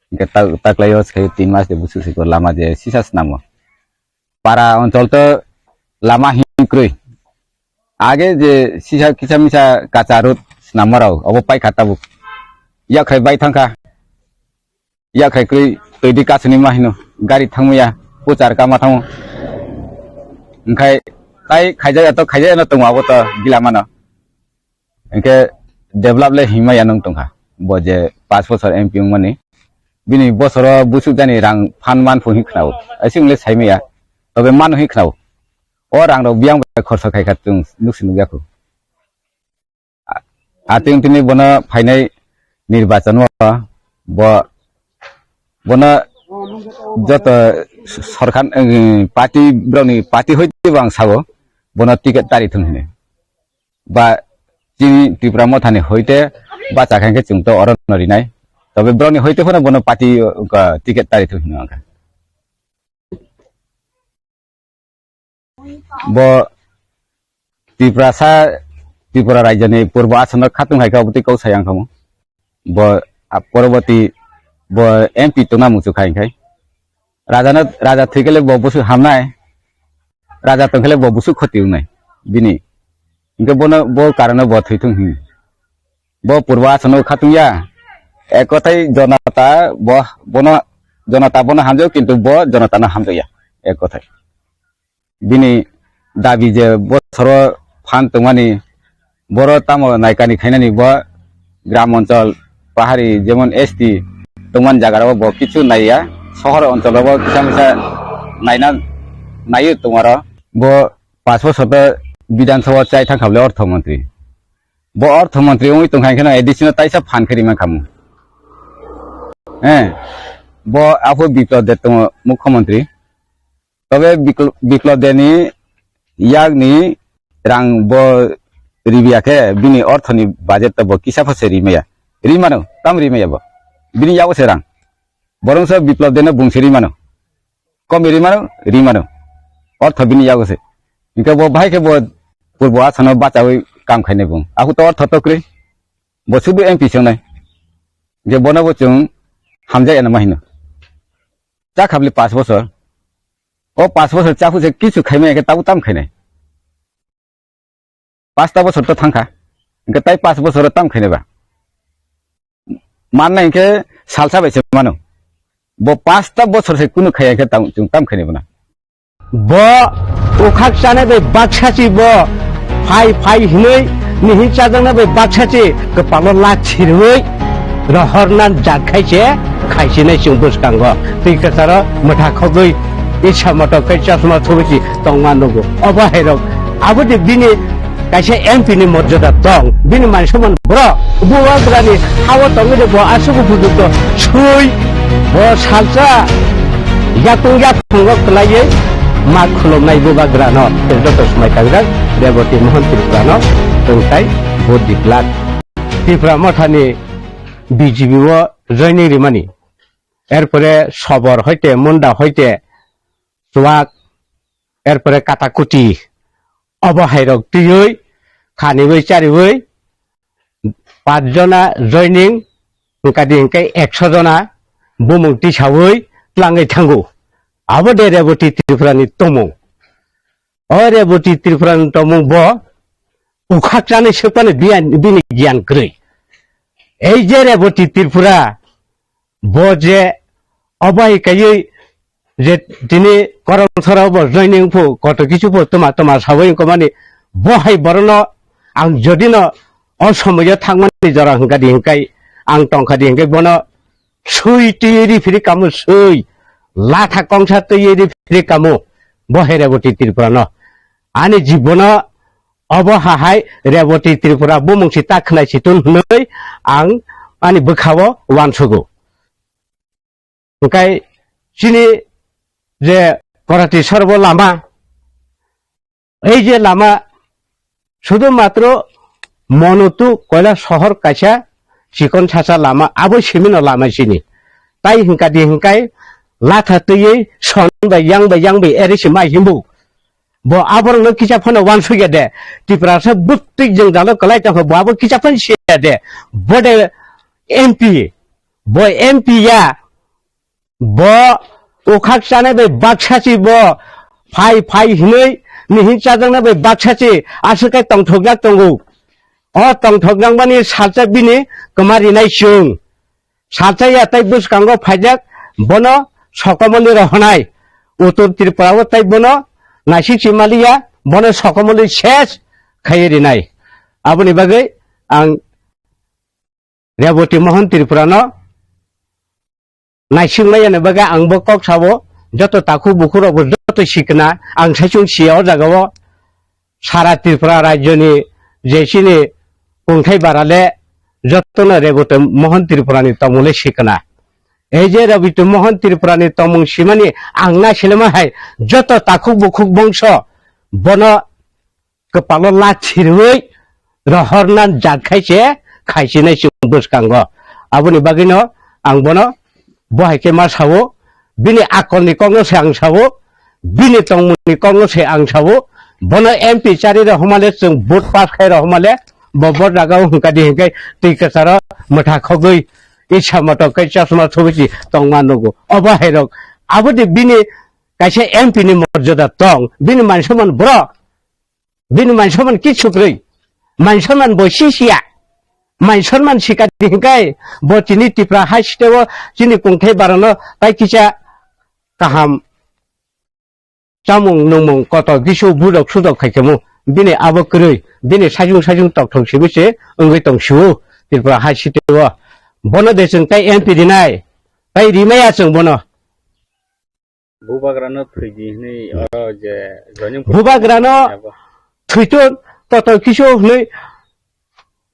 Hingke ta-, taklai o se tin mas de busu siko lama je sisa snamo. Para onchol to lama hinwi kwrwi. Age je sisa kisa misa kacha road snammarok obo paikha tabuk. Yakhai bai thangkha. Yakhai kwrwi twi di kasuni ma hino. Gari thangmaya, puchar kama thango. Hingkhai tai khaijaya to khaijaya no tongo abo to gila mano. Hingke develop le himma ya nung tongkha. Bo je pas bosor M P wngmani. Bini bosoro busuk jani rang phan man phu hin khnao. Asing le saimaya. Tobe mano hin khnao. O rang rok biyang bai khorsa khaikha chwng nuksi nukya khu. A-, atwng tini bono phainai nirbachan o bo, bono joto sorkar, eh, party, borokni party hoite bo ang sao, bono ticket tari thung hini. Ba chini Tipra Mothani hoite bacha khankhe chwng to oro no rinai. Tobe borokni hoite phano bono party, uh, ticket tari thung hino ang kha. Bo Tiprasa, Tripura rajyoni purbo asonno khatung hai kha, obotwi kok sai ang khamu. Bo, a, poroboti bo M P tongna muchuk hai khai. Raja no, raja thwi khe le bo busu hamnai. Raja tong khe le bo busu khoti wngnai. Bini. Hingke bono, bo karano bo thwi thung hin. Bo purbo asonno khatung ya. Ek kothai jonota bo, bono, jonota bono hamjao, kintu bo jonota no hamjao ya. Ek kothai. Bini dabi je bosoro phan tongmani, boro tamo naikani khainani bo gram onchol, pahari, jemon S T tongmani jaga rok bo kichu naiya, sohor onchol rok bo kisa misa naina, naiyo tongmaro. Bo pas bosor to Bidhan Sabha chai thang kha bole ortho montri. Bo ortho montri wngwi tongkha hingkheno additional taisa phan khe rima khamu. Eh, bo aphuru Biplab Deb tongo mukhyamantri. Tobe Bikl-, Biplab Debni yakni rang bo ribiya khe bini orthoni budget to bo kisa pho se rimaya. Rimano, tam rimaya bo. Bini yago se rang. Borongso Biplab Debno bungsi rimano. Komi rimano, rimano. Ortho bini yago se. Hingke bo bahai khe bo purbo asano bachawi kam khainai bung. Ahu to ortho to kwrwi. Bo sudu M P se wngnai. Hingke bono bo chwng hamjak eno ma hino. Cha khabli pas bosor. O pas bosor chaphuse kichu khaimaya khe tabuk tam khainai. Pasta bosor to thangkha. Hingke tai pas bosoro tam khainai ba. Manna hingke salsa bai se mano. Bo pasta bosor se kunu khaya khe tam, chwng tam khainai bana. Bo ukhak chana bai baksa chi bo phai phai hinui nihin chajakna bai baksa chi kwpalo lak sirui. Rohorna jat khai se, khai sinai chwng bwskango. Twi kwcharo mwtha khogwi, isa motok khe chosma thubui si tongma nugo. Obo hai rok, abo de bini kaisa M P ni morjada tong, bini man soman borok. Bubagrani hawa tongwi de bo aswk bujuk to sui, bo salsa yakung yaphungo kwlaiwi ma khulumnai Bubagrano. Tei joto swmai kangjak Reboti Mohan Tripurano tongthai bo diklak. Tipra Mothani B J P o joining rimani. Erpore Sobor hoite, Munda hoite, Chuak, erpore Katakuti, obo hai rok twiwi, khaniwi chariwi, pach jona joining, hwnkadi hwnkhe ekso jona bumung tisawi tlangwi thango. Abo de Reboti Tripura ni tongmung. O Reboti Tripura ni tongmung bo ukhak chanai swkmani biyan, bini giyan kwrwi. Ei je Reboti Tripura, bo je obo hai kaiwi je tini Koromsora bo joining phu koto kisu phu tuma tuma sawi wngkha mani, bo hai borokno ang jodi no o somoyo thangmani jora hwnkha di hwnkhe, ang tongkha di hwnkhe bono swi twi riphri kamo swi, latha kongsa twi riphri kamo, bo hai Reboti Tripura no. Ani jibono obo hahai Reboti Tripura bumung si ta khwnai si tun hwnwi ang ani bwkhao uansugo. Hwnkhe chini je Korati Sorbo lama, ei je lama sudu matro Monotu Koila sohor kaisa chikon sasa lama, abo simino lama sini. Tai hwnkha di hwnkhe latha twiwi son bai yang bai yang bai eri si mai himbu. Bo aborokno kisa phano uansukya de. Tiprasa bwtwi jwngjalo kwlai tongkha, bo abo kisa phano siya de. Bo de M P, bo M P ya, bo ukhak chanai bai baksa si bo phai phai hinwi mihin chajaknai bai baksa si aswk khe tongthokjak tongo. O tongthokjakmani salsa bini kwma rinai chwng. Salsa ya tei bwskango phaijak bono sokomoli rohonai. Uttor Tripura o tei bono naisik si maliya, bono sokomoli ses khaiwi rinai. Aboni bagwi ang Reboti Mohon Tripura no naisik maya ni bagwi ang bo kok sabo, joto takhuk bukhuk rok bo joto sikna ang saichung siya o jaga o. Sara Tripura rajyoni je chini kungthai barale jotono Reboti Mohon Tripurani tongmungli sikna. Ei je Reboti Mohon Tripurani tongmung simani ang naisilema hai joto takhuk bukhuk bongso bono kwpalo lathirwi rohorna jat khai se khaisinai chwng bwskango. Aboni bagwino ang bono bo hai khe ma sao, bini akolni kokno se ang sao, bini tongmungni kokno se ang sao, bono M P chari rok hwnmale chwng vote pass khai rok hwnmale bo bo jaga o hwnkha di hwnkhe twi kwcharo mwtha khogwi isa motok khe chosma thubui si tongma nugo. Obo hai rok aboni bini kaisa M P ni morjada tong, bini man soman borok. Bini man soman kichu kwrwi. Man soman bo sisiya. Man soman sikadi hwnkhe bo chini Tripura hai state o chini kungthai barano tai kisa kaham chamung nungmung kotor kisu budok sudok khaikhamu. Bini abo kwrwi. Bini sajung sajung tokthok sibise wngwi tong sio Tripura hai state o. Bono de chwng tai M P rinai. Tai rimaya chwng bono. Bubagrano thwidi hwnwi oro je joining Bubagrano abo. Thwiton kotor kisu hwnwi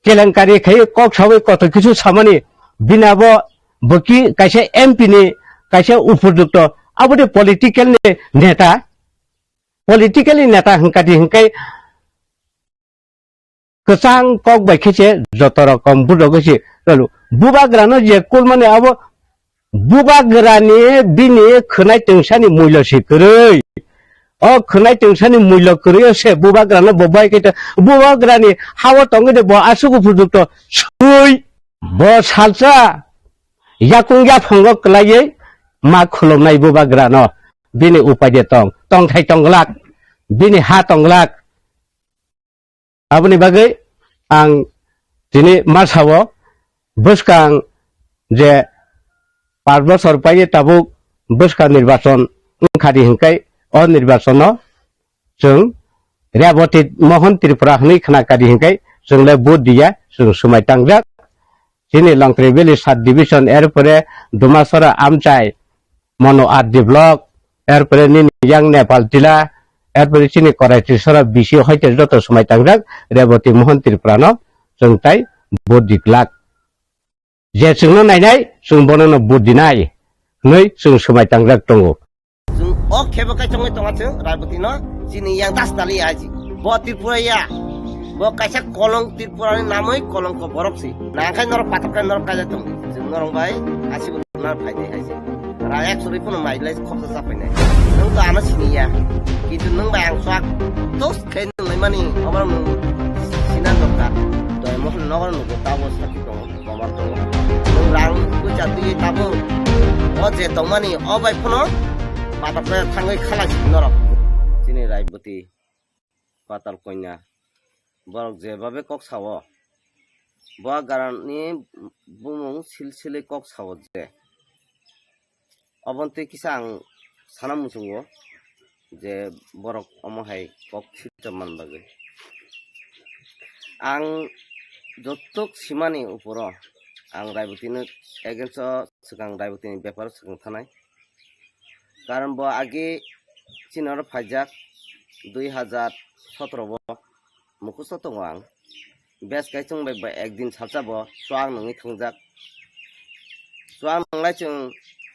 kelenkari khai kok sawi kotor kisu samani bini abo bwki kaisa M P ni kaisa upojukto aboni political ni neta, political ni neta hwnkha di hwnkhe kwchang kok bai khe se joto rokom budok se rwlu. Bubagrano je kulmani abo bubagrani bini khwnai tungsani muilo se kwrwi. O khwnai tungsani muilo kwrwi o se bubagrano bo bai khe to bubagrani hao tongwi de bo aswk upojukto sui. Bo salsa yakung yaphango kwlaiwi ma khulumnai bubagrano bini upai de tong, tongthai tong glak, bini ha tong glak. Aboni bagwi ang tini ma sao, bwskang je panch bosor paiwi tabuk bwskang nirbachon wngkha di hwnkhe o nirbachono chwng Reboti Mohon Tripura hwnwi khna kha di hwnkhe chwng le vote diya, chwng swmai tangjak. Chini Longtri Valley Sub Division, erpore Dumasora Amchai, Mono R D Block, erpore nini yang Nepal Tila, erpore chini Koraiti Sora B C hoite joto swmai tangjak Reboti Mohon Tripura no chwng tai vote di glak. Je chwngno nainai, chwng bono no vote dinai hwnwi chwng swmai tangjak tongo. Chwng o khebo kai chongwi tonga chwng Raiboti no chini yang das tali aji. Bo Tripura ya. Bo kaisa kolong Tripura ni namwi kolong ko borok si. Nangkhai norok patok kai norok kaja tong. Chwng norok bai asi bo nar phai dai aji. Ra ek suri phano mai lai khoksa sa phai nai. Nwng to ano sini ya. Kintu nwng bai ang swak tos khai nwng lai mani obo nwng sinan dokar. To emo nogo nugo tabo sakhi tongo. Komar tongo. Nwng rang bwcha twiwi tabuk o je tongmani o bai phano patok khe thangwi khalai si norok. Chini Raiboti, Patal Konya, borok jebabe kok sao, Buagarani bumung silsili kok sao je. Obontwi kisa ang sana muchungo je borok omo hai kok sirjak man bagwi. Ang jotok simani uporo ang Raibotino against o swkang, Raibotini beparo swkang thanai. Karon bo age chini oro phaijak dui hazar sotoro bo mukhusto tongo ang. Bes kai chwng bai ba ekdin salsa bo chuak nungwi thwngjak. Chuak nunglai chwng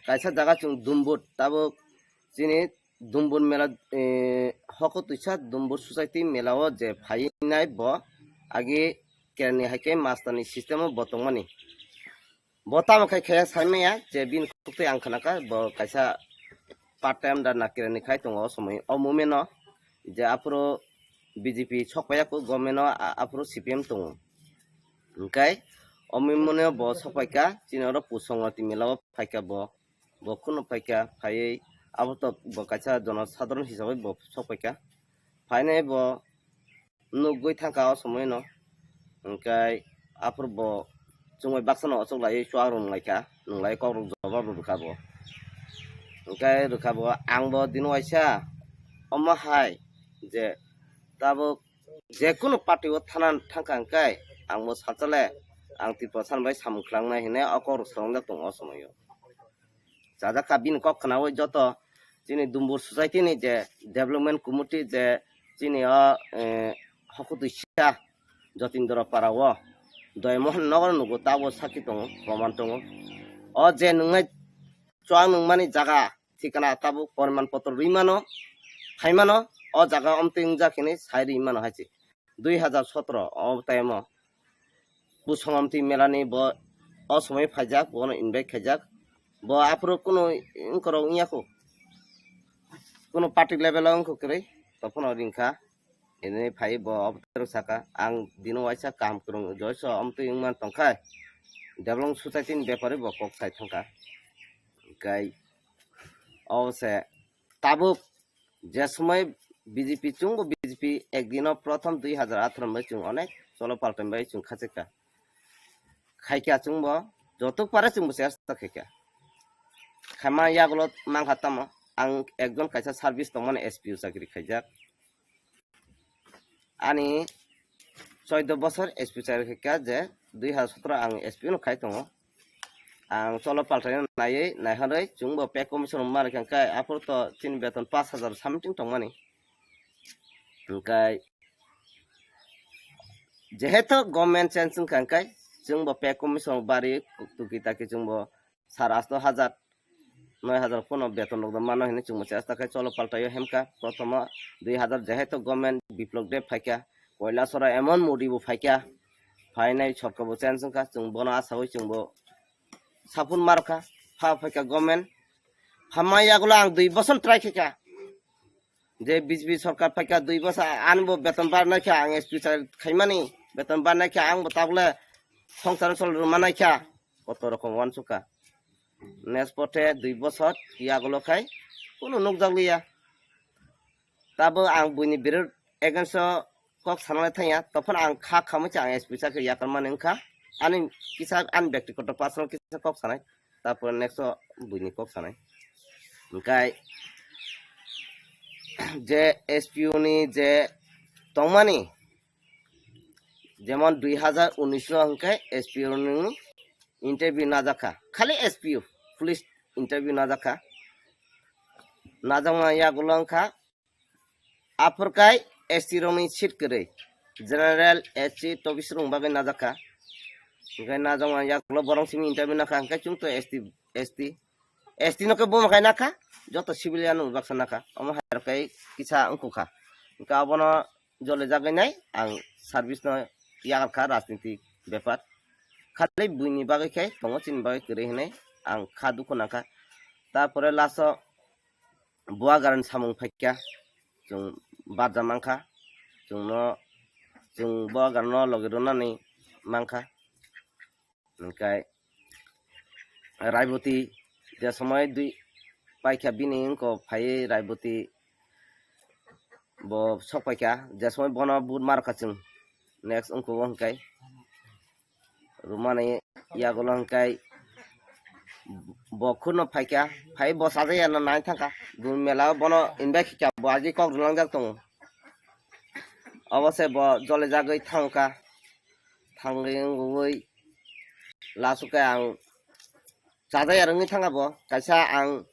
kaisa jaga chwng Dumbur, tabuk chini Dumbur mela, eh, hoko twisa Dumbur society mela o je phainai bo age kerni hai khe master ni system o bo tongmani. Bo tamo khai khaya sai maya je bini khuktwi ang khnakha bo kaisa part time da nakirani khai tongo o somoi o movement o je aphuru B J P sok paiya kho government o a-, aphuru C P M tongo. Hwnkhe o movement o bo sok paikha chini oro Pusongwati mela o phaikha bo, bo kheno phaikha phaiwi abo to bo kaisa jono sadharon hisabai bo sok paikha. Phainai bo nugwi thangkha o somoino. Hwnkhe aphuru bo chwngbai baksano ochok laiwi chuak rwnglaikha, nwnglai kokrok jobab rwkha bo. Hwnkhe rwkha bo, ang bo dino waisa omo hai je tabuk jekunu party o thana thangkha hwnkhe ang bo salsa le ang Tiprasa bai samung khlangna hinwi o kokrok swrwngjak tongo o somoio. Chajak kha bini kok khnaui joto chini Dumbur society ni je development committee je chini o, eh, hokutwi sika Jotindra para o Doymohon nogor nugo tabo sakhi tongo, proman tongo. O je nungnai chuak nungmani jaga thikana tabuk poriman potro rwi mano, phai mano, o jaga omtwi wngjak hinwi sai rwi mano hai se. Dui hazar sotoro o time o Pusongwati melani bo o somoi phaijak, bono invite khaijak. Bo aphuru kunu wngkorok wngya kho. Kunu party level o wngkho kwrwi, tophono ringkha. Ini phai bo obotwrwk saka, ang dino waisa kaham kwrwng joiso omtwi wngman tongkha. Development society ni bepari bo kok sai thangkha. Hwnkhe o se tabuk je somoi B J P chwngbo B J P ekdino prothom dui hazar atharo bai chwng onek cholo paltan bai chwng khachikha. Khaikha chwngbo jotok pare chwngbo chesta khaikha. Khaima yagulo mangkha tamo ang ekjon kaisa service tongmani S P O chakri khaijak. Ani choido bosor S P chai kha je dui hazar sotoro ang S P no khai tongo. Ang cholo paltai naiwi naiharwi chwngbo pay commission mar kha khe aphuru to chini beton pash hazar something tongmani. Hwnkhe jehetu government change wngkha hwnkhe chwngbo pay commission bari tuki taki chwngbo sar asto hazar, noi hazar pono beton rok mano hinwi chwngbo chesta khe cholo paltaio hemkha. Prothomo dui hazar jehetu government Biplop Deb phaikha, Koilasoro emon Modi bo phaikha, phainai sorkar bo change wngkha, chwng bono asawi chwngbo sapun markha, pha phaikha government. Phamma yagulo ang dui boson try khaikha. Je B J P sorkar phaikha dui boson, ani bo beton barnai kha, ang S P chai khaimani, beton barnai kha, ang bo tabule songsar sol rwmanai kha, koto rokom wansukha. Next pothe dui boson yagulo khai kunu nukjakliya. Tabo ang buini birud against o kok sanalai thangya, tophano ang kha khamwi se ang S P chakhe yakarmani wngkha. Ani kisa ani byaktigoto personal kisa kok sanai, tapore next o buini kok sanai. Hwnkhe je S P O ni je tongmani, jemon dui hazar unis o hwnkhe S P O ni interview najakha, khali S P O, police interview najakha. Najakma yagulo wngkha aphurkai S T rokni seat kwrwi, general, S C, tobis rok bagwi najakha. Hwnkhe najakma yagulo borok simi interview nakha, hwnkhe chwng to S T, S T, S T no khe bomo khai nakha, joto civilian no baksa nakha, omo hai rok khai kisa wngkukha. Hwnkhe abono jole jagwi nai ang service no yakarkha rajniti bepar. Khali buini bagwi khai tongo, chini bagwi kwrwi hinwi ang kha dukhu nangkha. Tapore last o Buagarani samung phaikha, chwng barja mankha, chwngno, chwng Buagarano logi rwnani mankha. Hwnkhe Raiboti je somoi dui paikha bini wngko phaiwi Raiboti bo sok paikha, je somoi bono vote markha chwng next wngko bo hwnkhe Rumani yagulo hwnkhe bo khurno phaikha, phai bo sajaya no nai thangkha. Dun mela o bono invite kha, bo agi kok rwlangjak tongo. Obo se bo jole jagwi thangkha, thangwi wngwi last o khe ang sajaya rwngwi thangkha bo, kaisa ang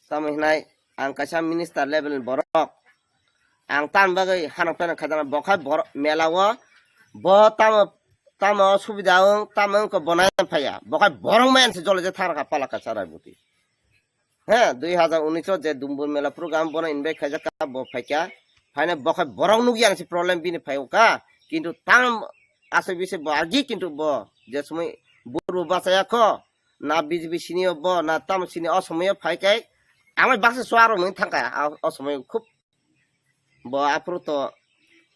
tamo hinai ang kaisa minister level ni borok, ang tamni bagwi hanok peno khaijana, bo khai borok mela o bo tamo tamo subida wng tamo wngkha bo nai phaiya, bo khai borok maya se jole je thang kha pala kaisa Raibuti. He, dui hazar unis o je Dumbur Mela program bono invite khaijak kha, bo phaikha. Phaina bo khai borok nukya ang se problem bini phai o kha. Kintu tam asai bisi bo agi kintu bo je somoi buru bachaya kho, na B J P sini o bo, na tamo sini o somoi o phai khai. Amai baksa suaro nung thangkha, a, o somoi khub bo aphuru to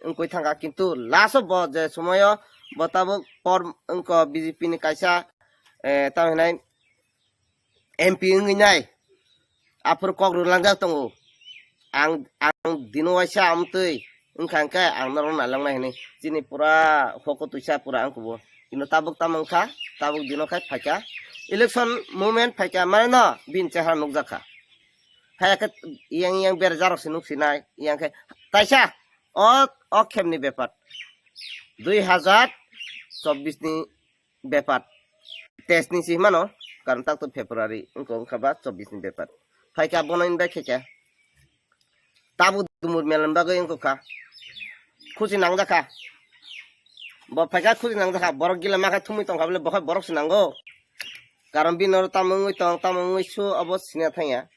wngkoi thangkha. Kintu last o bo je somoi o bo tabuk por wngkha B J P ni kaisa, eh, tamo hinai M P wngwi nai, aphuru kok rwlangjak tongo. Ang, ang dino waisa amtwi wngkha hwnkhe ang norok nailangnai hinwi. Chini pura hoko twisa pura ang kubo. Kino tabuk tamo wngkha, tabuk dino khai phaikha. Election moment phaikha, mane no bini chehara nukjakha. Phaiya khe yang yang berajak rok se nuksinai, yang khe taisa o, o khemni bepar. Dui hazar chobbish ni bepar. Teis ni si mano, karon tak to February, wngkha, wngkha ba chobbish ni bepar. Phaikha bono invite khaikha. Tabuk Dumur Mela ni bagwi wngkha kha. Khusi nangjakha. Bo phaikha khusi nangjakha. Borok gila makha thumwi tongkha bole, bo khai borok se nango. Karon bini oro tamo wngwi tong, tamo wngwi su, obo sina thangya.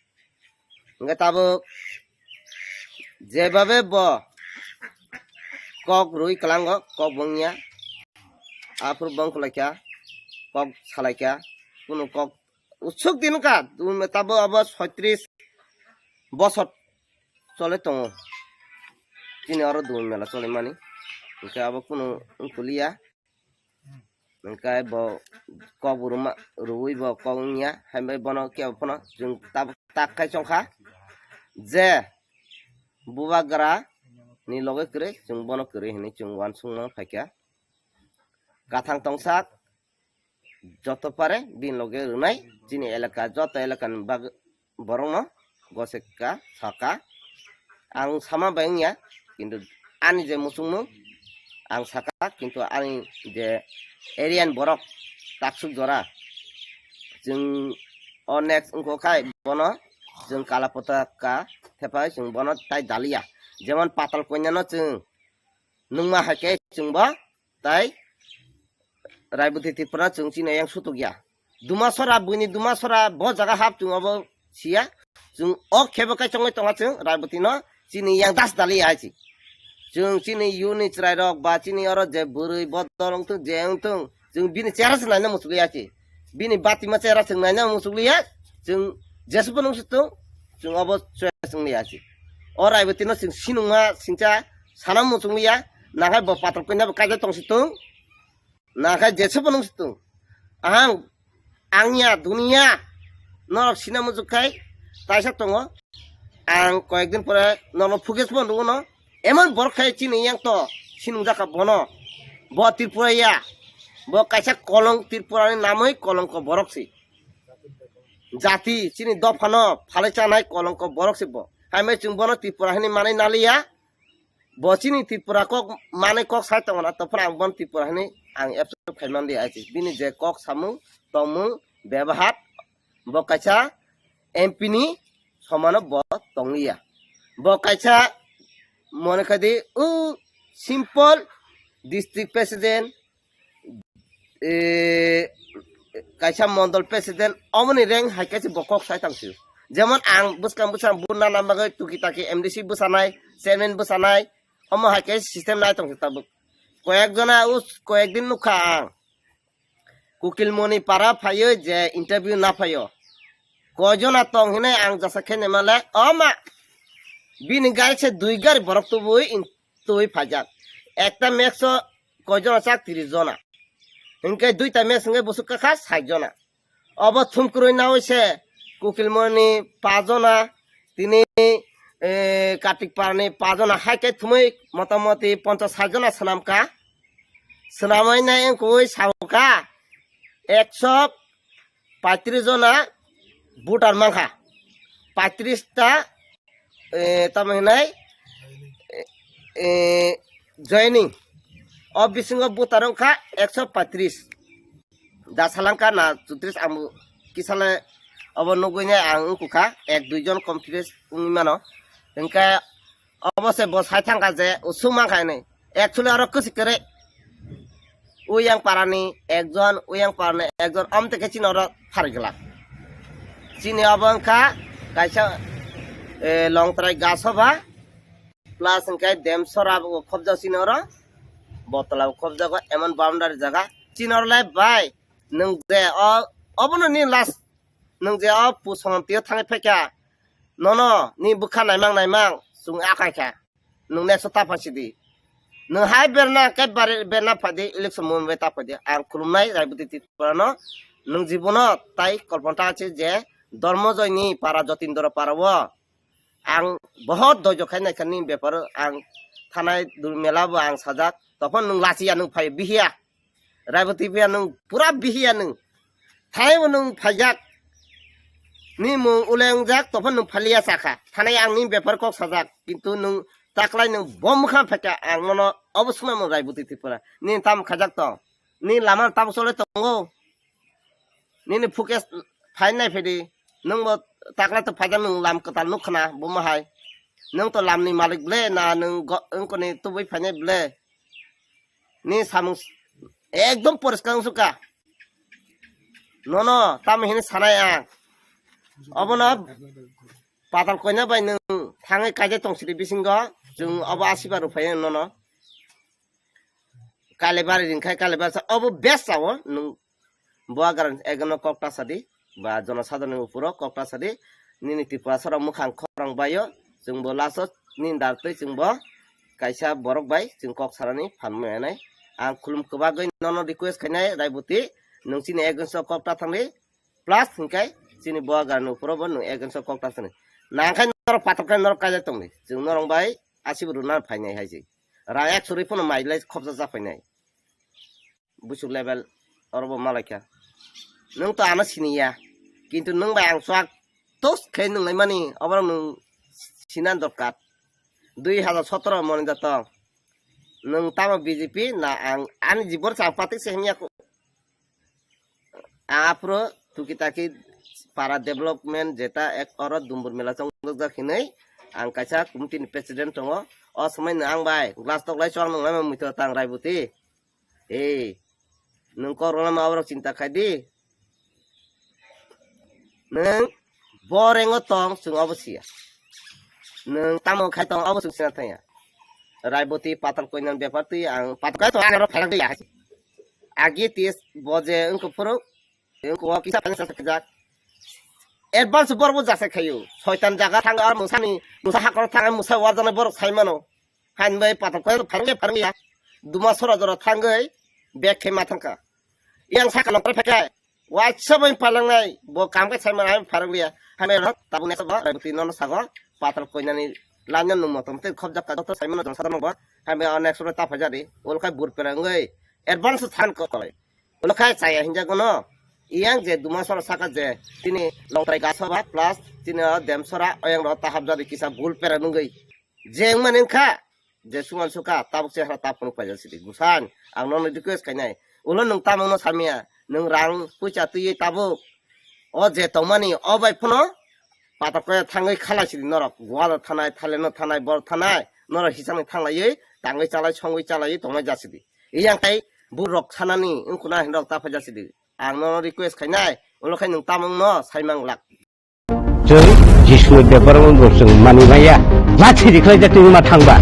Hwnkhe tabuk jebabe bo kok rwi kwlango, kok bo wngya. Aphuru bo wngkhlaikha, kok salaikha, kunu kok usuk din wngkha, tabuk abo soitris bosor chole tongo. Chini oro Dun Mela cholemani, hwnkhe abo kunu wngkhuliya. Hwnkhe bo kok bo rwma, rwui bo kok wngya, hai bai bono kebo phano chwng tab-, tak khai chongkha je bubagra ni loge kwrwi, chwng bono kwrwi hinwi chwng uansukma phaikha. Kathang tongsak joto pare bini loge rwnai, chini elaka, joto elakani bag-, borokno goseka saka. Ang sama bai wngya, kintu ani je muchungmung ang saka, kintu ani je area ni borok taksuk jora, chwng o next wngkha khai bono chwng kala potaka thepai chwng bono tai daliya. Jemon Patal Kanya no chwng nungma hai khe chwng bo tai Raibuti Tripura chwng chini yang sutuk ya. Dumasora, buini Dumasora bo jaga hap chwng obo siya. Chwng o khebo kai chongwi tonga chwng Raibuti no chini yang das dali ya hai chi. Chwng chini yuni chwrai rok ba chini oro je bwrwi bodol wngthung je wngthung chwng bini chera se naina muchukli ya chi. Bini batima chera chwng naina muchukli ya. Chwng jesupho nung situng chwng obo chwng ya chi. O Raibuti no chwng sinungma singcha sana muchukli ya. Nakhai bo Patal Kanya bo kaijak tong situng. Nakhai jesupho nung situng. Ahang, angya, duniya, norok sina muchuk khai, taisa tongo. Ang koyekdin pore norok footage bo nugo no. Emon borok khai chini yang to, sinung jaka bono. Bo Tripura ya, bo kaisa kolong Tripura ni namoi kolongko borok si. Jati, chini dophano, phalai chanai kolongko borok si bo. Hai mai chwng bono Tripura hini manai naliya. Bo chini Tripura kok manwi kok sai tongo na, to phano ang bono Tripura hinwi ang approve khai man liya, ai se bini je kok samung tongmung bebahar, bo kaisa M P ni somano bo tongliya. Bo kaisa mone khai di, o simple district president, eh, kaisa mondol president, omoni rank hai kaisa bo kok sai tang sio. Jemon ang bwskang bwskang buna nang bagwi tuki taki M D C bwsanai, chairman bwsanai, omo hai kaisa system nai tong sio tabuk. Koyek jona us, koyek din nukha ang. Kukilmoni para phaio je interview na phaio. Koi jona tong hinai ang jasa khe nemale, oma. Bini gari se dui gari borok tubui in-, tubui phaijak. Ekta max o koi jona chak? Tris jona. Hinkhe duita max hinkhe busuk kakha sait jona. Obo thumkrui nawi se Kukilmoni pajona, tini, eh, Kartik Parani pajona, hai khe thumui motamoti ponchas sait jona swnamkha. Swnamwi nai wngkha, ekso paitris jona voter mankha, paitris ta, eh, tamo hinai, eh, eh, joining. O bisingo voter wngkha ekso paitris. Da salangka na chutris, ang kisale obo nugwi nai ang wngkha ek dui jon confidence wngwi mano. Hwnkhe obo se bo sai thangkha je usuk mankha hinwi. Actually oro kwchwi kwrwi. Uyang parani ekjon, uyang parani ekjon, amtwi khe chini oro pharwi glak. Chini obo wngkha kaisa, eh, Longtrai Gasoba plus hwnkhe Demsora bo khobjak chini oro. Botola bo khobjago, emon boundary jaga. Chini oro le bai, nwng je o, obono ni last, nwng je o pusong tio thangwi phaikha, nono ni bwkha naimang naimang chwng akai kha. Nwng next o ta phaisidi. Nwng hai berna khe bari berna phaidi, election movement bai ta phaidi. Ang khulumnai Raiboti Tripura no, nwng jibono tai kolpanta achi je Dormojoy ni para, Jotindra para o ang bohot doijo khai naikha ni bepar o, ang thanai dul mela bo ang sajak. Tophon nwng lachiya, nwng phai bihiya. Raiboti bihiya nwng, pura bihiya nwng. Thanai bo nwng phaijak. Ni mung ule wngjak, tophon nwng phaliya sakha. Thanai ang ni bepar kok sajak. Kintu nwng taklai nwng bo mwkhang phaikha, ang nono obo swnamung Raiboti Tripura. Ni tamo khaijak tong? Ni lama tabuk chole tongo? Nini focus phai nai phedi. Nwng bo taklai to phaijak, nwng lam kwtal nuk khna bo ma hai. Nwng to lam ni malik ble na nwng go-, wngkoni tubui phainai ble? Ni samung s-, ekdom poriskar wngsuka. Nono tamo hini sanai ang. Obono Patal Koina bai nwng thangwi kaijak tong sidi bisingo, chwng obo asiba rw phai nono. Kalibari ringkhai, Kalibari sa obo best sao nwng. Bo agar ekno kok ta sadi, ba jono sadani upuro kok ta sadi, nini Tripura soro mukhang khorang bayo, chwngbo laso nini dar twi chwngbo kaisa borok bai chwng kok sarani phan maya nai. Ang khulum kwbagwi nono request khainai Raiboti, nwng chini against o kok ta thangdi, plus hwnkhe chini bo agar ni upuro bo nwng against o kok ta thangdi. Nangkhai norok patok khe norok kaijak tongdi, chwng norok bai asibo rwna phainai hai se. Ra ek suri phano mai lai khopsa cha phainai. Busuk level oro bo malaikha. Nwng to ano siniya. Kintu nwng bai ang chwk tos khe nwng lai mani, oborok nwng sina dorkar. Dui hajar sotoro moni da tong. Nwng tamo B J P na ang ani jibon sa patik se himya ko. Ang aphuru tuki taki para development jeta ek oro Dumbur mela chongjak hinwi ang kaisa committee ni president tongo. O swmai no ang bai glass tok lai chwng nang lai mui to tang Raiboti. Ei, nwng kok rwna ma oborok chinta khai di. Nwng bo rengo tong, chwng obo siya. Nwng tamo khai tong, obo chwng sina thangya. Raiboti Patal Koinani bepar twi ang Patal Koina to ang aro phalak ya. Agi tis bo je wngkha phuru, wngkha o kisa phang sa khajak. Advance borok bo jasa khayu. Soitan jaga thang ar musani, musa hakor thang musa warjana borok sai mano. Hain bai Patal Koina pharang ya, pharang ya. Duma sora jora thangwi bag khe ma thangkha. Yang saka nokra phekai. Waisa bai palangnai bo kam khe sai mano, hain pharang ya. Hain bai rok tabuk nesa bo Raiboti nono sago Patal Koinani laino nung motom tei khobjak ka doctor sai mano jong sadar bo. Hain bai next ro ta phajari. Ol khai bur perangwi advance than ko tolai. Ol khai chaya hinja gono. Yang je duma sora saka je tini Longtrai Gasoba plus tini o Demsora oyang ro ta habjari kisa bul pera nungwi. Je wngmani wngkha, je suman sukha, tabuk chehara ta phunuk paijak sidi. Busan, ang nono request khainai. Ulo nwng tamungno samya, nwng rang puisa twiwi tabuk. O je tongmani, o bai phano Patal Koina thangwi khalai sidi norok. Goa thanai, Thailand no thanai, bor thanai, norok hisani thanglaiwi, tangwi chalai, songwi chalaiwi tongnai jasidi. Iyang tai burok sanani, wngkuna hinrok ta phaijak sidi. Ang nono request khainai, ulo khai nwng tamungno saimang lak. Chwng Jisuni Debbarma bo chwng mani maya. Lathi rikhlai jatwi wngma thangba.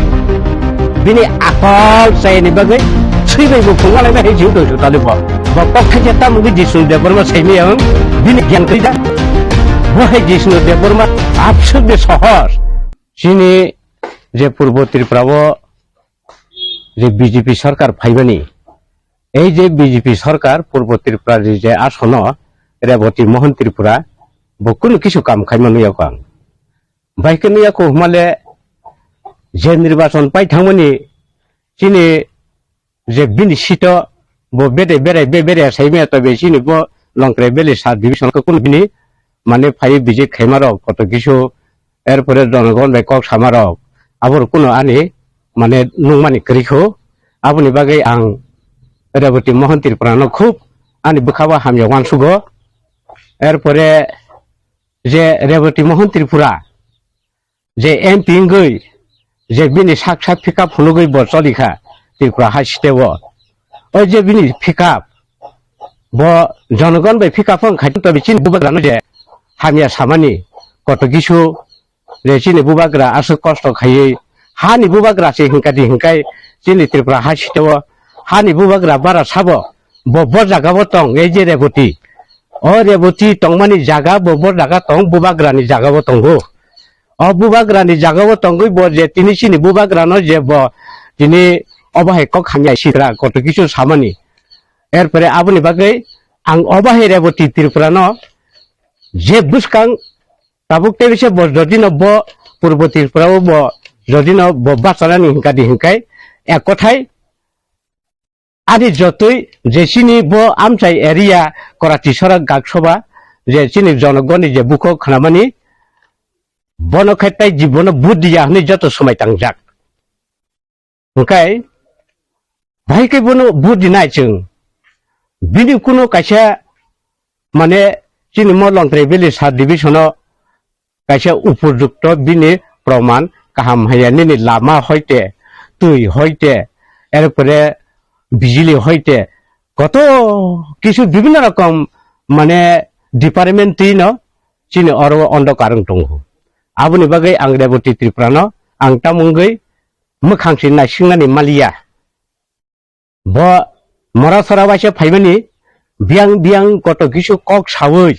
Bini akol chayani bagwi swibai bo phunga laina hai jiu tong sutali bo. Bo kok thaisa tamo wngwi Jisuni Debbarma saimaya wng bini gyan twi da. Bo hai Jisuni Debbarma absurde sohor. Chini je Purbo Tripura o je B J P sarkar phaibani, ei je B J P sarkar Purbo Tripura ni je asono Reboti Mohon Tripura, bo kunu kisu kam khaima nuya kho ang. Bai khe nuya kho hwnmale je nirbachon pai thangmani chini je bini sito bo bede berai be berai saimaya tobe chini bo Longtrai Valley sub division ko kun bini mane phai bijik khaimarok koto kisu, erpore jonogon bai kok samarok, abor kuno ani mane nungmani kwrwi kho. Aboni bagwi ang Reboti Mohon Tripura no khub ani bwkha bo hamya wansugo. Erpore je Reboti Mohon Tripura je M P wngwi je bini sak sak pickup phunugwi bo cholikha Tripura hai siteo. O je bini pickup, bo jonogon bai pickup wng khaito tobe chini bubagrano je hamya samani koto kisu je chini bubagra aswk kosto khaiwi hani bubagra se hinkadi hinkai chini Tripura hai siteo hani bubagra bara sabo bo bo jagao tong ei je Reboti. O Reboti tongmani jaga bo bo jaga tong bubagrani jagao tongo. O bubagrani jagao tongwi bo je tini chini bubagrano je bo tini obo hai kok hamya sikra koto kisu samani. Erpore aboni bagwi ang obo hai Reboti Tripura no je bwskang tabuk tebise bo jodino bo Purbo Tripura o bo jodino bo bachanani hinkadi hinkai ek kothai ani jotoi je chini bo amchai area Korati Sorak Gaksoba je chini jonogoni je bukho khnamani bono khe tai jibono buddi ya hwnwi joto somai tangjak. Hwnkhe bahai khe bono buddi nai chwng. Bini kuno kaisa mane chini mo Longtrai Valley sub division o kaisa upojukto bini proman kaham haya nini lama hoite, twi hoite, erpore bijili hoite, koto kisu bibinno rokom mane department twi no chini oro ondo karwng tongo. Aboni bagwi ang Reboti Tripura no ang tamungwi mwkhang se naisingnani maliya. Bo mora sora waisa phaimani biyang biyang koto kisu kok sawi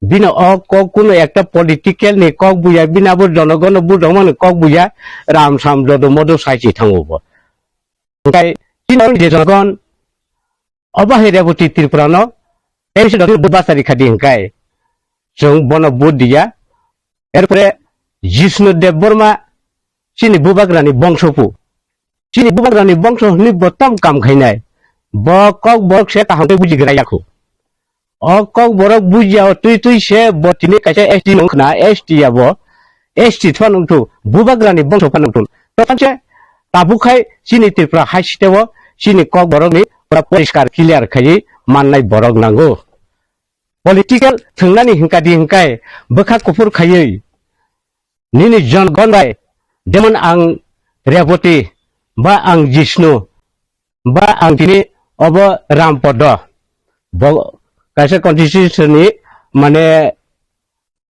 bino o kok kuno ekta political ni kok buya bini abo jonogon no bujokmani kok buya ram sam jodo modo sai si thango bo. Hwnkhe chini je jonogon obo hai Reboti Tripura no tei se dotino bwbasa rikha di hwnkhe chwng bono vote diya. Erpore Jishnu Debbarma chini bubagrani bongso pu. Chini bubagrani bongso hwnwi bo tam kam khainai. Bo kok borok se kaham khe buji gra yakho. O kok borok buji ya twi twi se bo tini kaisa S T wng khna, S T ya bo. S T thwa nungthu, bubagrani bongso phano nungthu. Tokhan se tabuk khai chini Tripura hai siteo chini kok borokni pura poriskar clear khaiwi mannai borok nango. Political thwngnani hwnkadi hwnkhe bwkha kuphur khaiwi nini jonogon bai, jemon ang Reboti, ba ang Jishnu, ba ang tini obo Rampodo, bo kaisa constituency ni mane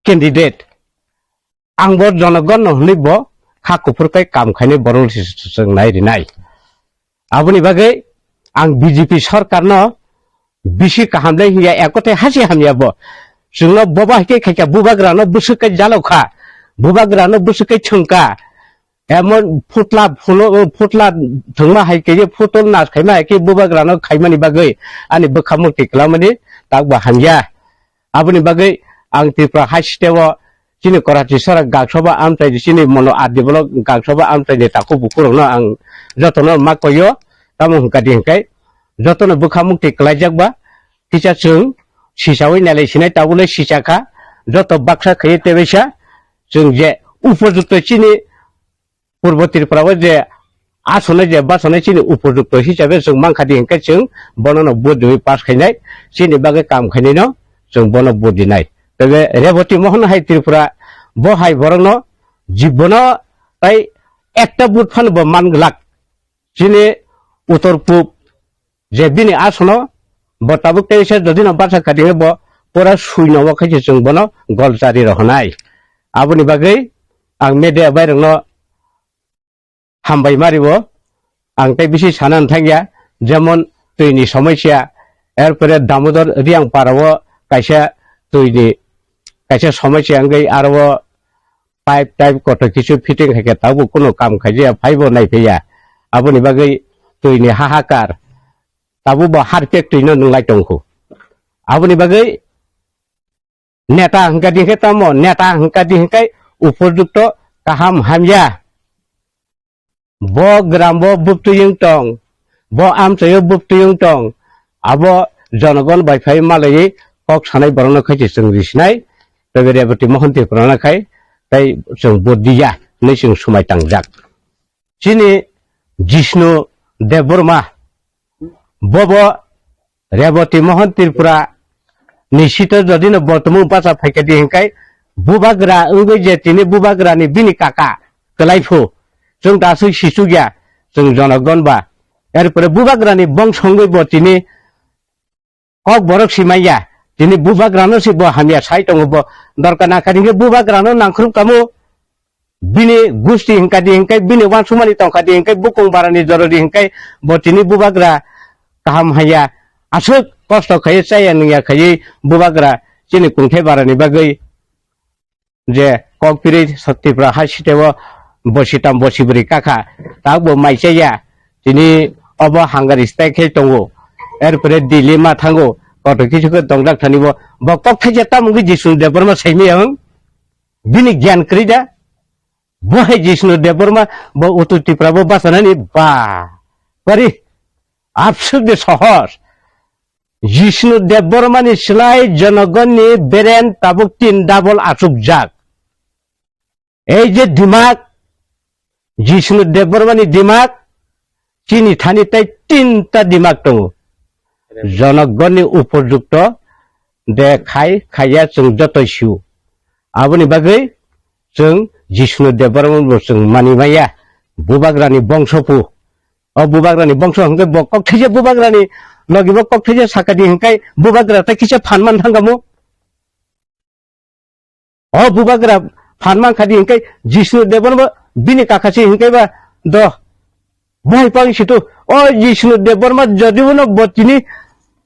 candidate. Ang bo jonogon no hwnwi bo kha kuphur kai kam khainai borok se chwng nai rinai. Aboni bagwi ang B J P sorkar no bisi kaham le hiya ekote hasi hamya bo. Chwngno boba hai khe khaikha bubagra no bwswk kai jalokha. Bubagra no bwswk kai chwngkha. Emon phutla phulo, phutla thwngma hai khe phutol nas khaima hai khe bubagra no khaimani bagwi ani bwkha mukti kwlamani tak bo hamya. Aboni bagwi ang Tripura hai siteo chini Karachi sara gaksoba amchai di chini mono adi bolok gaksoba amchai di takhuk bukhurokno ang jotono ma koyo, tamo hwnkha di hwnkhe jotono bwkha mukti kwlaijak ba kisa chwng sisawi nailai sinai tabule sichakha joto baksa khaiwi tebaisa chwng je upojukto chini Purbo Tripura o je asonai je basanai chini upojukto hisabe chwng mankha di hwnkhe chwng bono no vote riwi pass khainai, chini bagwi kam khainai no chwng bono vote rinai. Tebe Reboti Mohon hai Tripura bo hai borok no jibono tai ekta vote phano bo man glak. Chini utor pub je bini asono bo tabuk tei se jodi no barsa kha dinghe bo pura sui no o khe se chwng bono gol chari rohonai. Aboni bagwi ang media bai rokno hambai mari o ang tei bisi sana thangya, jemon twi ni somosya, erpore Damodar Riang para o kaisa twi ni kaisa somosya wngwi aro o pipe type kotor kisu fitting hai khe tabuk kunu kam khaijaya phaibo naiphaiya. Aboni bagwi twi ni hahakar tabuk bo harpek twi no nwnglai tongkhu. Aboni bagwi neta hwnkha di hwnkhe tamo neta hwnkha di hwnkhe upojukto kaham hamya. Bo gram bo buktui wng tong. Bo amchaio bwtwi wng tong, abo jonogon bai phai malaiwi kok sanai borokno khai se chwng risinai, tei Reboti Mohon Tripurano khai tei chwng vote diya hinwi chwng swmai tangjak. Chini Jishnu Debbarma, bobo Reboti Mohon Tripura ni sito jodi no bo tumung bacha phaikha di hinkai, bubagra wngwi je tini bubagra ni bini kaka kwlai phu, chwng ta aswk sichuk ya, chwng jonogon ba, erpore bubagra ni bongso wngwi bo tini kok borok si manya, tini bubagra no si bo hamya sai tongo, bo dorkar nangkha di hinke bubagra no nangkhrup kamo. Bini gusti hinka di hinkai, bini wansukmani tongkha di hinkai, bukung barani joro di hinkai, bo tini bubagra kaham haiya, aswk kosto khaiwi chaya nungya khaiwi bubagra chini kungthai barani bagwi je kok pirwi Tripura hai siteo bosi tam bosi bwrwi kakha, tak bo mai chaya, tini obo hangari stai khai tongo, erpore Delhi ma thango, koto kisu khe tongjak thani bo, bo kok thaisa tamo wngwi Jishnu Debbarma saimaya wng, bini gyan kwrwi da, Bo hai Jishnu Debbarma, bo Uttor Tripura bo bachanani ba. Bari absurd de sohor. Jishnu Debbarma ni slai jonogon ni beren tabuk tin double achukjak. Ei je dimak, Jishnu Debbarma ni dimak, chini thani tai tinta dimak tongo. Jonogonni upojukto de khai khaiya chwng joto sio. Aboni bagwi chwng Jishnu Debbarma bo chwng mani maya. Bubagrani bongso pu. O bubagrani bongso hwnkhe bo kok thaisa bubagrani logi bo kok thaisa sakadi hwnkhe bubagra tai kisa phan man thangkamo. O bubagra phan man khadi hinkai Jishnu Debon bo bini kaka se hinkai ba do. Bo hai pang situ, o Jishnu Debon ma jodi bono bo tini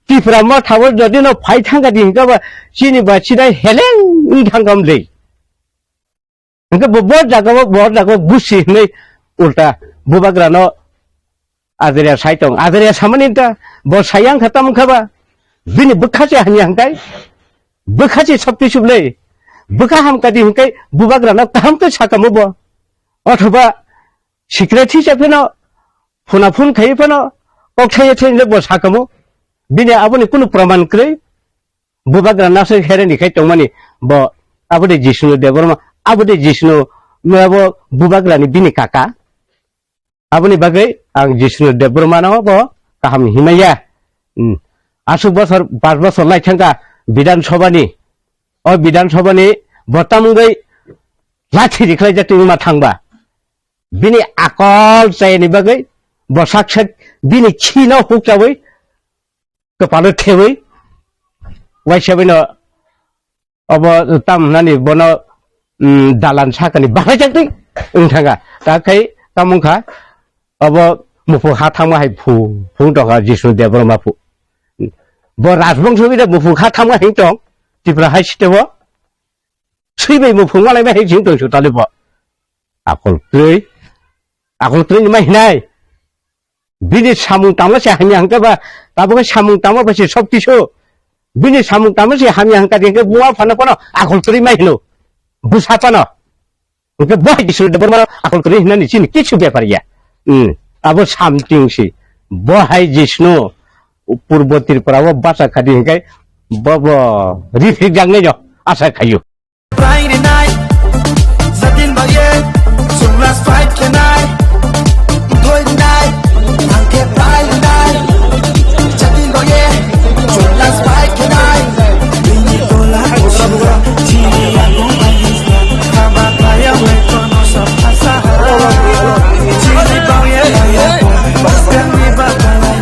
Tipra ma thabo jodi no phai thang khadi hinka ba chini ba sidai heleng wng thang kam lei. Hinka bo bo jaga bo bo jaga bo gusi hinai ulta bubagra no Ajaria sai tong, ajaria samani ta, bo sayang kha tamo kha ba, bini bwkha se hamya hwnkhe, bwkha se sab kisu le, bwkha ham kadi hwnkhe, bubagrano kaham khe sakamo bo, othoba secretary se phano, phuna phun khai phano, kok thaiya thaiya bo sakamo, bini aboni kunu praman kwrwi, bubagra nasai hereni khai tongmani, bo abode Jishnu Debbarma, abode Jishnu, bo bubagrani bini kaka. Aboni bagwi ang Jishnu Debbarmano bo kaham himaya. Hmm. Aswk bosor, pas bosor lai thangkha Bidhan Sabhani. O Bidhan Sabhani bo tamungwi lathi rikhlai jatwi wngma thangba. Bini akol chayani bagwi bo sak sak bini khino hukchawi kwpalo thewi waisa bino obo tam nani bono, mm, dalan sakani bahai jakti wng thanga. Ta khai tamo wngkha obo muphu ha thangma hai phu, phu tongkha Jishnu Debbarma phu. Bo rajbongso bida muphu ha thangma hai tong, Tripura hai sitebo. Sui bai muphu malai bai hai jing tong su tali bo. Akol twi, akol twi ni mai hinai. Bini samung tamo se hamya hwnkhe ba, tabuk samung tamo ba se sob kisu. Bini samung tamo se hamya hwnkha hwnkhe buma phano phano akol kwrwi mai hino. Bwsa phano. Hwnkhe bo hai Jishnu Debbarma akol kwrwi hinani chini kichu bepar ya. Hmm. Abo something si. Bo hai Jishnu Purbo Tripura o bacha khadi hwnkhe bo bo rifik jaknai jo asa khayu. Pai rinai, satin baye, sunglas fight kenai, doi rinai, angke pai rinai, satin baye, sunglas fight kenai, bini tola usura, chini aku manisna, haba kaya mekono sapasa, chini baye kaya, baskan ni bakalai.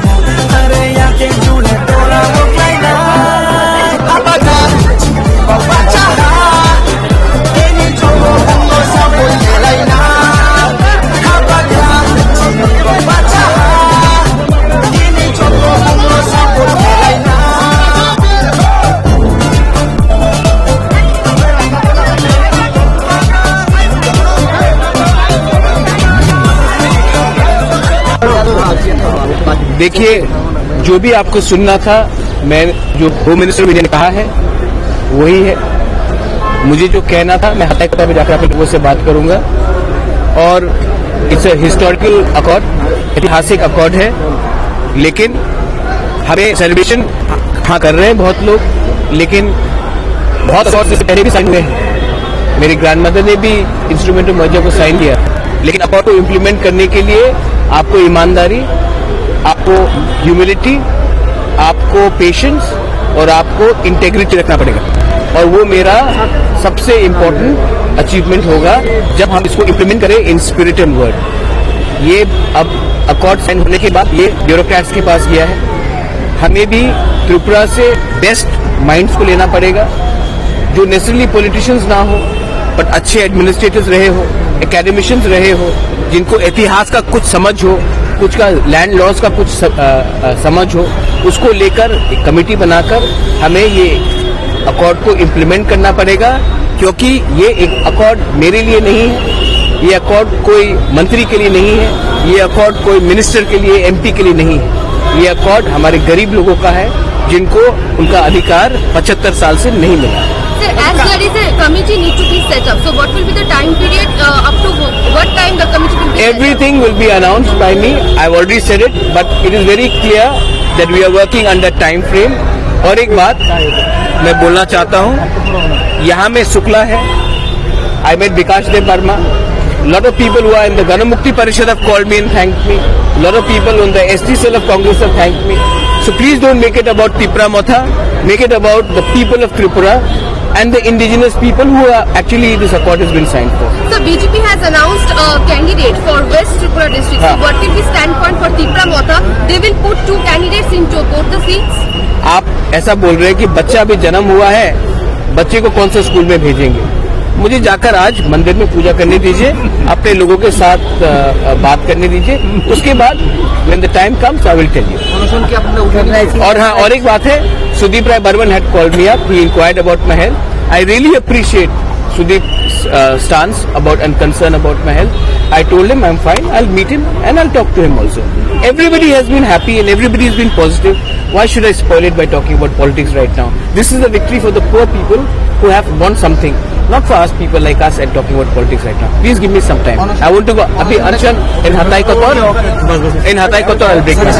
देखिए, जो भी आपको सुनना था, मैं जो home minister ने कहा है, वही है। मुझे जो कहना था, मैं हाथाईकोटा में जाकर अपने लोगों से बात करूंगा। और इट्स अ हिस्टोरिकल अकॉर्ड, ऐतिहासिक अकॉर्ड है। लेकिन हमें सेलिब्रेशन, हाँ, कर रहे हैं बहुत लोग, लेकिन बहुत अकॉर्ड इससे पहले भी साइन हुए हैं। मेरी ग्रैंडमदर ने भी इंस्ट्रूमेंट ऑफ मर्जर को साइन किया, लेकिन अकॉर्ड को इम्प्लीमेंट करने के लिए आपको ईमानदारी, आपको ह्यूमिलिटी, आपको पेशेंस और आपको इंटेग्रिटी रखना पड़ेगा। और वो मेरा सबसे इम्पोर्टेंट अचीवमेंट होगा, जब हम इसको इम्प्लीमेंट करें इन स्पिरिट एंड वर्ड। ये अब अकॉर्ड साइन होने के बाद ये ब्यूरोक्रेट्स के पास गया है। हमें भी त्रिपुरा से बेस्ट माइंड्स को लेना पड़ेगा, जो नेसेसरली पॉलिटिशियंस ना हो, बट अच्छे एडमिनिस्ट्रेटर्स रहे हो, एकेडमिशियंस रहे हो, जिनको इतिहास का कुछ समझ हो, कुछ का लैंड लॉज का कुछ स-, अ, अ, समझ हो, उसको लेकर एक कमेटी बनाकर हमें ये अकॉर्ड को इम्प्लीमेंट करना पड़ेगा, क्योंकि ये एक अकॉर्ड मेरे लिए नहीं है, ये अकॉर्ड कोई मंत्री के लिए नहीं है, ये अकॉर्ड कोई मिनिस्टर के लिए, एमपी के लिए नहीं है। ये अकॉर्ड हमारे गरीब लोगों का है, जिनको उनका अधिकार पचहत्तर साल से नहीं मिला। Sir, as there is a committee need to be set up, so what will be the time period, uh, up to wh-, what time the committee will be set up? Everything will be announced by me. I've already said it, but it is very clear that we are working under time frame. और एक बात मैं बोलना चाहता हूँ, यहाँ में शुक्ला है, I met Bikash Deb Barma. Lot of people who are in the Ganamukti Parishad have called me and thanked me. Lot of people on the S T cell of Congress have thanked me. So please don't make it about Tipra Motha. Make it about the people of Tripura and the indigenous people who are actually this accord has been signed for. So B J P has announced a candidate for West Tripura district. So हाँ। What will be standpoint for Tipra Motha? They will put two candidates into both the seats. आप ऐसा बोल रहे हैं कि बच्चा अभी जन्म हुआ है, बच्चे को कौन सा स्कूल में भेजेंगे? मुझे जाकर आज मंदिर में पूजा करने दीजिए, अपने लोगों के साथ, अ, अ, बात करने दीजिए, उसके बाद when the time comes I will tell you. और हाँ, और एक बात है, Sudeep Roy Barwan had called me up, he inquired about my health. I really appreciate Sudeep's, uh, stance about and concern about my health. I told him I'm fine, I'll meet him and I'll talk to him also. Everybody has been happy and everybody has been positive. Why should I spoil it by talking about politics right now? This is a victory for the poor people who have won something, not for us people like us and talking about politics right now. Please give me some time. I want to go. अभी अनशन in Hatai Kotor. In Hatai Kotor, I'll break my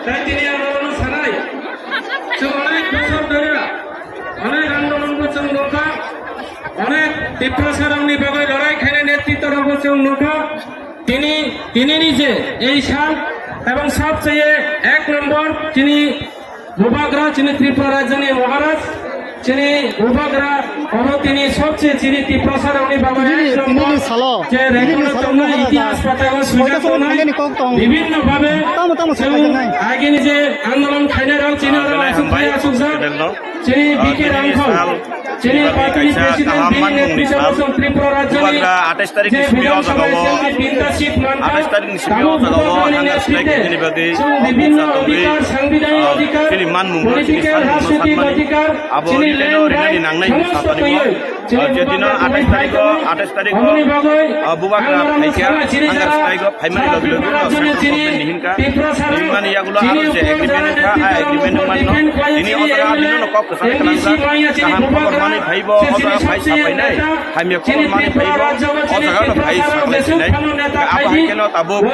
Tei tini ang norokno sanai, chwng onek bosor dhori, onek andolonbo chwng nukha, onek Tiprasarokni bagwi lorai khainai netritwarokbo chwng nukha. Tini, tinini je ei sal ebong sobcheye ek nombor chini Bubagra, chini Tripura Rajyani Maharaj, chini Bubagra, oro tini sobcheye chini Tiprasarokni bagwi ek nombor je record tongnai, itihas patao swijak tongnai, bibhinno bhabe chwng agini je andolon khainairok chini oro achukjai achukjak, chini B K Rangkhol. Chini party ni president bini netritwo chwng Tripura rajyoni je bidhan sabha election ni tinta seat mankha, tabuk Bubagra ni netritwe chwng bibhinno adhikar, sangbidhanik adhikar, political, rajnitik adhikar, chini land right, somosto twiwi Ah, je dino atais tarikh o, atais tarikh o, ah, bubagra phaikha, hangar strike o phaimani logi logi no central government ni hinka, hinmani yagulo aro je agreement wngkha, a agreement wngmani no, tini o jaga bini no kok kwchang kwlangjak, kaham khobor manwi phaibo, o jaga phai sa phainai, hamya khobor manwi phaibo, o jaga no phai sa khlai phainai. Abo hai kheno tabuk, ah,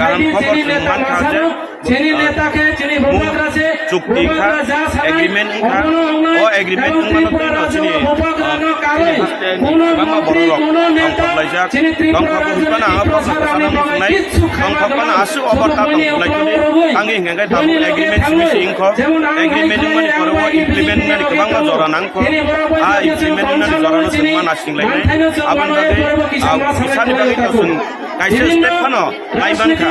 kaham khobor chwng mankha je, chini neta khe, chini bubagra se, chukti wngkha, bubagra ja sanai, agreement wngkha, obono wngnai, o agreement wngmano tei no chini, bubagra no karwi, chini haste ni kwbangma borok rok tongkhoklaijak, tongkha bo hwnkhano ang o proshno kwchangma muchungnai, tongkha phano aswk obar ta tongkhoklai tongdi, tangwi hwnkhe tabuk agreement simi se wngkho, agreement wngmani pore o implement wngnani kwbangma jora nangkho, a implement wngnani jora no chwng ma naisinglainai, aboni bagwi, ah, kisani bagwi to chwng kaisa step phano lai mankha,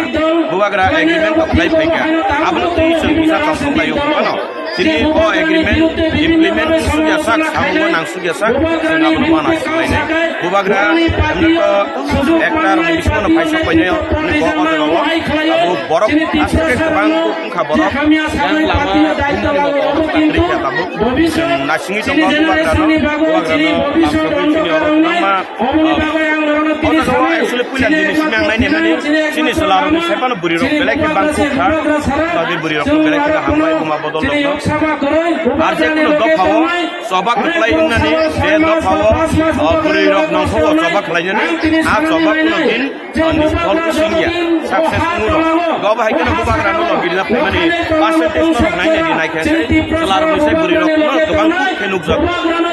bubagra agreement kok lai phaikha, abono twi chwng kisa tongthok laio phano. Chini o agreement implement sukya sak, samungo nang sukya sak, chwng abono mana siklainai. Bubagra, emne to ekta rokni bisingo no phaisa painai, ni bo o jaga o, abo borok aswk khe kwbang wngkha borok. Yang lama wngkha tabuk. Chwng naisingwi tongo bubagra no, bubagra no lamsogwi chini oro kwbangma Oboni bagwi ang norokno tini sanai. Actually, puila chini dini simi ang naini mani, chini chwla rokni sai phano bwrwi rok belai khe bang kha. Bagwi bwrwi rok belai khe hambai buma bodol rok. Ar je kuno dopha o choba kwplai wngnani, je dopha o, o, bwrwi rok nongkho o choba khlainani, a choba kuno din, o, nispol kusingya, success wngno. Gobo hai kheno bubagra no logi rina phaimani percentage no rok nainani naikhe, chwla rokni sai bwrwi rok no kwbang khe nukjago.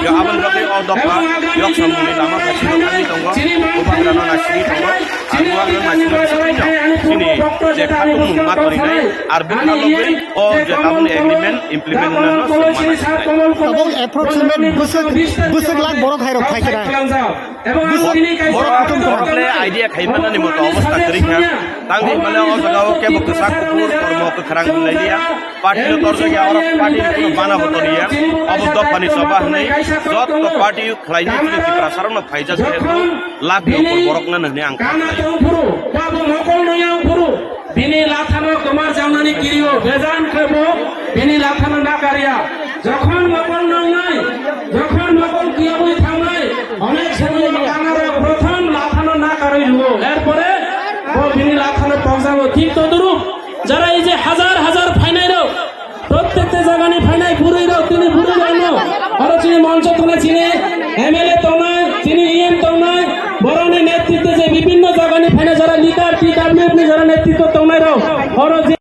Yo, aboni bagwi o dopha yok samungni lama khachi no thangwi tongo, bubagra no naisingwi tongo, ar bubagra no naisingwi tongo. Chini je khatung mung ma torinai, ar bwkha logwi o je tabukni agreement implement wngnano chwng ma naisinai. Tabuk approximate bwswk, bwswk lakh borok hai rok phai khe nai. Bwswk borok kutung kwrwng. Idea khai manani moto obostha kwrwi kha. Tangwi mane o jaga o kebo kwchak kuphur kormo kwkhrang hinlai liya. Party no torjak ya, oro party ni kuno bana bo toniya. Obo dophani choba hinwi jotto party khlainai chini Tiprasa rokno phaijak jehetu lakh ni upor borok nani hinwi ang kha. Kana tongphuru, babo mokol no yang phuru, bini lathano kwmar jangnani kirio, bejan khe bo bini lathano nakarya. Jokhon mokol nangnai, jokhon mokol kiyabwi thangnai, onek somoi kanaro prothom lathano nakarwi rwo. Erpore bo bini lathano tongjago. Thik todrup, jara ei je hajar hajar phainairok, Prottekta jagani phainai bwrwi rok, tini bwrwi rokno aro chini moncho tongnai, chini M L A tongnai, chini E M tongnai, borokni netritwe je bibhinno jagani phainai jara leader, T W F ni jara netritwo tongnai rok, oro je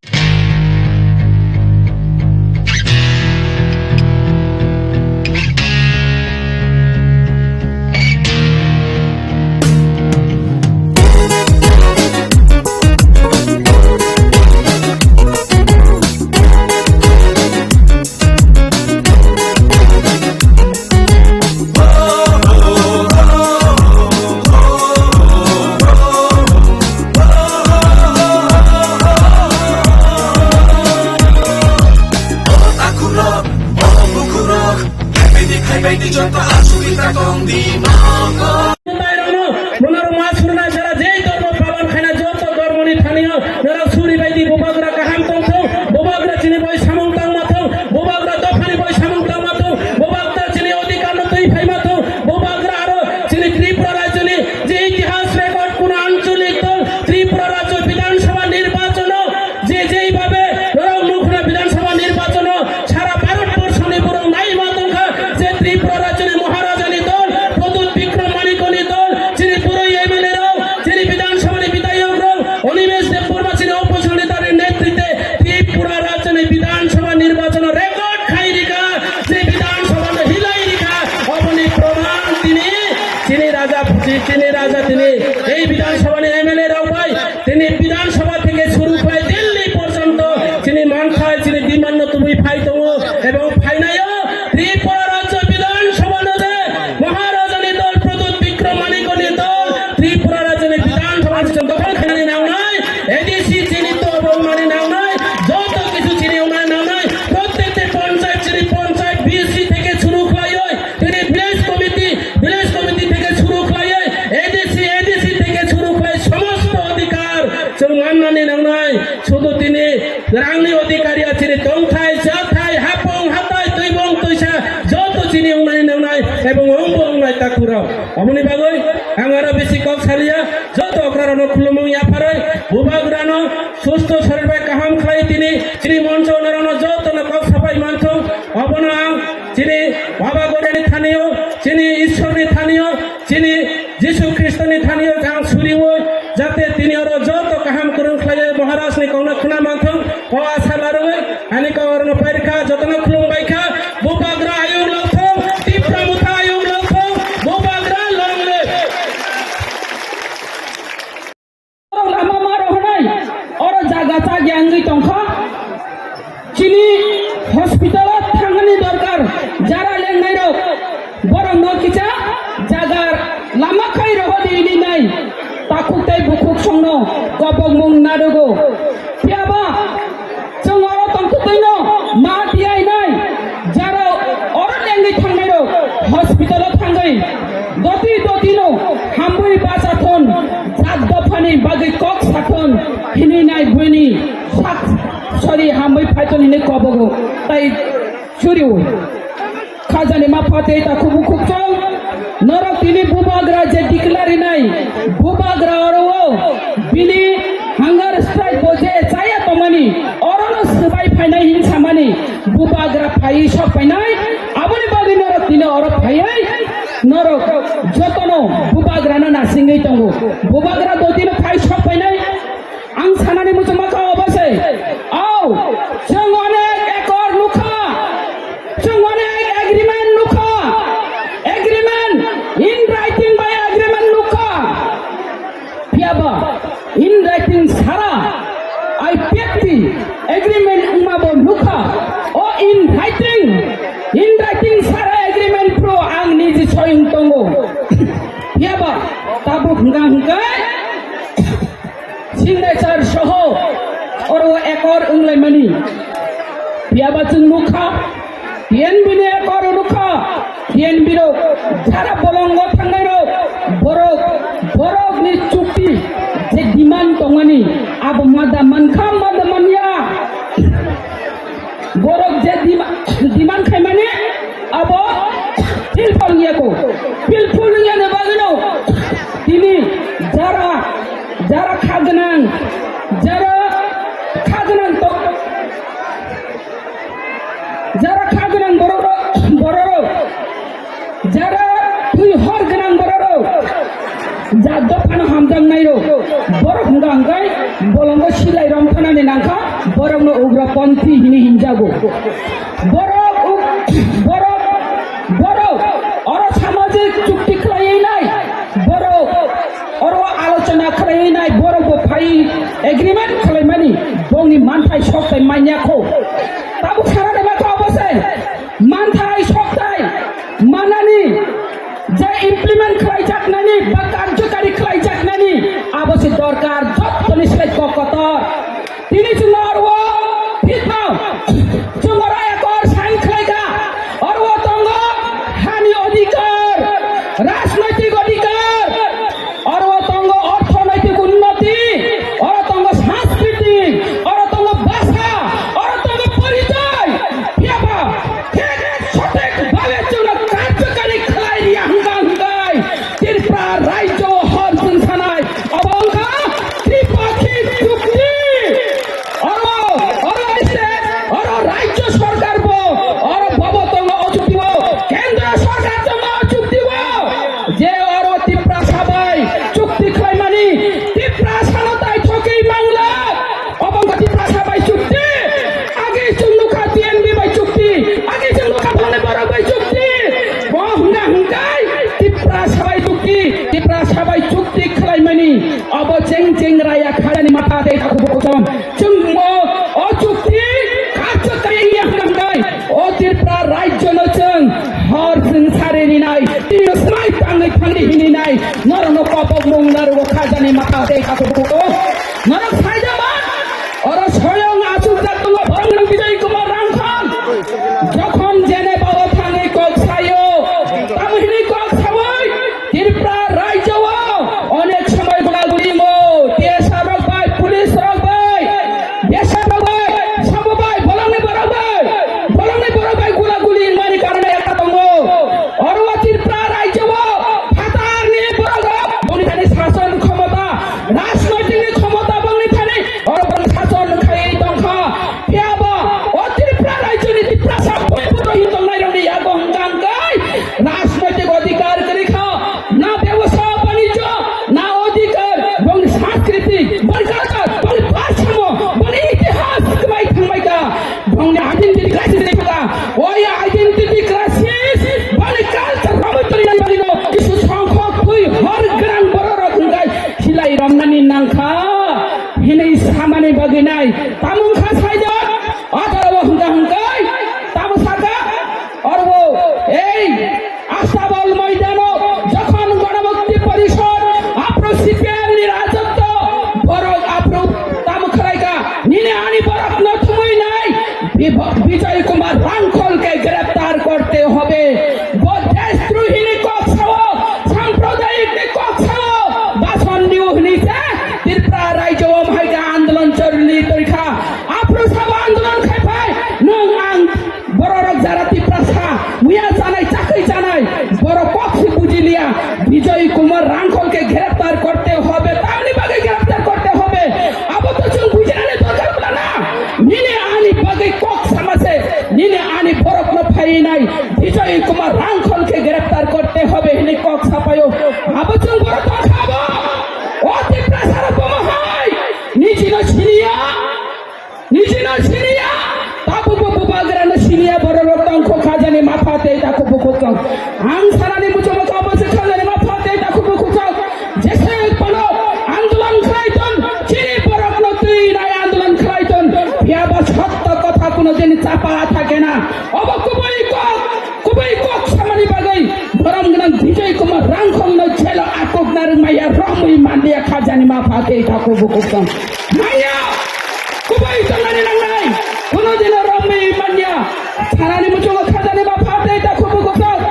Norok ma surnai sara jei dhormo palon khaina joto dhormoni thani o norok suri bai di, bubagra kaham tongthung, bubagra chini bai samung tangma thung, bubagra dophani bai samung tangma thung, bubagra chini odhikar no twi phaima thung, bubagra aro chini Tripura rajyoni je itihas record kuno ancholik tong, Tripura rajyo Bidhan Sabha nirbachon o je jei babe norok nukhna Bidhan Sabha nirbachon o sara Bharat borshoni borok naima tongkha je Tripura rajyoni Maharajani dol, Pradyut Bikram Manikoni dol, chini bwrwi M L A rok, chini Bidhan Sabhani bidhayok rok, Animesh Debbarma chini opposition leader ni netritwe Tripura rajyoni Bidhan Sabha nirbachon o record khai rikha, je Bidhan Sabha no hilai rikha, oboni proman tini, chini raja, chini raja tini, ei Bidhan Sabhani M L A rok bai, tini Bidhan Sabha theke suru khlai Delhi porjonto chini manthai, chini demand no tubui phai tongo, ebong phainaio Tripura rajyo Bidhan Sabha no je Maharajani dol, Pradyut Bikram Manikoni dol, Tripura rajyoni Bidhan Sabha no dokhol khainani nangnai, A D C chini to obo wngnani nangnai, joto kichu chini wngnani nangnai, prottekta panchayat chini panchayat B C theke suru khlaioi, tini village committee, village committee theke suru khlaioi, A D C, A D C theke suru khlai somosto odhikar chwng mannani nangnai, sudu tini rangni odhikar ya, chini tongthai, chathai, hapong, hatai, twibong, twisa, joto chini wngnani nangnai, ebong wngbo wngnai. Pura. Oboni bagwi ang aro bisi kok saliya, joto okrarokno khulumung yapharwi, bubagrano susto sorir bai kaham khlai tini, chini moncho norokno jotono kok sapai manthung. Obono ang chini Baba Goriani thanio, chini Ishwarni thanio, chini Jisu Khristoni thanio ang suriwi, jate tini oro joto kaham kwrwng khlaiwi Maharajni kokno khna manthung. O asa larwi ani kok orono pairikha, jotono khulumbaikha. Bubagra ayung longthong, Tipra Motha ayung longthong, Bubagra long live. Lama ma rohonai, oro jaga chagi angwi tongkha. Chini hospital o thangani dorkar, jara lengnai rok, borok no kisa jaga lama khai rohodi ini nai. Takhuk tei bukhuk songno kobokmung narugo. Phiyaba chwng oro tongthoktoino ma tiyainai, jara oro lengwi thangnairok hospital o thangwi doti dotino hamwi bachathon, jat dophani bagwi kok sathon hinwi nai buini sak sori hamwi phaithon hinwi kobogo tai churiwi. Khajani ma phatwi ta khubu khukchang. Norok tini bubagra je declare rinai, bubagra oro o bini hunger strike bo je chaya tongmani, orono swbai phainai hin samani, bubagra phaiwi sok phainai, aboni bagwi norok tini oro phaiwi norok jotono bubagrano nasingwi tongo. Bubagra dotino phai sok phainai. Ang sanani muchungma kha obo se. Au, chwng onek ekor nukha. Chwng onek agreement nukha. Agreement, in writing bai agreement nukha. Phiyaba, in writing sara, I P F T agreement wngma bo nukha. O in writing, in writing sara agreement pro ang niji soyung tongo. Phiyaba, tabuk hwnkha hwnkhe, signature soho oro ekor wnglaimani. Phiyaba chwng nukha, T N B ni ekor nukha, T N B rok jara bolongo thangnai rok, borok, borok ni chukti je demand tongmani, abo mada mankha, mada manya. Borok je dima-, demand khaimani abo philphang yako. Philphul wngya ni bagwino tini jara, jara kha gwnang, jara kha gwnang to-, jara kha gwnang borok, borok. Jara twi hor gwnang bororok, jat dophano hamjaknairok, borok hwnka hwnkhe bolongo silai romthanani nangkha, borokno ugraponthi hini hinjago. Borok uk-, borok, borok oro samajik chukti khlaiwi nai, borok oro alochona khlaiwi nai, borok bo phai agreement khlaimani, bongni manthai sok tai manya kho. Tabuk sana de ma kho obo se. Manthai sokthai manani je implement khlaijaknani ba karjokari khlaijaknani abo se dorkar jottoni slai kok kotor. Tini chwng oro thikno chwng oro ekor sign khlaikha, oro tongo hani odhikar, rajnoitik odhikar, oro tongo orthonoitik unnoti, oro tongo sanskriti, oro tongo bhasha, oro tongo porichoy. Phiyaba thik sothik bhabe chwngno karjokari khlai riya hwnkha hwnkhe Tripura rajyo hor chwng sanai. Obo wngkha tripakhik chukti. Oro, oro state, oro rajyo sorkar bo, oro bobo tongo o chukti o, kendro sorkar tongo o chukti o. Je oro Tiprasa bai chukti khlaimani, Tiprasano tai thokwi mangla. Obo wngkha Tiprasa bai chukti. Age chwng nukha T N B bai chukti, age chwng nukha Bhani Borok bai chukti. Bo hwnka hwnkai Tiprasa bai chukti, Tiprasa bai chukti khlaimani. Obo cheng cheng raya khajani matha tei takhuk bukhuk chwng mo o chukti karjokari ya hwnka hwnkai. O Tripura rajyo no chwng hor chwng sari rinai. Tini swmai tangwi thangdi hininai. Norokno kobok mung narugo khajani matha tei takhuk bukhuk. Norok saijama. Oro soyong achukjak tongo borok nwng Bijoy Kumar Rangkhang. Jokhon jene bao thangwi kok sayo, tamo hinwi kok sawi Tripura rajyo o onek somoy gula guli mo, T S R rok bai, police rok bai, B S F rok bai, sabo bai, bolongni borok bai, bolongni borok bai gula guli wngmani karone ekta tongo. Oro o Tripura rajyo o Nai, tamung kha saijak, adaro hwnkha hwnkhe, tamo sakha, oro ei Astabal moidano jokhon Ganamukti Porishod, aphuru C P M ni rajotwo, borok aphuru tamo khlaikha, nini ani borokno thumui nai, Bib-, Bijoy Kumar Rangkhol ke greptar korte hobe. Bo deshdrohi ni kok sao, sampradayik ni kok sao, bason diu hwnwi se Tripura rajyo o hai khe andolon choli tongkha. Aphuru sabo andolon khai phai, nwng ang bororok jara Tiprasa, muya chanai, chakri chanai, borok kok se bujiliya. Bijoy Kumar Rangkhol ke greptar korte hobe, tamni bagwi greptar korte hobe. Abo to chwng bujinani dorkar bla na. Nini ani bagwi kok sama se, nini ani borokno phainai, Bijoy Kumar Rangkhol ke greptar korte hobe hwnwi kok sapaio. Abo chwng borok tongkha abo. O Tiprasa rok bomo hai, nijino siniya, nijino siniya, tabukbo bubagrano siniya bororok tongkho khajani mapha tei takhuk bukhuk tong. Ang sanani muchungo tabukbo se khajani mapha tei takhuk bukhuk tong. Jese phano andolon khlai ton, chini borokno twi nai andolon khlai ton. Phiyaba sotto kotha kuno din chapa thake na. Obo kubui kok. Kubui kok samani bagwi borom gwnang Bijoy Kumar Rangkhol no jelo akhuk narwk maya romwi manliya khajani mapha tei takhuk bukhuk tong. Maya kubui tongnani nangnai, kuno dino romwi manya. Sanani muchungo khajani mapha tei takhuk bukhuk tong.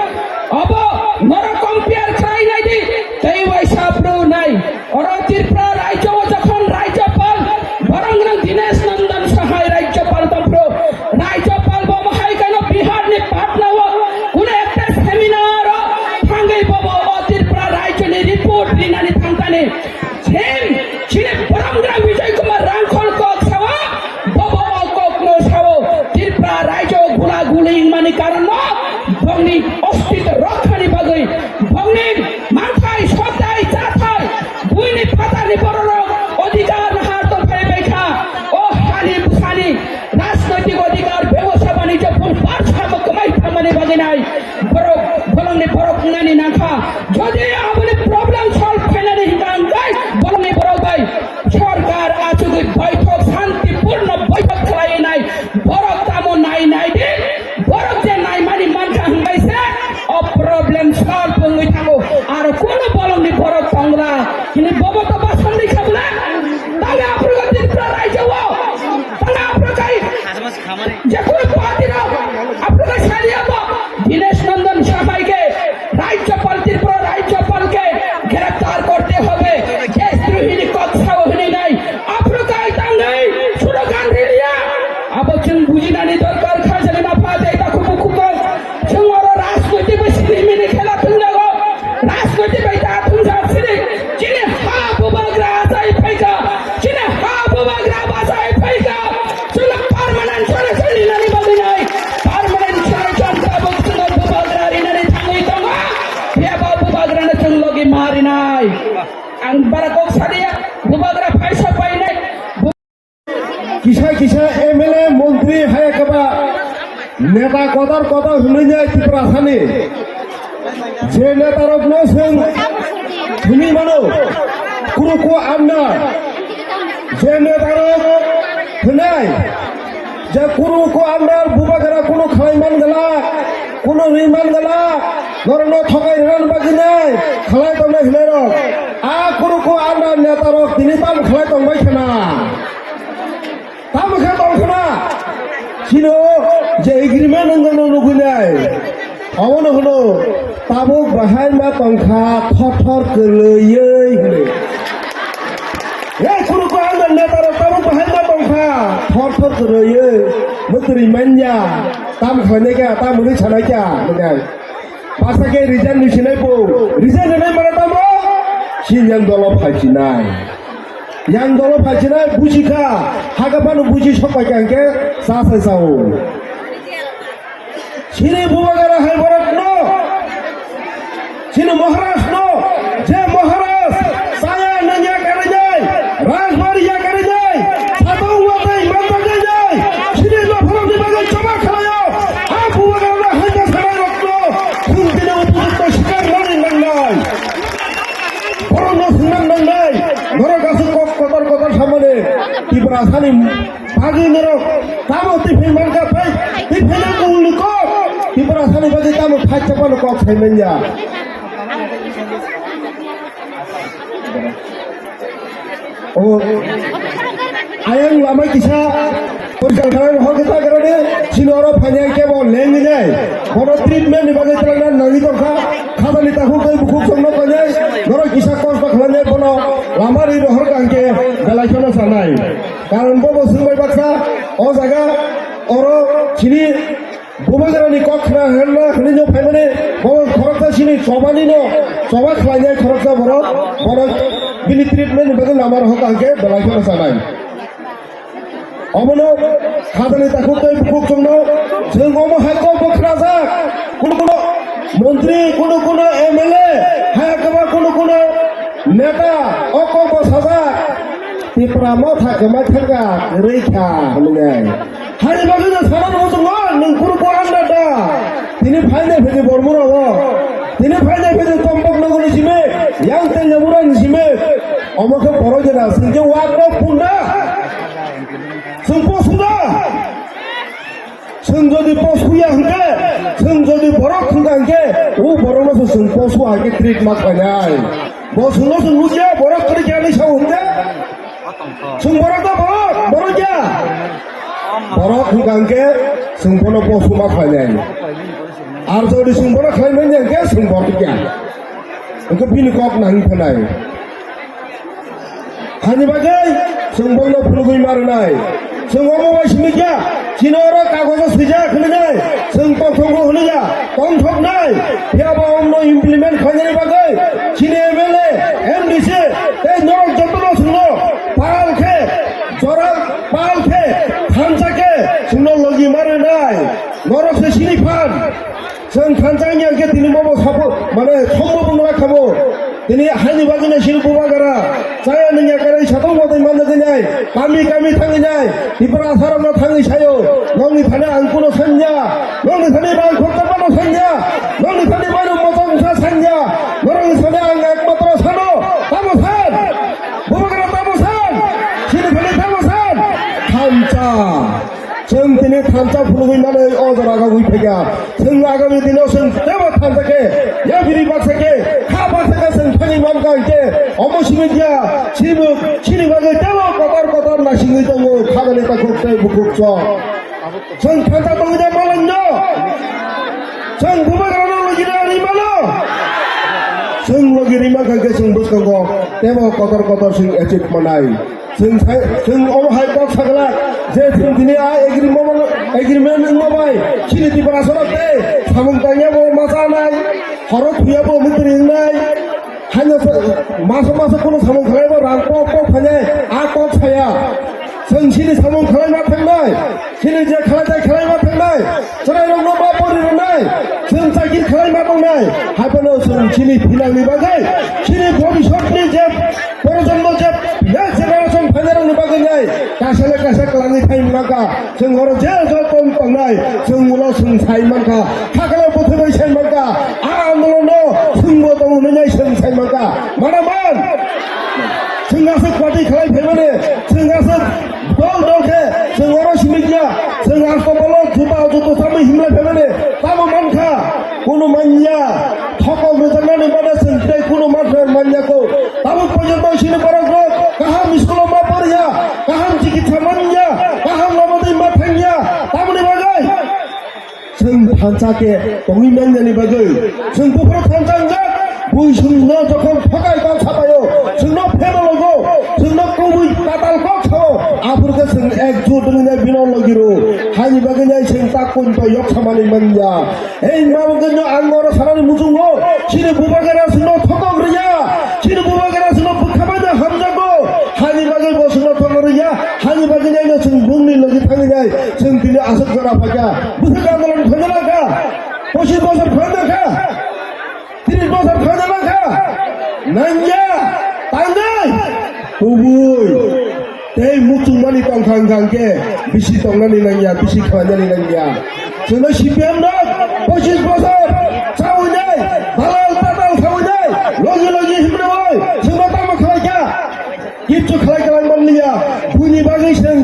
Obo norok compare khlai nai di, tei waisa phuru nai. Oro Tripura rajyo o jokhon rajyopal, borom gwnang Dinesh Nandan Sahai rajyopal tongphuru, rajyopal bo mohai kano Bihar ni Patna o kuno ekta seminar o thangwi bobo o Tripura rajyo ni report rinani thangkani. Chini, chini borom gwnang Bijoy Kumar Rangkhol kok sao, bobo o kok no sao, Tripura rajyo gula guli wngmani karon no, bongni ostitw rokha ni bagwi, bongni manthai, sotai, chathai, buini phatarni bororok odhikar nahar tongphai bai kha. O hani bwsani rajnoitik odhikar, bebosa banijyo phung barsa bo kwmai thangmani bagwi nai borok, bolongni borok wngnani nangkha. Jodi aboni problem solve khainani hwnkha hwnkhe bolongni borok bai sorkar achugwi baithok, santipurno baithok khlaiwi nai borok tamo nai nai di. Borok je naimani mankha hwnbai se o problem solve wngwi thango. Aro kunu bolongni borok tongla hini bobo to basandi khabla. Tale aphuru Tripura rajyo o, tale aphuru kai je kunu party rok aphuru kai saliya bo Dinesh Nandan Sahai ke Rajyapal, Tripura Rajyapal ke greptar korte hobe. Deshdrohi ni kok sao hwnwi nai aphuru kai tangnai slogan riliya. Abo chwng bujinani dorkar, khajani mapha tei takhuk bukhuk tong. Chwng oro rajnoitik bai sini mini khela thwngjago. Rajnoitik bai ta thwngjak sini. Chini ha bubagra achai phaikha. Chini ha bubagra bachai phaikha. Chwngno permanent solution rinani bagwi nai. Permanent solution tabuk chwngno bubagra rinani thangwi tongo. Phiyaba bubagrano chwng logi ma rinai. Ang bara kok sadiya, bubagra phaisa painai. Kisa kisa M L A, montri, hai kaba neta kotor kotor hwnwi nai Tiprasani. Je netarokno chwng thwngwi mano, kuruku anda. Je netarok hwnai, je kuruku anda bubagra kunu khlai man glak, kunu ri man glak, norokno thokai rwna bagwi nai khlai tongnai hwnairok. A kuruku anda netarok tini tamo khlai tongbai khna. Tamo khe tong khna. Chino je agreement wngno nugwi nai. Omono hwno tabuk bahai ma tongkha thor thor kwrwiyoi hwnwi. Ei kuruku anda netarok tabuk bahai ma tongkha thor thor kwrwiyoi. Mwtwrwi manya. Tam khlainai khe tam hwnwi sanai khe hwnwi. Basa khe resign ni sinai bo. Resign ni mane tamo? Chini yang dolo phai sinai. Yang dolo phai sinai buji kha. Haga phano buji sok pai kha hwnkhe cha sai sao. Chini bubagra hai borok no. Chini Maharaj no. Je Maharaj. Saya nanya karinai. Rajbari ya karinai. Satong watwi manjaknai. Chini no phorok ni bagwi choba khalaio. A bubagra no hai ta sanai rok no. Khum tini upojukto sikar mani nangnai. Borokno swngnang nangnai, norok aswk kok kotor kotor samani Tipra Sani bagwi norok tamo twi phai mankha phai, twi phaina kungni kok. Tiprasani bagwi tamo thai chapano kok sai manya. O, ayang lama kisa porikal khalang hor kita karone sini oro phanya kebo lengni nai. Bono treatment ni bagwi twlangna nangwi tongkha. Khadani takhuk tei bukhuk songno tongnai. Norok kisa kosto khlainai bono lama ri rohor kangke belai kheno sanai. Karon bobo swngbai baksa o jaga oro sini Bubagrani kok khna hwnna hwnwi no phaimani, bo khoroksa sini chobani no, choba khlainai khoroksa borok, borok bini treatment ni bagwi lama rohor kaham khe belai kheno sanai. Omono khadani takhuk tei bukhuk chwngno, chwng omo hai kok bo khnajak, kuno kuno montri, kuno kuno M L A, hai khe ba kuno kuno neta, o kok bo sajak, Tipra motha kwmai thangka, rwikha, hwnwi. Hani bagwi no sanan muchungo, nwng kunu bo ang da da. Tini phainai phai di Bormura o. Tini phainai phai di Tombok nogoni simi, yang Tenyamura ni simi. Omo khe borok jena, singke wak no punda. Sing posuda. Sing jodi posuya hingke, sing jodi borok hingka hingke, o borok no sing posu hingke treat ma khainai. Bo sing no sing nukya, borok kari kya ni sa hingke. Chwng borok da borok, borok ya. Borok hwnkha hwnkhe chwng bono posu ma khlainai. Ar jodi chwng bono khlaimani hwnkhe chwng borok ya. Hwnkhe bini kok nang phanai. Hani bagwi chwng bono phunugwi ma rwnai. Chwng omo bai simi kya? Chini oro kagojo swijak hwnwi nai, chwng tongthokgo hwnwi ya, tongthoknai, phiya ba omno implement khlainani bagwi chini M L A, M D C tei norok jotono chwngno pal khe, jora pal khe, thansa khe chwngno logi ma rwnai, norok se sini phan. Chwng thansa wngya khe tini bobo sapo, mane, sombo bwngla khabo. Tini haini bagwi no sini bubagra. Chaya nungya karai satong watwi manjagwi nai. Kami kami thangwi nai. Tipra asarokno thangwi sayo. Nokni thani ang kuno sanya. Nokni thani rang khorcha pano sanya. Nokni thani mairum mochong sa sanya. Norokni thani ang ekmatro sano. Tamo san? Bubagra tamo san? Sini thani tamo san? Thansa. Chwng tini thansa phunugwi manwi o jora rogwi phaikha. Chwng agami dino chwng tebo thansa khe, yabiri baksa khe, kha baksa khe chwng thangwi mankha hinkhe, omo simi dia, chini, chini bagwi tebo kotor kotor nasingwi tongo, khagani takhuk tei bukhuk chwng. Chwng thansa tongwi da malanno? Chwng bubagrano logi da rimano? Chwng logi rima kha khe chwng bwskango tebo kotor kotor chwng achieve manai. Chwng sai, chwng omo hai kok sagla je chwng tini a agreement, agreement wngma bai chini Tiprasarok tei samung tangya bo ma chanai, horo thuya bo mukri wngnai, haino sa-, masa masa kunu samung khlai bo rang pok pok phainai, a kok saya. Chwng chini samung khlai ma thangnai, chini je khlai tai khlai ma thangnai, chwrai rok no ma pori rwnai, chwng chakir khlai ma tongnai, hai phano chwng chini phinang ni bagwi, chini bhobishyot ni je Projonmo je next generation phainairokni bagwi nai kaisa le kaisa kwlangwi phai mankha. Chwng oro je joto tongnai, chwng ulo chwng sai mankha. Hakhe bwthai bai sai mankha. A andolono chwngbo tongo hwnwi nai chwng sai mankha. Mana man? Chwng aswk party khlai phaimani, chwng aswk dol dol khe chwng oro simi kya, chwng aswk bolo juta juto chamwi himlai phaimani. Tamo mankha? Kunu manya, thokok rwjaknani bana chwng tei kunu mathwr manya ko. Tabuk porjonto chini borok rok kaham school o ma poriya, kaham chikitsa manya, kaham lama twi ma thangya. Tamoni bagwi chwng thansa khe tongwi manyani bagwi chwng buphuru thansa wngjak. Bui chwngno jokhon thokai kok sapaio, chwngno phema logo, chwngno kubui tatal kok sao, aphuru khe chwng ekjut wngwi bino logi rw. Haini bagwi nai chwng ta kunto yok samani manya. Ei, ma bwkha no ang oro sanani muchungo, chini bubagara sino thokok riya, chini bubagara sino bwkha bai hamjago, hani bagwi bo sino thokok riya, hani bagwi nai no chwng bungni logi thangwi nai, chwng tini aswk jora phaikha, bwswk andolon khaina langkha, pochis bosor khaina langkha, tris bosor khaina langkha, nangya, tangnai, kubui. Tei muchungmani tongkha wngkha hwnkhe bisi tongnani nangya, bisi khlainani nangya. Chwngno C P M no pochis bosor chawi nai, dalal tatal chawi nai, logi logi himrwi, chwngno tamo khlaikha? Kichu khlai kwlangman liya, buini bagwi chwng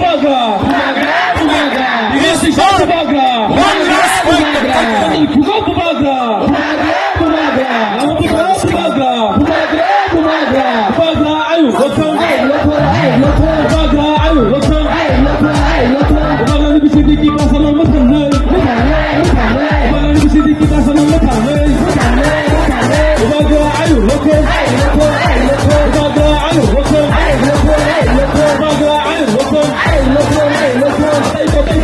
Bubagra! Bubagra! Bubagra! This is our Bubagra! One last fight to fight for. Bubagra! Bubagra! Bubagra! Bubagra! Bubagra! Bubagra! Ayuk gothong! Ayuk gothong! Ayuk gothong! Bubagra! Ayuk gothong! Ayuk gothong! Ayuk gothong! Bubagra ni bising di kipra sama mwthang nai! Mwthang nai! Mwthang nai! Bubagra ni bising di kipra sama mwthang nai! Mwthang nai! Mwthang nai! Bubagra! Ayuk gothong! Ayuk gothong! Ayuk gothong! Bubagra! Ayuk gothong! Ayuk gothong! Bubagra! Ayuk gothong! Ayuk gothong! Ayuk gothong!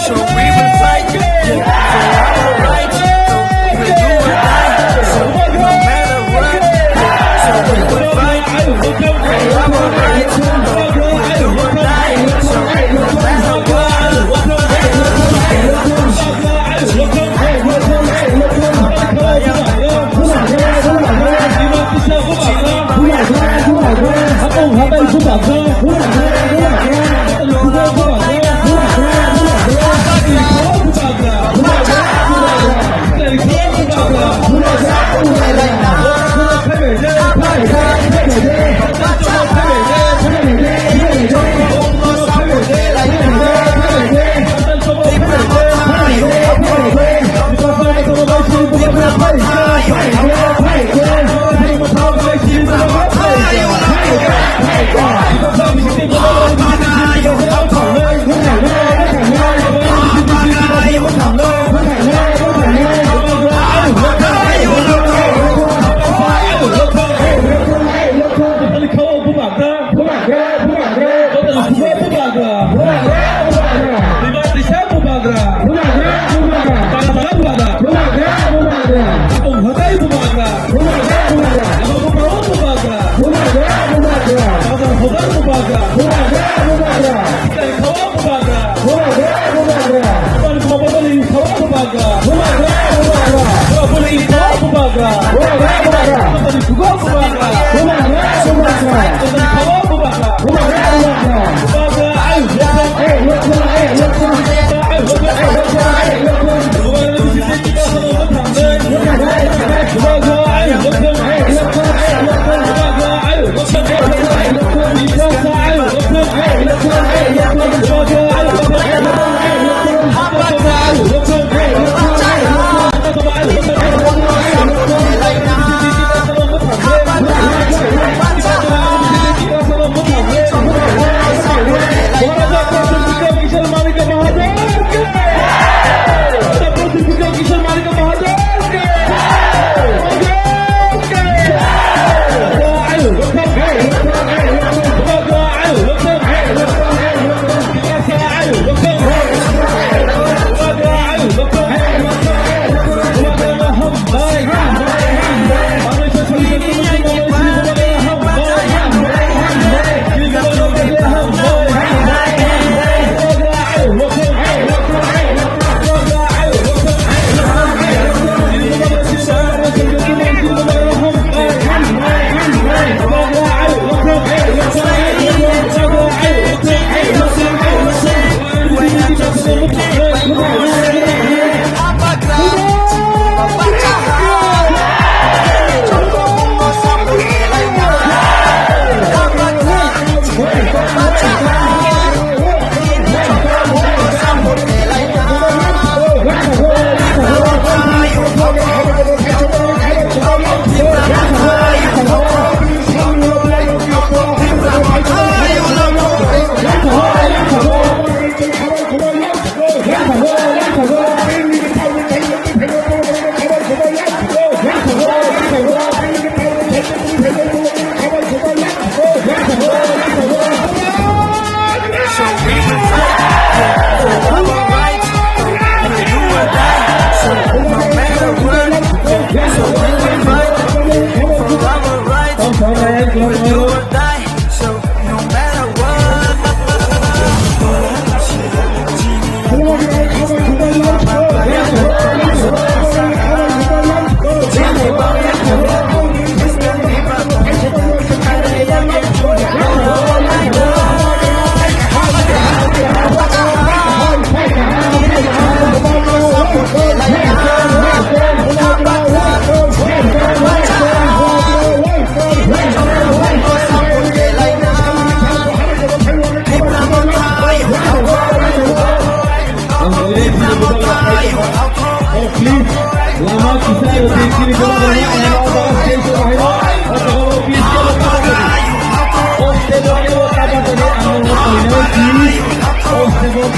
So we will fight, yeah, for our rights. We will do or die. So no matter what, so we will fight, yeah, for our rights. We will do or die. So no matter what. Bubagra, bubagra, bubagra. Bubagra, bubagra. Bubagra, bubagra. Bubagra, bubagra. Bubagra, bubagra. Bubagra, bubagra. Bubagra, bubagra. Bubagra, bubagra. Bubagra, bubagra. Bubagra, bubagra. Bubagra, bubagra.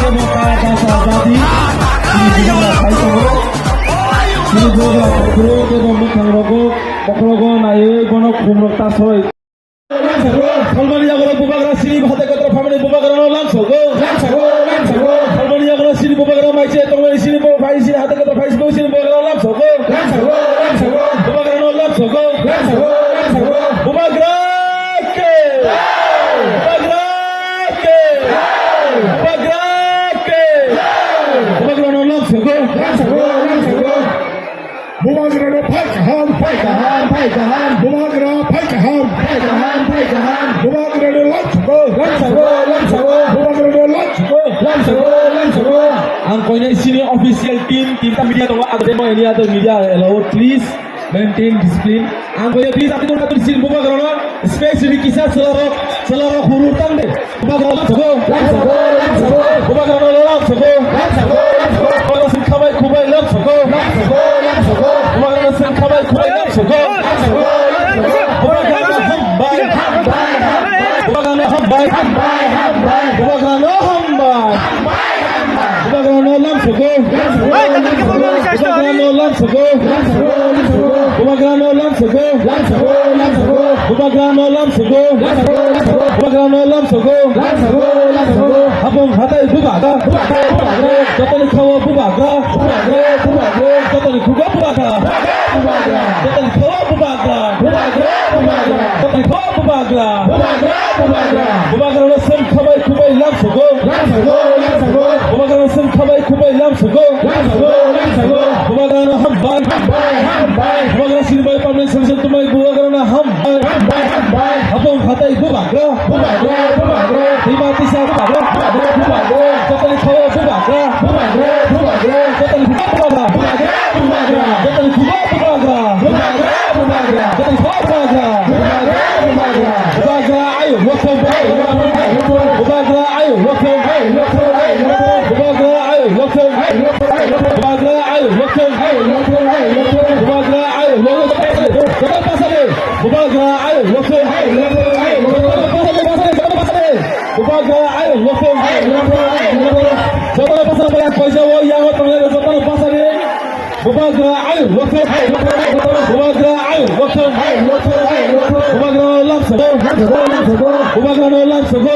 Bwkha dasa jadi, chini bwkha phai tongo. Chini bwkha phai tongo, bwkha mwkhang rogo, bokhorogo naiwi bono khum rok tasoi. Salmani yago bubagra sini hatai kotor family bubagra no lamsogo. Salmani yago sini bubagra mai che tongmani sini bo phai sini hatai kotor phai sini bubagra lamsogo. Bubagra no lamsogo. Bubagra ke. Bubagra ke. Bubagra ke. Bubagra no lamsogo. Bubagra no phai kaham, phai kaham, phai kaham. Bubagra phai kaham, phai kaham, phai kaham. Bubagra no lamsogo. Lamsogo, lamsogo. Bubagra no lamsogo. Lamsogo, lamsogo. Ang koinai sini official team, team ta media tongo, agde mo any other media allowed, please maintain discipline. Ang koinai please, aku tak team bubagra no, especially kisa selarok, selarok huru tang de. Bubagra lamsogo. Lamsogo, lamsogo. Bubagra no lamsogo. Lamsogo, lamsogo. Bubagra sing khabai khubai lamsogo. Lamsogo, lamsogo. Bubagra sing khabai khubai lamsogo. Lamsogo, lamsogo. Bubagra no hambai. Hambai, hambai. Bubagra no hambai. Hambai, hambai. Bubagra no hambai. Hambai, hambai. Bubagra no lamsogo. Lamsogo, lamsogo. Bubagra no lamsogo. Lamsogo, lamsogo. Bubagra no lamsogo. Lamsogo, lamsogo. Bubagra no lamsogo. Lamsogo, lamsogo. Bubagra no lamsogo. Lamsogo, lamsogo. Hapung hatai bubagra. Bubagra, bubagra. Jotoni khawo bubagra. Bubagra, bubagra. Jotoni khugo bubagra. Bubagra, bubagra. Jotoni khawo bubagra. Bubagra, bubagra. Jotoni khawo bubagra. Bubagra, bubagra. Bubagra no seng khabai khubai lamsogo. Lamsogo, lamsogo. Bubagra no seng khabai khubai lamsogo. Lamsogo, lamsogo. Bubagra no hambai. Hambai, hambai. Bubagra sirbai pamne seng seng tumai bubagra no hambai. Hambai, hambai. Hapung hatai bubagra. Bubagra, bubagra. Hima tisa bubagra. Bubagra, bubagra. Jotoni khawo bubagra. Bubagra, bubagra. Jotoni khugo bubagra. Bubagra, bubagra. Jotoni khugo bubagra. Bubagra, bubagra. Jotoni khawo bubagra. Bubagra, bubagra. Bubagra ayo lokthong. Ayo lokthong, ayo lokthong. Bubagra ayo lokthong. Ayo lokthong, ayo lokthong. Bubagra ayo lokthong. Ayo lokthong, ayo lokthong. Bubagra ayo lokthong. Ayo lokthong, ayo lokthong. Bubagra ayo lokthong. Jotoni pasade. Bubagra ayo lokthong. Ayo lokthong, ayo lokthong. Jotoni pasade, pasade, jotoni pasade. Bubagra ayo lokthong. Ayo lokthong, ayo lokthong. Jotoni pasade, koisa o yango tongnai jotoni pasade. Bubagra ayo lokthong. Bubagra ayo lokthong. Bubagra lamsogo. Bubagra no lamsogo.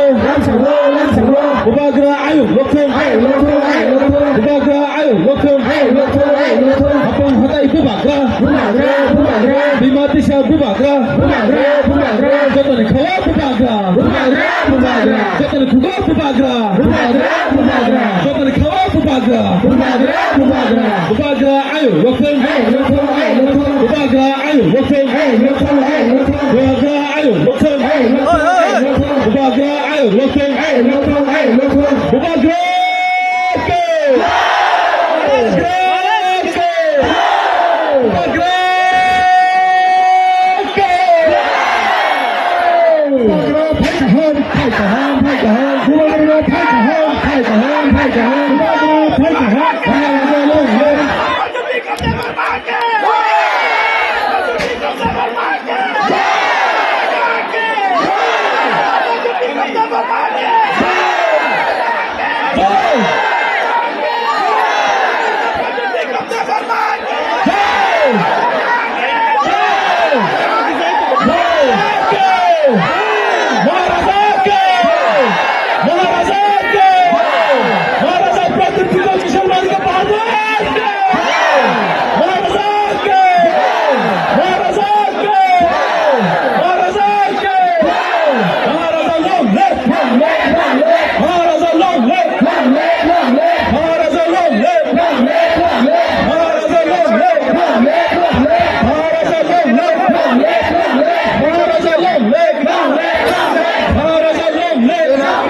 Bubagra ayo lokthong. Bubagra ayo lokthong. Hapung hatai bubagra. Bima tisa bubagra. Jotoni khawo bubagra. Jotoni khugo bubagra. Bubagra, bubagra. Jotoni khawo bubagra. Bubagra, bubagra. Bubagra ayo lokthong. Ayo lokthong, ayo lokthong. Bubagra ayo lokthong. Ayo lokthong, ayo lokthong. Bubagra ayo lokthong. Ayo lokthong, ayo lokthong. Bubagra ayo lokthong. Ayo lokthong, ayo lokthong. Bubagra ke. Bubagra ke. Bubagra ke. Bubagra phai kaham, phai kaham, phai kaham. Bubagra phai kaham, phai kaham, phai kaham. Bubagra phai kaham, phai kaham. Maharaja long live! Long live! Long live! Maharaja long live! Long live! Long live! Maharaja long live! Long live! Long live! Maharaja long live! Long live! Long live! Maharaja long live! Long live! Long live! Maharaja long live! Long live! Maharaja long live! Long live! Maharaja long live! Long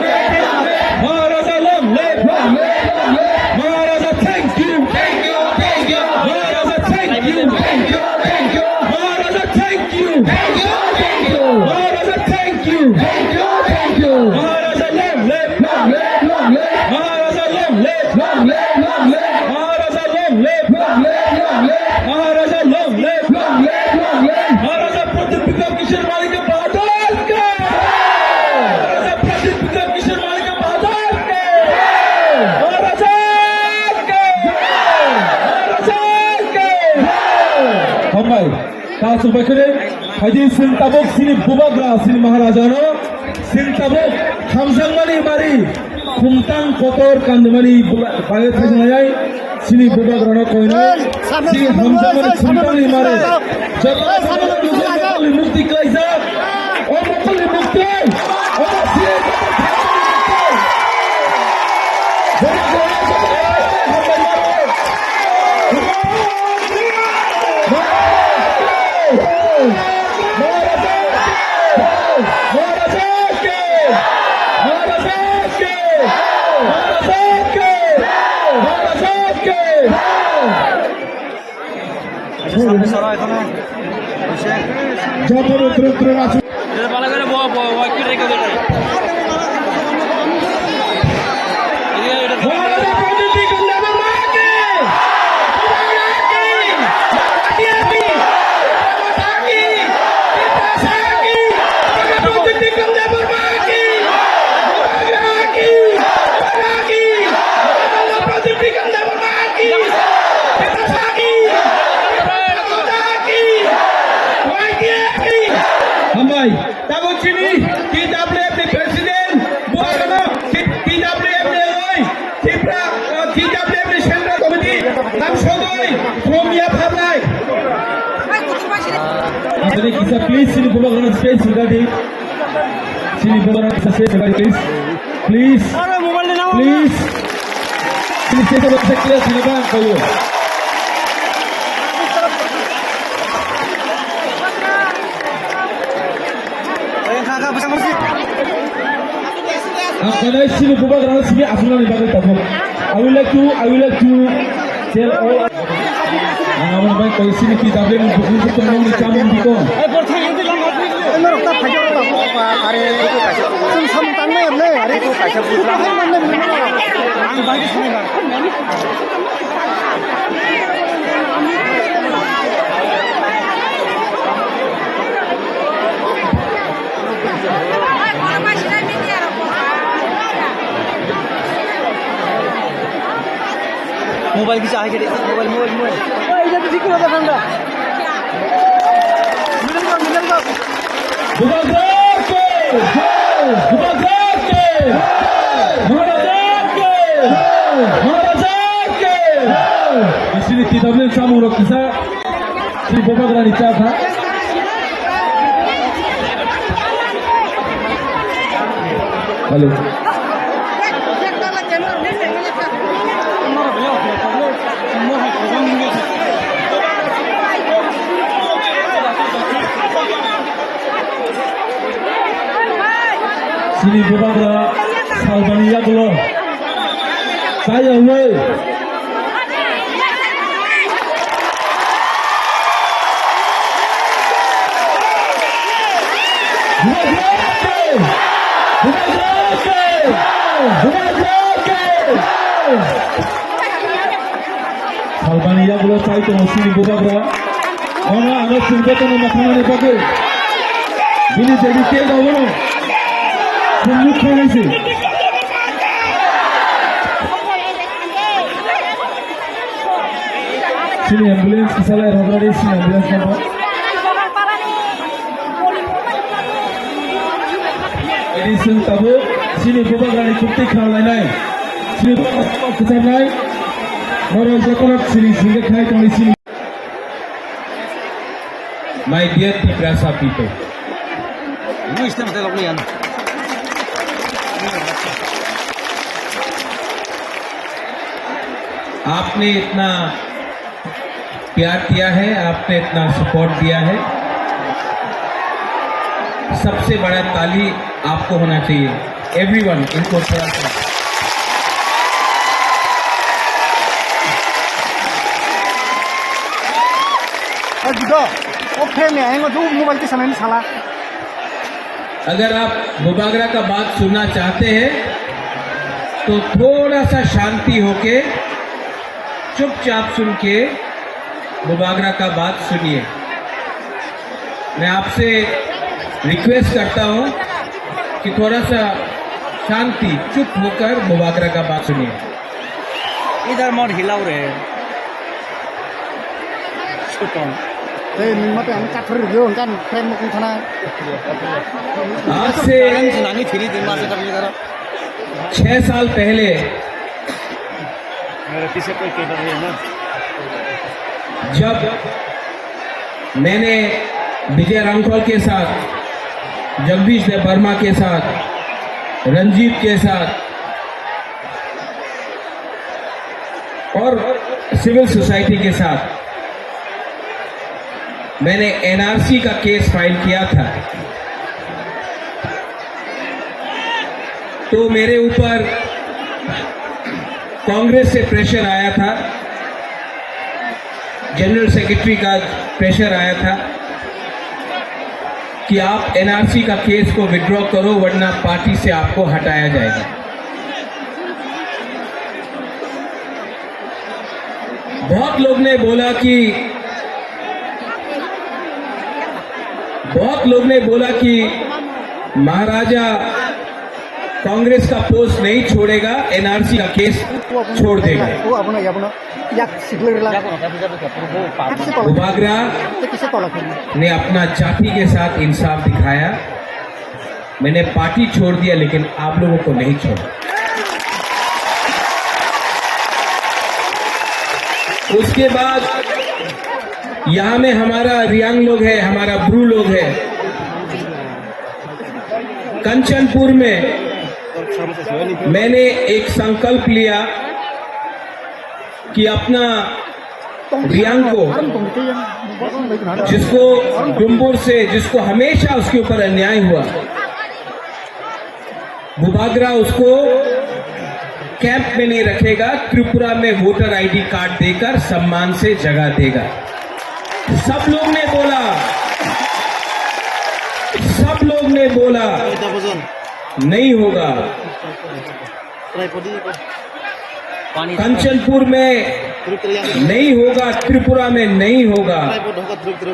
live! Maharaja long live! Long live! Long live! Maharaja, thank you! Thank you! Thank you! Maharaja, thank you! Thank you! Thank you! Maharaja, thank you! Thank you! Thank you! Maharaja, thank you! Thank you! Thank you! Maharaja, long live! Long live! Long live! Maharaja, long live! Long live! Long live! Maharaja, long live! Long live! Long live! Maharaja, long live! Long live! Long live! Maharaja Pradyut Bikram Kishore Manikya Bahadur ki! Maharaja Pradyut Bikram Kishore Manikya Bahadur ki! Chubakhene, haidi chwng tabuk chini bubagra, chini Maharajano, chwng tabuk hamjakmani mari, khumtang kotor kandimani bula-, bagwi thajlanai, chini bubagrano koinai, chini hamjakmani khumtangni mari, joto mokolni mukti klaijak, o mokolni mukti, o mokolni mukti. Joto rwtrwk rwk aswk. Hambai, tabuk chini T W F ni president, buarono T W F ni oi, Tipra, uh, T W F ni central committee, lam sogoi, from yapharnai. Aswk kisa please, chini bubagrano space rwdi. Chini bubagrano kisa space rwdi, please. Please. Please. Please, kisa clear sini bang kayo. Ang kanai chini bubagrano simi aswknani bagwi takhuk. I would like to, I would like to tell all. Ang aboni bai koi sini T W F ni bukhuk bukhuk tongmani chamung bikon. Ang bai sini. Mobile kisa hai kede, mobile, mobile, mobile. Oi, ita to thik kore dekhan da. Middle kor, middle kor. Bubagra ki jai! Bubagra ki jai! Maharaja ki jai! Maharaja ki jai! Isini T W F chamung rok kisa. Sri Bubagrani cha kha. Hello. Sini Bubagra salbani yagulo. Saya huai. Salbani yagulo chai tongo sini Bubagra. Ono ano singko tono makhangani bagwi. Bini dedicated abono. Sumuk khanai si. Sini ambulance kisalai rok rari sini ambulance number. Ini sing tabu sini Bubagrani kukti khanai nai. Sini Bubagrani kukti khanai. Noro jokolok sini sini khai toni sini. My dear Tiprasa people, आपने इतना प्यार किया है, आपने इतना सपोर्ट दिया है, सबसे बड़ा ताली आपको होना चाहिए। Everyone, इनको थोड़ा सा। Ajido, o fan ni ayang o mobile ti sanai ni sala. अगर आप बुबागरा का बात सुनना चाहते हैं, तो थोड़ा सा शांति होके, चुपचाप सुन के बुबागरा का बात सुनिए। मैं आपसे रिक्वेस्ट करता हूँ कि थोड़ा सा शांति, चुप होकर बुबागरा का बात सुनिए। इधर मत हिलाओ रे। Sutton. Eh, nung mate ang kathar rwgwi ang kan frame mo kung thana. आज से छह साल पहले मेरे पीछे कोई कैमरा नहीं है ना? जब मैंने विजय रांखल के साथ, जगदीश देव वर्मा के साथ, रंजीत के साथ और सिविल सोसाइटी के साथ मैंने एनआरसी का केस फाइल किया था, तो मेरे ऊपर कांग्रेस से प्रेशर आया था, जनरल सेक्रेटरी का प्रेशर आया था कि आप एनआरसी का केस को विड्रॉ करो, वरना पार्टी से आपको हटाया जाएगा। बहुत लोग ने बोला कि बहुत लोग ने बोला कि महाराजा कांग्रेस का पोस्ट नहीं छोड़ेगा, एनआरसी का केस छोड़ देगा। वो अपना, ये अपना, या सिग्नल ला। Bubagra ने अपना जाति के साथ इंसाफ दिखाया। मैंने पार्टी छोड़ दिया, लेकिन आप लोगों को नहीं छोड़ा। उसके बाद यहाँ में हमारा रियांग लोग है, हमारा ब्रू लोग है। कंचनपुर में मैंने एक संकल्प लिया कि अपना रियांग को, जिसको डुम्बुर से, जिसको हमेशा उसके ऊपर अन्याय हुआ, बुबागरा उसको कैंप में नहीं रखेगा, त्रिपुरा में वोटर आईडी कार्ड देकर सम्मान से जगह देगा। सब लोग ने बोला, सब लोग ने बोला, नहीं होगा। कंचनपुर में नहीं होगा, त्रिपुरा में नहीं होगा।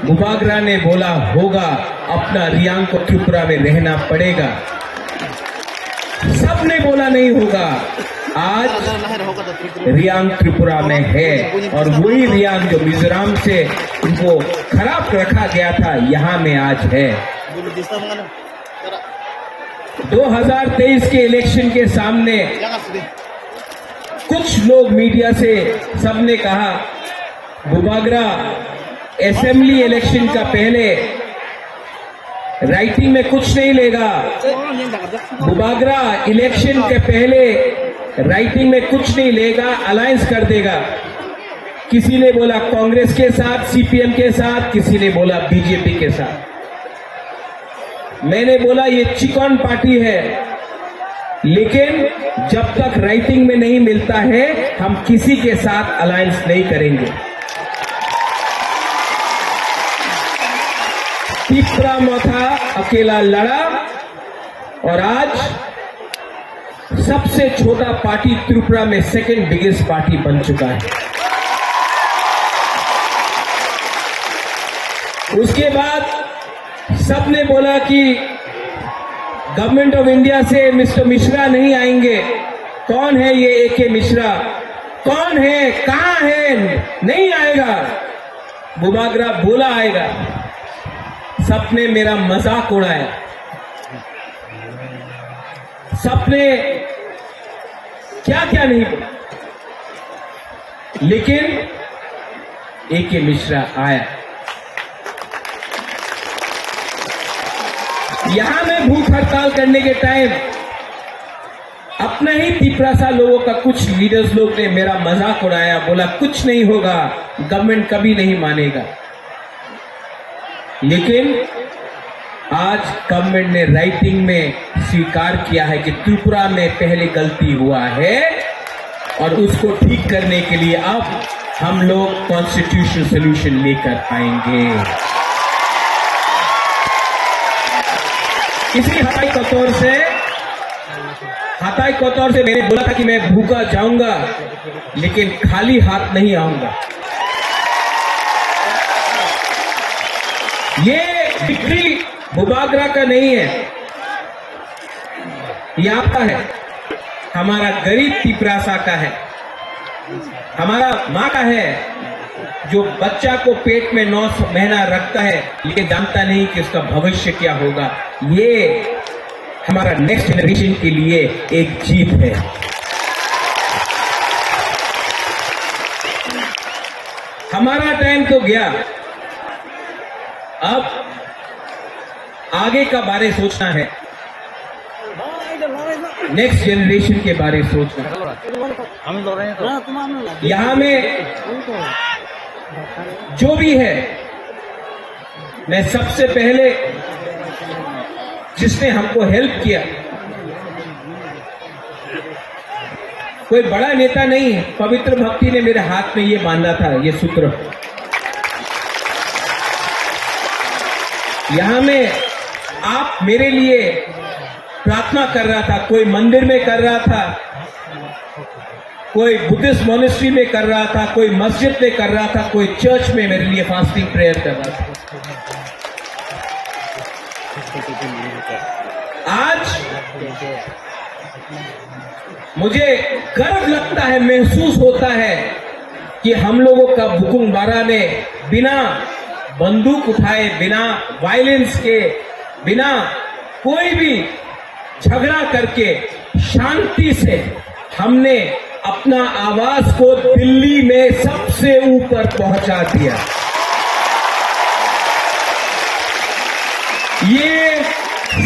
बुबागरा ने बोला होगा, अपना रियांग को त्रिपुरा में रहना पड़ेगा। सबने बोला नहीं होगा, आज रियांग त्रिपुरा में है और वही रियांग जो मिजोरम से उनको खराब रखा गया था, यहाँ में आज है। दो हज़ार तेईस के इलेक्शन के सामने कुछ लोग मीडिया से सबने कहा, बुबागरा असेंबली इलेक्शन का पहले राइटिंग में कुछ नहीं लेगा। बुबागरा इलेक्शन के पहले राइटिंग में कुछ नहीं लेगा, अलायंस कर देगा। किसी ने बोला कांग्रेस के साथ, सीपीएम के साथ, किसी ने बोला बीजेपी के साथ। मैंने बोला ये चिकन पार्टी है, लेकिन जब तक राइटिंग में नहीं मिलता है, हम किसी के साथ अलायंस नहीं करेंगे। तिपरा मोथा अकेला लड़ा और आज सबसे छोटा पार्टी त्रिपुरा में सेकंड बिगेस्ट पार्टी बन चुका है। उसके बाद सबने बोला कि गवर्नमेंट ऑफ इंडिया से मिस्टर मिश्रा नहीं आएंगे। कौन है ये एके मिश्रा? कौन है? कहाँ है? नहीं आएगा। बुबागरा बोला आएगा। सबने मेरा मजाक उड़ाया। सबने क्या क्या नहीं बोला, लेकिन एके मिश्रा आया। यहां मैं भूख हड़ताल करने के टाइम अपने ही तिपरासा लोगों का कुछ लीडर्स लोग ने मेरा मजाक उड़ाया, बोला कुछ नहीं होगा, गवर्नमेंट कभी नहीं मानेगा। लेकिन आज गवर्नमेंट ने राइटिंग में स्वीकार किया है कि त्रिपुरा में पहले गलती हुआ है और उसको ठीक करने के लिए अब हम लोग कॉन्स्टिट्यूशनल सॉल्यूशन लेकर आएंगे। इसी हटाई कतौर से, हटाई कतौर से मैंने बोला था कि मैं भूखा जाऊंगा, लेकिन खाली हाथ नहीं आऊंगा। ये विक्ट्री बुबागरा का नहीं है, ये आपका है, हमारा गरीब तिपरासा का है, हमारा माँ का है, जो बच्चा को पेट में नौ महीना रखता है, लेकिन जानता नहीं कि उसका भविष्य क्या होगा, ये हमारा नेक्स्ट जनरेशन के लिए एक जीत है। हमारा टाइम तो गया, अब आगे का बारे सोचना है, नेक्स्ट जनरेशन के बारे सोचना है। यहाँ में जो भी है, मैं सबसे पहले जिसने हमको हेल्प किया, कोई बड़ा नेता नहीं, पवित्र भक्ति ने मेरे हाथ में ये बांधा था, ये सूत्र। यहाँ में आप मेरे लिए प्रार्थना कर रहा था, कोई मंदिर में कर रहा था, कोई बुद्धिस्ट मॉनेस्ट्री में कर रहा था, कोई मस्जिद में कर रहा था, कोई चर्च में मेरे लिए फास्टिंग प्रेयर कर रहा था। आज मुझे गर्व लगता है, महसूस होता है कि हम लोगों का बुकुंग बारा ने बिना बंदूक उठाए, बिना वायलेंस के, बिना कोई भी झगड़ा करके शांति से हमने अपना आवाज को दिल्ली में सबसे ऊपर पहुंचा दिया। ये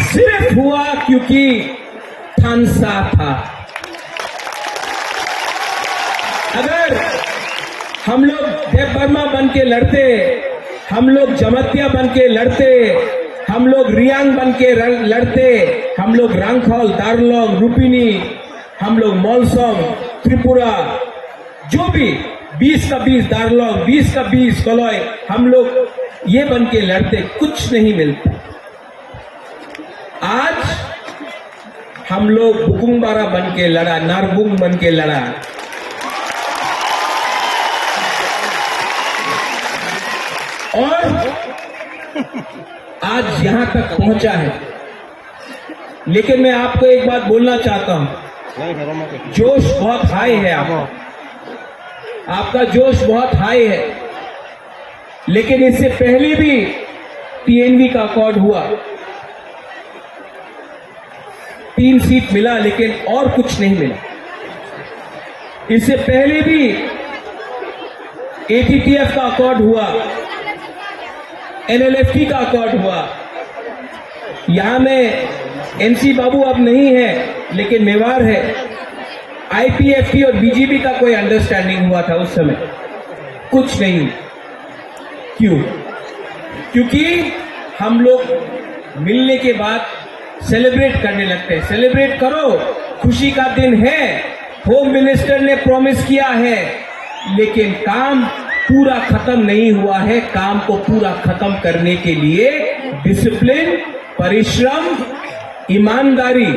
सिर्फ हुआ क्योंकि थानसा था। अगर हम लोग देव वर्मा बन के लड़ते, हम लोग जमातिया बन के लड़ते, हम लोग रियांग बन के र-, लड़ते, हम लोग रांगखल, दारलोंग, रुपिनी, हम लोग मोलसोंग, त्रिपुरा, जो भी बीस का बीस, दारलोंग, बीस का बीस, कलोई, हम लोग ये बन के लड़ते, कुछ नहीं मिलता। आज हम लोग बुकुंग बारा बन के लड़ा, नारबुंग बन के लड़ा, और आज यहाँ तक पहुंचा है। लेकिन मैं आपको एक बात बोलना चाहता हूँ, जोश बहुत हाई है आपका, आपका जोश बहुत हाई है। लेकिन इससे पहले भी पीएनवी का अकॉर्ड हुआ, तीन सीट मिला, लेकिन और कुछ नहीं मिला। इससे पहले भी एटीटीएफ का अकॉर्ड हुआ, एनएलएफटी का अकॉर्ड हुआ। यहाँ में एनसी बाबू अब नहीं है, लेकिन मेवाड़ है। आईपीएफटी और बीजेपी का कोई अंडरस्टैंडिंग हुआ था उस समय, कुछ नहीं। क्यों? क्योंकि हम लोग मिलने के बाद सेलिब्रेट करने लगते हैं। सेलिब्रेट करो, खुशी का दिन है। होम मिनिस्टर ने प्रॉमिस किया है, लेकिन काम पूरा खत्म नहीं हुआ है। काम को पूरा खत्म करने के लिए डिसिप्लिन, परिश्रम, ईमानदारी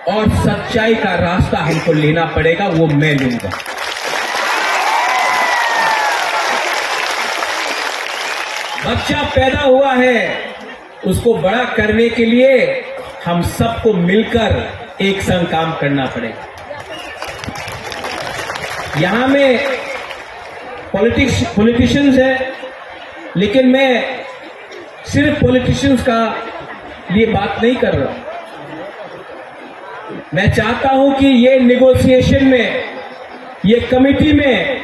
और सच्चाई का रास्ता हमको लेना पड़ेगा, वो मैं लूंगा। बच्चा पैदा हुआ है, उसको बड़ा करने के लिए हम सबको मिलकर एक संग काम करना पड़ेगा। यहाँ में पॉलिटिक्स, पॉलिटिशियंस है, लेकिन मैं सिर्फ पॉलिटिशियंस का लिए बात नहीं कर रहा। मैं चाहता हूं कि ये नेगोशिएशन में, ये कमेटी में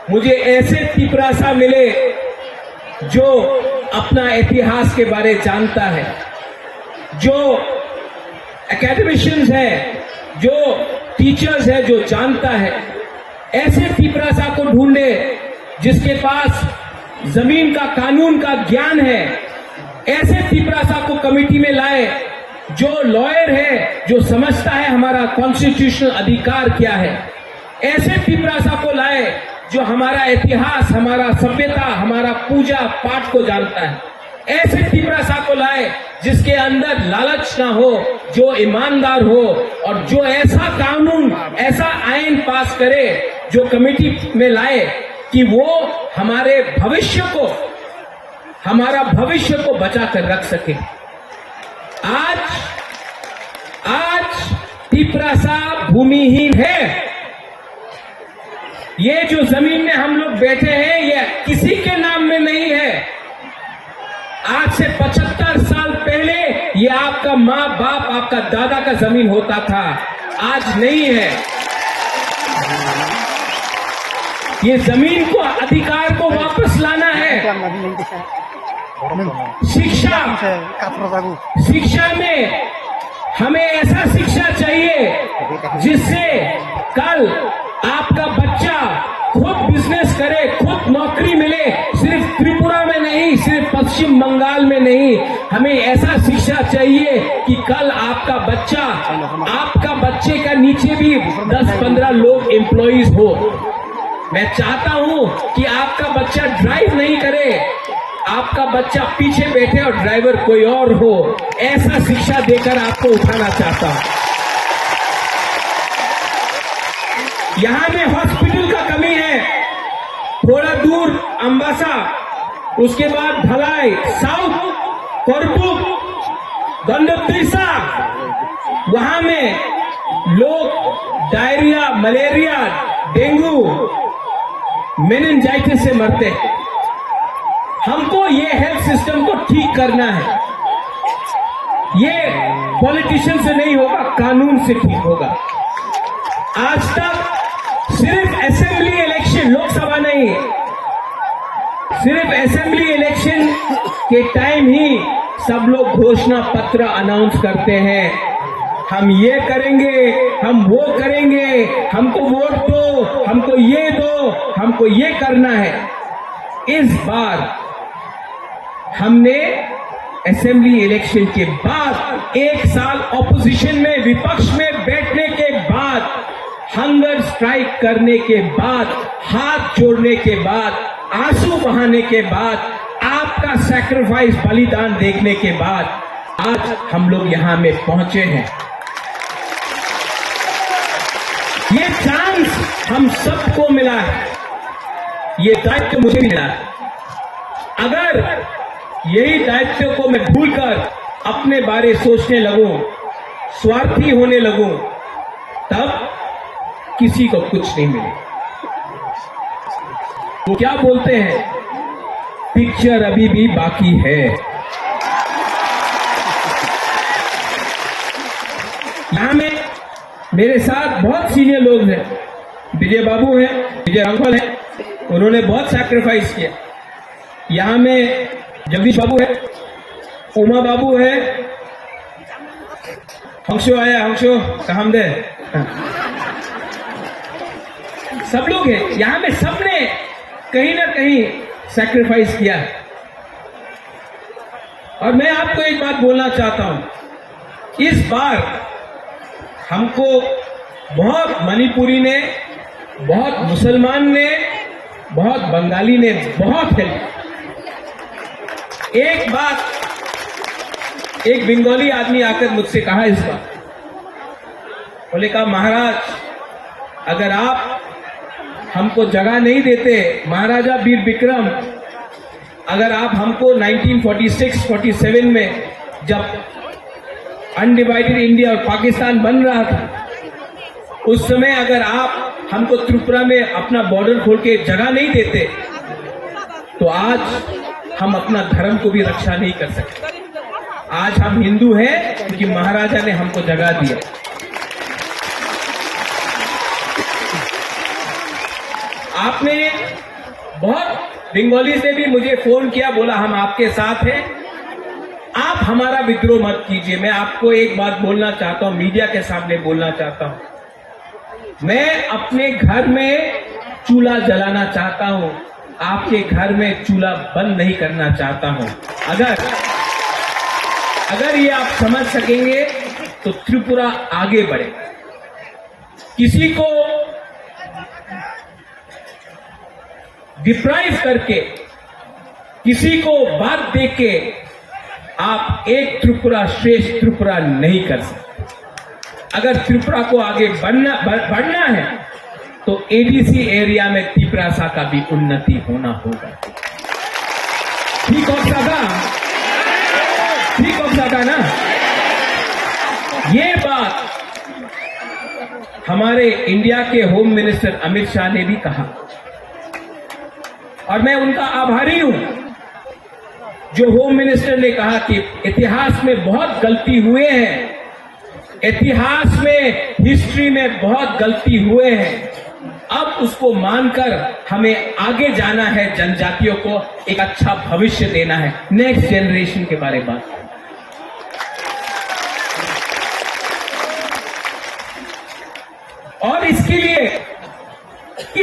मुझे ऐसे तिपरासा मिले जो अपना इतिहास के बारे जानता है, जो एकेडमिशियंस है, जो टीचर्स है, जो जानता है, ऐसे तिपरासा को ढूंढे जिसके पास जमीन का, कानून का ज्ञान है। ऐसे तिपरासा को कमेटी में लाए जो लॉयर है, जो समझता है हमारा कॉन्स्टिट्यूशनल अधिकार क्या है। ऐसे तिपरासा को लाए जो हमारा इतिहास, हमारा सभ्यता, हमारा पूजा पाठ को जानता है। ऐसे तिपरासा को लाए जिसके अंदर लालच ना हो, जो ईमानदार हो और जो ऐसा कानून, ऐसा आइन पास करे, जो कमेटी में लाए कि वो हमारे भविष्य को, हमारा भविष्य को बचा कर रख सके। आज, आज तिपरासा भूमिहीन है। ये जो जमीन में हम लोग बैठे हैं, ये किसी के नाम में नहीं है। आज से पचहत्तर साल पहले ये आपका माँ बाप, आपका दादा का जमीन होता था, आज नहीं है। ये जमीन को, अधिकार को वापस लाना है। शिक्षा, शिक्षा में हमें ऐसा शिक्षा चाहिए जिससे कल आपका बच्चा खुद बिजनेस करे, खुद नौकरी मिले। सिर्फ त्रिपुरा में नहीं, सिर्फ पश्चिम बंगाल में नहीं, हमें ऐसा शिक्षा चाहिए कि कल आपका बच्चा, आपका बच्चे का नीचे भी दस पन्द्रह लोग एम्प्लॉइज हो। मैं चाहता हूं कि आपका बच्चा ड्राइव नहीं करे, आपका बच्चा पीछे बैठे और ड्राइवर कोई और हो। ऐसा शिक्षा देकर आपको उठाना चाहता हूं। यहां में हॉस्पिटल का कमी है, थोड़ा दूर अम्बासा, उसके बाद धलाई, साउथ, करपुक, गंडकतीसा, वहां में लोग डायरिया, मलेरिया, डेंगू, मेनिंजाइटिस से मरते हैं। हमको ये हेल्थ सिस्टम को ठीक करना है। ये पॉलिटिशियन से नहीं होगा, कानून से ठीक होगा। आज तक सिर्फ असेंबली इलेक्शन, लोकसभा नहीं, सिर्फ असेंबली इलेक्शन के टाइम ही सब लोग घोषणा पत्र अनाउंस करते हैं, हम ये करेंगे, हम वो करेंगे, हमको वोट दो, हमको ये दो, हमको ये करना है। इस बार हमने असेंबली इलेक्शन के बाद, एक साल ऑपोजिशन में, विपक्ष में बैठने के बाद, हंगर स्ट्राइक करने के बाद, हाथ जोड़ने के बाद, आंसू बहाने के बाद, आपका सैक्रिफाइस, बलिदान देखने के बाद आज हम लोग यहां में पहुंचे हैं। ये चांस हम सबको मिला है, ये दायित्व मुझे भी मिला है। अगर यही दायित्व को मैं भूलकर अपने बारे सोचने लगूं, स्वार्थी होने लगूं, तब किसी को कुछ नहीं मिले। वो क्या बोलते हैं, पिक्चर अभी भी बाकी है। यहां में मेरे साथ बहुत सीनियर लोग हैं, विजय बाबू हैं, विजय रामफल हैं, उन्होंने बहुत सैक्रिफाइस किया। यहाँ में जगदीश बाबू है, उमा बाबू है, हंसो आया, हंसो, कहाँ दे? सब लोग हैं यहाँ में, सबने कहीं ना कहीं सैक्रिफाइस किया है। और मैं आपको एक बात बोलना चाहता हूं, इस बार हमको बहुत मणिपुरी ने, बहुत मुसलमान ने, बहुत बंगाली ने बहुत हेल्प। एक बात, एक बंगाली आदमी आकर मुझसे कहा इस बार, बोले, कहा, महाराज, अगर आप हमको जगह नहीं देते, महाराजा वीर विक्रम, अगर आप हमको nineteen forty six forty seven में, जब अनडिवाइडेड इंडिया और पाकिस्तान बन रहा था, उस समय अगर आप हमको त्रिपुरा में अपना बॉर्डर खोल के जगह नहीं देते, तो आज हम अपना धर्म को भी रक्षा नहीं कर सकते। आज हम हिंदू हैं क्योंकि महाराजा ने हमको जगह दिया। आपने बहुत, बंगालीज ने भी मुझे फोन किया, बोला, हम आपके साथ हैं, आप हमारा विद्रोह मत कीजिए। मैं आपको एक बात बोलना चाहता हूं, मीडिया के सामने बोलना चाहता हूं, मैं अपने घर में चूल्हा जलाना चाहता हूं, आपके घर में चूल्हा बंद नहीं करना चाहता हूं। अगर, अगर ये आप समझ सकेंगे तो त्रिपुरा आगे बढ़े। किसी को डिप्राइव करके, किसी को बात दे के आप एक त्रिपुरा श्रेष्ठ त्रिपुरा नहीं कर सकते। अगर त्रिपुरा को आगे बढ़ना, बढ़-, बढ़ना है तो एडीसी एरिया में तिपरासा का भी उन्नति होना होगा। ठीक हो सकता, ठीक हो सकता ना? ये बात हमारे इंडिया के होम मिनिस्टर अमित शाह ने भी कहा, और मैं उनका आभारी हूं, जो होम मिनिस्टर ने कहा कि इतिहास में बहुत गलती हुए हैं, इतिहास में, हिस्ट्री में बहुत गलती हुए हैं, अब उसको मानकर हमें आगे जाना है, जनजातियों को एक अच्छा भविष्य देना है, नेक्स्ट जनरेशन के बारे में बात। और इसके लिए,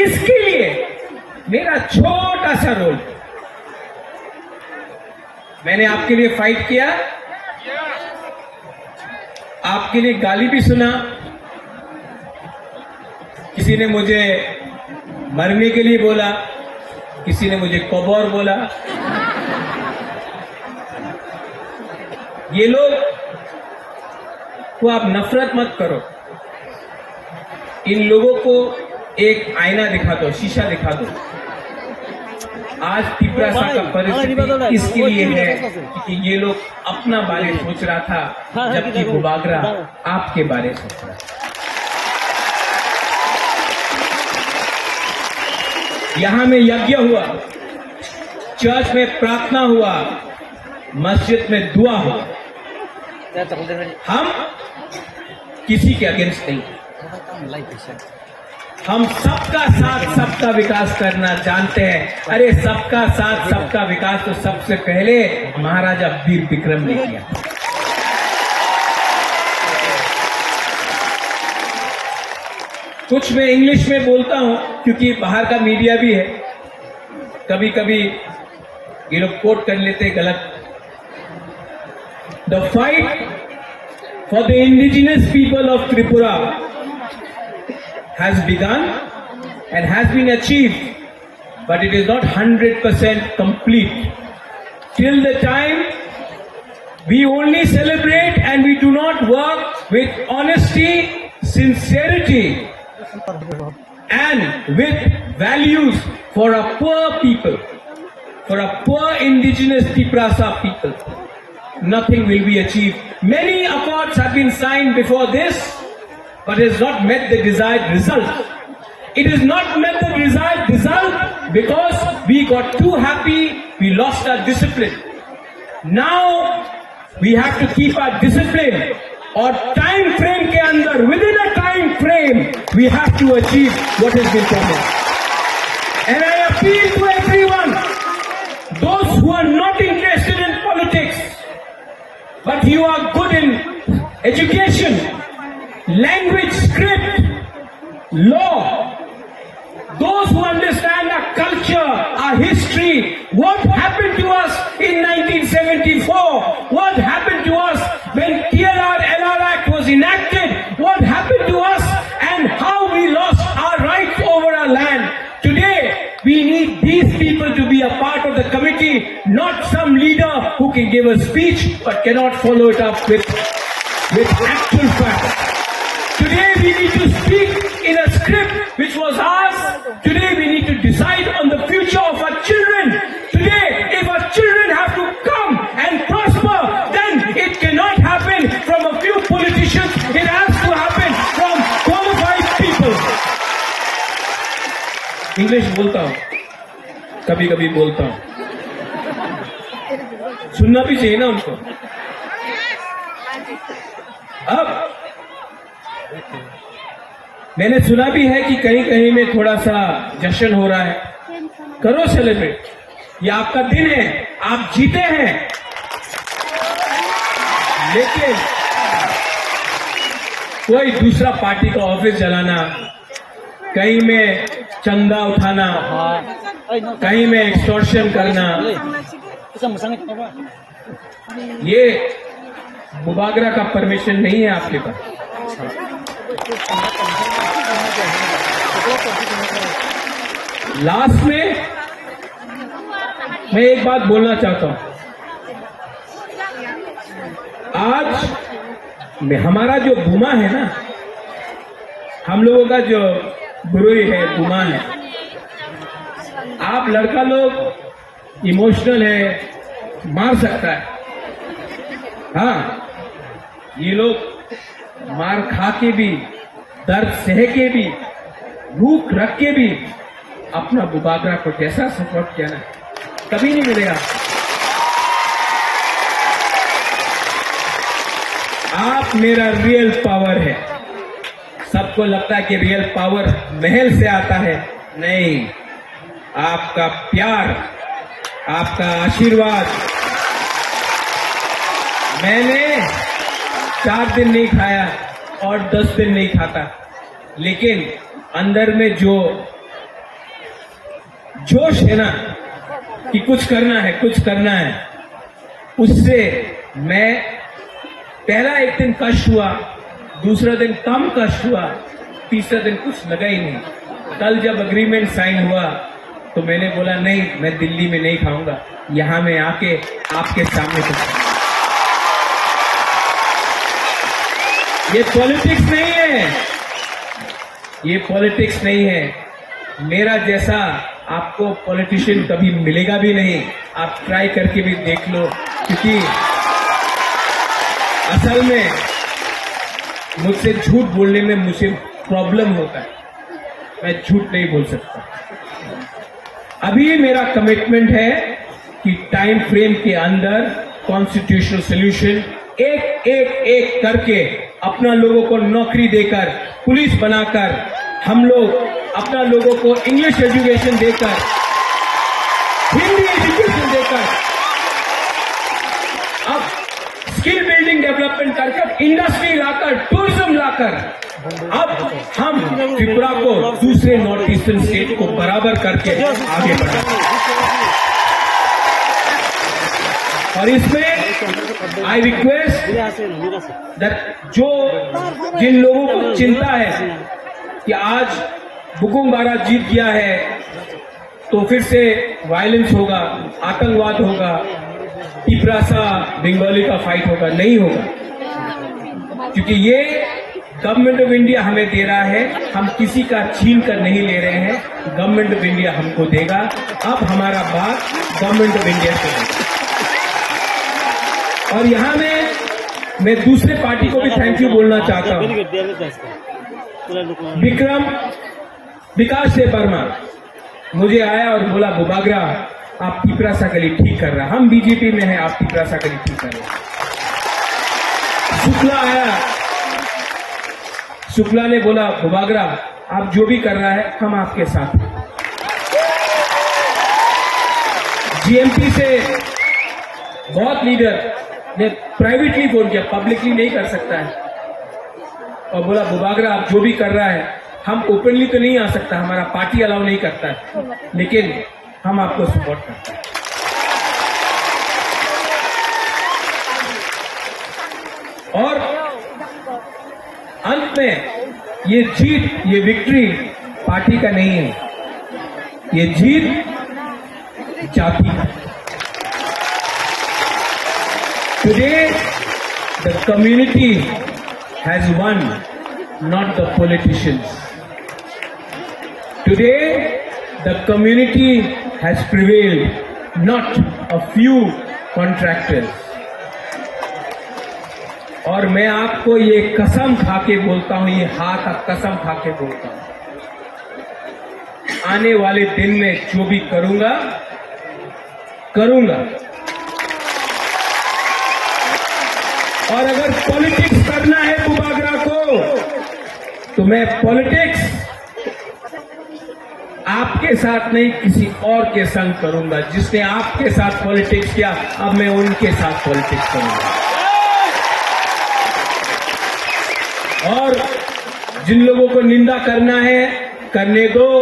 इसके लिए मेरा छोटा सा रोल, मैंने आपके लिए फाइट किया, आपके लिए गाली भी सुना, किसी ने मुझे मरने के लिए बोला, किसी ने मुझे कबर बोला। ये लोग को आप नफरत मत करो, इन लोगों को एक आईना दिखा दो, शीशा दिखा दो। आज तिपरासा का परिस्थिति इसके लिए है कि ये लोग अपना बारे सोच रहा था, जबकि बुबागरा आपके बारे सोच रहा था। यहाँ में यज्ञ हुआ, चर्च में प्रार्थना हुआ, मस्जिद में दुआ हुआ। हम किसी के अगेंस्ट नहीं, हम सबका साथ सबका विकास करना जानते हैं। अरे, सबका साथ सबका विकास तो सबसे पहले महाराजा वीर विक्रम ने किया। कुछ मैं इंग्लिश में बोलता हूं क्योंकि बाहर का मीडिया भी है, कभी कभी ये लोग कोट कर लेते हैं गलत। The fight for the indigenous people of Tripura has begun and has been achieved, but it is not hundred percent complete. Till the time we only celebrate and we do not work with honesty, sincerity, and with values for our poor people, for our poor indigenous Tiprasa people, nothing will be achieved. Many accords have been signed before this, but has not met the desired result. It has not met the desired result because we got too happy, we lost our discipline. Now, we have to keep our discipline और time frame के अंदर, within a time frame, we have to achieve what has been promised. And I appeal to everyone, those who are not interested in politics, but you are good in education, language, script, law, those who understand our culture, our history, what happened to us in nineteen seventy-four, what happened to us when T R R L R Act was enacted, what happened to us and how we lost our rights over our land. Today, we need these people to be a part of the committee, not some leader who can give a speech but cannot follow it up with, with actual facts. Today, we need to speak in a script which was ours. Today we need to decide on the future of our children. Today, if our children have to come and prosper, then it cannot happen from a few politicians. It has to happen from qualified people. English बोलता हूँ, कभी कभी बोलता हूँ, सुनना भी चाहिए ना उनको। अब मैंने सुना भी है कि कहीं कहीं में थोड़ा सा जश्न हो रहा है, करो सेलिब्रेट, ये आपका दिन है, आप जीते हैं। लेकिन कोई दूसरा पार्टी का ऑफिस जलाना, कहीं में चंदा उठाना, कहीं में एक्सटॉर्शन करना, ये बुबागरा का परमिशन नहीं है आपके पास। लास्ट में मैं एक बात बोलना चाहता हूं। आज में हमारा जो बुमा है ना, हम लोगों का जो बुरुई है, बुमा है, आप लड़का लोग इमोशनल है, मार सकता है। हाँ, ये लोग मार खा के भी दर्द सह के भी, भूख रख के भी अपना बुबागरा को जैसा सपोर्ट किया ना, कभी नहीं मिलेगा। आप मेरा रियल पावर है। सबको लगता है कि रियल पावर महल से आता है, नहीं, आपका प्यार, आपका आशीर्वाद। मैंने चार दिन नहीं खाया और दस दिन नहीं खाता, लेकिन अंदर में जो जोश है ना कि कुछ करना है, कुछ करना है, उससे मैं पहला एक दिन कष्ट हुआ, दूसरा दिन कम कष्ट हुआ, तीसरा दिन कुछ लगा ही नहीं। कल जब एग्रीमेंट साइन हुआ तो मैंने बोला, नहीं, मैं दिल्ली में नहीं खाऊंगा, यहाँ मैं आके आपके सामने कुछ खाऊंगा। ये पॉलिटिक्स नहीं है, ये पॉलिटिक्स नहीं है। मेरा जैसा आपको पॉलिटिशियन कभी मिलेगा भी नहीं, आप ट्राई करके भी देख लो, क्योंकि असल में मुझसे झूठ बोलने में मुझे प्रॉब्लम होता है, मैं झूठ नहीं बोल सकता। अभी मेरा कमिटमेंट है कि टाइम फ्रेम के अंदर कॉन्स्टिट्यूशनल सॉल्यूशन एक एक एक करके अपना लोगों को नौकरी देकर, पुलिस बनाकर, हम लोग अपना लोगों को इंग्लिश एजुकेशन देकर, हिंदी एजुकेशन देकर, अब स्किल बिल्डिंग डेवलपमेंट करके, इंडस्ट्री लाकर, टूरिज्म लाकर, अब हम त्रिपुरा को दूसरे नॉर्थ ईस्टर्न स्टेट को बराबर करके आगे बढ़ेंगे। और इसमें आई रिक्वेस्ट दैट जो, जिन लोगों को चिंता है कि आज बुकुम बारा जीत गया है, तो फिर से वायलेंस होगा, आतंकवाद होगा, तिपरासा बंगाली का फाइट होगा, नहीं होगा, क्योंकि ये गवर्नमेंट ऑफ इंडिया हमें दे रहा है, हम किसी का छीन कर नहीं ले रहे हैं, गवर्नमेंट ऑफ इंडिया हमको देगा। अब हमारा बात गवर्नमेंट ऑफ इंडिया से होगा। और यहाँ में मैं दूसरे पार्टी को भी थैंक यू बोलना चाहता हूँ। विक्रम विकास से वर्मा मुझे आया और बोला, "बुबागरा, आप तिपरासा के लिए ठीक कर रहे हैं, हम बीजेपी में हैं, आप तिपरासा के लिए ठीक कर रहे हैं।" शुक्ला आया, शुक्ला ने बोला, "बुबागरा, आप जो भी कर रहा है, हम आपके साथ हैं।" जीएमपी से बहुत लीडर ने प्राइवेटली फोन किया, पब्लिकली नहीं कर सकता है, और बोला, "बुबागरा, आप जो भी कर रहा है, हम ओपनली तो नहीं आ सकता, हमारा पार्टी अलाउ नहीं करता है, लेकिन हम आपको सपोर्ट करते हैं।" और अंत में ये जीत, ये विक्ट्री पार्टी का नहीं है, ये जीत जाति का। Today, the community has won, not the politicians. Today, the community has prevailed, not a few contractors. और मैं आपको ये कसम खा के बोलता हूं, ये हाथ का कसम खा के बोलता हूं, आने वाले दिन में जो भी करूंगा, करूंगा। और अगर पॉलिटिक्स करना है बुबागरा को, तो मैं पॉलिटिक्स आपके साथ नहीं, किसी और के संग करूंगा। जिसने आपके साथ पॉलिटिक्स किया, अब मैं उनके साथ पॉलिटिक्स करूंगा। और जिन लोगों को निंदा करना है, करने दो।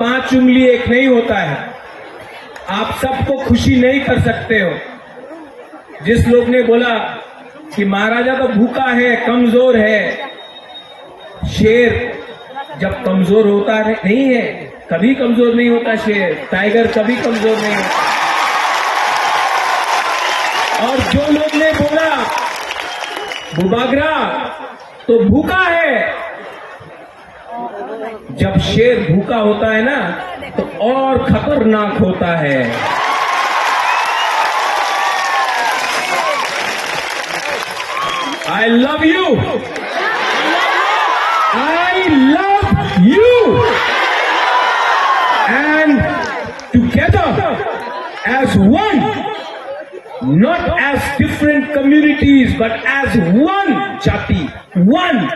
पांच उंगली एक नहीं होता है। आप सबको खुशी नहीं कर सकते हो। जिस लोग ने बोला कि महाराजा तो भूखा है, कमजोर है, शेर जब कमजोर होता है, नहीं है, कभी कमजोर नहीं होता शेर, टाइगर कभी कमजोर नहीं होता। और जो लोग ने बोला बुबागरा तो भूखा है, जब शेर भूखा होता है ना, तो और खतरनाक होता है। I love you। Not as different communities, but as one jati, one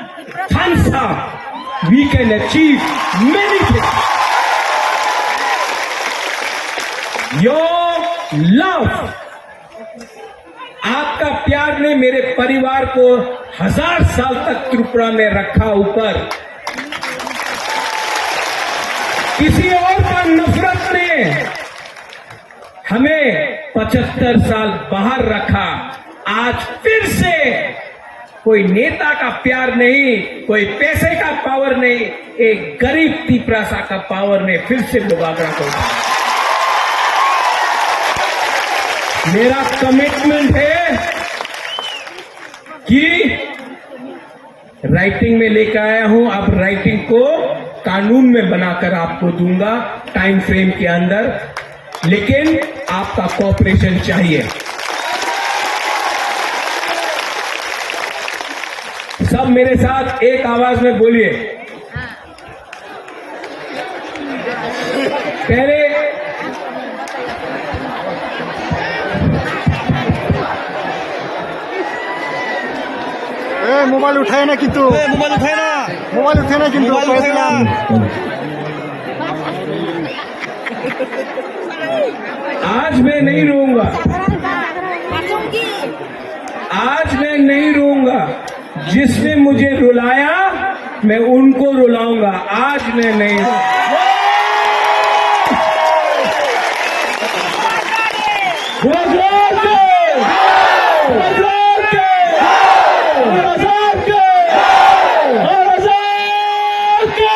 Khansa, we can achieve many things. Your love, आपका प्यार ने मेरे परिवार को हजार साल तक त्रिपुरा में रखा ऊपर। किसी और का नफरत ने हमें पचहत्तर साल बाहर रखा। आज फिर से कोई नेता का प्यार नहीं, कोई पैसे का पावर नहीं, एक गरीब तिपरासा का पावर ने फिर से बुबागरा को उठाया। मेरा कमिटमेंट है कि राइटिंग में लेकर आया हूं, अब राइटिंग को कानून में बनाकर आपको दूंगा टाइम फ्रेम के अंदर, लेकिन आपका कोऑपरेशन चाहिए। सब मेरे साथ एक आवाज में बोलिए। पहले ए, मोबाइल उठाए ना किंतु। ए, मोबाइल उठाए ना। मोबाइल उठाए ना किंतु। मोबाइल उठाए ना। आज मैं नहीं रोऊंगा। आज मैं नहीं रोऊंगा। जिसने मुझे रुलाया, मैं उनको रुलाऊंगा। आज मैं नहीं रोऊंगा। जोरदार के! जोरदार के! जोरदार के! जोरदार के!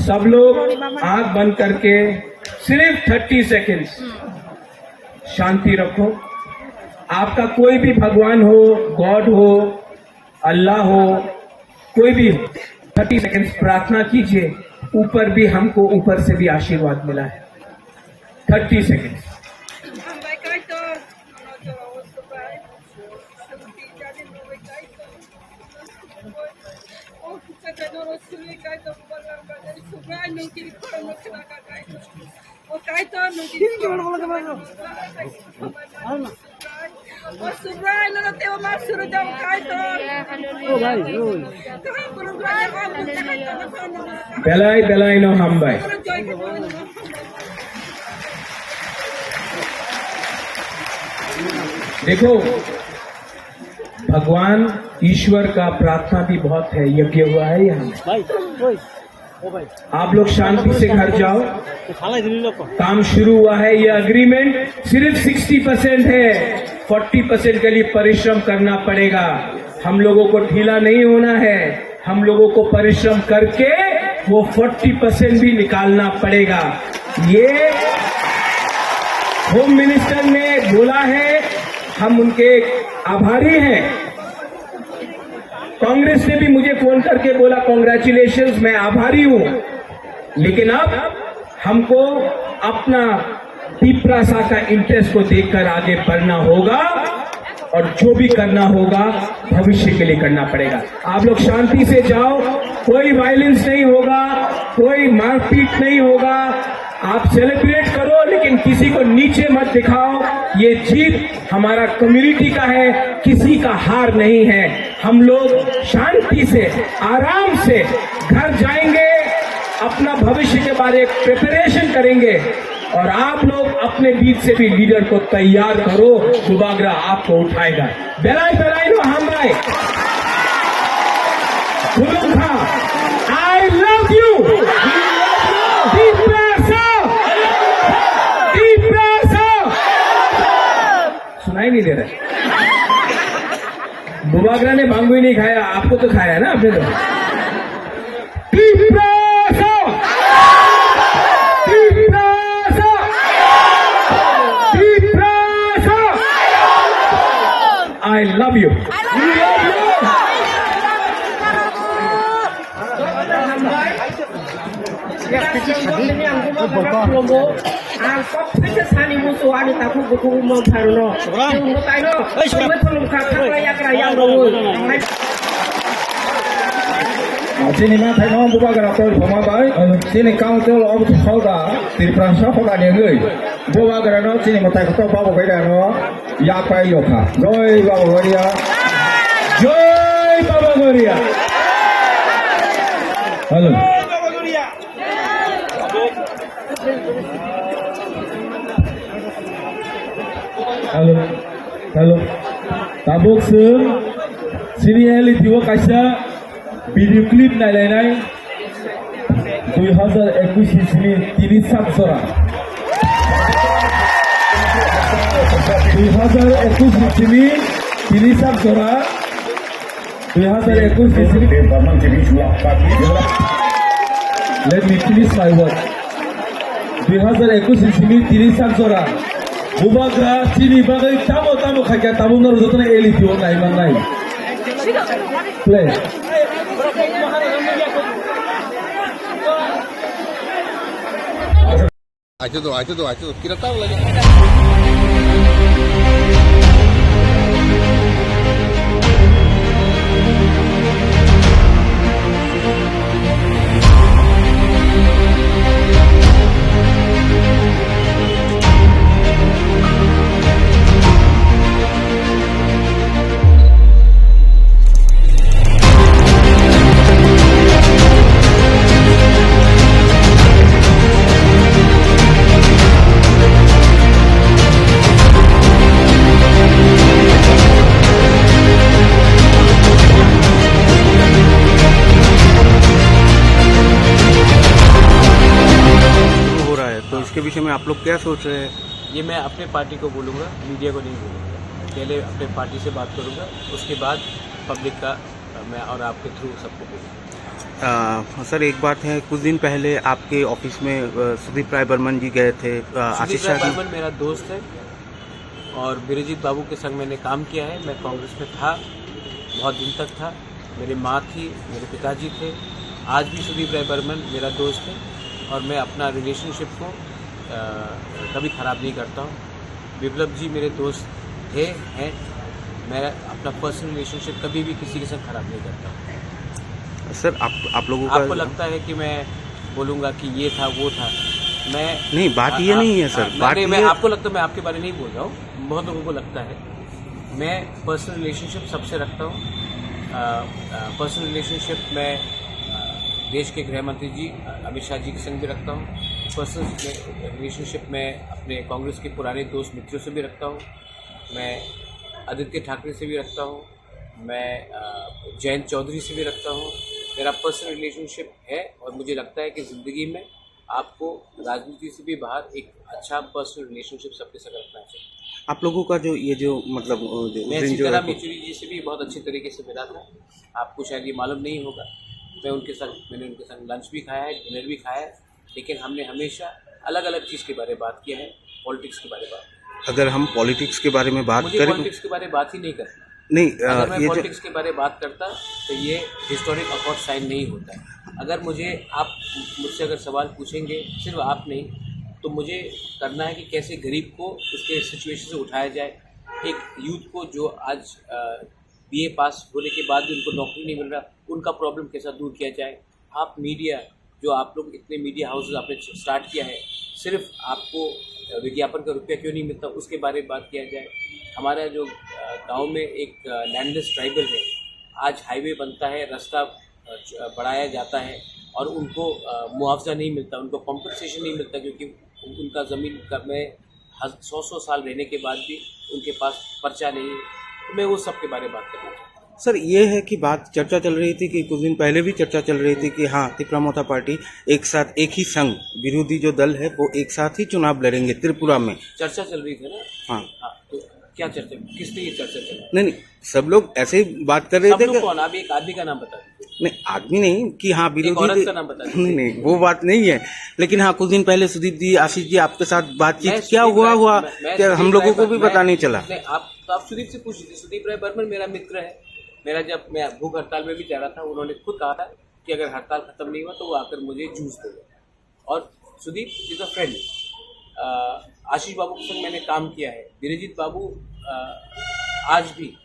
सब लोग आंख बंद करके सिर्फ थर्टी सेकेंड्स शांति रखो। आपका कोई भी भगवान हो, गॉड हो, अल्लाह हो, कोई भी हो, थर्टी सेकेंड्स प्रार्थना कीजिए, ऊपर भी हमको ऊपर से भी आशीर्वाद मिला है। Thirty seconds. Belai belai no hambai. देखो, भगवान ईश्वर का प्रार्थना भी बहुत है, यज्ञ हुआ है यहाँ। आप लोग शांति से घर जाओ। काम शुरू हुआ है, ये एग्रीमेंट सिर्फ सिक्सटी परसेंट है, फोर्टी परसेंट के लिए परिश्रम करना पड़ेगा। हम लोगों को ढीला नहीं होना है, हम लोगों को परिश्रम करके वो फोर्टी परसेंट भी निकालना पड़ेगा। ये होम मिनिस्टर ने बोला है, हम उनके आभारी हैं। कांग्रेस ने भी मुझे फोन करके बोला, "कॉन्ग्रेचुलेशंस, मैं आभारी हूं, लेकिन अब हमको अपना तिपरासा का इंटरेस्ट को देखकर आगे बढ़ना होगा और जो भी करना होगा भविष्य के लिए करना पड़ेगा।" आप लोग शांति से जाओ, कोई वायलेंस नहीं होगा, कोई मारपीट नहीं होगा। आप सेलिब्रेट करो, लेकिन किसी को नीचे मत दिखाओ। ये जीत हमारा कम्युनिटी का है, किसी का हार नहीं है। हम लोग शांति से, आराम से घर जाएंगे, अपना भविष्य के बारे प्रिपरेशन करेंगे और आप लोग अपने बीच से भी लीडर को तैयार करो, बुबागरा आपको उठाएगा। Belai belai no hambai. Khulumkha. I love you. Tiprasa. Tiprasa. सुनाई नहीं दे रहा। बुबागरा ने भांग भी नहीं खाया, आपको तो खाया ना आपने तो। Tiprasa! Tiprasa! Tiprasa! I love you. Ang kok phaisa sani musu ani takhuk bukhuk mo pharuno. Subram. Chwng mwtaino. Ei, Subram. Chwng mwthangkha khakra yakra yang rongwi. Chini ma thaino bubagra tol phoma bai. Chini council of hoda Tiprasa hoda ni wngwi. Bubagrano chini mwtai kotor Baba Goria no yapai lokha. Joi Baba Goria. Joi Baba Goria. Hello. Hello. Hello. Tabuk sung sini elitiwo kaisa video clip nailainai. Dui hazar ekush ni simi tini sak jora. Dui hazar ekush ni simi tini sak jora. Dui hazar ekush ni simi. Let me finish my word. Dui hazar ekush ni simi tini sak jora. Bubagra chini bagwi tamo tamo khaikha, tamo norok jotono elitiwo naimannai. Play. Aito do, aito do, aito do. Kira tau lagi. शुरू हो रहा है, तो इसके विषय में आप लोग क्या सोच रहे हैं? ये मैं अपने पार्टी को बोलूँगा, मीडिया को नहीं बोलूँगा। पहले अपने पार्टी से बात करूँगा, उसके बाद पब्लिक का, अ, मैं और आपके थ्रू सबको बोलूँगा। अ, सर, एक बात है, कुछ दिन पहले आपके ऑफिस में, अ, सुदीप राय बर्मन जी गए थे, अ, सुदीप आशीष राय शाह जी। बर्मन मेरा दोस्त है और बिरजीत बाबू के संग मैंने काम किया है। मैं कांग्रेस में था, बहुत दिन तक था। मेरी माँ थी, मेरे पिताजी थे। आज भी सुदीप राय बर्मन मेरा दोस्त है और मैं अपना रिलेशनशिप को, अ, कभी ख़राब नहीं करता हूँ। विप्लव जी मेरे दोस्त थे, हैं। मैं अपना पर्सनल रिलेशनशिप कभी भी किसी के साथ ख़राब नहीं करता हूँ। सर, आप, आप लोगों का आपको लगता है कि मैं बोलूँगा कि ये था, वो था, मैं नहीं, बात आ-, ये आप-, नहीं है, सर। आ, मैं, बात नहीं, मैं ये आपको लगता है, मैं आपके बारे में नहीं बोल रहा हूँ, बहुत लोगों को लगता है। मैं पर्सनल रिलेशनशिप सबसे रखता हूँ। अ, अ, पर्सनल रिलेशनशिप मैं, अ, देश के गृह मंत्री जी, अ, अमित शाह जी के संग भी रखता हूँ। पर्सनल रिलेशनशिप मैं अपने कांग्रेस के पुराने दोस्त मित्रों से भी रखता हूँ। मैं आदित्य ठाकरे से भी रखता हूँ। मैं, अ, जयंत चौधरी से भी रखता हूँ। मेरा पर्सनल रिलेशनशिप है और मुझे लगता है कि ज़िंदगी में आपको राजनीति से भी बाहर एक अच्छा पर्सनल रिलेशनशिप सबके साथ रखना चाहिए। आप लोगों का जो ये जो मतलब, अ, जो मैं उस दिन जो सीताराम है, येचुरी जी से भी बहुत अच्छे तरीके से मिला था। आपको शायद ये मालूम नहीं होगा, मैं उनके साथ, मैंने उनके साथ लंच भी खाया है, डिनर भी खाया है, लेकिन हमने हमेशा अलग-अलग चीज़ के बारे में बात किया है, पॉलिटिक्स के बारे में बात नहीं। अगर हम पॉलिटिक्स के बारे में बात मुझे करें पॉलिटिक्स के बारे में बात ही नहीं करना। नहीं, अ, अगर मैं ये जो पॉलिटिक्स के बारे में बात करता, तो ये हिस्टोरिक अकॉर्ड साइन नहीं होता। अगर मुझे, आप मुझसे अगर सवाल पूछेंगे, सिर्फ आप नहीं, तो मुझे करना है कि कैसे गरीब को उसके सिचुएशन से उठाया जाए, एक यूथ को जो आज, अ, बीए पास होने के बाद भी उनको नौकरी नहीं मिल रहा, उनका प्रॉब्लम कैसा दूर किया जाए। आप मीडिया, जो आप लोग इतने मीडिया हाउसेस आपने स्टार्ट किया है, सिर्फ आपको विज्ञापन का रुपया क्यों नहीं मिलता, उसके बारे में बात किया जाए। हमारा जो, अ, गांव में एक, अ, लैंडलेस ट्राइबल है, आज हाईवे बनता है, रास्ता, अ, च-, अ, बढ़ाया जाता है और उनको, अ, मुआवजा नहीं मिलता, उनको कॉम्पेंसेशन नहीं मिलता, क्योंकि उनका ज़मीन का में हज-, सौ सौ साल रहने के बाद भी उनके पास पर्चा नहीं है। तो मैं वो सब के बारे में बात करना चाहता हूँ। सर, ये है कि बात, चर्चा चल रही थी कि कुछ दिन पहले भी चर्चा चल रही थी कि हाँ, तिपरा मोर्चा पार्टी एक साथ, एक ही संघ, विरोधी जो दल है, वो एक साथ ही चुनाव लड़ेंगे त्रिपुरा में। चर्चा चल रही थी ना? हाँ। हाँ, तो क्या चर्चा, किस लिए चर्चा चल रही? नहीं, नहीं, सब लोग ऐसे ही बात कर रहे सब थे लोग कि कौन? आप एक आदमी का नाम बता दीजिए। नहीं, आदमी नहीं कि हाँ, एक विरोधी औरत थे। का नाम बता दीजिए। नहीं, नहीं, वो बात नहीं है। लेकिन हाँ, कुछ दिन पहले सुदीप जी, आशीष जी, आपके साथ बातचीत मैं क्या सुदीप हुआ, राय, हुआ मैं, मैं क्या सुदीप हम लोगों राय को बर-, भी मैं, पता नहीं चला। नहीं, आप तो आप सुदीप से पूछ लीजिए। सुदीप राय बर्मन मेरा मित्र है। मेरा जब मैं भूख हड़ताल में भी जा रहा था, उन्होंने खुद कहा था कि अगर हड़ताल खत्म नहीं हुआ तो वो आकर मुझे जूस देगा। और सुदीप इज अ फ्रेंड। आशीष बाबू के संग मैंने काम किया है। बिरजीत बाबू, अ, आज भी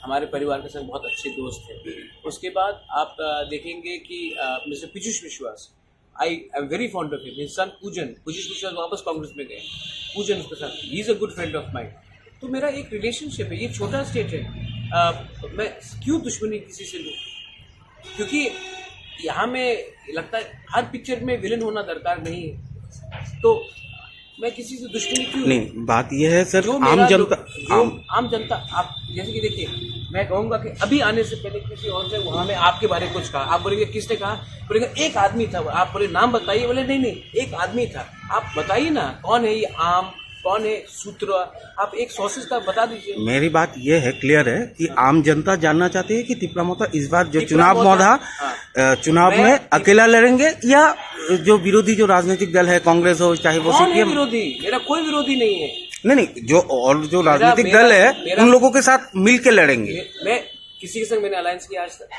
हमारे परिवार के संग बहुत अच्छे दोस्त हैं। उसके बाद आप, अ, देखेंगे कि, अ, मिस्टर पीयूष विश्वास, I am very fond of him. His son Pujan, Pujan Mishra वापस कांग्रेस में गए, पूजन उसके साथ, he is a good friend of mine. तो मेरा एक रिलेशनशिप है, ये छोटा स्टेट है, आ, मैं क्यों दुश्मनी किसी से लूँ? क्योंकि यहाँ में लगता है हर पिक्चर में विलेन होना दरकार नहीं है, तो मैं किसी से दुश्मनी क्यों लूँ? नहीं, बात यह है सर, जो आम मेरा जनता, जो, जो आम आम जनता, आप जैसे कि देखिए, मैं कहूँगा कि अभी आने से पहले किसी और ने वहाँ में आपके बारे में कुछ कहा, आप बोलेंगे किसने कहा? बोलेंगे एक आदमी था, आप बोले नाम बताइए, बोले नहीं नहीं, एक आदमी था। आप बताइए ना कौन है ये आम, कौन है सूत्र, आप एक सोर्सेज का बता दीजिए। मेरी बात ये है, क्लियर है कि आम जनता जानना चाहती है कि तिपरा मोर्चा इस बार जो तिपरा चुनाव मोर्चा, मोधा, हाँ। अ, चुनाव मैं में तिप- अकेला लड़ेंगे या जो विरोधी जो राजनीतिक दल है, कांग्रेस हो चाहे वो कौन है सीपीएम? विरोधी? मेरा कोई विरोधी नहीं है। नहीं नहीं, जो और जो मेरा, राजनीतिक मेरा, दल है मेरा उन लोगों के साथ मिलके लड़ेंगे। मैं, मैं किसी के संग मैंने अलायंस किया आज तक?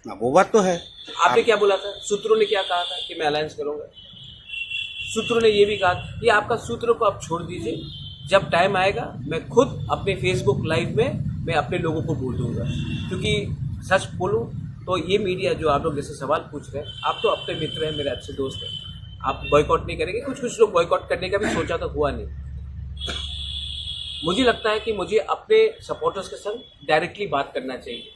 ना, वो बात तो है। आपने आप क्या बोला था? सूत्रों ने क्या कहा था कि मैं अलायंस करूंगा? सूत्रों ने ये भी कहा कि आपका सूत्रों को आप छोड़ दीजिए, जब टाइम आएगा मैं खुद अपने फेसबुक लाइव में मैं अपने लोगों को बोल दूंगा। क्योंकि सच बोलूं तो ये मीडिया जो आप लोग जैसे सवाल पूछ रहे हैं, आप तो अपने मित्र हैं, मेरे अच्छे दोस्त हैं, आप बॉयकॉट नहीं करेंगे। कुछ कुछ लोग बॉयकॉट करने का भी सोचा तो हुआ नहीं। मुझे लगता है कि मुझे अपने सपोर्टर्स के संग डायरेक्टली बात करना चाहिए।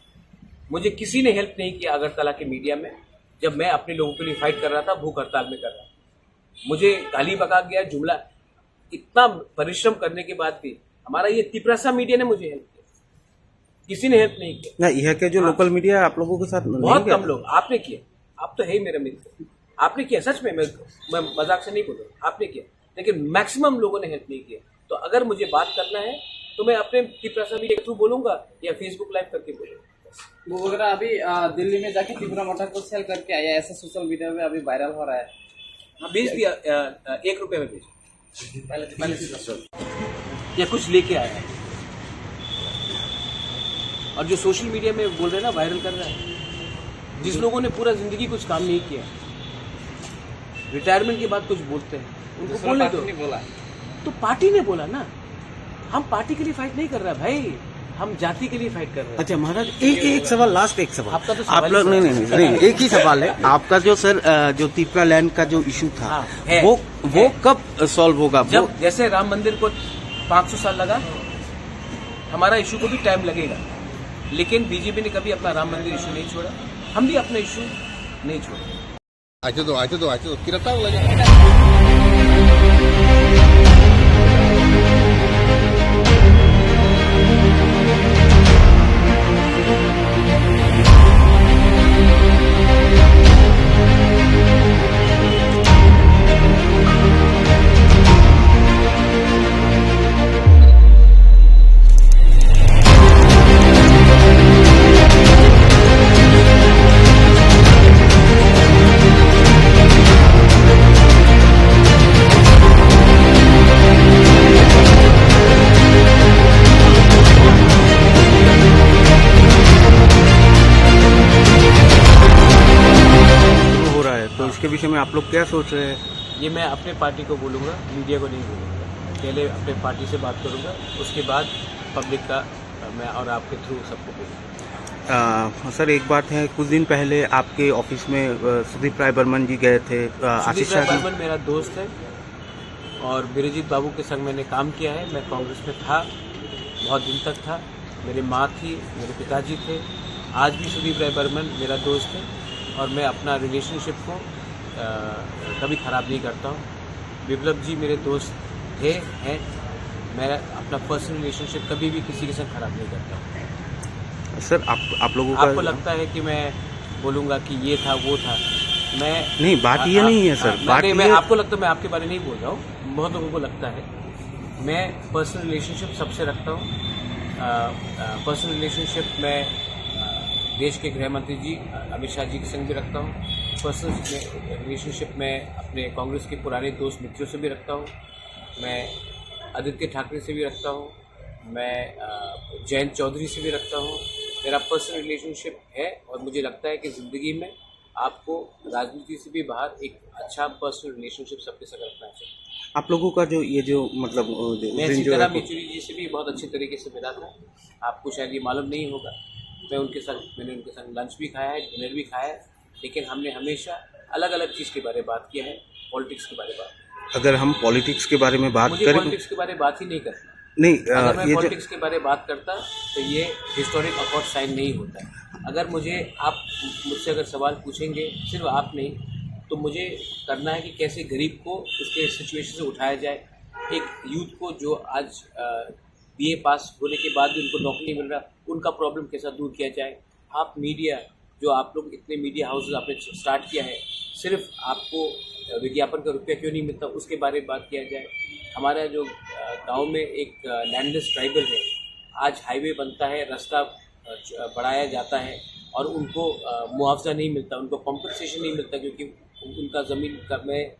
मुझे किसी ने हेल्प नहीं किया अगरतला के मीडिया में, जब मैं अपने लोगों के लिए फाइट कर रहा था, भूख हड़ताल में कर रहा था। मुझे गाली बका गया, जुमला, इतना परिश्रम करने के बाद भी हमारा ये तिपरासा मीडिया ने मुझे हेल्प किया, किसी ने हेल्प नहीं किया। ना, यहाँ के जो हाँ। लोकल मीडिया आप लोगों के साथ नहीं बहुत गया? कम लोग। आपने किया, आप तो है ही मेरा मित्र, आपने किया। सच में, मैं, मैं मजाक से नहीं बोल रहा, आपने किया, लेकिन मैक्सिमम लोगों ने हेल्प नहीं किया। तो अगर मुझे बात करना है तो मैं अपने तिपरासा मीडिया के थ्रू बोलूंगा या फेसबुक लाइव करके बोलूंगा। वो वगैरह अभी, अ, दिल्ली में जाके तिपरा मोर्चा को सेल करके आया, ऐसा सोशल मीडिया में अभी वायरल हो रहा है। हाँ, भेज दिया, अ, अ, एक रुपये में भेज। पहले, पहले से या कुछ लेके आया है। और जो सोशल मीडिया में बोल रहे हैं ना, वायरल कर रहा है, जिस लोगों ने पूरा जिंदगी कुछ काम नहीं किया, रिटायरमेंट के बाद कुछ बोलते हैं, उनको दूसरा बोलने पार्टी दो। ने बोला। तो पार्टी ने बोला ना, हम पार्टी के लिए फाइट नहीं कर रहा भाई, हम जाति के लिए फाइट कर रहे हैं। अच्छा महाराज, एक, एक सवाल, लास्ट एक सवाल। आपका तो सवाल आप ही लोग, सवाल नहीं, है। नहीं, नहीं, नहीं, एक ही सवाल है। आपका जो सर, अ, जो तिपरा लैंड का जो इशू था, हाँ, है, वो, वो है। कब सॉल्व होगा? वो जब जैसे राम मंदिर को पाँच सौ साल लगा, हमारा इशू को भी टाइम लगेगा, लेकिन बीजेपी ने कभी अपना राम मंदिर इशू नहीं छोड़ा, हम भी अपना इशू नहीं छोड़ेंगे। Acho do, acho do, acho do. Kira tang lagi. हो रहा है, तो इसके विषय में आप लोग क्या सोच रहे हैं? ये मैं अपने पार्टी को बोलूँगा, मीडिया को नहीं बोलूँगा। पहले अपने पार्टी से बात करूँगा, उसके बाद पब्लिक का, अ, मैं और आपके थ्रू सबको बोलूँगा। अ, सर, एक बात है, कुछ दिन पहले आपके ऑफिस में, अ, सुदीप राय बर्मन जी गए थे, अ, सुदीप आशीष राय शाह जी। बर्मन मेरा दोस्त है और बिरजीत बाबू के संग मैंने काम किया है। मैं कांग्रेस में था, बहुत दिन तक था। मेरे माँ थी, मेरे पिताजी थे। आज भी सुदीप राय बर्मन मेरा दोस्त है और मैं अपना रिलेशनशिप को, अ, कभी ख़राब नहीं करता हूँ। विप्लव जी मेरे दोस्त थे, हैं। मैं अपना पर्सनल रिलेशनशिप कभी भी किसी के साथ ख़राब नहीं करता हूँ। सर, आप, आप लोगों का आपको लगता है कि मैं बोलूँगा कि ये था, वो था, मैं नहीं, बात आ-, ये आप-, नहीं है, सर। हाँ, मैं, बात नहीं, मैं ये आपको लगता है, मैं आपके बारे में नहीं बोल रहा हूँ, बहुत लोगों को लगता है। मैं पर्सनल रिलेशनशिप सबसे रखता हूँ। अ, अ, पर्सनल रिलेशनशिप मैं, अ, देश के गृह मंत्री जी, अ, अमित शाह जी के संग भी रखता हूँ। पर्सनल रिलेशनशिप मैं अपने कांग्रेस के पुराने दोस्त मित्रों से भी रखता हूँ। मैं आदित्य ठाकरे से भी रखता हूँ। मैं, अ, जयंत चौधरी से भी रखता हूँ। मेरा पर्सनल रिलेशनशिप है और मुझे लगता है कि ज़िंदगी में आपको राजनीति से भी बाहर एक अच्छा पर्सनल रिलेशनशिप सबके साथ रखना चाहिए। आप लोगों का जो ये जो मतलब, अ, जो उस मैं दिन जो सीताराम है, येचुरी जी से भी बहुत अच्छे तरीके से मिला था। आपको शायद ये मालूम नहीं होगा, मैं उनके साथ, मैंने उनके साथ लंच भी खाया है, डिनर भी खाया है, लेकिन हमने हमेशा अलग-अलग चीज़ के बारे में बात किया है, पॉलिटिक्स के बारे में बात। अगर हम पॉलिटिक्स के बारे में बात मुझे करें पॉलिटिक्स के बारे में बात ही नहीं करना। नहीं, अ, अगर मैं ये जो पॉलिटिक्स के बारे में बात करता, तो ये हिस्टोरिक अकॉर्ड साइन नहीं होता। अगर मुझे, आप मुझसे अगर सवाल पूछेंगे, सिर्फ आप नहीं, तो मुझे करना है कि कैसे गरीब को उसके सिचुएशन से उठाया जाए। एक यूथ को जो आज, अ, बीए पास होने के बाद भी उनको नौकरी नहीं मिल रहा, उनका प्रॉब्लम कैसा दूर किया जाए। आप मीडिया, जो आप लोग इतने मीडिया हाउसेज आपने स्टार्ट किया है, सिर्फ आपको विज्ञापन का रुपया क्यों नहीं मिलता, उसके बारे में बात किया जाए। हमारा जो, अ, गांव में एक, अ, लैंडलेस ट्राइबल है, आज हाईवे बनता है, रास्ता, अ, च-, अ, बढ़ाया जाता है और उनको, अ, मुआवजा नहीं मिलता, उनको कॉम्पनसेशन नहीं मिलता, क्योंकि उनका ज़मीन का में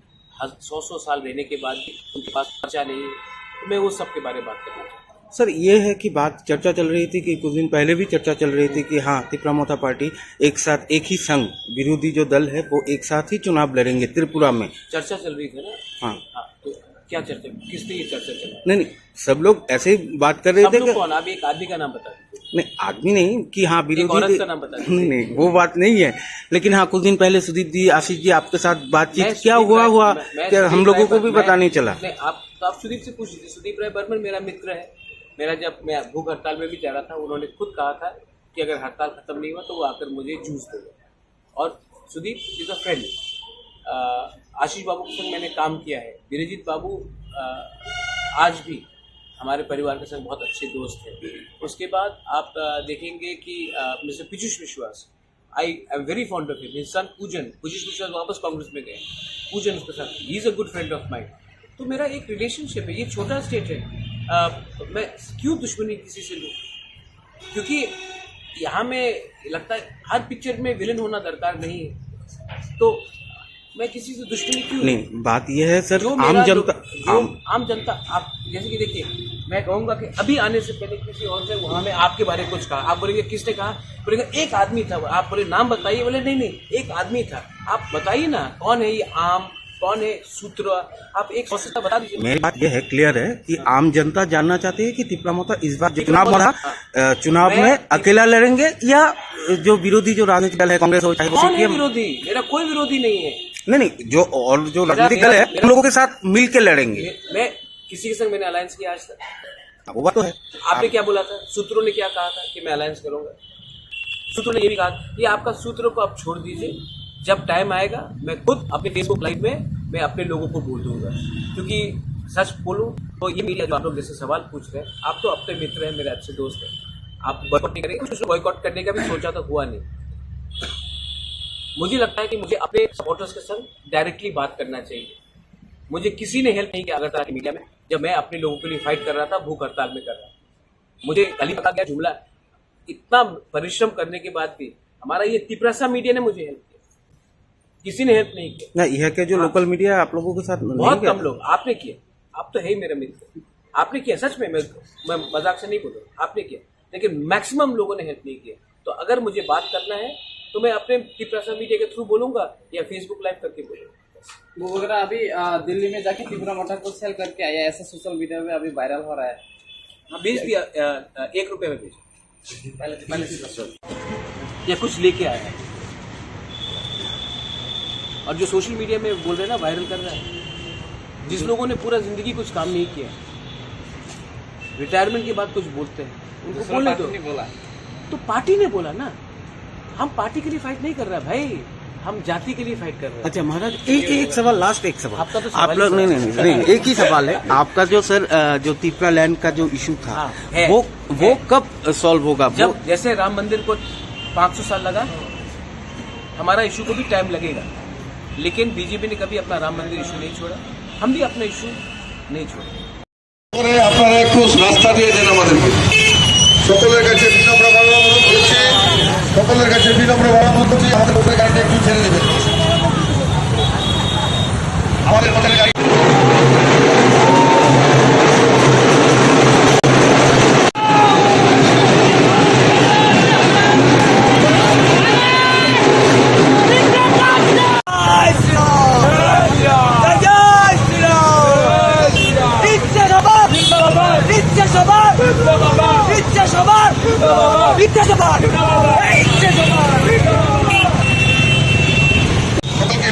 हज-, सौ सौ साल रहने के बाद भी उनके पास पर्चा नहीं है। तो मैं वो सब के बारे में बात करना चाहता हूँ। सर, ये है कि बात, चर्चा चल रही थी कि कुछ दिन पहले भी चर्चा चल रही थी कि हाँ, तिपरा मोर्चा पार्टी एक साथ, एक ही संघ, विरोधी जो दल है, वो एक साथ ही चुनाव लड़ेंगे त्रिपुरा में। चर्चा चल रही थी ना? हाँ। हाँ, तो क्या चर्चा, किस पे ये चर्चा चल रहा है? नहीं, नहीं, सब लोग ऐसे ही बात कर रहे सब थे लोग कि कौन? आप एक आदमी का नाम बता दीजिए। नहीं, आदमी नहीं कि हाँ, एक विरोधी औरत थे। का नाम बता दीजिए। नहीं, नहीं, वो बात नहीं है। लेकिन हाँ, कुछ दिन पहले सुदीप जी, आशीष जी, आपके साथ बातचीत मैं क्या सुदीप हुआ, राय, हुआ, मैं, मैं क्या सुदीप हम लोगों राय को पर, भी मैं, पता नहीं चला। नहीं, आप तो आप सुदीप से पूछ लीजिए। सुदीप राय बर्मन मेरा मित्र है। मेरा, जब मैं भूख हड़ताल में भी जा रहा था, उन्होंने खुद कहा था कि अगर हड़ताल खत्म नहीं हुआ तो वो आकर मुझे जूस देगा। और सुदीप इज अ फ्रेंड। आशीष बाबू के संग मैंने काम किया है। बिरजीत बाबू, अ, आज भी हमारे परिवार के संग बहुत अच्छे दोस्त हैं। उसके बाद आप, अ, देखेंगे कि, अ, मिस्टर पीयूष विश्वास, I am very fond of him. His son Kujan, Kujan विश्वास वापस कांग्रेस में गए। Kujan उसके साथ, he is a good friend of mine. तो मेरा एक रिलेशनशिप है, ये छोटा स्टेट है। अ, मैं क्यों दुश्मनी किसी से लूँ? क्योंकि यहाँ में लगता है हर पिक्चर में विलेन होना दरकार नहीं है। तो मैं किसी से दुश्मनी क्यों? नहीं, बात यह है सर, जो आम मेरा जनता, जो, जो आम आम जनता, आप जैसे कि देखिए, मैं कहूँगा कि अभी आने से पहले किसी और से वहाँ में आपके बारे में कुछ कहा, आप बोलेंगे, "किसने कहा?" बोलेंगे, "एक आदमी था।" आप बोले, "नाम बताइए।" बोले, "नहीं, नहीं, एक आदमी था।" आप बताइए ना, कौन है ये आम, कौन है सूत्र? आप एक सौ से बता दीजिए। मेरी बात यह है, क्लियर है कि हाँ। आम जनता जानना चाहती है कि तिपरा मोर्चा इस बार जो चुनाव में, हाँ। अ, चुनाव मैं में अकेला लड़ेंगे या जो विरोधी जो राजनीतिक दल है, कांग्रेस हो चाहे वो कौन है सीपीएम? विरोधी? मेरा कोई विरोधी नहीं है। नहीं, नहीं, जो और जो मेरा, राजनीतिक मेरा, दल है, मेरा उन लोगों के साथ मिल के लड़ेंगे। मैं, मैं किसी के संग मैंने अलायंस किया आज तक? हाँ, वो बात तो है। आपने आप क्या बोला था? सूत्रों ने क्या कहा था कि मैं अलायंस करूंगा? सूत्रों ने ये भी कहा कि आपका सूत्रों को आप छोड़ दीजिए, जब टाइम आएगा मैं खुद अपने Facebook लाइव में मैं अपने लोगों को बोल दूंगा। क्योंकि सच बोलूं तो ये मीडिया जो आप लोग जैसे सवाल पूछ रहे हैं, आप तो अपने मित्र हैं, मेरे अच्छे दोस्त हैं, आप बॉयकॉट नहीं करेंगे। कुछ बॉयकॉट करने का भी सोचा तो हुआ नहीं। मुझे लगता है कि मुझे अपने सपोर्टर्स के संग डायरेक्टली बात करना चाहिए। मुझे किसी ने हेल्प नहीं किया अगरतला के मीडिया में, जब मैं अपने लोगों के लिए फाइट कर रहा था, भूख हड़ताल में कर रहा था। मुझे कल ही पता गया जुमला, इतना परिश्रम करने के बाद भी हमारा ये तिपरासा मीडिया ने मुझे हेल्प किया, किसी ने हेल्प नहीं किया। ना, यहाँ के जो हाँ। लोकल मीडिया आप लोगों के साथ नहीं बहुत गया? कम लोग। आपने किया, आप तो है ही मेरा मित्र, आपने किया सच में, मैं, मैं मजाक से नहीं बोल रहा, आपने किया, लेकिन मैक्सिमम लोगों ने हेल्प नहीं किया। तो अगर मुझे बात करना है तो मैं अपने तिपरासा मीडिया के थ्रू बोलूंगा या Facebook लाइव करके बोलूंगा। वो वगैरह अभी, अ, दिल्ली में जाके तिपरा मोर्चा को सेल करके आया, ऐसा सोशल मीडिया में अभी वायरल हो रहा है। हाँ, भेज दिया, अ, अ, एक रुपये में भेज। पहले, पहले से या कुछ लेके आया है। और जो सोशल मीडिया में बोल रहे हैं ना, वायरल कर रहा है, जिस लोगों ने पूरा जिंदगी कुछ काम नहीं किया, रिटायरमेंट के बाद कुछ बोलते हैं, उनको दूसरा बोलने पार्टी दो। नहीं बोला। तो पार्टी ने बोला ना, हम पार्टी के लिए फाइट नहीं कर रहा भाई, हम जाति के लिए फाइट कर रहे हैं। अच्छा महाराज, एक, एक सवाल, लास्ट एक सवाल। आपका तो सवाल आप ही लोग, नहीं, सवाल नहीं, है। नहीं, नहीं, एक ही सवाल है। आपका जो सर, अ, जो तिपरा लैंड का जो इशू था, हाँ, है, वो, वो है। कब सॉल्व होगा? वो जब, जैसे राम मंदिर को पाँच सौ साल लगा, हमारा इशू को भी टाइम लगेगा, लेकिन बीजेपी ने कभी अपना राम मंदिर इशू नहीं छोड़ा, हम भी अपना इशू नहीं छोड़ेंगे। করে আপনারা একটু রাস্তা দিয়ে দেন আমাদেরকে। সকলের কাছে বিনম্র অনুরোধ করছি, সকলের কাছে বিনম্র অনুরোধ করছি, আমাদের উপরে গাড়িটা একটু ছেড়ে দেবেন। আমাদের পথের গাড়ি। জয় শ্রীরাম। জয় জয় শ্রীরাম। ইচ্ছা সবার। ইচ্ছা সবার। ইচ্ছা সবার। ইচ্ছা সবার। ইচ্ছা সবার। ইচ্ছা সবার। সকলকে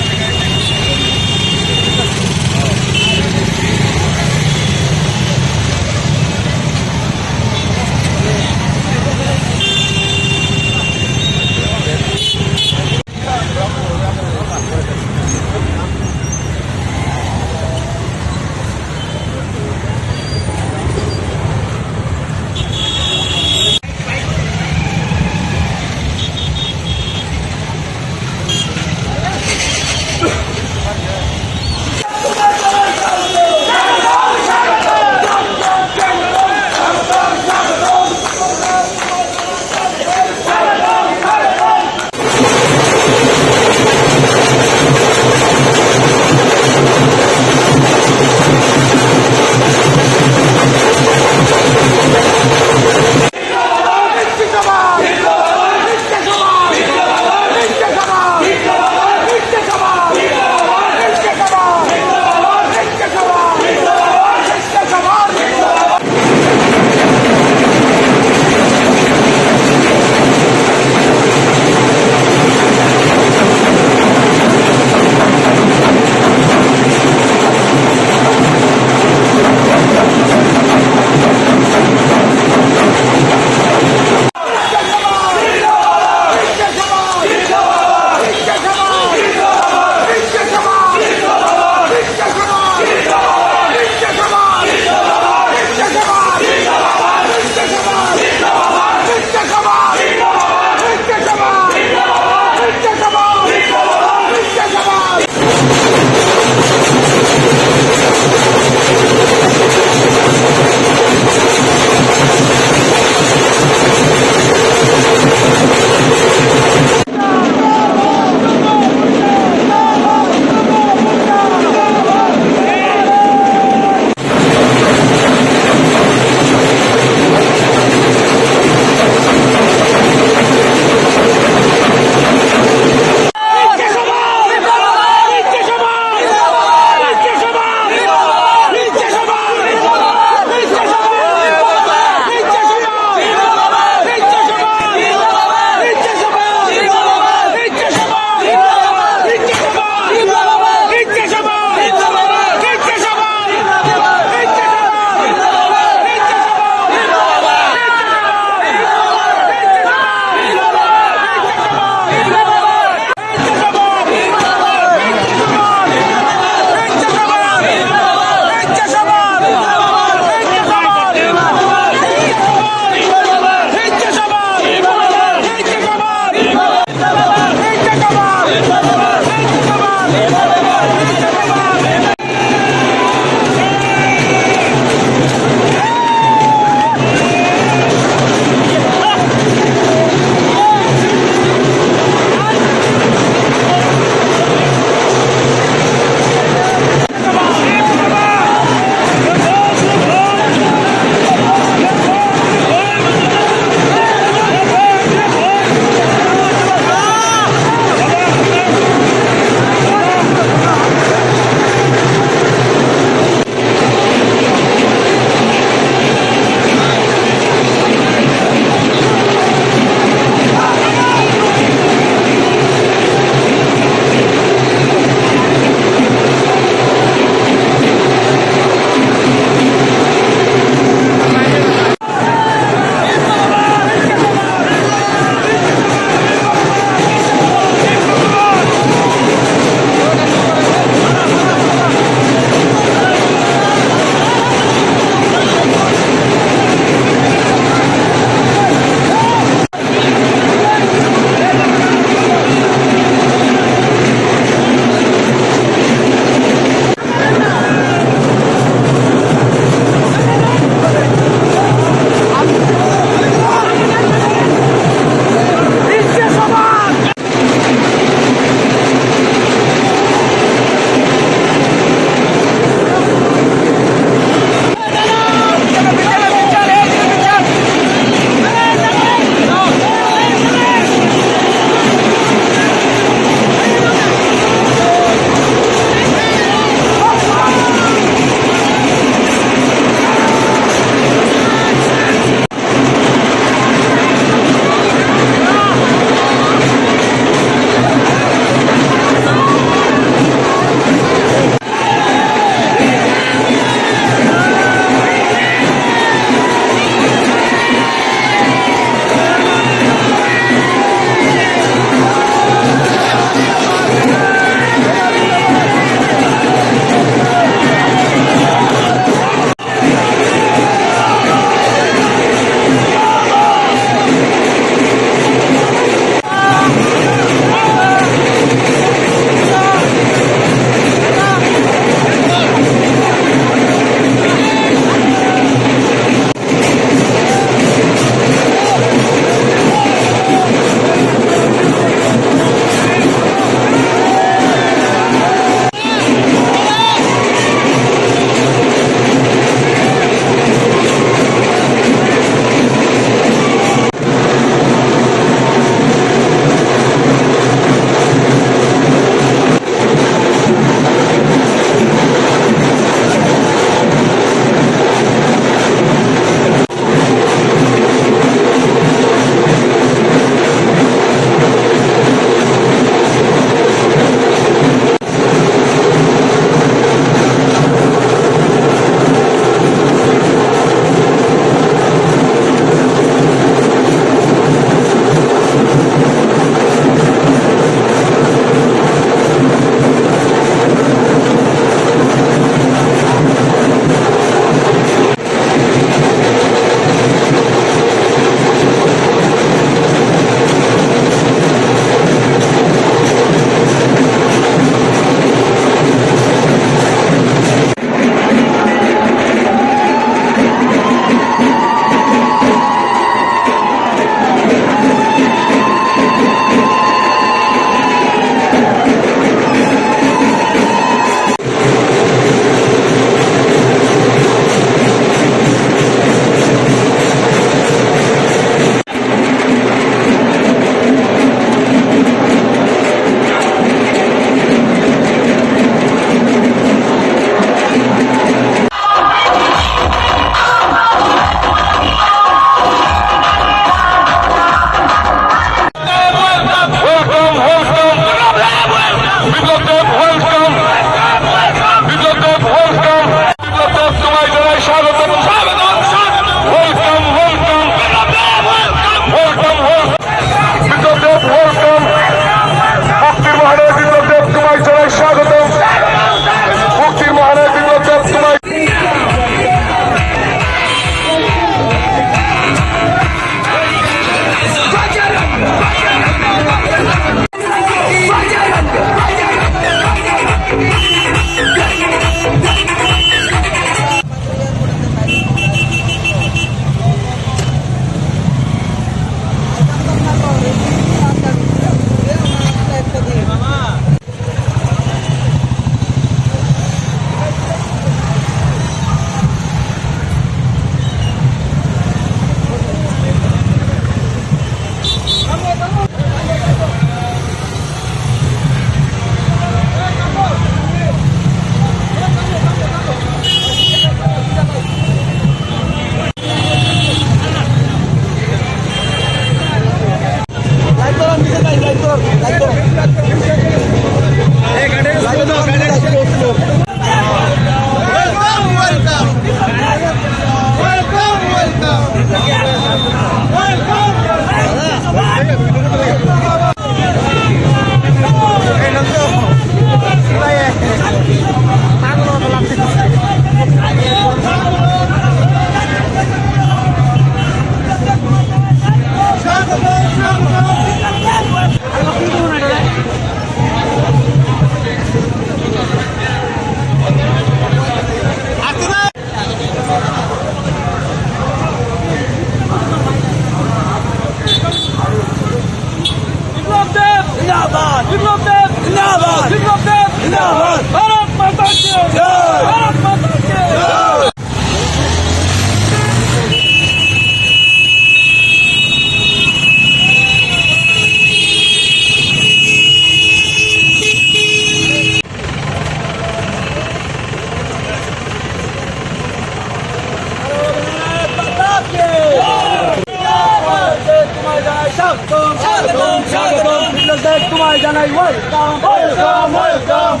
স্বাগতম, স্বাগতম, স্বাগতম। বিপ্লব দা, তোমায় জানাই welcome, welcome, welcome।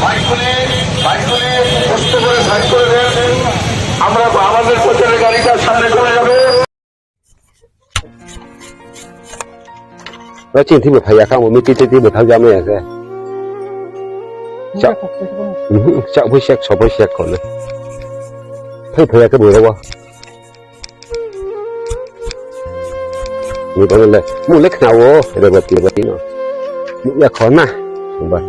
বাইক করে, বাইক করে একটু কষ্ট করে সাইড করে দেন। আমরা আমাদের প্রচারের গাড়িটা সামনে চলে যাবে। Ro chini thwibo phai ya kha, amo miti twi twi bwthang jama ya khe. Cha-, mhm, cha phai sek, so phai sek kono. Phai phai ya khe bwrwi bo. Ni kono le, mu le khna wo, re bati bati no. Mu ya khona. Ba.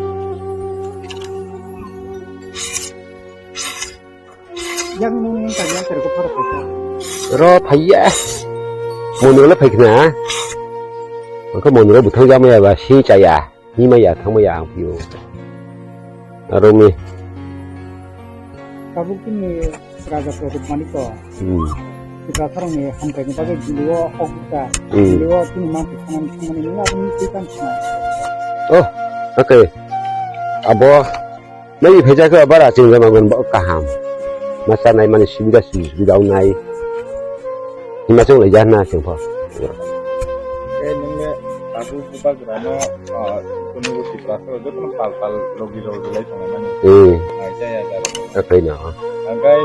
Yang nung yang tanya terko phara phara. Ro phaiya. Moniro le phaikna. Angkhe moniro buthang jamaya ba si chaya. Himaya thangmaya ang piyo. Aro mi. Tabuk ni raja Pradyot Manik to. Hmm. Kita sarang ni hamkai ni bagwi jilio hokta. Hmm. Jilio tini mang thangmani thangmani ni aboni twi kan sina. Oh, okay. Abo Nai phaijak khe bara chwng jama gon bo kaham. Ma chanai mani subida subida wngnai. Hima chwng lai jana chwng pho. Eh, nung le tabuk bubagra no, ah, kunu Tiprasa rok joto no pal pal logi logi lai tongo nani. Hmm. Nai jaya jaro. Akai no. Angkai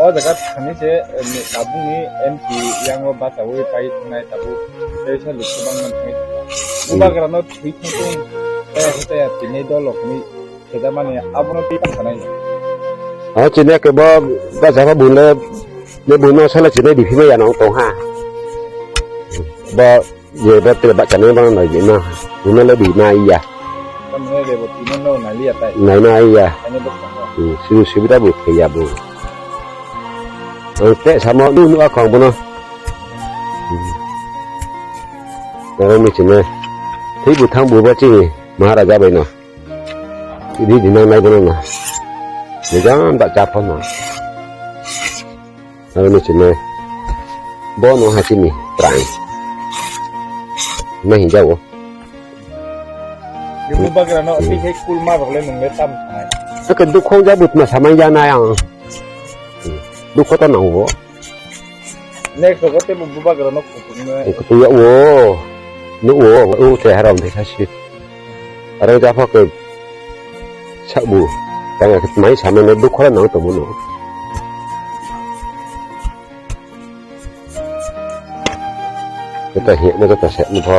o jaga thani se, eh, tabuk ni M P yang o bachawi pai thangnai tabuk. Teisa lukha bang man thangwi. Hmm. Bubagra no thwi thangwi. Taya taya tini dolok ni. Khejamani abono tei tang sanai. O chini ke bo gajaba bune, ne buno sala chini diphima ya nang tong ha. Bo je bo te ba chani ba nai na. Buno le di na iya. Tamne de bo tino no na liya tai. Nai na iya. Ani bo tang. Hmm, sibu sibu da bu khe ya bu. Ang te samo nu nu akong bono. Hmm. Aro ni chini. Thei bu thang bu ba chini Maharaja bai no. Idi dinang nai bono na. Nijan da cha phano. Aro ni chini. Bono ha chini prang. Na hi jawo. Bubagra no, hmm, tei khe kulma rok le nung le tam sanai. Ake dukhong ja butma samai ja na yang. Dukho to nang bo. Next rogo tei bo bubagra no kutung na. Kutung ya wo. No wo, wo te haram de kasi. Aro ja pha ke sabu. Tang mai samai no dukho nang to bono. Kata he, na kata se, na pho.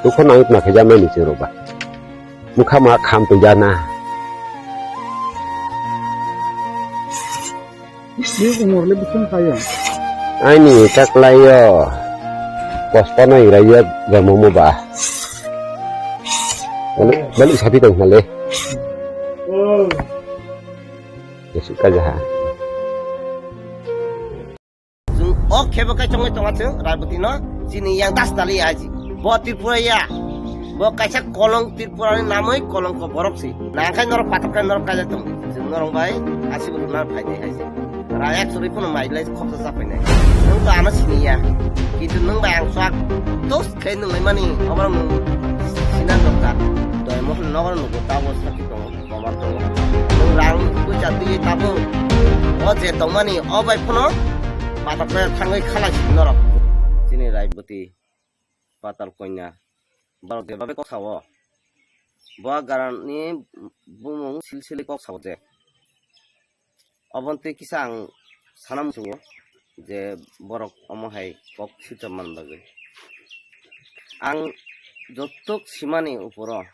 Tu kho nang na khe jamai ni chero ba. Mukha ma kham tu jana. Ni umor le bising kaya. Aini taklai yo. Pospa no irai yo, jamo mo ba. Bali, bali sapi tong hale. Oh. Yesu kajaha. Chwng o khe bo kaichongwi tonga chwng Raiboti no chini yang das tali aji. Bo Tripura ya. Bo kaisa kolong Tripura ni namwi kolongko borok si. Nangkhai norok patok kai norok kaijak tong. Chwng norok bai asibo rwna phainai hai se. Rayak chwrwi phano mai lai khoksa chapainai. Nwng to ano sini ya. Kintu nwng bai ang swk tos khe nwng lai mani oborok nwng sina nokha. Doi mohon nokar nugo tabo sakhi tongo. Kobar tongo. Nwng rang puisa twi tabuk. O je tongmani o bai phano patok khe thangwi khalai si norok. Chini Raiboti Patal Konya. Borok jebabe kok sao. Bo garani bumung silsili kok sao je. Obontwi kisa ang sana muchungo je borok omo hai kok swijak man bagwi. Ang jotok simani uporo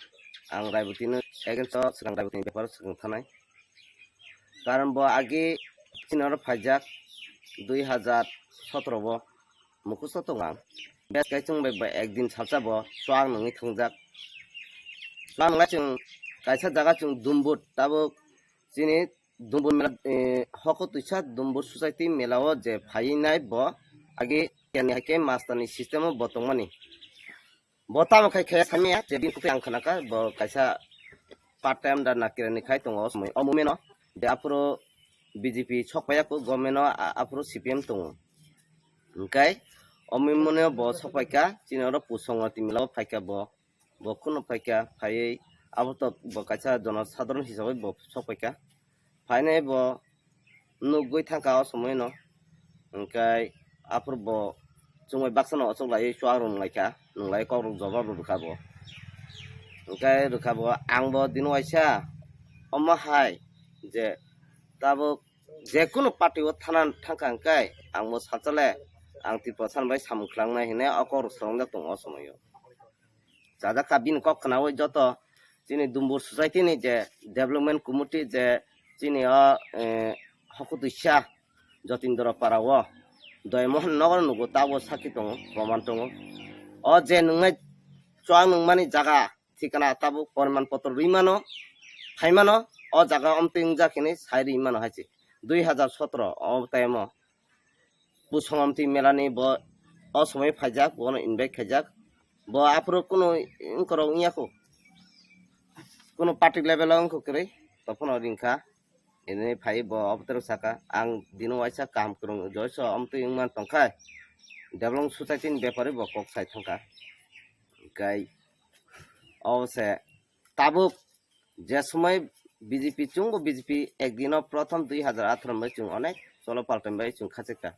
ang Raibotino against o swkang Raibotini beparo swkang thanai. Karon bo age chini oro phaijak dui hajar sotoro bo mukhusto tongo ang. Bes kai chwng bai ba ekdin salsa bo chuak nungwi thangjak. Chuak nunglai chwng kaisa jaga chwng Dumbur tabuk chini Dumbur mela, eh, hoko twisa Dumbur society mela o je phaiwi nai bo age keni hai khe master ni system o bo tongmani. Bo tamo khai khaya samya, je bini khe ang khnakha, bo kaisa part time da nakirani khai tongo o somoi, o moment o. Je aphuru B J P sok paiya ko government o, a-, aphuru C P M tongo. Hingkai o moment o bo sok paikha, chini oro Pusongo Timila o phaikha bo, bo kuno phaikha, phaiwi abo to bo kaisa jono sadharon hisabai bo sok paikha. Phainai bo nugwi thangkha o somoi no. Hingkai aphuru bo chumui baksa no ochok laiwi chuak rw nunglaikha, nunglai kok rok jobab rw rwkha bo. Hingkai rwkha bo, ang bo dino waisa omo hai je tabuk jekunu party o thana thangkha hingkai ang bo sachale ang Tripura san bai samung khlangna hinwi o kok rw swrwngjak tongo o somoi o. Chajak kha bini kok khnaui joto chini Dumbur society ni je development committee je chini o, eh, Hokutwisa Jotindra para o Doymohon nogo nugo tabo sakhi tongo, proman tongo. O je nungnai chuak nungmani jaga thikana tabuk poriman potro rwi mano, phai mano, o jaga omtwi wngjak hinwi sai rwi mano hai se. Dui hazar sotro o time o Pusong Omtwi melani bo o somoi phaijak, bono invite khaijak. Bo aphuru kunu wngkorok wngya kho. Kunu party level o wngkha kwrwi, tophono ringkha. Ini phai bo obotero saka, ang dino waisa kaham kwrwng joiso omtwi wngman tongkha. Development society ni bepari bo kok sai thangkha. Hingkai o se tabuk je somoi B J P chwngbo B J P ekdino prothom dui hazar atharo bai chwng onek cholo paltan bai chwng khachikha.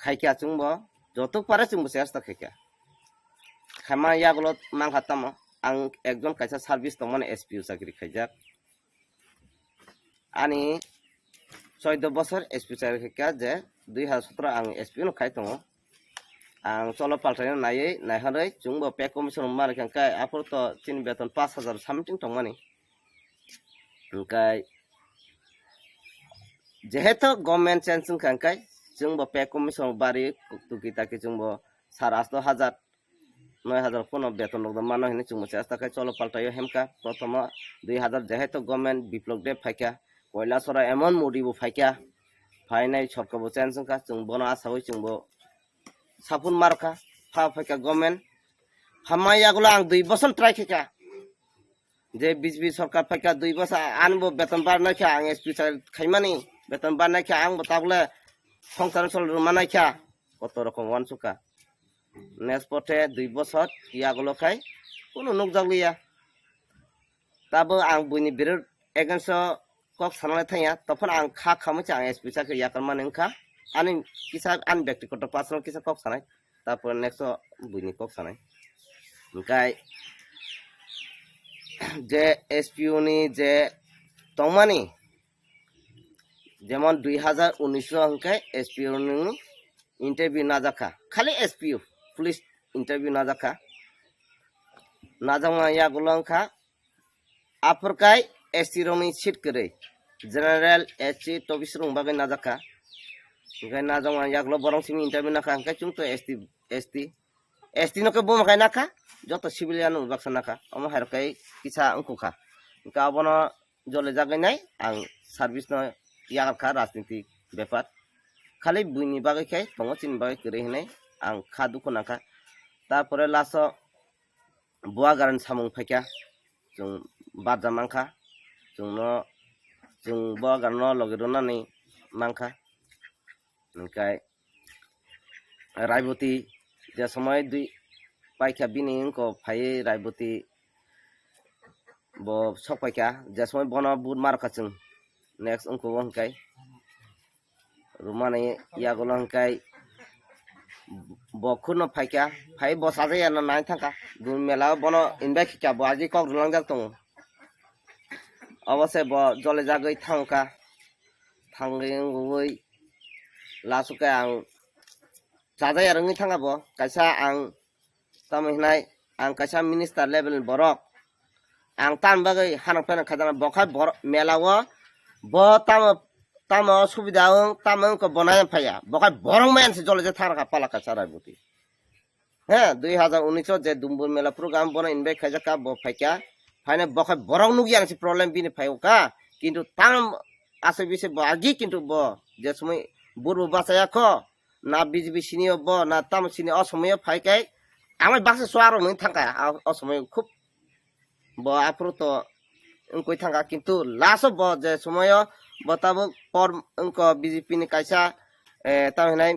Khaikha chwngbo jotok pare chwngbo chesta khaikha. Khaima yagulo mankha tamo ang ekjon kaisa service tongmani S P O chakri khaijak. Ani choido bosor S P chakri khaikha je dui hazar sotro ang S P no khai tongo. Ang cholo paltaino naiwi naihorwi chwngbo pay commission rwma rwkha hwnkhe aphuru to chini beton pash hazar something tongmani. Hwnkhe jehetu government change wngkha hwnkhe chwngbo pay commission bari tuki taki chwngbo sar asto hazar noi hazar pono beton rok mano hinwi chwngbo chesta khe cholo paltaio hemkha. Prothomo dui hazar jehetu government Biplop Deb phaikha, Koilasora emon Modi bo phaikha, phainai sorkar bo change wngkha, chwng bono asawi chwngbo sapun markha, pha phaikha government. Phamai yagulo ang dui boson try khaikha. Je B J P sorkar phaikha dui boson, ani bo beton barnai kha, ang S P sa khaimani, beton barnai kha, ang bo tabule songsar sol rwmanai kha, koto rokom wansukha. Next pothe dui boson yagulo khai kunu nukjakliya. Tabo ang buini birod against o kok sanai thangya, tophon ang kha khamwi se ang S P sa khe yakarmani wngkha. Ani kisa ani bektigoto personal kisa kok sanai, tarpore next o buini kok sanai. Hwnkhe je S P O ni je tongmani, jemon dui hazar unis o hwnkhe S P O ni interview najakha, khali S P O, police interview najakha. Najakma yagulo wngkha aphurkai S T rokni seat kwrwi, general, S C, tobis rok bagwi najakha. Hwnkhe najakma yagulo borok simi interview nakha, hwnkhe chwng to S T, S T, S T no khe buma khai nakha, joto civilian no baksa nakha, omo hai rok khai kisa wngkukha. Hwnkhe abono jolijagwi nai ang service no yakarkha rajniti bepar. Khali buini bagwi khe tongo, chini bagwi kwrwi hinwi ang kha dukhu nangkha. Tarpore last o Buagarani samung phaikha, chwng barja mankha, chwngno, chwng Buagarano logi rwnani mankha. Hwnkhe Raiboti je somoi dui paikha bini wngko phaiwi Raiboti bo sok paikha, je somoi bono but markha chwng next wngko bo hwnkhe. Rwmani yagulo hwnkhe bo khurno phaikha, phai bo sajaya no nai thangkha. Dun mela o bono invite khaikha, bo agi kok rwlangjak tongo. Obo se bo jolijagwi thangkha, thangwi wngwi last o khe ang chajaya rwngwi thangkha bo. Kaisa ang tamo hinai ang kaisa minister level ni borok, ang tam bagwi hanok pheno khajana, bo khai bor-, mela o bo tamo, tamo subida wng, tamo wngkha bo nai phaiya, bo khai borok maya se jole je thang kha pala kaisa Raiboti. He, dui hazar unis o je Dumbur mela program bono invite khaijak kha, bo phaikha, phaina bo khai borok nukya se problem bini phai o kha, kintu tam aswk bisi bo agi kintu bo je somoi burbo bachaya kho, na B J P sini o bo, na tamo sini o somoi o phai kai, Ang bai baksa suarok nung thangkha, a, o somoi khub bo aphuru to wngkui thangkha, kintu last o bo je somoio bo tabuk por wngkha B J P ni kaisa, eh, tamo hinai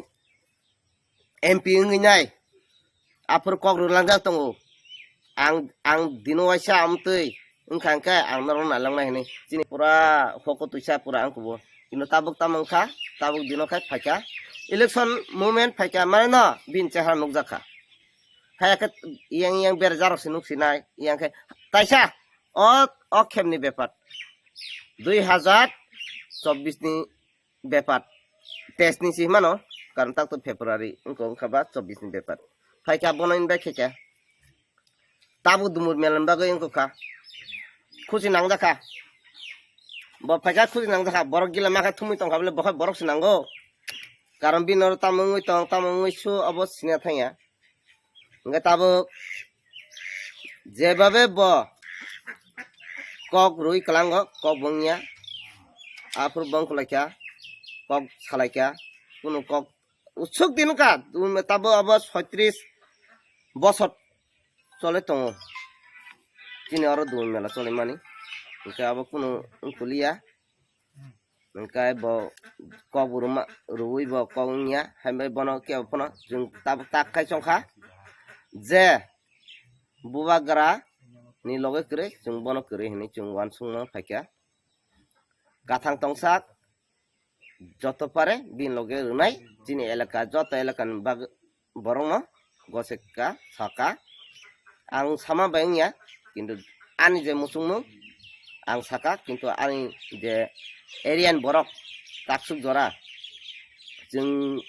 M P wngwi nai, aphuru kok rwlangjak tongo. Ang, ang dino waisa amtwi wngkha hwnkhe ang norok nailoknai hinwi chini pura hoko twisa pura ang kubo. Kintu tabuk tamo wngkha, tabuk dino khai phaikha. Election moment phaikha, mane no bini chehara nukjakha. Hai khe yang yang berajak rok se nuk sinai, yang khe taisa o, o khemni bepar. Dui hazar chobbish ni bepar. Teis ni si mano, karon tak to February, wngkha, wngkha ba chobbish ni bepar. Phaikha bono invite khaikha. Tabuk dumur melan bagwi wngkha. Khusi nangjakha. Bo phaikha khusi nangjakha. Borok gila makha thumui tongkha bole, bo khe borok se nango. Karon bini oro tamo wngwi tong, tamo wngwi su, obo sina thangya. Hwnkhe tabuk jebabe bo kok rwi kwlango, kok bo wngya. Aphuru bo wngkha laikha, kok salaikha, kunu kok usuk din wngkha, tabuk abo soitris bosor chole tongo. Chini oro dui mela cholimani, hwnkhe abo kunu wngkha liya. Hwnkhe bo kok bo rwma, rwui bo kok wngya, hai bai bono kebo phano chwng tabuk tak khai chongkha je bubagra ni loge kwrwi chwng bono kwrwi hinwi chwng uansukma phaikha. Kathang tongsak joto pare bini loge rwnai chini elaka, joto elakani bag-, borokno goseka saka. Ang sama bai wngya, kintu ani je muchungmung ang saka, kintu ani je area ni borok taksuk jora chwng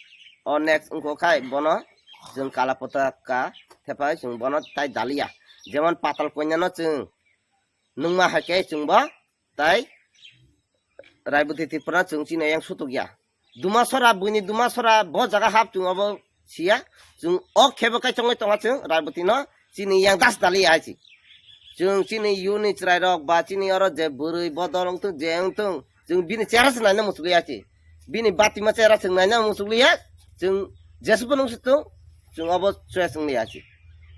o next wngkha khai bono chwng kala potaka thepai chwng bono tai daliya, jemon patal konyano chwng nungma hai khe chwngbo tai Raiboti Tripura chwng chini yang sutuk ya. Dumasora, buini Dumasora bo jaga hap chwng obo siya. Chwng o khebo kai chongwi tonga chwng Raiboti no chini yang das dali ya hai chi. Chwng chini yuni chwrai rok ba chini oro je bwrwi bodol wngtung je wngtung chwng bini chera se naina muchukliya chi. Bini batima chera chwng naina muchukliya. Chwng jesubo nung situng chwng obo choya chwng liya chi.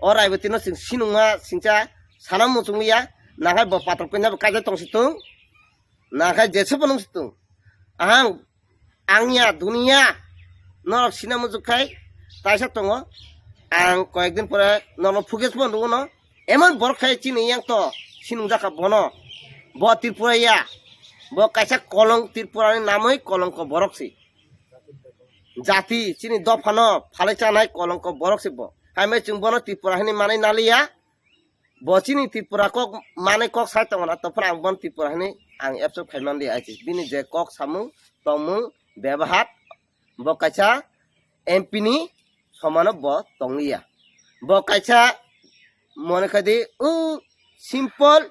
O Raiboti no chwng sinungma singcha sana muchukliya. Nakhai bo patok koina bo kaijak tong situng. Nakhai jesubo nung situng. Ahang Angya, duniya, norok sina muchuk khai taisa tongo. Ang koyekdin pore norok footage bo nugo no. Emon borok khai chini yang to sinung jakha bono. Bo Tripura ya. Bo kaisa kolong Tripura ni namoi kolongko borok si. Jati chini dopha no phalai chanai kolongko borok si bo. Hai mai chwng bono Tripura hini manai naliya. Bo chini Tripura kok manwi kok sai tongo na, tongphano ang bono Tripura hinwi ang accept khai man di, ai se bini je kok samung, tongmung, bebahar, bo kaisa M P ni somano bo tongliya. Bo kaisa mone khai di, o simple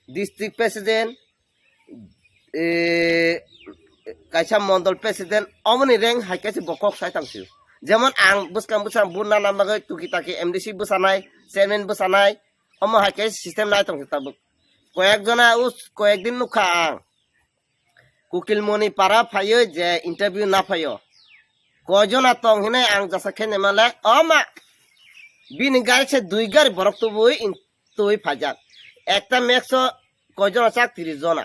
district president, eh, kaisa mondol president, omoni rank hai kaisa bo kok sai tang sio. Jemon ang bwskang bwskang buna na bagwi tuki taki M D C bwsanai, chairman bwsanai, omo hai kaisa system nai tong tabuk. Koyek jona us, koyek din nukha ang. Kukilmoni para phaiyo je interview na phaiyo. Koi jona tong hinai ang jasa khe nemale, oma. Bini gari se dui gari borok tubui in twi phaijak. Ekta max o koi jona chak? Tris jona.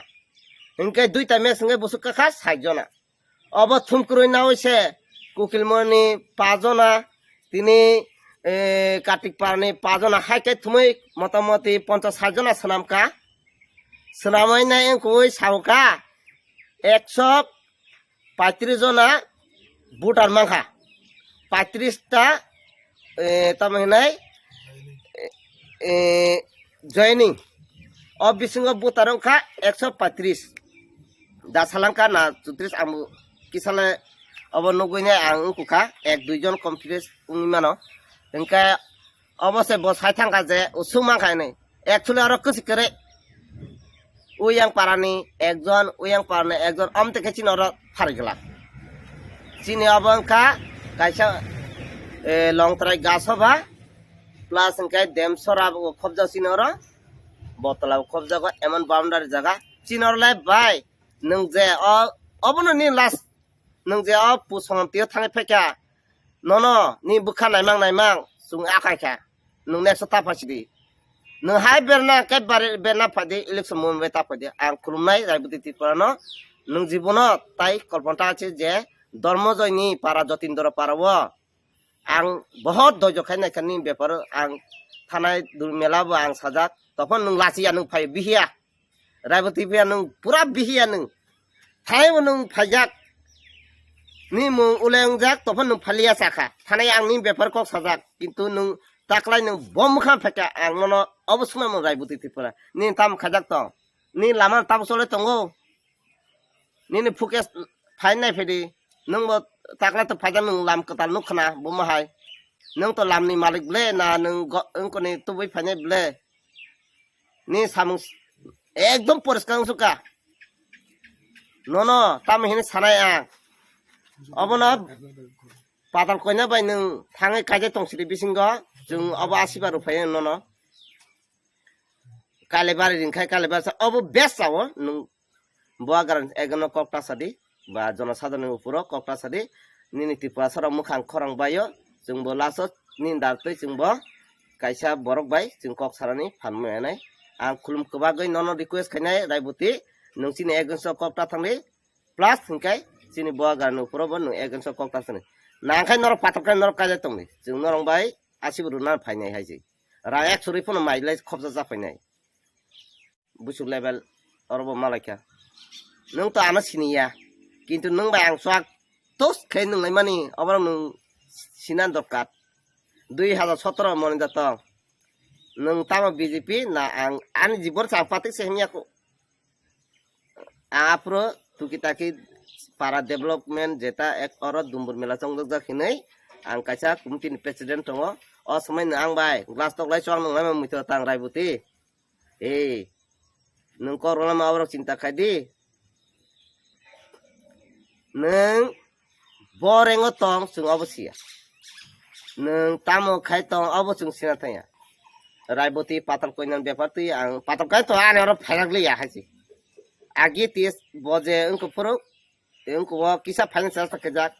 Hinkhe duita max hinkhe busuk kakha sait jona. Obo thumkrwi nawi se Kukilmoni pa jona, tini, eh, Kartik Parani pa jona, hai khe thumwi motamoti ponchas sait jona swnamkha. Swnamwi nai wngkui saukha ekso paitris jona voter mankha, paitris ta, eh, tamo hinai, eh, eh, joining. O bisingo voter wngkha ekso paitris. Da salangkha na chutris, ang kisale obo nugui nai ang wngkukha ek dui jon confidence wngwi mano. Hingkhe obo se bo sai thangkha je usuk mankha hinwi. Actually oro kwchwi kwrwi. Uyang parani ekjon, uyang parani ekjon, amtwi khe chini oro pharwi glak. Chini obo wngkha kaisa, eh, Longtrai Gasabha, plus hwnkhe Demsora bo khobjak chini oro, Botla bo khobjago, emon boundary jaga. Chini oro le bai, nwng je o, obono ni last, nwng je o pusongam tio thangwi phaikha, nono ni bwkha naimang naimang chwng akai kha. Nwng next ta phai sidi. Nwng hai berna ke bare-, berna phai di, election moment ta phai di. Ang khulumnai Raiboti Tripura no. Nwng jibono tai kolpanta ache je Dormojoy ni para Jotindra para o. Ang bohot doijo khai nai kha ni bepar o. Ang thanai dul mela bo ang sajak. Tophon nwng lachi ya nwng phai bihiya. Raiboti phiya nwng pura bihiya nwng. Thanai bo nwng phaijak. Ni mung ule wngjak, tophon nwng phaliya sakha. Thanai ang ni bepar kok sajak. Kintu nwng taklai nwng bom mokha phaikha ang nono obo swnamung Raiboti Tripura. Ni tam khajak tong. Ni lama tam chole tongo. Nini focus phai nai phedi. Nwng bo taklai to phaijak nwng lam kwtal nuk khna bo mohai. Nwng to lam ni malik ble na nwng go-, wngkoni tubui phainai ble. Ni samung s-, ekdom poriskar wngsuka. Nono, tamo hini sanai ang. Obono patal koina bai nwng thangwi kaijak tong sidi bisingo. Chwng obo asiba rwphai nono. Kalibari ringkhai kalibari sa obo best sao nwng. Bo agar ekno kok ta sadi. Ba jono sadharoni uporo kok ta sadi, nini Tripura sarok mwkhang khorang baio, chwngbo last o nini dar twi chwngbo kaisa borok bai chwng kok sarani phan manai. Ang khulum kwbagwi nono request khainai Raiboti, nwng chini against o kok ta thangdi, plus hwnkhe chini bo agarni uporo bo nwng against o kok ta thangdi. Nangkhai norok patok khe norok kaijak tongdi, chwng norok bai asibo rwna phainai hai se. Rang ekso rwi phano mai lai khopsa cha phainai. Buchuk level oro bo malaikha. Nwng to ano siniya. Kintu nwng bai ang chuak tos khe nwng laimani oborok nwng sina dorkar. Dui hajar sotoro moni da tong. Nwng tamo B J P na ang ani jibon sa patik se himya ko. Ang aphuru tuki taki para development jeta ek oro Dumbur mela chongjak jak hinwi ang kaisa committee ni president tongo. O somoi no ang bai glass tok lai chuak nwng laima muitu tang Raiboti. Ei, nwng kok rwna ma oborok chinta khai di. Nwng bo rengo tong, chwng obo siya. Nwng tamo khai tong, obo chwng sina thangya. Raiboti patal koinani bepar twi ang patal kai to ani oro phairak liya hai se. Agi tis bo je wngkha phuru, wngkha bo kisa finance chesta khaijak.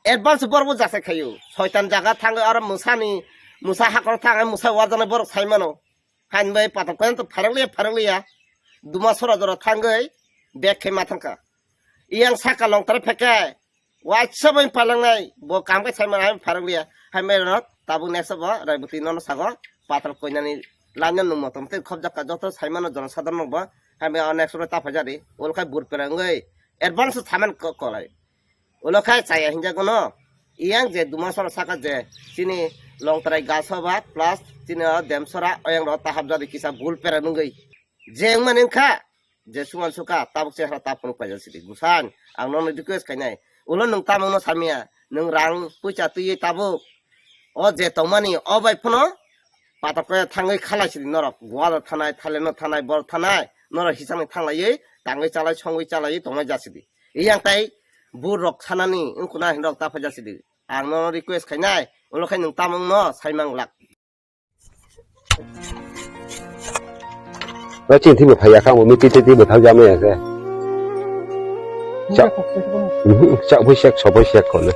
Advance borok bo jasa khayo. Soitan jaga thangwi oro mwsani, mwsa hakoro thangwi mwsa wajaknai borok sai mano. Hain bai patok khe to pharang liya, pharang liya. Duma sora jora thangwi bag khe ma thangkha. Iyang saka longtara phekhe waisa bai palangnai bo kam khe saimano hain pharang liya. Hain bai rok tabuk next bo Raiboti nono sago patok koinani laina nung motom tei khobjak ka joto saimano jono sadharok bo hain bai next ro ta phaijadi. Ol khai bur perang oi advance saman ko kolai. Ulo khai chaya hinjago no. Iyang je duma sora saka je chini longtrai gaso ba plus chini o demsora oyang ro tahap jadi kisa bul pera nungwi. Je wngmani wngkha je suman suka tabuk chehra ta phunuk paijak sidi. Gusan ang nono request khainai. Ulo nwng tamungno samya nwng rang puisa twiwi tabuk. O je tongmani o bai phano patok khe thangwi khalai sidi norok. Gwada thanai, Thailand no thanai, bor thanai. Norok hisangni thanglaiwi tangwi chalai songwi chalaiwi tongnai jasidi. Iyang tai burok sanani wngkuna hinrok ta phaijak sidi. Ang nono request khainai, ulo khai nwng tamungno saimang lak. Ba chini thwibo phaiya kha, omo miti titi bo thang jama ya khe. Cha-, mhm, cha phai sek, so phai sek kono.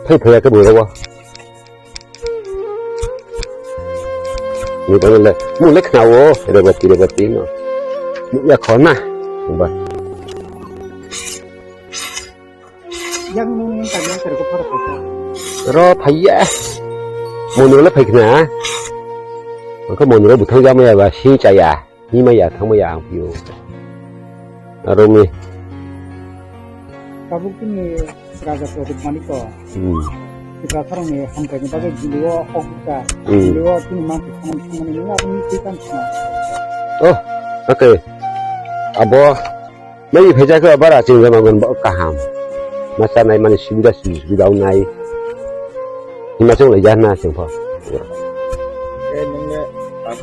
Phai phaiya khe bo rogo. Ni bang le, mu le khna wo, rebati, rebati no. Mu ya khona. Ba. Yang nung yang tanya terko phara phara. Ro phaiya. Moni le phai khna. Angkha moni ro buthang jama ya ba, sing chaya. Himaya thangmaya ang piyo. Aro mi. Tabuk chini Raja Pradip Manik ko. Hmm. Tiprasarangni hamkraini bagwi jilio hokjak. Hmm. Jilio chini mansi samani samani nini abo ni twi kan sina. Oh, okay. Abo mai phaijak khe bara chini jamagon bo kaham. Ma chanai mani subida subida nai. Himachang lai jana sengpho. Eh, nungni